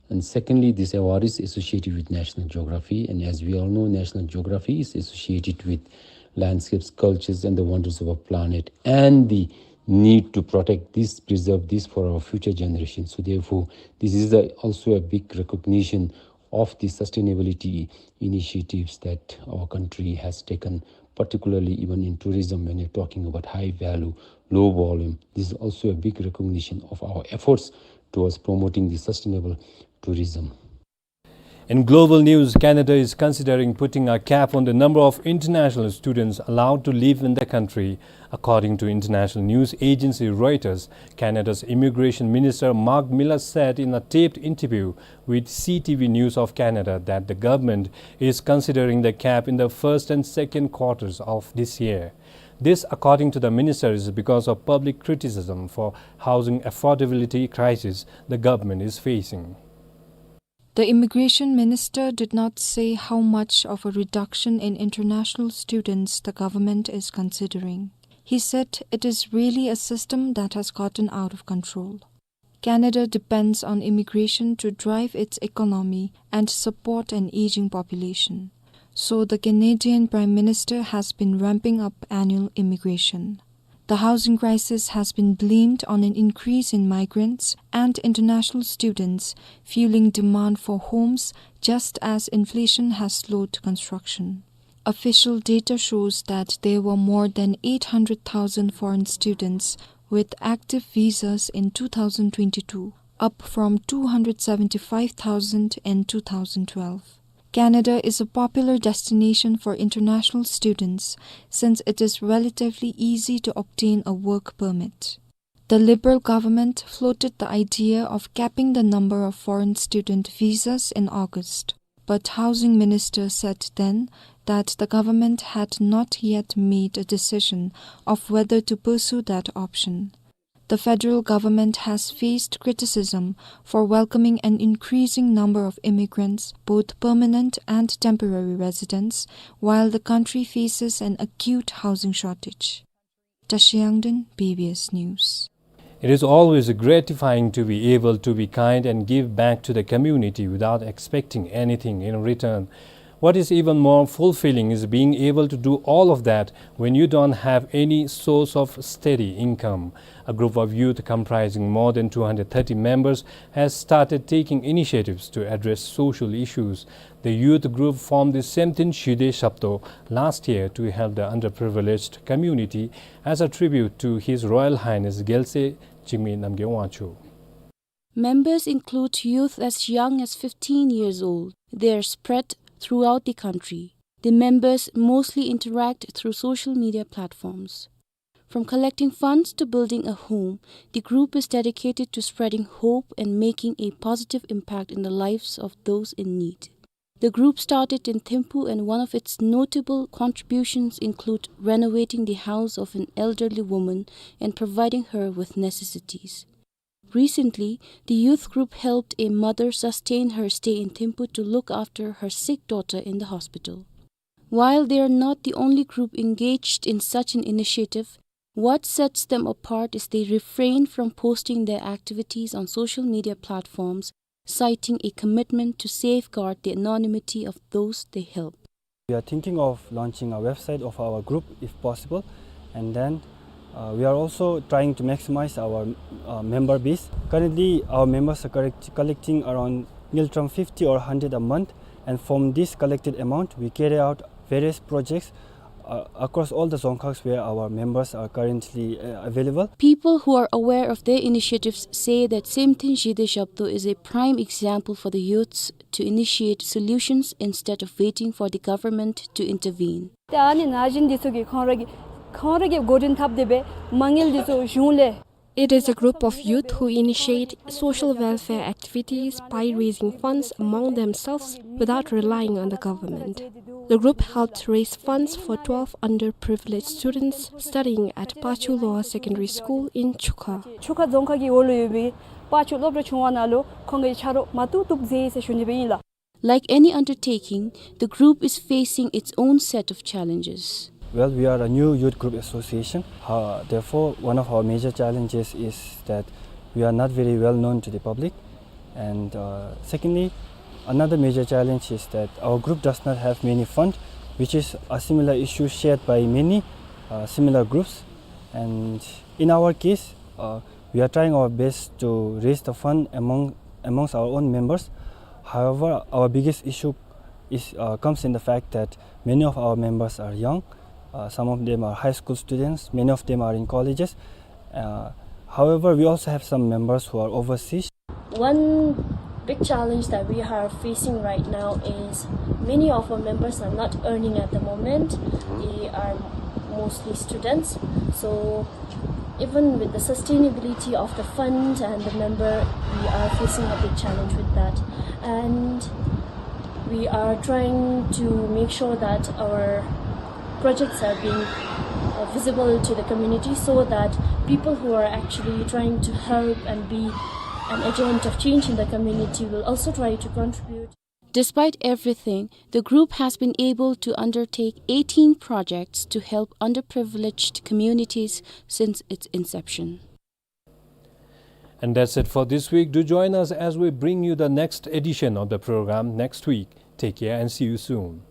And secondly, this award is associated with National Geography, and as we all know, National Geography is associated with landscapes, cultures, and the wonders of our planet, and the need to protect this, preserve this for our future generations. So therefore, this is a, also a big recognition of the sustainability initiatives that our country has taken, particularly even in tourism, when you're talking about high value, low volume. This is also a big recognition of our efforts towards promoting the sustainable tourism. In global news, Canada is considering putting a cap on the number of international students allowed to live in the country. According to international news agency Reuters, Canada's immigration minister Mark Miller said in a taped interview with C T V News of Canada that the government is considering the cap in the first and second quarters of this year. This, according to the minister, is because of public criticism for housing affordability crisis the government is facing. The immigration minister did not say how much of a reduction in international students the government is considering. He said it is really a system that has gotten out of control. Canada depends on immigration to drive its economy and support an aging population. So the Canadian Prime Minister has been ramping up annual immigration. The housing crisis has been blamed on an increase in migrants and international students fueling demand for homes, just as inflation has slowed construction. Official data shows that there were more than eight hundred thousand foreign students with active visas in two thousand twenty-two, up from two hundred seventy-five thousand in two thousand twelve. Canada is a popular destination for international students since it is relatively easy to obtain a work permit. The Liberal government floated the idea of capping the number of foreign student visas in August, but Housing Minister said then that the government had not yet made a decision of whether to pursue that option. The federal government has faced criticism for welcoming an increasing number of immigrants, both permanent and temporary residents, while the country faces an acute housing shortage. Tashi Yangden, B B S News. It is always gratifying to be able to be kind and give back to the community without expecting anything in return. What is even more fulfilling is being able to do all of that when you don't have any source of steady income. A group of youth comprising more than two hundred thirty members has started taking initiatives to address social issues. The youth group formed the Semten Shide Shapto last year to help the underprivileged community as a tribute to His Royal Highness Gyalse Jigme Namgyel Wangchuck. Members include youth as young as fifteen years old. They are spread throughout the country. The members mostly interact through social media platforms. From collecting funds to building a home, the group is dedicated to spreading hope and making a positive impact in the lives of those in need. The group started in Thimphu, and one of its notable contributions include renovating the house of an elderly woman and providing her with necessities. Recently, the youth group helped a mother sustain her stay in Thimphu to look after her sick daughter in the hospital. While they are not the only group engaged in such an initiative, what sets them apart is they refrain from posting their activities on social media platforms, citing a commitment to safeguard the anonymity of those they help. We are thinking of launching a website of our group if possible, and then, uh, we are also trying to maximize our, uh, member base. Currently, our members are collect-, collecting around ngultrum fifty or hundred a month, and from this collected amount, we carry out various projects, uh, across all the dzongkhags where our members are currently, uh, available. People who are aware of their initiatives say that Semten Shide Shapto is a prime example for the youths to initiate solutions instead of waiting for the government to intervene. ཨ་ནི་ན་གཞོན་འདི་ཚུ་གིས་ཁོང་ར་གི་ཁོང་ར་གི་འགོ་འདྲེན་འཐབ་སྟེ་སྦེ་མ་དངུལ་འདི་ཚུ་གཞུང་ལས It is a group of youth who initiate social welfare activities by raising funds among themselves without relying on the government. The group helped raise funds for twelve underprivileged students studying at Pachu Lower Secondary School in Chukha. ཆུ་ཁ་རྫོང་ཁག་གི་འོག་ལུ་ཡོད་པའི་པ་ཆུ་སློབ་གྲྭ་ཆུང་བ་ནང་ལུ་ཁོང་གིས་ཕྱག་རོགས་མ་བཏུབ་བཏུབ་མཛད་ཡི་ཟེར་ཞུ་ནི་སྦེ་ཨིན་ལགས། Like any undertaking, the group is facing its own set of challenges. Well, we are a new youth group association. Uh, therefore, one of our major challenges is that we are not very well known to the public. And, uh, secondly, another major challenge is that our group does not have many fund, which is a similar issue shared by many, uh, similar groups. And in our case, uh, we are trying our best to raise the fund among, amongst our own members. However, our biggest issue is, uh, comes in the fact that many of our members are young. Uh, some of them are high school students. Many of them are in colleges. Uh, however, we also have some members who are overseas. One big challenge that we are facing right now is many of our members are not earning at the moment. They are mostly students. So even with the sustainability of the fund and the member, we are facing a big challenge with that. And we are trying to make sure that our projects are being, uh, visible to the community, so that people who are actually trying to help and be an agent of change in the community will also try to contribute. Despite everything, the group has been able to undertake eighteen projects to help underprivileged communities since its inception. And that's it for this week. Do join us as we bring you the next edition of the program next week. Take care and see you soon.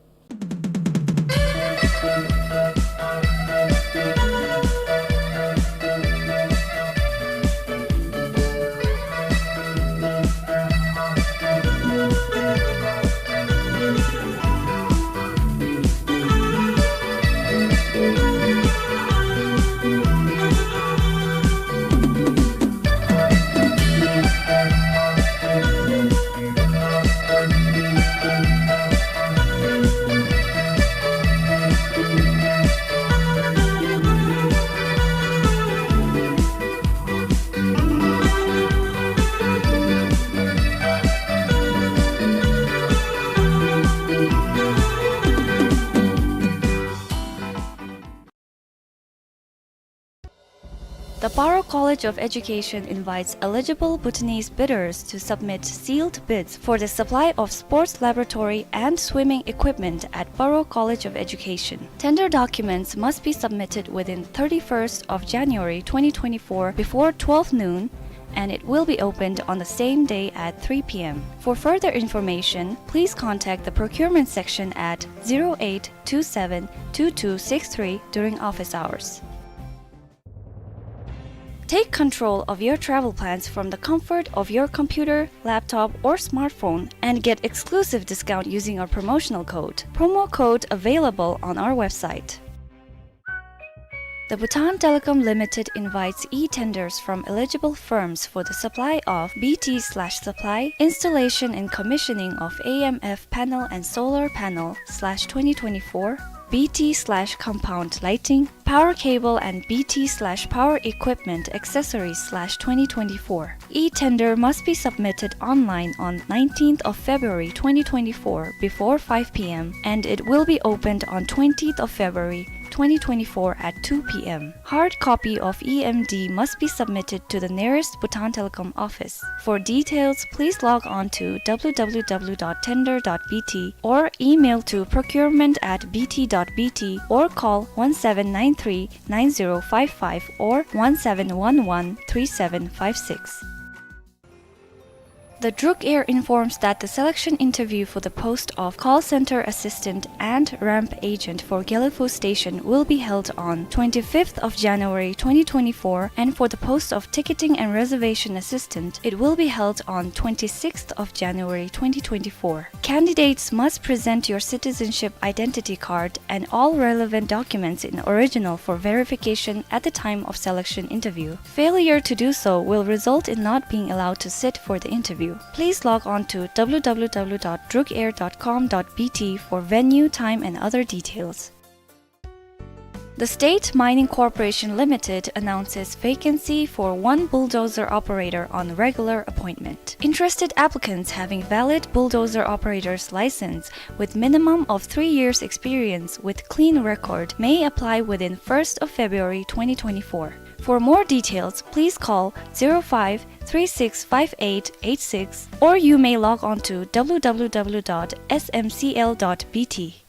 The Paro College of Education invites eligible Bhutanese bidders to submit sealed bids for the supply of sports laboratory and swimming equipment at Paro College of Education. Tender documents must be submitted within thirty-first of January twenty twenty-four before twelve noon, and it will be opened on the same day at three P M. For further information, please contact the procurement section at zero eight two seven two two six three during office hours. Take control of your travel plans from the comfort of your computer, laptop, or smartphone and get exclusive discount using our promotional code. Promo code available on our website. The Bhutan Telecom Limited invites e-tenders from eligible firms for the supply of B T slash supply, installation and commissioning of A M F panel and solar panel slash twenty twenty-four, B T slash compound lighting, power cable and B T slash power equipment accessories slash twenty twenty-four. E-tender must be submitted online on nineteenth of February twenty twenty-four before five P M, and it will be opened on twentieth of February twenty twenty-four at two P M. Hard copy of E M D must be submitted to the nearest Bhutan Telecom office. For details, please log on to W W W dot tender dot B T or email to procurement at B T dot B T or call one seven nine three nine zero five five or one seven one one three seven five six. The Druk Air informs that the selection interview for the post of call center assistant and ramp agent for Gelephu station will be held on twenty-fifth of January twenty twenty-four, and for the post of ticketing and reservation assistant, it will be held on twenty-sixth of January twenty twenty-four. Candidates must present your citizenship identity card and all relevant documents in original for verification at the time of selection interview. Failure to do so will result in not being allowed to sit for the interview. Please log on to W W W dot druk air dot com dot B T for venue, time, and other details. The State Mining Corporation Limited announces vacancy for one bulldozer operator on regular appointment. Interested applicants having valid bulldozer operator's license with minimum of three years experience with clean record may apply within first of February twenty twenty-four. For more details, please call zero five three six five eight eight six, or you may log on to W W W dot S M C L dot B T.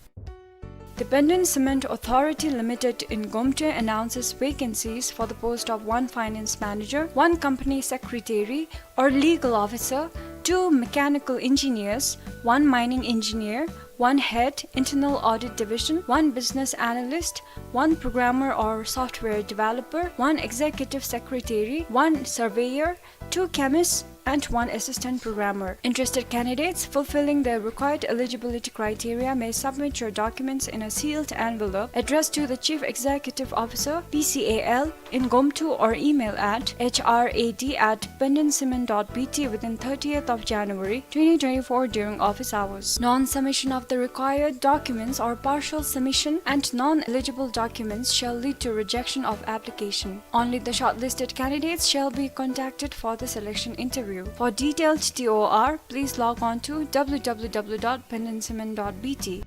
The Penden Cement Authority Limited in Gomtyo announces vacancies for the post of one finance manager, one company secretary or legal officer, two mechanical engineers, one mining engineer, one head, internal audit division, one business analyst, one programmer or software developer, one executive secretary, one surveyor, two chemists, and one assistant programmer. Interested candidates fulfilling the required eligibility criteria may submit your documents in a sealed envelope addressed to the Chief Executive Officer, P C A L, in Gomtyo or email at H R A D at pendencement dot B T within thirtieth of January twenty twenty-four during office hours. Non-submission of the required documents or partial submission and non-eligible documents shall lead to rejection of application. Only the shortlisted candidates shall be contacted for the selection interview. For detailed T O R, please log on to W W W dot pendencement dot B T.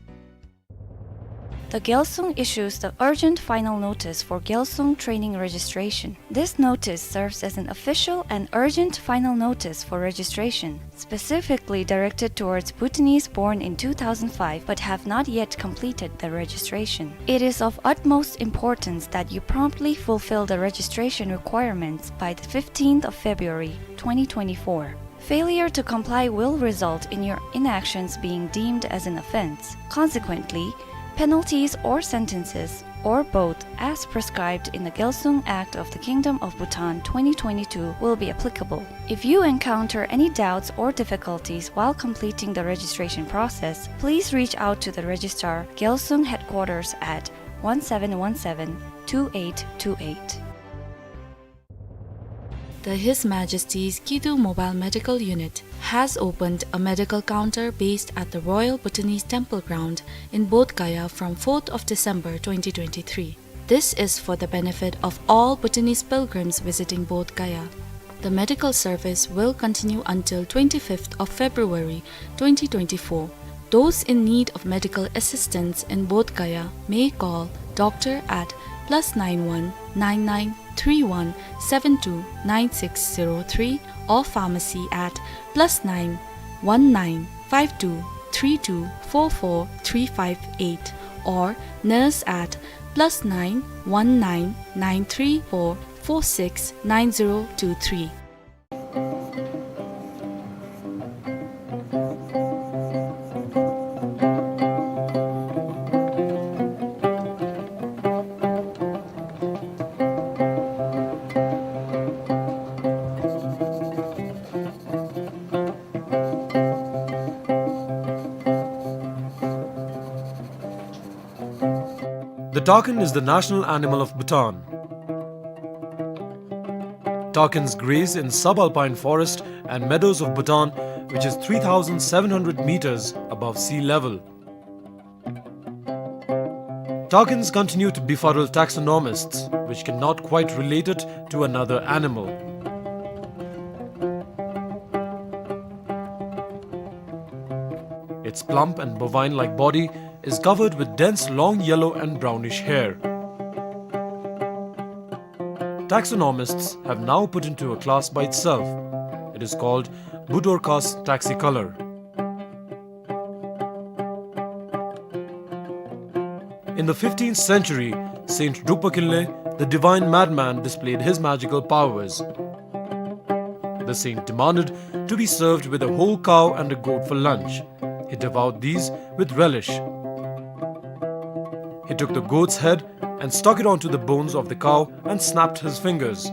The Gyalsung issues the urgent final notice for Gyalsung training registration. This notice serves as an official and urgent final notice for registration, specifically directed towards Bhutanese born in two thousand five but have not yet completed the registration. It is of utmost importance that you promptly fulfill the registration requirements by the fifteenth of February twenty twenty-four. Failure to comply will result in your inactions being deemed as an offense. Consequently, penalties or sentences, or both, as prescribed in the Gyalsung Act of the Kingdom of Bhutan twenty twenty-two will be applicable. If you encounter any doubts or difficulties while completing the registration process, please reach out to the Registrar, Gyalsung Headquarters at one seven one seven, two eight two eight. The His Majesty's Kidu Mobile Medical Unit has opened a medical counter based at the Royal Bhutanese Temple Ground in Bodh Gaya from fourth of December twenty twenty-three. This is for the benefit of all Bhutanese pilgrims visiting Bodh Gaya. The medical service will continue until twenty-fifth of February twenty twenty-four. Those in need of medical assistance in Bodh Gaya may call doctor at plus nine one nine nine three one seven two nine six zero three or pharmacy at plus nine one nine five two three two four four three five eight or nurse at plus nine one nine nine three four four six nine zero two three. The takin is the national animal of Bhutan. Takins graze in subalpine forest and meadows of Bhutan, which is three thousand seven hundred meters above sea level. Takins continue to befuddle taxonomists, which cannot quite relate it to another animal. Its plump and bovine-like body is covered with dense long yellow and brownish hair. Taxonomists have now put into a class by itself. It is called Budorcas taxicolor. In the fifteenth century, Saint Drukpa Kinley, the divine madman, displayed his magical powers. The saint demanded to be served with a whole cow and a goat for lunch. He devoured these with relish. He took the goat's head and stuck it onto the bones of the cow and snapped his fingers.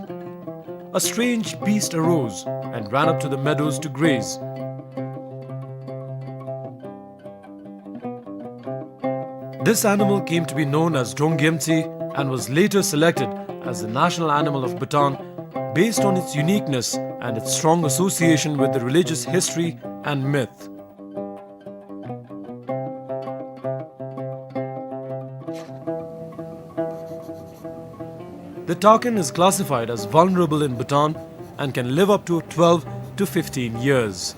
A strange beast arose and ran up to the meadows to graze. This animal came to be known as Drong Gyemtse and was later selected as the national animal of Bhutan based on its uniqueness and its strong association with the religious history and myth. The takin is classified as vulnerable in Bhutan and can live up to twelve to fifteen years.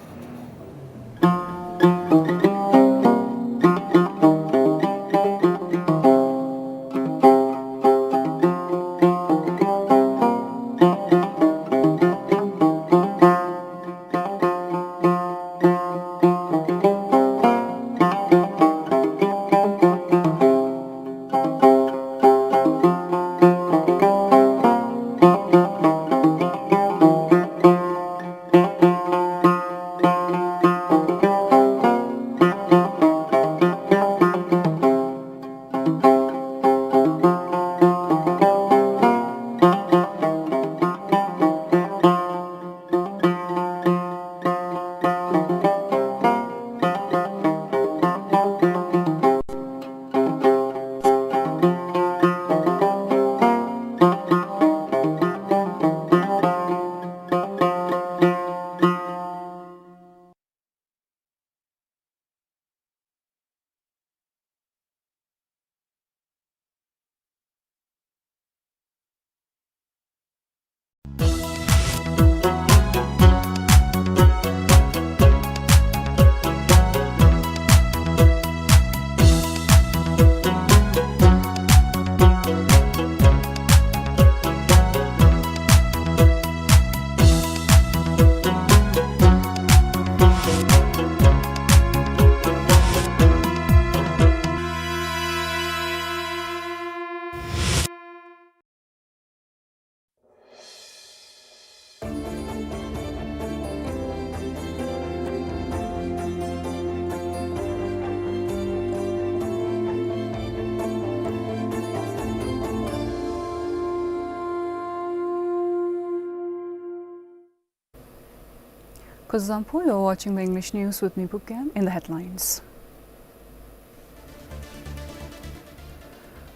Kuzuzangpo, you're watching the English news with me, Pukkem. In the headlines.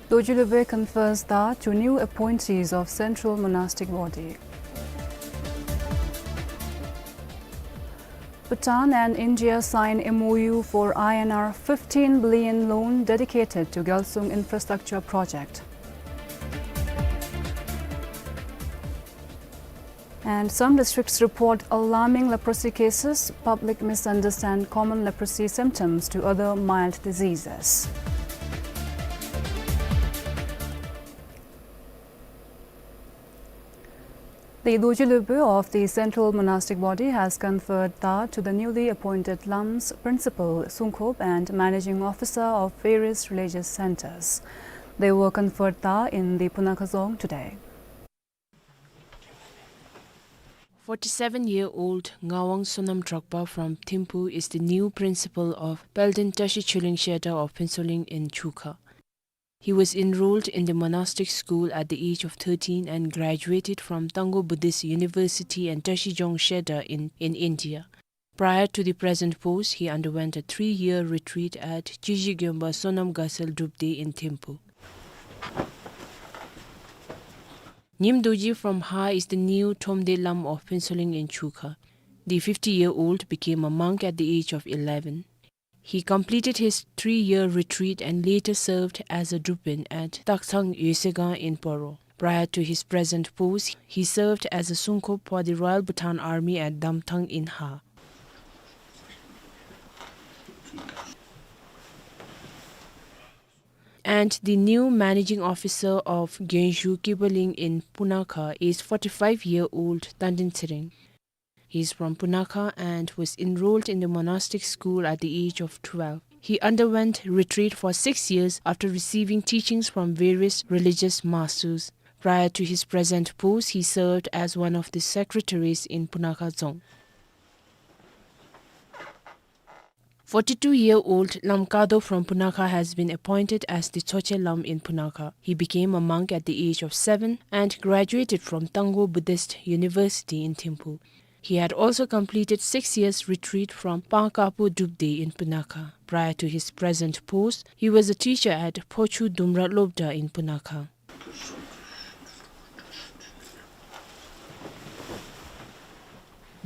Dorji Lhubey confers da to new appointees of Central Monastic Body. Bhutan and India sign M O U for I N R fifteen billion loan dedicated to Gyalsung infrastructure project. And some districts report alarming leprosy cases. Public misunderstand common leprosy symptoms to other mild diseases. The Dorji Lhubey of the Central Monastic Body has conferred da to the newly appointed lams, principal, songkop, and managing officer of various religious centers. They were conferred da in the Punakha Dzong today. Forty-seven-year-old Ngawang Sonam Drokpa from Thimphu is the new principal of Palden Tashi Chuleng Shedar of Phuentsholing in Chukha. He was enrolled in the monastic school at the age of thirteen and graduated from Tangkhul Buddhist University and Tashi Dzong Shedar in, in India. Prior to the present post, he underwent a three-year retreat at Chiji Gyonpa Sonam Gatsal Drupdey in Thimphu. Nyim Dorji from Ha is the new Thromde Lam of Phuentsholing in Chukha. The fifty-year-old became a monk at the age of eleven. He completed his three-year retreat and later served as a Drupen at Takthang Yosegang in Paro. Prior to his present post, he served as a songkop for the Royal Bhutan Army at Damthang in Ha. And the new managing officer of Gyenshu Kibaling in Punakha is forty-five-year-old Tandin Tshering. He is from Punakha and was enrolled in the monastic school at the age of twelve. He underwent retreat for six years after receiving teachings from various religious masters. Prior to his present post, he served as one of the secretaries in Punakha Dzong. Forty-two-year-old Lam Kado from Punakha has been appointed as the Tsoche Lam in Punakha. He became a monk at the age of seven and graduated from Tangkhul Buddhist University in Thimphu. He had also completed six years retreat from Pangkapu Drupdey in Punakha. Prior to his present post, he was a teacher at Phochu Dumra Lobda in Punakha.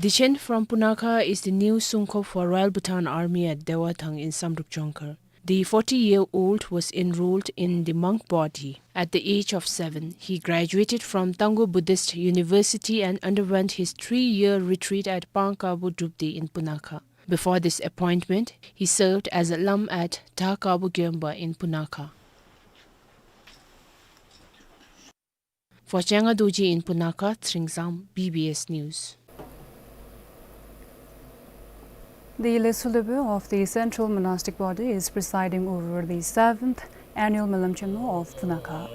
Dichen from Punakha is the new songkop for Royal Bhutan Army at Dewathang in Samdrup Jongkhar. The forty-year-old was enrolled in the monk body. At the age of seven, he graduated from Tangkhul Buddhist University and underwent his three-year retreat at Pangkabu Drupdi in Punakha. Before this appointment, he served as a lam at Dakabu Gyomba in Punakha. For Changa Dorji in Punakha, Tsringzang, B B S News. The Lesu Lobö of the Central Monastic Body is presiding over the seventh annual Melam Chenmo of Punakha.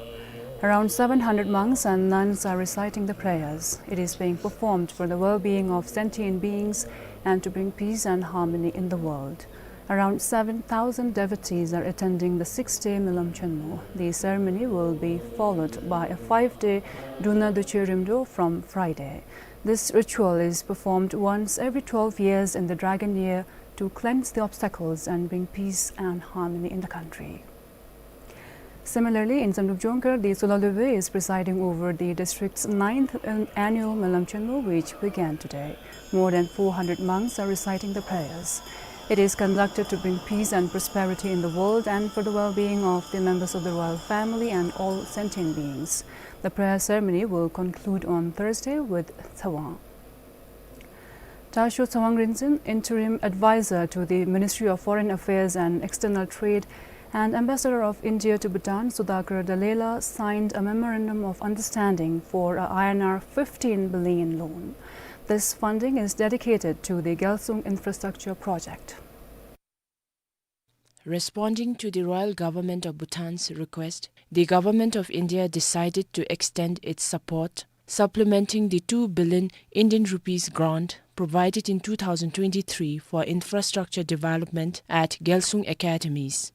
Around seven hundred monks and nuns are reciting the prayers. It is being performed for the well-being of sentient beings and to bring peace and harmony in the world. Around seven thousand devotees are attending the six-day Melam Chenmo. The ceremony will be followed by a five-day Drona Döchö Rimdo from Friday. This ritual is performed once every twelve years in the dragon year to cleanse the obstacles and bring peace and harmony in the country. Similarly, in Samdrup Jongkhar, the Tsulalobe is presiding over the district's ninth an-, annual Melam Chenmo, which began today. More than four hundred monks are reciting the prayers. It is conducted to bring peace and prosperity in the world and for the well-being of the members of the royal family and all sentient beings. The prayer ceremony will conclude on Thursday with Tsawang. Tasho Tsawang Rinzin, interim advisor to the Ministry of Foreign Affairs and External Trade, and Ambassador of India to Bhutan, Sudhakar Dalela, signed a memorandum of understanding for a I N R fifteen billion loan. This funding is dedicated to the Gyalsung infrastructure project. Responding to the Royal Government of Bhutan's request, the Government of India decided to extend its support, supplementing the two billion Indian rupees grant provided in two thousand twenty-three for infrastructure development at Gyalsung academies.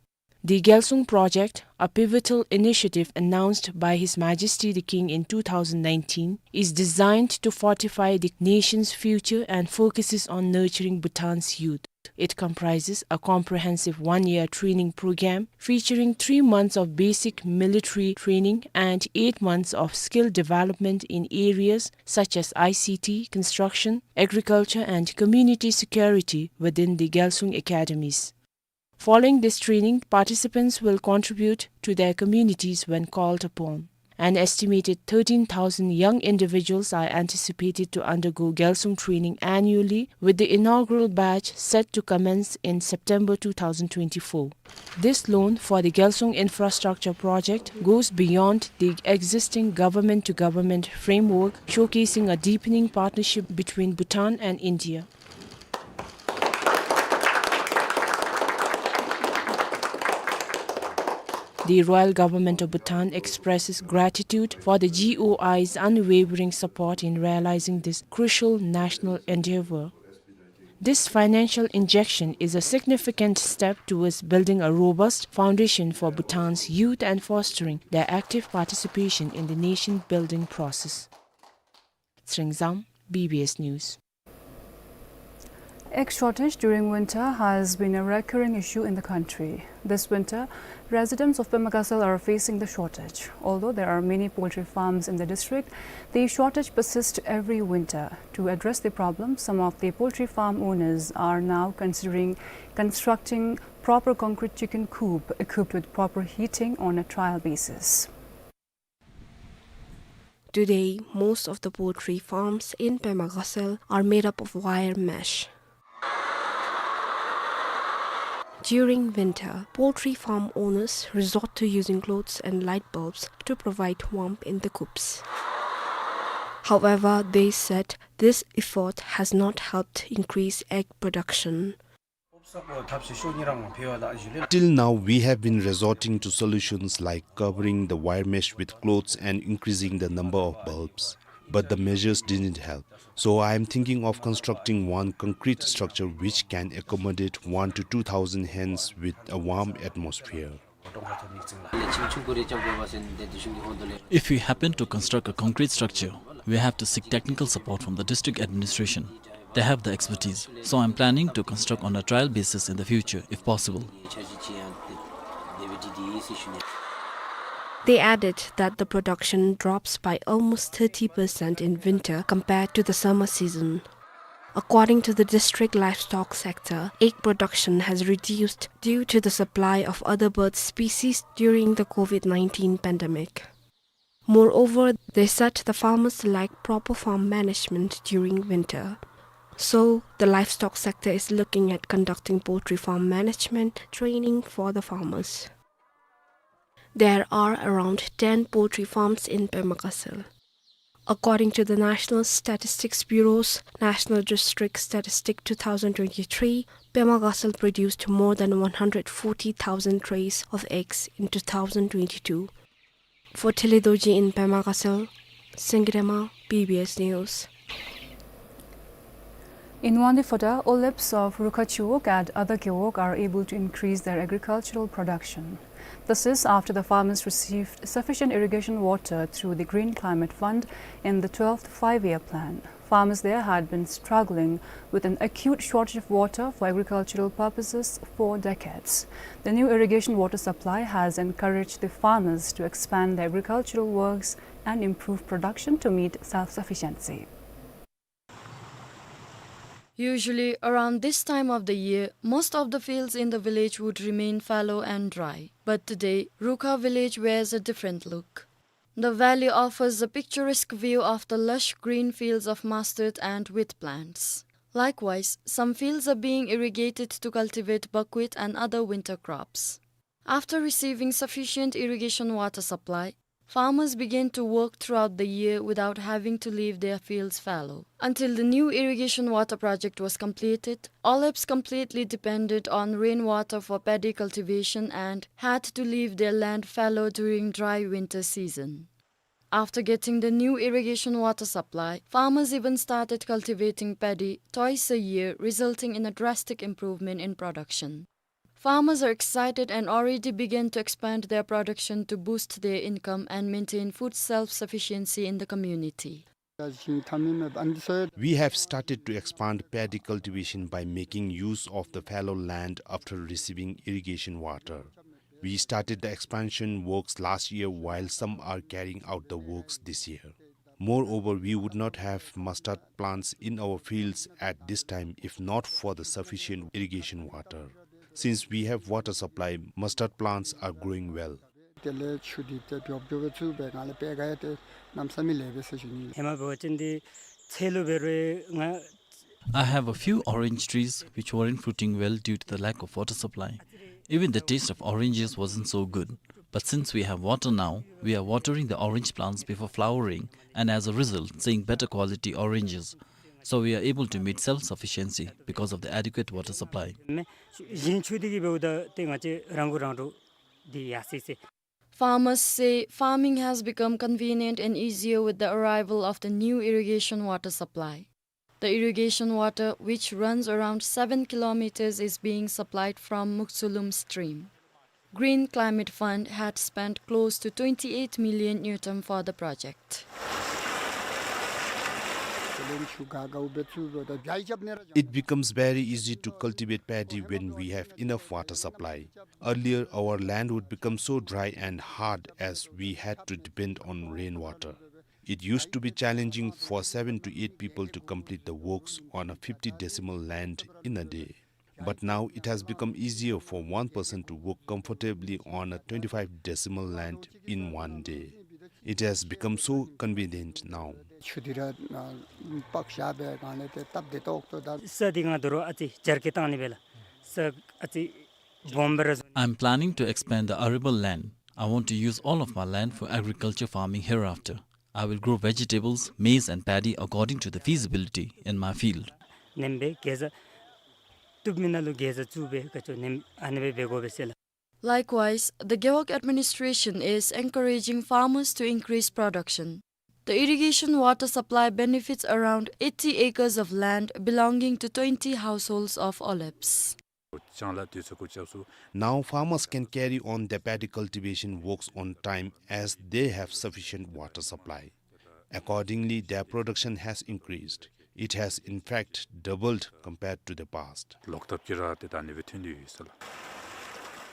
The Gyalsung project, a pivotal initiative announced by His Majesty the King in two thousand nineteen, is designed to fortify the nation's future and focuses on nurturing Bhutan's youth. It comprises a comprehensive one-year training program featuring three months of basic military training and eight months of skill development in areas such as I C T, construction, agriculture, and community security within the Gyalsung academies. Following this training, participants will contribute to their communities when called upon. An estimated thirteen thousand young individuals are anticipated to undergo Gyalsung training annually, with the inaugural batch set to commence in September two thousand twenty-four. This loan for the Gyalsung infrastructure project goes beyond the existing government-to-government framework, showcasing a deepening partnership between Bhutan and India. The Royal Government of Bhutan expresses gratitude for the G O I's unwavering support in realizing this crucial national endeavor. This financial injection is a significant step towards building a robust foundation for Bhutan's youth and fostering their active participation in the nation-building process. Tsringzang, B B S News. Egg shortage during winter has been a recurring issue in the country. This winter, residents of Pemagasal are facing the shortage. Although there are many poultry farms in the district, the shortage persists every winter. To address the problem, some of the poultry farm owners are now considering constructing proper concrete chicken coop equipped with proper heating on a trial basis. Today, most of the poultry farms in Pemagasal are made up of wire mesh. During winter, poultry farm owners resort to using clothes and light bulbs to provide warmth in the coops. However, they said this effort has not helped increase egg production. Till now, we have been resorting to solutions like covering the wire mesh with clothes and increasing the number of bulbs. But the measures didn't help. So I am thinking of constructing one concrete structure which can accommodate one to two thousand hens with a warm atmosphere. If we happen to construct a concrete structure, we have to seek technical support from the district administration. They have the expertise, so I'm planning to construct on a trial basis in the future, if possible. They added that the production drops by almost thirty percent in winter compared to the summer season. According to the district livestock sector, egg production has reduced due to the supply of other bird species during the COVID nineteen pandemic. Moreover, they said the farmers lack proper farm management during winter. So, the livestock sector is looking at conducting poultry farm management training for the farmers. There are around ten poultry farms in Pema Gatshel. According to the National Statistics Bureau's National District Statistic two thousand twenty-three, Pema Gatshel produced more than one hundred forty thousand trays of eggs in two thousand twenty-two. For Tele Dorji in Pema Gatshel, Sengirema, B B S News. In Wangdue Phodrang, oleps of Rukha Chiwog and other gewog are able to increase their agricultural production. This is after the farmers received sufficient irrigation water through the Green Climate Fund in the twelfth Five-Year Plan. Farmers there had been struggling with an acute shortage of water for agricultural purposes for decades. The new irrigation water supply has encouraged the farmers to expand their agricultural works and improve production to meet self-sufficiency. Usually, around this time of the year, most of the fields in the village would remain fallow and dry. But today, Rukha village wears a different look. The valley offers a picturesque view of the lush green fields of mustard and wheat plants. Likewise, some fields are being irrigated to cultivate buckwheat and other winter crops. After receiving sufficient irrigation water supply, farmers began to work throughout the year without having to leave their fields fallow. Until the new irrigation water project was completed, oleps completely depended on rainwater for paddy cultivation and had to leave their land fallow during dry winter season. After getting the new irrigation water supply, farmers even started cultivating paddy twice a year, resulting in a drastic improvement in production. Farmers are excited and already began to expand their production to boost their income and maintain food self-sufficiency in the community. We have started to expand paddy cultivation by making use of the fallow land after receiving irrigation water. We started the expansion works last year, while some are carrying out the works this year. Moreover, we would not have mustard plants in our fields at this time if not for the sufficient irrigation water. Since we have water supply, mustard plants are growing well. དེ་ལས་ཆུ་འདི་ཏེ་མགྱོགས་མགྱོགས་སྦེ་བཙུགས་པའི་སྒང་ལས་སྦེ་ག་ཡ་ཏེ་གནམ་ས་མེད་ལེགས་པས་ཟེར་ཞུ་ནི། ཧེ་མ་འབད་བ་ཅིན་འདི་ཚལ་ལུ་འབད་རུང་ང་། I have a few orange trees which weren't fruiting well due to the lack of water supply. Even the taste of oranges wasn't so good. But since we have water now, we are watering the orange plants before flowering and as a result seeing better quality oranges. So we are able to meet self-sufficiency because of the adequate water supply. མེ་ཞིང་ཆུ་འདི་གིས་འབདཝ་ད་ཏེ་ང་བཅས་རང་མགོ་རང་འདྲོངས་འདི་ཡར་སོ་ཡི་ཟེར། Farmers say farming has become convenient and easier with the arrival of the new irrigation water supply. The irrigation water, which runs around seven kilometers, is being supplied from Muksulum stream. Green Climate Fund had spent close to twenty-eight million ngultrum for the project. It becomes very easy to cultivate paddy when we have enough water supply. Earlier, our land would become so dry and hard as we had to depend on rainwater. It used to be challenging for seven to eight people to complete the works on a fifty decimal land in a day. But now it has become easier for one person to work comfortably on a twenty-five decimal land in one day. It has become so convenient now. ཆུ་འདི་ར་ཨ་དཔག་བཞག་པའི་སྒང་ལས་ཏེ་སྟབས་བདེ་ཏོག་ཏོ་ད། ས་འདི་ང་དོ་རུང་ཨ་ཙི་སྦྱར་སྐྱེ་བཏང་ནི་སྦེ་ལགས། ས་ཨ་ཙི་སྦོམ་སྦེ་ར་བཟོ། I'm planning to expand the arable land. I want to use all of my land for agriculture farming hereafter. I will grow vegetables, maize and paddy according to the feasibility in my field. ནེམ་སྦེ་གེ་ཛ་བཏུབ་མི་ནང་ལུ་གེ་ཛ་བཙུགས་སྦེ་ག་ཅི་ནེམ་ཨ་ནི་སྦེ་འབད་དགོ་པས་ཟེར་ལགས། Likewise, the Gewog administration is encouraging farmers to increase production. The irrigation water supply benefits around eighty acres of land belonging to twenty households of Oleps. Now farmers can carry on their paddy cultivation works on time as they have sufficient water supply. Accordingly, their production has increased. It has in fact doubled compared to the past. ལོག་ཐབས་ཀྱི་ར་ཏེ་ད་ཨ་ནི་སྦེ་ཐོན་ཏེ་ཡོད་ཟེར་ལགས།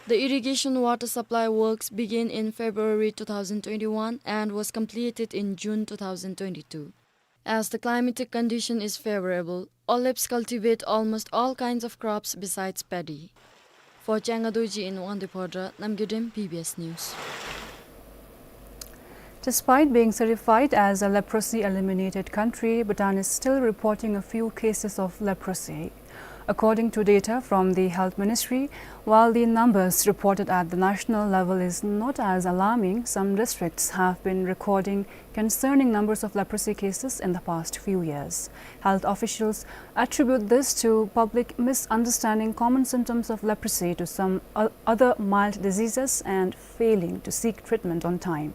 The irrigation water supply works began in February two thousand twenty-one and was completed in June two thousand twenty-two. As the climatic condition is favorable, olives cultivate almost all kinds of crops besides paddy. For Changa Dorji in Wangdue Phodrang, Namgay Dem, B B S News. Despite being certified as a leprosy eliminated country, Bhutan is still reporting a few cases of leprosy. According to data from the Health Ministry, while the numbers reported at the national level is not as alarming, some districts have been recording concerning numbers of leprosy cases in the past few years. Health officials attribute this to public misunderstanding common symptoms of leprosy to some o-, other mild diseases and failing to seek treatment on time.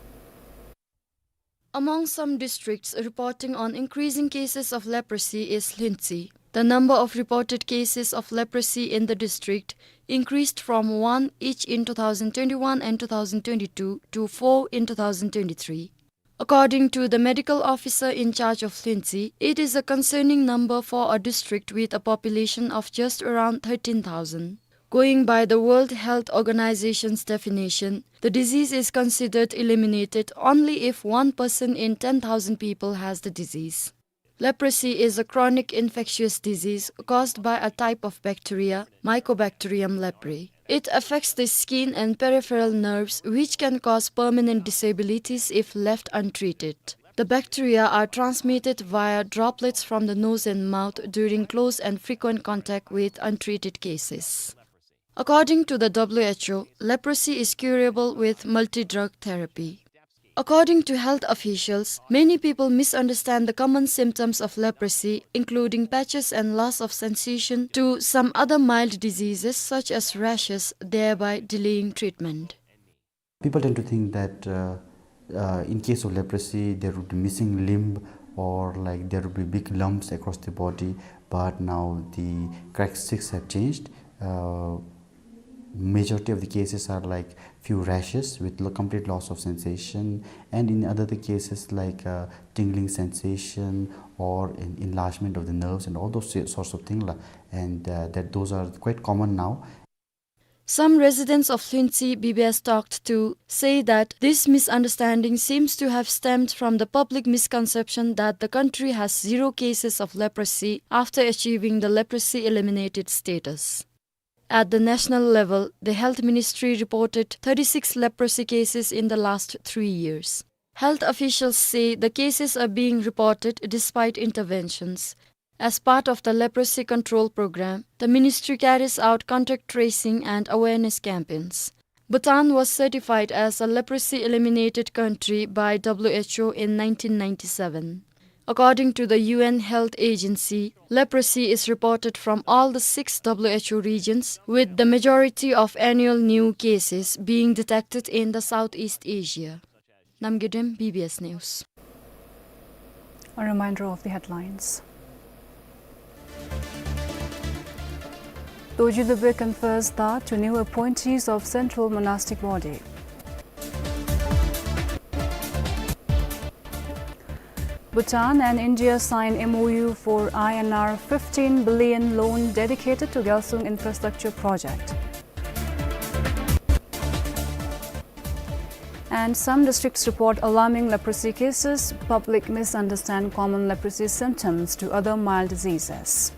Among some districts reporting on increasing cases of leprosy is Lhuentse. The number of reported cases of leprosy in the district increased from one each in two thousand twenty-one and two thousand twenty-two to four in two thousand twenty-three. According to the medical officer in charge of Lhuentse, it is a concerning number for a district with a population of just around thirteen thousand. Going by the World Health Organization's definition, the disease is considered eliminated only if one person in ten thousand people has the disease. Leprosy is a chronic infectious disease caused by a type of bacteria, Mycobacterium leprae. It affects the skin and peripheral nerves, which can cause permanent disabilities if left untreated. The bacteria are transmitted via droplets from the nose and mouth during close and frequent contact with untreated cases. According to the W H O, leprosy is curable with multi-drug therapy. According to health officials, many people misunderstand the common symptoms of leprosy, including patches and loss of sensation, to some other mild diseases such as rashes, thereby delaying treatment. People tend to think that, uh, uh, in case of leprosy, there would be missing limb or, like, there would be big lumps across the body, but now the characteristics have changed. Uh, majority of the cases are, like, few rashes with lo-, complete loss of sensation, and in other cases, like, uh, tingling sensation or en-, enlargement of the nerves and all those si-, sorts of things la, and, uh, that those are quite common now. Some residents of Lhuentse B B S talked to say that this misunderstanding seems to have stemmed from the public misconception that the country has zero cases of leprosy after achieving the leprosy eliminated status. At the national level, the Health Ministry reported thirty-six leprosy cases in the last three years. Health officials say the cases are being reported despite interventions. As part of the leprosy control program, the ministry carries out contact tracing and awareness campaigns. Bhutan was certified as a leprosy eliminated country by W H O in nineteen ninety-seven. According to the U N Health Agency, leprosy is reported from all the six W H O regions, with the majority of annual new cases being detected in the Southeast Asia. Namgay Dem, B B S News. A reminder of the headlines. Dorji Lubey confers dhar to new appointees of Central Monastic Body. Bhutan and India sign M O U for I N R fifteen billion loan dedicated to Gyalsung Infrastructure Project. And some districts report alarming leprosy cases. Public misunderstand common leprosy symptoms to other mild diseases.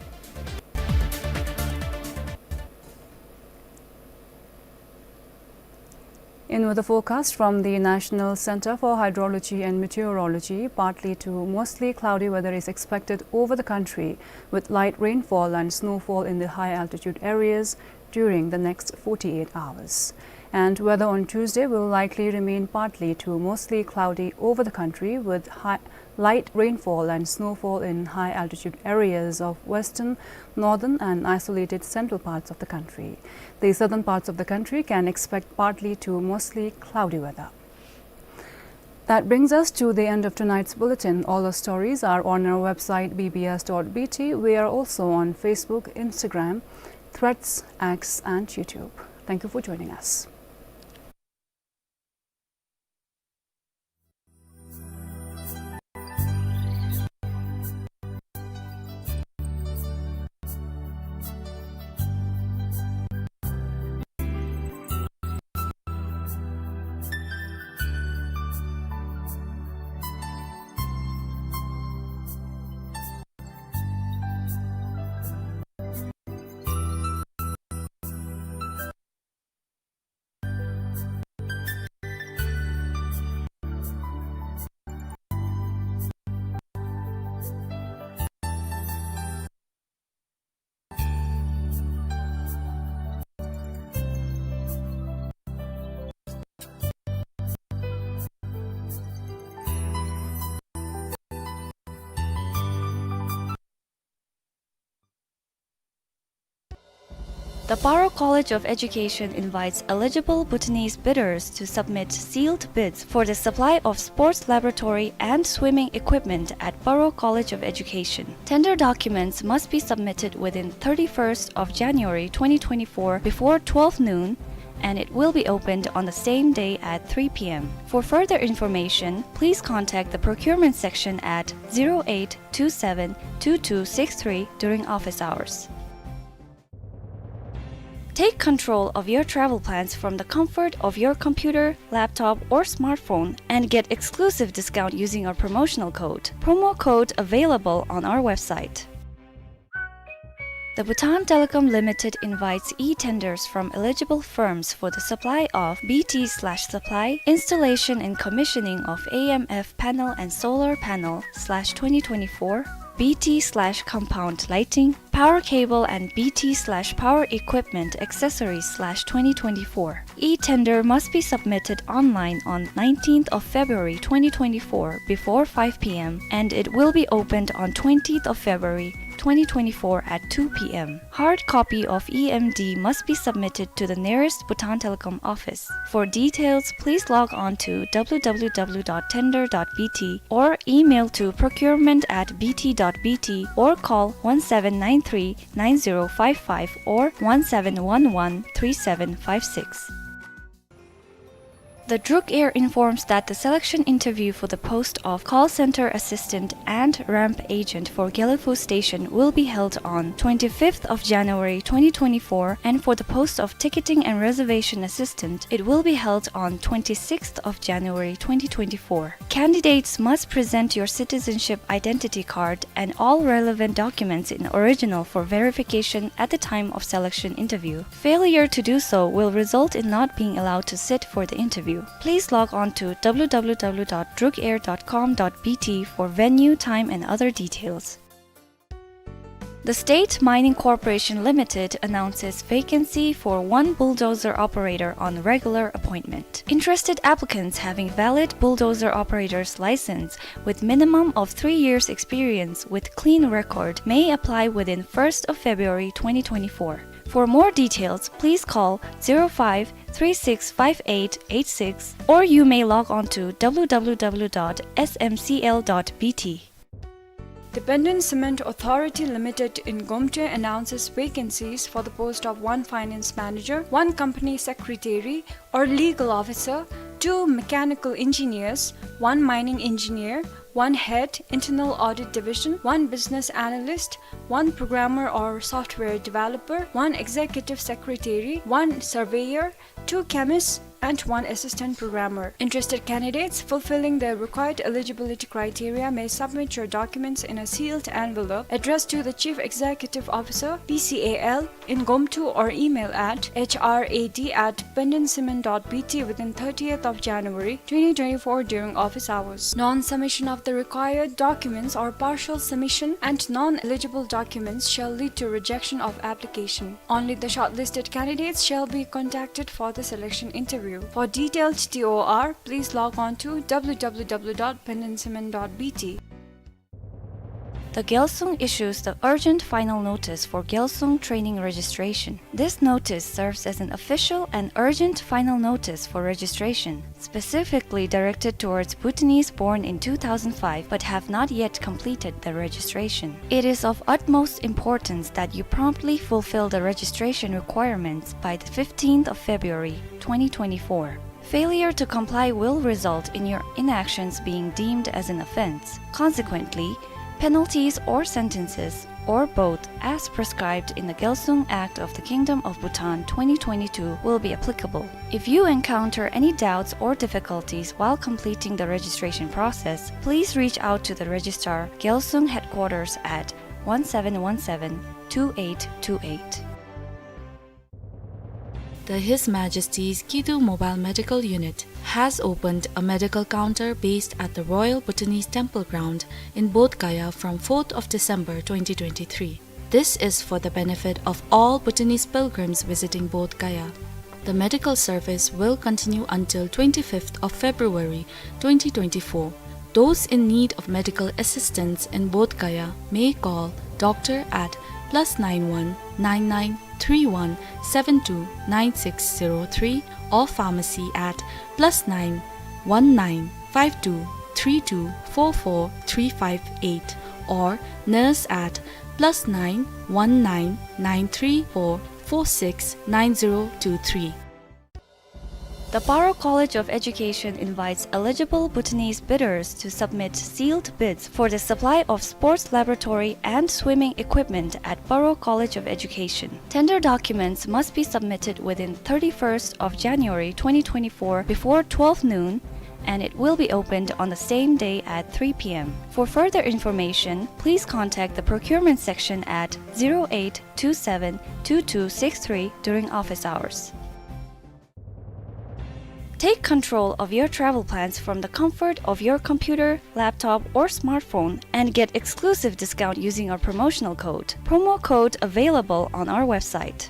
In weather forecast from the National Center for Hydrology and Meteorology, partly to mostly cloudy weather is expected over the country, with light rainfall and snowfall in the high altitude areas during the next forty-eight hours. And weather on Tuesday will likely remain partly to mostly cloudy over the country, with high, light rainfall and snowfall in high altitude areas of western, northern and isolated central parts of the country. The southern parts of the country can expect partly to mostly cloudy weather. That brings us to the end of tonight's bulletin. All our stories are on our website, B B S dot B T. We are also on Facebook, Instagram, Threads, X, and YouTube. Thank you for joining us. The Paro College of Education invites eligible Bhutanese bidders to submit sealed bids for the supply of sports laboratory and swimming equipment at Paro College of Education. Tender documents must be submitted within thirty-first of January twenty twenty-four before twelve noon, and it will be opened on the same day at three p.m. For further information, please contact the procurement section at zero eight two seven two two six three during office hours. Take control of your travel plans from the comfort of your computer, laptop, or smartphone and get exclusive discount using our promotional code. Promo code available on our website. The Bhutan Telecom Limited invites e-tenders from eligible firms for the supply of B T slash supply, installation and commissioning of A M F panel and solar panel slash twenty twenty-four, B T slash compound lighting, power cable and B T slash power equipment accessories slash twenty twenty-four. E-tender must be submitted online on nineteenth of February twenty twenty-four before five p.m., and it will be opened on twentieth of February twenty twenty-four at two p.m. Hard copy of E M D must be submitted to the nearest Bhutan Telecom office. For details, please log on to w w w dot tender dot b t or email to procurement at b t dot b t or call one seven nine three nine zero five five or one seven one one three seven five six. The Druk Air informs that the selection interview for the post of call center assistant and ramp agent for Gelephu station will be held on twenty-fifth of January twenty twenty-four, and for the post of ticketing and reservation assistant, it will be held on twenty-sixth of January twenty twenty-four. Candidates must present your citizenship identity card and all relevant documents in original for verification at the time of selection interview. Failure to do so will result in not being allowed to sit for the interview. Please log on to w w w dot drukair dot com dot b t for venue, time, and other details. The State Mining Corporation Limited announces vacancy for one bulldozer operator on regular appointment. Interested applicants having valid bulldozer operator's license with minimum of three years experience with clean record may apply within first of February twenty twenty-four. For more details, please call zero five three six five eight eight six, or you may log on to w w w dot s m c l dot b t. The Pandan Cement Authority Limited in Gomte announces vacancies for the post of one finance manager, one company secretary or legal officer, two mechanical engineers, one mining engineer, one head, internal audit division, one business analyst, one programmer or software developer, one executive secretary, one surveyor, two chemists, and one assistant programmer. Interested candidates fulfilling the required eligibility criteria may submit your documents in a sealed envelope addressed to the Chief Executive Officer, P C A L, in Gomtu or email at h r a d at pandancement dot b t within thirtieth of January twenty twenty-four during office hours. Non-submission of the required documents or partial submission and non-eligible documents shall lead to rejection of application. Only the shortlisted candidates shall be contacted for the selection interview. For detailed T O R, please log on to w w w dot pandancement dot b t. The Gyalsung issues the urgent final notice for Gyalsung training registration. This notice serves as an official and urgent final notice for registration, specifically directed towards Bhutanese born in two thousand five but have not yet completed the registration. It is of utmost importance that you promptly fulfill the registration requirements by the fifteenth of February twenty twenty-four. Failure to comply will result in your inactions being deemed as an offense. Consequently, penalties or sentences, or both, as prescribed in the Gyalsung Act of the Kingdom of Bhutan twenty twenty-two will be applicable. If you encounter any doubts or difficulties while completing the registration process, please reach out to the Registrar, Gyalsung Headquarters at one seven one seven two eight two eight. The His Majesty's Kidu Mobile Medical Unit has opened a medical counter based at the Royal Bhutanese Temple Ground in Bodh Gaya from fourth of December twenty twenty-three. This is for the benefit of all Bhutanese pilgrims visiting Bodh Gaya. The medical service will continue until twenty-fifth of February twenty twenty-four. Those in need of medical assistance in Bodh Gaya may call doctor at plus nine one nine nine three one seven two nine six zero three, or pharmacy at plus nine one nine five two three two four four three five eight, or nurse at plus nine one nine nine three four four six nine zero two three. The Paro College of Education invites eligible Bhutanese bidders to submit sealed bids for the supply of sports laboratory and swimming equipment at Paro College of Education. Tender documents must be submitted within thirty-first of January twenty twenty-four before twelve noon, and it will be opened on the same day at three p m. For further information, please contact the procurement section at zero eight two seven two two six three during office hours. Take control of your travel plans from the comfort of your computer, laptop, or smartphone and get exclusive discount using our promotional code. Promo code available on our website.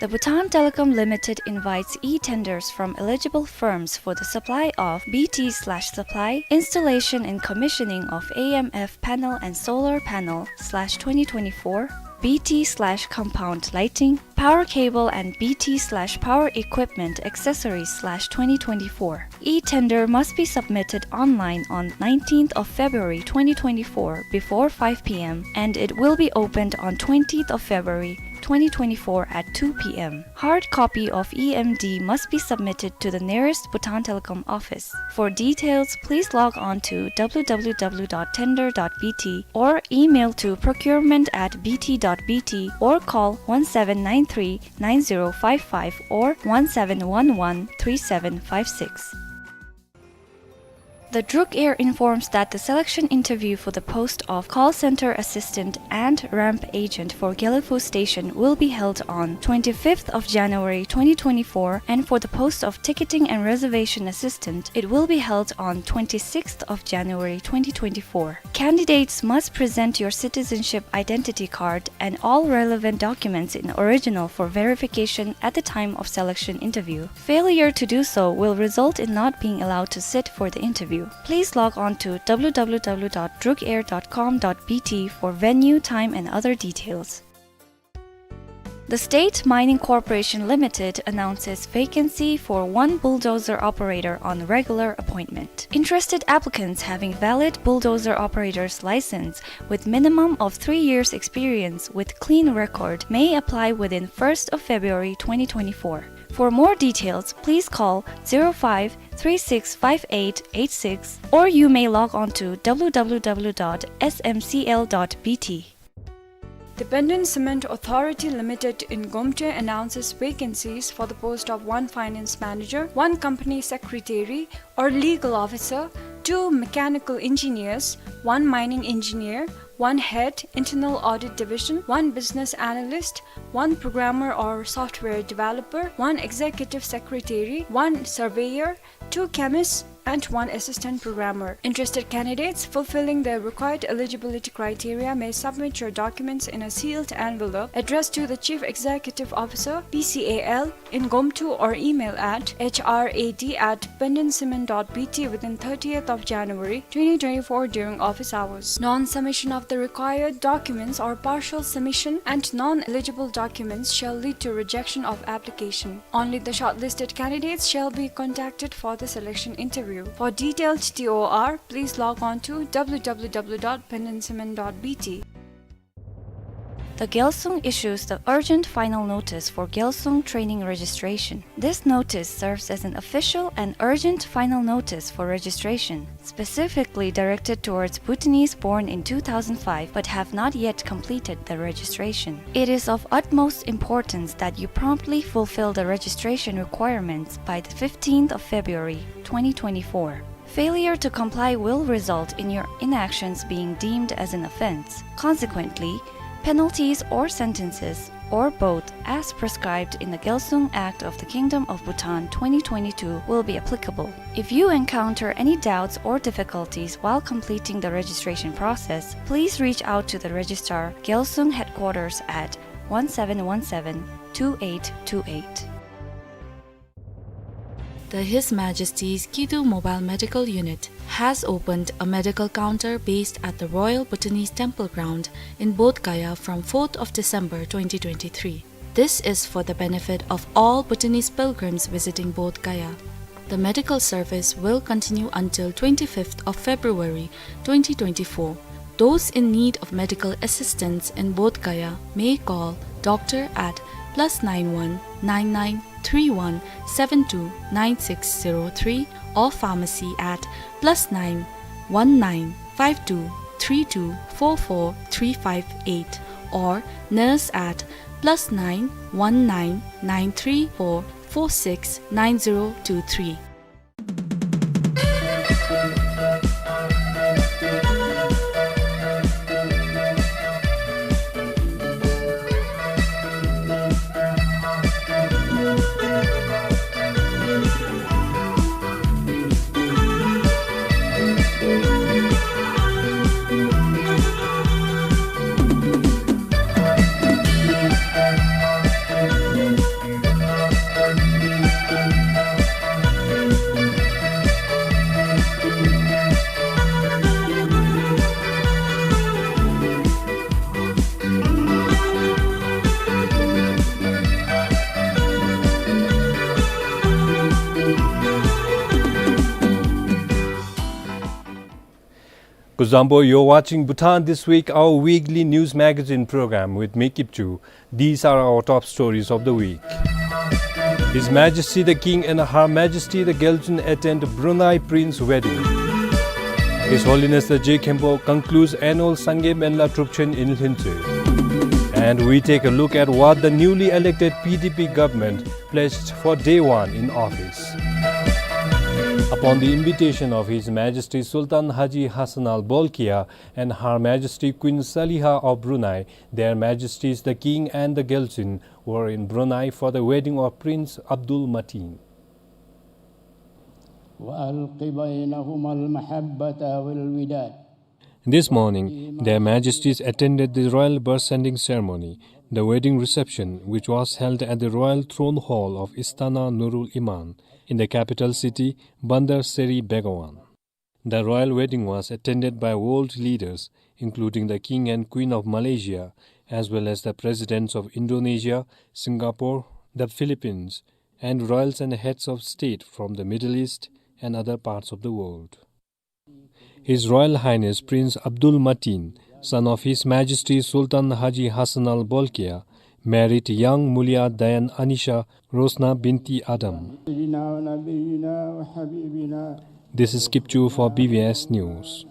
The Bhutan Telecom Limited invites e-tenders from eligible firms for the supply of B T slash supply, installation and commissioning of A M F panel and solar panel slash twenty twenty-four, B T slash compound lighting, power cable and B T slash power equipment accessories slash twenty twenty-four. E-tender must be submitted online on nineteenth of February twenty twenty-four before five p m and it will be opened on twentieth of February twenty twenty-four at two p m. Hard copy of E M D must be submitted to the nearest Bhutan Telecom office. For details, please log on to w w w dot tender dot b t or email to procurement at b t dot b t or call one seven nine three nine zero five five or one seven one one three seven five six. The Druk Air informs that the selection interview for the post of call center assistant and ramp agent for Gelephu station will be held on twenty-fifth of January twenty twenty-four, and for the post of ticketing and reservation assistant, it will be held on twenty-sixth of January twenty twenty-four. Candidates must present your citizenship identity card and all relevant documents in original for verification at the time of selection interview. Failure to do so will result in not being allowed to sit for the interview. Please log on to w w w dot drukair dot com dot b t for venue, time, and other details. The State Mining Corporation Limited announces vacancy for one bulldozer operator on regular appointment. Interested applicants having valid bulldozer operator's license with minimum of three years experience with clean record may apply within first of February twenty twenty-four. For more details, please call zero five three six five eight eight six, or you may log on to w w w dot s m c l dot b t. The Benden Cement Authority Limited in Gomte announces vacancies for the post of one finance manager, one company secretary or legal officer, two mechanical engineers, one mining engineer, one head, internal audit division, one business analyst, one programmer or software developer, one executive secretary, one surveyor, two chemists, and one assistant programmer. Interested candidates fulfilling the required eligibility criteria may submit your documents in a sealed envelope addressed to the Chief Executive Officer, B C A L, in Gomtu or email at h r a d at benden cement dot b t within thirtieth of January twenty twenty-four during office hours. Non-submission of the required documents or partial submission and non-eligible documents shall lead to rejection of application. Only the shortlisted candidates shall be contacted for the selection interview. For detailed T O R, please log on to w w w dot benden cement dot b t. The Gyalsung issues the urgent final notice for Gyalsung training registration. This notice serves as an official and urgent final notice for registration, specifically directed towards Bhutanese born in two thousand five but have not yet completed the registration. It is of utmost importance that you promptly fulfill the registration requirements by the fifteenth of February twenty twenty-four. Failure to comply will result in your inactions being deemed as an offense. Consequently, penalties or sentences, or both, as prescribed in the Gyalsung Act of the Kingdom of Bhutan twenty twenty-two will be applicable. If you encounter any doubts or difficulties while completing the registration process, please reach out to the Registrar, Gyalsung Headquarters at one seven one seven two eight two eight. The His Majesty's Kidu Mobile Medical Unit has opened a medical counter based at the Royal Bhutanese Temple Ground in Bodh Gaya from fourth of December twenty twenty-three. This is for the benefit of all Bhutanese pilgrims visiting Bodh Gaya. The medical service will continue until twenty-fifth of February twenty twenty-four. Those in need of medical assistance in Bodh Gaya may call doctor at plus nine one nine nine three one seven two nine six zero three or pharmacy at plus nine one nine five two three two four four three five eight or nurse at plus nine one nine nine three four four six nine zero two three. Kuzuzangpo, you're watching Bhutan This Week, our weekly news magazine program with me, Kipchu. These are our top stories of the week. His Majesty the King and Her Majesty the Gyaltsuen attend Brunei Prince wedding. His Holiness the Je Khenpo concludes annual Sangay Menla Trubchen in Lhuentse. And we take a look at what the newly elected P D P government pledged for day one in office. Upon the invitation of His Majesty Sultan Haji Hassanal Bolkiah and Her Majesty Queen Saliha of Brunei, Their Majesties the King and the Gyaltsuen were in Brunei for the wedding of Prince Abdul Mateen. وألق بينهما المحبة والوداد. This morning, Their Majesties attended the royal birth-sending ceremony, the wedding reception, which was held at the royal throne hall of Istana Nurul Iman in the capital city, Bandar Seri Begawan. The royal wedding was attended by world leaders, including the King and Queen of Malaysia, as well as the presidents of Indonesia, Singapore, the Philippines, and royals and heads of state from the Middle East and other parts of the world. His Royal Highness Prince Abdul Mateen, son of His Majesty Sultan Haji Hassanal Bolkiah, married young Mulia Dayan Anisha Rosna binti Adam. This is Kipchu for B B S News.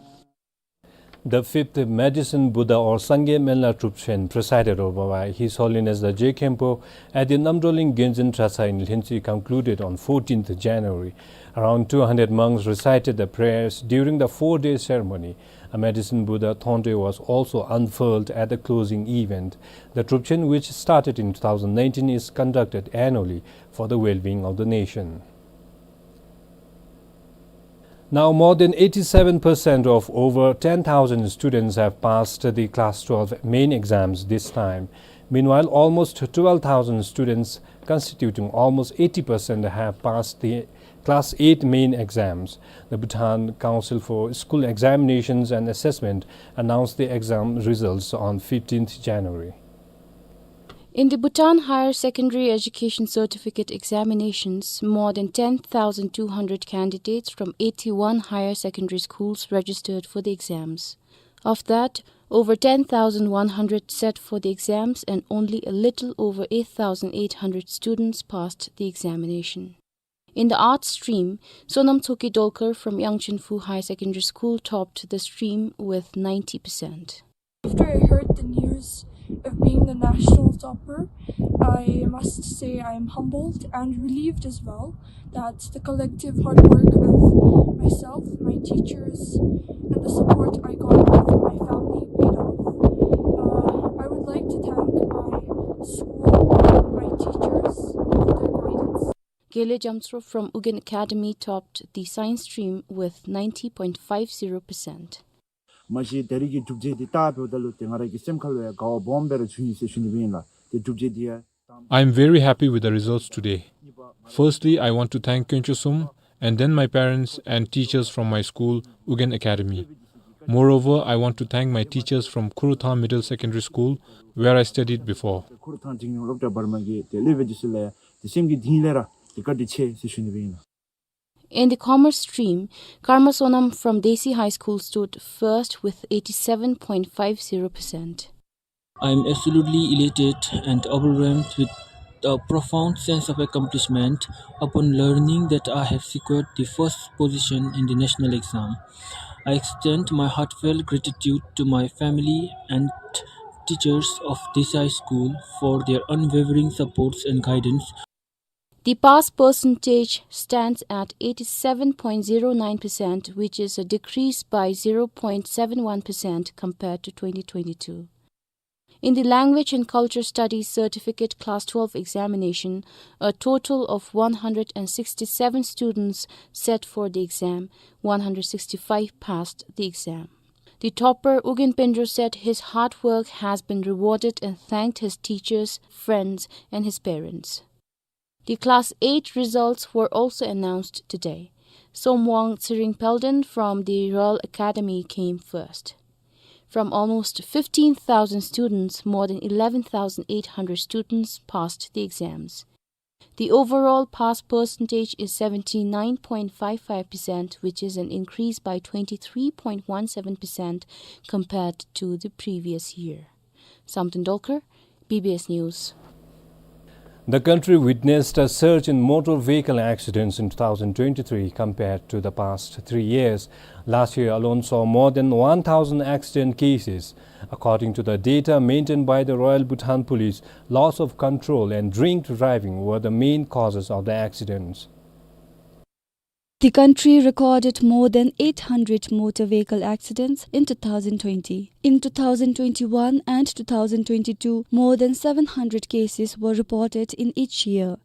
The fifth Medicine Buddha or Sangay Menla Trubchen, presided over by His Holiness the Je Khenpo at the Namdroling Genzin Trasa in Lhuentse, concluded on fourteenth January. Around two hundred monks recited the prayers during the four-day ceremony. A Medicine Buddha Thontre was also unfurled at the closing event. The Trubchen, which started in two thousand nineteen, is conducted annually for the well-being of the nation. Now, more than eighty-seven percent of over ten thousand students have passed the class twelve main exams this time. Meanwhile, almost twelve thousand students, constituting almost eighty percent, have passed the class eight main exams. The Bhutan Council for School Examinations and Assessment announced the exam results on fifteenth January. In the Bhutan Higher Secondary Education Certificate Examinations, more than ten thousand two hundred candidates from eighty-one higher secondary schools registered for the exams. Of that, over ten thousand one hundred sat for the exams and only a little over eight thousand eight hundred students passed the examination. In the arts stream, Sonam Tshogkhe Dolkar from Yangchenphu High Secondary School topped the stream with ninety percent. After I heard the news of being the national topper, I must say I am humbled and relieved as well that the collective hard work of myself, my teachers, and the support I got from my family paid off. Uh, I would like to thank my school, my teachers for their guidance. Gele Jamtsro from Ugyen Academy topped the science stream with ninety point five zero percent. མ་གཞི་ད་རེས་ཀྱི་གྲུབ་འབྲས་འདི་ལྟ་བུ་ད་ལུ་ཏེ་ང་ར་གི་སེམས་ཁ་ལུ་ཡང་དགའ་བ་སྦོམ་སྦེ་ར་བྱུང་ཡི་ཟེར་ཞུ་ནི་སྦེ་ཨིན་ལགས། ཏེ་གྲུབ་འབྲས་འདི་ཡང་། I am very happy with the results today. Firstly, I want to thank Kyonchosum and then my parents and teachers from my school, Ugyen Academy. Moreover, I want to thank my teachers from Khorokthang Middle Secondary School, where I studied before. ཁོར་ཐང་འབྲིང་རིམ་སློབ་གྲྭ་བར་མ་གི་དེ་སློབ་དཔོན་འདི་ཚུ་ལུ་ཡང་དེ་སེམས་ཀྱི་གཏིང་ལས་ར་དེ་བཀའ་དྲིན་ཆེ་ཟེར་ཞུ་ནི་སྦེ་ཨིན་ལགས། In the commerce stream, Karma Sonam from Desi High School stood first with eighty-seven point five zero percent. I am absolutely elated and overwhelmed with a profound sense of accomplishment upon learning that I have secured the first position in the national exam. I extend my heartfelt gratitude to my family and teachers of this high school for their unwavering supports and guidance. The pass percentage stands at eighty-seven point zero nine percent, which is a decrease by zero point seven one percent compared to twenty twenty-two. In the Language and Culture Studies Certificate Class twelve examination, a total of one hundred and sixty-seven students sat for the exam, one hundred sixty-five passed the exam. The topper, Ugyen Pendro, said his hard work has been rewarded and thanked his teachers, friends, and his parents. The Class eight results were also announced today. Somwang Tsiring Palden from the Royal Academy came first. From almost fifteen thousand students, more than eleven thousand eight hundred students passed the exams. The overall pass percentage is seventy-nine point five five percent, which is an increase by twenty-three point one seven percent compared to the previous year. Samten Dolkar, B B S News. The country witnessed a surge in motor vehicle accidents in two thousand twenty-three compared to the past three years. Last year alone saw more than one thousand accident cases. According to the data maintained by the Royal Bhutan Police, loss of control and drink driving were the main causes of the accidents. The country recorded more than eight hundred motor vehicle accidents in two thousand twenty. In two thousand twenty-one and two thousand twenty-two, more than seven hundred cases were reported in each year.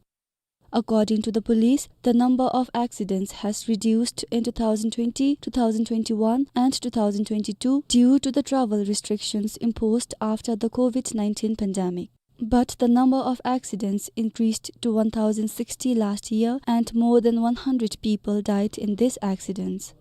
According to the police, the number of accidents has reduced in two thousand twenty, two thousand twenty-one, and two thousand twenty-two due to the travel restrictions imposed after the COVID nineteen pandemic. But the number of accidents increased to one thousand sixty last year, and more than one hundred people died in these accidents.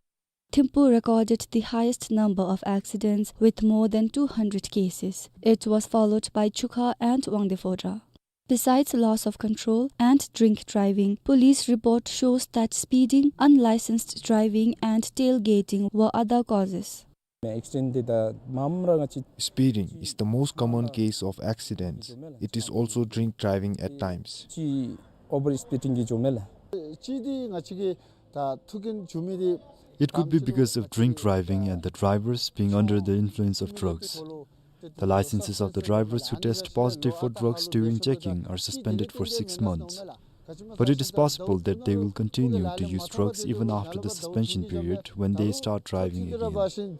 Thimphu recorded the highest number of accidents with more than two hundred cases. It was followed by Chukha and Wangdue Phodrang. Besides loss of control and drink driving, police report shows that speeding, unlicensed driving, and tailgating were other causes. Speeding is the most common case of accidents. It is also drink driving at times. Over speeding གི་འགྱོ་མས་ལགས། It could be because of drink driving and the drivers being under the influence of drugs. The licenses of the drivers who test positive for drugs during checking are suspended for six months. But it is possible that they will continue to use drugs even after the suspension period when they start driving again.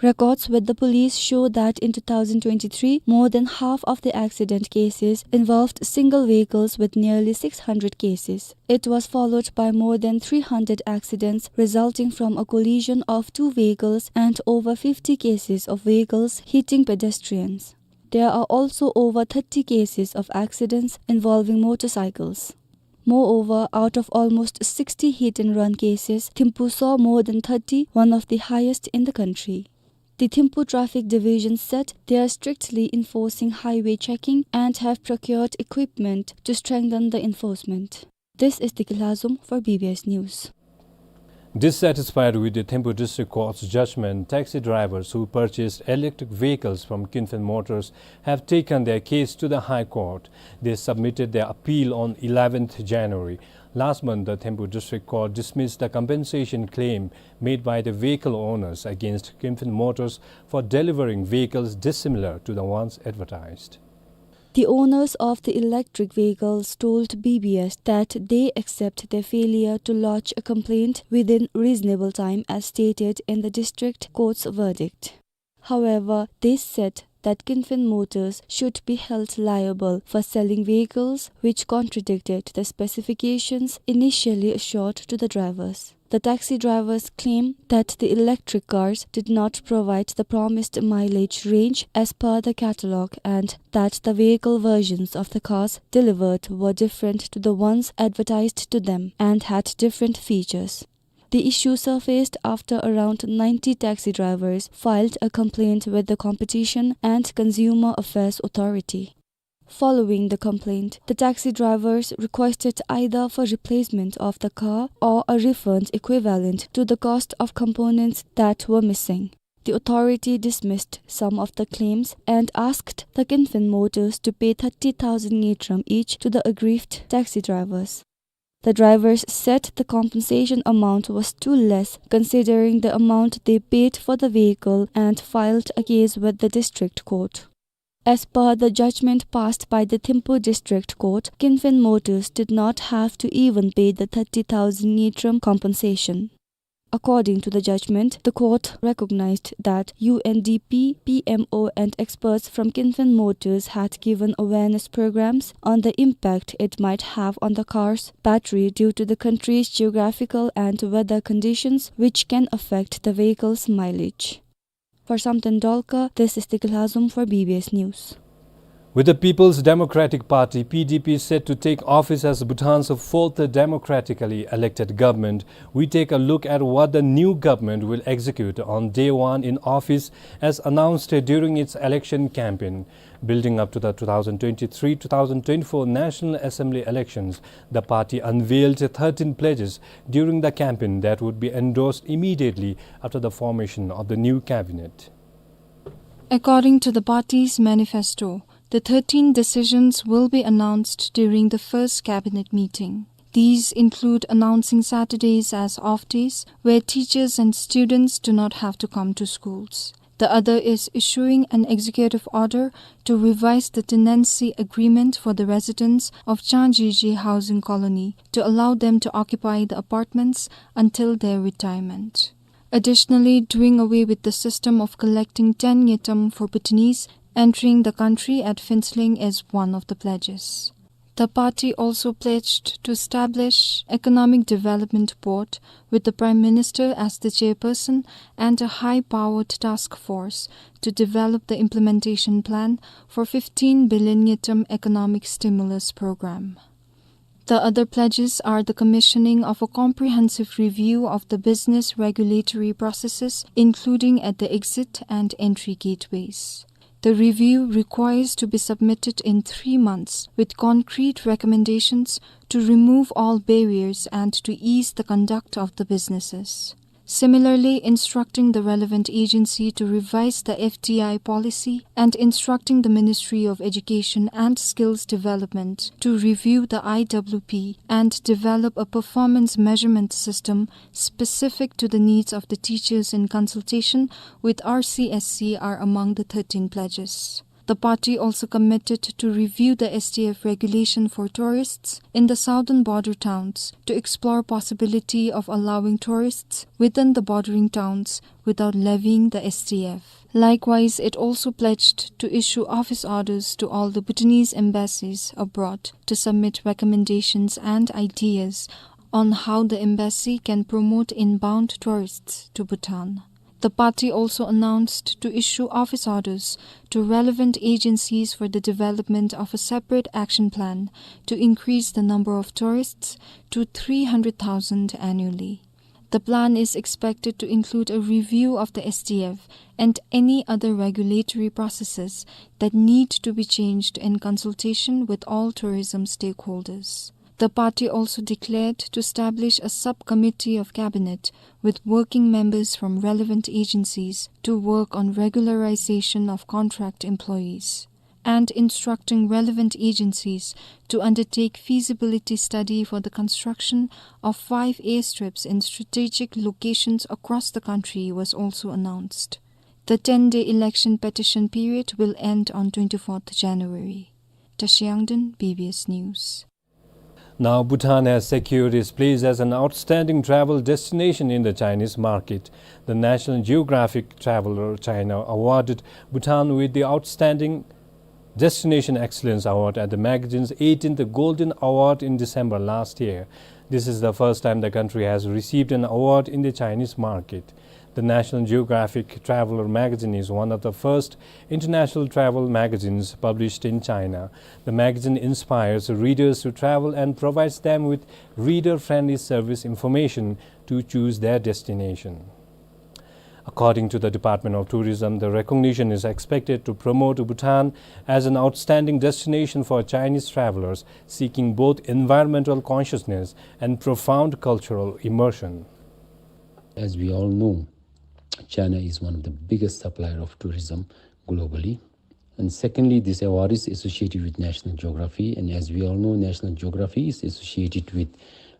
Records with the police show that in two thousand twenty-three, more than half of the accident cases involved single vehicles, with nearly six hundred cases. It was followed by more than three hundred accidents resulting from a collision of two vehicles and over fifty cases of vehicles hitting pedestrians. There are also over thirty cases of accidents involving motorcycles. Moreover, out of almost sixty hit and run cases, Thimphu saw more than thirty, one of the highest in the country. The Thimphu Traffic Division said they are strictly enforcing highway checking and have procured equipment to strengthen the enforcement. This is Diki Lhazom for B B S News. Dissatisfied with the Thimphu District Court's judgment, taxi drivers who purchased electric vehicles from Kinfen Motors have taken their case to the High Court. They submitted their appeal on eleventh January. Last month, the Thimphu District Court dismissed the compensation claim made by the vehicle owners against Kinfen Motors for delivering vehicles dissimilar to the ones advertised. The owners of the electric vehicles told B B S that they accept their failure to lodge a complaint within reasonable time as stated in the district court's verdict. However, they said that Kinfen Motors should be held liable for selling vehicles which contradicted the specifications initially assured to the drivers. The taxi drivers claim that the electric cars did not provide the promised mileage range as per the catalog and that the vehicle versions of the cars delivered were different to the ones advertised to them and had different features. The issue surfaced after around ninety taxi drivers filed a complaint with the Competition and Consumer Affairs Authority. Following the complaint, the taxi drivers requested either for replacement of the car or a refund equivalent to the cost of components that were missing. The authority dismissed some of the claims and asked the Kinfin Motors to pay thirty thousand ngultrum each to the aggrieved taxi drivers. The drivers said the compensation amount was too less considering the amount they paid for the vehicle and filed a case with the district court. As per the judgment passed by the Thimphu District Court, Kinfin Motors did not have to even pay the thirty thousand ngultrum compensation. According to the judgment, the court recognized that U N D P, P M O and experts from Kinfin Motors had given awareness programs on the impact it might have on the car's battery due to the country's geographical and weather conditions, which can affect the vehicle's mileage. For Samten Dolkar, this is Tigil Hazum for B B S News. With the People's Democratic Party, P D P, set to take office as Bhutan's fourth democratically elected government, we take a look at what the new government will execute on day one in office as announced during its election campaign. Building up to the two thousand twenty-three two thousand twenty-four National Assembly elections, the party unveiled thirteen pledges during the campaign that would be endorsed immediately after the formation of the new cabinet. According to the party's manifesto, the thirteen decisions will be announced during the first cabinet meeting. These include announcing Saturdays as off days, where teachers and students do not have to come to schools. The other is issuing an executive order to revise the tenancy agreement for the residents of Changjeje Housing Colony to allow them to occupy the apartments until their retirement. Additionally, doing away with the system of collecting ten ngultrum for Bhutanese entering the country at Phuentsholing is one of the pledges. The party also pledged to establish Economic Development Board with the Prime Minister as the chairperson and a high-powered task force to develop the implementation plan for fifteen billion ngultrum economic stimulus program. The other pledges are the commissioning of a comprehensive review of the business regulatory processes, including at the exit and entry gateways. The review requires to be submitted in three months with concrete recommendations to remove all barriers and to ease the conduct of the businesses. Similarly, instructing the relevant agency to revise the F D I policy and instructing the Ministry of Education and Skills Development to review the I W P and develop a performance measurement system specific to the needs of the teachers in consultation with R C S C are among the thirteen pledges. The party also committed to review the S D F regulation for tourists in the southern border towns to explore possibility of allowing tourists within the bordering towns without levying the S D F. Likewise, it also pledged to issue office orders to all the Bhutanese embassies abroad to submit recommendations and ideas on how the embassy can promote inbound tourists to Bhutan. The party also announced to issue office orders to relevant agencies for the development of a separate action plan to increase the number of tourists to three hundred thousand annually. The plan is expected to include a review of the S D F and any other regulatory processes that need to be changed in consultation with all tourism stakeholders. The party also declared to establish a subcommittee of cabinet with working members from relevant agencies to work on regularization of contract employees, and instructing relevant agencies to undertake feasibility study for the construction of five airstrips in strategic locations across the country was also announced. The ten-day election petition period will end on twenty-fourth January. Tashi Yangden, B B S News. Now, Bhutan has secured its place as an outstanding travel destination in the Chinese market. The National Geographic Traveler China awarded Bhutan with the outstanding Destination Excellence Award at the magazine's eighteenth Golden Award in December last year. This is the first time the country has received an award in the Chinese market. The National Geographic Traveler magazine is one of the first international travel magazines published in China. The magazine inspires readers to travel and provides them with reader-friendly service information to choose their destination. According to the Department of Tourism, the recognition is expected to promote Bhutan as an outstanding destination for Chinese travelers seeking both environmental consciousness and profound cultural immersion. As we all know, China is one of the biggest supplier of tourism globally. And secondly, this award is associated with National Geography. And as we all know, National Geography is associated with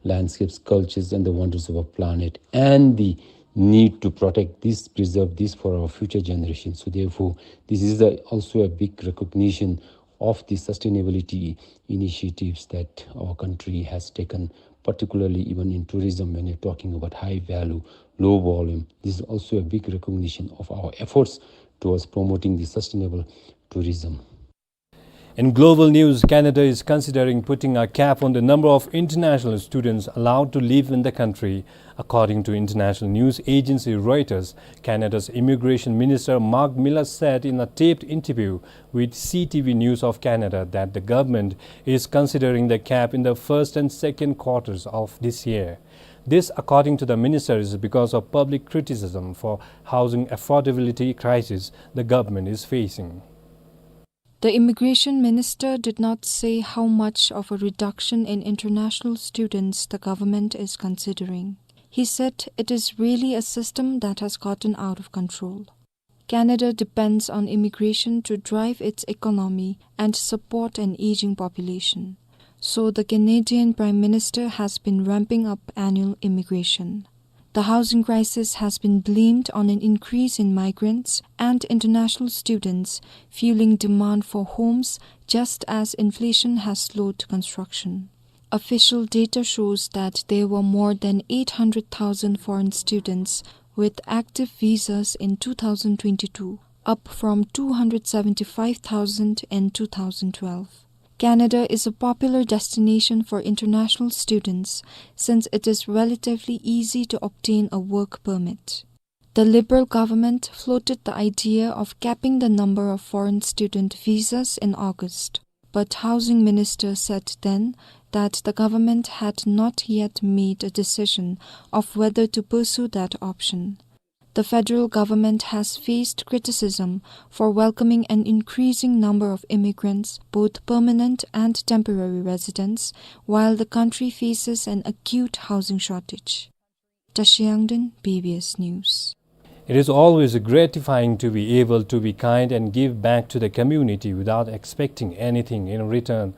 landscapes, cultures, and the wonders of our planet, and the need to protect this, preserve this for our future generations. So therefore, this is a, also a big recognition of the sustainability initiatives that our country has taken, particularly even in tourism, when you're talking about high value, low volume. This is also a big recognition of our efforts towards promoting the sustainable tourism. In global news, Canada is considering putting a cap on the number of international students allowed to live in the country. According to international news agency Reuters, Canada's immigration minister Mark Miller said in a taped interview with C T V News of Canada that the government is considering the cap in the first and second quarters of this year. This, according to the minister, is because of public criticism for housing affordability crisis the government is facing. The immigration minister did not say how much of a reduction in international students the government is considering. He said it is really a system that has gotten out of control. Canada depends on immigration to drive its economy and support an aging population. So the Canadian Prime Minister has been ramping up annual immigration. The housing crisis has been blamed on an increase in migrants and international students fueling demand for homes, just as inflation has slowed construction. Official data shows that there were more than eight hundred thousand foreign students with active visas in two thousand twenty-two, up from two hundred seventy-five thousand in two thousand twelve. Canada is a popular destination for international students since it is relatively easy to obtain a work permit. The Liberal government floated the idea of capping the number of foreign student visas in August, but Housing Minister said then that the government had not yet made a decision of whether to pursue that option. The federal government has faced criticism for welcoming an increasing number of immigrants, both permanent and temporary residents, while the country faces an acute housing shortage. Tashi Yangden, B B S News. It is always gratifying to be able to be kind and give back to the community without expecting anything in return.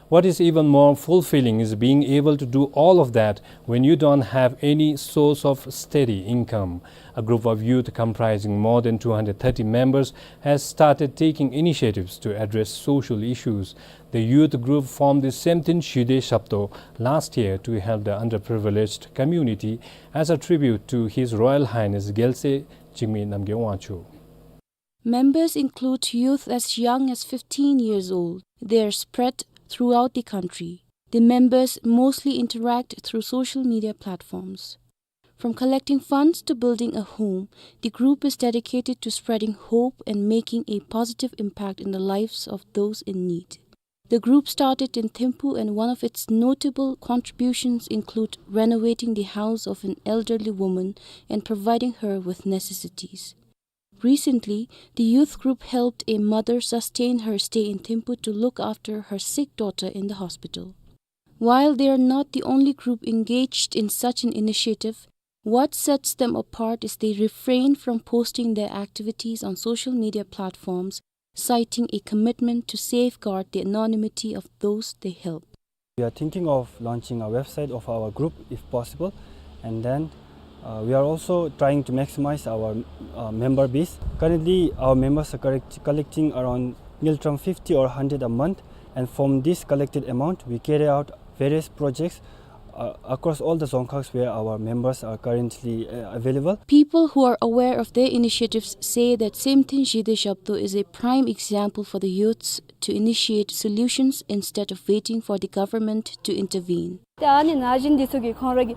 What is even more fulfilling is being able to do all of that when you don't have any source of steady income. A group of youth comprising more than two hundred thirty members has started taking initiatives to address social issues. The youth group formed the Semten Shide Shapto last year to help the underprivileged community as a tribute to His Royal Highness Gyalse Jigme Namgyel Wangchuck. Members include youth as young as fifteen years old. They are spread throughout the country. The members mostly interact through social media platforms. From collecting funds to building a home, the group is dedicated to spreading hope and making a positive impact in the lives of those in need. The group started in Thimphu, and one of its notable contributions include renovating the house of an elderly woman and providing her with necessities. Recently, the youth group helped a mother sustain her stay in Thimphu to look after her sick daughter in the hospital. While they are not the only group engaged in such an initiative, what sets them apart is they refrain from posting their activities on social media platforms, citing a commitment to safeguard the anonymity of those they help. We are thinking of launching a website of our group if possible, and then, uh, we are also trying to maximize our, uh, member base. Currently, our members are correct-, collecting around ngultrum fifty or hundred a month, and from this collected amount, we carry out various projects, uh, across all the Dzongkhags where our members are currently, uh, available. People who are aware of their initiatives say that Semten Zhide Zhabto is a prime example for the youths to initiate solutions instead of waiting for the government to intervene. ཏེ་ཨ་ནི་ན་གཞོན་འདི་ཚུ་གིས་ཁོང་ར་གི་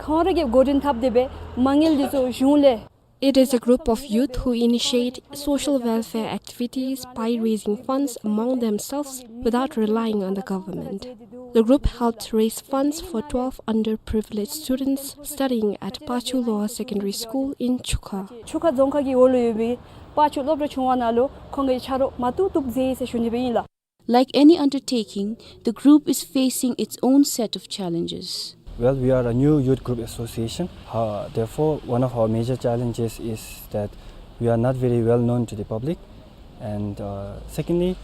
ཁོང་ར་གིས་འགོ་འདྲེན་འཐབ་སྟེ་སྦེ་མ་དངུལ་འདི་ཚུ་གཞུང་ལས། It is a group of youth who initiate social welfare activities by raising funds among themselves without relying on the government. The group helped raise funds for twelve underprivileged students studying at Pachu Lower Secondary School in Chukha. ཆུ་ཁ་རྫོང་ཁག་གི་འོག་ལུ་ཡོད་པའི་པ་ཆུ་སློབ་གྲྭ་ཆུང་བ་ནང་ལུ་ཁོང་གི་ཕྱག་རོགས་མ་ཐུབ་ཐུབ་མཛད་ཡི་ཟེར་ཞུ་ནི་སྦེ་ཨིན་ལགས། Like any undertaking, the group is facing its own set of challenges. Well, we are a new youth group association. Uh, therefore, one of our major challenges is that we are not very well known to the public. And, uh, secondly,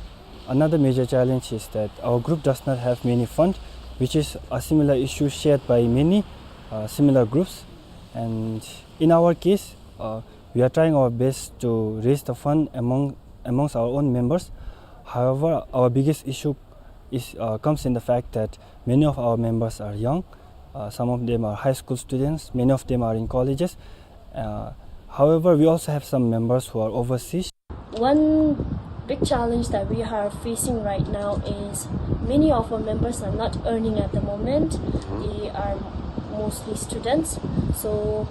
another major challenge is that our group does not have many fund, which is a similar issue shared by many, uh, similar groups. And in our case, uh, we are trying our best to raise the fund among, amongst our own members. However, our biggest issue is, uh, comes in the fact that many of our members are young. Uh, some of them are high school students, many of them are in colleges. Uh, however, we also have some members who are overseas. One big challenge that we are facing right now is many of our members are not earning at the moment. They are mostly students. So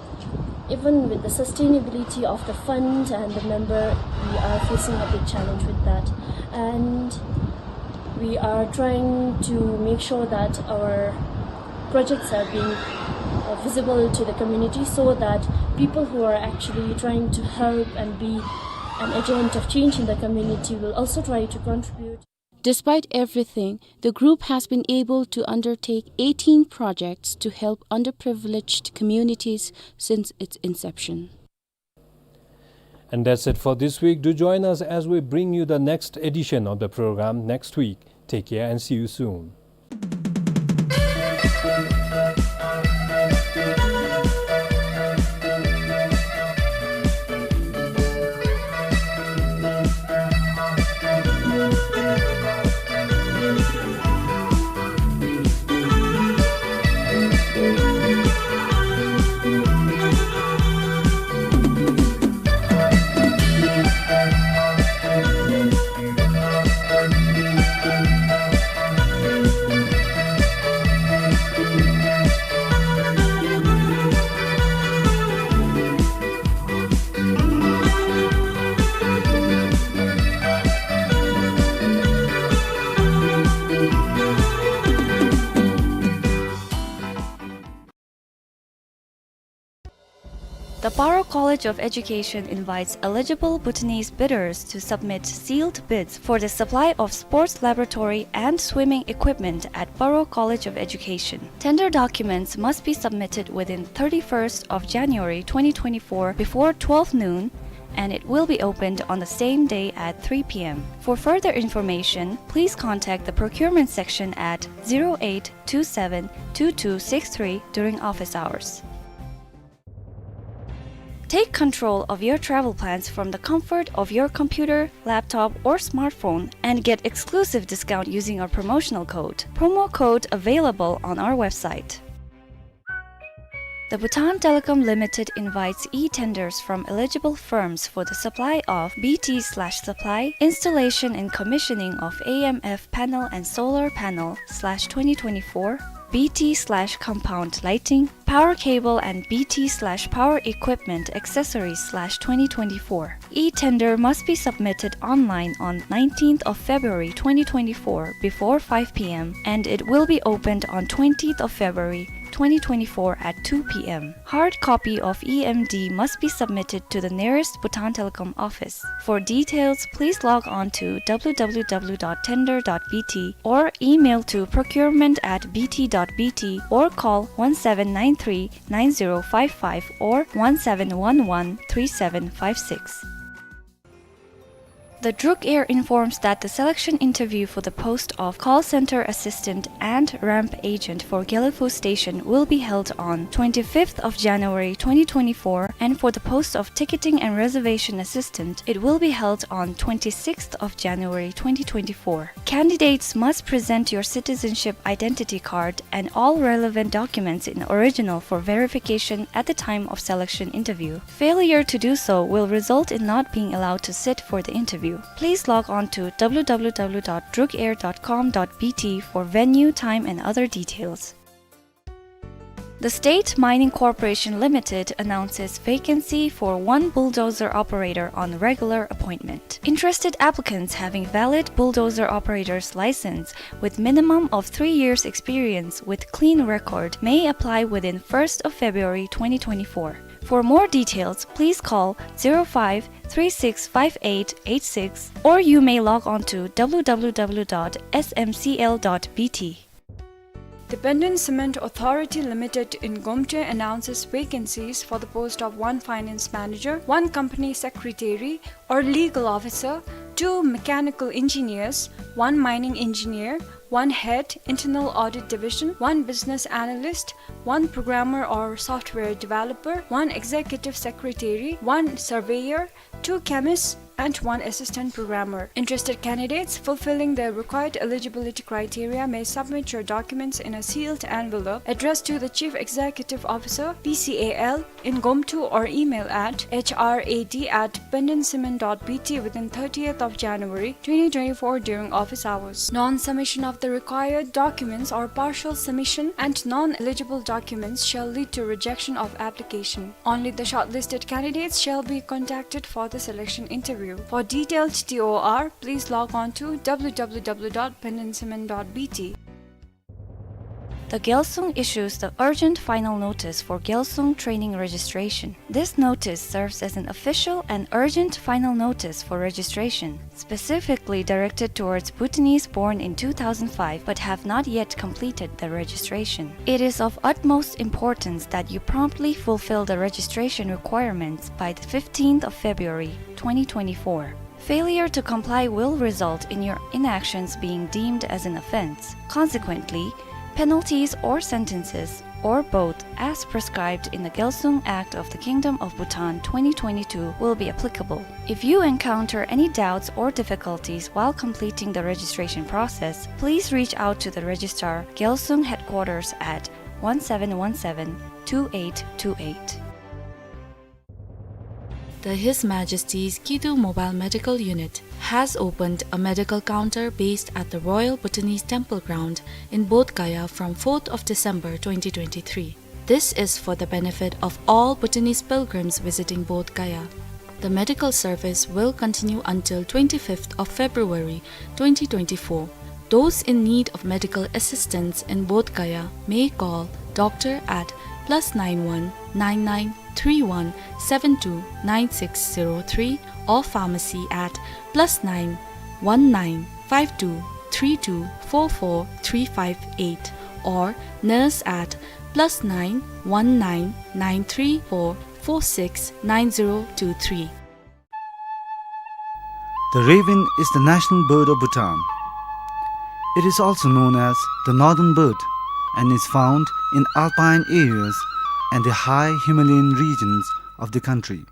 even with the sustainability of the fund and the member, we are facing a big challenge with that. And we are trying to make sure that our projects are being, uh, visible to the community so that people who are actually trying to help and be an agent of change in the community will also try to contribute. Despite everything, the group has been able to undertake eighteen projects to help underprivileged communities since its inception. And that's it for this week. Do join us as we bring you the next edition of the program next week. Take care and see you soon. The Paro College of Education invites eligible Bhutanese bidders to submit sealed bids for the supply of sports laboratory and swimming equipment at Paro College of Education. Tender documents must be submitted within thirty-first of January twenty twenty-four before twelve noon, and it will be opened on the same day at three P M. For further information, please contact the procurement section at zero eight two seven two two six three during office hours. Take control of your travel plans from the comfort of your computer, laptop, or smartphone and get exclusive discount using our promotional code. Promo code available on our website. The Bhutan Telecom Limited invites e-tenders from eligible firms for the supply of B T slash supply, installation and commissioning of A M F panel and solar panel slash twenty twenty-four, B T slash compound lighting, power cable and B T slash power equipment accessories slash twenty twenty-four. E-tender must be submitted online on nineteenth of February twenty twenty-four before five P M, and it will be opened on twentieth of February twenty twenty-four at two P M. Hard copy of E M D must be submitted to the nearest Bhutan Telecom office. For details, please log on to W W W dot tender dot B T or email to procurement at B T dot B T or call one seven nine three nine zero five five or one seven one one three seven five six. The Druk Air informs that the selection interview for the post of call center assistant and ramp agent for Gelephu station will be held on twenty-fifth of January twenty twenty-four, and for the post of ticketing and reservation assistant, it will be held on twenty-sixth of January twenty twenty-four. Candidates must present your citizenship identity card and all relevant documents in original for verification at the time of selection interview. Failure to do so will result in not being allowed to sit for the interview. Please log on to w w w dot drukair dot com dot b t for venue, time, and other details. The State Mining Corporation Limited announces vacancy for one bulldozer operator on regular appointment. Interested applicants having valid bulldozer operator's license with minimum of three years experience with clean record may apply within first of February twenty twenty-four. For more details, please call zero five three six five eight eight six, or you may log on to w w w dot s m c l dot b t. The Benden Cement Authority Limited in Gomte announces vacancies for the post of one finance manager, one company secretary or legal officer, two mechanical engineers, one mining engineer, one head internal audit division, one business analyst, one programmer or software developer, one executive secretary, one surveyor, two chemists, and one assistant programmer. Interested candidates fulfilling the required eligibility criteria may submit your documents in a sealed envelope addressed to the Chief Executive Officer, B C A L, in Gomtu or email at h r a d at benden cement dot b t within thirtieth of January twenty twenty-four during office hours. Non-submission of the required documents or partial submission and non-eligible documents shall lead to rejection of application. Only the shortlisted candidates shall be contacted for the selection interview. For detailed T O R, please log on to w w w dot benden cement dot b t. The Gyalsung issues the urgent final notice for Gyalsung training registration. This notice serves as an official and urgent final notice for registration, specifically directed towards Bhutanese born in two thousand five but have not yet completed the registration. It is of utmost importance that you promptly fulfill the registration requirements by the fifteenth of February twenty twenty-four. Failure to comply will result in your inactions being deemed as an offense. Consequently, penalties or sentences, or both, as prescribed in the Gyalsung Act of the Kingdom of Bhutan twenty twenty-two, will be applicable. If you encounter any doubts or difficulties while completing the registration process, please reach out to the Registrar, Gyalsung Headquarters at one seven one seven two eight two eight. The His Majesty's Kidu Mobile Medical Unit has opened a medical counter based at the Royal Bhutanese Temple Ground in Bodh Gaya from fourth of December twenty twenty-three. This is for the benefit of all Bhutanese pilgrims visiting Bodh Gaya. The medical service will continue until twenty-fifth of February twenty twenty-four. Those in need of medical assistance in Bodh Gaya may call doctor at plus nine one nine nine three one seven two nine six zero three or pharmacy at plus nine one nine five two three two four four three five eight or nurse at plus nine one nine nine three four four six nine zero two three. The raven is the national bird of Bhutan. It is also known as the northern bird and is found in alpine areas and the high Himalayan regions of the country.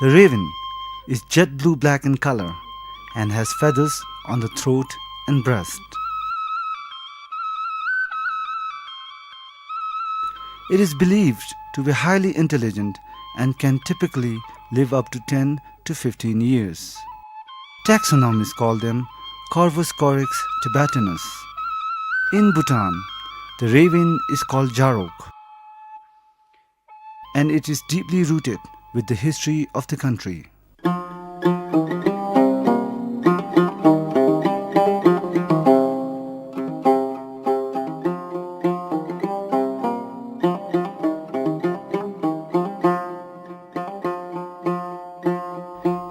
The raven is jet blue-black in color and has feathers on the throat and breast. It is believed to be highly intelligent and can typically live up to ten to fifteen years. Taxonomists call them Corvus corax tibetanus. In Bhutan, the raven is called jarok, and it is deeply rooted with the history of the country.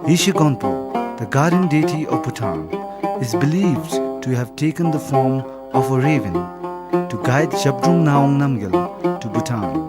Yeshe Gonpo, the guardian deity of Bhutan, is believed to have taken the form of a raven to guide Zhabdrung Ngawang Namgyal to Bhutan.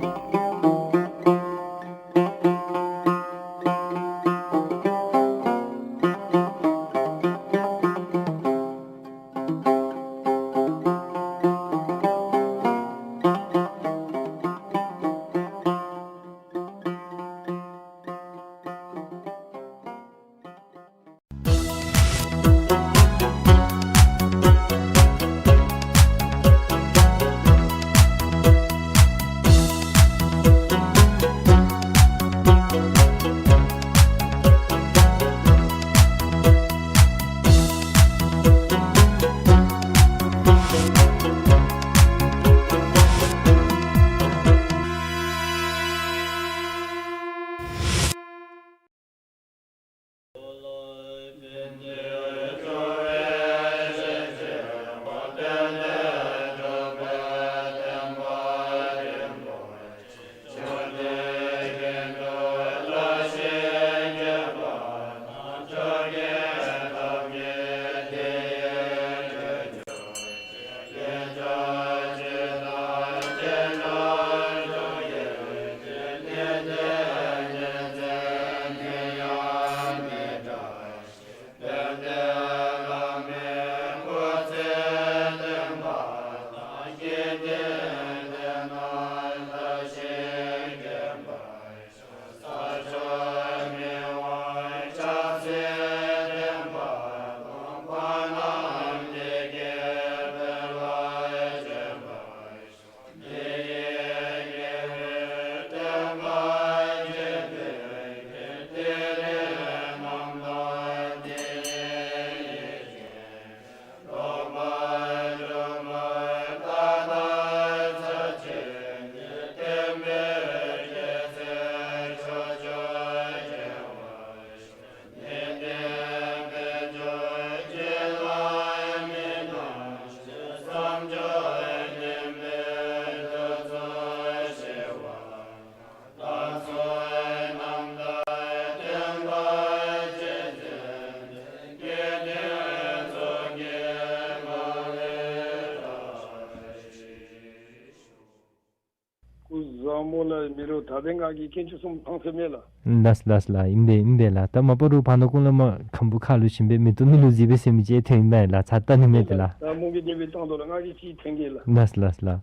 མོ་ལ་མི་རུ་ད་འབད་ང་གིས་དཀོན་མཆོག་གསུམ་ཕངས་ཟེར་མས་ལགས། ལགས་ལགས་ལགས། ཨིན་པས་ཨིན་པས་ལགས། ད་མ་པ་རུང་བར་ན་ཀུན་ལས་མར་ཁམ་བུ་ཁ་ལུ་ཞིམ་པའི་མེ་ཏོག་ནུ་ལུ་གཟིགས་པས་ཟེར་མི་ཅིག་ཐོན་ཨིན་པས་ལགས། ཚར་ལྟ་ནི་མས་ཏེ་ལགས། ད་མོ་གིས་དེ་སྦེ་བཏང་དོ་ལགས། ང་གིས་ཅིག་འཐེན་གེ་ལགས། ལགས་ལགས་ལགས།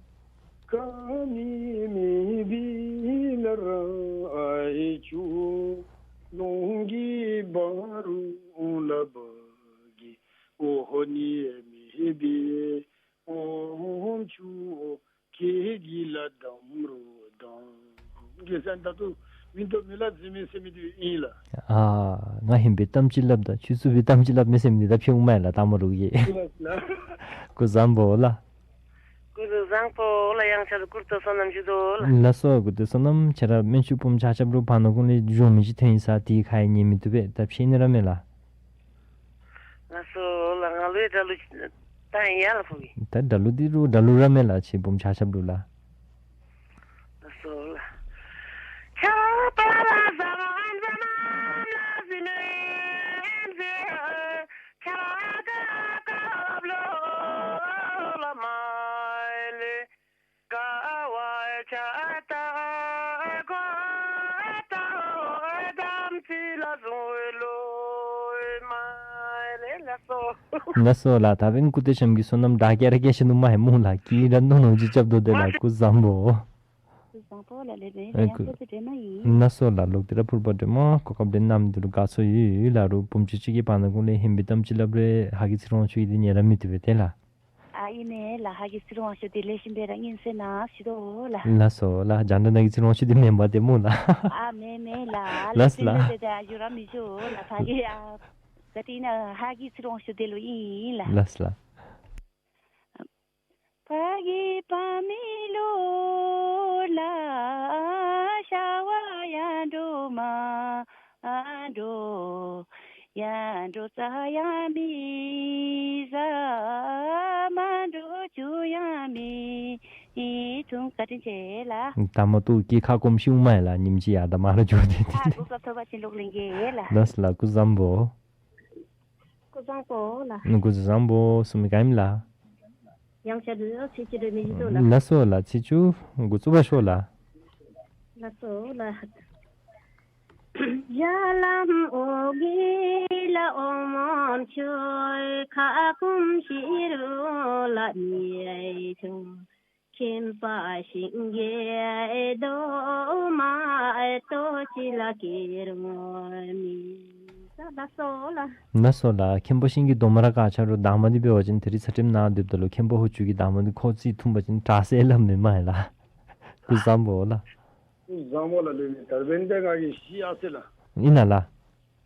ཀ་མི་མི་བི་ལ་ར་ཨའི་ཅུ་ལོང་གི་བ་རུ་ལ་བ་གི་ཨོ་ཧོ་ནི་མི་བི་ཨོམ་ཆུ་ཁེ་གི་ལ་དམ་རུ་དམ་གེ་སར་ད་ལྟོ་མི་ཏོ་མི་ལ་ཟེར་མི་ཟེར་མི་དེ་ཨིན་ལགས། ཨ་ང་ཧིམ་པའི་གཏམ་ཅིག་སླབ་ད་ཆུ་ཚུར་པའི་གཏམ་ཅིག་སླབ་མས་ཟེར་མི་དེ་ད་ཕྱེ་འོང་མས་ལགས། ད་མ་རུང་གི། ལགས་ལགས། སྐུ་བཟང་པོ་ལགས། སྐུ་གཟུགས་བཟང་པོ་ལགས། ཡང་བསྐྱར་སྐུ་གདུང་བསོད་ནམས་ཞུ་དོ་ལགས། ལགས་སོ་སྐུ་གདུང་བསོད་ནམས། ཁྱེད་ར་སྨན་ཆུ་བུམོ་ཆ་ཁྱབ་ལུ་བར་ན་ཀུན་ལས་གཞུང་མི་ཅིག་ཐོན་ཡི་ས་དེ་ཁ་ཡང་ཉན་མི་བཏུབ་པས། ད་ཕྱེ་ནི་ར་མས་ལགས། ལགས་སོ་ལགས། ང་ལུ་ཡང་འདྲ་ལུ་བཏང་ཡ་ལགས་ཕུ་གི། ད་འདྲ་ལུ་འདི་རུང་འདྲ་ལུ་ར་མས་ལགས། ཁྱེད་བུམོ་ཆ་ཁྱབ་ལུ་ལགས། ལགས་སོ་ལགས། ལགས་སོ་ལགས། ད་འབདན་སྐུ་བདེ་ཞམ་གྱི་བསོད་ནམས་དྲག་རྐྱང་ར་རྐྱང་ཤོས་ནུག་མ་ཧེ་མུ་ལགས། ཀི་ར་ནོ་ནོ་ཅིག་རྐྱབ་དོ་དེ་ལགས། སྐུ་བཟང་པོ། སྐུ་བཟང་པོ་ལགས། ལེགས་པས། ཨེ་ཡང་སྐུ་སྐུ་བདེ་མ་ཡིན། ལགས་སོ་ལགས། ལོག་སྟེ་ར་ཕུར་པ་སྒྲོལ་མ་གོ་སྐབས་དེ་གནང་མི་འདི་ལུ་དགའ་ཚོར་ཡོད་ལགས། རུང་བུམོ་ཆུང་ཆུང་གིས་བར་ན་ཀུན་ལས་ཧིམ་པའི་གཏམ་ཅིག་སླབ་རུང་ཧ་གི་ཚིག་རོང་ཆུ་གིས་འདི་ཉན་ར་མི་བཏུབ་པས་ཏེ་ལགས། ཨ་ཨིན་མས་ལགས། ཧ་གི་ཚིག་རོང་ཆུ་འདི་ལེགས་ཤོམ་སྦེ་ར་སྙིང་གསལ་ནང་ཞུ་དོ་ལགས། ལགས་སོ་ལགས། རྒྱང་བསྒྲགས་ནང་གི་ཚིག་རོང་ཆུ་འདི་མེན་པ་ཏེ་སྨོ་ལགས། ཨ་མེན་མེན་ལགས། ལགས་ལགས་སོ་ལགས། ཏེ་ཏེ་ཏེ་ཏེ་ཨ་ཞུ་ར་མི་ཞུ་ལགས། ཕ་གི་ཨ་ག་ཏེ་ན་ཧ་གི་ཚིག་རོང་ཆུ་འདི་ལུ་ཨིན་ལགས། ལགས་ལགས། ཕ་གི་ཕ་མེས་ལུ་ལགས་ཤ་བ་ཡང་འགྲོ་མ་འགྲོ། ཡང་འགྲོ་ས་ཡང་མི་ཟ། མ་འགྲོ་ཆུ་ཡང་མི་འཐུང་། བཀའ་དྲིན་ཆེ་ལགས། ད་མ་ཏོ་སྐྱེས་ཁ་སྐོམ་ཤི་འོང་མས་ལགས། ཉིནམ་གཅིག་ཡར་དང་མར་ལུ་འགྱོ་སྟེ། ཨ་གོ་སྐབས་ཐོབ་པ་ཅིན་ལོག་ལེན་གེ་ལགས། ལགས་ལགས། སྐུ་བཟང་པོ། སྐུ་བཟང་པོ་ལགས། སྐུ་བཟང་པོ། གསུང་མི་ག་ཨིནམ་ལགས། ཡང་བསྐྱར་དུ་ཚིག་གཅིག་རེ་མི་ཞུ་དོ་ལགས། ལགས་སོ་ལགས། ཚིག་གཅིག་འགོ་བཙུགས་པར་ཤོག་ལགས། ལགས་སོ་ལགས། ལགས་སོ་ལགས། མཁན་པོ་ཤིང་གི་རྡོག་མ་ར་ག་ཅི་རུང་དང་པ་འདི་འབད་བ་ཅིན་ད་རིས་ཚ་ཁྲིམས་ནང་སྡོདཔ་ད་ལུ་མཁན་པོ་ཧོར་ཕྱོགས་ཀྱི་དང་པ་འདི་ཁོ་རྩིས་ཐུང་པ་ཅིན་དྲག་ཟེར་སླབ་མི་མས་ལགས། སྐུ་བཟང་པོ་ལགས། སྐུ་བཟང་པོ་ལགས། ལེགས་པས། ད་རིས་འབདན་ད་ང་གིས་བཞི་ཨ་ཟེར་ལགས། ཨིན་ན་ལགས།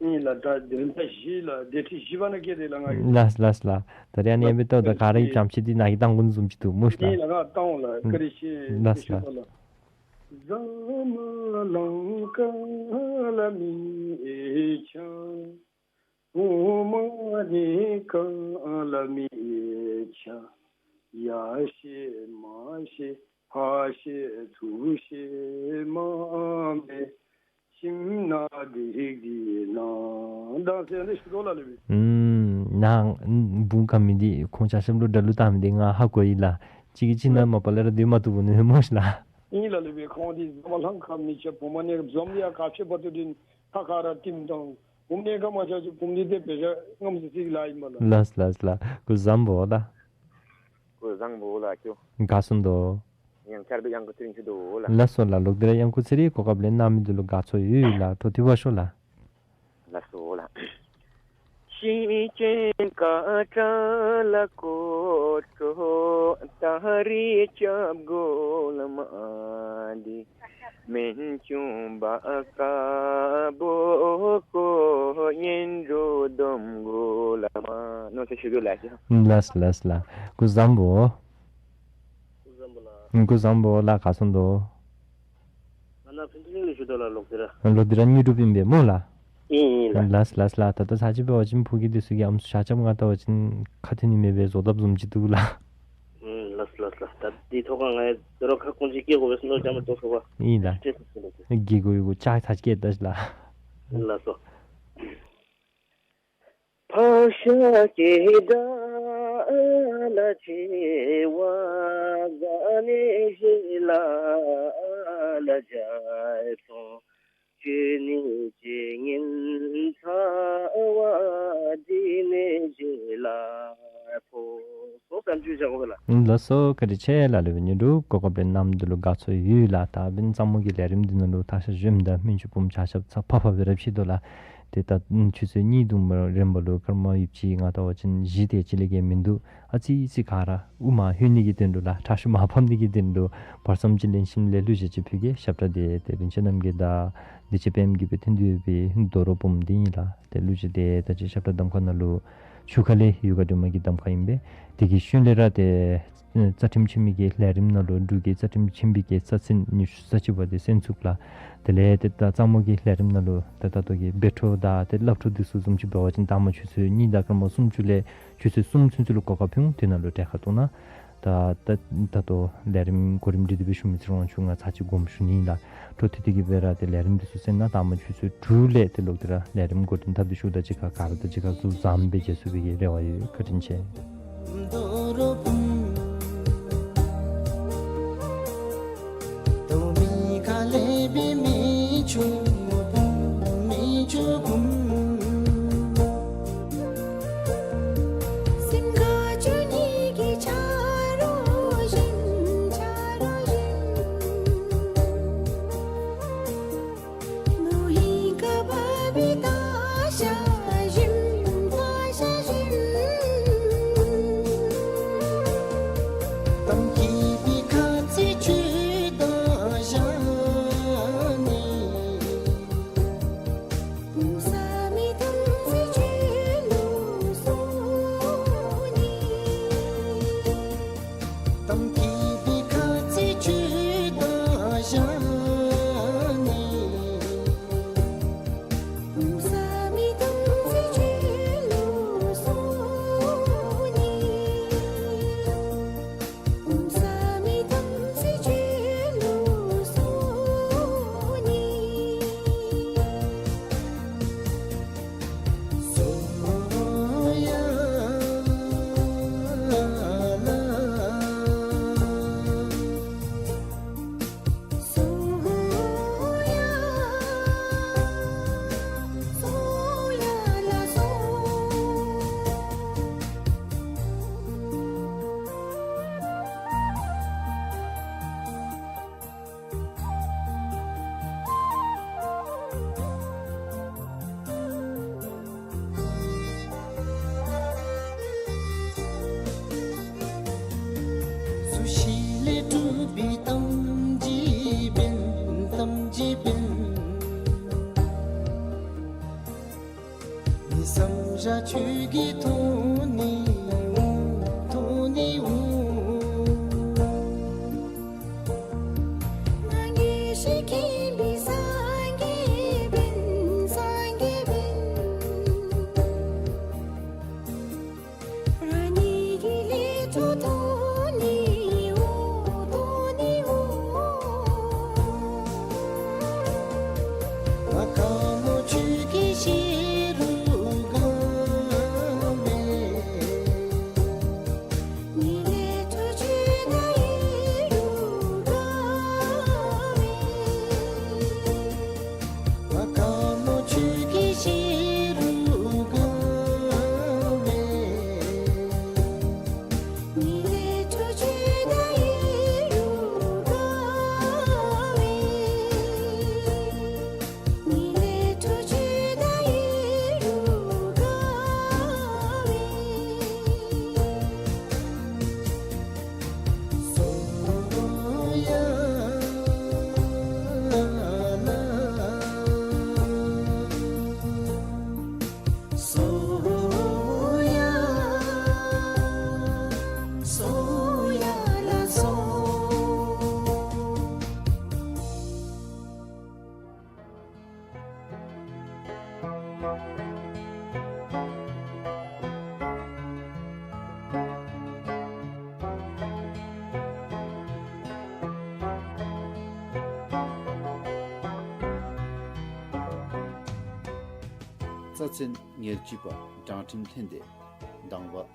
ཨིན་ལགས། ད་དེ་རིང་ད་བཞི་ལགས། དེ་ཁྲི་བཞི་པ་ནང་བཀལ་ཏེ་ལགས་ང་གིས། ལགས་ལགས་ལགས། ད་རིས་ཨ་ནི་ལགས་འབདཝ་ད་ག་ར་གིས་བྱམས་ཆེ་འདི་ནང་གི་བཏང་དགོ་བཟུམ་ཅིག་འདུག་སྨོ་ཤིག་ལགས། ཨིན་ལགས། ང་བཏང་འོང་ལགས། བཀའ་དྲིན་ཆེ། ལགས་ལགས། ལགས་སོ་ལགས། ཨུམ། ནཱ་བུམོ་ག་མི་འདི་ཁོང་ཆ་ཁྱབ་ལུ་དགྲ་ལུ་བཏང་མི་འདི་ང་ཧ་གོ་ཡི་ལགས། གཅིག་གིས་གཅིག་ནང་མ་པ་ལས་ར་སྡོད་མ་བཏུབ་འོང་ནི་སྨོ་ཤིག་ལགས། ཨིན་ལགས། ལེགས་པས། ཁོང་འདི་འཛོམས་ལྷང་ཁ་མི་ཆེ། བུམོ་ནི་འཛོམས་ལས་ཡར་ཁ་ཕྱེ་བར་དུ་འདི་ཁ་ཁ་ར་བསྟིམ་བཏང་། བུམོ་ནི་ཁ་མ་ཆག་ཅིག་བུམོ་འདི་ཏེ་དཔེ་ཆ་རྔམ་སི་སི་ལཱ་ཨིན་པས་ལགས། ལགས་ལགས་ལགས། སྐུ་བཟང་པོ་ལགས། སྐུ་བཟང་པོ་ལགས་ཁྱོད། ག་སོང་དོ། ཡང་བསྐྱར་སྦེ་གཡང་འགུག་ཚེ་རིང་ཞུ་དོ་ལགས། ལགས་སོ་ལགས། ལོག་སྟེ་ར་གཡང་འགུག་ཚེ་རིང་གོ་སྐབས་ལེན་གནང་མི་འདི་ལུ་དགའ་ཚོར་ཡོད་ལགས། འཕྲོ་མཐུད་པར་ཤོག་ལགས། ལགས་སོ་ལགས། ལགས་ལགས་ལགས། སྐུ་བཟང་པོ། སྐུ་བཟང་པོ་ལགས། ག་སོང་དོ། ང་ནཱ་ཕུན་ཚོགས་གླིང་ལས་ཞུ་དོ་ལགས། ལོག་སྟེ་ར། ལོག་སྟེ་ར་དངོས་གྲུབ་ཨིན་པས་སྨོ་ལགས། ཨིན་ཨིན་ལགས། ལགས་ལགས་ལགས། ད་ལྟོ་ཚར་གཅིག་འབད་བ་ཅིན་ཕུག་གི་འདི་ཚུ་གིས་ཨམ་སྲུ་ཆ་ཁྱབ་ང་བལྟ་བ་ཅིན་ཁ་ཐུན་ནི་མེད་པའི་བཟོ་ལྟ་བཟུམ་ཅིག་འདུག་ལགས། ཨིན་ལགས་ལགས་ལགས། ད་འདི་ཐོག་ཁར་ང་ཡང་དོ་རུང་ཁ་སྐོམ་ཅིག་སྐྱེ་དགོ་པས་ཟེར་མནོ་བསམ་བཏང་སོང་བ། ཨིན་ལགས། སྐྱེ་དགོ་ཡོད་གོ་ཅ་ཐག་སྐྱེ་ད་ལགས། ལགས་སོ། ལགས་སོ། བཀའ་དྲིན་ཆེ་ལགས། ལེགས་པའི་སྙན་སྒྲོན་གོ་སྐབས་ལེན་གནང་མི་འདི་ལུ་དགའ་ཚོར་ཡོད་ལགས། ད་འབདན་གཙང་མོ་གི་ལས་རིམ་འདི་ནང་ལུ་ཐག་ཤ་གཞོནམ་དང་སྨན་ཆུ་བུམ་ཆ་ཁྱབ་ཚར་ཕབ་ཕབ་སྦེ་ར་ཕྱད་དོ་ལགས། ཏེ་ད་ཆུ་ཚོད་གཉིས་དུམ་རིམ་པ་ལུ་སྐར་མ་ཡོད་ཅི་ང་བལྟ་བ་ཅིན་བཞི་དེ་ཅིག་ལས་བརྒལ་མིན་འདུག། ཨ་ཙི་ཙི་ག་ར་དབུ་མར་ལྷོད་ནི་གི་དོན་ལུ་ལགས། ཁྲག་ཤུགས་མར་ཕབ་ནི་གི་དོན་ལུ་བར་མཚམས་ཅིག་ལེན་ཞིནམ་ལས་གླུ་གཞས་ཅིག་ཕུལ་གེ། ཞབས་ཁྲ་འདི་ཏེ་རིན་ཆེན་རྣམ་རྒྱལ་དང་བདེ་ཆེན་དཔལམོ་གིས་སྦེ་འཐེན་ཏེ་ཡོད་པའི་ཧིན་རྡོ་རོ་འབུམ་འདི་ཨིན་ལགས། ཏེ་གླུ་གཞས་འདི་ད་ཅི་ཞབས་ཁྲ་གདམ་ཁ་ནང་ལུ་ཆུ་ཁ་ལས་ཡུལ་དགའ་སྒྲོལ་མ་གི་གདམ་ཁ་ཨིན་པས། དེ་གི་ཤུལ་ལས་ར་ཏེ་རྩ་ཁྲིམས་ཆེན་མོ་གི་ལས་རིམ་ནང་ལུ་འབྲུག་གི་རྩ་ཁྲིམས་ཆེན་པོའི་གི་རྩ་ཚན་ཉི་ཤུ་རྩ་གཅིག་པ་འདི་གསན་ཚུགས་ལགས། དེ་ལས་ཏེ་ད་གཙང་མོ་གི་ལས་རིམ་ནང་ལུ་ད་ད་ལྟོ་གི་འབད་འཕྲོ་དང་ཏེ་སླབ་འཕྲོ་འདི་ཚུ་བཟུམ་ཅིག་འབད་བ་ཅིན་ད་མ་ཆུ་ཚོད་གཉིས་དང་སྐར་མ་སུམ་ཅུ་ལས་ཆུ་ཚོད་གསུམ་ཚུན་ཚོད་ལུ་གོ་སྐབས་ཕུལ་འོང་། དེ་ནང་ལུ་གྲལ་ཁར་གཏོགས་གནང་། ད་ད་ད་ལྟོ་ལས་རིམ་གོ་རིམ་སྒྲིག་སྟེ་སྦེ་ཞུ་མི་ཚུ་ལུ་ང་བཅས་ཚར་གཅིག་དགོངསམ་ཞུ་ནི་ཨིན་ལགས། འཕྲོ་མཐུད་དེ་གི་སྦེ་ར་ཏེ་ལས་རིམ་འདི་ཚུ་གསན་གནང་། ད་མ་ཆུ་ཚོད་དྲུག་ལས་ཏེ་ལོག་སྟེ་ར་ལས་རིམ་འགོ་འདྲེན་འཐབ་སྟེ་ཤུལ་དང་གཅིག་ཁར་ག་ར་དང་གཅིག་ཁར་ཟུར་འཛོམས་སྦེ་མཇལ་ཚུགས་པའི་གི་རེ་བ་ཡོད། བཀའ་དྲིན་ཆེ། རྩ་ཚན་ཉེར་གཅིག་པ། དྲང་ཁྲིམས་ལྷན་སྡེ་དང་པ།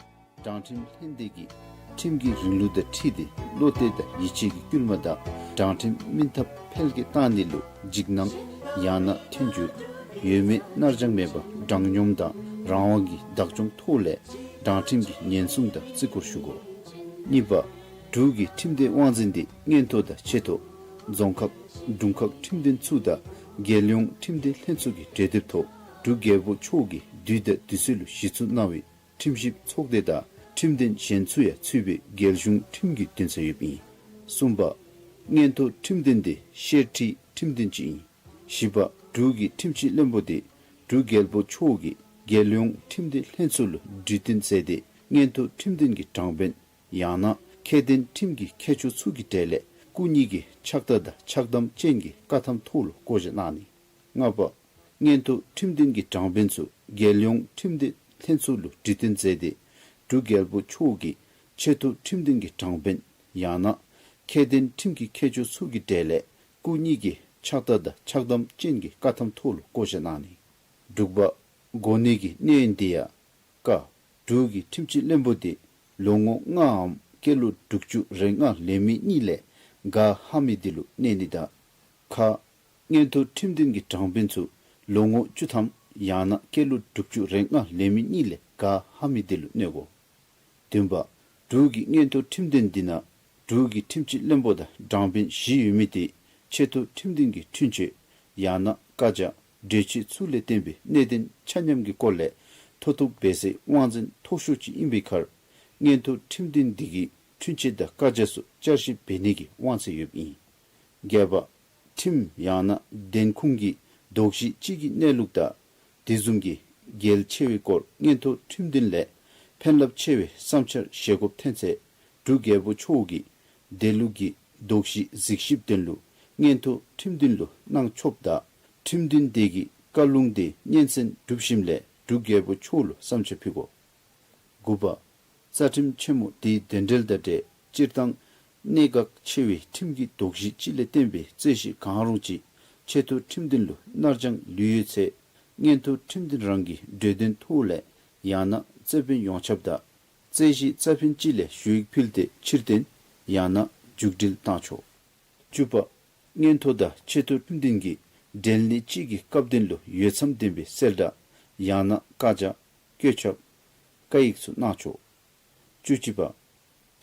དྲང་ཁྲིམས་ལྷན་སྡེ་གིས་ཁྲིམས་ཀྱི་རིང་ལུགས་དང་འཁྲིལ་ཏེ་བློ་གཏད་དང་ཡིད་ཆེས་ཀྱི་སྐུལ་མ་དང་དྲང་ཁྲིམས་སྨིན་ཐབས་འཕེལ་རྒྱས་བཏང་ནི་ལུ་འཇིགས་སྣང་ཡང་ན་མཐུན་འགྱུར་ཡོད་མེད་སྣར་སྦྱང་མེད་པར་དྲང་སྙོམས་དང་རང་དབང་གི་བདག་སྐྱོང་ཐོག་ལས་དྲང་ཁྲིམས་ཀྱི་ཉེན་སྲུང་དང་བརྩི་བཀུར་ཞུ་དགོ། གཉིས་པ། འབྲུག་གི་ཁྲིམས་སྡེ་དབང་འཛིན་འདི་མངོན་མཐོ་དང་ཆེ་མཐོ་རྫོང་ཁག་དྲུང་ཁག་ཁྲིམས་དོན་ཚུ་དང་རྒྱལ་ཡོངས་ཁྲིམས་སྡེ་ལྷན་ཚོགས་ཀྱི་གྲོས་འདེབས་ཐོག་འབྲུག་རྒྱལ་པོ་མཆོག་གིས་དུས་དང་དུས་ཚོད་ལུ་གཞི་བཙུགས་གནང་བའི་ཁྲིམས་ཞིབ་ཚོགས་སྡེ་དང་ཁྲིམས་དོན་གཞན་ཚུ་ཡང་ཚུད་པའི་རྒྱལ་གཞུང་ཁྲིམས་ཀྱི་འདུན་ས་ཡོདཔ་ཨིན། གསུམ་པ། མངོན་མཐོ་ཁྲིམས་དོན་འདི་ཤེར་ཁྲིད་ཁྲིམས་དོན་ཅིག་ཨིན། བཞི་པ། འབྲུག་གི་ཁྲིམས་ཞིབ་བློན་པོ་འདི་འབྲུག་རྒྱལ་པོ་མཆོག་གིས་རྒྱལ་ཡོངས་ཁྲིམས་སྡེ་ལྷན་ཚོགས་ལུ་གྲོས་བསྟུན་མཛད་དེ་མངོན་མཐོ་ཁྲིམས་དོན་གྱི་དྲང་དཔོན་ཡང་ན་ཁྱད་ལྡན་ཁྲིམས་ཀྱི་མཁས་མཆོག་ཚུ་གི་གྲས་ལས་སྐུ་ཉིད་ཀྱི་ཕྱག་རྟགས་དང་ཕྱག་དམ་ཅན་གྱི་བཀའ་ཐམ་ཐོག་ལུ་བསྐོ་བཞག་གནང་ནི། ལྔ་པ། མངོན་མཐོ་ཁྲིམས་དོན་གྱི་དྲང་དཔོན་ཚུ་རྒྱལ་ཡོངས་ཁྲིམས་སྡེ་ལྷན་ཚོགས་ལུ་གྲོས་བསྟུན་མཛད་དེ་འབྲུག་རྒྱལ་པོ་མཆོག་གིས་ཆེ་མཐོ་ཁྲིམས་དོན་གྱི་དྲང་དཔོན་ཡང་ན་ཁྱད་ལྡན་ཁྲིམས་ཀྱི་མཁས་མཆོག་ཚུ་གི་གྲས་ལས་སྐུ་ཉིད་ཀྱི་ཕྱག་རྟགས་དང་ཕྱག་དམ་ཅན་གྱི་བཀའ་ཐམ་ཐོག་ལུ་བསྐོ་བཞག་གནང་ནི། དྲུག་པ། དགོ་ནི་གི་གནས་ཡུན་འདི་ཡང་། ཀ། འབྲུག་གི་ཁྲིམས་ཞིབ་བློན་པོ་འདི་ལོ་ངོ་ལྔའམ་སྐྱེས་ལོ་དྲུག་ཅུ་རེ་ལྔ་ལང་མི་གཉིས་ལས་བརྒལ་ཧ་མི་འདི་ལུ་གནས་ནི་དང་། ཁ། མངོན་མཐོ་ཁྲིམས་དོན་གྱི་དྲང་དཔོན་ཚུ་ལོ་ངོ་བཅུ་ཐམ་ཡང་ན་སྐྱེས་ལོ་དྲུག་ཅུ་རེ་ལྔ་ལང་མི་གཉིས་ལས་བརྒལ་ཧ་མི་འདི་ལུ་གནས་དགོ། བདུན་པ། འབྲུག་གི་མངོན་མཐོ་ཁྲིམས་དོན་འདི་ནང་འབྲུག་གི་ཁྲིམས་ཞིབ་བློན་པོ་དང་དྲང་དཔོན་བཞི་ཡོད་མི་དེ་ཆེ་མཐོ་ཁྲིམས་དོན་གྱི་འཁྲུན་ཆོད་ཡང་ན་བཀའ་རྒྱ་གྲོས་ཆོད་ཚུ་ལས་བརྟེན་པའི་གནད་དོན་ཆ་མཉམ་གྱི་སྐོར་ལས་མཐོ་གཏུགས་འབད་སའི་དབང་འཛིན་མཐོ་ཤོས་ཅིག་ཨིན་པའི་ཁར་མངོན་མཐོ་ཁྲིམས་དོན་འདི་གིས་འཁྲུན་ཆོད་དང་བཀའ་རྒྱ་ཚུ་བསྐྱར་ཞིབ་འབད་ནི་གི་དབང་ཚད་ཡོདཔ་ཨིན། བརྒྱད་པ། ཁྲིམས་ཡང་ན་བདེན་ཁུངས་ཀྱི་དོགས་གཞི་ཅིག་གི་གནས་ལུགས་དང་དེ་བཟུམ་གྱི་གལ་ཆེ་བའི་སྐོར་མངོན་མཐོ་ཁྲིམས་དོན་ལས་ཕན་རླབས་ཆེ་བའི་བསམ་འཆར་བཞེས་དགོཔ་ཐོན་ཚེ་འབྲུག་རྒྱལ་པོ་མཆོག་གིས་དེ་ལུགས་ཀྱི་དོགས་གཞི་གཟིགས་ཞིབ་དོན་ལུ་མངོན་མཐོ་ཁྲིམས་དོན་ལུ་གནང་ཆོགཔ་དང་ཁྲིམས་དོན་དེ་གི་བཀའ་ལུང་དེ་སྙན་གསན་གྲུབ་ཞིནམ་ལས་འབྲུག་རྒྱལ་པོ་མཆོག་ལུ་བསམ་འཆར་ཕུལ་དགོ། དགུ་པ། རྩ་ཁྲིམས་ཆེན་མོ་དེའི་དོན་འགྲེལ་དང་འབྲེལ་སྤྱིར་བཏང་གནད་འགག་ཆེ་བའི་ཁྲིམས་ཀྱི་དོགས་གཞི་ཅིག་ལས་བརྟེན་པའི་རྩོད་གཞི་གང་རུང་ཅིག་ཆེ་མཐོ་ཁྲིམས་དོན་ལུ་སྣར་སྦྱང་ལུས་ཡོད་ཚེ་མངོན་མཐོ་ཁྲིམས་དོན་རང་གི་གྲོས་དོན་ཐོག་ལས་ཡང་ན་རྩོད་དཔོན་ཡོངས་ཁྱབ་དང་རྩོད་གཞི་རྩ་ཕན་ཅིག་ལས་ཞུ་ཡིག་ཕུལ་ཏེ་ཕྱིར་འཐེན་ཡང་ན་མཇུག་སྒྲིལ་བཏང་ཆོག། བཅུ་པ། མངོན་མཐོ་དང་ཆེ་མཐོ་ཁྲིམས་དོན་གྱི་འབྲེལ་གནད་ཅིག་གི་སྐབས་དོན་ལུ་འོས་འཚམ་ལྡན་པའི་གསལ་བསྒྲགས་ཡང་ན་བཀའ་རྒྱ་བཀོད་ཁྱབ་བཀའ་ཡིག་ཚུ་གནང་ཆོག། བཅུ་གཅིག་པ།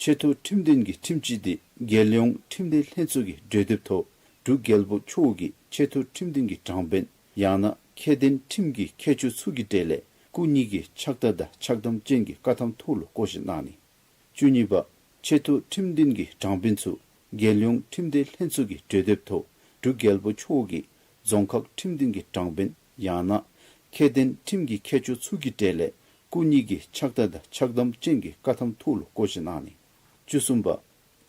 ཆེ་མཐོ་ཁྲིམས་དོན་གྱི་ཁྲིམས་སྤྱི་དེ་རྒྱལ་ཡོངས་ཁྲིམས་སྡེ་ལྷན་ཚོགས་ཀྱི་གྲོས་འདེབས་ཐོག་འབྲུག་རྒྱལ་པོ་མཆོག་གིས་ཆེ་མཐོ་ཁྲིམས་དོན་གྱི་དྲང་དཔོན་ཡང་ན་ཁྱད་ལྡན་ཁྲིམས་ཀྱི་མཁས་མཆོག་ཚུ་གི་གྲས་ལས་སྐུ་ཉིད་ཀྱི་ཕྱག་རྟགས་དང་ཕྱག་དམ་ཅན་གྱི་བཀའ་ཐམ་ཐོག་ལུ་བསྐོ་བཞག་གནང་ནི། བཅུ་གཉིས་པ། ཆེ་མཐོ་ཁྲིམས་དོན་གྱི་དྲང་དཔོན་ཚུ་རྒྱལ་ཡོངས་ཁྲིམས་སྡེ་ལྷན་ཚོགས་ཀྱི་གྲོས་འདེབས་ཐོག་འབྲུག་རྒྱལ་པོ་མཆོག་གིས་རྫོང་ཁག་ཁྲིམས་དོན་གྱི་དྲང་དཔོན་ཡང་ན་ཁྱད་ལྡན་ཁྲིམས་ཀྱི་མཁས་མཆོག་ཚུ་གི་གྲས་ལས་སྐུ་ཉིད་ཀྱི་ཕྱག་རྟགས་དང་ཕྱག་དམ་ཅན་གྱི་བཀའ་ཐམ་ཐོག་ལུ་བསྐོ་བཞག་གནང་ནི། བཅུ་གསུམ་པ།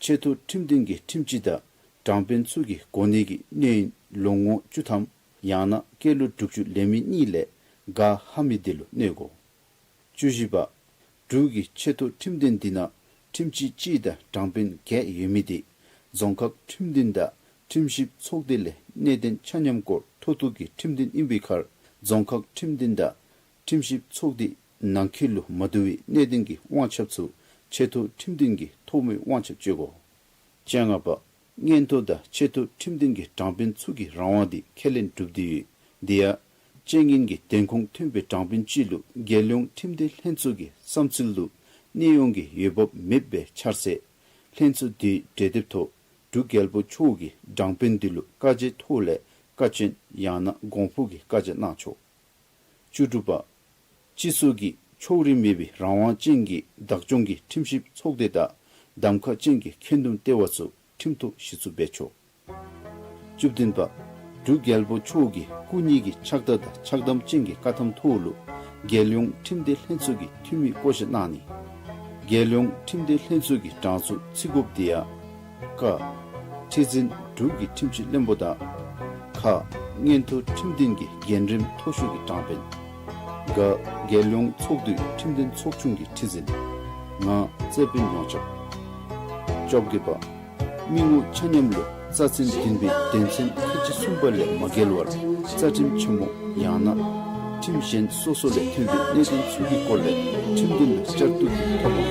ཆེ་མཐོ་ཁྲིམས་དོན་གྱི་ཁྲིམས་སྤྱི་དང་དྲང་དཔོན་ཚུ་གི་དགོ་ནི་གི་གནས་ཡུན་ལོ་ངོ་བཅུ་ཐམ་ཡང་ན་སྐྱེས་ལོ་དྲུག་ཅུ་ལང་མི་གཉིས་ལས་བརྒལ་ཧ་མི་དེ་ལུ་གནས་དགོ། བཅུ་བཞི་པ། འབྲུག་གི་ཆེ་མཐོ་ཁྲིམས་དོན་འདི་ནང་ཁྲིམས་སྤྱི་གཅིག་དང་དྲང་དཔོན་བརྒྱད་ཡོད་མི་དེ་རྫོང་ཁག་ཁྲིམས་དོན་དང་ཁྲིམས་ཞིབ་ཚོགས་སྡེ་ལས་གནད་དོན་ཆ་མཉམ་སྐོར་མཐོ་གཏུགས་ཀྱི་ཁྲིམས་དོན་ཨིན་པའི་ཁར་རྫོང་ཁག་ཁྲིམས་དོན་དང་ཁྲིམས་ཞིབ་ཚོགས་སྡེ་ནང་འཁོད་ལུ་མ་བསྡུ་བའི་གནད་དོན་གྱི་དབང་ཁྱབ་ཚུ་ཆེ་མཐོ་ཁྲིམས་དོན་གྱི་ཐོག་མའི་དབང་ཁྱབ་སྤྱོད་དགོ། བཅོ་ལྔ་པ། མངོན་མཐོ་དང་ཆེ་མཐོ་ཁྲིམས་དོན་གྱི་དྲང་དཔོན་ཚུ་གི་རང་དབང་དེ་ཁས་ལེན་གྲུབ་སྟེ་ཡོད། དེ་ཡང་རྐྱེན་ངན་གྱི་དོན་ཁུངས་ཐོན་པའི་དྲང་དཔོན་ཅིག་ལུ་རྒྱལ་ཡོངས་ཁྲིམས་སྡེ་ལྷན་ཚོགས་ཀྱི་བསམ་ཚུལ་ལུ་གནས་དབྱུང་གི་འོས་འབབ་མེདཔ་སྦེ་འཆར་ཚེ་ལྷན་ཚོགས་དེའི་གྲོས་འདེབས་ཐོག་འབྲུག་རྒྱལ་པོ་མཆོག་གིས་དྲང་དཔོན་དེ་ལུ་བཀའ་རྒྱའི་ཐོག་ལས་བཀའ་བཀྱོན་ཡང་ན་དགོངས་ཕུགས་ཀྱི་བཀའ་རྒྱ་གནང་ཆོག། བཅུ་དྲུག་པ། སྤྱི་ཚོགས་ཀྱི་ཕྱོགས་རིས་མེད་པའི་རང་དབང་ཅན་གྱི་བདག་སྐྱོང་གི་ཁྲིམས་ཞིབ་ཚོགས་སྡེ་དང་གདམ་ཁ་ཅན་གྱི་ཁྱོན་བསྡོམས་ལྟེ་བ་ཚུ་ཁྲིམས་ཐོག་གཞི་བཙུགས་འབད་ཆོག། བཅུ་བདུན་པ། འབྲུག་རྒྱལ་པོ་མཆོག་གིས་སྐུ་ཉིད་ཀྱི་ཕྱག་རྟགས་དང་ཕྱག་དམ་ཅན་གྱི་བཀའ་ཐམ་ཐོག་ལུ་རྒྱལ་ཡོངས་ཁྲིམས་སྡེ་ལྷན་ཚོགས་ཀྱི་འཐུས་མི་བསྐོ་བཞག་གནང་ནི། རྒྱལ་ཡོངས་ཁྲིམས་སྡེ་ལྷན་ཚོགས་ཀྱི་གྲངས་སུ་ཚུད་དགོཔ་དེ་ཡང་། ཀ། ཁྲི་འཛིན་འབྲུག་གི་ཁྲིམས་ཞིབ་བློན་པོ་དང་། ཁ། མངོན་མཐོ་ཁྲིམས་དོན་གྱི་འགན་རིམ་མཐོ་ཤོས་ཀྱི་དྲང་དཔོན། ག། རྒྱལ་ཡོངས་ཚོགས་འདུའི་ཁྲིམས་དོན་ཚོགས་ཆུང་གི་ཁྲི་འཛིན། ང་། རྩོད་དཔོན་ཡོངས་ཁྱབ། བཅོ་བརྒྱད་པ། མི་ངོ་ཆ་མཉམ་ལུ་རྩ་ཚན་བདུན་པའི་དོན་ཚན་ཁལ་གཅིག་གསུམ་པ་ལས་མ་འགལ་བར་རྩ་ཁྲིམས་ཆེན་མོ་ཡང་ན་ཁྲིམས་གཞན་སོ་སོ་ལས་ཐོན་པའི་གནད་དོན་ཚུ་གི་སྐོར་ལས་ཁྲིམས་དོན་ལུ་བསྐྱར་གཏུགས་ཀྱི་ཐོག་མ་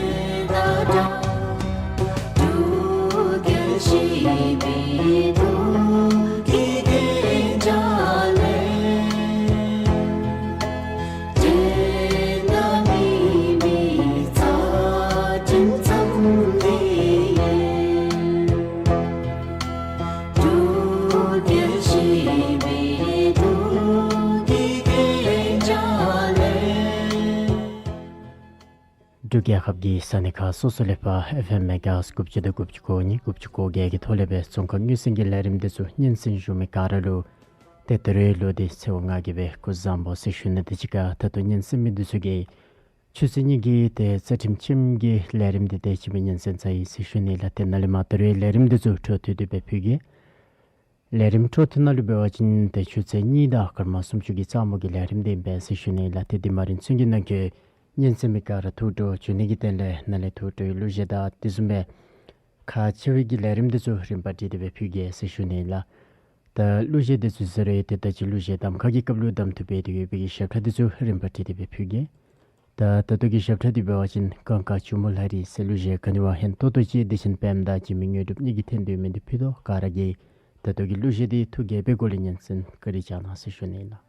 རྒྱལ་ཁབ་ཀྱི་ས་གནས་ཁག་སོ་སོ་ལས་ཕར་ཨེཕ་ཨེམ་མེ་གཱ་ཧརཊཛ་དགུ་བཅུ་དང་དགུ་བཅུ་གོ་གཉིས་དགུ་བཅུ་གོ་བརྒྱད་ཀྱི་ཐོག་ལས་སྦེ་རྫོང་ཁ་ངོས་འཛིན་གྱི་ལས་རིམ་འདི་ཚུ་སྙན་གསན་ཞུ་མི་ག་ར་ལུ་ཏེ་ད་རེས་ལོ་འདི་ཚེས་པ་ལྔ་གི་སྦེ་སྐུ་གཟུགས་བཟང་པོ་ཟེར་ཞུ་ནི་དང་གཅིག་ཁར་ད་ལྟོ་སྙན་གསན་མི་འདི་ཚུ་གིས་ཆུ་ཚོད་གཉིས་ཀྱི་ཏེ་རྩ་ཁྲིམས་ཆེན་མོ་གི་ལས་རིམ་འདི་དེ་ཅིག་སྦེ་སྙན་གསན་ཚར་ཡི་ཟེར་ཞུ་ནི་ལགས། ཏེ་ནཱ་ལས་མར་ད་རེས་ལས་རིམ་འདི་ཚུ་འཕྲོ་མཐུད་དེ་སྦེ་ཕུལ་གེ། ལས་རིམ་འཕྲོ་མཐུད་ནང་ལུ་འབད་བ་ཅིན་ཏེ་ཆུ་ཚོད་གཉིས་དང་སྐར་མ་སུམ་ཅུ་གི་རྩ་མོ་གི་ལས་རིམ་འདི་ཨིན་པས་ཟེར་ཞུ་ནི་ལགས། ཏེ་འདི་མ་རིམ་ཚུན་གྱི་ནང་འཁོད་སྙན་གསན་མི་ག་ར་ཐུགས་སྤྲོ་བྱོན་ནི་གི་དོན་ལས་ནཱ་ལས་ཐུགས་སྤྲོའི་གླུ་གཞས་དང་དེ་བཟུམ་སྦེ་ཁག་ཆེ་བའི་གི་ལས་རིམ་འདི་ཚུ་རིམ་པ་སྒྲིག་སྟེ་སྦེ་ཕུལ་གེ་ཟེར་ཞུ་ནི་ལགས། ད་གླུ་གཞས་འདི་ཚུ་ཟེར་རུང་ཏེ་ད་ཅི་གླུ་གཞས་གདམ་ཁ་གི་སྐབས་ལུ་གདམ་འཐུ་འབད་དེ་ཡོད་པའི་གི་ཞབས་ཁྲ་འདི་ཚུ་རིམ་པ་སྒྲིག་སྟེ་སྦེ་ཕུལ་གེ། ད་ད་ལྟོ་གི་ཞབས་ཁྲ་འདི་འབད་བ་ཅིན་གངས་དཀར་ཇོ་མོ་ལྷ་རི་ཟེར་གླུ་གཞས་ག་ནི་བ་ཧན་ཏོག་ཏོ་ཅིག་བདེ་ཆེན་པདྨ་དང་འཇིགས་མེད་དངོས་གྲུབ་གཉིས་ཀྱིས་འཐེན་ཏེ་མི་འདི་ཕུལ་དོ། ག་ར་གིས་ད་ལྟོ་གི་གླུ་གཞས་འདི་ཐུགས་དགྱེས་པའི་སྒོ་ལས་སྙན་གསན་བཀའ་དྲིན་བསྐྱང་གནང་ཟེར་ཞུ་ནི་ལགས།